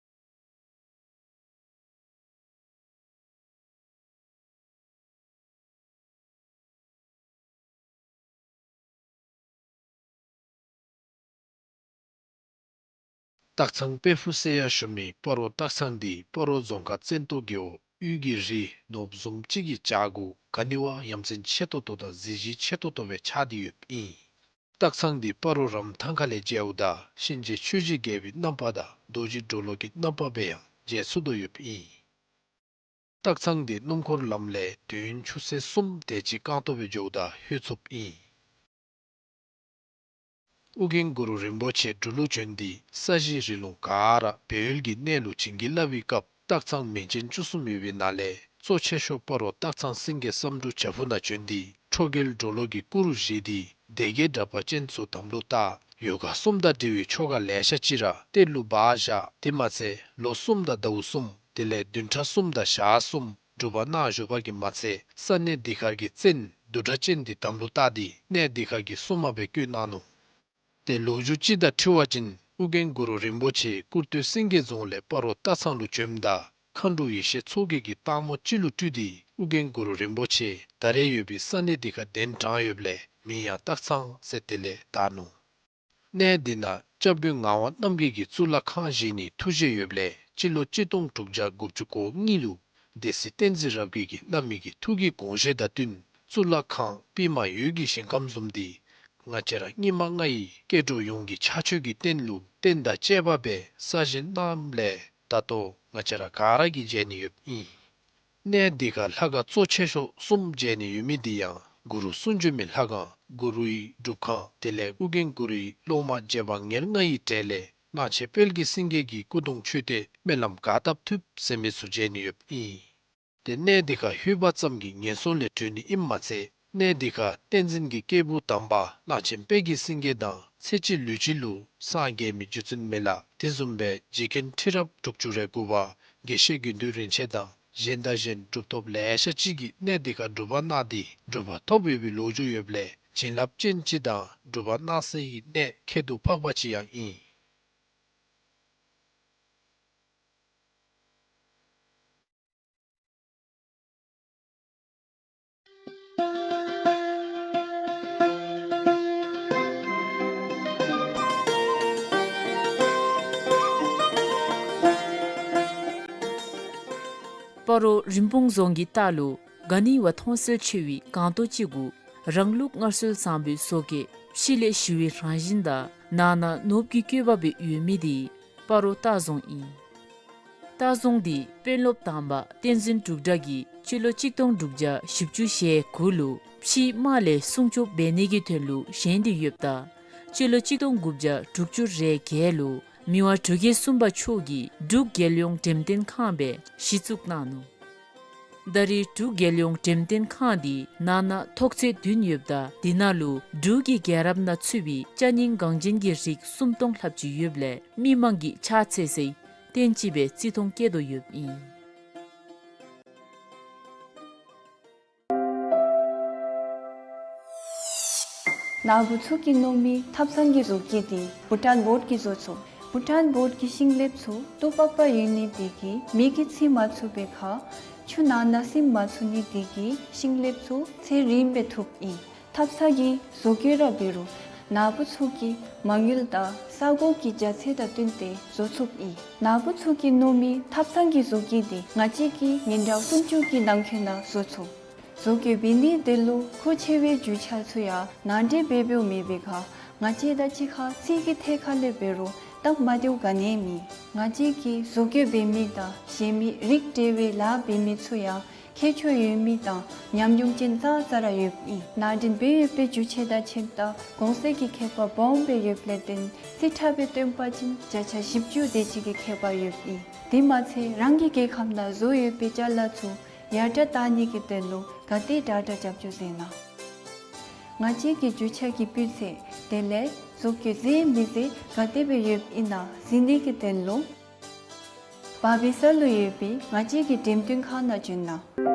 སྟག་ཚང་དཔལ་ཕུག་ཟེར་ཡང་ཞུ་མི་སྤ་རོ་སྟག་ཚང་འདི་སྤ་རོ་རྫོང་ཁག་བཙན་ཏོ་རྒེད་འོག་དབུས་ཀྱི་རི་ནོར་བུ་བཟུམ་ཅིག་གི་བྱག་གུ་ག་ནི་བ་ཡ་མཚན་ཆེ་ཏོག་ཏོ་དང་གཟི་བརྗིད་ཆེ་ཏོག་ཏོ་སྦེ་ཆགས་ཏེ་ཡོདཔ་ཨིན། སྟག་ཚང་འདི་སྤ་རོ་རམ་ཐང་ཁ་ལས་མཇལཝ་ད་གཤིན་རྗེ་ཆོས་ཀྱི་རྒྱལ་པོའི་རྣམ་པ་དང་རྡོ་རྗེ་གྲོ་ལོད་ཀྱི་རྣམ་པ་སྦེ་ཡང་མཇལ་ཚུགས་དོ་ཡོདཔ་ཨིན། སྟག་ཚང་འདི་སྣུམ་འཁོར་ལམ་ལས་དུས་ཡུན་ཆུ་ཚོད་གསུམ་དེ་ཅིག་རྐང་སྟོང་སྦེ་འགྱོཝ་ད་ལྷོད་ཚུགསཔ་ཨིན། ཨོ་རྒྱན་གུ་རུ་རིན་པོ་ཆེ་འབྲུག་ལུ་བྱོན་ཏེ་ས་གཞི་རི་ལུང་ག་ར་སྦས་ཡུལ་གྱི་གནས་ལུ་བྱིན་གྱིས་བརླབས་པའི་སྐབས་སྟག་ཚང་མིང་ཅན་བཅུ་གསུམ་ཡོད་པའི་ནང་ལས་གཙོ་ཆེ་ཤོས་སྤ་རོ་སྟག་ཚང་སེང་གེ་བསམ་འགྲུབ་བྱག་ཕུག་ནང་བྱོན་ཏེ་ཁྲོ་རྒྱལ་གྲོ་ལོད་ཀྱི་སྐུ་རུ་བཞེངས་ཏེ་སྡེ་བརྒྱད་དྲེགས་པ་ཅན་ཚུ་དམ་ལུ་བཏགས། ཡོ་ག་གསུམ་དང་འབྲེལ་བའི་ཆོ་ག་ལེ་ཤ་ཅིག་ར་གཏེར་ལུ་སྦ་བཞག། དེ་མ་ཚད་ལོ་གསུམ་དང་ཟླཝ་གསུམ་དེ་ལས་བདུན་ཕྲག་གསུམ་དང་ཞག་གསུམ་སྒྲུབ་པ་གནང་བཞུགས་པ་གིས་མ་ཚད་ས་གནས་འདི་ཁར་གྱི་བཙན་བདུད་དྲེགས་ཅན་འདི་དམ་ལུ་བཏགས་ཏེ་གནས་འདི་ཁར་གྱི་སྲུང་མ་སྦེ་བསྐོས་གནང་ནུག། ཏེ་ལོ་རྒྱུས་ཅིག་དང་འཁྲིལ་བ་ཅིན་ཨོ་རྒྱན་གུ་རུ་རིན་པོ་ཆེ་སྐུར་སྟོད་སེང་གེ་རྫོང་ལས་སྤ་རོ་སྟག་ཚང་ལུ་བྱོནམ་ད་མཁའ་འགྲོ་ཡེ་ཤེས་མཚོ་རྒྱལ་གྱིས་སྟག་མོ་ཅིག་ལུ་སྤྲུལ་ཏེ་ཨོ་རྒྱན་གུ་རུ་རིན་པོ་ཆེ་ད་རེས་ཡོད་པའི་ས་གནས་འདི་ཁར་གདན་དྲངས་ཡོདཔ་ལས་མིང་ཡང་སྟག་ཚང་ཟེར་དེ་ལས་བཏགས་ནུག། གནས་འདི་ནང་སྐྱབས་མགོན་ངག་དབང་རྣམ་རྒྱལ་གྱིས་གཙུག་ལག་ཁང་བཞེངས་ནིའི་ཐུགས་བཞེད་ཡོདཔ་ལས་སྤྱི་ལོ་གཅིག་སྟོང་དྲུག་བརྒྱ་དགུ་བཅུ་གོ་གཉིས་ལུ་སྡེ་སྲིད་བསྟན་འཛིན་རབ་རྒྱས་ཀྱིས་གནང་མི་གི་ཐུགས་ཀྱི་དགོངས་བཞེད་དང་བསྟུན་གཙུག་ལག་ཁང་པདྨ་འོད་ཀྱི་ཞིང་ཁམས་བཟུམ་འདི་ང་བཅས་ར་སྙིགས་མ་ལྔ་ཡི་སྐྱེ་འགྲོ་ཡོངས་ཀྱི་ཕྱག་མཆོད་ཀྱི་རྟེན་ལུ་རྟེན་དང་བཅས་པ་སྦེ་གསར་བཞེངས་གནངམ་ལས་ད་ལྟོ་ང་བཅས་ར་ག་ར་གིས་མཇལ་ནི་ཡོདཔ་ཨིན། གནས་འདི་ཁར་ལྷ་ཁང་གཙོ་ཆེ་ཤོས་གསུམ་མཇལ་ནི་ཡོད་མི་འདི་ཡང་གུ་རུ་གསུང་བྱོན་མའི་ལྷ་ཁང་གུ་རུའི་སྒྲུབ་ཁང་དེ་ལས་ཨོ་རྒྱན་གུ་རུའི་སློབ་མ་རྗེ་འབངས་ཉེར་ལྔ་ཡི་གྲས་ལས་གླང་ཆེན་དཔལ་གྱི་སེང་གེ་གི་སྐུ་གདུང་མཆོད་རྟེན་སྨོན་ལམ་ག་བཏབ་ཐུབ་ཟེར་མི་ཚུ་མཇལ་ནི་ཡོདཔ་ཨིན། ཏེ་གནས་འདི་ཁར་ལྷོད་པ་ཙམ་གྱིས་ངན་སོང་ལས་གྲོལ་ནི་ཨིནམ་མ་ཚད་གནས་འདི་ཁར་བསྟན་འཛིན་གྱི་སྐྱེས་བུ་དམ་པ་གླང་ཆེན་དཔལ་གྱི་སེང་གེ་དང་ཚེ་གཅིག་ལུས་གཅིག་ལུ་སངས་རྒྱས་མི་རྗེ་བཙུན་མི་ལ་དེ་བཟུམ་སྦེ་རྗེ་མཁན་ཁྲི་རབས་དྲུག་ཅུ་རེ་དགུ་པ་དགེ་བཤེས་དགེ་འདུན་རིན་ཆེན་དང་གཞན་དང་གཞན་གྲུབ་ཐོབ་ལེ་ཤ་ཅིག་གིས་གནས་འདི་ཁར་སྒྲུབ་པ་གནང་སྟེ་གྲུབ་པ་ཐོབ་ཡོད་པའི་ལོ་རྒྱུས་ཡོདཔ་ལས་བྱིན་རླབས་ཅན་ཅིག་དང་སྒྲུབ་པ་གནང་སའི་གནས་ཁྱད་དུ་འཕགས་པ་ཅིག་ཡང་ཨིན། སྤ་རོ་རིན་སྤུངས་རྫོང་གི་ལྟག་ལུ་ག་ནི་བ་མཐོང་གསལ་ཆེ་བའི་སྒང་ཏོག་ཅིག་གུ་རང་ལུགས་སྔར་སྲོལ་བཟང་པོའི་བཟོ་བཀོད་ཕྱི་ལས་ཞི་བའི་རང་བཞིན་དང་ནང་ན་ནོར་བུ་གི་བཀོད་པ་སྦེ་ཡོད་མི་འདི་སྤ་རོ་སྟག་རྫོང་ཨིན། སྟག་རྫོང་འདི་དཔོན་སློབ་དམ་པ་བསྟན་འཛིན་འབྲུག་གྲགས་ཀྱིས་སྤྱི་ལོ་གཅིག་སྟོང་དྲུག་བརྒྱ་བཞི་བཅུ་ཞེ་དགུ་ལུ་ཕྱིའི་དམག་ལས་སྲུང་སྐྱོབ་འབད་ནི་གི་དོན་ལུ་བཞེངས་ཏེ་ཡོདཔ་ད་སྤྱི་ལོ་གཅིག་སྟོང་དགུ་བརྒྱ་དྲུག་ཅུ་རེ་བརྒྱད་ལུ་མི་དབང་འབྲུག་རྒྱལ་གསུམ་པ་མཆོག་གིས་འབྲུག་རྒྱལ་ཡོངས་འགྲེམས་སྟོན་ཁང་སྦེ་གཞི་བཙུགས་གནང་ནུག། ད་རེས་འབྲུག་རྒྱལ་ཡོངས་འགྲེམས་སྟོན་ཁང་འདི་ནང་ན་ཐོག་ཚད་བདུན་ཡོདཔ་ད་འདི་ནང་ལུ་འབྲུག་གི་རྒྱལ་རབས་ནང་ཚུད་པའི་ཅ་རྙིང་འགངས་ཅན་གྱི་རིགས་སུམ་སྟོང་ལྷགཔ་ཅིག་ཡོདཔ་ལས་མི་མང་གིས་ཕྱག་འཚལ་སའི་རྟེན་ཅིག་སྦེ་བརྩི་མཐོང་བསྐྱེད་དོ་ཡོདཔ་ཨིན། ནཱ་བུ་ཚུ་གིས་མནོ་མི་ཐབ་ཚང་གི་བཟོ་བཀོད་འདི་བྷུ་ཊཱན་བོཌ་ཀྱིས་བཟོ་ཚུགས། བྷུ་ཊཱན་བོཌ་ཀྱི་ཤིང་ལེབ་ཚུ་སྟོབས་དཔག་པ་ཡོད་ནི་འདི་གིས་མེ་གིས་འཚིག་མ་ཚུགས་པའི་ཁར་ཆུ་ནང་ན་སིམ་མ་ཚུགས་ནི་འདི་གིས་ཤིང་ལེབ་ཚུ་ཚེ་རིངམོ་སྦེ་ཐུགཔ་ཨིན། ཐབ་ཚང་གི་བཟོ་བཀོད་ར་འབད་རུང་ནཱ་བུ་ཚུ་གིས་མ་དངུལ་དང་ས་གོ་གི་རྒྱ་ཚད་དང་བསྟུན་ཏེ་བཟོ་ཚུགསཔ་ཨིན། ནཱ་བུ་ཚུ་གིས་མནོ་མི་ཐབ་ཚང་གི་བཟོ་བཀོད་འདི་ང་བཅས་ཀྱི་ཉིན་གྲངས་སུམ་ཅུ་གི་ནང་འཁོད་ནང་བཟོ་ཚུགས། བཟོ་བཀོད་འབད་ནི་དེ་ལུ་མཁོ་ཆེ་བའི་རྒྱུ་ཆ་ཚུ་ཡང་ནང་འདྲེན་འབད་འབདཝ་མེད་པའི་ཁར་ང་བཅས་དང་གཅིག་ཁར་ཚིག་གི་ཐད་ཁར་ལས་འབད་རུང་སྟབས་མ་བདེཝ་ག་ནི་ཡང་མེད། ང་བཅས་ཀྱིས་བཟོ་བཀོད་འབད་མི་དང་གཞན་མི་རིགས་འབྲེལ་བའི་ལཱ་འབད་མི་ཚུ་ཡང་ཁྱད་ཆོས་ཡོད་མི་དང་ཉམས་མྱོང་ཅན་ཙང་ཙ་ར་ཡོདཔ་ཨིན། ནང་འདྲེན་འབད་ཡོད་པའི་རྒྱུ་ཆ་དང་ཁྱིམ་བདག་གོང་ཚད་ཀྱི་ཁྱད་པར་སྦོམ་སྦེ་ཡོདཔ་ལས་བརྟེན་རྩིས་ཁྲ་སྦེ་སྟོན་པ་ཅིན་བརྒྱ་ཆ་བཞི་བཅུ་དེ་ཅིག་གི་ཁྱད་པར་ཡོདཔ་ཨིན། དེ་མ་ཚད་རང་གི་རྒྱལ་ཁམས་ནང་བཟོ་ཡོད་པའི་ཅ་ལ་ཚུ་ཡར་དྲག་བཏང་ནི་གི་དོན་ལུ་ག་དེ་དྲག་དྲག་རྒྱབ་སྐྱོར་མཛད་གནང་། ང་བཅས་ཀྱི་རྒྱུ་ཆ་གི་སྤུས་ཚད་དེ་ལས་བཟོ་བཀོད་མཛེས་མི་མཛེས་ག་དེ་སྦེ་ཡོདཔ་ཨིན་ན་གཟིགས་ནི་གི་དོན་ལུ་བར་སྦས་ས་ལུ་ཡོད་པའི་ང་བཅས་ཀྱི་འགྲེམས་སྟོན་ཁང་ནང་བྱོན་གནང་།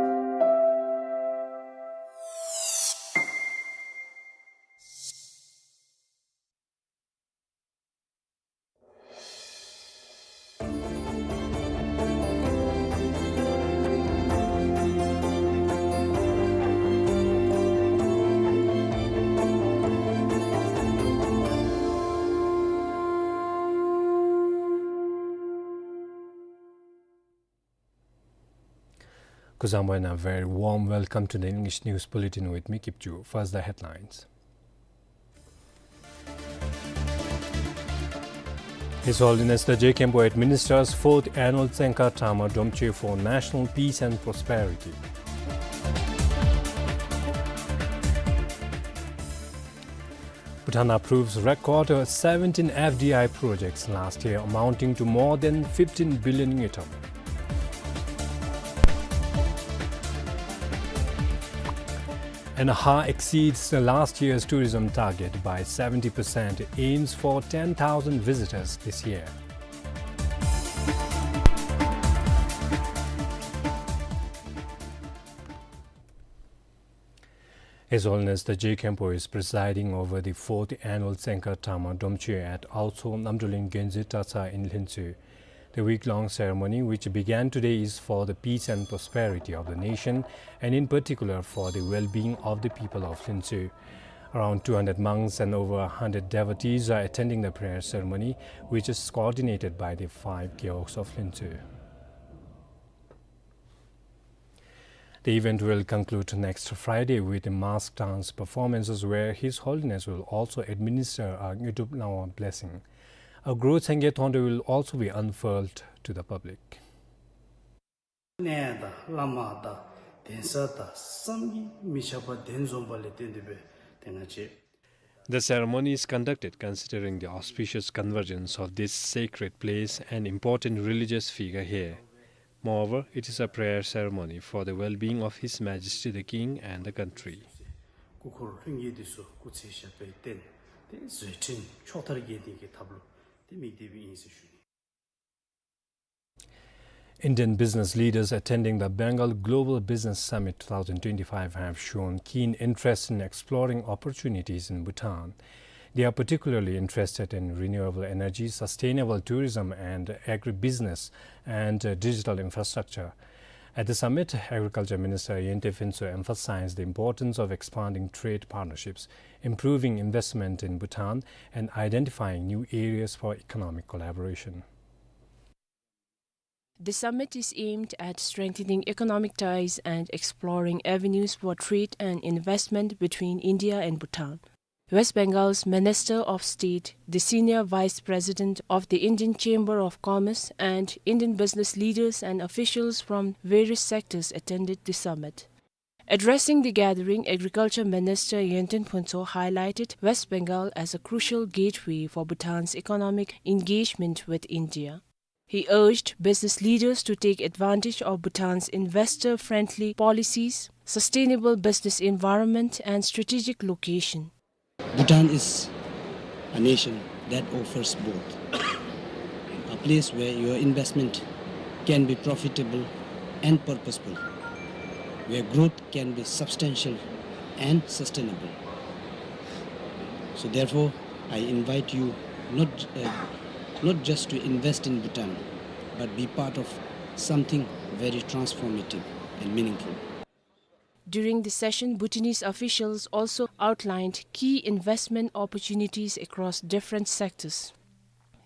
Kuzuzangpo, and a very warm welcome to the English News Bulletin with me, Kipchu. First, the headlines. His Holiness the Je Khenpo administers fourth annual Tsenka Tama Domchoi for national peace and prosperity. Bhutan approves record seventeen F D I projects last year, amounting to more than fifteen billion ngultrum. And Hah exceeds the last year's tourism target by seventy percent, aims for ten thousand visitors this year. His Holiness the Je Khenpo is presiding over the fourth annual Tsenka Tama Domchoi at Aotso Namdruling Gyonzit Dratshang in Lhintsey. The week-long ceremony, which began today, is for the peace and prosperity of the nation, and in particular for the well-being of the people of Lhintsey. Around two hundred monks and over a hundred devotees are attending the prayer ceremony, which is coordinated by the five gewogs of Lhintsey. The event will conclude next Friday with the mask dance performances, where His Holiness will also administer a Ngyodup Langwa blessing. A Gro Tsenge Thonde will also be unfurled to the public. གནས་དང་བླ་མ་དང་གདན་ས་དང་བསམ་གྱིས་མི་ཁྱབ་པ་གདན་འཛོམས་པ་ལས་བརྟེན་ཏེ་སྦེ་དེ་ང་བཅས། The ceremony is conducted considering the auspicious convergence of this sacred place and important religious figure here. Moreover, it is a prayer ceremony for the well-being of His Majesty the King and the country. སྐུ་འཁོར་ལྷུན་གྱིས་འདི་ཚུ་སྐུ་ཚེ་ཞབས་པད་བརྟན་ཏེ་བཟོད་བསྲན་ཕྱོགས་མཐར་རྒྱས་ནི་གི་ཐབས་ལུ་ཏེ་དམིགས་ཏེ་སྦེ་ཨིན་ཟེར་ཞུ་ནི། Indian business leaders attending the Bengal Global Business Summit two thousand twenty-five have shown keen interest in exploring opportunities in Bhutan. They are particularly interested in renewable energy, sustainable tourism, and agribusiness and, uh, digital infrastructure. At the summit, Agriculture Minister Yinte Phuntsho emphasized the importance of expanding trade partnerships, improving investment in Bhutan, and identifying new areas for economic collaboration. The summit is aimed at strengthening economic ties and exploring avenues for trade and investment between India and Bhutan. West Bengal's Minister of State, the Senior Vice President of the Indian Chamber of Commerce, and Indian business leaders and officials from various sectors attended the summit. Addressing the gathering, Agriculture Minister Yinte Phuntsho highlighted West Bengal as a crucial gateway for Bhutan's economic engagement with India. He urged business leaders to take advantage of Bhutan's investor-friendly policies, sustainable business environment, and strategic location. Bhutan is a nation that offers both a place where your investment can be profitable and purposeful, where growth can be substantial and sustainable. So therefore, I invite you not, uh, not just to invest in Bhutan, but be part of something very transformative and meaningful. During the session, Bhutanese officials also outlined key investment opportunities across different sectors.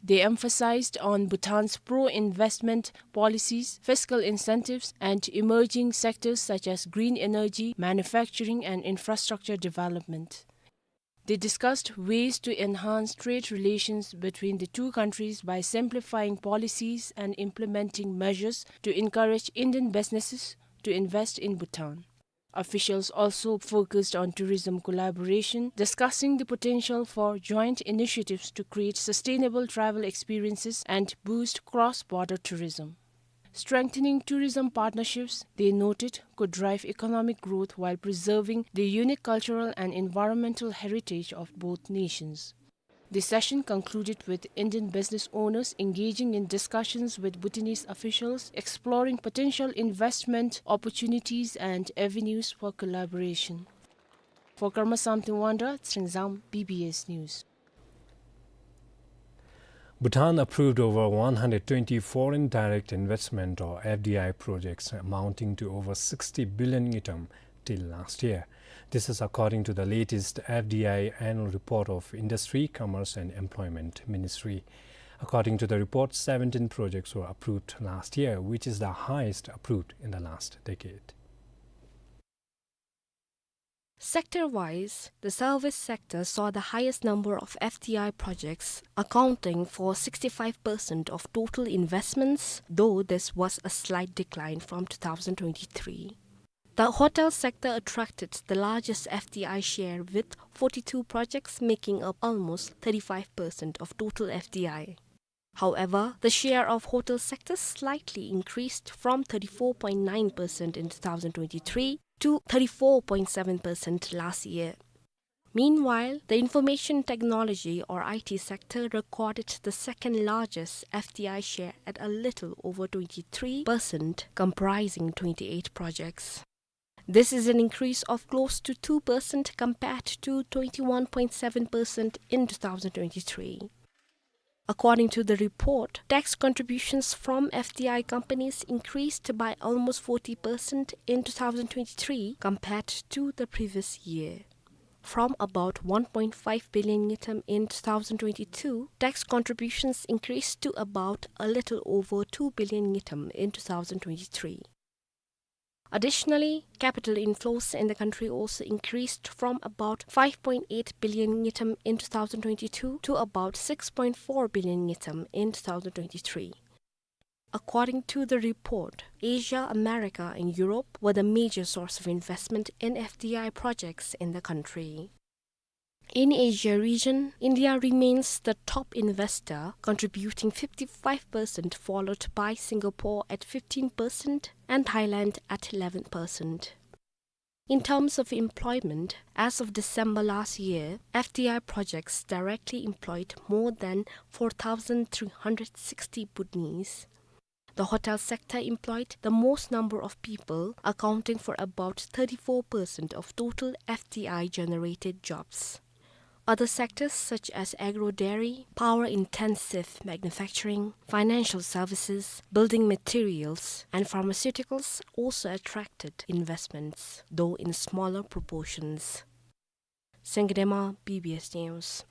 They emphasized on Bhutan's pro-investment policies, fiscal incentives, and emerging sectors such as green energy, manufacturing, and infrastructure development. They discussed ways to enhance trade relations between the two countries by simplifying policies and implementing measures to encourage Indian businesses to invest in Bhutan. Officials also focused on tourism collaboration, discussing the potential for joint initiatives to create sustainable travel experiences and boost cross-border tourism. Strengthening tourism partnerships, they noted, could drive economic growth while preserving the unique cultural and environmental heritage of both nations. The session concluded with Indian business owners engaging in discussions with Bhutanese officials, exploring potential investment opportunities and avenues for collaboration. For Karma Samten Wangra, Tshering Zam, B B S News. Bhutan approved over one hundred twenty foreign direct investment, or F D I, projects amounting to over sixty billion ngultrum till last year. This is according to the latest F D I annual report of Industry, Commerce and Employment Ministry. According to the report, seventeen projects were approved last year, which is the highest approved in the last decade. Sector-wise, the service sector saw the highest number of F D I projects, accounting for sixty-five percent of total investments, though this was a slight decline from two thousand twenty-three. The hotel sector attracted the largest F D I share, with forty-two projects making up almost thirty-five percent of total F D I. However, the share of hotel sector slightly increased from thirty-four point nine percent in two thousand twenty-three to thirty-four point seven percent last year. Meanwhile, the information technology or I T sector recorded the second largest F D I share at a little over twenty-three percent, comprising twenty-eight projects. This is an increase of close to two percent compared to twenty-one point seven percent in two thousand twenty-three. According to the report, tax contributions from F D I companies increased by almost forty percent in two thousand twenty-three compared to the previous year. From about one point five billion ngultrum in two thousand twenty-two, tax contributions increased to about a little over two billion ngultrum in two thousand twenty-three. Additionally, capital inflows in the country also increased from about five point eight billion ngultrum in two thousand twenty-two to about six point four billion ngultrum in two thousand twenty-three. According to the report, Asia, America, and Europe were the major source of investment in F D I projects in the country. In Asia region, India remains the top investor, contributing fifty-five percent, followed by Singapore at fifteen percent and Thailand at eleven percent. In terms of employment, as of December last year, F D I projects directly employed more than four thousand three hundred sixty Bhutanese. The hotel sector employed the most number of people, accounting for about thirty-four percent of total F D I generated jobs. Other sectors such as agro-dairy, power-intensive manufacturing, financial services, building materials, and pharmaceuticals also attracted investments, though in smaller proportions. Sengdema, B B S News.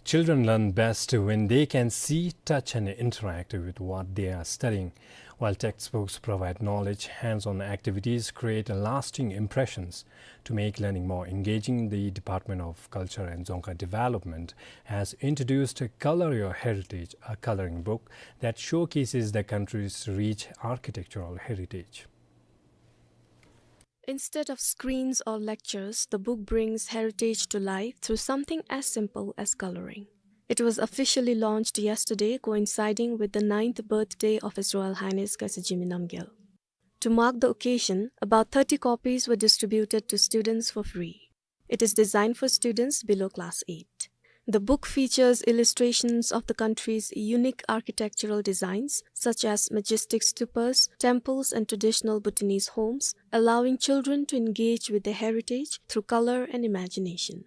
Children learn best when they can see, touch, and interact with what they are studying. While textbooks provide knowledge, hands-on activities create lasting impressions. To make learning more engaging, the Department of Culture and Dzongkha Development has introduced Color Your Heritage, a coloring book that showcases the country's rich architectural heritage. Instead of screens or lectures, the book brings heritage to life through something as simple as coloring. It was officially launched yesterday, coinciding with the ninth birthday of His Royal Highness Khesar Jigme Namgyel. To mark the occasion, about thirty copies were distributed to students for free. It is designed for students below class eight. The book features illustrations of the country's unique architectural designs, such as majestic stupas, temples, and traditional Bhutanese homes, allowing children to engage with their heritage through color and imagination.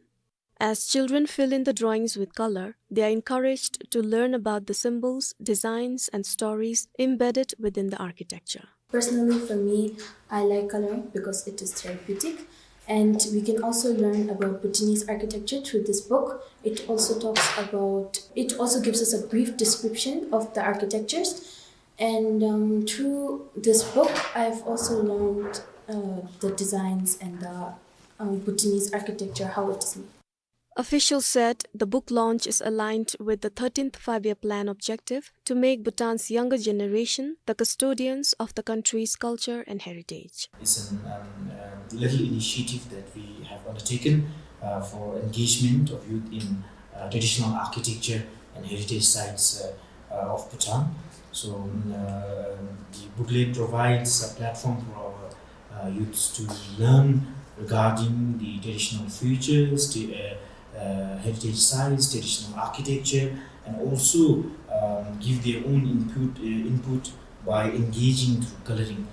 As children fill in the drawings with color, they are encouraged to learn about the symbols, designs, and stories embedded within the architecture. Personally, for me, I like coloring because it is therapeutic, and we can also learn about Bhutanese architecture through this book. It also talks about, it also gives us a brief description of the architectures, and, um, through this book, I've also learned, uh, the designs and the, um, Bhutanese architecture, how it is made. Officials said the book launch is aligned with the thirteenth Five-Year Plan objective to make Bhutan's younger generation the custodians of the country's culture and heritage. It's an, um, uh, little initiative that we have undertaken, uh, for engagement of youth in, uh, traditional architecture and heritage sites, uh, uh, of Bhutan. So, um, uh, the booklet provides a platform for our uh, youths to learn regarding the traditional features, the, uh, uh, heritage sites, traditional architecture, and also, um, give their own input, uh, input by engaging through coloring.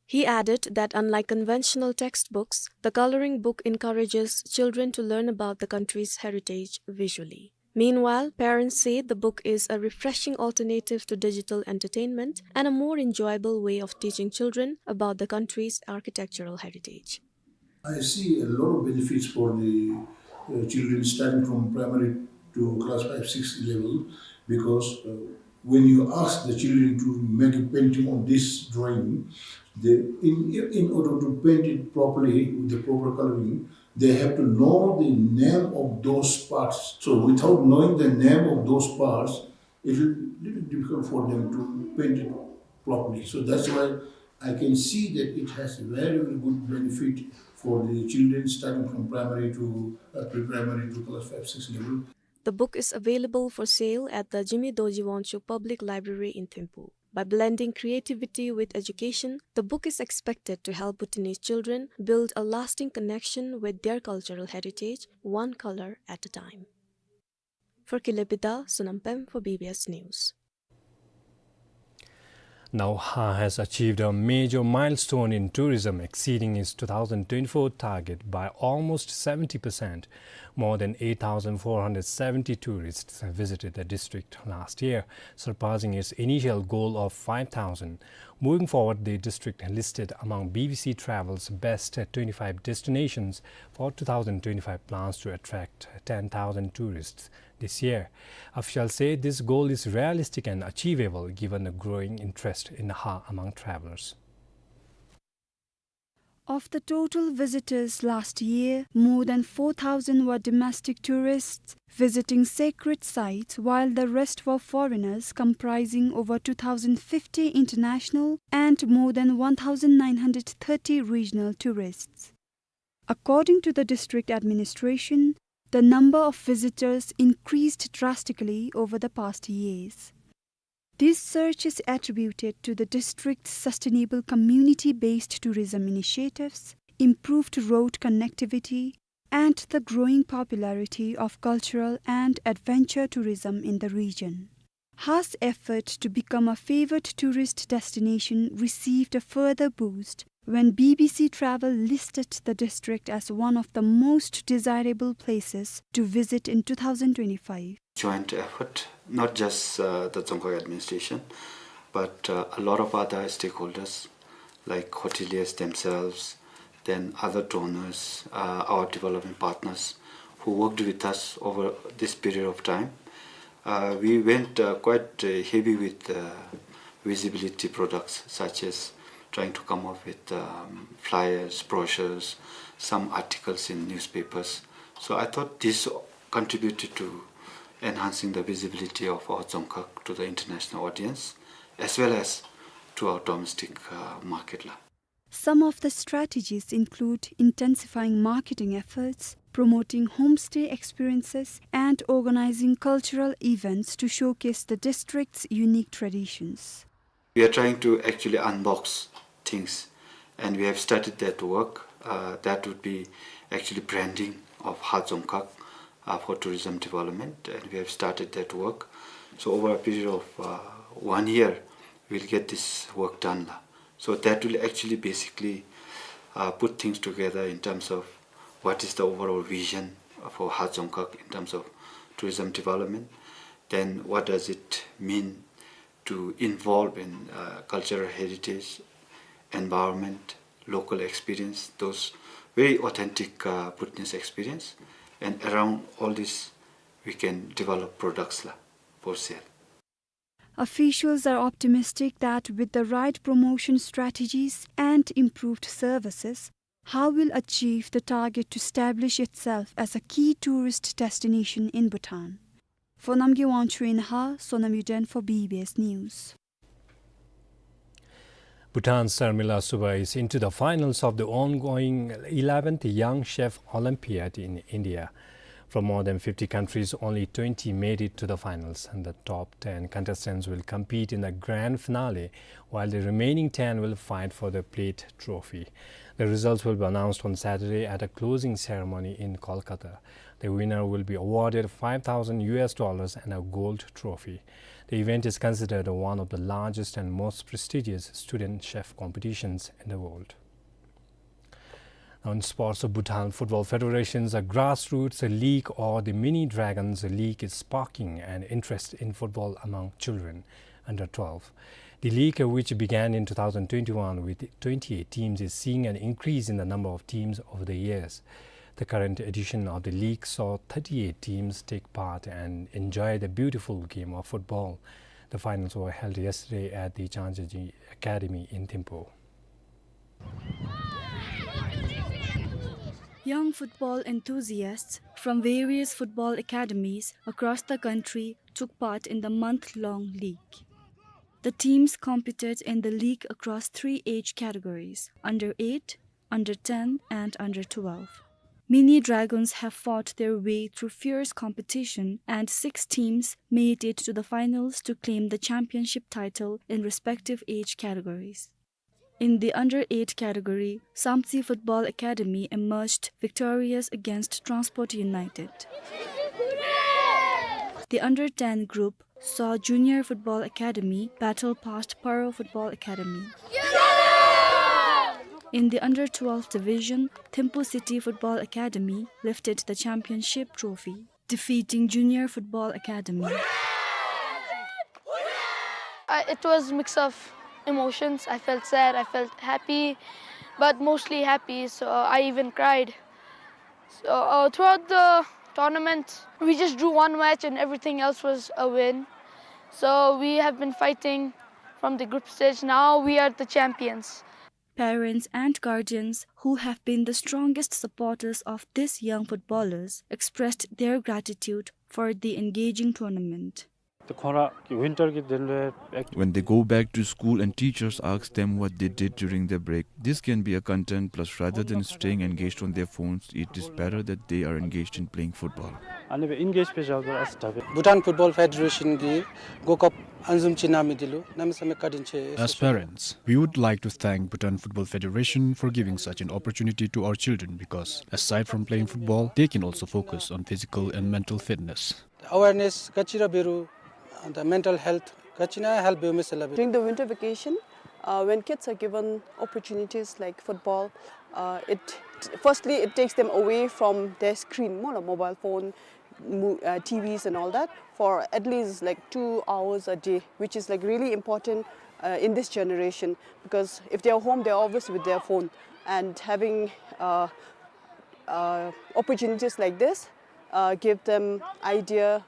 He added that unlike conventional textbooks, the coloring book encourages children to learn about the country's heritage visually. Meanwhile, parents say the book is a refreshing alternative to digital entertainment and a more enjoyable way of teaching children about the country's architectural heritage. I see a lot of benefits for the, uh, children starting from primary to class five, six level, because, uh, when you ask the children to make a painting on this drawing, they, in, in order to paint it properly with the proper coloring, they have to know the name of those parts. So without knowing the name of those parts, it will be little difficult for them to paint it properly. So that's why I can see that it has very, very good benefit for the children starting from primary to, uh, pre-primary to class five, six level. The book is available for sale at the Jigme Dorji Wangchuk Public Library in Thimphu. By blending creativity with education, the book is expected to help Bhutanese children build a lasting connection with their cultural heritage, one color at a time. For Kile Bida, Sonam Pem for B B S News. Now, Ha has achieved a major milestone in tourism, exceeding its two thousand twenty-four target by almost seventy percent. More than eight thousand four hundred seventy tourists visited the district last year, surpassing its initial goal of five thousand. Moving forward, the district listed among B B C Travel's best twenty-five destinations for two thousand twenty-five plans to attract ten thousand tourists this year. Officials say this goal is realistic and achievable given the growing interest in Ha among travelers. Of the total visitors last year, more than four thousand were domestic tourists visiting sacred sites, while the rest were foreigners, comprising over two thousand fifty international and more than one thousand nine hundred thirty regional tourists. According to the district administration, the number of visitors increased drastically over the past years. This surge is attributed to the district's sustainable community-based tourism initiatives, improved road connectivity, and the growing popularity of cultural and adventure tourism in the region. Ha's effort to become a favored tourist destination received a further boost when B B C Travel listed the district as one of the most desirable places to visit in two thousand twenty-five. Joint effort, not just, uh, the Dzongkhag administration, but, uh, a lot of other stakeholders like hoteliers themselves, then other donors, uh, our development partners who worked with us over this period of time. Uh, we went, uh, quite, uh, heavy with, uh, visibility products, such as trying to come up with, um, flyers, brochures, some articles in newspapers. So I thought this contributed to enhancing the visibility of our Dzongkhag to the international audience, as well as to our domestic, uh, market la. Some of the strategies include intensifying marketing efforts, promoting homestay experiences, and organizing cultural events to showcase the district's unique traditions. We are trying to actually unbox things, and we have started that work. Uh, that would be actually branding of Ha Dzongkhag, uh, for tourism development, and we have started that work. So over a period of, uh, one year, we'll get this work done la. So that will actually basically, uh, put things together in terms of what is the overall vision for Ha Dzongkhag in terms of tourism development. Then what does it mean to involve in, uh, cultural heritage, environment, local experience, those very authentic, uh, Bhutanese experience. And around all this, we can develop products la for sale. Officials are optimistic that with the right promotion strategies and improved services, Ha will achieve the target to establish itself as a key tourist destination in Bhutan. For Namgay Wangchuk in Ha, Sonam Yuden for B B S News. Bhutan's Sarmila Subba is into the finals of the ongoing eleventh Young Chef Olympiad in India. From more than fifty countries, only twenty made it to the finals, and the top ten contestants will compete in the grand finale, while the remaining ten will fight for the plate trophy. The results will be announced on Saturday at a closing ceremony in Kolkata. The winner will be awarded five thousand U S dollars and a gold trophy. The event is considered one of the largest and most prestigious student chef competitions in the world. On sports, Bhutan Football Federation's grassroots league, or the Mini Dragons League, is sparking an interest in football among children under twelve. The league, which began in two thousand twenty-one with twenty-eight teams, is seeing an increase in the number of teams over the years. The current edition of the league saw thirty-eight teams take part and enjoy the beautiful game of football. The finals were held yesterday at the Changjaji Academy in Thimphu. Young football enthusiasts from various football academies across the country took part in the month-long league. The teams competed in the league across three age categories: under eight, under ten, and under twelve. Mini Dragons have fought their way through fierce competition, and six teams made it to the finals to claim the championship title in respective age categories. In the under eight category, Samtse Football Academy emerged victorious against Transport United. The under ten group saw Junior Football Academy battle past Paro Football Academy. In the under twelve division, Thimphu City Football Academy lifted the championship trophy, defeating Junior Football Academy. Uh, it was mix of emotions. I felt sad, I felt happy, but mostly happy, so I even cried. So uh, throughout the tournament, we just drew one match and everything else was a win. So we have been fighting from the group stage. Now we are the champions. Parents and guardians, who have been the strongest supporters of these young footballers, expressed their gratitude for the engaging tournament. When they go back to school and teachers ask them what they did during their break, this can be a content plus. Rather than staying engaged on their phones, it is better that they are engaged in playing football. Bhutan Football Federation གིས་གོ་སྐབས་ཨ་ནི་བཟུམ་ཅིག་གནང་མི་འདི་ལུ་གནམ་མེད་ས་མེད་བཀའ་དྲིན་ཆེ། As parents, we would like to thank Bhutan Football Federation for giving such an opportunity to our children, because aside from playing football, they can also focus on physical and mental fitness. Awareness ག་ཅི་ར་འབད་རུང་the mental health ག་ཅི་ན་help འབད་མི་ཟེར་སླབ་ཨིན། During the winter vacation, uh, when kids are given opportunities like football, uh, it firstly it takes them away from their screen, སྨོ་ལགས། Mobile phone, mo- uh, T Vs and all that, for at least like two hours a day, which is like really important uh, in this generation, because if they are home, they are always with their phone, and having uh, uh, opportunities like this uh, give them idea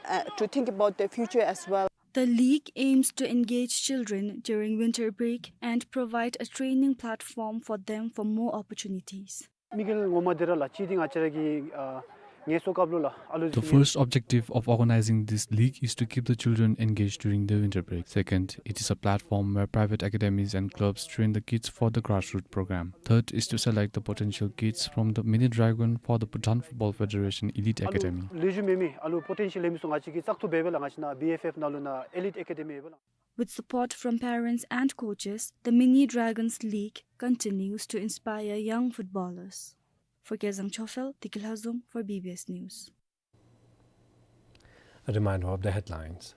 uh, to think about their future as well. The league aims to engage children during winter break and provide a training platform for them for more opportunities. དམིགས་ཡུལ་ངོ་མ་འདི་ར་ལགས་ཅིག་འདི་ང་བཅས་ར་གི་ཨ་ངལ་གསོ་སྐབས་ལུ་ལགས་ཨ་ལུ་ཅིག། The first objective of organizing this league is to keep the children engaged during the winter break. Second, it is a platform where private academies and clubs train the kids for the grassroots program. Third is to select the potential kids from the Mini Dragon for the Bhutan Football Federation Elite Academy. ལེགས་ཤོམ་མེད་མི་ཨ་ལུ་པོ་ཊེན་ཤཱལ་ཡོད་མི་ཚུ་ང་བཅས་ཀྱིས་བཙག་འཐུ་འབད་འབད་ལགས། ང་བཅས་ནཱ་བི་ཨེཕ་ཨེཕ་ནང་ལུ་ནཱ་ཨེ་ལིཊ་ཨེ་ཀེ་ཌེ་མི་ཡོདཔ་ལགས། With support from parents and coaches, the Mini Dragons League continues to inspire young footballers. For Kezang Chofel, Tiki Lhazom for B B S News. A reminder of the headlines.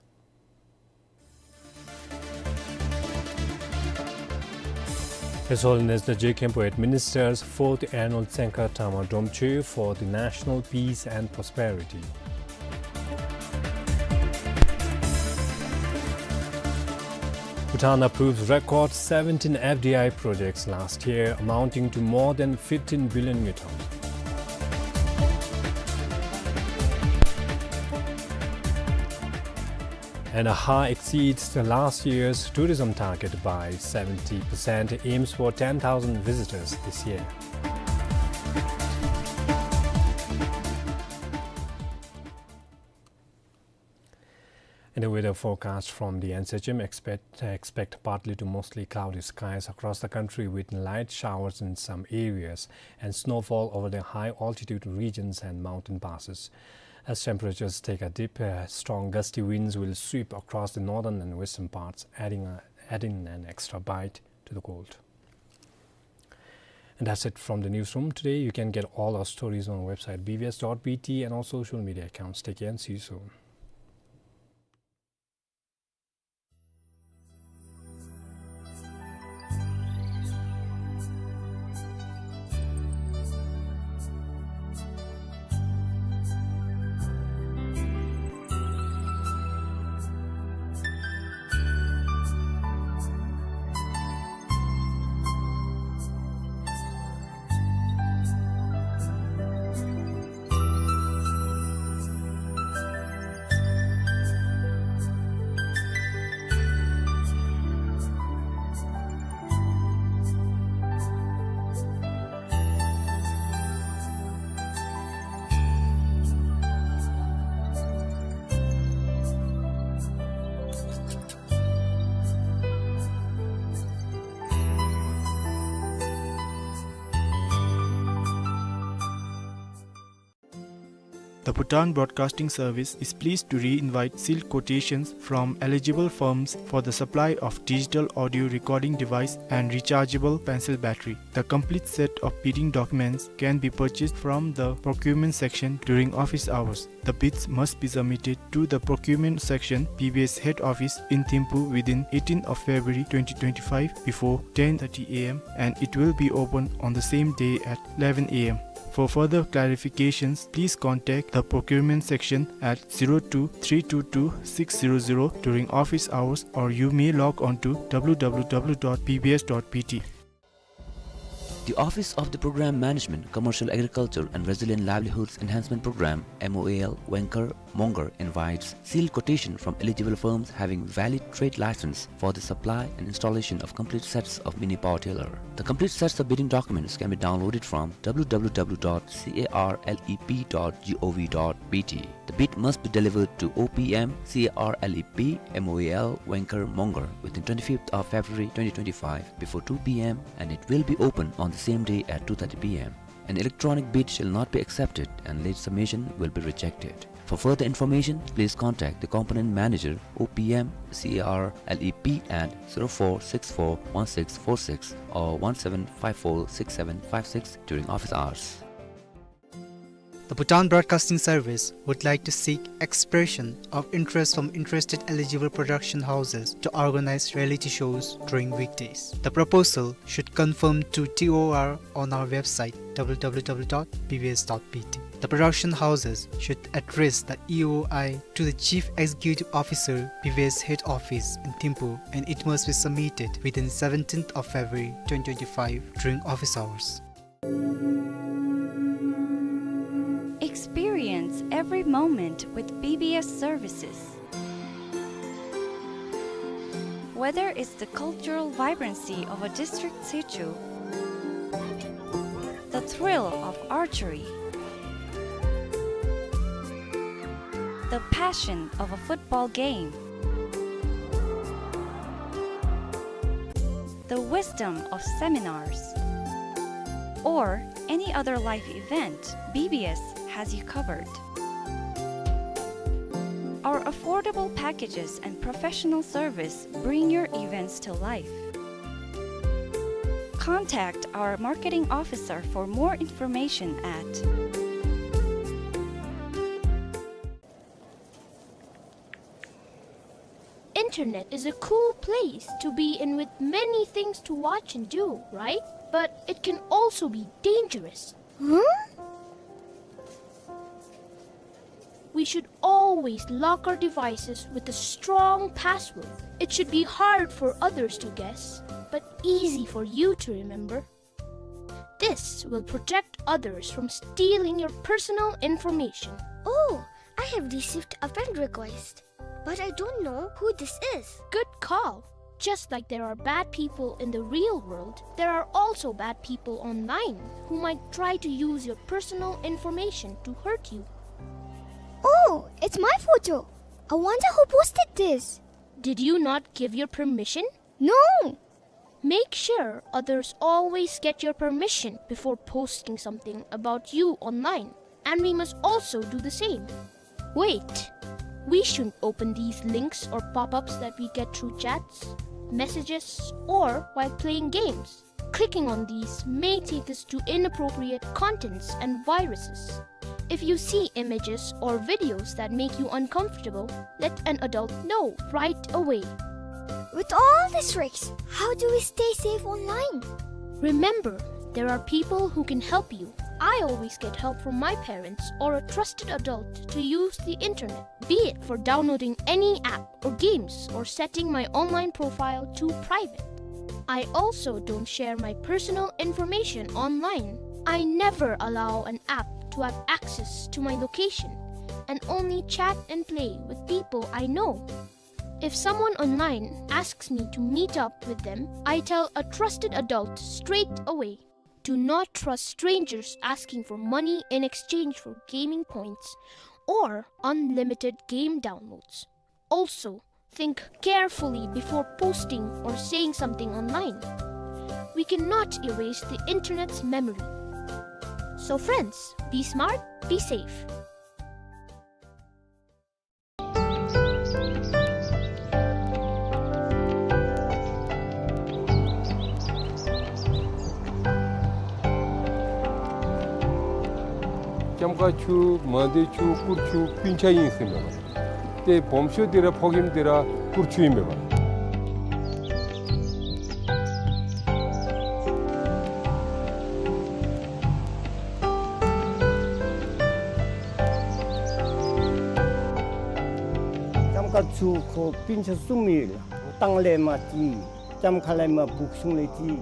His Holiness the Je Khenpo administers fourth annual Tsengkhar Drama Dromchö for the national peace and prosperity. Bhutan approves record seventeen F D I projects last year, amounting to more than fifteen billion ngultrum. And Akha exceeds the last year's tourism target by seventy percent, aims for ten thousand visitors this year. In the weather forecast from the N C H M, expect, expect partly to mostly cloudy skies across the country with light showers in some areas and snowfall over the high altitude regions and mountain passes. As temperatures take a dip, uh, strong gusty winds will sweep across the northern and western parts, adding, a, adding an extra bite to the cold. And that's it from the newsroom today. You can get all our stories on our website B B S dot B T and all social media accounts. Take care and see you soon. The Bhutan Broadcasting Service is pleased to re-invite sealed quotations from eligible firms for the supply of digital audio recording device and rechargeable pencil battery. The complete set of bidding documents can be purchased from the procurement section during office hours. The bids must be submitted to the procurement section, B B S head office in Thimphu, within eighteenth of February twenty twenty-five before ten thirty A M, and it will be open on the same day at eleven A M. For further clarifications, please contact the procurement section at zero two three two two six zero zero during office hours, or you may log on to W W W dot B B S dot B T. The Office of the Program Management, Commercial Agriculture and Resilient Livelihoods Enhancement Program, M O A L, Wengkar Mongar invites sealed quotation from eligible firms having valid trade license for the supply and installation of complete sets of mini power tiller. The complete sets of bidding documents can be downloaded from W W W dot carlep dot gov dot B T. The bid must be delivered to O P M C A R L E P M O A L Wengkar Mongar within twenty-fifth of February twenty twenty-five before two P M, and it will be open on the same day at two thirty P M. An electronic bid shall not be accepted, and late submission will be rejected. For further information, please contact the component manager, O P M C A R L E P, at zero four six four one six four six or one seven five four six seven five six during office hours. The Bhutan Broadcasting Service would like to seek expression of interest from interested eligible production houses to organize reality shows during weekdays. The proposal should confirm to T O R on our website, W W W dot B B S dot B T. The production houses should address the E O I to the Chief Executive Officer, B B S Head Office in Thimphu, and it must be submitted within seventeenth of February twenty twenty-five during office hours. Experience every moment with B B S services. Whether it's the cultural vibrancy of a district situ, the thrill of archery, the passion of a football game, the wisdom of seminars, or any other life event, B B S has you covered. Our affordable packages and professional service bring your events to life. Contact our marketing officer for more information at Internet is a cool place to be in with many things to watch and do, right? But it can also be dangerous. Huh? We should always lock our devices with a strong password. It should be hard for others to guess, but easy for you to remember. This will protect others from stealing your personal information. Oh, I have received a friend request, but I don't know who this is. Good call. Just like there are bad people in the real world, there are also bad people online who might try to use your personal information to hurt you. Oh, it's my photo. I wonder who posted this. Did you not give your permission? No. Make sure others always get your permission before posting something about you online, and we must also do the same. Wait, we shouldn't open these links or pop-ups that we get through chats, messages, or while playing games. Clicking on these may take us to inappropriate contents and viruses. If you see images or videos that make you uncomfortable, let an adult know right away. With all these risks, how do we stay safe online? Remember, there are people who can help you. I always get help from my parents or a trusted adult to use the internet, be it for downloading any app or games or setting my online profile to private. I also don't share my personal information online. I never allow an app to have access to my location and only chat and play with people I know. If someone online asks me to meet up with them, I tell a trusted adult straight away. Do not trust strangers asking for money in exchange for gaming points or unlimited game downloads. Also, think carefully before posting or saying something online. We cannot erase the internet's memory. So friends, be smart, be safe. ལྕམ་མཁར་ཆུ་མང་སྡེ་ཆུ་གུར་ཆུ་སྤུན་ཆ་ཨིན་ཟེར་མས་པ། ཏེ་སྦོམ་ཤོས་འདི་ར་ཕོ་རྒནམ་འདི་ར་གུར་ཆུ་ཨིན་མས་པ། ལྕམ་མཁར་ཆུ་ཁོ་སྤུན་ཆ་གསུམ་ཨིན་ལགས། ལྟང་ལས་མར་ཅིག། ལྕམ་མཁར་ལས་མར་སྦུག་གཞུང་ལས་ཅིག།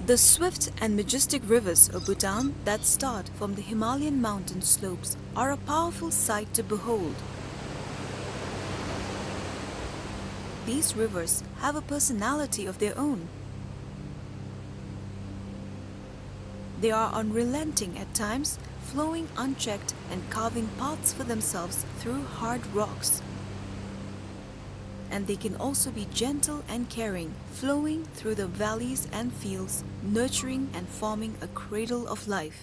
The swift and majestic rivers of Bhutan that start from the Himalayan mountain slopes are a powerful sight to behold. These rivers have a personality of their own. They are unrelenting at times, flowing unchecked and carving paths for themselves through hard rocks. And they can also be gentle and caring, flowing through the valleys and fields, nurturing and forming a cradle of life.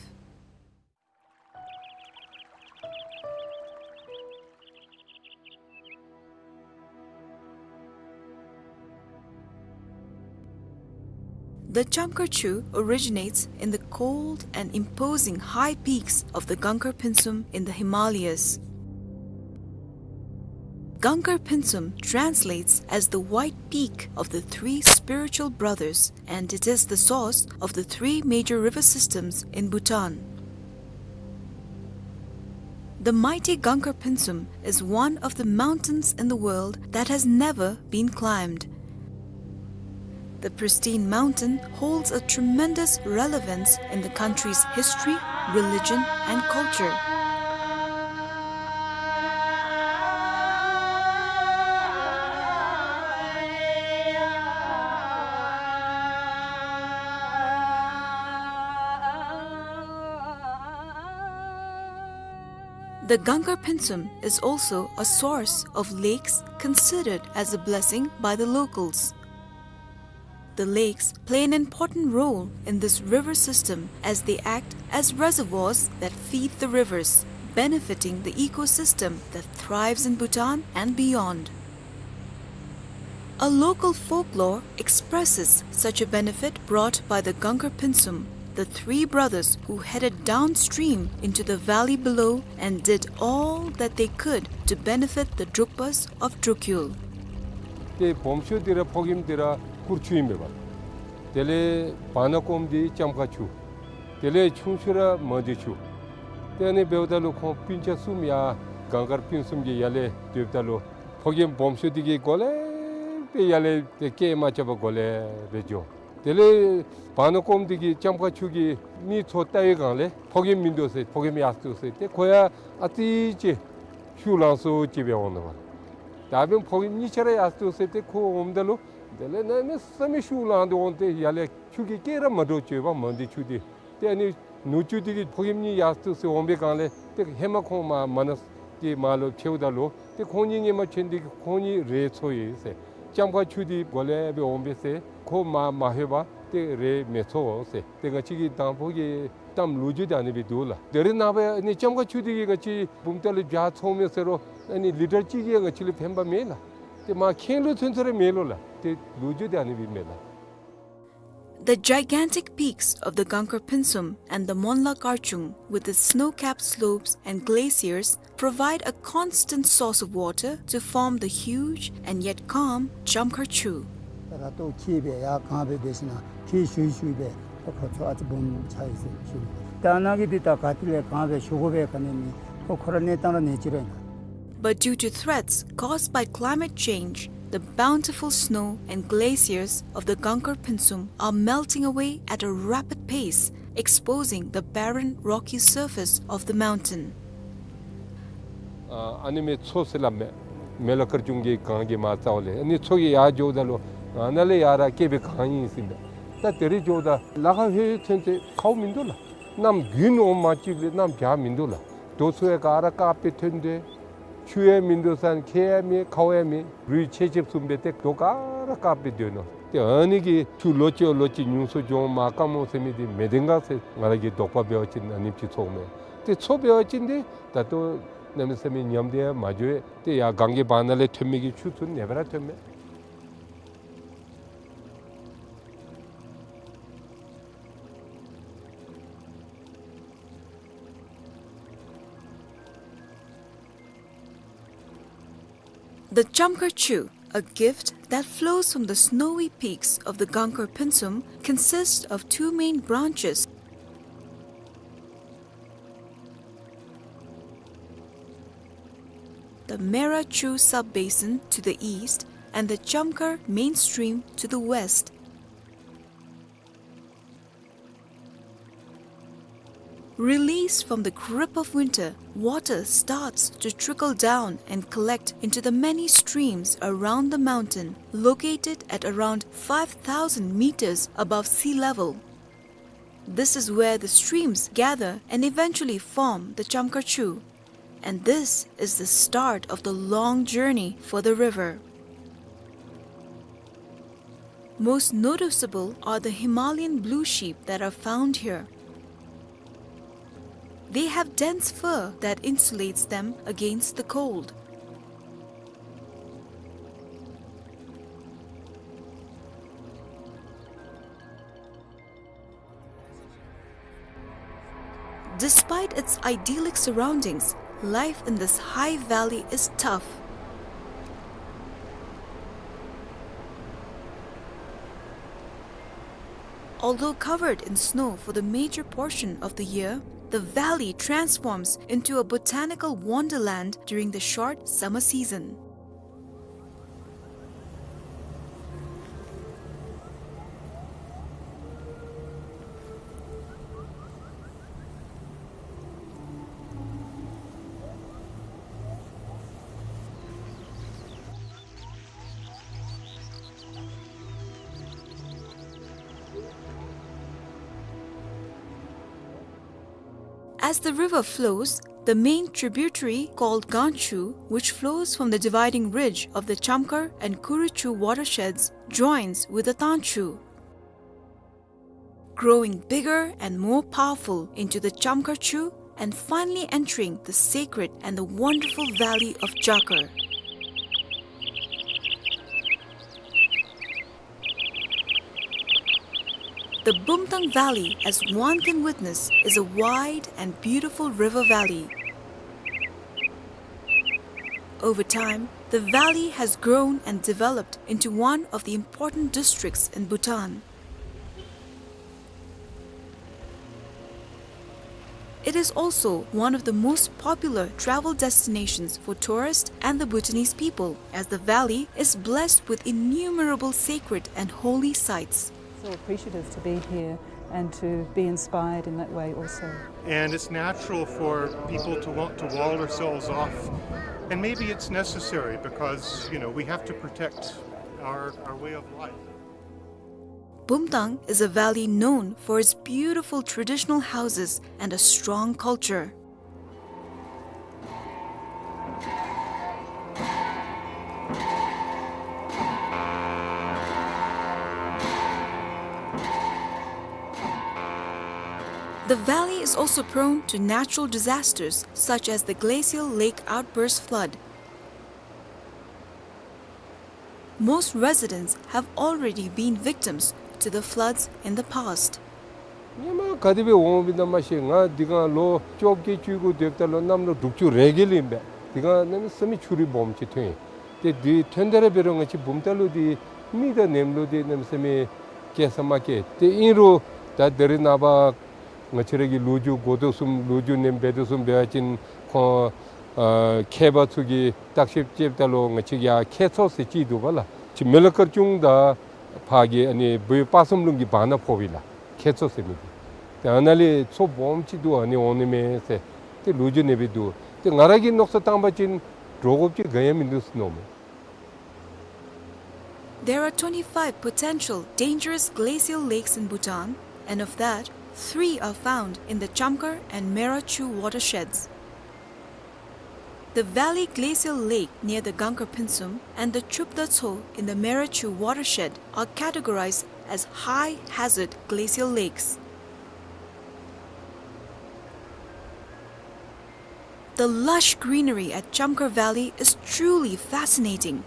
The Chamkar Chu originates in the cold and imposing high peaks of the Gangar Pinsum in the Himalayas. Gangar Pinsum translates as the white peak of the three spiritual brothers, and it is the source of the three major river systems in Bhutan. The mighty Gangar Pinsum is one of the mountains in the world that has never been climbed. The pristine mountain holds a tremendous relevance in the country's history, religion, and culture. The Gangar Pinsum is also a source of lakes considered as a blessing by the locals. The lakes play an important role in this river system as they act as reservoirs that feed the rivers, benefiting the ecosystem that thrives in Bhutan and beyond. A local folklore expresses such a benefit brought by the Gangar Pinsum, the three brothers who headed downstream into the valley below and did all that they could to benefit the Drukpas of Drukyul. ཏེ་སྦོམ་ཤོས་འདི་ར་ཕོ་རྒནམ་འདི་ར་གུར་ཆུ་ཨིན་མས་པ། དེ་ལས་བར་ན་སྐོམ་འདི་ལྕམ་མཁར་ཆུ། དེ་ལས་ཆུང་ཤོས་ར་མང་སྡེ་ཆུ། ཏེ་ཨ་ནི་འབདཝ་ད་ལུ་ཁོང་སྤུན་ཆ་གསུམ་ཡར་གངས་དཀར་སྤུན་གསུམ་གྱི་ཡར་ལས་སྡོདཔ་ད་ལུ་ཕོ་རྒནམ་སྦོམ་ཤོས་འདི་གིས་གོ་ལེ་སྦེ་ཡར་ལས་ཏེ་སྐད་མ་རྐྱབ་པར་གོ་ལེ་སྦེ་འགྱོ། དེ་ལས་བར་ན་སྐོམ་འདི་གིས་ལྕམ་མཁར་ཆུ་གི་མིག་ཚོར་བལྟ་བའི་སྒང་ལས་ཕོ་རྒནམ་མིན་འདུག་ཟེར། ཕོ་རྒནམ་ཡར་སོང་འདུག་ཟེར། ཏེ་ཁོ་ཡང་ཨ་ཙི་ཅིག་ཤུགས་ལང་སོང་ཅིག་སྦེ་འོང་ནུག་པ། ད་འབདན་ཕོ་རྒནམ་གཉིས་ཆ་ར་ཡར་སོང་འདུག་ཟེར། ཏེ་ཁོ་འོངམ་ད་ལུ་དེ་ལས་གནམ་མེད་ས་མེད་ཤུགས་ལངས་ཏེ་འོང་སྟེ་ཡར་ལས་ཆུ་གི་སྐད་ར་མ་འདྲཝ་ཅིག་ཡོདཔ། མང་སྡེ་ཆུ་འདི། ཏེ་ཨ་ནི་ནུ་གཅུང་འདི་གིས་ཕོ་རྒནམ་གཉིས་ཡར་སོང་འདུག་ཟེར་འོང་པའི་སྒང་ལས་ཏེ་ཧེ་མ་ཁོང་མར་མ་ན་གི་མར་ལུ་ཕྱདཔ་ད་ལུ་ཏེ་ཁོང་གཉིས་སྔོན་མ་ཕྱད་ནི་འདི་གིས་ཁོང་གཉིས་རས་འཚོ་ཡི་ཟེར། ལྕམ་མཁར་ཆུ་འདི་གོ་ལེ་སྦེ་འོང་པས་ཟེར། ཁོ་མར་མ་ལྷོད་པར་ཏེ་རས་མི་འཚོ་ཟེར། ཏེ་ང་བཅས་ཀྱི་དང་ཕུ་གི་གཏམ་ལོ་རྒྱུས་འདི་ཨ་ནི་སྦེ་འདུག་ལགས། དེ་རིང་ནངས་པ་ཨ་ནི་ལྕམ་མཁར་ཆུ་འདི་གིས་ང་བཅས་བུམ་ཐང་ལུ་ཇ་འཚོཝ་མས་ཟེར་རུང་ཨ་ནི་ལི་ཊར་གཅིག་གིས་ང་བཅས་ལུ་ཕན་པ་མེད་ལགས། ཏེ་མར་ཁེངས་ལུ་ཐོན་ས་ར་མེད་ལོ་ལགས། ཏེ་ལོ་རྒྱུས་འདི་ཨ་ནི་སྦེ་མས་ལགས། The gigantic peaks of the Gangkar Pynsum and the Monla Karchung, with its snow-capped slopes and glaciers, provide a constant source of water to form the huge and yet calm Chamkhar Chu. ད་ར་ཏོ་ཁྱི་སྦེ་ཡར་གང་སྦེ་འབད་ཞིན་ན་ཁྱི་ཤུ་ཤུ་སྦེ་ད་ཁོ་ཚུ་ཨ་ཙི་སྦོམ་ཆགས་ཡི་ཟེར་ཞུ་ནི། ད་ནཱ་གི་འདི་ད་ག་ཏེ་ལས་གང་སྦེ་ཞུ་དགོ་པའི་ག་ནི་མེད། ཁོ་ཁོ་ར་གནས་སྟངས་ར་གནས་ཅི་ར་ཨིན་ན། But due to threats caused by climate change, the bountiful snow and glaciers of the Gangkar Pynsum are melting away at a rapid pace, exposing the barren rocky surface of the mountain. ཨ་ནི་མེ་མཚོ་ཟེར་སླབ་མས། མེ་ལ་དཀར་ཆུང་གི་གངས་ཀྱི་མར་རྩ་བ་ལས་ཨ་ནི་མཚོ་གི་ཡར་འགྱོཝ་ད་ལུ་ཨ་ནཱ་ལས་ཡར་ར་སྐྱེས་པའི་གངས་ཨིན་ཟེར་མས། ད་དེ་རེ་འགྱོཝ་ད་ལ་ཁ་ཧེ་ཐོན་ཏེ་ཁཝ་མིན་འདུག་ལགས། གནམ་དགུན་འོང་མ་གཅིག་ལས་གནམ་བྱཱར་མིན་འདུག་ལགས། རྡོ་ཚུ་ཡང་ག་ར་དཀརཔོ་སྦེ་ཐོན་ཏེ་ཆུ་ཡང་མིན་འདུག་ཟེར་ཁྱེག་ཡང་མེད་ཁཝ་ཡང་མེད། རུད་ཆེ་ཆེ་བཟུམ་སྦེ་ཏེ་རྡོ་ག་ར་དཀརཔོ་སྦེ་སྡོད་ནུག། ཏེ་ཨ་ནི་གི་ཆུ་ལོ་གཅིག་ལོ་གཅིག་ཉུང་སུ་འགྱོ་མ་དཀའ་མོ་ཟེར་མི་འདི་མེད་དེ་ག་ཟེར་ང་ར་གི་དོགས་པ་འབད་བ་ཅིན་ཨ་ནེམ་ཅིག་ཚོརཝ་མས། ཏེ་མཚོ་འབད་བ་ཅིན་འདི་ད་ལྟོ་གནམ་མེད་ས་མེད་ཉམས་ཏེ་ཡང་མ་འགྱོ་བས། ཏེ་ཡར་གངས་ཀྱི་བར་ན་ལས་ཐོན་མི་གི་ཆུ་ཚུ་ཨ་ནི་སྦེ་ར་ཐོནམ་མས། The Chamkhar Chu, a gift that flows from the snowy peaks of the Gangkar Pynsum, consists of two main branches, the Mera Chu sub-basin to the east and the Chamkhar main stream to the west. Released from the grip of winter, water starts to trickle down and collect into the many streams around the mountain, located at around five thousand meters above sea level. This is where the streams gather and eventually form the Chamkhar Chu. And this is the start of the long journey for the river. Most noticeable are the Himalayan blue sheep that are found here. They have dense fur that insulates them against the cold. Despite its idyllic surroundings, life in this high valley is tough. Although covered in snow for the major portion of the year, the valley transforms into a botanical wonderland during the short summer season. As the river flows, the main tributary called Gangchu, which flows from the dividing ridge of the Chamkhar and Kuruchu watersheds, joins with the Tangchu, growing bigger and more powerful into the Chamkhar Chu and finally entering the sacred and the wonderful valley of Jakar. The Bumtang Valley, as one can witness, is a wide and beautiful river valley. Over time, the valley has grown and developed into one of the important districts in Bhutan. It is also one of the most popular travel destinations for tourists and the Bhutanese people, as the valley is blessed with innumerable sacred and holy sites. So appreciative to be here and to be inspired in that way also. And it's natural for people to want to wall ourselves off. And maybe it's necessary because, you know, we have to protect our, our way of life. Bumtang is a valley known for its beautiful traditional houses and a strong culture. The valley is also prone to natural disasters such as the glacial lake outburst flood. Most residents have already been victims to the floods in the past. སྔོན་མ་ག་དེ་སྦེ་འོངམ་ཨིན་ན་མ་ཤེས། ང་འདི་ག་ལོ་བཅོ་བརྒྱད་བཅུ་དགུ་སྡོདཔ་ད་ལུ་གནམ་ལོ་དྲུག་ཅུ་རེ་བརྒྱད་ལས་ཨིན་པས། འདི་ག་གནམ་མེད་ས་མེད་ཆུ་རུད་སྦོམ་ཅིག་ཐོན་ཡི། ཏེ་འདི་ཐོན་ད་ར་འབད་རུང་ང་བཅས་བུམ་ཐང་ལུ་འདི་མི་དང་ནེམ་ལུ་འདི་གནམ་མེད་ས་མེད་སྐྱེལ་ས་མ་སྐྱེལ། ཏེ་ཨིན་རུང་ད་ད་རེས་ནངས་པ་ང་བཅས་ར་གི་ལོ་རྒྱུས་འགོ་སྟོད་གསུམ་ལོ་རྒྱུས་ནེམ་འབད་དོ་བཟུམ་འབད་བ་ཅིན་ཁོང་ཨ་མཁས་པ་ཚུ་གིས་བརྟག་ཞིབ་རྐྱབ་ད་ལུ་ང་བཅས་ཡར་ཁྱེད་ཚོ་ཟེར་ཅིག་འདུག་པ་ལགས། ཅིག་མི་ལ་དཀར་ཆུང་དང་ཕར་གྱི་ཨ་ནི་བོད་དཔག་བསམ་ལུང་གི་བར་ན་ཕོགཔ་ཨིན་ལགས། ཁྱེད་ཚོ་ཟེར་མི་འདི། ཏེ་ཨ་ནཱ་ལས་མཚོ་སྦོམ་ཅིག་འདུག། ཨ་ནི་འོང་ནི་མས་ཟེར། ཏེ་ལོ་རྒྱུས་ནེམ་སྦེ་འདུག། ཏེ་ང་ར་གིས་མནོ་བསམ་བཏང་བ་ཅིན་འདྲོག་དགོཔ་ཅིག་ག་ཡང་མིན་འདུག་མནོཝ་མས། There are twenty-five potential dangerous glacial lakes in Bhutan, and of that, three are found in the Chamkhar and Mera Chu watersheds. The Valley Glacial Lake near the Gangkar Phinsum and the Chupda Tso in the Mera Chu watershed are categorized as high hazard glacial lakes. The lush greenery at Chamkhar Valley is truly fascinating.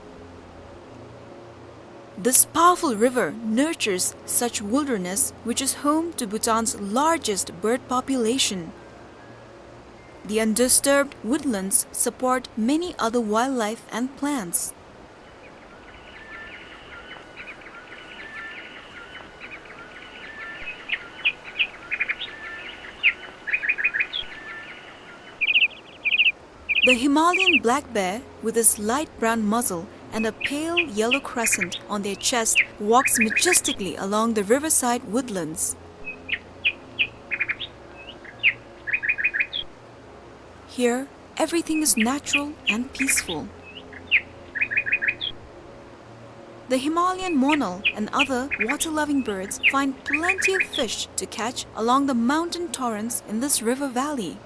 This powerful river nurtures such wilderness, which is home to Bhutan's largest bird population. The undisturbed woodlands support many other wildlife and plants. The Himalayan black bear, with its light brown muzzle and a pale yellow crescent on their chest, walks majestically along the riverside woodlands. Here, everything is natural and peaceful. The Himalayan monal and other water-loving birds find plenty of fish to catch along the mountain torrents in this river valley.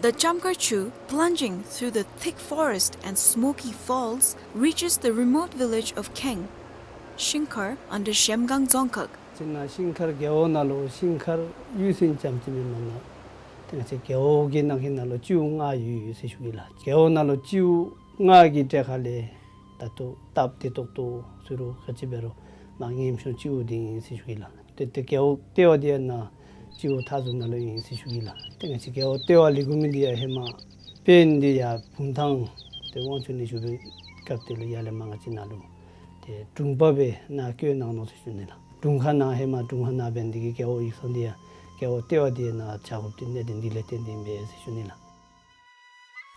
The Chamkhar Chu, plunging through the thick forest and smoky falls, reaches the remote village of Kheng, Shingkhar under Zhemgang Dzongkhag. ཅིག་ནཱ་ཤིང་མཁར་རྒེད་འོག་ནང་ལུ་ཤིང་མཁར་གཡུས་ཚན་ཙམ་ཅིག་མེན་པར་ནཱ་ཏེ་ང་བཅས་རྒེད་འོག་གི་ནང་གི་ནང་ལུ་སྤྱིའུ་ལྔ་ཡོད་ཡོད་ཟེར་ཞུ་གེ་ལགས། རྒེད་འོག་ནང་ལུ་སྤྱིའུ་ལྔ་གི་གྲས་ཁ་ལས་ད་ལྟོ་སྟབས་བདེ་ཏོག་ཏོ་ཟེར་རུང་ག་ཅི་འབད་རུང་མ་ངེམ་ཤོང་སྤྱིའུ་འདི་ཨིན་ཟེར་ཞུ་གེ་ལགས། ཏེ་ཏེ་རྒེད་འོག་ལྟེ་བ་འདི་ཡང་ནཱ་སྤྱིའུ་མཐའ་ཟུར་ནང་ལུ་ཨིན་ཟེར་ཞུ་གེ་ལགས། ཏེ་ང་བཅས་རྒེད་འོག་ལྟེ་བ་ལས་འགོ་མི་འདི་ཡང་ཧེ་མ་དཔོན་འདི་ཡར་བུམ་ཐང་ཏེ་དབང་ཕྱུག་ནད་གཞུང་པའི་སྐབས་དེ་ལུ་ཡར་ལས་མར་ང་བཅས་ནཱ་ལུ་ཏེ་དྲུང་པ་སྦེ་ནཱ་བསྐོས་གནང་ནུག་ཟེར་ཞུ་ནི་ལགས། དྲུང་ཁག་ནང་ཧེ་མ་དྲུང་ཁག་ནང་འབད་ནི་འདི་གིས་རྒེད་འོག་ཡིག་ཚང་འདི་ཡང་རྒེད་འོག་ལྟེ་བ་འདི་ནཱ་ཆགས་དགོཔ་འདི་གནད་དོན་འདི་ལས་བརྟེན་ཏེ་ཨིན་པས་ཟེར་ཞུ་ནི་ལགས།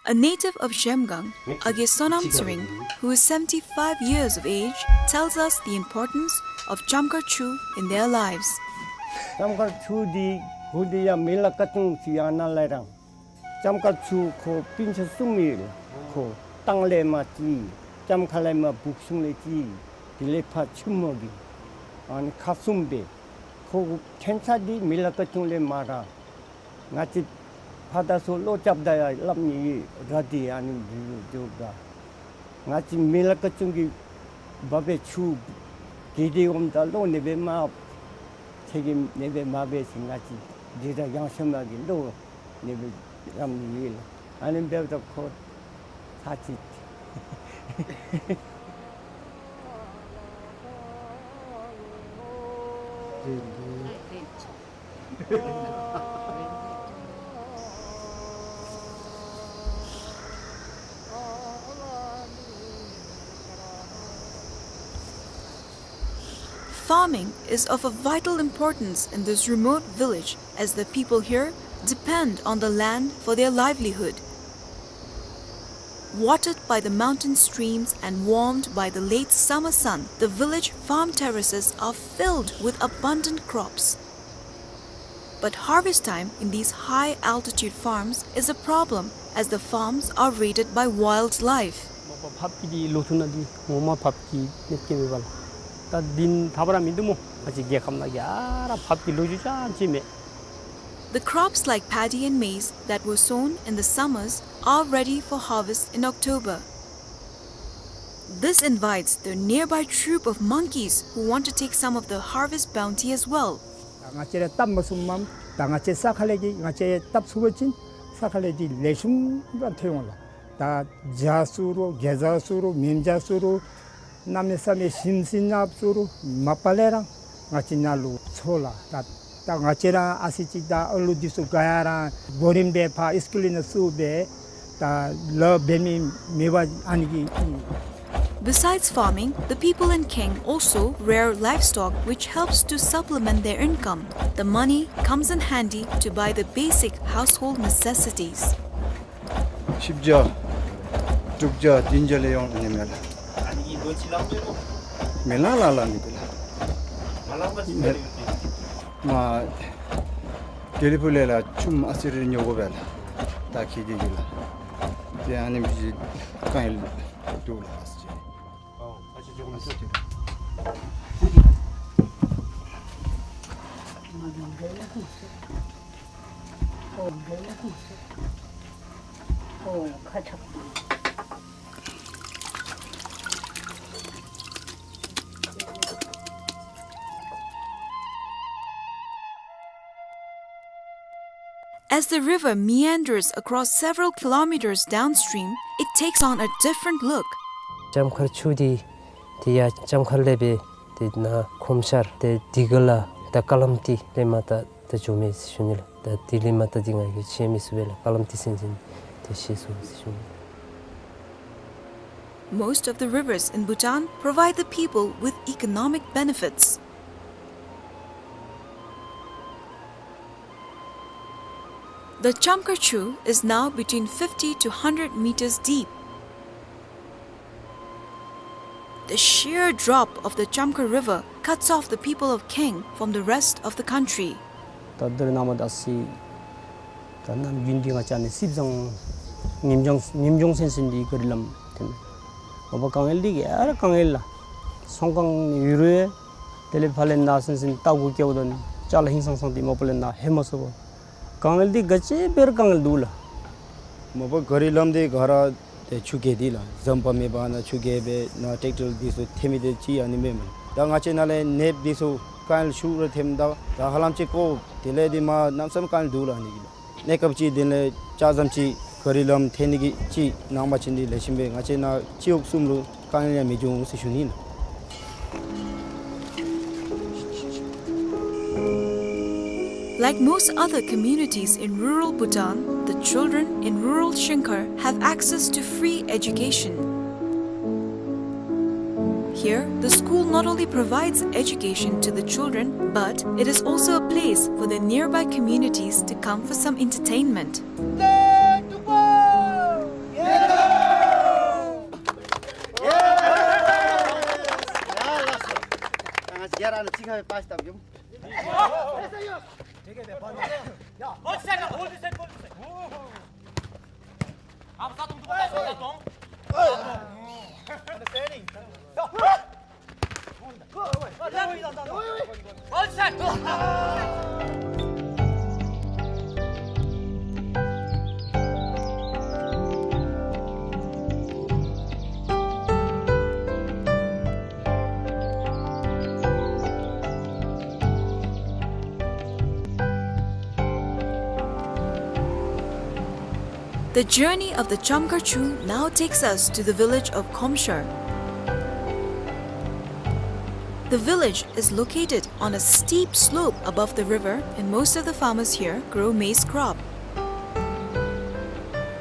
A native of Zhemgang, Age Sonam Tsering, who is seventy-five years of age, tells us the importance of Chamkhar Chu in their lives. ལྕམ་མཁར་ཆུ་འདི་གུ་འདི་ཡང་མི་ལ་ཀ་ཅུང་ཅིག་ཡང་ན་ལས་རང་། ལྕམ་མཁར་ཆུ་ཁོ་སྤུན་ཆ་གསུམ་ཡོད། ཁོ་སྟང་ལས་མར་གཅིག། ལྕམ་མཁར་ལས་མར་བུག་ཤུང་ལས་གཅིག། དེ་ལས་ཕར་ཆུ་མོ་གི་ཨ་ནི་ཁག་གསུམ་སྦེ། ཁོ་ཐོན་ས་འདི་མི་ལ་ཀ་ཅུང་ལས་མར་ར། ང་བཅས་ཕར་དང་ཚུར་ལོག་རྐྱབ་ད་ཡང་སླབ་ནི་ཡོད། ར་འདི་ཨ་ནི་འདི་འགྱོཝ་ད། ང་བཅས་མི་ལ་ཀ་ཅུང་གི་འབབ་པའི་ཆུ་གི་འདི་འོངམ་ད་ལོག་ནི་སྦེ་མ་ཚེ་གི་ནི་སྦེ་མ་འབད་ཞིན་ང་བཅས་འདི་ར་ཡང་ཤོས་མ་གི་ལོག་ནི་སྦེ་རམ་ནི་ཡོད་ལགས། ཨ་ནི་འབདཝ་ད་ཁོ་ཚར་ཅིག། Farming is of a vital importance in this remote village, as the people here depend on the land for their livelihood. Watered by the mountain streams and warmed by the late summer sun, the village farm terraces are filled with abundant crops. But harvest time in these high-altitude farms is a problem, as the farms are raided by wildlife. ཕབ་ཀྱི་འདི་ལོ་ཐུང་ནང་འདི་ངོ་མ་ཕབ་ཀྱི་ནི་སྐྱེ་མེད་པ་ལགས། ད་དེ་ཐབས་ར་མིན་འདུག་སྨོ། ང་བཅས་རྒྱལ་ཁབ་ནང་གི་ཨ་ར་འབབ་ཀྱི་ལོ་རྒྱུས་ཅང་ཅིག་མེད། The crops like paddy and maize that were sown in the summers are ready for harvest in October. This invites the nearby troop of monkeys who want to take some of the harvest bounty as well. ང་བཅས་ར་བཏབ་མ་ཚུགསཔ་མས། ད་ང་བཅས་ས་ཁ་ལས་ཀྱི་ང་བཅས་བཏབ་ཚུགས་པ་ཅིན་ས་ཁ་ལས་ཀྱི་ལེགས་ཤོམ་ར་ཐོན་འོང་ལགས། ད་བྱ་བཙུགས་རུང་གེ་བྱ་བཙུགས་རུང་མེ་བྱ་བཙུགས་རུང་གནམ་མེད་ས་མེད་ཞིམ་ཞིམ་ནང་བཙུགས་རུང་མ་པ་ལས་ར་ང་བཅས་ནང་ལུ་འཚོ་ལགས། ད་ད་ང་བཅས་ར་ཨ་ཙི་ཅིག་ད་ཨ་ལུ་འདི་ཚུ་ག་ཡ་ར་གོ་རིམ་སྦེ་ཕར་ཨིསི་ཀུལ་ནང་བཙུགས་སྦེ་ད་ལཱ་འབད་མི་མེད་པར་ཨ་ནི་གི། Besides farming, the people in Kheng also rear livestock, which helps to supplement their income. The money comes in handy to buy the basic household necessities. བཞི་བརྒྱ་དྲུག་བརྒྱ་བདུན་བརྒྱ་ལས་ཡོད་ནི་མས་ལགས། ཨ་ནི་གི་ལོ་གཅིག་ལང་མི་རུང་། མི་ལང་ལང་ལང་མི་འདུག་ལགས། མ་ལང་པ་ཅིན་མི་ལང་། མ་དེ་ལས་ཕུ་ལས་ལགས་ཆུམ་ཨ་ཙི་རེ་ཉོ་དགོ་པས་ལགས། ད་ཁྱད་དེ་གིས་ལགས། ཏེ་ཨ་ནི་མི་ཅིག་དཀའ་ངལ་འདུག་ལགས། ཨ་ཙི་ཅིག། As the river meanders across several kilometers downstream, it takes on a different look. ལྕམ་མཁར་ཆུ་འདི་ཏེ་ཡར་ལྕམ་མཁར་ལས་སྦེ་ཏེ་ནཱ་ཁོམ་ཤར་ཏེ་དི་ག་ལ་དང་ཀ་ལམ་ཏི་ལས་མར་ད་ད་འགྱོ་མས་ཟེར་ཞུ་ནི་ལགས། ད་དེ་ལས་མར་ད་འདི་ང་གིས་ཤེས་མི་ཚུགས་པས་ལགས། ཀ་ལམ་ཏི་ཟེར་ཞིནམ་ཏེ་ཤེས་སོང་ཟེར་ཞུ་ནི། Most of the rivers in Bhutan provide the people with economic benefits. The Chamkar Chu is now between fifty to hundred meters deep. The sheer drop of the Chamkar River cuts off the people of Kheng from the rest of the country. ད་འདི་ར་ནང་མ་ད་སི་ད་ནམ་རྒྱུན་འདི་ང་བཅས་ནི་སིབ་ཟང་ཉིམ་ལྗོངས་ཉིམ་ལྗོངས་ཟེར་ཟེར་འདི་ག་རི་ལམ་ཐོན་མས། མ་པ་དཀའ་ངལ་འདི་ག་ར་དཀའ་ངལ་ལགས། ཚོང་ཁང་ནི་ཡོད་རུང་དེ་ལས་ཕར་ལས་ནཱ་ཟེར་ཟེར་ལྟ་སྒོ་བཀལཝ་ད་ནི་ཅ་ལ་ཧིང་སངས་སངས་ཏེ་མ་པ་ལས་ནཱ་ལྷོད་མ་ཚུགས་པས། དཀའ་ངལ་འདི་ག་ཅི་འབད་རུང་དཀའ་ངལ་འདུག་ལགས། མ་པ་ག་རི་ལམ་འདི་ག་ར་ཏེ་ཆུ་རྐྱལ་འདི་ལགས་ཟམ་པ་མེད་པར་ནཱ་ཆུ་རྐྱལ་སྦེ་ནཱ་ཊེཀ་ཊར་འདི་ཚུ་ཐོན་མི་འདི་ཅིག་ཨ་ནི་མེན་མས། ད་ང་བཅས་ནཱ་ལས་ནདཔ་འདི་ཚུ་དཀའ་ངལ་ཤུགས་ར་ཐོནམ་ད་ད་ཧ་ལམ་ཅིག་ཀོ་དེ་ལས་འདི་མར་གནམ་མེད་ས་མེད་དཀའ་ངལ་འདུག་ལགས་ཨ་ནི་གི་ལགས། གནས་སྐབས་ཅིག་དེ་ལས་ལྕགས་ཟམ་ཅིག་ག་རི་ལམ་ཐོན་ནི་གི་ཅིག་གནང་པ་ཅིན་འདི་ལེགས་ཤོམ་སྦེ་ང་བཅས་ནཱ་སྤྱི་འོག་གསུམ་ལུ་དཀའ་ངལ་ཡང་མི་འབྱུང་ཟེར་ཞུ་ནི་ལགས། Like most other communities in rural Bhutan, the children in rural Shingkhar have access to free education. Here, the school not only provides education to the children, but it is also a place for the nearby communities to come for some entertainment. The journey of the Chamkar Chu now takes us to the village of Khomshar. The village is located on a steep slope above the river, and most of the farmers here grow maize crop.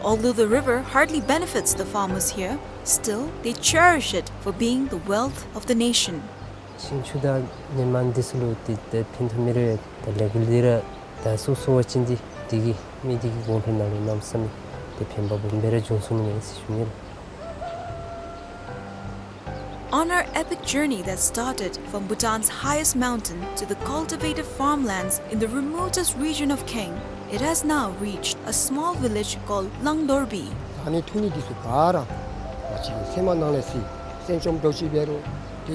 Although the river hardly benefits the farmers here, still they cherish it for being the wealth of the nation. ཤིང་ཆུ་དང་ནི་མ་འདི་ཚུ་ལུ་ཏེ་ཏེ་ཕན་ཐོགས་མི་རེ་ད་ལས་འགུལ་འདི་ར་ད་སོ་སོ་བ་ཅིན་འདི་འདི་གིས་མི་འདི་གི་གོང་འཕེལ་ནང་ལུ་གནམ་མེད་ས་མེད་ཏེ་ཕན་པ་སྦོམ་སྦེ་ར་འབྱུང་ཚུགས་ནི་མས་ཟེར་ཞུ་ནི། On our epic journey that started from Bhutan's highest mountain to the cultivated farmlands in the remotest region of Kheng, it has now reached a small village called Langdorbi. ད་ནི་ཐུགས་ནི་འདི་ཚུ་ག་ར་ང་བཅས་ཀྱི་སེམས་ནང་ལས་སི་སེམས་ཅན་འདྲོག་ཅི་འབད་རུང་།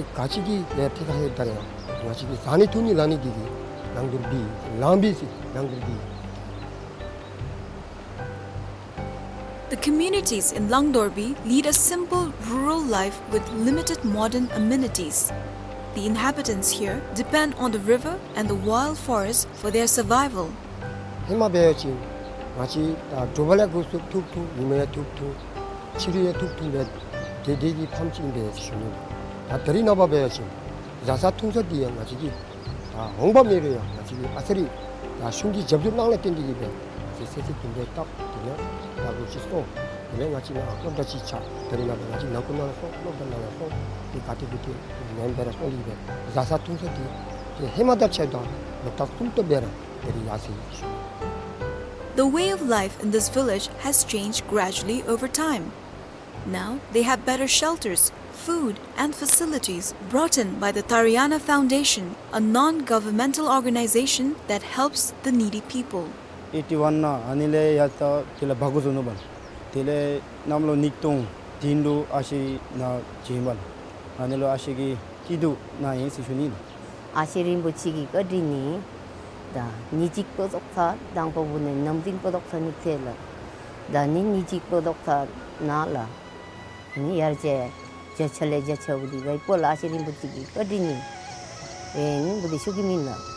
ག་ཅི་གི་ལས་ཐད་ཁར་ལྷོདཔ་ད་ར་ཡང་ང་བཅས་ཀྱི་བཟའ་ནི་འཐུང་ནི་ལང་ནི་འདི་གིས་ལང་དོར་འབད་ལང་འབད་ཟེར་ལང་དོར་འབད། The communities in Langdorbi lead a simple rural life with limited modern amenities. The inhabitants here depend on the river and the wild forest for their survival. ཧེ་མ་འབད་བ་ཅིན་ང་བཅས་ད་དྲོ་པ་ལས་འགོ་བཙུགས་ཐུག་ཐུག་ཉི་མ་ལས་ཐུག་ཐུག་ཕྱི་རུ་ལས་ཐུག་ཐུག་སྦེ་དེ་དེ་གི་ཕམ་ཅིག་ཨིན་པས་ཟེར་ཞུ་ནི། ད་ད་རིས་ནངས་པ་འབད་བ་ཅིན་བཟའ་ས་འཐུང་ས་འདི་ཡང་ང་བཅས་ཀྱི་ད་འོང་འབབ་མེད་རུང་ཡང་ང་བཅས་ཀྱི་ཨ་ཙི་རེ་ད་གཞུང་གིས་རྒྱབ་སྐྱོར་གནང་ལས་བརྟེན་ཏེ་གིས་སྦེ་ང་བཅས་སེམས་ཤུགས་བསྐྱེད་དེ་ད་དེ་ལས་ད་ལོ་གཅིག་སོང་། དེ་ལས་ང་བཅས་ནཱ་སློབ་གྲྭ་ཅིག་ཆགས། ད་རིས་ནངས་པ་ང་བཅས་ནང་ཁུལ་ནང་ལུ་སོང་སློབ་གྲྭ་ནང་ལུ་སོང་། དེ་ག་ཏེ་གུ་ཏེ་ནང་སྦེ་ར་སོང་སྟེ་གིས་སྦེ་བཟའ་ས་འཐུང་ས་འདི་དེ་ཧེ་མ་དང་ཕྱདཔ་ད་ལོ་རྟགས་ཙམ་ཏོག་ཏོ་སྦེ་ར་ད་རིས་ཡར་སོ་ཡི་ཟེར་ཞུ་ནི། The way of life in this village has changed gradually over time. Now they have better shelters, food, and facilities brought in by the Tariana Foundation, a non-governmental organization that helps the needy people. ཨེ་ཊི་ཝན་ནང་ཨ་ནི་ལས་ཡར་ད་དེ་ལས་འབག་འགྱོ་ནུག་པ་ལགས། དེ་ལས་གནམ་ལོ་ཉིས་སྟོང་བདུན་ལུ་ཨ་ཞེ་ནང་བྱོན་པ་ལགས། ཨ་ནི་ལུ་ཨ་ཞེ་གི་སྐྱིད་སྡུག་ནང་ཨིན་ཟེར་ཞུ་ནི་ལགས། ཨ་ཞེ་རིན་པོ་ཆེ་གི་བཀའ་དྲིན་ནི་ད་ཉིནམ་གཅིག་པོ་ཙོགས་ཚར་དང་པ་བུ་ནི་ནམ་རྒྱུན་པོ་ཙོགས་ཚར་ནི་ཚེ་ལགས། ད་ནི་ཉིནམ་གཅིག་པོ་ཙོགས་ཚར་ནང་ལགས། ནི་ཡར་ཅིག་བརྒྱ་ཆ་ལས་བརྒྱ་ཆ་བུ་འདི་ག་ཡི་སྤོ་ལགས། ཨ་ཞེ་རིན་པོ་ཆེ་གི་བཀའ་དྲིན་ནི་ཨེ་ནི་བུ་འདི་ཤུགས་ཀྱིས་སྨིན་ལགས།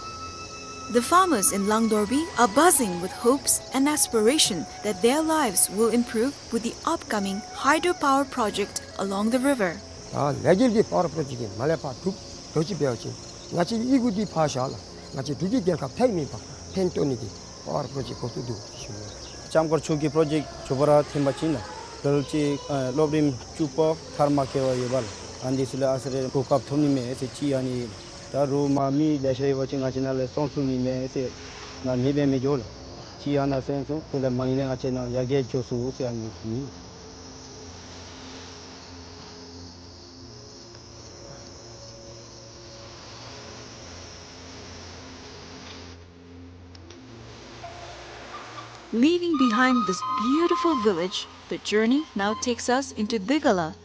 The farmers in Langdorbi are buzzing with hopes and aspiration that their lives will improve with the upcoming hydropower project along the river. ད་ལས་འགུལ་འདི་པ་ཝར་པྲོ་ཇེཀཊ་འདི་མར་ལས་ཕར་འགྲུབ་འགྱོ་ཅི་འབད་བ་ཅིན་ང་བཅས་ཀྱི་ཨི་ཁུག་འདི་ཕར་བཞག་ལགས། ང་བཅས་འབྲུག་གི་རྒྱལ་ཁབ་ཐད་མེད་པར་ཕན་ཐོགས་ནི་གི་པ་ཝར་པྲོ་ཇེཀཊ་འགོ་བཙུགས་འདུག་ཟེར་ཞུ་ནི། ལྕམ་མཁར་ཆུ་གི་པྲོ་ཇེཀཊ་མཇུག་པ་ར་ཐོན་པ་ཅིན་ལགས་དེ་ལས་ཅིག་ཨ་སློབ་རིམ་བཅུ་པ་མཐར་མ་འཁྱོལ་བར་ཡོད་པ་ལགས། ཨ་ནི་ཚུ་ལུ་ཨ་ཙི་རེ་གོ་སྐབས་ཐོབ་ནི་མས་ཟེར་ཅིག་ཨ་ནི་ད་རུང་མ་མི་ལེ་ཤ་ཡོད་པ་ཅིན་ང་བཅས་ནཱ་ལས་སོང་ཚུགས་ནི་མས་ཟེར་ང་མི་འབད་མི་འགྱོ་ལགས། ཅིག་ཨ་ནཱ་སོང་ཚུགས་དེ་ལས་མ་ཨིན་ན་ང་བཅས་ནཱ་ཡར་རྒྱས་འགྱོ་ཚུགས་ཟེར་ཨ་ནི་ཨིན། Leaving behind this beautiful village, the journey now takes us into Digala,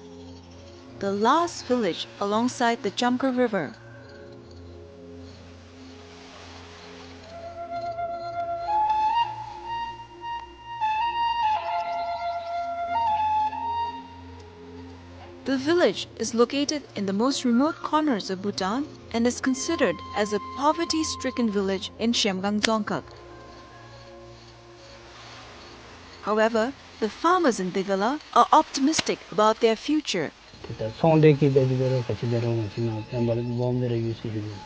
the last village alongside the Chamkhar River. The village is located in the most remote corners of Bhutan and is considered as a poverty-stricken village in Zhemgang Dzongkhag. However, the farmers in Digala are optimistic about their future. ཏེ་ད་ཚོང་འབྲེལ་གྱི་འབད་དེ་འབད་རུང་ག་ཅི་འབད་རུང་ང་བཅས་ནཱ་དཔལ་འབར་སྦོམ་སྦེ་ར་ཡོད་ཟེར་ཞུ་ནི།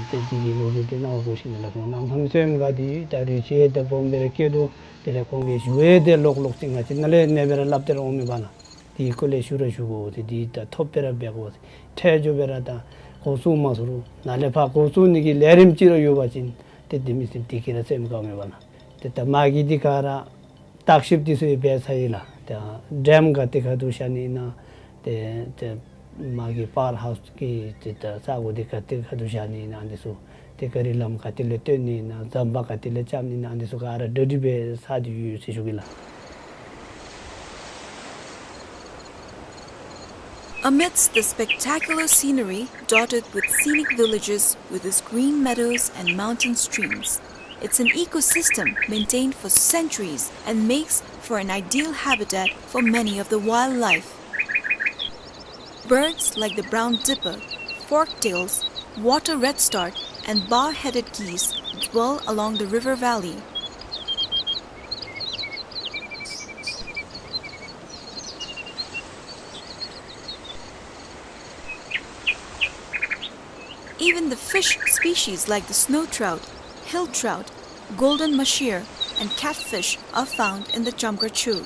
ཏེ་ཏེ་དེ་གི་ལོ་རྒྱུས་འདི་ནང་ལུ་ཞུ་ནི་ལགས། ཁོང་ནང་ཁང་ཚོད་མ་ག་འདི་ད་རུང་ཅིག་ཏེ་སྦོམ་སྦེ་ར་སྐྱེ་དོ། དེ་ལས་ཁོང་གི་ཞུ་ཡང་ཏེ་ལོག་ལོག་ཅིག་ང་བཅས་ནཱ་ལས་ཨ་ནེ་སྦེ་ར་སླབ་སྟེ་ར་འོང་མི་འབད་ན། དེ་གི་སྐོར་ལས་ཞུ་ར་ཞུ་དགོ་ཟེར། དེ་ད་ཐོབ་སྦེ་ར་འབད་དགོ་ཟེར། འཕྲལ་མགྱོགས་སྦེ་ར་ད་འགོ་བཙུགས་མ་ཚུགས་རུང་ནཱ་ལས་ཕར་འགོ་བཙུགས་ནི་གི་ལས་རིམ་ཅིག་ར་ཡོད་པ་ཅིན་ཏེ་དེ་མི་ཚུ་དེ་གིས་ར་སེམས་དགའཝ་མས་འབད་ན། ཏེ་ད་མ་གི་འདི་ག་ར་བརྟག་ཞིབ་འདི་ཚུ་ཡང་འབད་ཚར་ཡི་ལགས། ཏེ་ཌེམ་ག་ཏེ་ག་ཏེ་བཞག་ནི་ཨིན་ན། ཏེ་ཏེ་མ་གི་པ་ཝར་ཧའུསི་གི་ཏེ་ད་ས་གོ་འདི་ག་ཏེ་ག་ཏེ་བཞག་ནི་ཨིན་ན་འདི་ཚུ། ཏེ་ག་རི་ལམ་ག་ཏེ་ལས་བཏོན་ནི་ཨིན་ན་ཟམ་པ་ག་ཏེ་ལས་རྐྱབ་ནི་ཨིན་ན་འདི་ཚུ་ག་ར་གྲ་སྒྲིག་འབད་ཚར་ཏེ་ཡོད་ཟེར་ཞུ་གེ་ལགས། Amidst the spectacular scenery dotted with scenic villages with its green meadows and mountain streams, it's an ecosystem maintained for centuries and makes for an ideal habitat for many of the wildlife. Birds like the brown dipper, forktails, water redstart, and bar-headed geese dwell along the river valley. Even the fish species like the snow trout, hill trout, golden mahseer, and catfish are found in the Chamkhar Chu.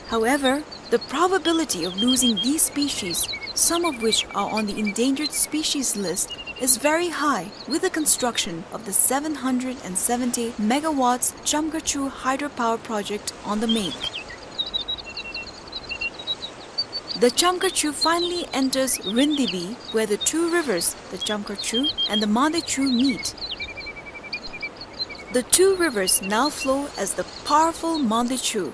However, the probability of losing these species, some of which are on the endangered species list, is very high, with the construction of the seven hundred and seventy megawatts Chamkhar Chu hydropower project on the make. The Chamkhar Chu finally enters Rindibi, where the two rivers, the Chamkhar Chu and the Mande Chu, meet. The two rivers now flow as the powerful Mande Chu.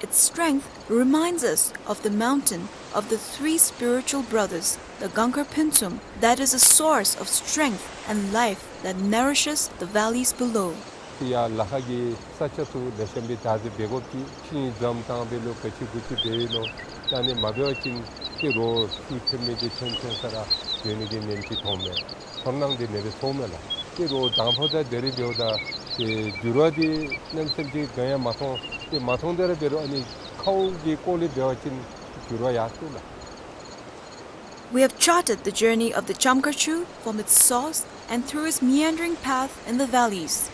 Its strength reminds us of the mountain of the three spiritual brothers, the Gangkhar Phuntsum, that is a source of strength and life that nourishes the valleys below. ཡར་ལ་ཁ་གི་ས་ཆ་ཚུ་ལེགས་ཤོམ་སྦེ་བདག་འཛིན་འབད་དགོཔ་ཅིག། ཤིང་འཛོམས་བཏང་སྦེ་ལོ་ག་ཅི་དགུ་ཅི་འབད་ཡི་ནོ། ད་ཨ་ནི་མ་འབད་བ་ཅིན་ཏེ་རོགས་ཤུགས་ཐོན་མི་འདི་ཚུན་ཚོད་ས་ར་ཡོད་ནི་གི་ཉེན་ཅིག་མཐོང་མས། ཚོར་སྣང་འདི་ཨ་ནི་སྦེ་ཚོརཝ་མས་ལགས། ཏེ་རོགས་དང་ཕུ་ད་དེ་རེ་འབདཝ་ད་ཏེ་འགྱུར་བ་འདི་གནམ་མེད་ས་མེད་ཅིག་ག་ཡང་མ་མཐོང་། ཏེ་མ་མཐོང་དེ་ར་འབད་རུང་ཨ་ནི་ཁཝ་གི་སྐོར་ལས་འབད་བ་ཅིན་འགྱུར་བ་ཡར་སོང་ལགས། We have charted the journey of the Chamkharchu from its source and through its meandering path in the valleys.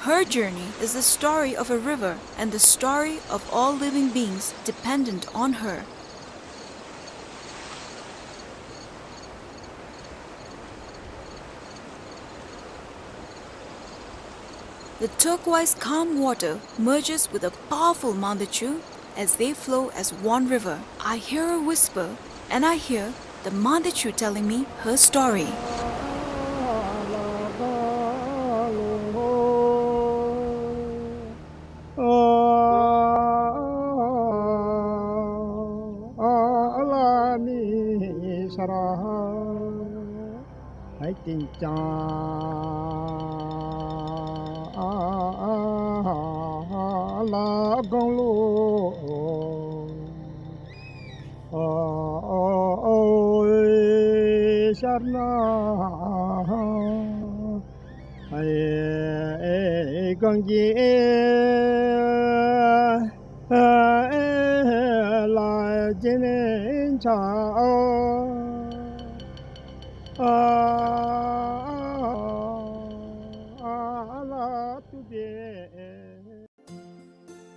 Her journey is the story of a river and the story of all living beings dependent on her. The turquoise calm water merges with a powerful Mandachu as they flow as one river. I hear a whisper, and I hear the Mandachu telling me her story.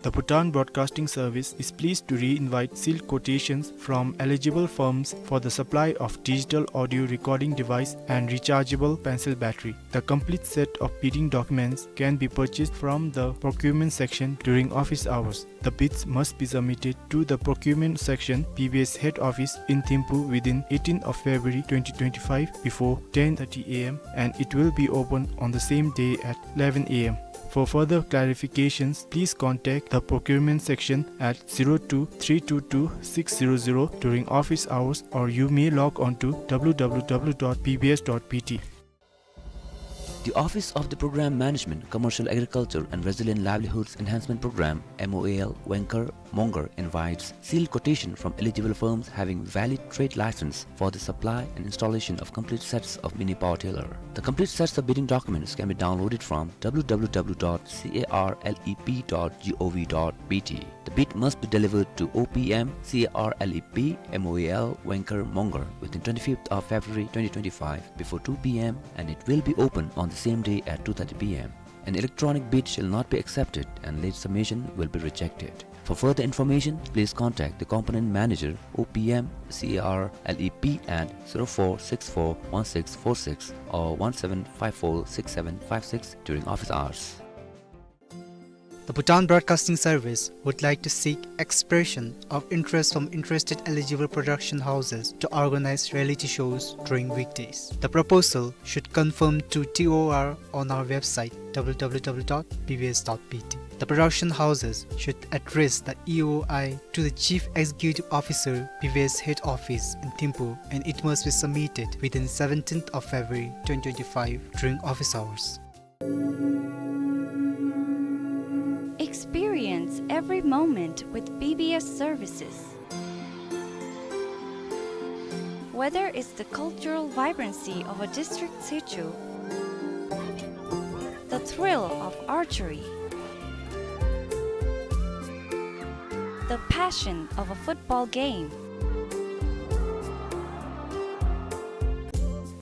The Bhutan Broadcasting Service is pleased to re-invite sealed quotations from eligible firms for the supply of digital audio recording device and rechargeable pencil battery. The complete set of bidding documents can be purchased from the procurement section during office hours. The bids must be submitted to the procurement section, B B S head office in Thimphu within eighteenth of February twenty twenty-five before ten thirty A M and it will be open on the same day at eleven A M. For further clarifications, please contact the procurement section at zero two three two two six zero zero during office hours, or you may log on to W W W dot B B S dot B T. The Office of the Program Management, Commercial Agriculture and Resilient Livelihoods Enhancement Program, M O A L, Wengkar, Mongar invites sealed quotation from eligible firms having valid trade license for the supply and installation of complete sets of mini power tiller. The complete sets of bidding documents can be downloaded from W W W dot carlep dot gov dot B T. The bid must be delivered to O P M, Carlep, M O A L, Wengkar, Mongar within twenty-fifth of February twenty twenty-five before two P M and it will be open on the same day at two thirty P M. An electronic bid shall not be accepted and late submission will be rejected. For further information, please contact the component manager, O P M, Carlep at zero four six four one six four six or one seven five four six seven five six during office hours. The Bhutan Broadcasting Service would like to seek expression of interest from interested eligible production houses to organize reality shows during weekdays. The proposal should confirm to T O R on our website, W W W dot B B S dot B T. The production houses should address the E O I to the Chief Executive Officer, B B S Head Office in Thimphu, and it must be submitted within seventeenth of February twenty twenty-five during office hours. Experience every moment with B B S services. Whether it's the cultural vibrancy of a district situ, the thrill of archery, the passion of a football game,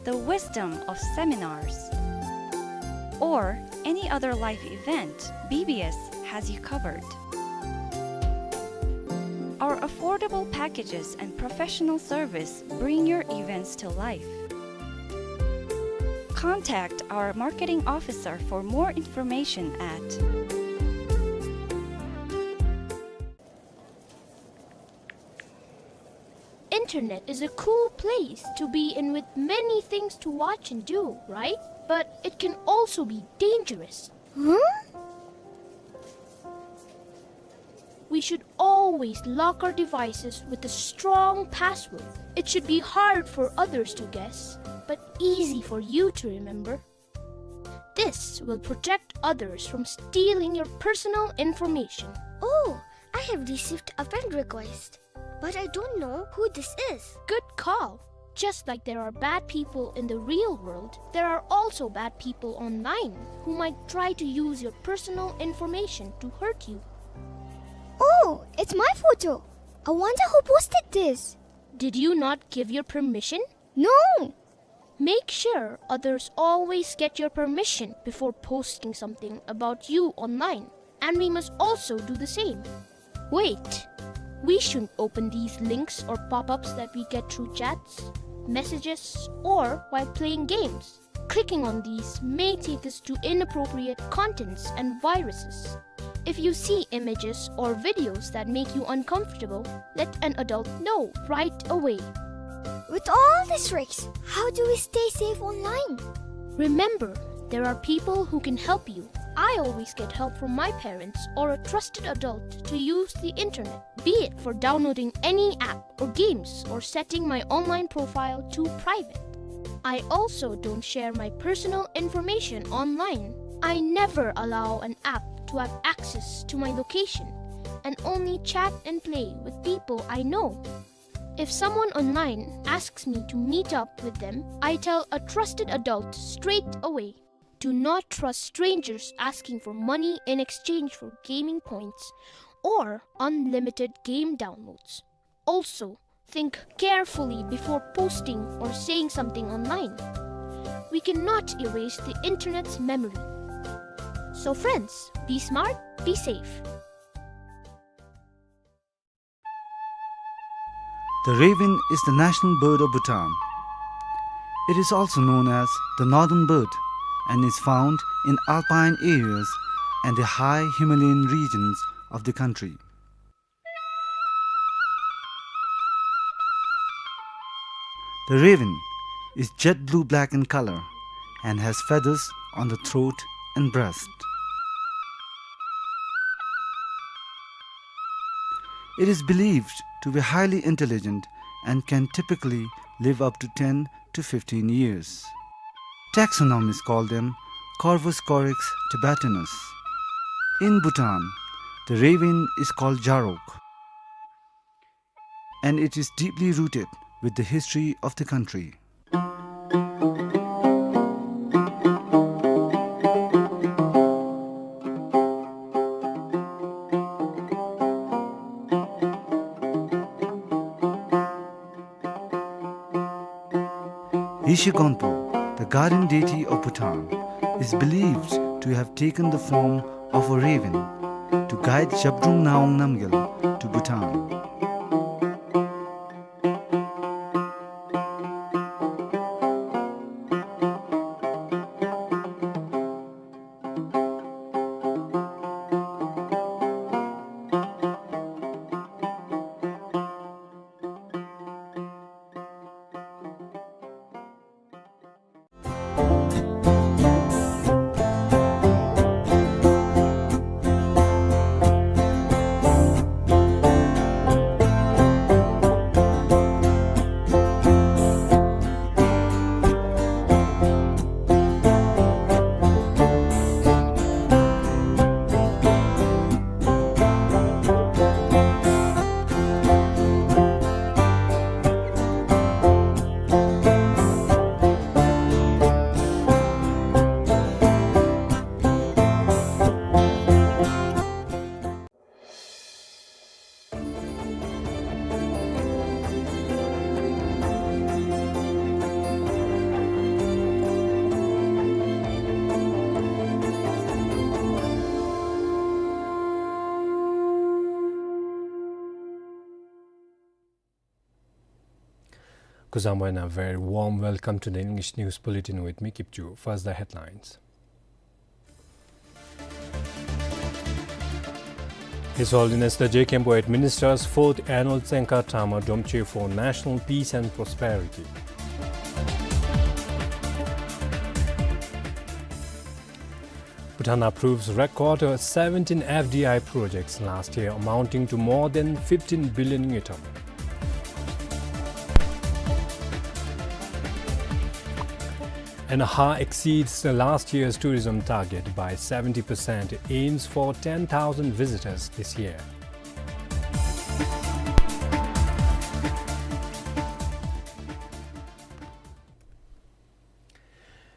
the wisdom of seminars, or any other life event, B B S has you covered. Our affordable packages and professional service bring your events to life. Contact our marketing officer for more information at Internet is a cool place to be in with many things to watch and do, right? But it can also be dangerous. Huh? We should always lock our devices with a strong password. It should be hard for others to guess, but easy for you to remember. This will protect others from stealing your personal information. Oh, I have received a friend request, but I don't know who this is. Good call. Just like there are bad people in the real world, there are also bad people online who might try to use your personal information to hurt you. Oh, it's my photo. I wonder who posted this. Did you not give your permission? No. Make sure others always get your permission before posting something about you online, and we must also do the same. Wait, we shouldn't open these links or pop-ups that we get through chats, messages, or while playing games. Clicking on these may take us to inappropriate contents and viruses. If you see images or videos that make you uncomfortable, let an adult know right away. With all these risks, how do we stay safe online? Remember, there are people who can help you. I always get help from my parents or a trusted adult to use the internet, be it for downloading any app or games or setting my online profile to private. I also don't share my personal information online. I never allow an app to have access to my location and only chat and play with people I know. If someone online asks me to meet up with them, I tell a trusted adult straight away. Do not trust strangers asking for money in exchange for gaming points or unlimited game downloads. Also, think carefully before posting or saying something online. We cannot erase the internet's memory. So friends, be smart, be safe. The raven is the national bird of Bhutan. It is also known as the northern bird and is found in alpine areas and the high Himalayan regions of the country. The raven is jet blue-black in color and has feathers on the throat and breast. It is believed to be highly intelligent and can typically live up to ten to fifteen years. Taxonomists call them Corvus corax tibetanus. In Bhutan, the raven is called Jarok, and it is deeply rooted with the history of the country. Yeshe Gonpo, the guardian deity of Bhutan, is believed to have taken the form of a raven to guide Zhabdrung Ngawang Namgyal to Bhutan. Kuzuzangpo and a very warm welcome to the English News Bulletin with me, Kipchu. First, the headlines. His Holiness the Je Khenpo administers fourth annual Tsengkar Dharma Dromchen for national peace and prosperity. Bhutan approves record seventeen F D I projects last year, amounting to more than fifteen billion ngultrum. And Akha exceeds the last year's tourism target by seventy percent, aims for ten thousand visitors this year.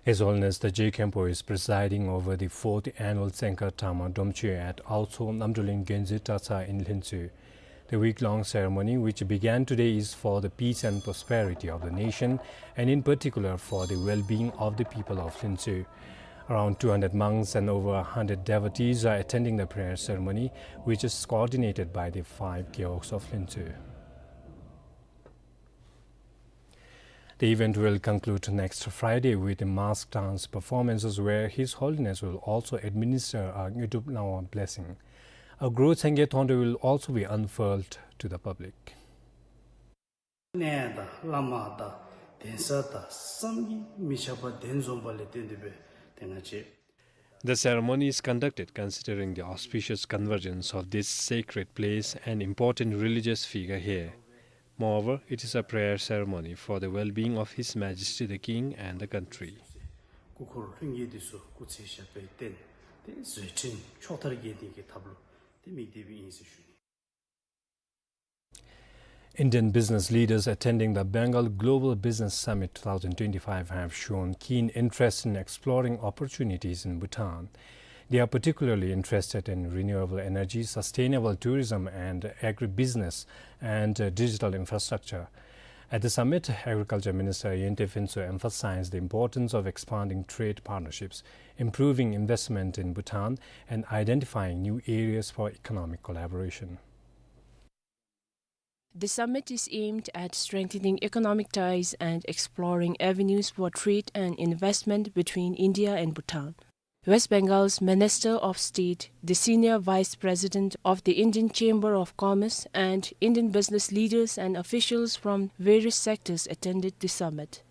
His Holiness the Je Khenpo is presiding over the fourth annual Tsenkhar Drama Dromchö at Aotso Namdrolin Gyonzit Dratshang in Hlintsö. The week-long ceremony, which began today, is for the peace and prosperity of the nation, and in particular for the well-being of the people of Hlintsö. Around two hundred monks and over a hundred devotees are attending the prayer ceremony, which is coordinated by the five Gewogs of Hlintsö. The event will conclude next Friday with the mask dance performances, where His Holiness will also administer a Ngödrup Nangwa blessing. A Gro Tsenge Thondu will also be unfurled to the public. གནས་དང་བླ་མ་དང་གདན་ས་དང་བསམ་གྱིས་མི་ཁྱབ་པ་གདན་འཛོམས་པ་ལས་བརྟེན་ཏེ་སྦེ་དེ་ང་བཅས། The ceremony is conducted considering the auspicious convergence of this sacred place and important religious figure here. Moreover, it is a prayer ceremony for the well-being of His Majesty the King and the country. སྐུ་འཁོར་ལྷན་རྒྱས་འདི་ཚུ་སྐུ་ཚེ་ཞབས་པད་བརྟན་ཏེ་བཟོད་བསྲན་ཕྱོགས་མཐར་རྒྱས་ནི་གི་ཐབས་ལུ་ཏེ་དམིགས་ཏེ་སྦེ་ཨིན་ཟེར་ཞུ་ནི། Indian business leaders attending the Bengal Global Business Summit two thousand twenty-five have shown keen interest in exploring opportunities in Bhutan. They are particularly interested in renewable energy, sustainable tourism, and agribusiness and, uh, digital infrastructure. At the summit, Agriculture Minister Yintey Phuntsho emphasized the importance of expanding trade partnerships, improving investment in Bhutan, and identifying new areas for economic collaboration. The summit is aimed at strengthening economic ties and exploring avenues for trade and investment between India and Bhutan. West Bengal's Minister of State, the Senior Vice President of the Indian Chamber of Commerce, and Indian business leaders and officials from various sectors attended the summit.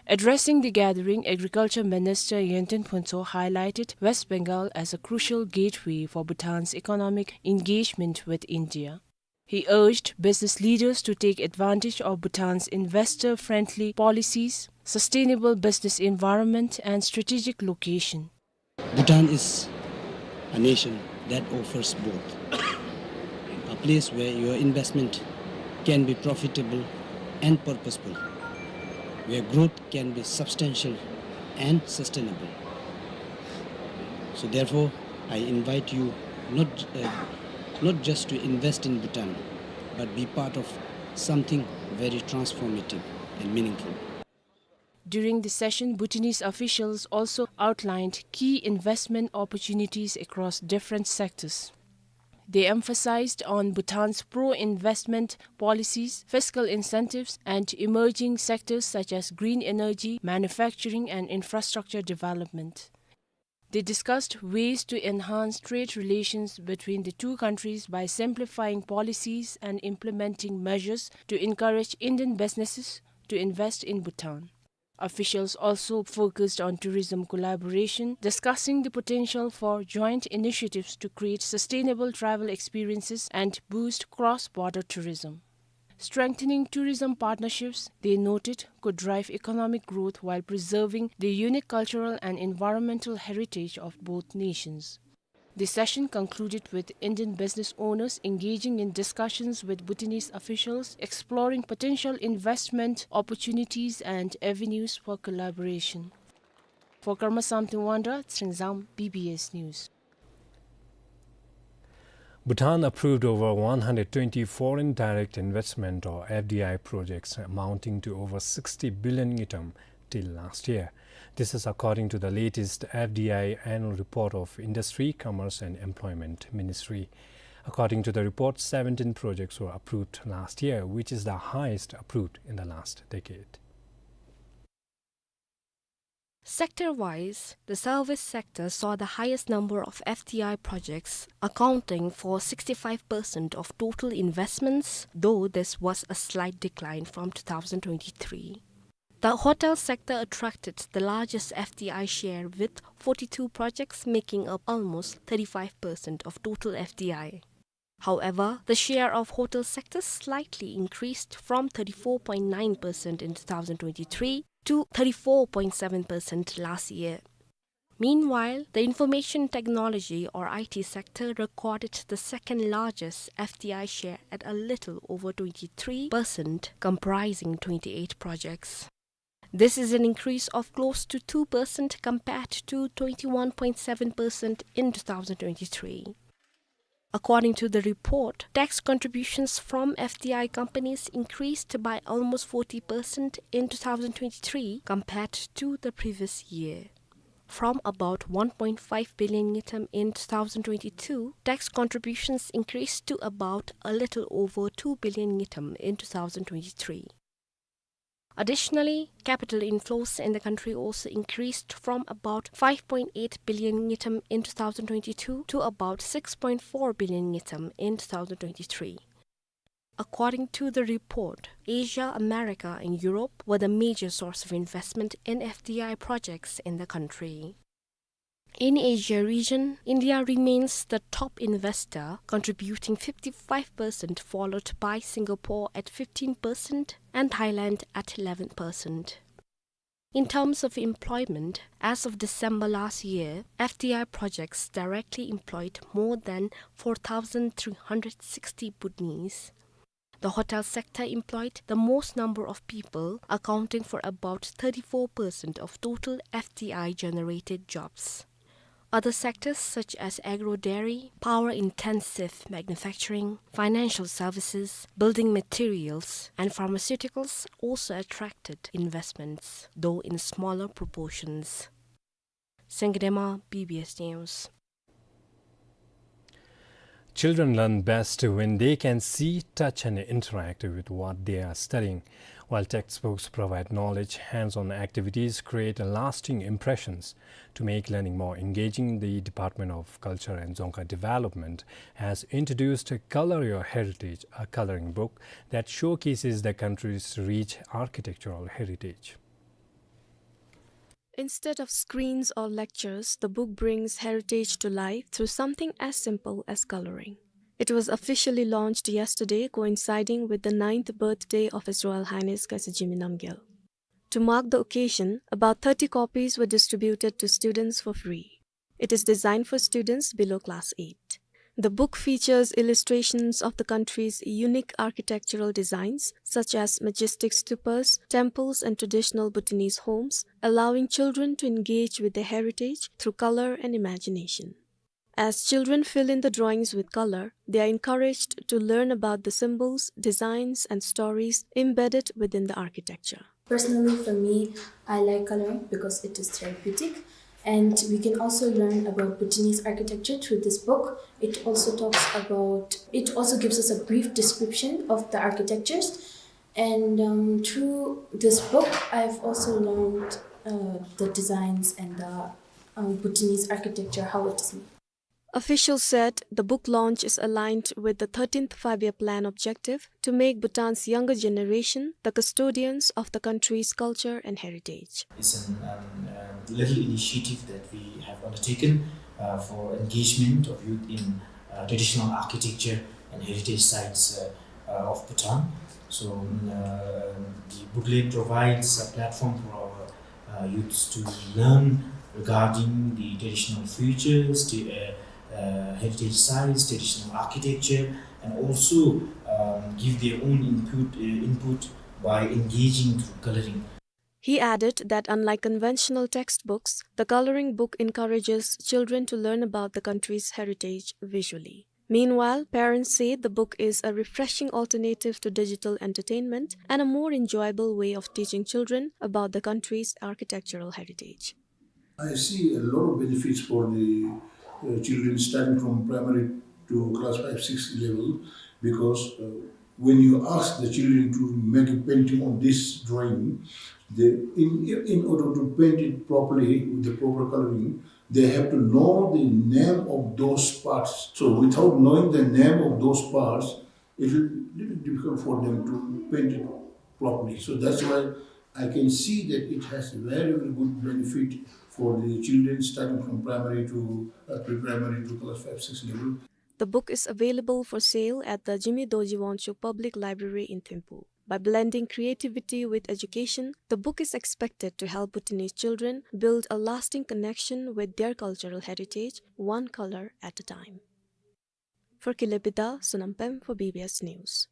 Addressing the gathering, Agriculture Minister Yintey Phuntsho highlighted West Bengal as a crucial gateway for Bhutan's economic engagement with India. He urged business leaders to take advantage of Bhutan's investor-friendly policies, sustainable business environment, and strategic location. Bhutan is a nation that offers both a place where your investment can be profitable and purposeful, where growth can be substantial and sustainable. So therefore, I invite you not, uh, not just to invest in Bhutan, but be part of something very transformative and meaningful. During the session, Bhutanese officials also outlined key investment opportunities across different sectors. They emphasized on Bhutan's pro-investment policies, fiscal incentives, and emerging sectors such as green energy, manufacturing, and infrastructure development. They discussed ways to enhance trade relations between the two countries by simplifying policies and implementing measures to encourage Indian businesses to invest in Bhutan. Officials also focused on tourism collaboration, discussing the potential for joint initiatives to create sustainable travel experiences and boost cross-border tourism. Strengthening tourism partnerships, they noted, could drive economic growth while preserving the unique cultural and environmental heritage of both nations. The session concluded with Indian business owners engaging in discussions with Bhutanese officials, exploring potential investment opportunities and avenues for collaboration. For Karma Samten Wangra, Tshering Zam, B B S News. Bhutan approved over one hundred twenty foreign direct investment, or F D I, projects amounting to over sixty billion ngultrum till last year. This is according to the latest F D I annual report of Industry, Commerce and Employment Ministry. According to the report, seventeen projects were approved last year, which is the highest approved in the last decade. Sector-wise, the service sector saw the highest number of F D I projects, accounting for sixty-five percent of total investments, though this was a slight decline from two thousand twenty-three. The hotel sector attracted the largest F D I share, with forty-two projects making up almost thirty-five percent of total F D I. However, the share of hotel sector slightly increased from thirty-four point nine percent in two thousand twenty-three to thirty-four point seven percent last year. Meanwhile, the information technology or I T sector recorded the second largest F D I share at a little over twenty-three percent, comprising twenty-eight projects. This is an increase of close to two percent compared to twenty-one point seven percent in two thousand twenty-three. According to the report, tax contributions from F D I companies increased by almost forty percent in two thousand twenty-three compared to the previous year. From about one point five billion ngultrum in two thousand twenty-two, tax contributions increased to about a little over two billion ngultrum in two thousand twenty-three. Additionally, capital inflows in the country also increased from about five point eight billion ngultrum in two thousand twenty-two to about six point four billion ngultrum in two thousand twenty-three. According to the report, Asia, America, and Europe were the major source of investment in F D I projects in the country. In Asia region, India remains the top investor, contributing fifty-five percent, followed by Singapore at fifteen percent and Thailand at eleven percent. In terms of employment, as of December last year, F D I projects directly employed more than four thousand three hundred sixty Bhutanese. The hotel sector employed the most number of people, accounting for about thirty-four percent of total F D I generated jobs. Other sectors such as agro-dairy, power-intensive manufacturing, financial services, building materials, and pharmaceuticals also attracted investments, though in smaller proportions. Sengdema, B B S News. Children learn best when they can see, touch, and interact with what they are studying. While textbooks provide knowledge, hands-on activities create lasting impressions. To make learning more engaging, the Department of Culture and Dzongkha Development has introduced Color Your Heritage, a coloring book that showcases the country's rich architectural heritage. Instead of screens or lectures, the book brings heritage to life through something as simple as coloring. It was officially launched yesterday, coinciding with the ninth birthday of His Royal Highness Khaisa Jigme Namgyel. To mark the occasion, about thirty copies were distributed to students for free. It is designed for students below class eight. The book features illustrations of the country's unique architectural designs, such as majestic stupas, temples, and traditional Bhutanese homes, allowing children to engage with their heritage through color and imagination. As children fill in the drawings with color, they are encouraged to learn about the symbols, designs, and stories embedded within the architecture. Personally, for me, I like coloring because it is therapeutic, and we can also learn about Bhutanese architecture through this book. It also talks about, it also gives us a brief description of the architectures, and, um, through this book, I've also learned, uh, the designs and the, um, Bhutanese architecture, how it is made. Officials said the book launch is aligned with the thirteenth Five-Year Plan objective to make Bhutan's younger generation the custodians of the country's culture and heritage. It's an, um, uh, little initiative that we have undertaken, uh, for engagement of youth in, uh, traditional architecture and heritage sites, uh, uh, of Bhutan. So, um, uh, the booklet provides a platform for our uh, youths to learn regarding the traditional features, the, uh, uh, heritage sites, traditional architecture, and also, um, give their own input, uh, input by engaging through coloring. He added that unlike conventional textbooks, the coloring book encourages children to learn about the country's heritage visually. Meanwhile, parents say the book is a refreshing alternative to digital entertainment and a more enjoyable way of teaching children about the country's architectural heritage. I see a lot of benefits for the, uh, children starting from primary to class five, six level, because, uh, when you ask the children to make a painting on this drawing, they, in, in order to paint it properly with the proper coloring, they have to know the name of those parts. So without knowing the name of those parts, it will be little difficult for them to paint it properly. So that's why I can see that it has a very, very good benefit for the children starting from primary to, uh, pre-primary to class five, six level. The book is available for sale at the Jigme Dorji Wangchuk Public Library in Thimphu. By blending creativity with education, the book is expected to help Bhutanese children build a lasting connection with their cultural heritage, one color at a time. For Kile Bida, Sonam Pem for B B S News.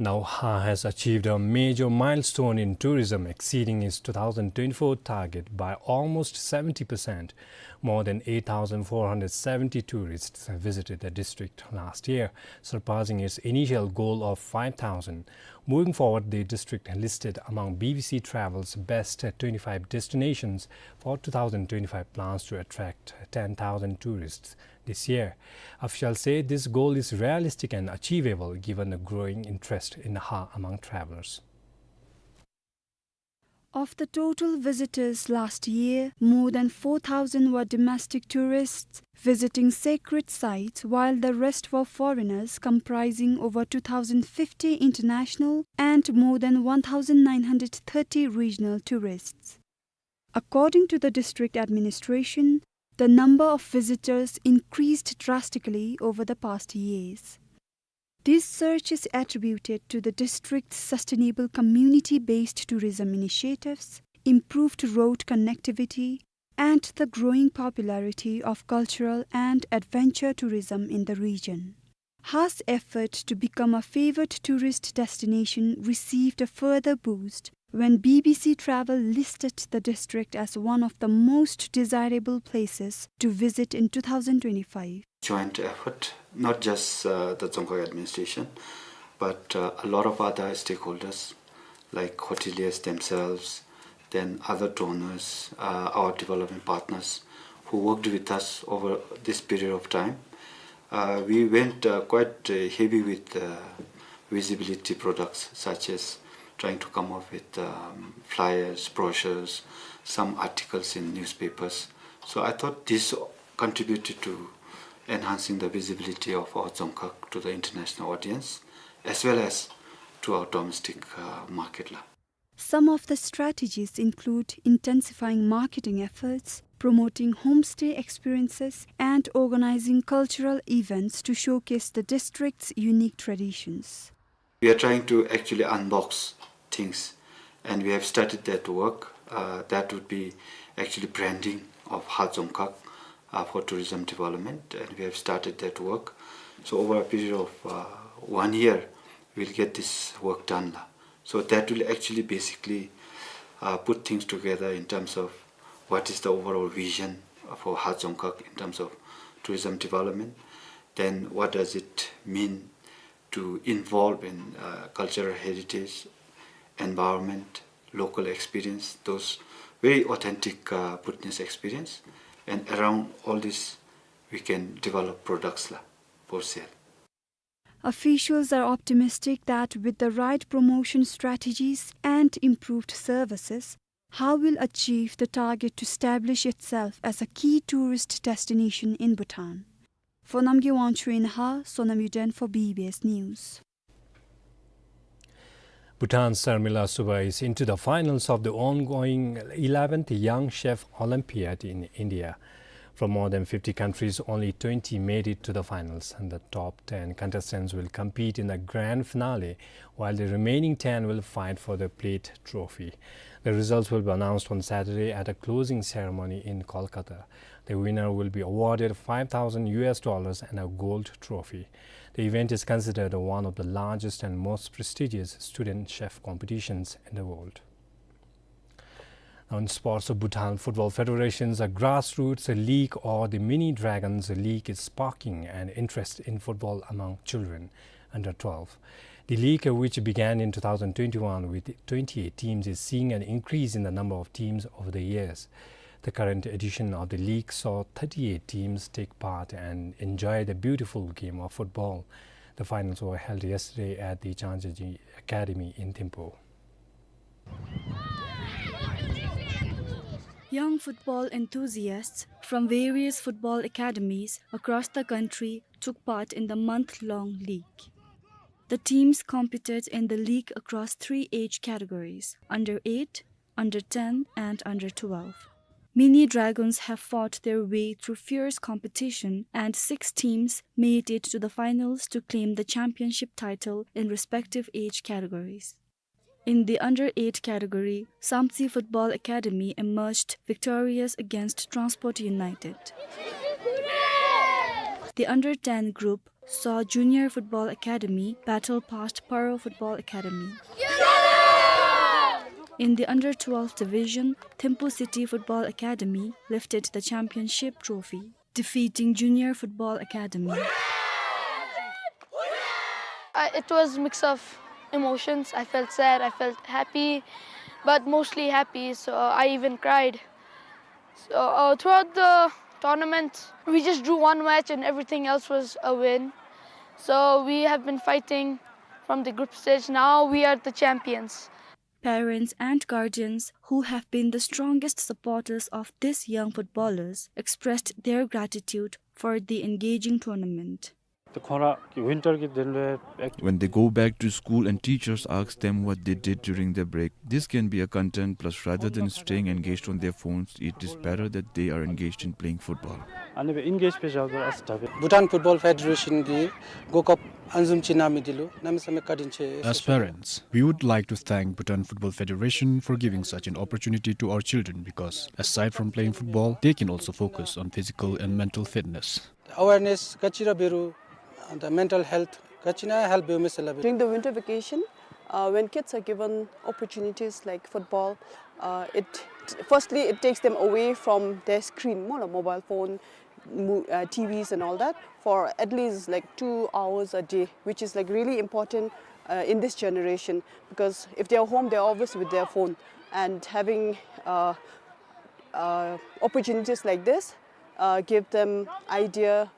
Now, Kha has achieved a major milestone in tourism, exceeding its two thousand twenty-four target by almost seventy percent. More than eight thousand four hundred seventy tourists visited the district last year, surpassing its initial goal of five thousand. Moving forward, the district listed among B B C Travel's best twenty-five destinations for two thousand twenty-five, plans to attract ten thousand tourists this year. Officials say this goal is realistic and achievable given the growing interest in Kha among travelers. Of the total visitors last year, more than four thousand were domestic tourists visiting sacred sites, while the rest were foreigners, comprising over two thousand fifty international and more than one thousand nine hundred thirty regional tourists. According to the district administration, the number of visitors increased drastically over the past years. This surge is attributed to the district's sustainable community-based tourism initiatives, improved road connectivity, and the growing popularity of cultural and adventure tourism in the region. Kha's effort to become a favored tourist destination received a further boost when B B C Travel listed the district as one of the most desirable places to visit in two thousand twenty-five. Joint effort, not just, uh, the Dzongkhag administration, but, uh, a lot of other stakeholders, like hoteliers themselves, then other donors, uh, our development partners who worked with us over this period of time. Uh, we went, uh, quite, uh, heavy with, uh, visibility products, such as trying to come up with, um, flyers, brochures, some articles in newspapers. So I thought this contributed to enhancing the visibility of our Dzongkhag to the international audience, as well as to our domestic, uh, market la. Some of the strategies include intensifying marketing efforts, promoting homestay experiences, and organizing cultural events to showcase the district's unique traditions. We are trying to actually unbox things, and we have started that work. Uh, that would be actually branding of Kha Dzongkhag, uh, for tourism development, and we have started that work. So over a period of, uh, one year, we'll get this work done la. So that will actually basically, uh, put things together in terms of what is the overall vision for Kha Dzongkhag in terms of tourism development, then what does it mean to involve in, uh, cultural heritage, environment, local experience, those very authentic, uh, Bhutanese experience. And around all this, we can develop products la for sale. Officials are optimistic that with the right promotion strategies and improved services, Kha will achieve the target to establish itself as a key tourist destination in Bhutan. For Namgay Wangchuk in Kha, Sonam Yuden for B B S News. Bhutan's Sarmila Subba is into the finals of the ongoing eleventh Young Chef Olympiad in India. From more than fifty countries, only twenty made it to the finals, and the top ten contestants will compete in the grand finale, while the remaining ten will fight for the plate trophy. The results will be announced on Saturday at a closing ceremony in Kolkata. The winner will be awarded five thousand U S dollars and a gold trophy. The event is considered one of the largest and most prestigious student chef competitions in the world. Now in sports, Bhutan Football Federation's grassroots league, or the Mini Dragons League, is sparking an interest in football among children under twelve. The league, which began in two thousand twenty-one with twenty-eight teams, is seeing an increase in the number of teams over the years. The current edition of the league saw thirty-eight teams take part and enjoy the beautiful game of football. The finals were held yesterday at the Changjaji Academy in Thimphu. Young football enthusiasts from various football academies across the country took part in the month-long league. The teams competed in the league across three age categories: under eight, under ten, and under twelve. Mini Dragons have fought their way through fierce competition, and six teams made it to the finals to claim the championship title in respective age categories. In the under eight category, Samtse Football Academy emerged victorious against Transport United. The under ten group saw Junior Football Academy battle past Paro Football Academy. In the under twelve division, Thimphu City Football Academy lifted the championship trophy, defeating Junior Football Academy. I, it was mix of emotions. I felt sad, I felt happy, but mostly happy, so I even cried. So uh, throughout the tournament, we just drew one match and everything else was a win. So we have been fighting from the group stage. Now we are the champions. Parents and guardians, who have been the strongest supporters of these young footballers, expressed their gratitude for the engaging tournament. When they go back to school and teachers ask them what they did during their break, this can be a content plus, rather than staying engaged on their phones, it is better that they are engaged in playing football. Bhutan Football Federation གི་གོ་སྐབས་ཨ་ནི་བཟུམ་ཅིག་གནང་མི་འདི་ལུ་གནམ་མེད་ས་མེད་བཀའ་དྲིན་ཆེ། As parents, we would like to thank Bhutan Football Federation for giving such an opportunity to our children, because aside from playing football, they can also focus on physical and mental fitness. Awareness ག་ཅི་ར་འབད་རུང་ད་mental health ག་ཅི་ན་help འབདཝ་མས་ཟེར་སླབ་ཨིན། During the winter vacation, uh, when kids are given opportunities like football, uh, it firstly it takes them away from their screen, more like mobile phone, mo- uh, T Vs and all that, for at least like two hours a day, which is like really important uh, in this generation, because if they're home, they're always with their phone, and having uh, uh, opportunities like this uh, give them idea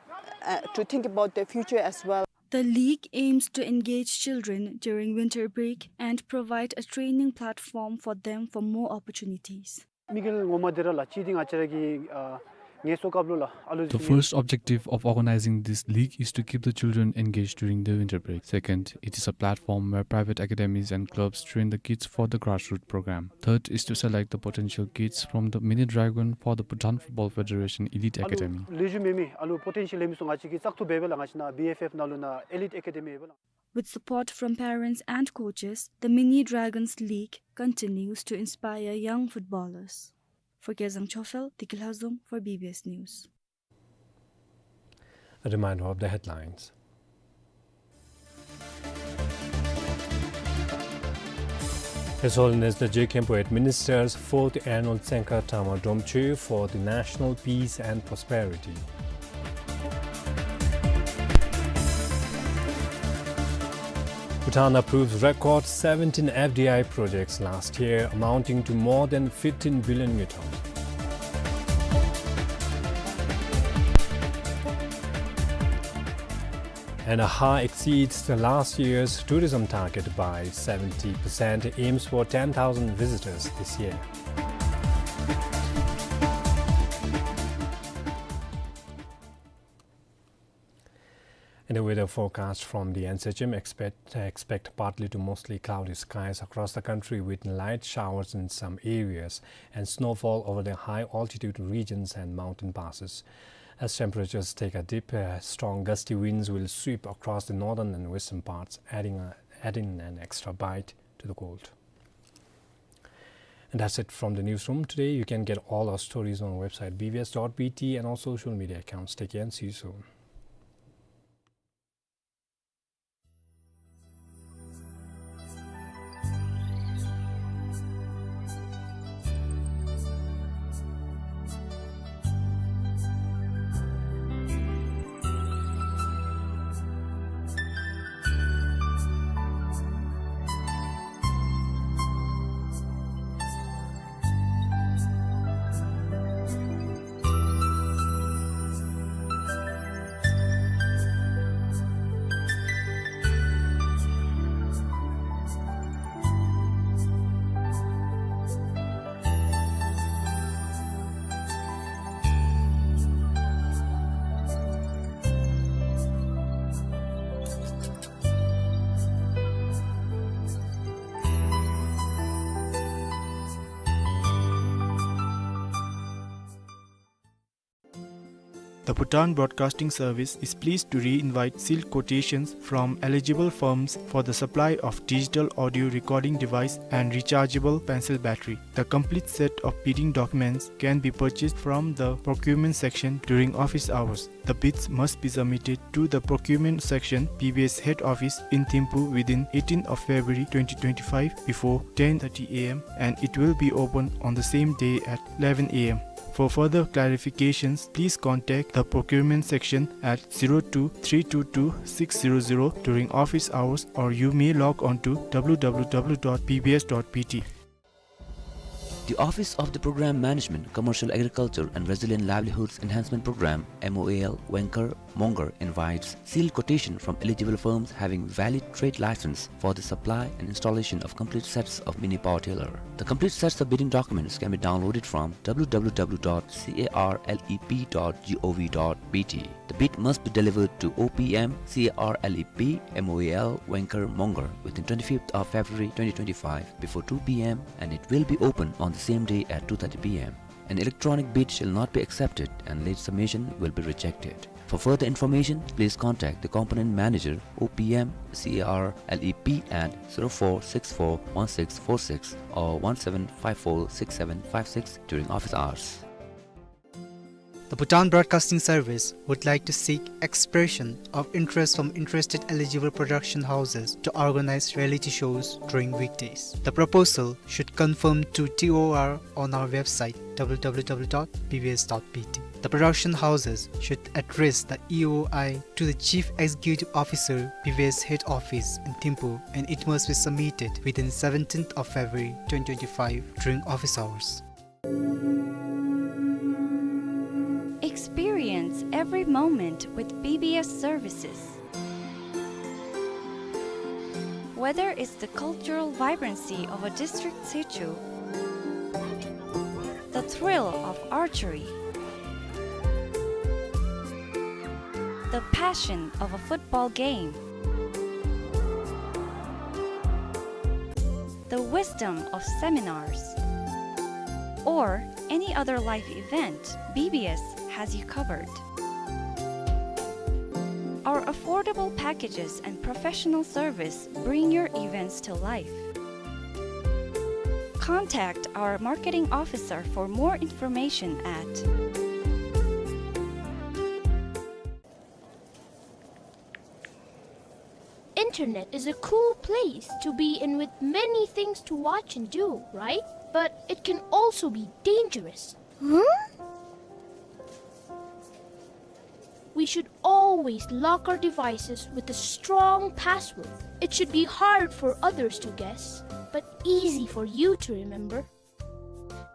uh, to think about their future as well. The league aims to engage children during winter break and provide a training platform for them for more opportunities. དམིགས་ཡུལ་ངོ་མ་འདི་ར་ལགས་གཅིག་འདི་ང་བཅས་ར་གི་ཨ་ངལ་གསོ་སྐབས་ལུ་ལགས་ཨ་ལུ་ཚུ་གི། The first objective of organizing this league is to keep the children engaged during the winter break. Second, it is a platform where private academies and clubs train the kids for the grassroots program. Third is to select the potential kids from the Mini Dragon for the Bhutan Football Federation Elite Academy. ཨ་ལུ་ལེགས་ཤོམ་འབད་མི་ཨ་ལུ་པོ་ཊེན་ཤཱལ་ཡོད་མི་ཚུ་ང་བཅས་ཀྱིས་བཙག་འཐུ་འབད་འབད་ལགས་ང་བཅས་ནཱ་བི་ཨེཕ་ཨེཕ་ནང་ལུ་ནཱ་ཨེ་ལིཊ་ཨེ་ཀེ་ཌེ་མི་ཡོད་པས་ལགས། With support from parents and coaches, the Mini Dragons League continues to inspire young footballers. For Kezang Chofel, Tiki Lhazom for B B S News. A reminder of the headlines. His Holiness the Je Khenpo administers fourth annual Tsenka Tama Dromchö for the national peace and prosperity. Bhutan approves record seventeen F D I projects last year, amounting to more than fifteen billion ngultrum. And Akha exceeds the last year's tourism target by seventy percent, aims for ten thousand visitors this year. In the weather forecast from the N C H M, expect, expect partly to mostly cloudy skies across the country with light showers in some areas and snowfall over the high altitude regions and mountain passes. As temperatures take a dip, uh, strong gusty winds will sweep across the northern and western parts, adding, a, adding an extra bite to the cold. And that's it from the newsroom today. You can get all our stories on our website B B S dot B T and our social media accounts. Take care and see you soon. The Bhutan Broadcasting Service is pleased to re-invite sealed quotations from eligible firms for the supply of digital audio recording device and rechargeable pencil battery. The complete set of bidding documents can be purchased from the procurement section during office hours. The bids must be submitted to the procurement section, B B S head office in Thimphu, within eighteenth of February twenty twenty-five before ten thirty A M, and it will be open on the same day at eleven A M. For further clarifications, please contact the procurement section at zero two three two two six zero zero during office hours, or you may log on to W W W dot B B S dot B T. The Office of the Program Management, Commercial Agriculture and Resilient Livelihoods Enhancement Program, M O A L, Wengkar, Mongar invites sealed quotation from eligible firms having valid trade license for the supply and installation of complete sets of mini power tiller. The complete sets of bidding documents can be downloaded from W W W dot carlep dot gov dot B T. The bid must be delivered to O P M, C A R L E P, M O A L, Wengkar, Mongar within twenty-fifth of February twenty twenty-five before two P M, and it will be open on the same day at two thirty P M. An electronic bid shall not be accepted and late submission will be rejected. For further information, please contact the component manager, O P M, C A R L E P at zero four six four one six four six or one seven five four six seven five six during office hours. The Bhutan Broadcasting Service would like to seek expression of interest from interested eligible production houses to organize reality shows during weekdays. The proposal should confirm to T O R on our website, W W W dot B B S dot B T. The production houses should address the E O I to the Chief Executive Officer, B B S Head Office in Thimphu, and it must be submitted within seventeenth of February twenty twenty-five during office hours. Experience every moment with B B S services. Whether it's the cultural vibrancy of a district situ, the thrill of archery, the passion of a football game, the wisdom of seminars, or any other life event, B B S has you covered. Our affordable packages and professional service bring your events to life. Contact our marketing officer for more information at Internet is a cool place to be in with many things to watch and do, right? But it can also be dangerous. Huh? We should always lock our devices with a strong password. It should be hard for others to guess, but easy for you to remember.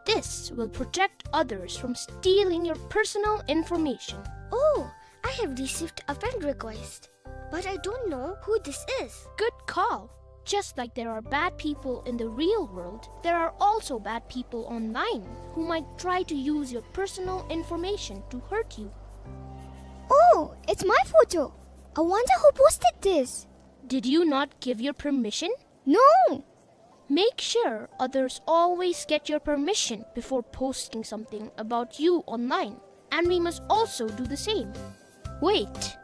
This will protect others from stealing your personal information. Oh, I have received a friend request, but I don't know who this is. Good call. Just like there are bad people in the real world, there are also bad people online who might try to use your personal information to hurt you. Oh, it's my photo. I wonder who posted this. Did you not give your permission? No! Make sure others always get your permission before posting something about you online, and we must also do the same. Wait!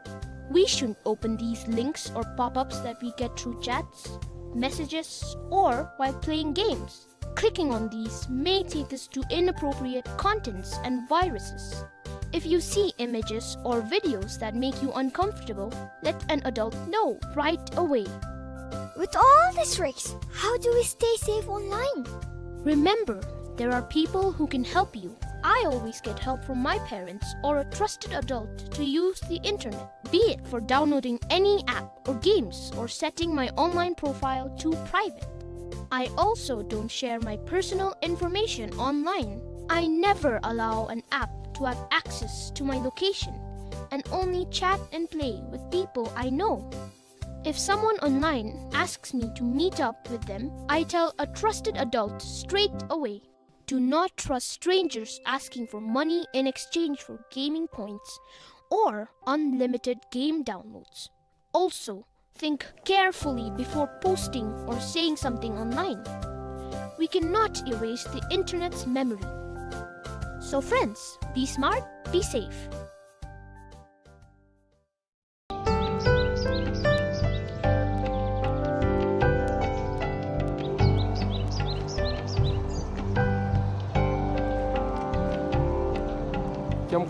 We shouldn't open these links or pop-ups that we get through chats, messages, or while playing games. Clicking on these may take us to inappropriate contents and viruses. If you see images or videos that make you uncomfortable, let an adult know right away. With all these tricks, how do we stay safe online? Remember, there are people who can help you. I always get help from my parents or a trusted adult to use the internet, be it for downloading any app or games or setting my online profile to private. I also don't share my personal information online. I never allow an app to have access to my location and only chat and play with people I know. If someone online asks me to meet up with them, I tell a trusted adult straight away. Do not trust strangers asking for money in exchange for gaming points or unlimited game downloads. Also, think carefully before posting or saying something online. We cannot erase the internet's memory. So friends, be smart, be safe.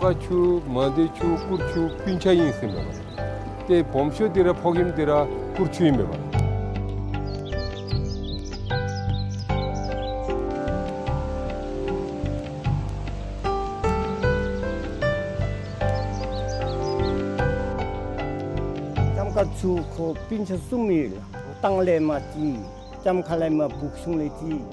ཀ་ཆུ་མང་སྡེ་ཆུ་གུར་ཆུ་སྤུན་ཆ་ཨིན་ཟེར་མས་པ། ཏེ་སྦོམ་ཤོས་འདི་ར་ཕོ་རྒནམ་འདི་ར་གུར་ཆུ་ཨིན་མས་པ། ལྕམ་དཀར་ཆུ་ཁོ་སྤུན་ཆ་གསུམ་ཨིན་ལགས། ལྟང་ལས་མར་ཅིག་ལྕམ་མཁར་ལས་མར་སྦུག་གཞུང་ལས་ཅིག།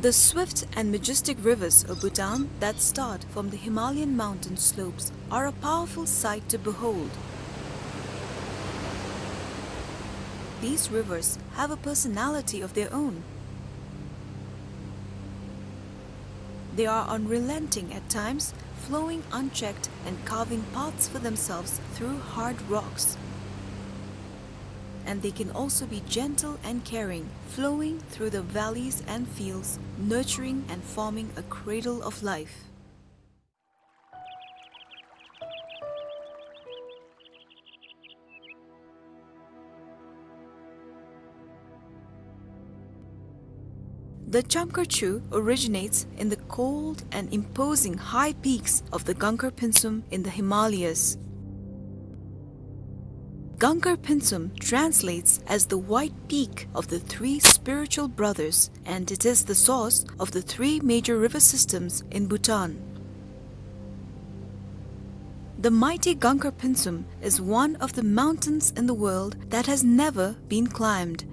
The swift and majestic rivers of Bhutan that start from the Himalayan mountain slopes are a powerful sight to behold. These rivers have a personality of their own. They are unrelenting at times, flowing unchecked and carving paths for themselves through hard rocks. And they can also be gentle and caring, flowing through the valleys and fields, nurturing and forming a cradle of life. The Chamkar Chu originates in the cold and imposing high peaks of the Gangar Pinsum in the Himalayas. Gangar Pinsum translates as the white peak of the three spiritual brothers, and it is the source of the three major river systems in Bhutan. The mighty Gangar Pinsum is one of the mountains in the world that has never been climbed.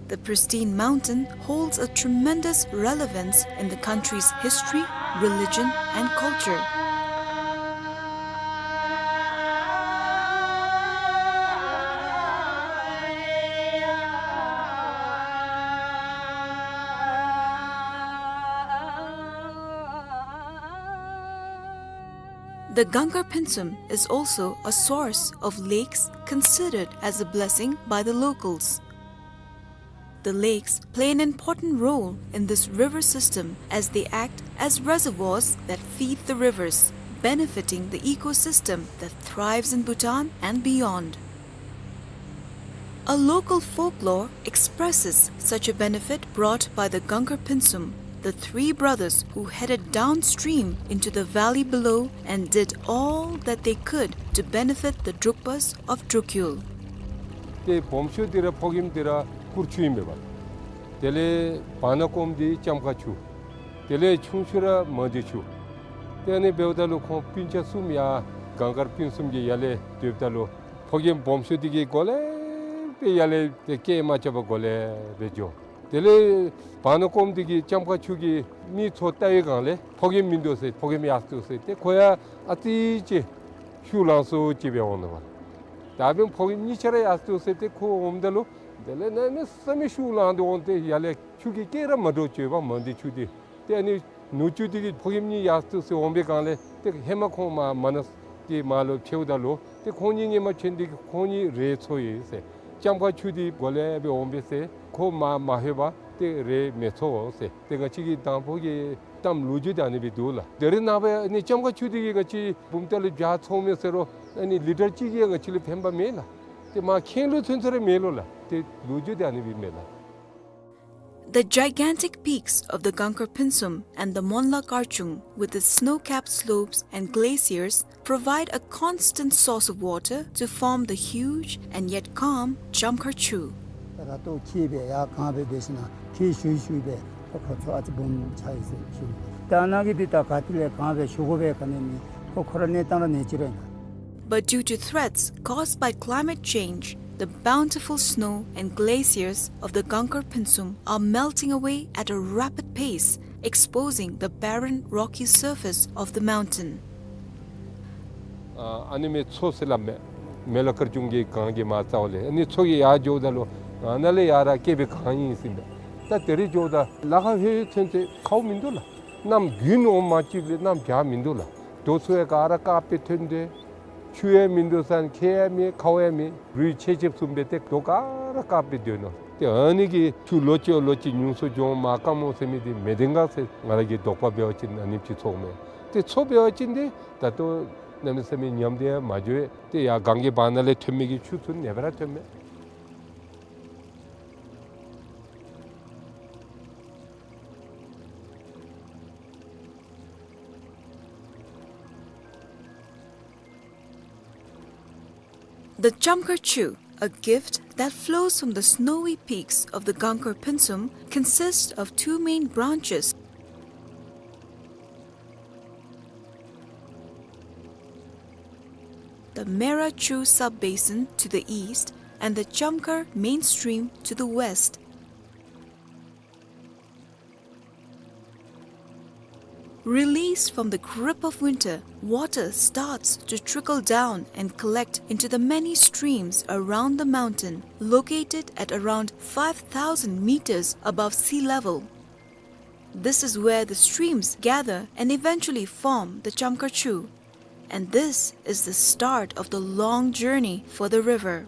The pristine mountain holds a tremendous relevance in the country's history, religion, and culture. The Gangar Pinsum is also a source of lakes considered as a blessing by the locals. The lakes play an important role in this river system as they act as reservoirs that feed the rivers, benefiting the ecosystem that thrives in Bhutan and beyond. A local folklore expresses such a benefit brought by the Gangar Pinsum, the three brothers who headed downstream into the valley below and did all that they could to benefit the Drukpas of Drukyul. ཏེ་སྦོམ་ཤོས་འདི་ར་ཕོ་རྒནམ་འདི་ར་གུར་ཆུ་ཨིན་མས་པ། དེ་ལས་བར་ན་ཀོམ་འདི་ལྕམ་དཀར་ཆུ། དེ་ལས་ཆུང་ཤོས་ར་མང་སྡེ་ཆུ། ཏེ་ཨ་ནི་འབདཝ་ད་ལུ་ཁོང་སྤུན་ཆ་གསུམ་ཡར་གངས་དཀར་སྤུན་གསུམ་གྱི་ཡར་ལས་སྡོདཔ་ད་ལུ་ཕོ་རྒནམ་སྦོམ་ཤོས་འདི་གི་སྒོ་ལས་སྦེ་ཡར་ལས་ཏེ་སྐད་མ་རྐྱབ་པར་སྒོ་ལས་སྦེ་འགྱོ། དེ་ལས་བར་ན་ཀོམ་འདི་གི་ལྕམ་དཀར་ཆུ་གི་མི་ཚུ་བལྟ་བའི་སྒང་ལས་ཕོ་རྒནམ་མིན་འདུག་ཟེར། ཕོ་རྒནམ་ཡར་སོང་ཟེར། ཏེ་ཁོ་ཡང་ཨ་ཙི་ཅིག་ཤུགས་ལང་སོང་ཅིག་སྦེ་འོང་ནུག་པ། ད་འབདན་ཕོ་རྒནམ་གཉིས་ཆ་ར་ཡར་སོང་ཟེར། ཏེ་ཁོ་འོངམ་ད་ལུ་དེ་ལས་གནམ་མེད་ས་མེད་ཤུགས་ལངས་ཏེ་འོང་སྟེ་ཡར་ལས་ཆུ་གི་སྐད་ར་མ་འདྲཝ་ཅིག་ཡོདཔ་མང་སྡེ་ཆུ་འདི། ཏེ་ཨ་ནི་ནུ་གཅུང་འདི་གིས་ཕོ་རྒནམ་གཉིས་ཡར་སོང་ཟེར་འོང་པའི་སྒང་ལས་ཏེ་ཧེ་མ་ཁོང་མར་མར་ན་ཏེ་མར་ལུ་ཕྱདཔ་ད་ལུ་ཏེ་ཁོང་གཉིས་ཧེ་མ་ཕྱད་ནི་འདི་གིས་ཁོང་གཉིས་རེ་འཚོ་ཡི་ཟེར། ལྕམ་དཀར་ཆུ་འདི་སྒོ་ལས་སྦེ་འོང་པས་ཟེར། ཁོ་མར་མ་ལྷོད་པར་ཏེ་རེ་མི་འཚོ་ཟེར། ཏེ་ང་བཅས་ཀྱི་དང་ཕུ་གི་གཏམ་ལོ་རྒྱུས་འདི་ཨ་ནི་སྦེ་འདུག་ལགས། དེ་རིང་ནངས་པ་ཨ་ནི་ལྕམ་དཀར་ཆུ་འདི་གིས་ང་བཅས་བུམ་ཐང་ལུ་བྱག་འཚོ་མི་ཟེར་རུང་ཨ་ནི་ལི་ཊར་གཅིག་གིས་ང་བཅས་ལུ་ཕན་པ་མེད་ལགས། ཏེ་མར་ཁེངས་ལུ་ཐོན་ས་ར་མེད་ལོ་ལགས། ཏེ་ལོ་རྒྱུས་འདི་ཨ་ནི་སྦེ་མས་ལགས། The gigantic peaks of the Gangkar Pynsum and the Monla Karchung, with its snow-capped slopes and glaciers, provide a constant source of water to form the huge and yet calm Chamkhar Chu. ད་ལྟོ་ཁྱི་སྦེ་ཡར་གང་སྦེ་འབད་ཞིན་ན་ཁྱི་ཤུ་ཤུ་སྦེ་ཁོ་ཁོ་ཚུ་ཨ་ཙི་སྦོམ་ཆགས་ཡི་ཟེར་ཞུ་ནི། ད་ནཱ་གི་འདི་ད་ག་ཏེ་ལས་གང་སྦེ་ཞུ་དགོ་པའི་ག་ནི་མེད། ཁོ་ཁོ་ར་གནས་སྟངས་ར་གནས་ཅི་ར་ཨིན། But due to threats caused by climate change, the bountiful snow and glaciers of the Gangkar Pynsum are melting away at a rapid pace, exposing the barren, rocky surface of the mountain. ཨ་ཨ་ནི་མི་མཚོ་ཟེར་སླབ་མས། མེ་ལ་དཀར་ཆུང་གི་གངས་ཀྱི་མར་རྩ་བ་ལས་ཨ་ནི་མཚོ་གི་ཡར་འགྱོཝ་ད་ལུ་ཨ་ནཱ་ལས་ཡར་ར་བསྐལ་པའི་གངས་ཨིན་ཟེར་མས། ད་དེ་རེ་འགྱོཝ་ད་ལ་ཁ་ཧེ་ཧེ་ཐོན་ཏེ་ཁཝ་མིན་འདུག་ལགས། གནམ་དགུན་འོང་མ་གཅིག་ལས་གནམ་བྱཱར་མིན་འདུག་ལགས། རྡོ་ཚུ་ཡང་ག་ར་དཀརཔོ་སྦེ་ཐོན་ཏེ་ཆུ་ཡང་མིན་འདུག་ཟེར་ཁྱེགས་ཡང་མེད་ཁཝ་ཡང་མེད། རུད་ཆེ་ཆེ་བཟུམ་སྦེ་ཏེ་རྡོ་ག་ར་དཀརཔོ་སྦེ་སྡོད་ནུག། ཏེ་ཨ་ནི་གི་ཆུ་ལོ་གཅིག་ལོ་གཅིག་ཉུང་སུ་འགྱོ་མ་དཀའ་མོ་ཟེར་མི་འདི་མེད་དེ་ག་ཟེར་ང་ར་གིས་དོགས་པ་འབད་བ་ཅིན་ཨ་ནེམ་ཅིག་ཚོརཝ་མས། ཏེ་མཚོ་འབད་བ་ཅིན་ཏེ་ད་ལྟོ་གནམ་མེད་ས་མེད་ཉམས་ཏེ་ཡང་མ་འགྱོ། ཏེ་ཡར་གངས་ཀྱི་བར་ན་ལས་ཐོན་མི་གི་ཆུ་ཚུ་ཨ་ནེ་སྦེ་ར་ཐོནམ་མས། The Chamkhar Chu, a gift that flows from the snowy peaks of the Gangkar Pynsum, consists of two main branches, the Mera Chu sub-basin to the east and the Chamkhar main stream to the west. Released from the grip of winter, water starts to trickle down and collect into the many streams around the mountain, located at around five thousand meters above sea level. This is where the streams gather and eventually form the Chamkhar Chu. And this is the start of the long journey for the river.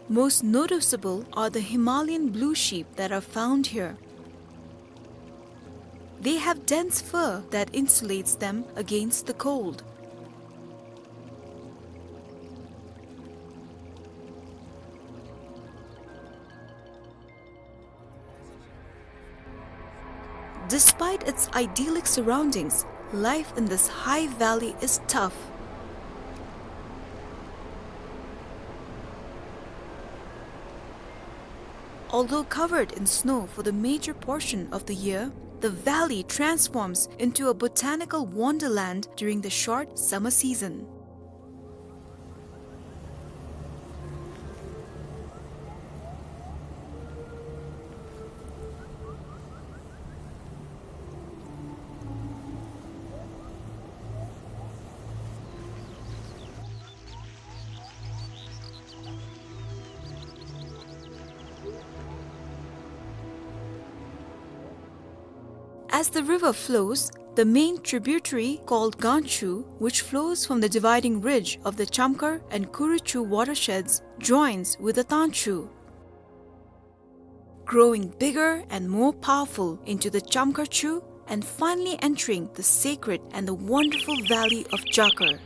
Most noticeable are the Himalayan blue sheep that are found here. They have dense fur that insulates them against the cold. Despite its idyllic surroundings, life in this high valley is tough. Although covered in snow for the major portion of the year, the valley transforms into a botanical wonderland during the short summer season. As the river flows, the main tributary called Ganchu, which flows from the dividing ridge of the Chamkhar and Kuruchu watersheds, joins with the Tanchu, growing bigger and more powerful into the Chamkhar Chu and finally entering the sacred and the wonderful valley of Jakar.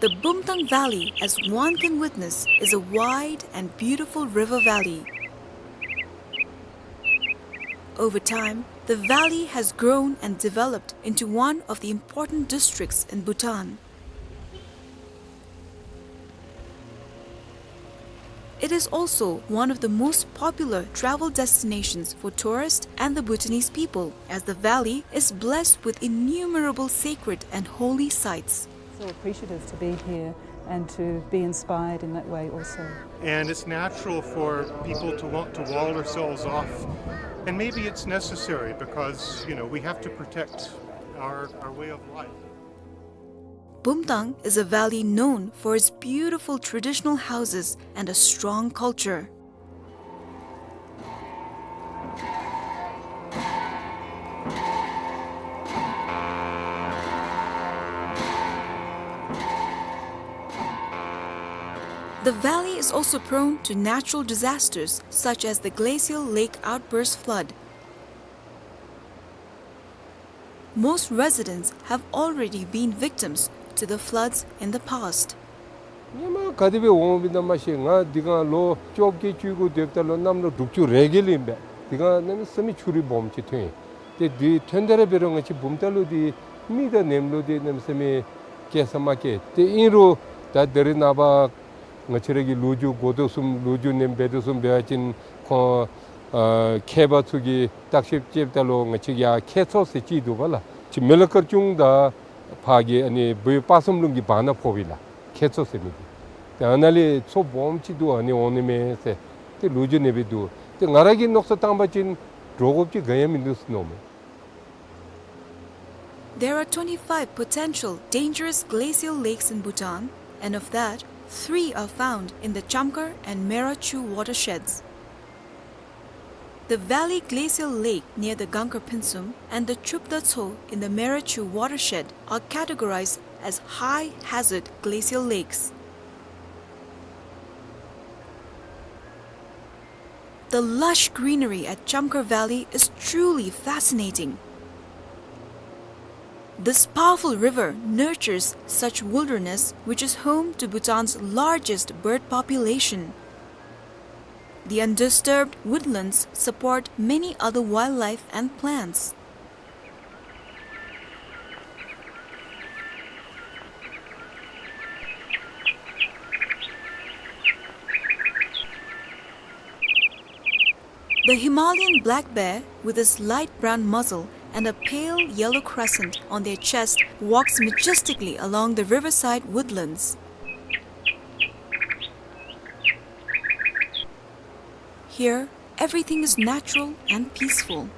The Bumtang Valley, as one can witness, is a wide and beautiful river valley. Over time, the valley has grown and developed into one of the important districts in Bhutan. It is also one of the most popular travel destinations for tourists and the Bhutanese people, as the valley is blessed with innumerable sacred and holy sites. So appreciative to be here and to be inspired in that way also. And it's natural for people to want to wall ourselves off. And maybe it's necessary because, you know, we have to protect our, our way of life. Bumtang is a valley known for its beautiful traditional houses and a strong culture. The valley is also prone to natural disasters such as the glacial lake outburst flood. Most residents have already been victims to the floods in the past. སྔོན་མ་ག་དེ་སྦེ་འོང་བའི་ནང་མ་ཤེས། ང་འདི་ག་ལོ་བཅོ་བརྒྱད་བཅུ་དགུ་སྡོདཔ་ད་ལུ་གནམ་ལོ་དྲུག་ཅུ་རེ་བརྒྱད་ལུ་ཨིན་པས། འདི་ག་གནམ་མེད་ས་མེད་ཆུ་རུད་སྦོམ་ཅིག་ཐོན་ཡི། ཏེ་འདི་ཐོན་ཏེ་ར་འབད་རུང་ང་བཅས་བུམ་ཐང་ལུ་འདི་མི་དང་ནེམ་ལུ་འདི་གནམ་མེད་ས་མེད་སྐྱེལ་ས་མ་སྐྱེལ། ཏེ་ཨིན་རུང་ད་ད་རེས་ནངས་པ་ང་བཅས་ར་གི་ལོ་རྒྱུས་འགོ་ཐོག་གསུམ་ལོ་རྒྱུས་ནེམ་འབད་དོ་བཟུམ་འབད་བ་ཅིན་ཁོང་ཨ་མཁས་པ་ཚུ་གིས་བརྟག་ཞིབ་རྐྱབ་ད་ལུ་ང་བཅས་ཀྱི་ཡ་ཁྱད་མཚར་ཟེར་ཅིག་འདུག་པ་ལགས། ཅིག་མི་ལ་དཀར་ཆུང་དང་ཕར་གྱི་ཨ་ནི་སྦུག་སྤ་གསུམ་ལུང་གི་བར་ན་ཕོགཔ་ཨིན་ལགས། ཁྱད་མཚར་ཟེར་མི་འདི། ཏེ་ཨ་ནཱ་ལས་མཚོ་སྦོམ་ཅིག་འདུག། ཨ་ནི་འོང་ནི་མས་ཟེར་ཏེ་ལོ་རྒྱུས་ནེམ་སྦེ་འདུག། ཏེ་ང་ར་གིས་མནོ་བསམ་བཏང་བ་ཅིན་འདྲོག་དགོཔ་ཅིག་ག་ཡང་མིན་འདུག་ཟེར་མནོཝ་མས། There are twenty-five potential dangerous glacial lakes in Bhutan, and of that, three are found in the Chamkhar and Mera Chu watersheds. The Valley Glacial Lake near the Gangkar Phinsum and the Chupda Tso in the Mera Chu watershed are categorized as high hazard glacial lakes. The lush greenery at Chamkhar Valley is truly fascinating. This powerful river nurtures such wilderness, which is home to Bhutan's largest bird population. The undisturbed woodlands support many other wildlife and plants. The Himalayan black bear, with its light brown muzzle and a pale yellow crescent on their chest, walks majestically along the riverside woodlands. Here, everything is natural and peaceful.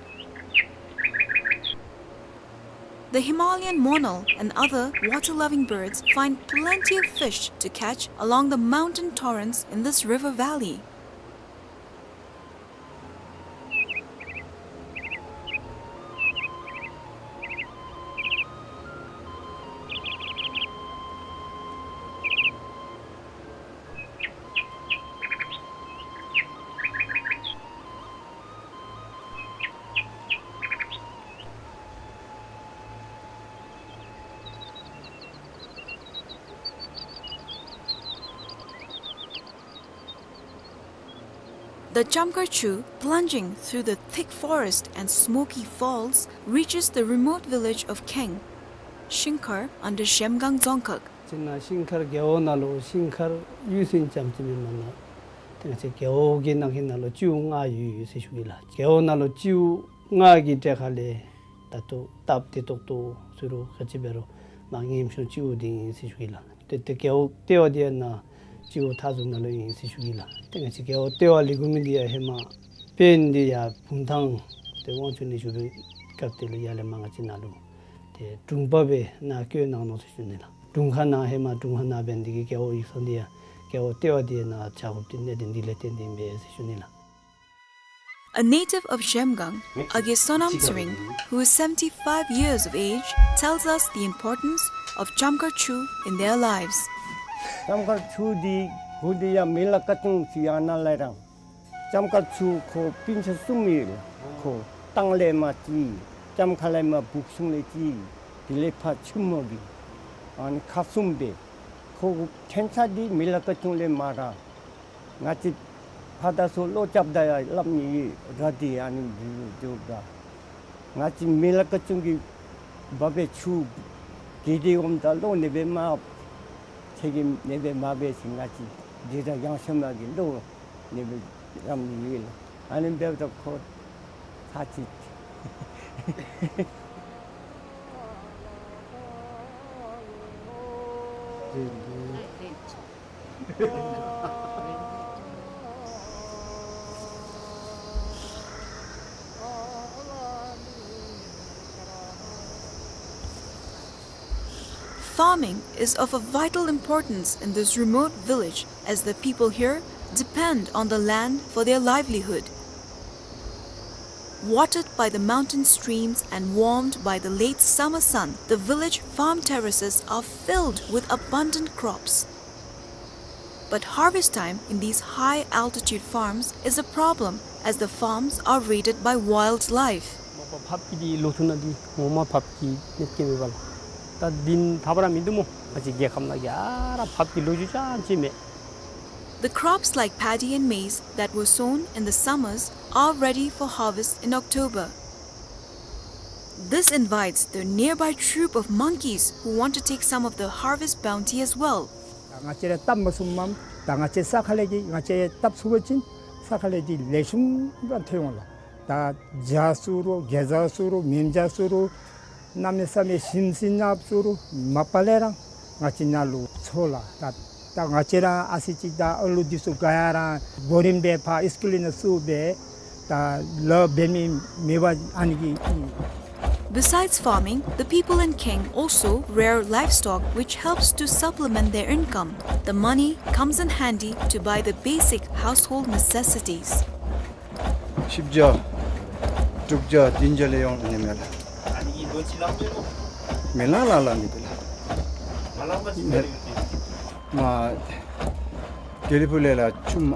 The Himalayan monal and other water-loving birds find plenty of fish to catch along the mountain torrents in this river valley. The Chamkhar Chu, plunging through the thick forest and smoky falls, reaches the remote village of Kheng, Shingkhar under Zhemgang Dzongkhag. ཅིག་ནཱ་ཤིང་མཁར་རྒེད་འོག་ནང་ལུ་ཤིང་མཁར་ཡུལ་ཟེར་ཙམ་ཅིག་མེན་མ་ནཱ། ཏེ་ང་བཅས་རྒེད་འོག་གི་ནང་གི་ནང་ལུ་སྤྱིཝ་ལྔ་ཡོད་ཡོད་ཟེར་ཞུ་གེ་ལགས། རྒེད་འོག་ནང་ལུ་སྤྱིཝ་ལྔ་གི་གྲས་ཁ་ལས་ད་ལྟོ་སྟབས་བདེ་ཏོག་ཏོ་ཟེར་རུང་ག་ཅི་འབད་རུང་མར་ངན་ཤོས་སྤྱིཝ་འདི་ཨིན་ཟེར་ཞུ་གེ་ལགས། ཏེ་ཏེ་རྒེད་འོག་ལྟེ་བ་འདི་ཡང་ནཱ་སྤྱིཝ་མཐའ་ཟུར་ནང་ལུ་ཨིན་ཟེར་ཞུ་གེ་ལགས། ཏེ་ང་བཅས་རྒེད་འོག་ལྟེ་བ་ལས་འགོ་མི་འདི་ཡང་ཧེ་མ་དཔོན་འདི་ཡར་བུམ་ཐང་ཏེ་དབང་ཕྱུག་ལས་ཞུ་བའི་སྐབས་དེ་ལུ་ཡར་ལས་མར་ང་བཅས་ནཱ་ལུ་ཏེ་དྲུང་པ་སྦེ་ནཱ་བསྐོས་གནང་ནུག་ཟེར་ཞུ་ནི་ལགས། དྲུང་ཁག་ནང་ཧེ་མ་དྲུང་ཁག་ནང་འབད་ནི་འདི་གིས་རྒེད་འོག་ཡིག་ཚང་འདི་ཡང་རྒེད་འོག་ལྟེ་བ་འདི་ནཱ་ཆགས་དགོཔ་འདི་གནད་དོན་འདི་ལས་བརྟེན་ཏེ་ཨིན་པས་ཟེར་ཞུ་ནི་ལགས། A native of Zhemgang, Age Sonam Tsering, who is seventy-five years of age, tells us the importance of Chamkhar Chu in their lives. ལྕམ་མཁར་ཆུ་འདི་གུ་འདི་ཡང་མི་ལ་ཀ་ཅུང་ཅིག་ཡང་ན་ལས་རང་། ལྕམ་མཁར་ཆུ་ཁོ་སྤུན་ཆ་གསུམ་ཡོད། ཁོ་སྟང་ལས་མར་གཅིག། ལྕམ་མཁར་ལས་མར་སྦུག་གསུང་ལས་གཅིག། དེ་ལས་ཕར་ཆུ་མོ་གི་ཨ་ནི་ཁག་གསུམ་སྦེ། ཁོ་ཐོན་ས་འདི་མི་ལ་ཀ་ཅུང་ལས་མར་ར། ང་བཅས་ཕར་དང་ཚུར་ལོག་རྐྱབ་ད་ཡང་སླབ་ནི་ཡོད་ར། འདི་ཨ་ནི་འདི་འདི་འདྲ། ང་བཅས་མི་ལ་ཀ་ཅུང་གི་འབབ་པའི་ཆུ་གི་འདི་འོངམ་ད་ལོག་ནི་སྦེ་མ་ཚེ་གི་ནི་སྦེ་མ་འབད་ཞིནམ་ང་བཅས་འདི་ར་ཡང་ཤོ་མ་གི་ལོག་ནི་སྦེ་རམ་ནི་ཡོད་ལགས། ཨ་ནི་འབདཝ་ད་ཁོ་ཚར་ཅིག། Farming is of a vital importance in this remote village, as the people here depend on the land for their livelihood. Watered by the mountain streams and warmed by the late summer sun, the village farm terraces are filled with abundant crops. But harvest time in these high-altitude farms is a problem, as the farms are raided by wildlife. ཕབ་ཀྱི་འདི་ལོ་ཐུང་ནང་འདི་ངོ་མ་ཕབ་ཀྱི་ནི་སྐྱེ་མེད་པ་ལགས། ད་འདི་ཕབ་ར་མིན་འདུག་སྨོ། ང་བཅས་རྒྱལ་ཁབ་ནང་གི་ཨ་ར་ཕབ་ཀྱི་ལོ་རྒྱུས་ཅང་ཅིག་མེད། The crops like paddy and maize that were sown in the summers are ready for harvest in October. This invites the nearby troop of monkeys who want to take some of the harvest bounty as well. ང་བཅས་ར་བཏབ་མ་ཚུགསཔ་མས། ད་ང་བཅས་ས་ཁ་ལས་ཀྱི་ང་བཅས་བཏབ་ཚུགས་པ་ཅིན་ས་ཁ་ལས་ཀྱི་ལེགས་ཤོམ་ར་ཐོན་འོང་ལགས། ད་བྱ་བཙུགས་རུང་གེ་བྱ་བཙུགས་རུང་མེནམ་བྱ་བཙུགས་རུང་གནམ་མེད་ས་མེད་ཞིམ་ཟིམ་ནང་བཙུགས་རུང་མ་པ་ལས་ར་ང་བཅས་ནང་ལུ་འཚོ་ལགས། ད་ད་ང་བཅས་ར་ཨ་ཙི་ཅིག་ད་ཨ་ལུ་འདི་ཚུ་ག་ཡ་ར་གོ་རིམ་སྦེ་ཕར་ཨིསི་ཀུལ་ནང་བཙུགས་སྦེ་ད་ལཱ་འབད་མི་མེད་པར་ཨ་ནི་གི། Besides farming, the people in Kheng also rear livestock, which helps to supplement their income. The money comes in handy to buy the basic household necessities. བཞི་བརྒྱ་དྲུག་བརྒྱ་བདུན་བརྒྱ་ལས་ཡོད་ནི་མས་ལགས། ཨ་ནི་ལོ་གཅིག་ལང་མི་རུང་། མི་ལང་ལང་ལང་མི་འདུག་ལགས། མ་ལང་པ་ཅིན་མི་རུང་། མ་དེ་ལས་ཕུ་ལས་ལགས་ཆུམ་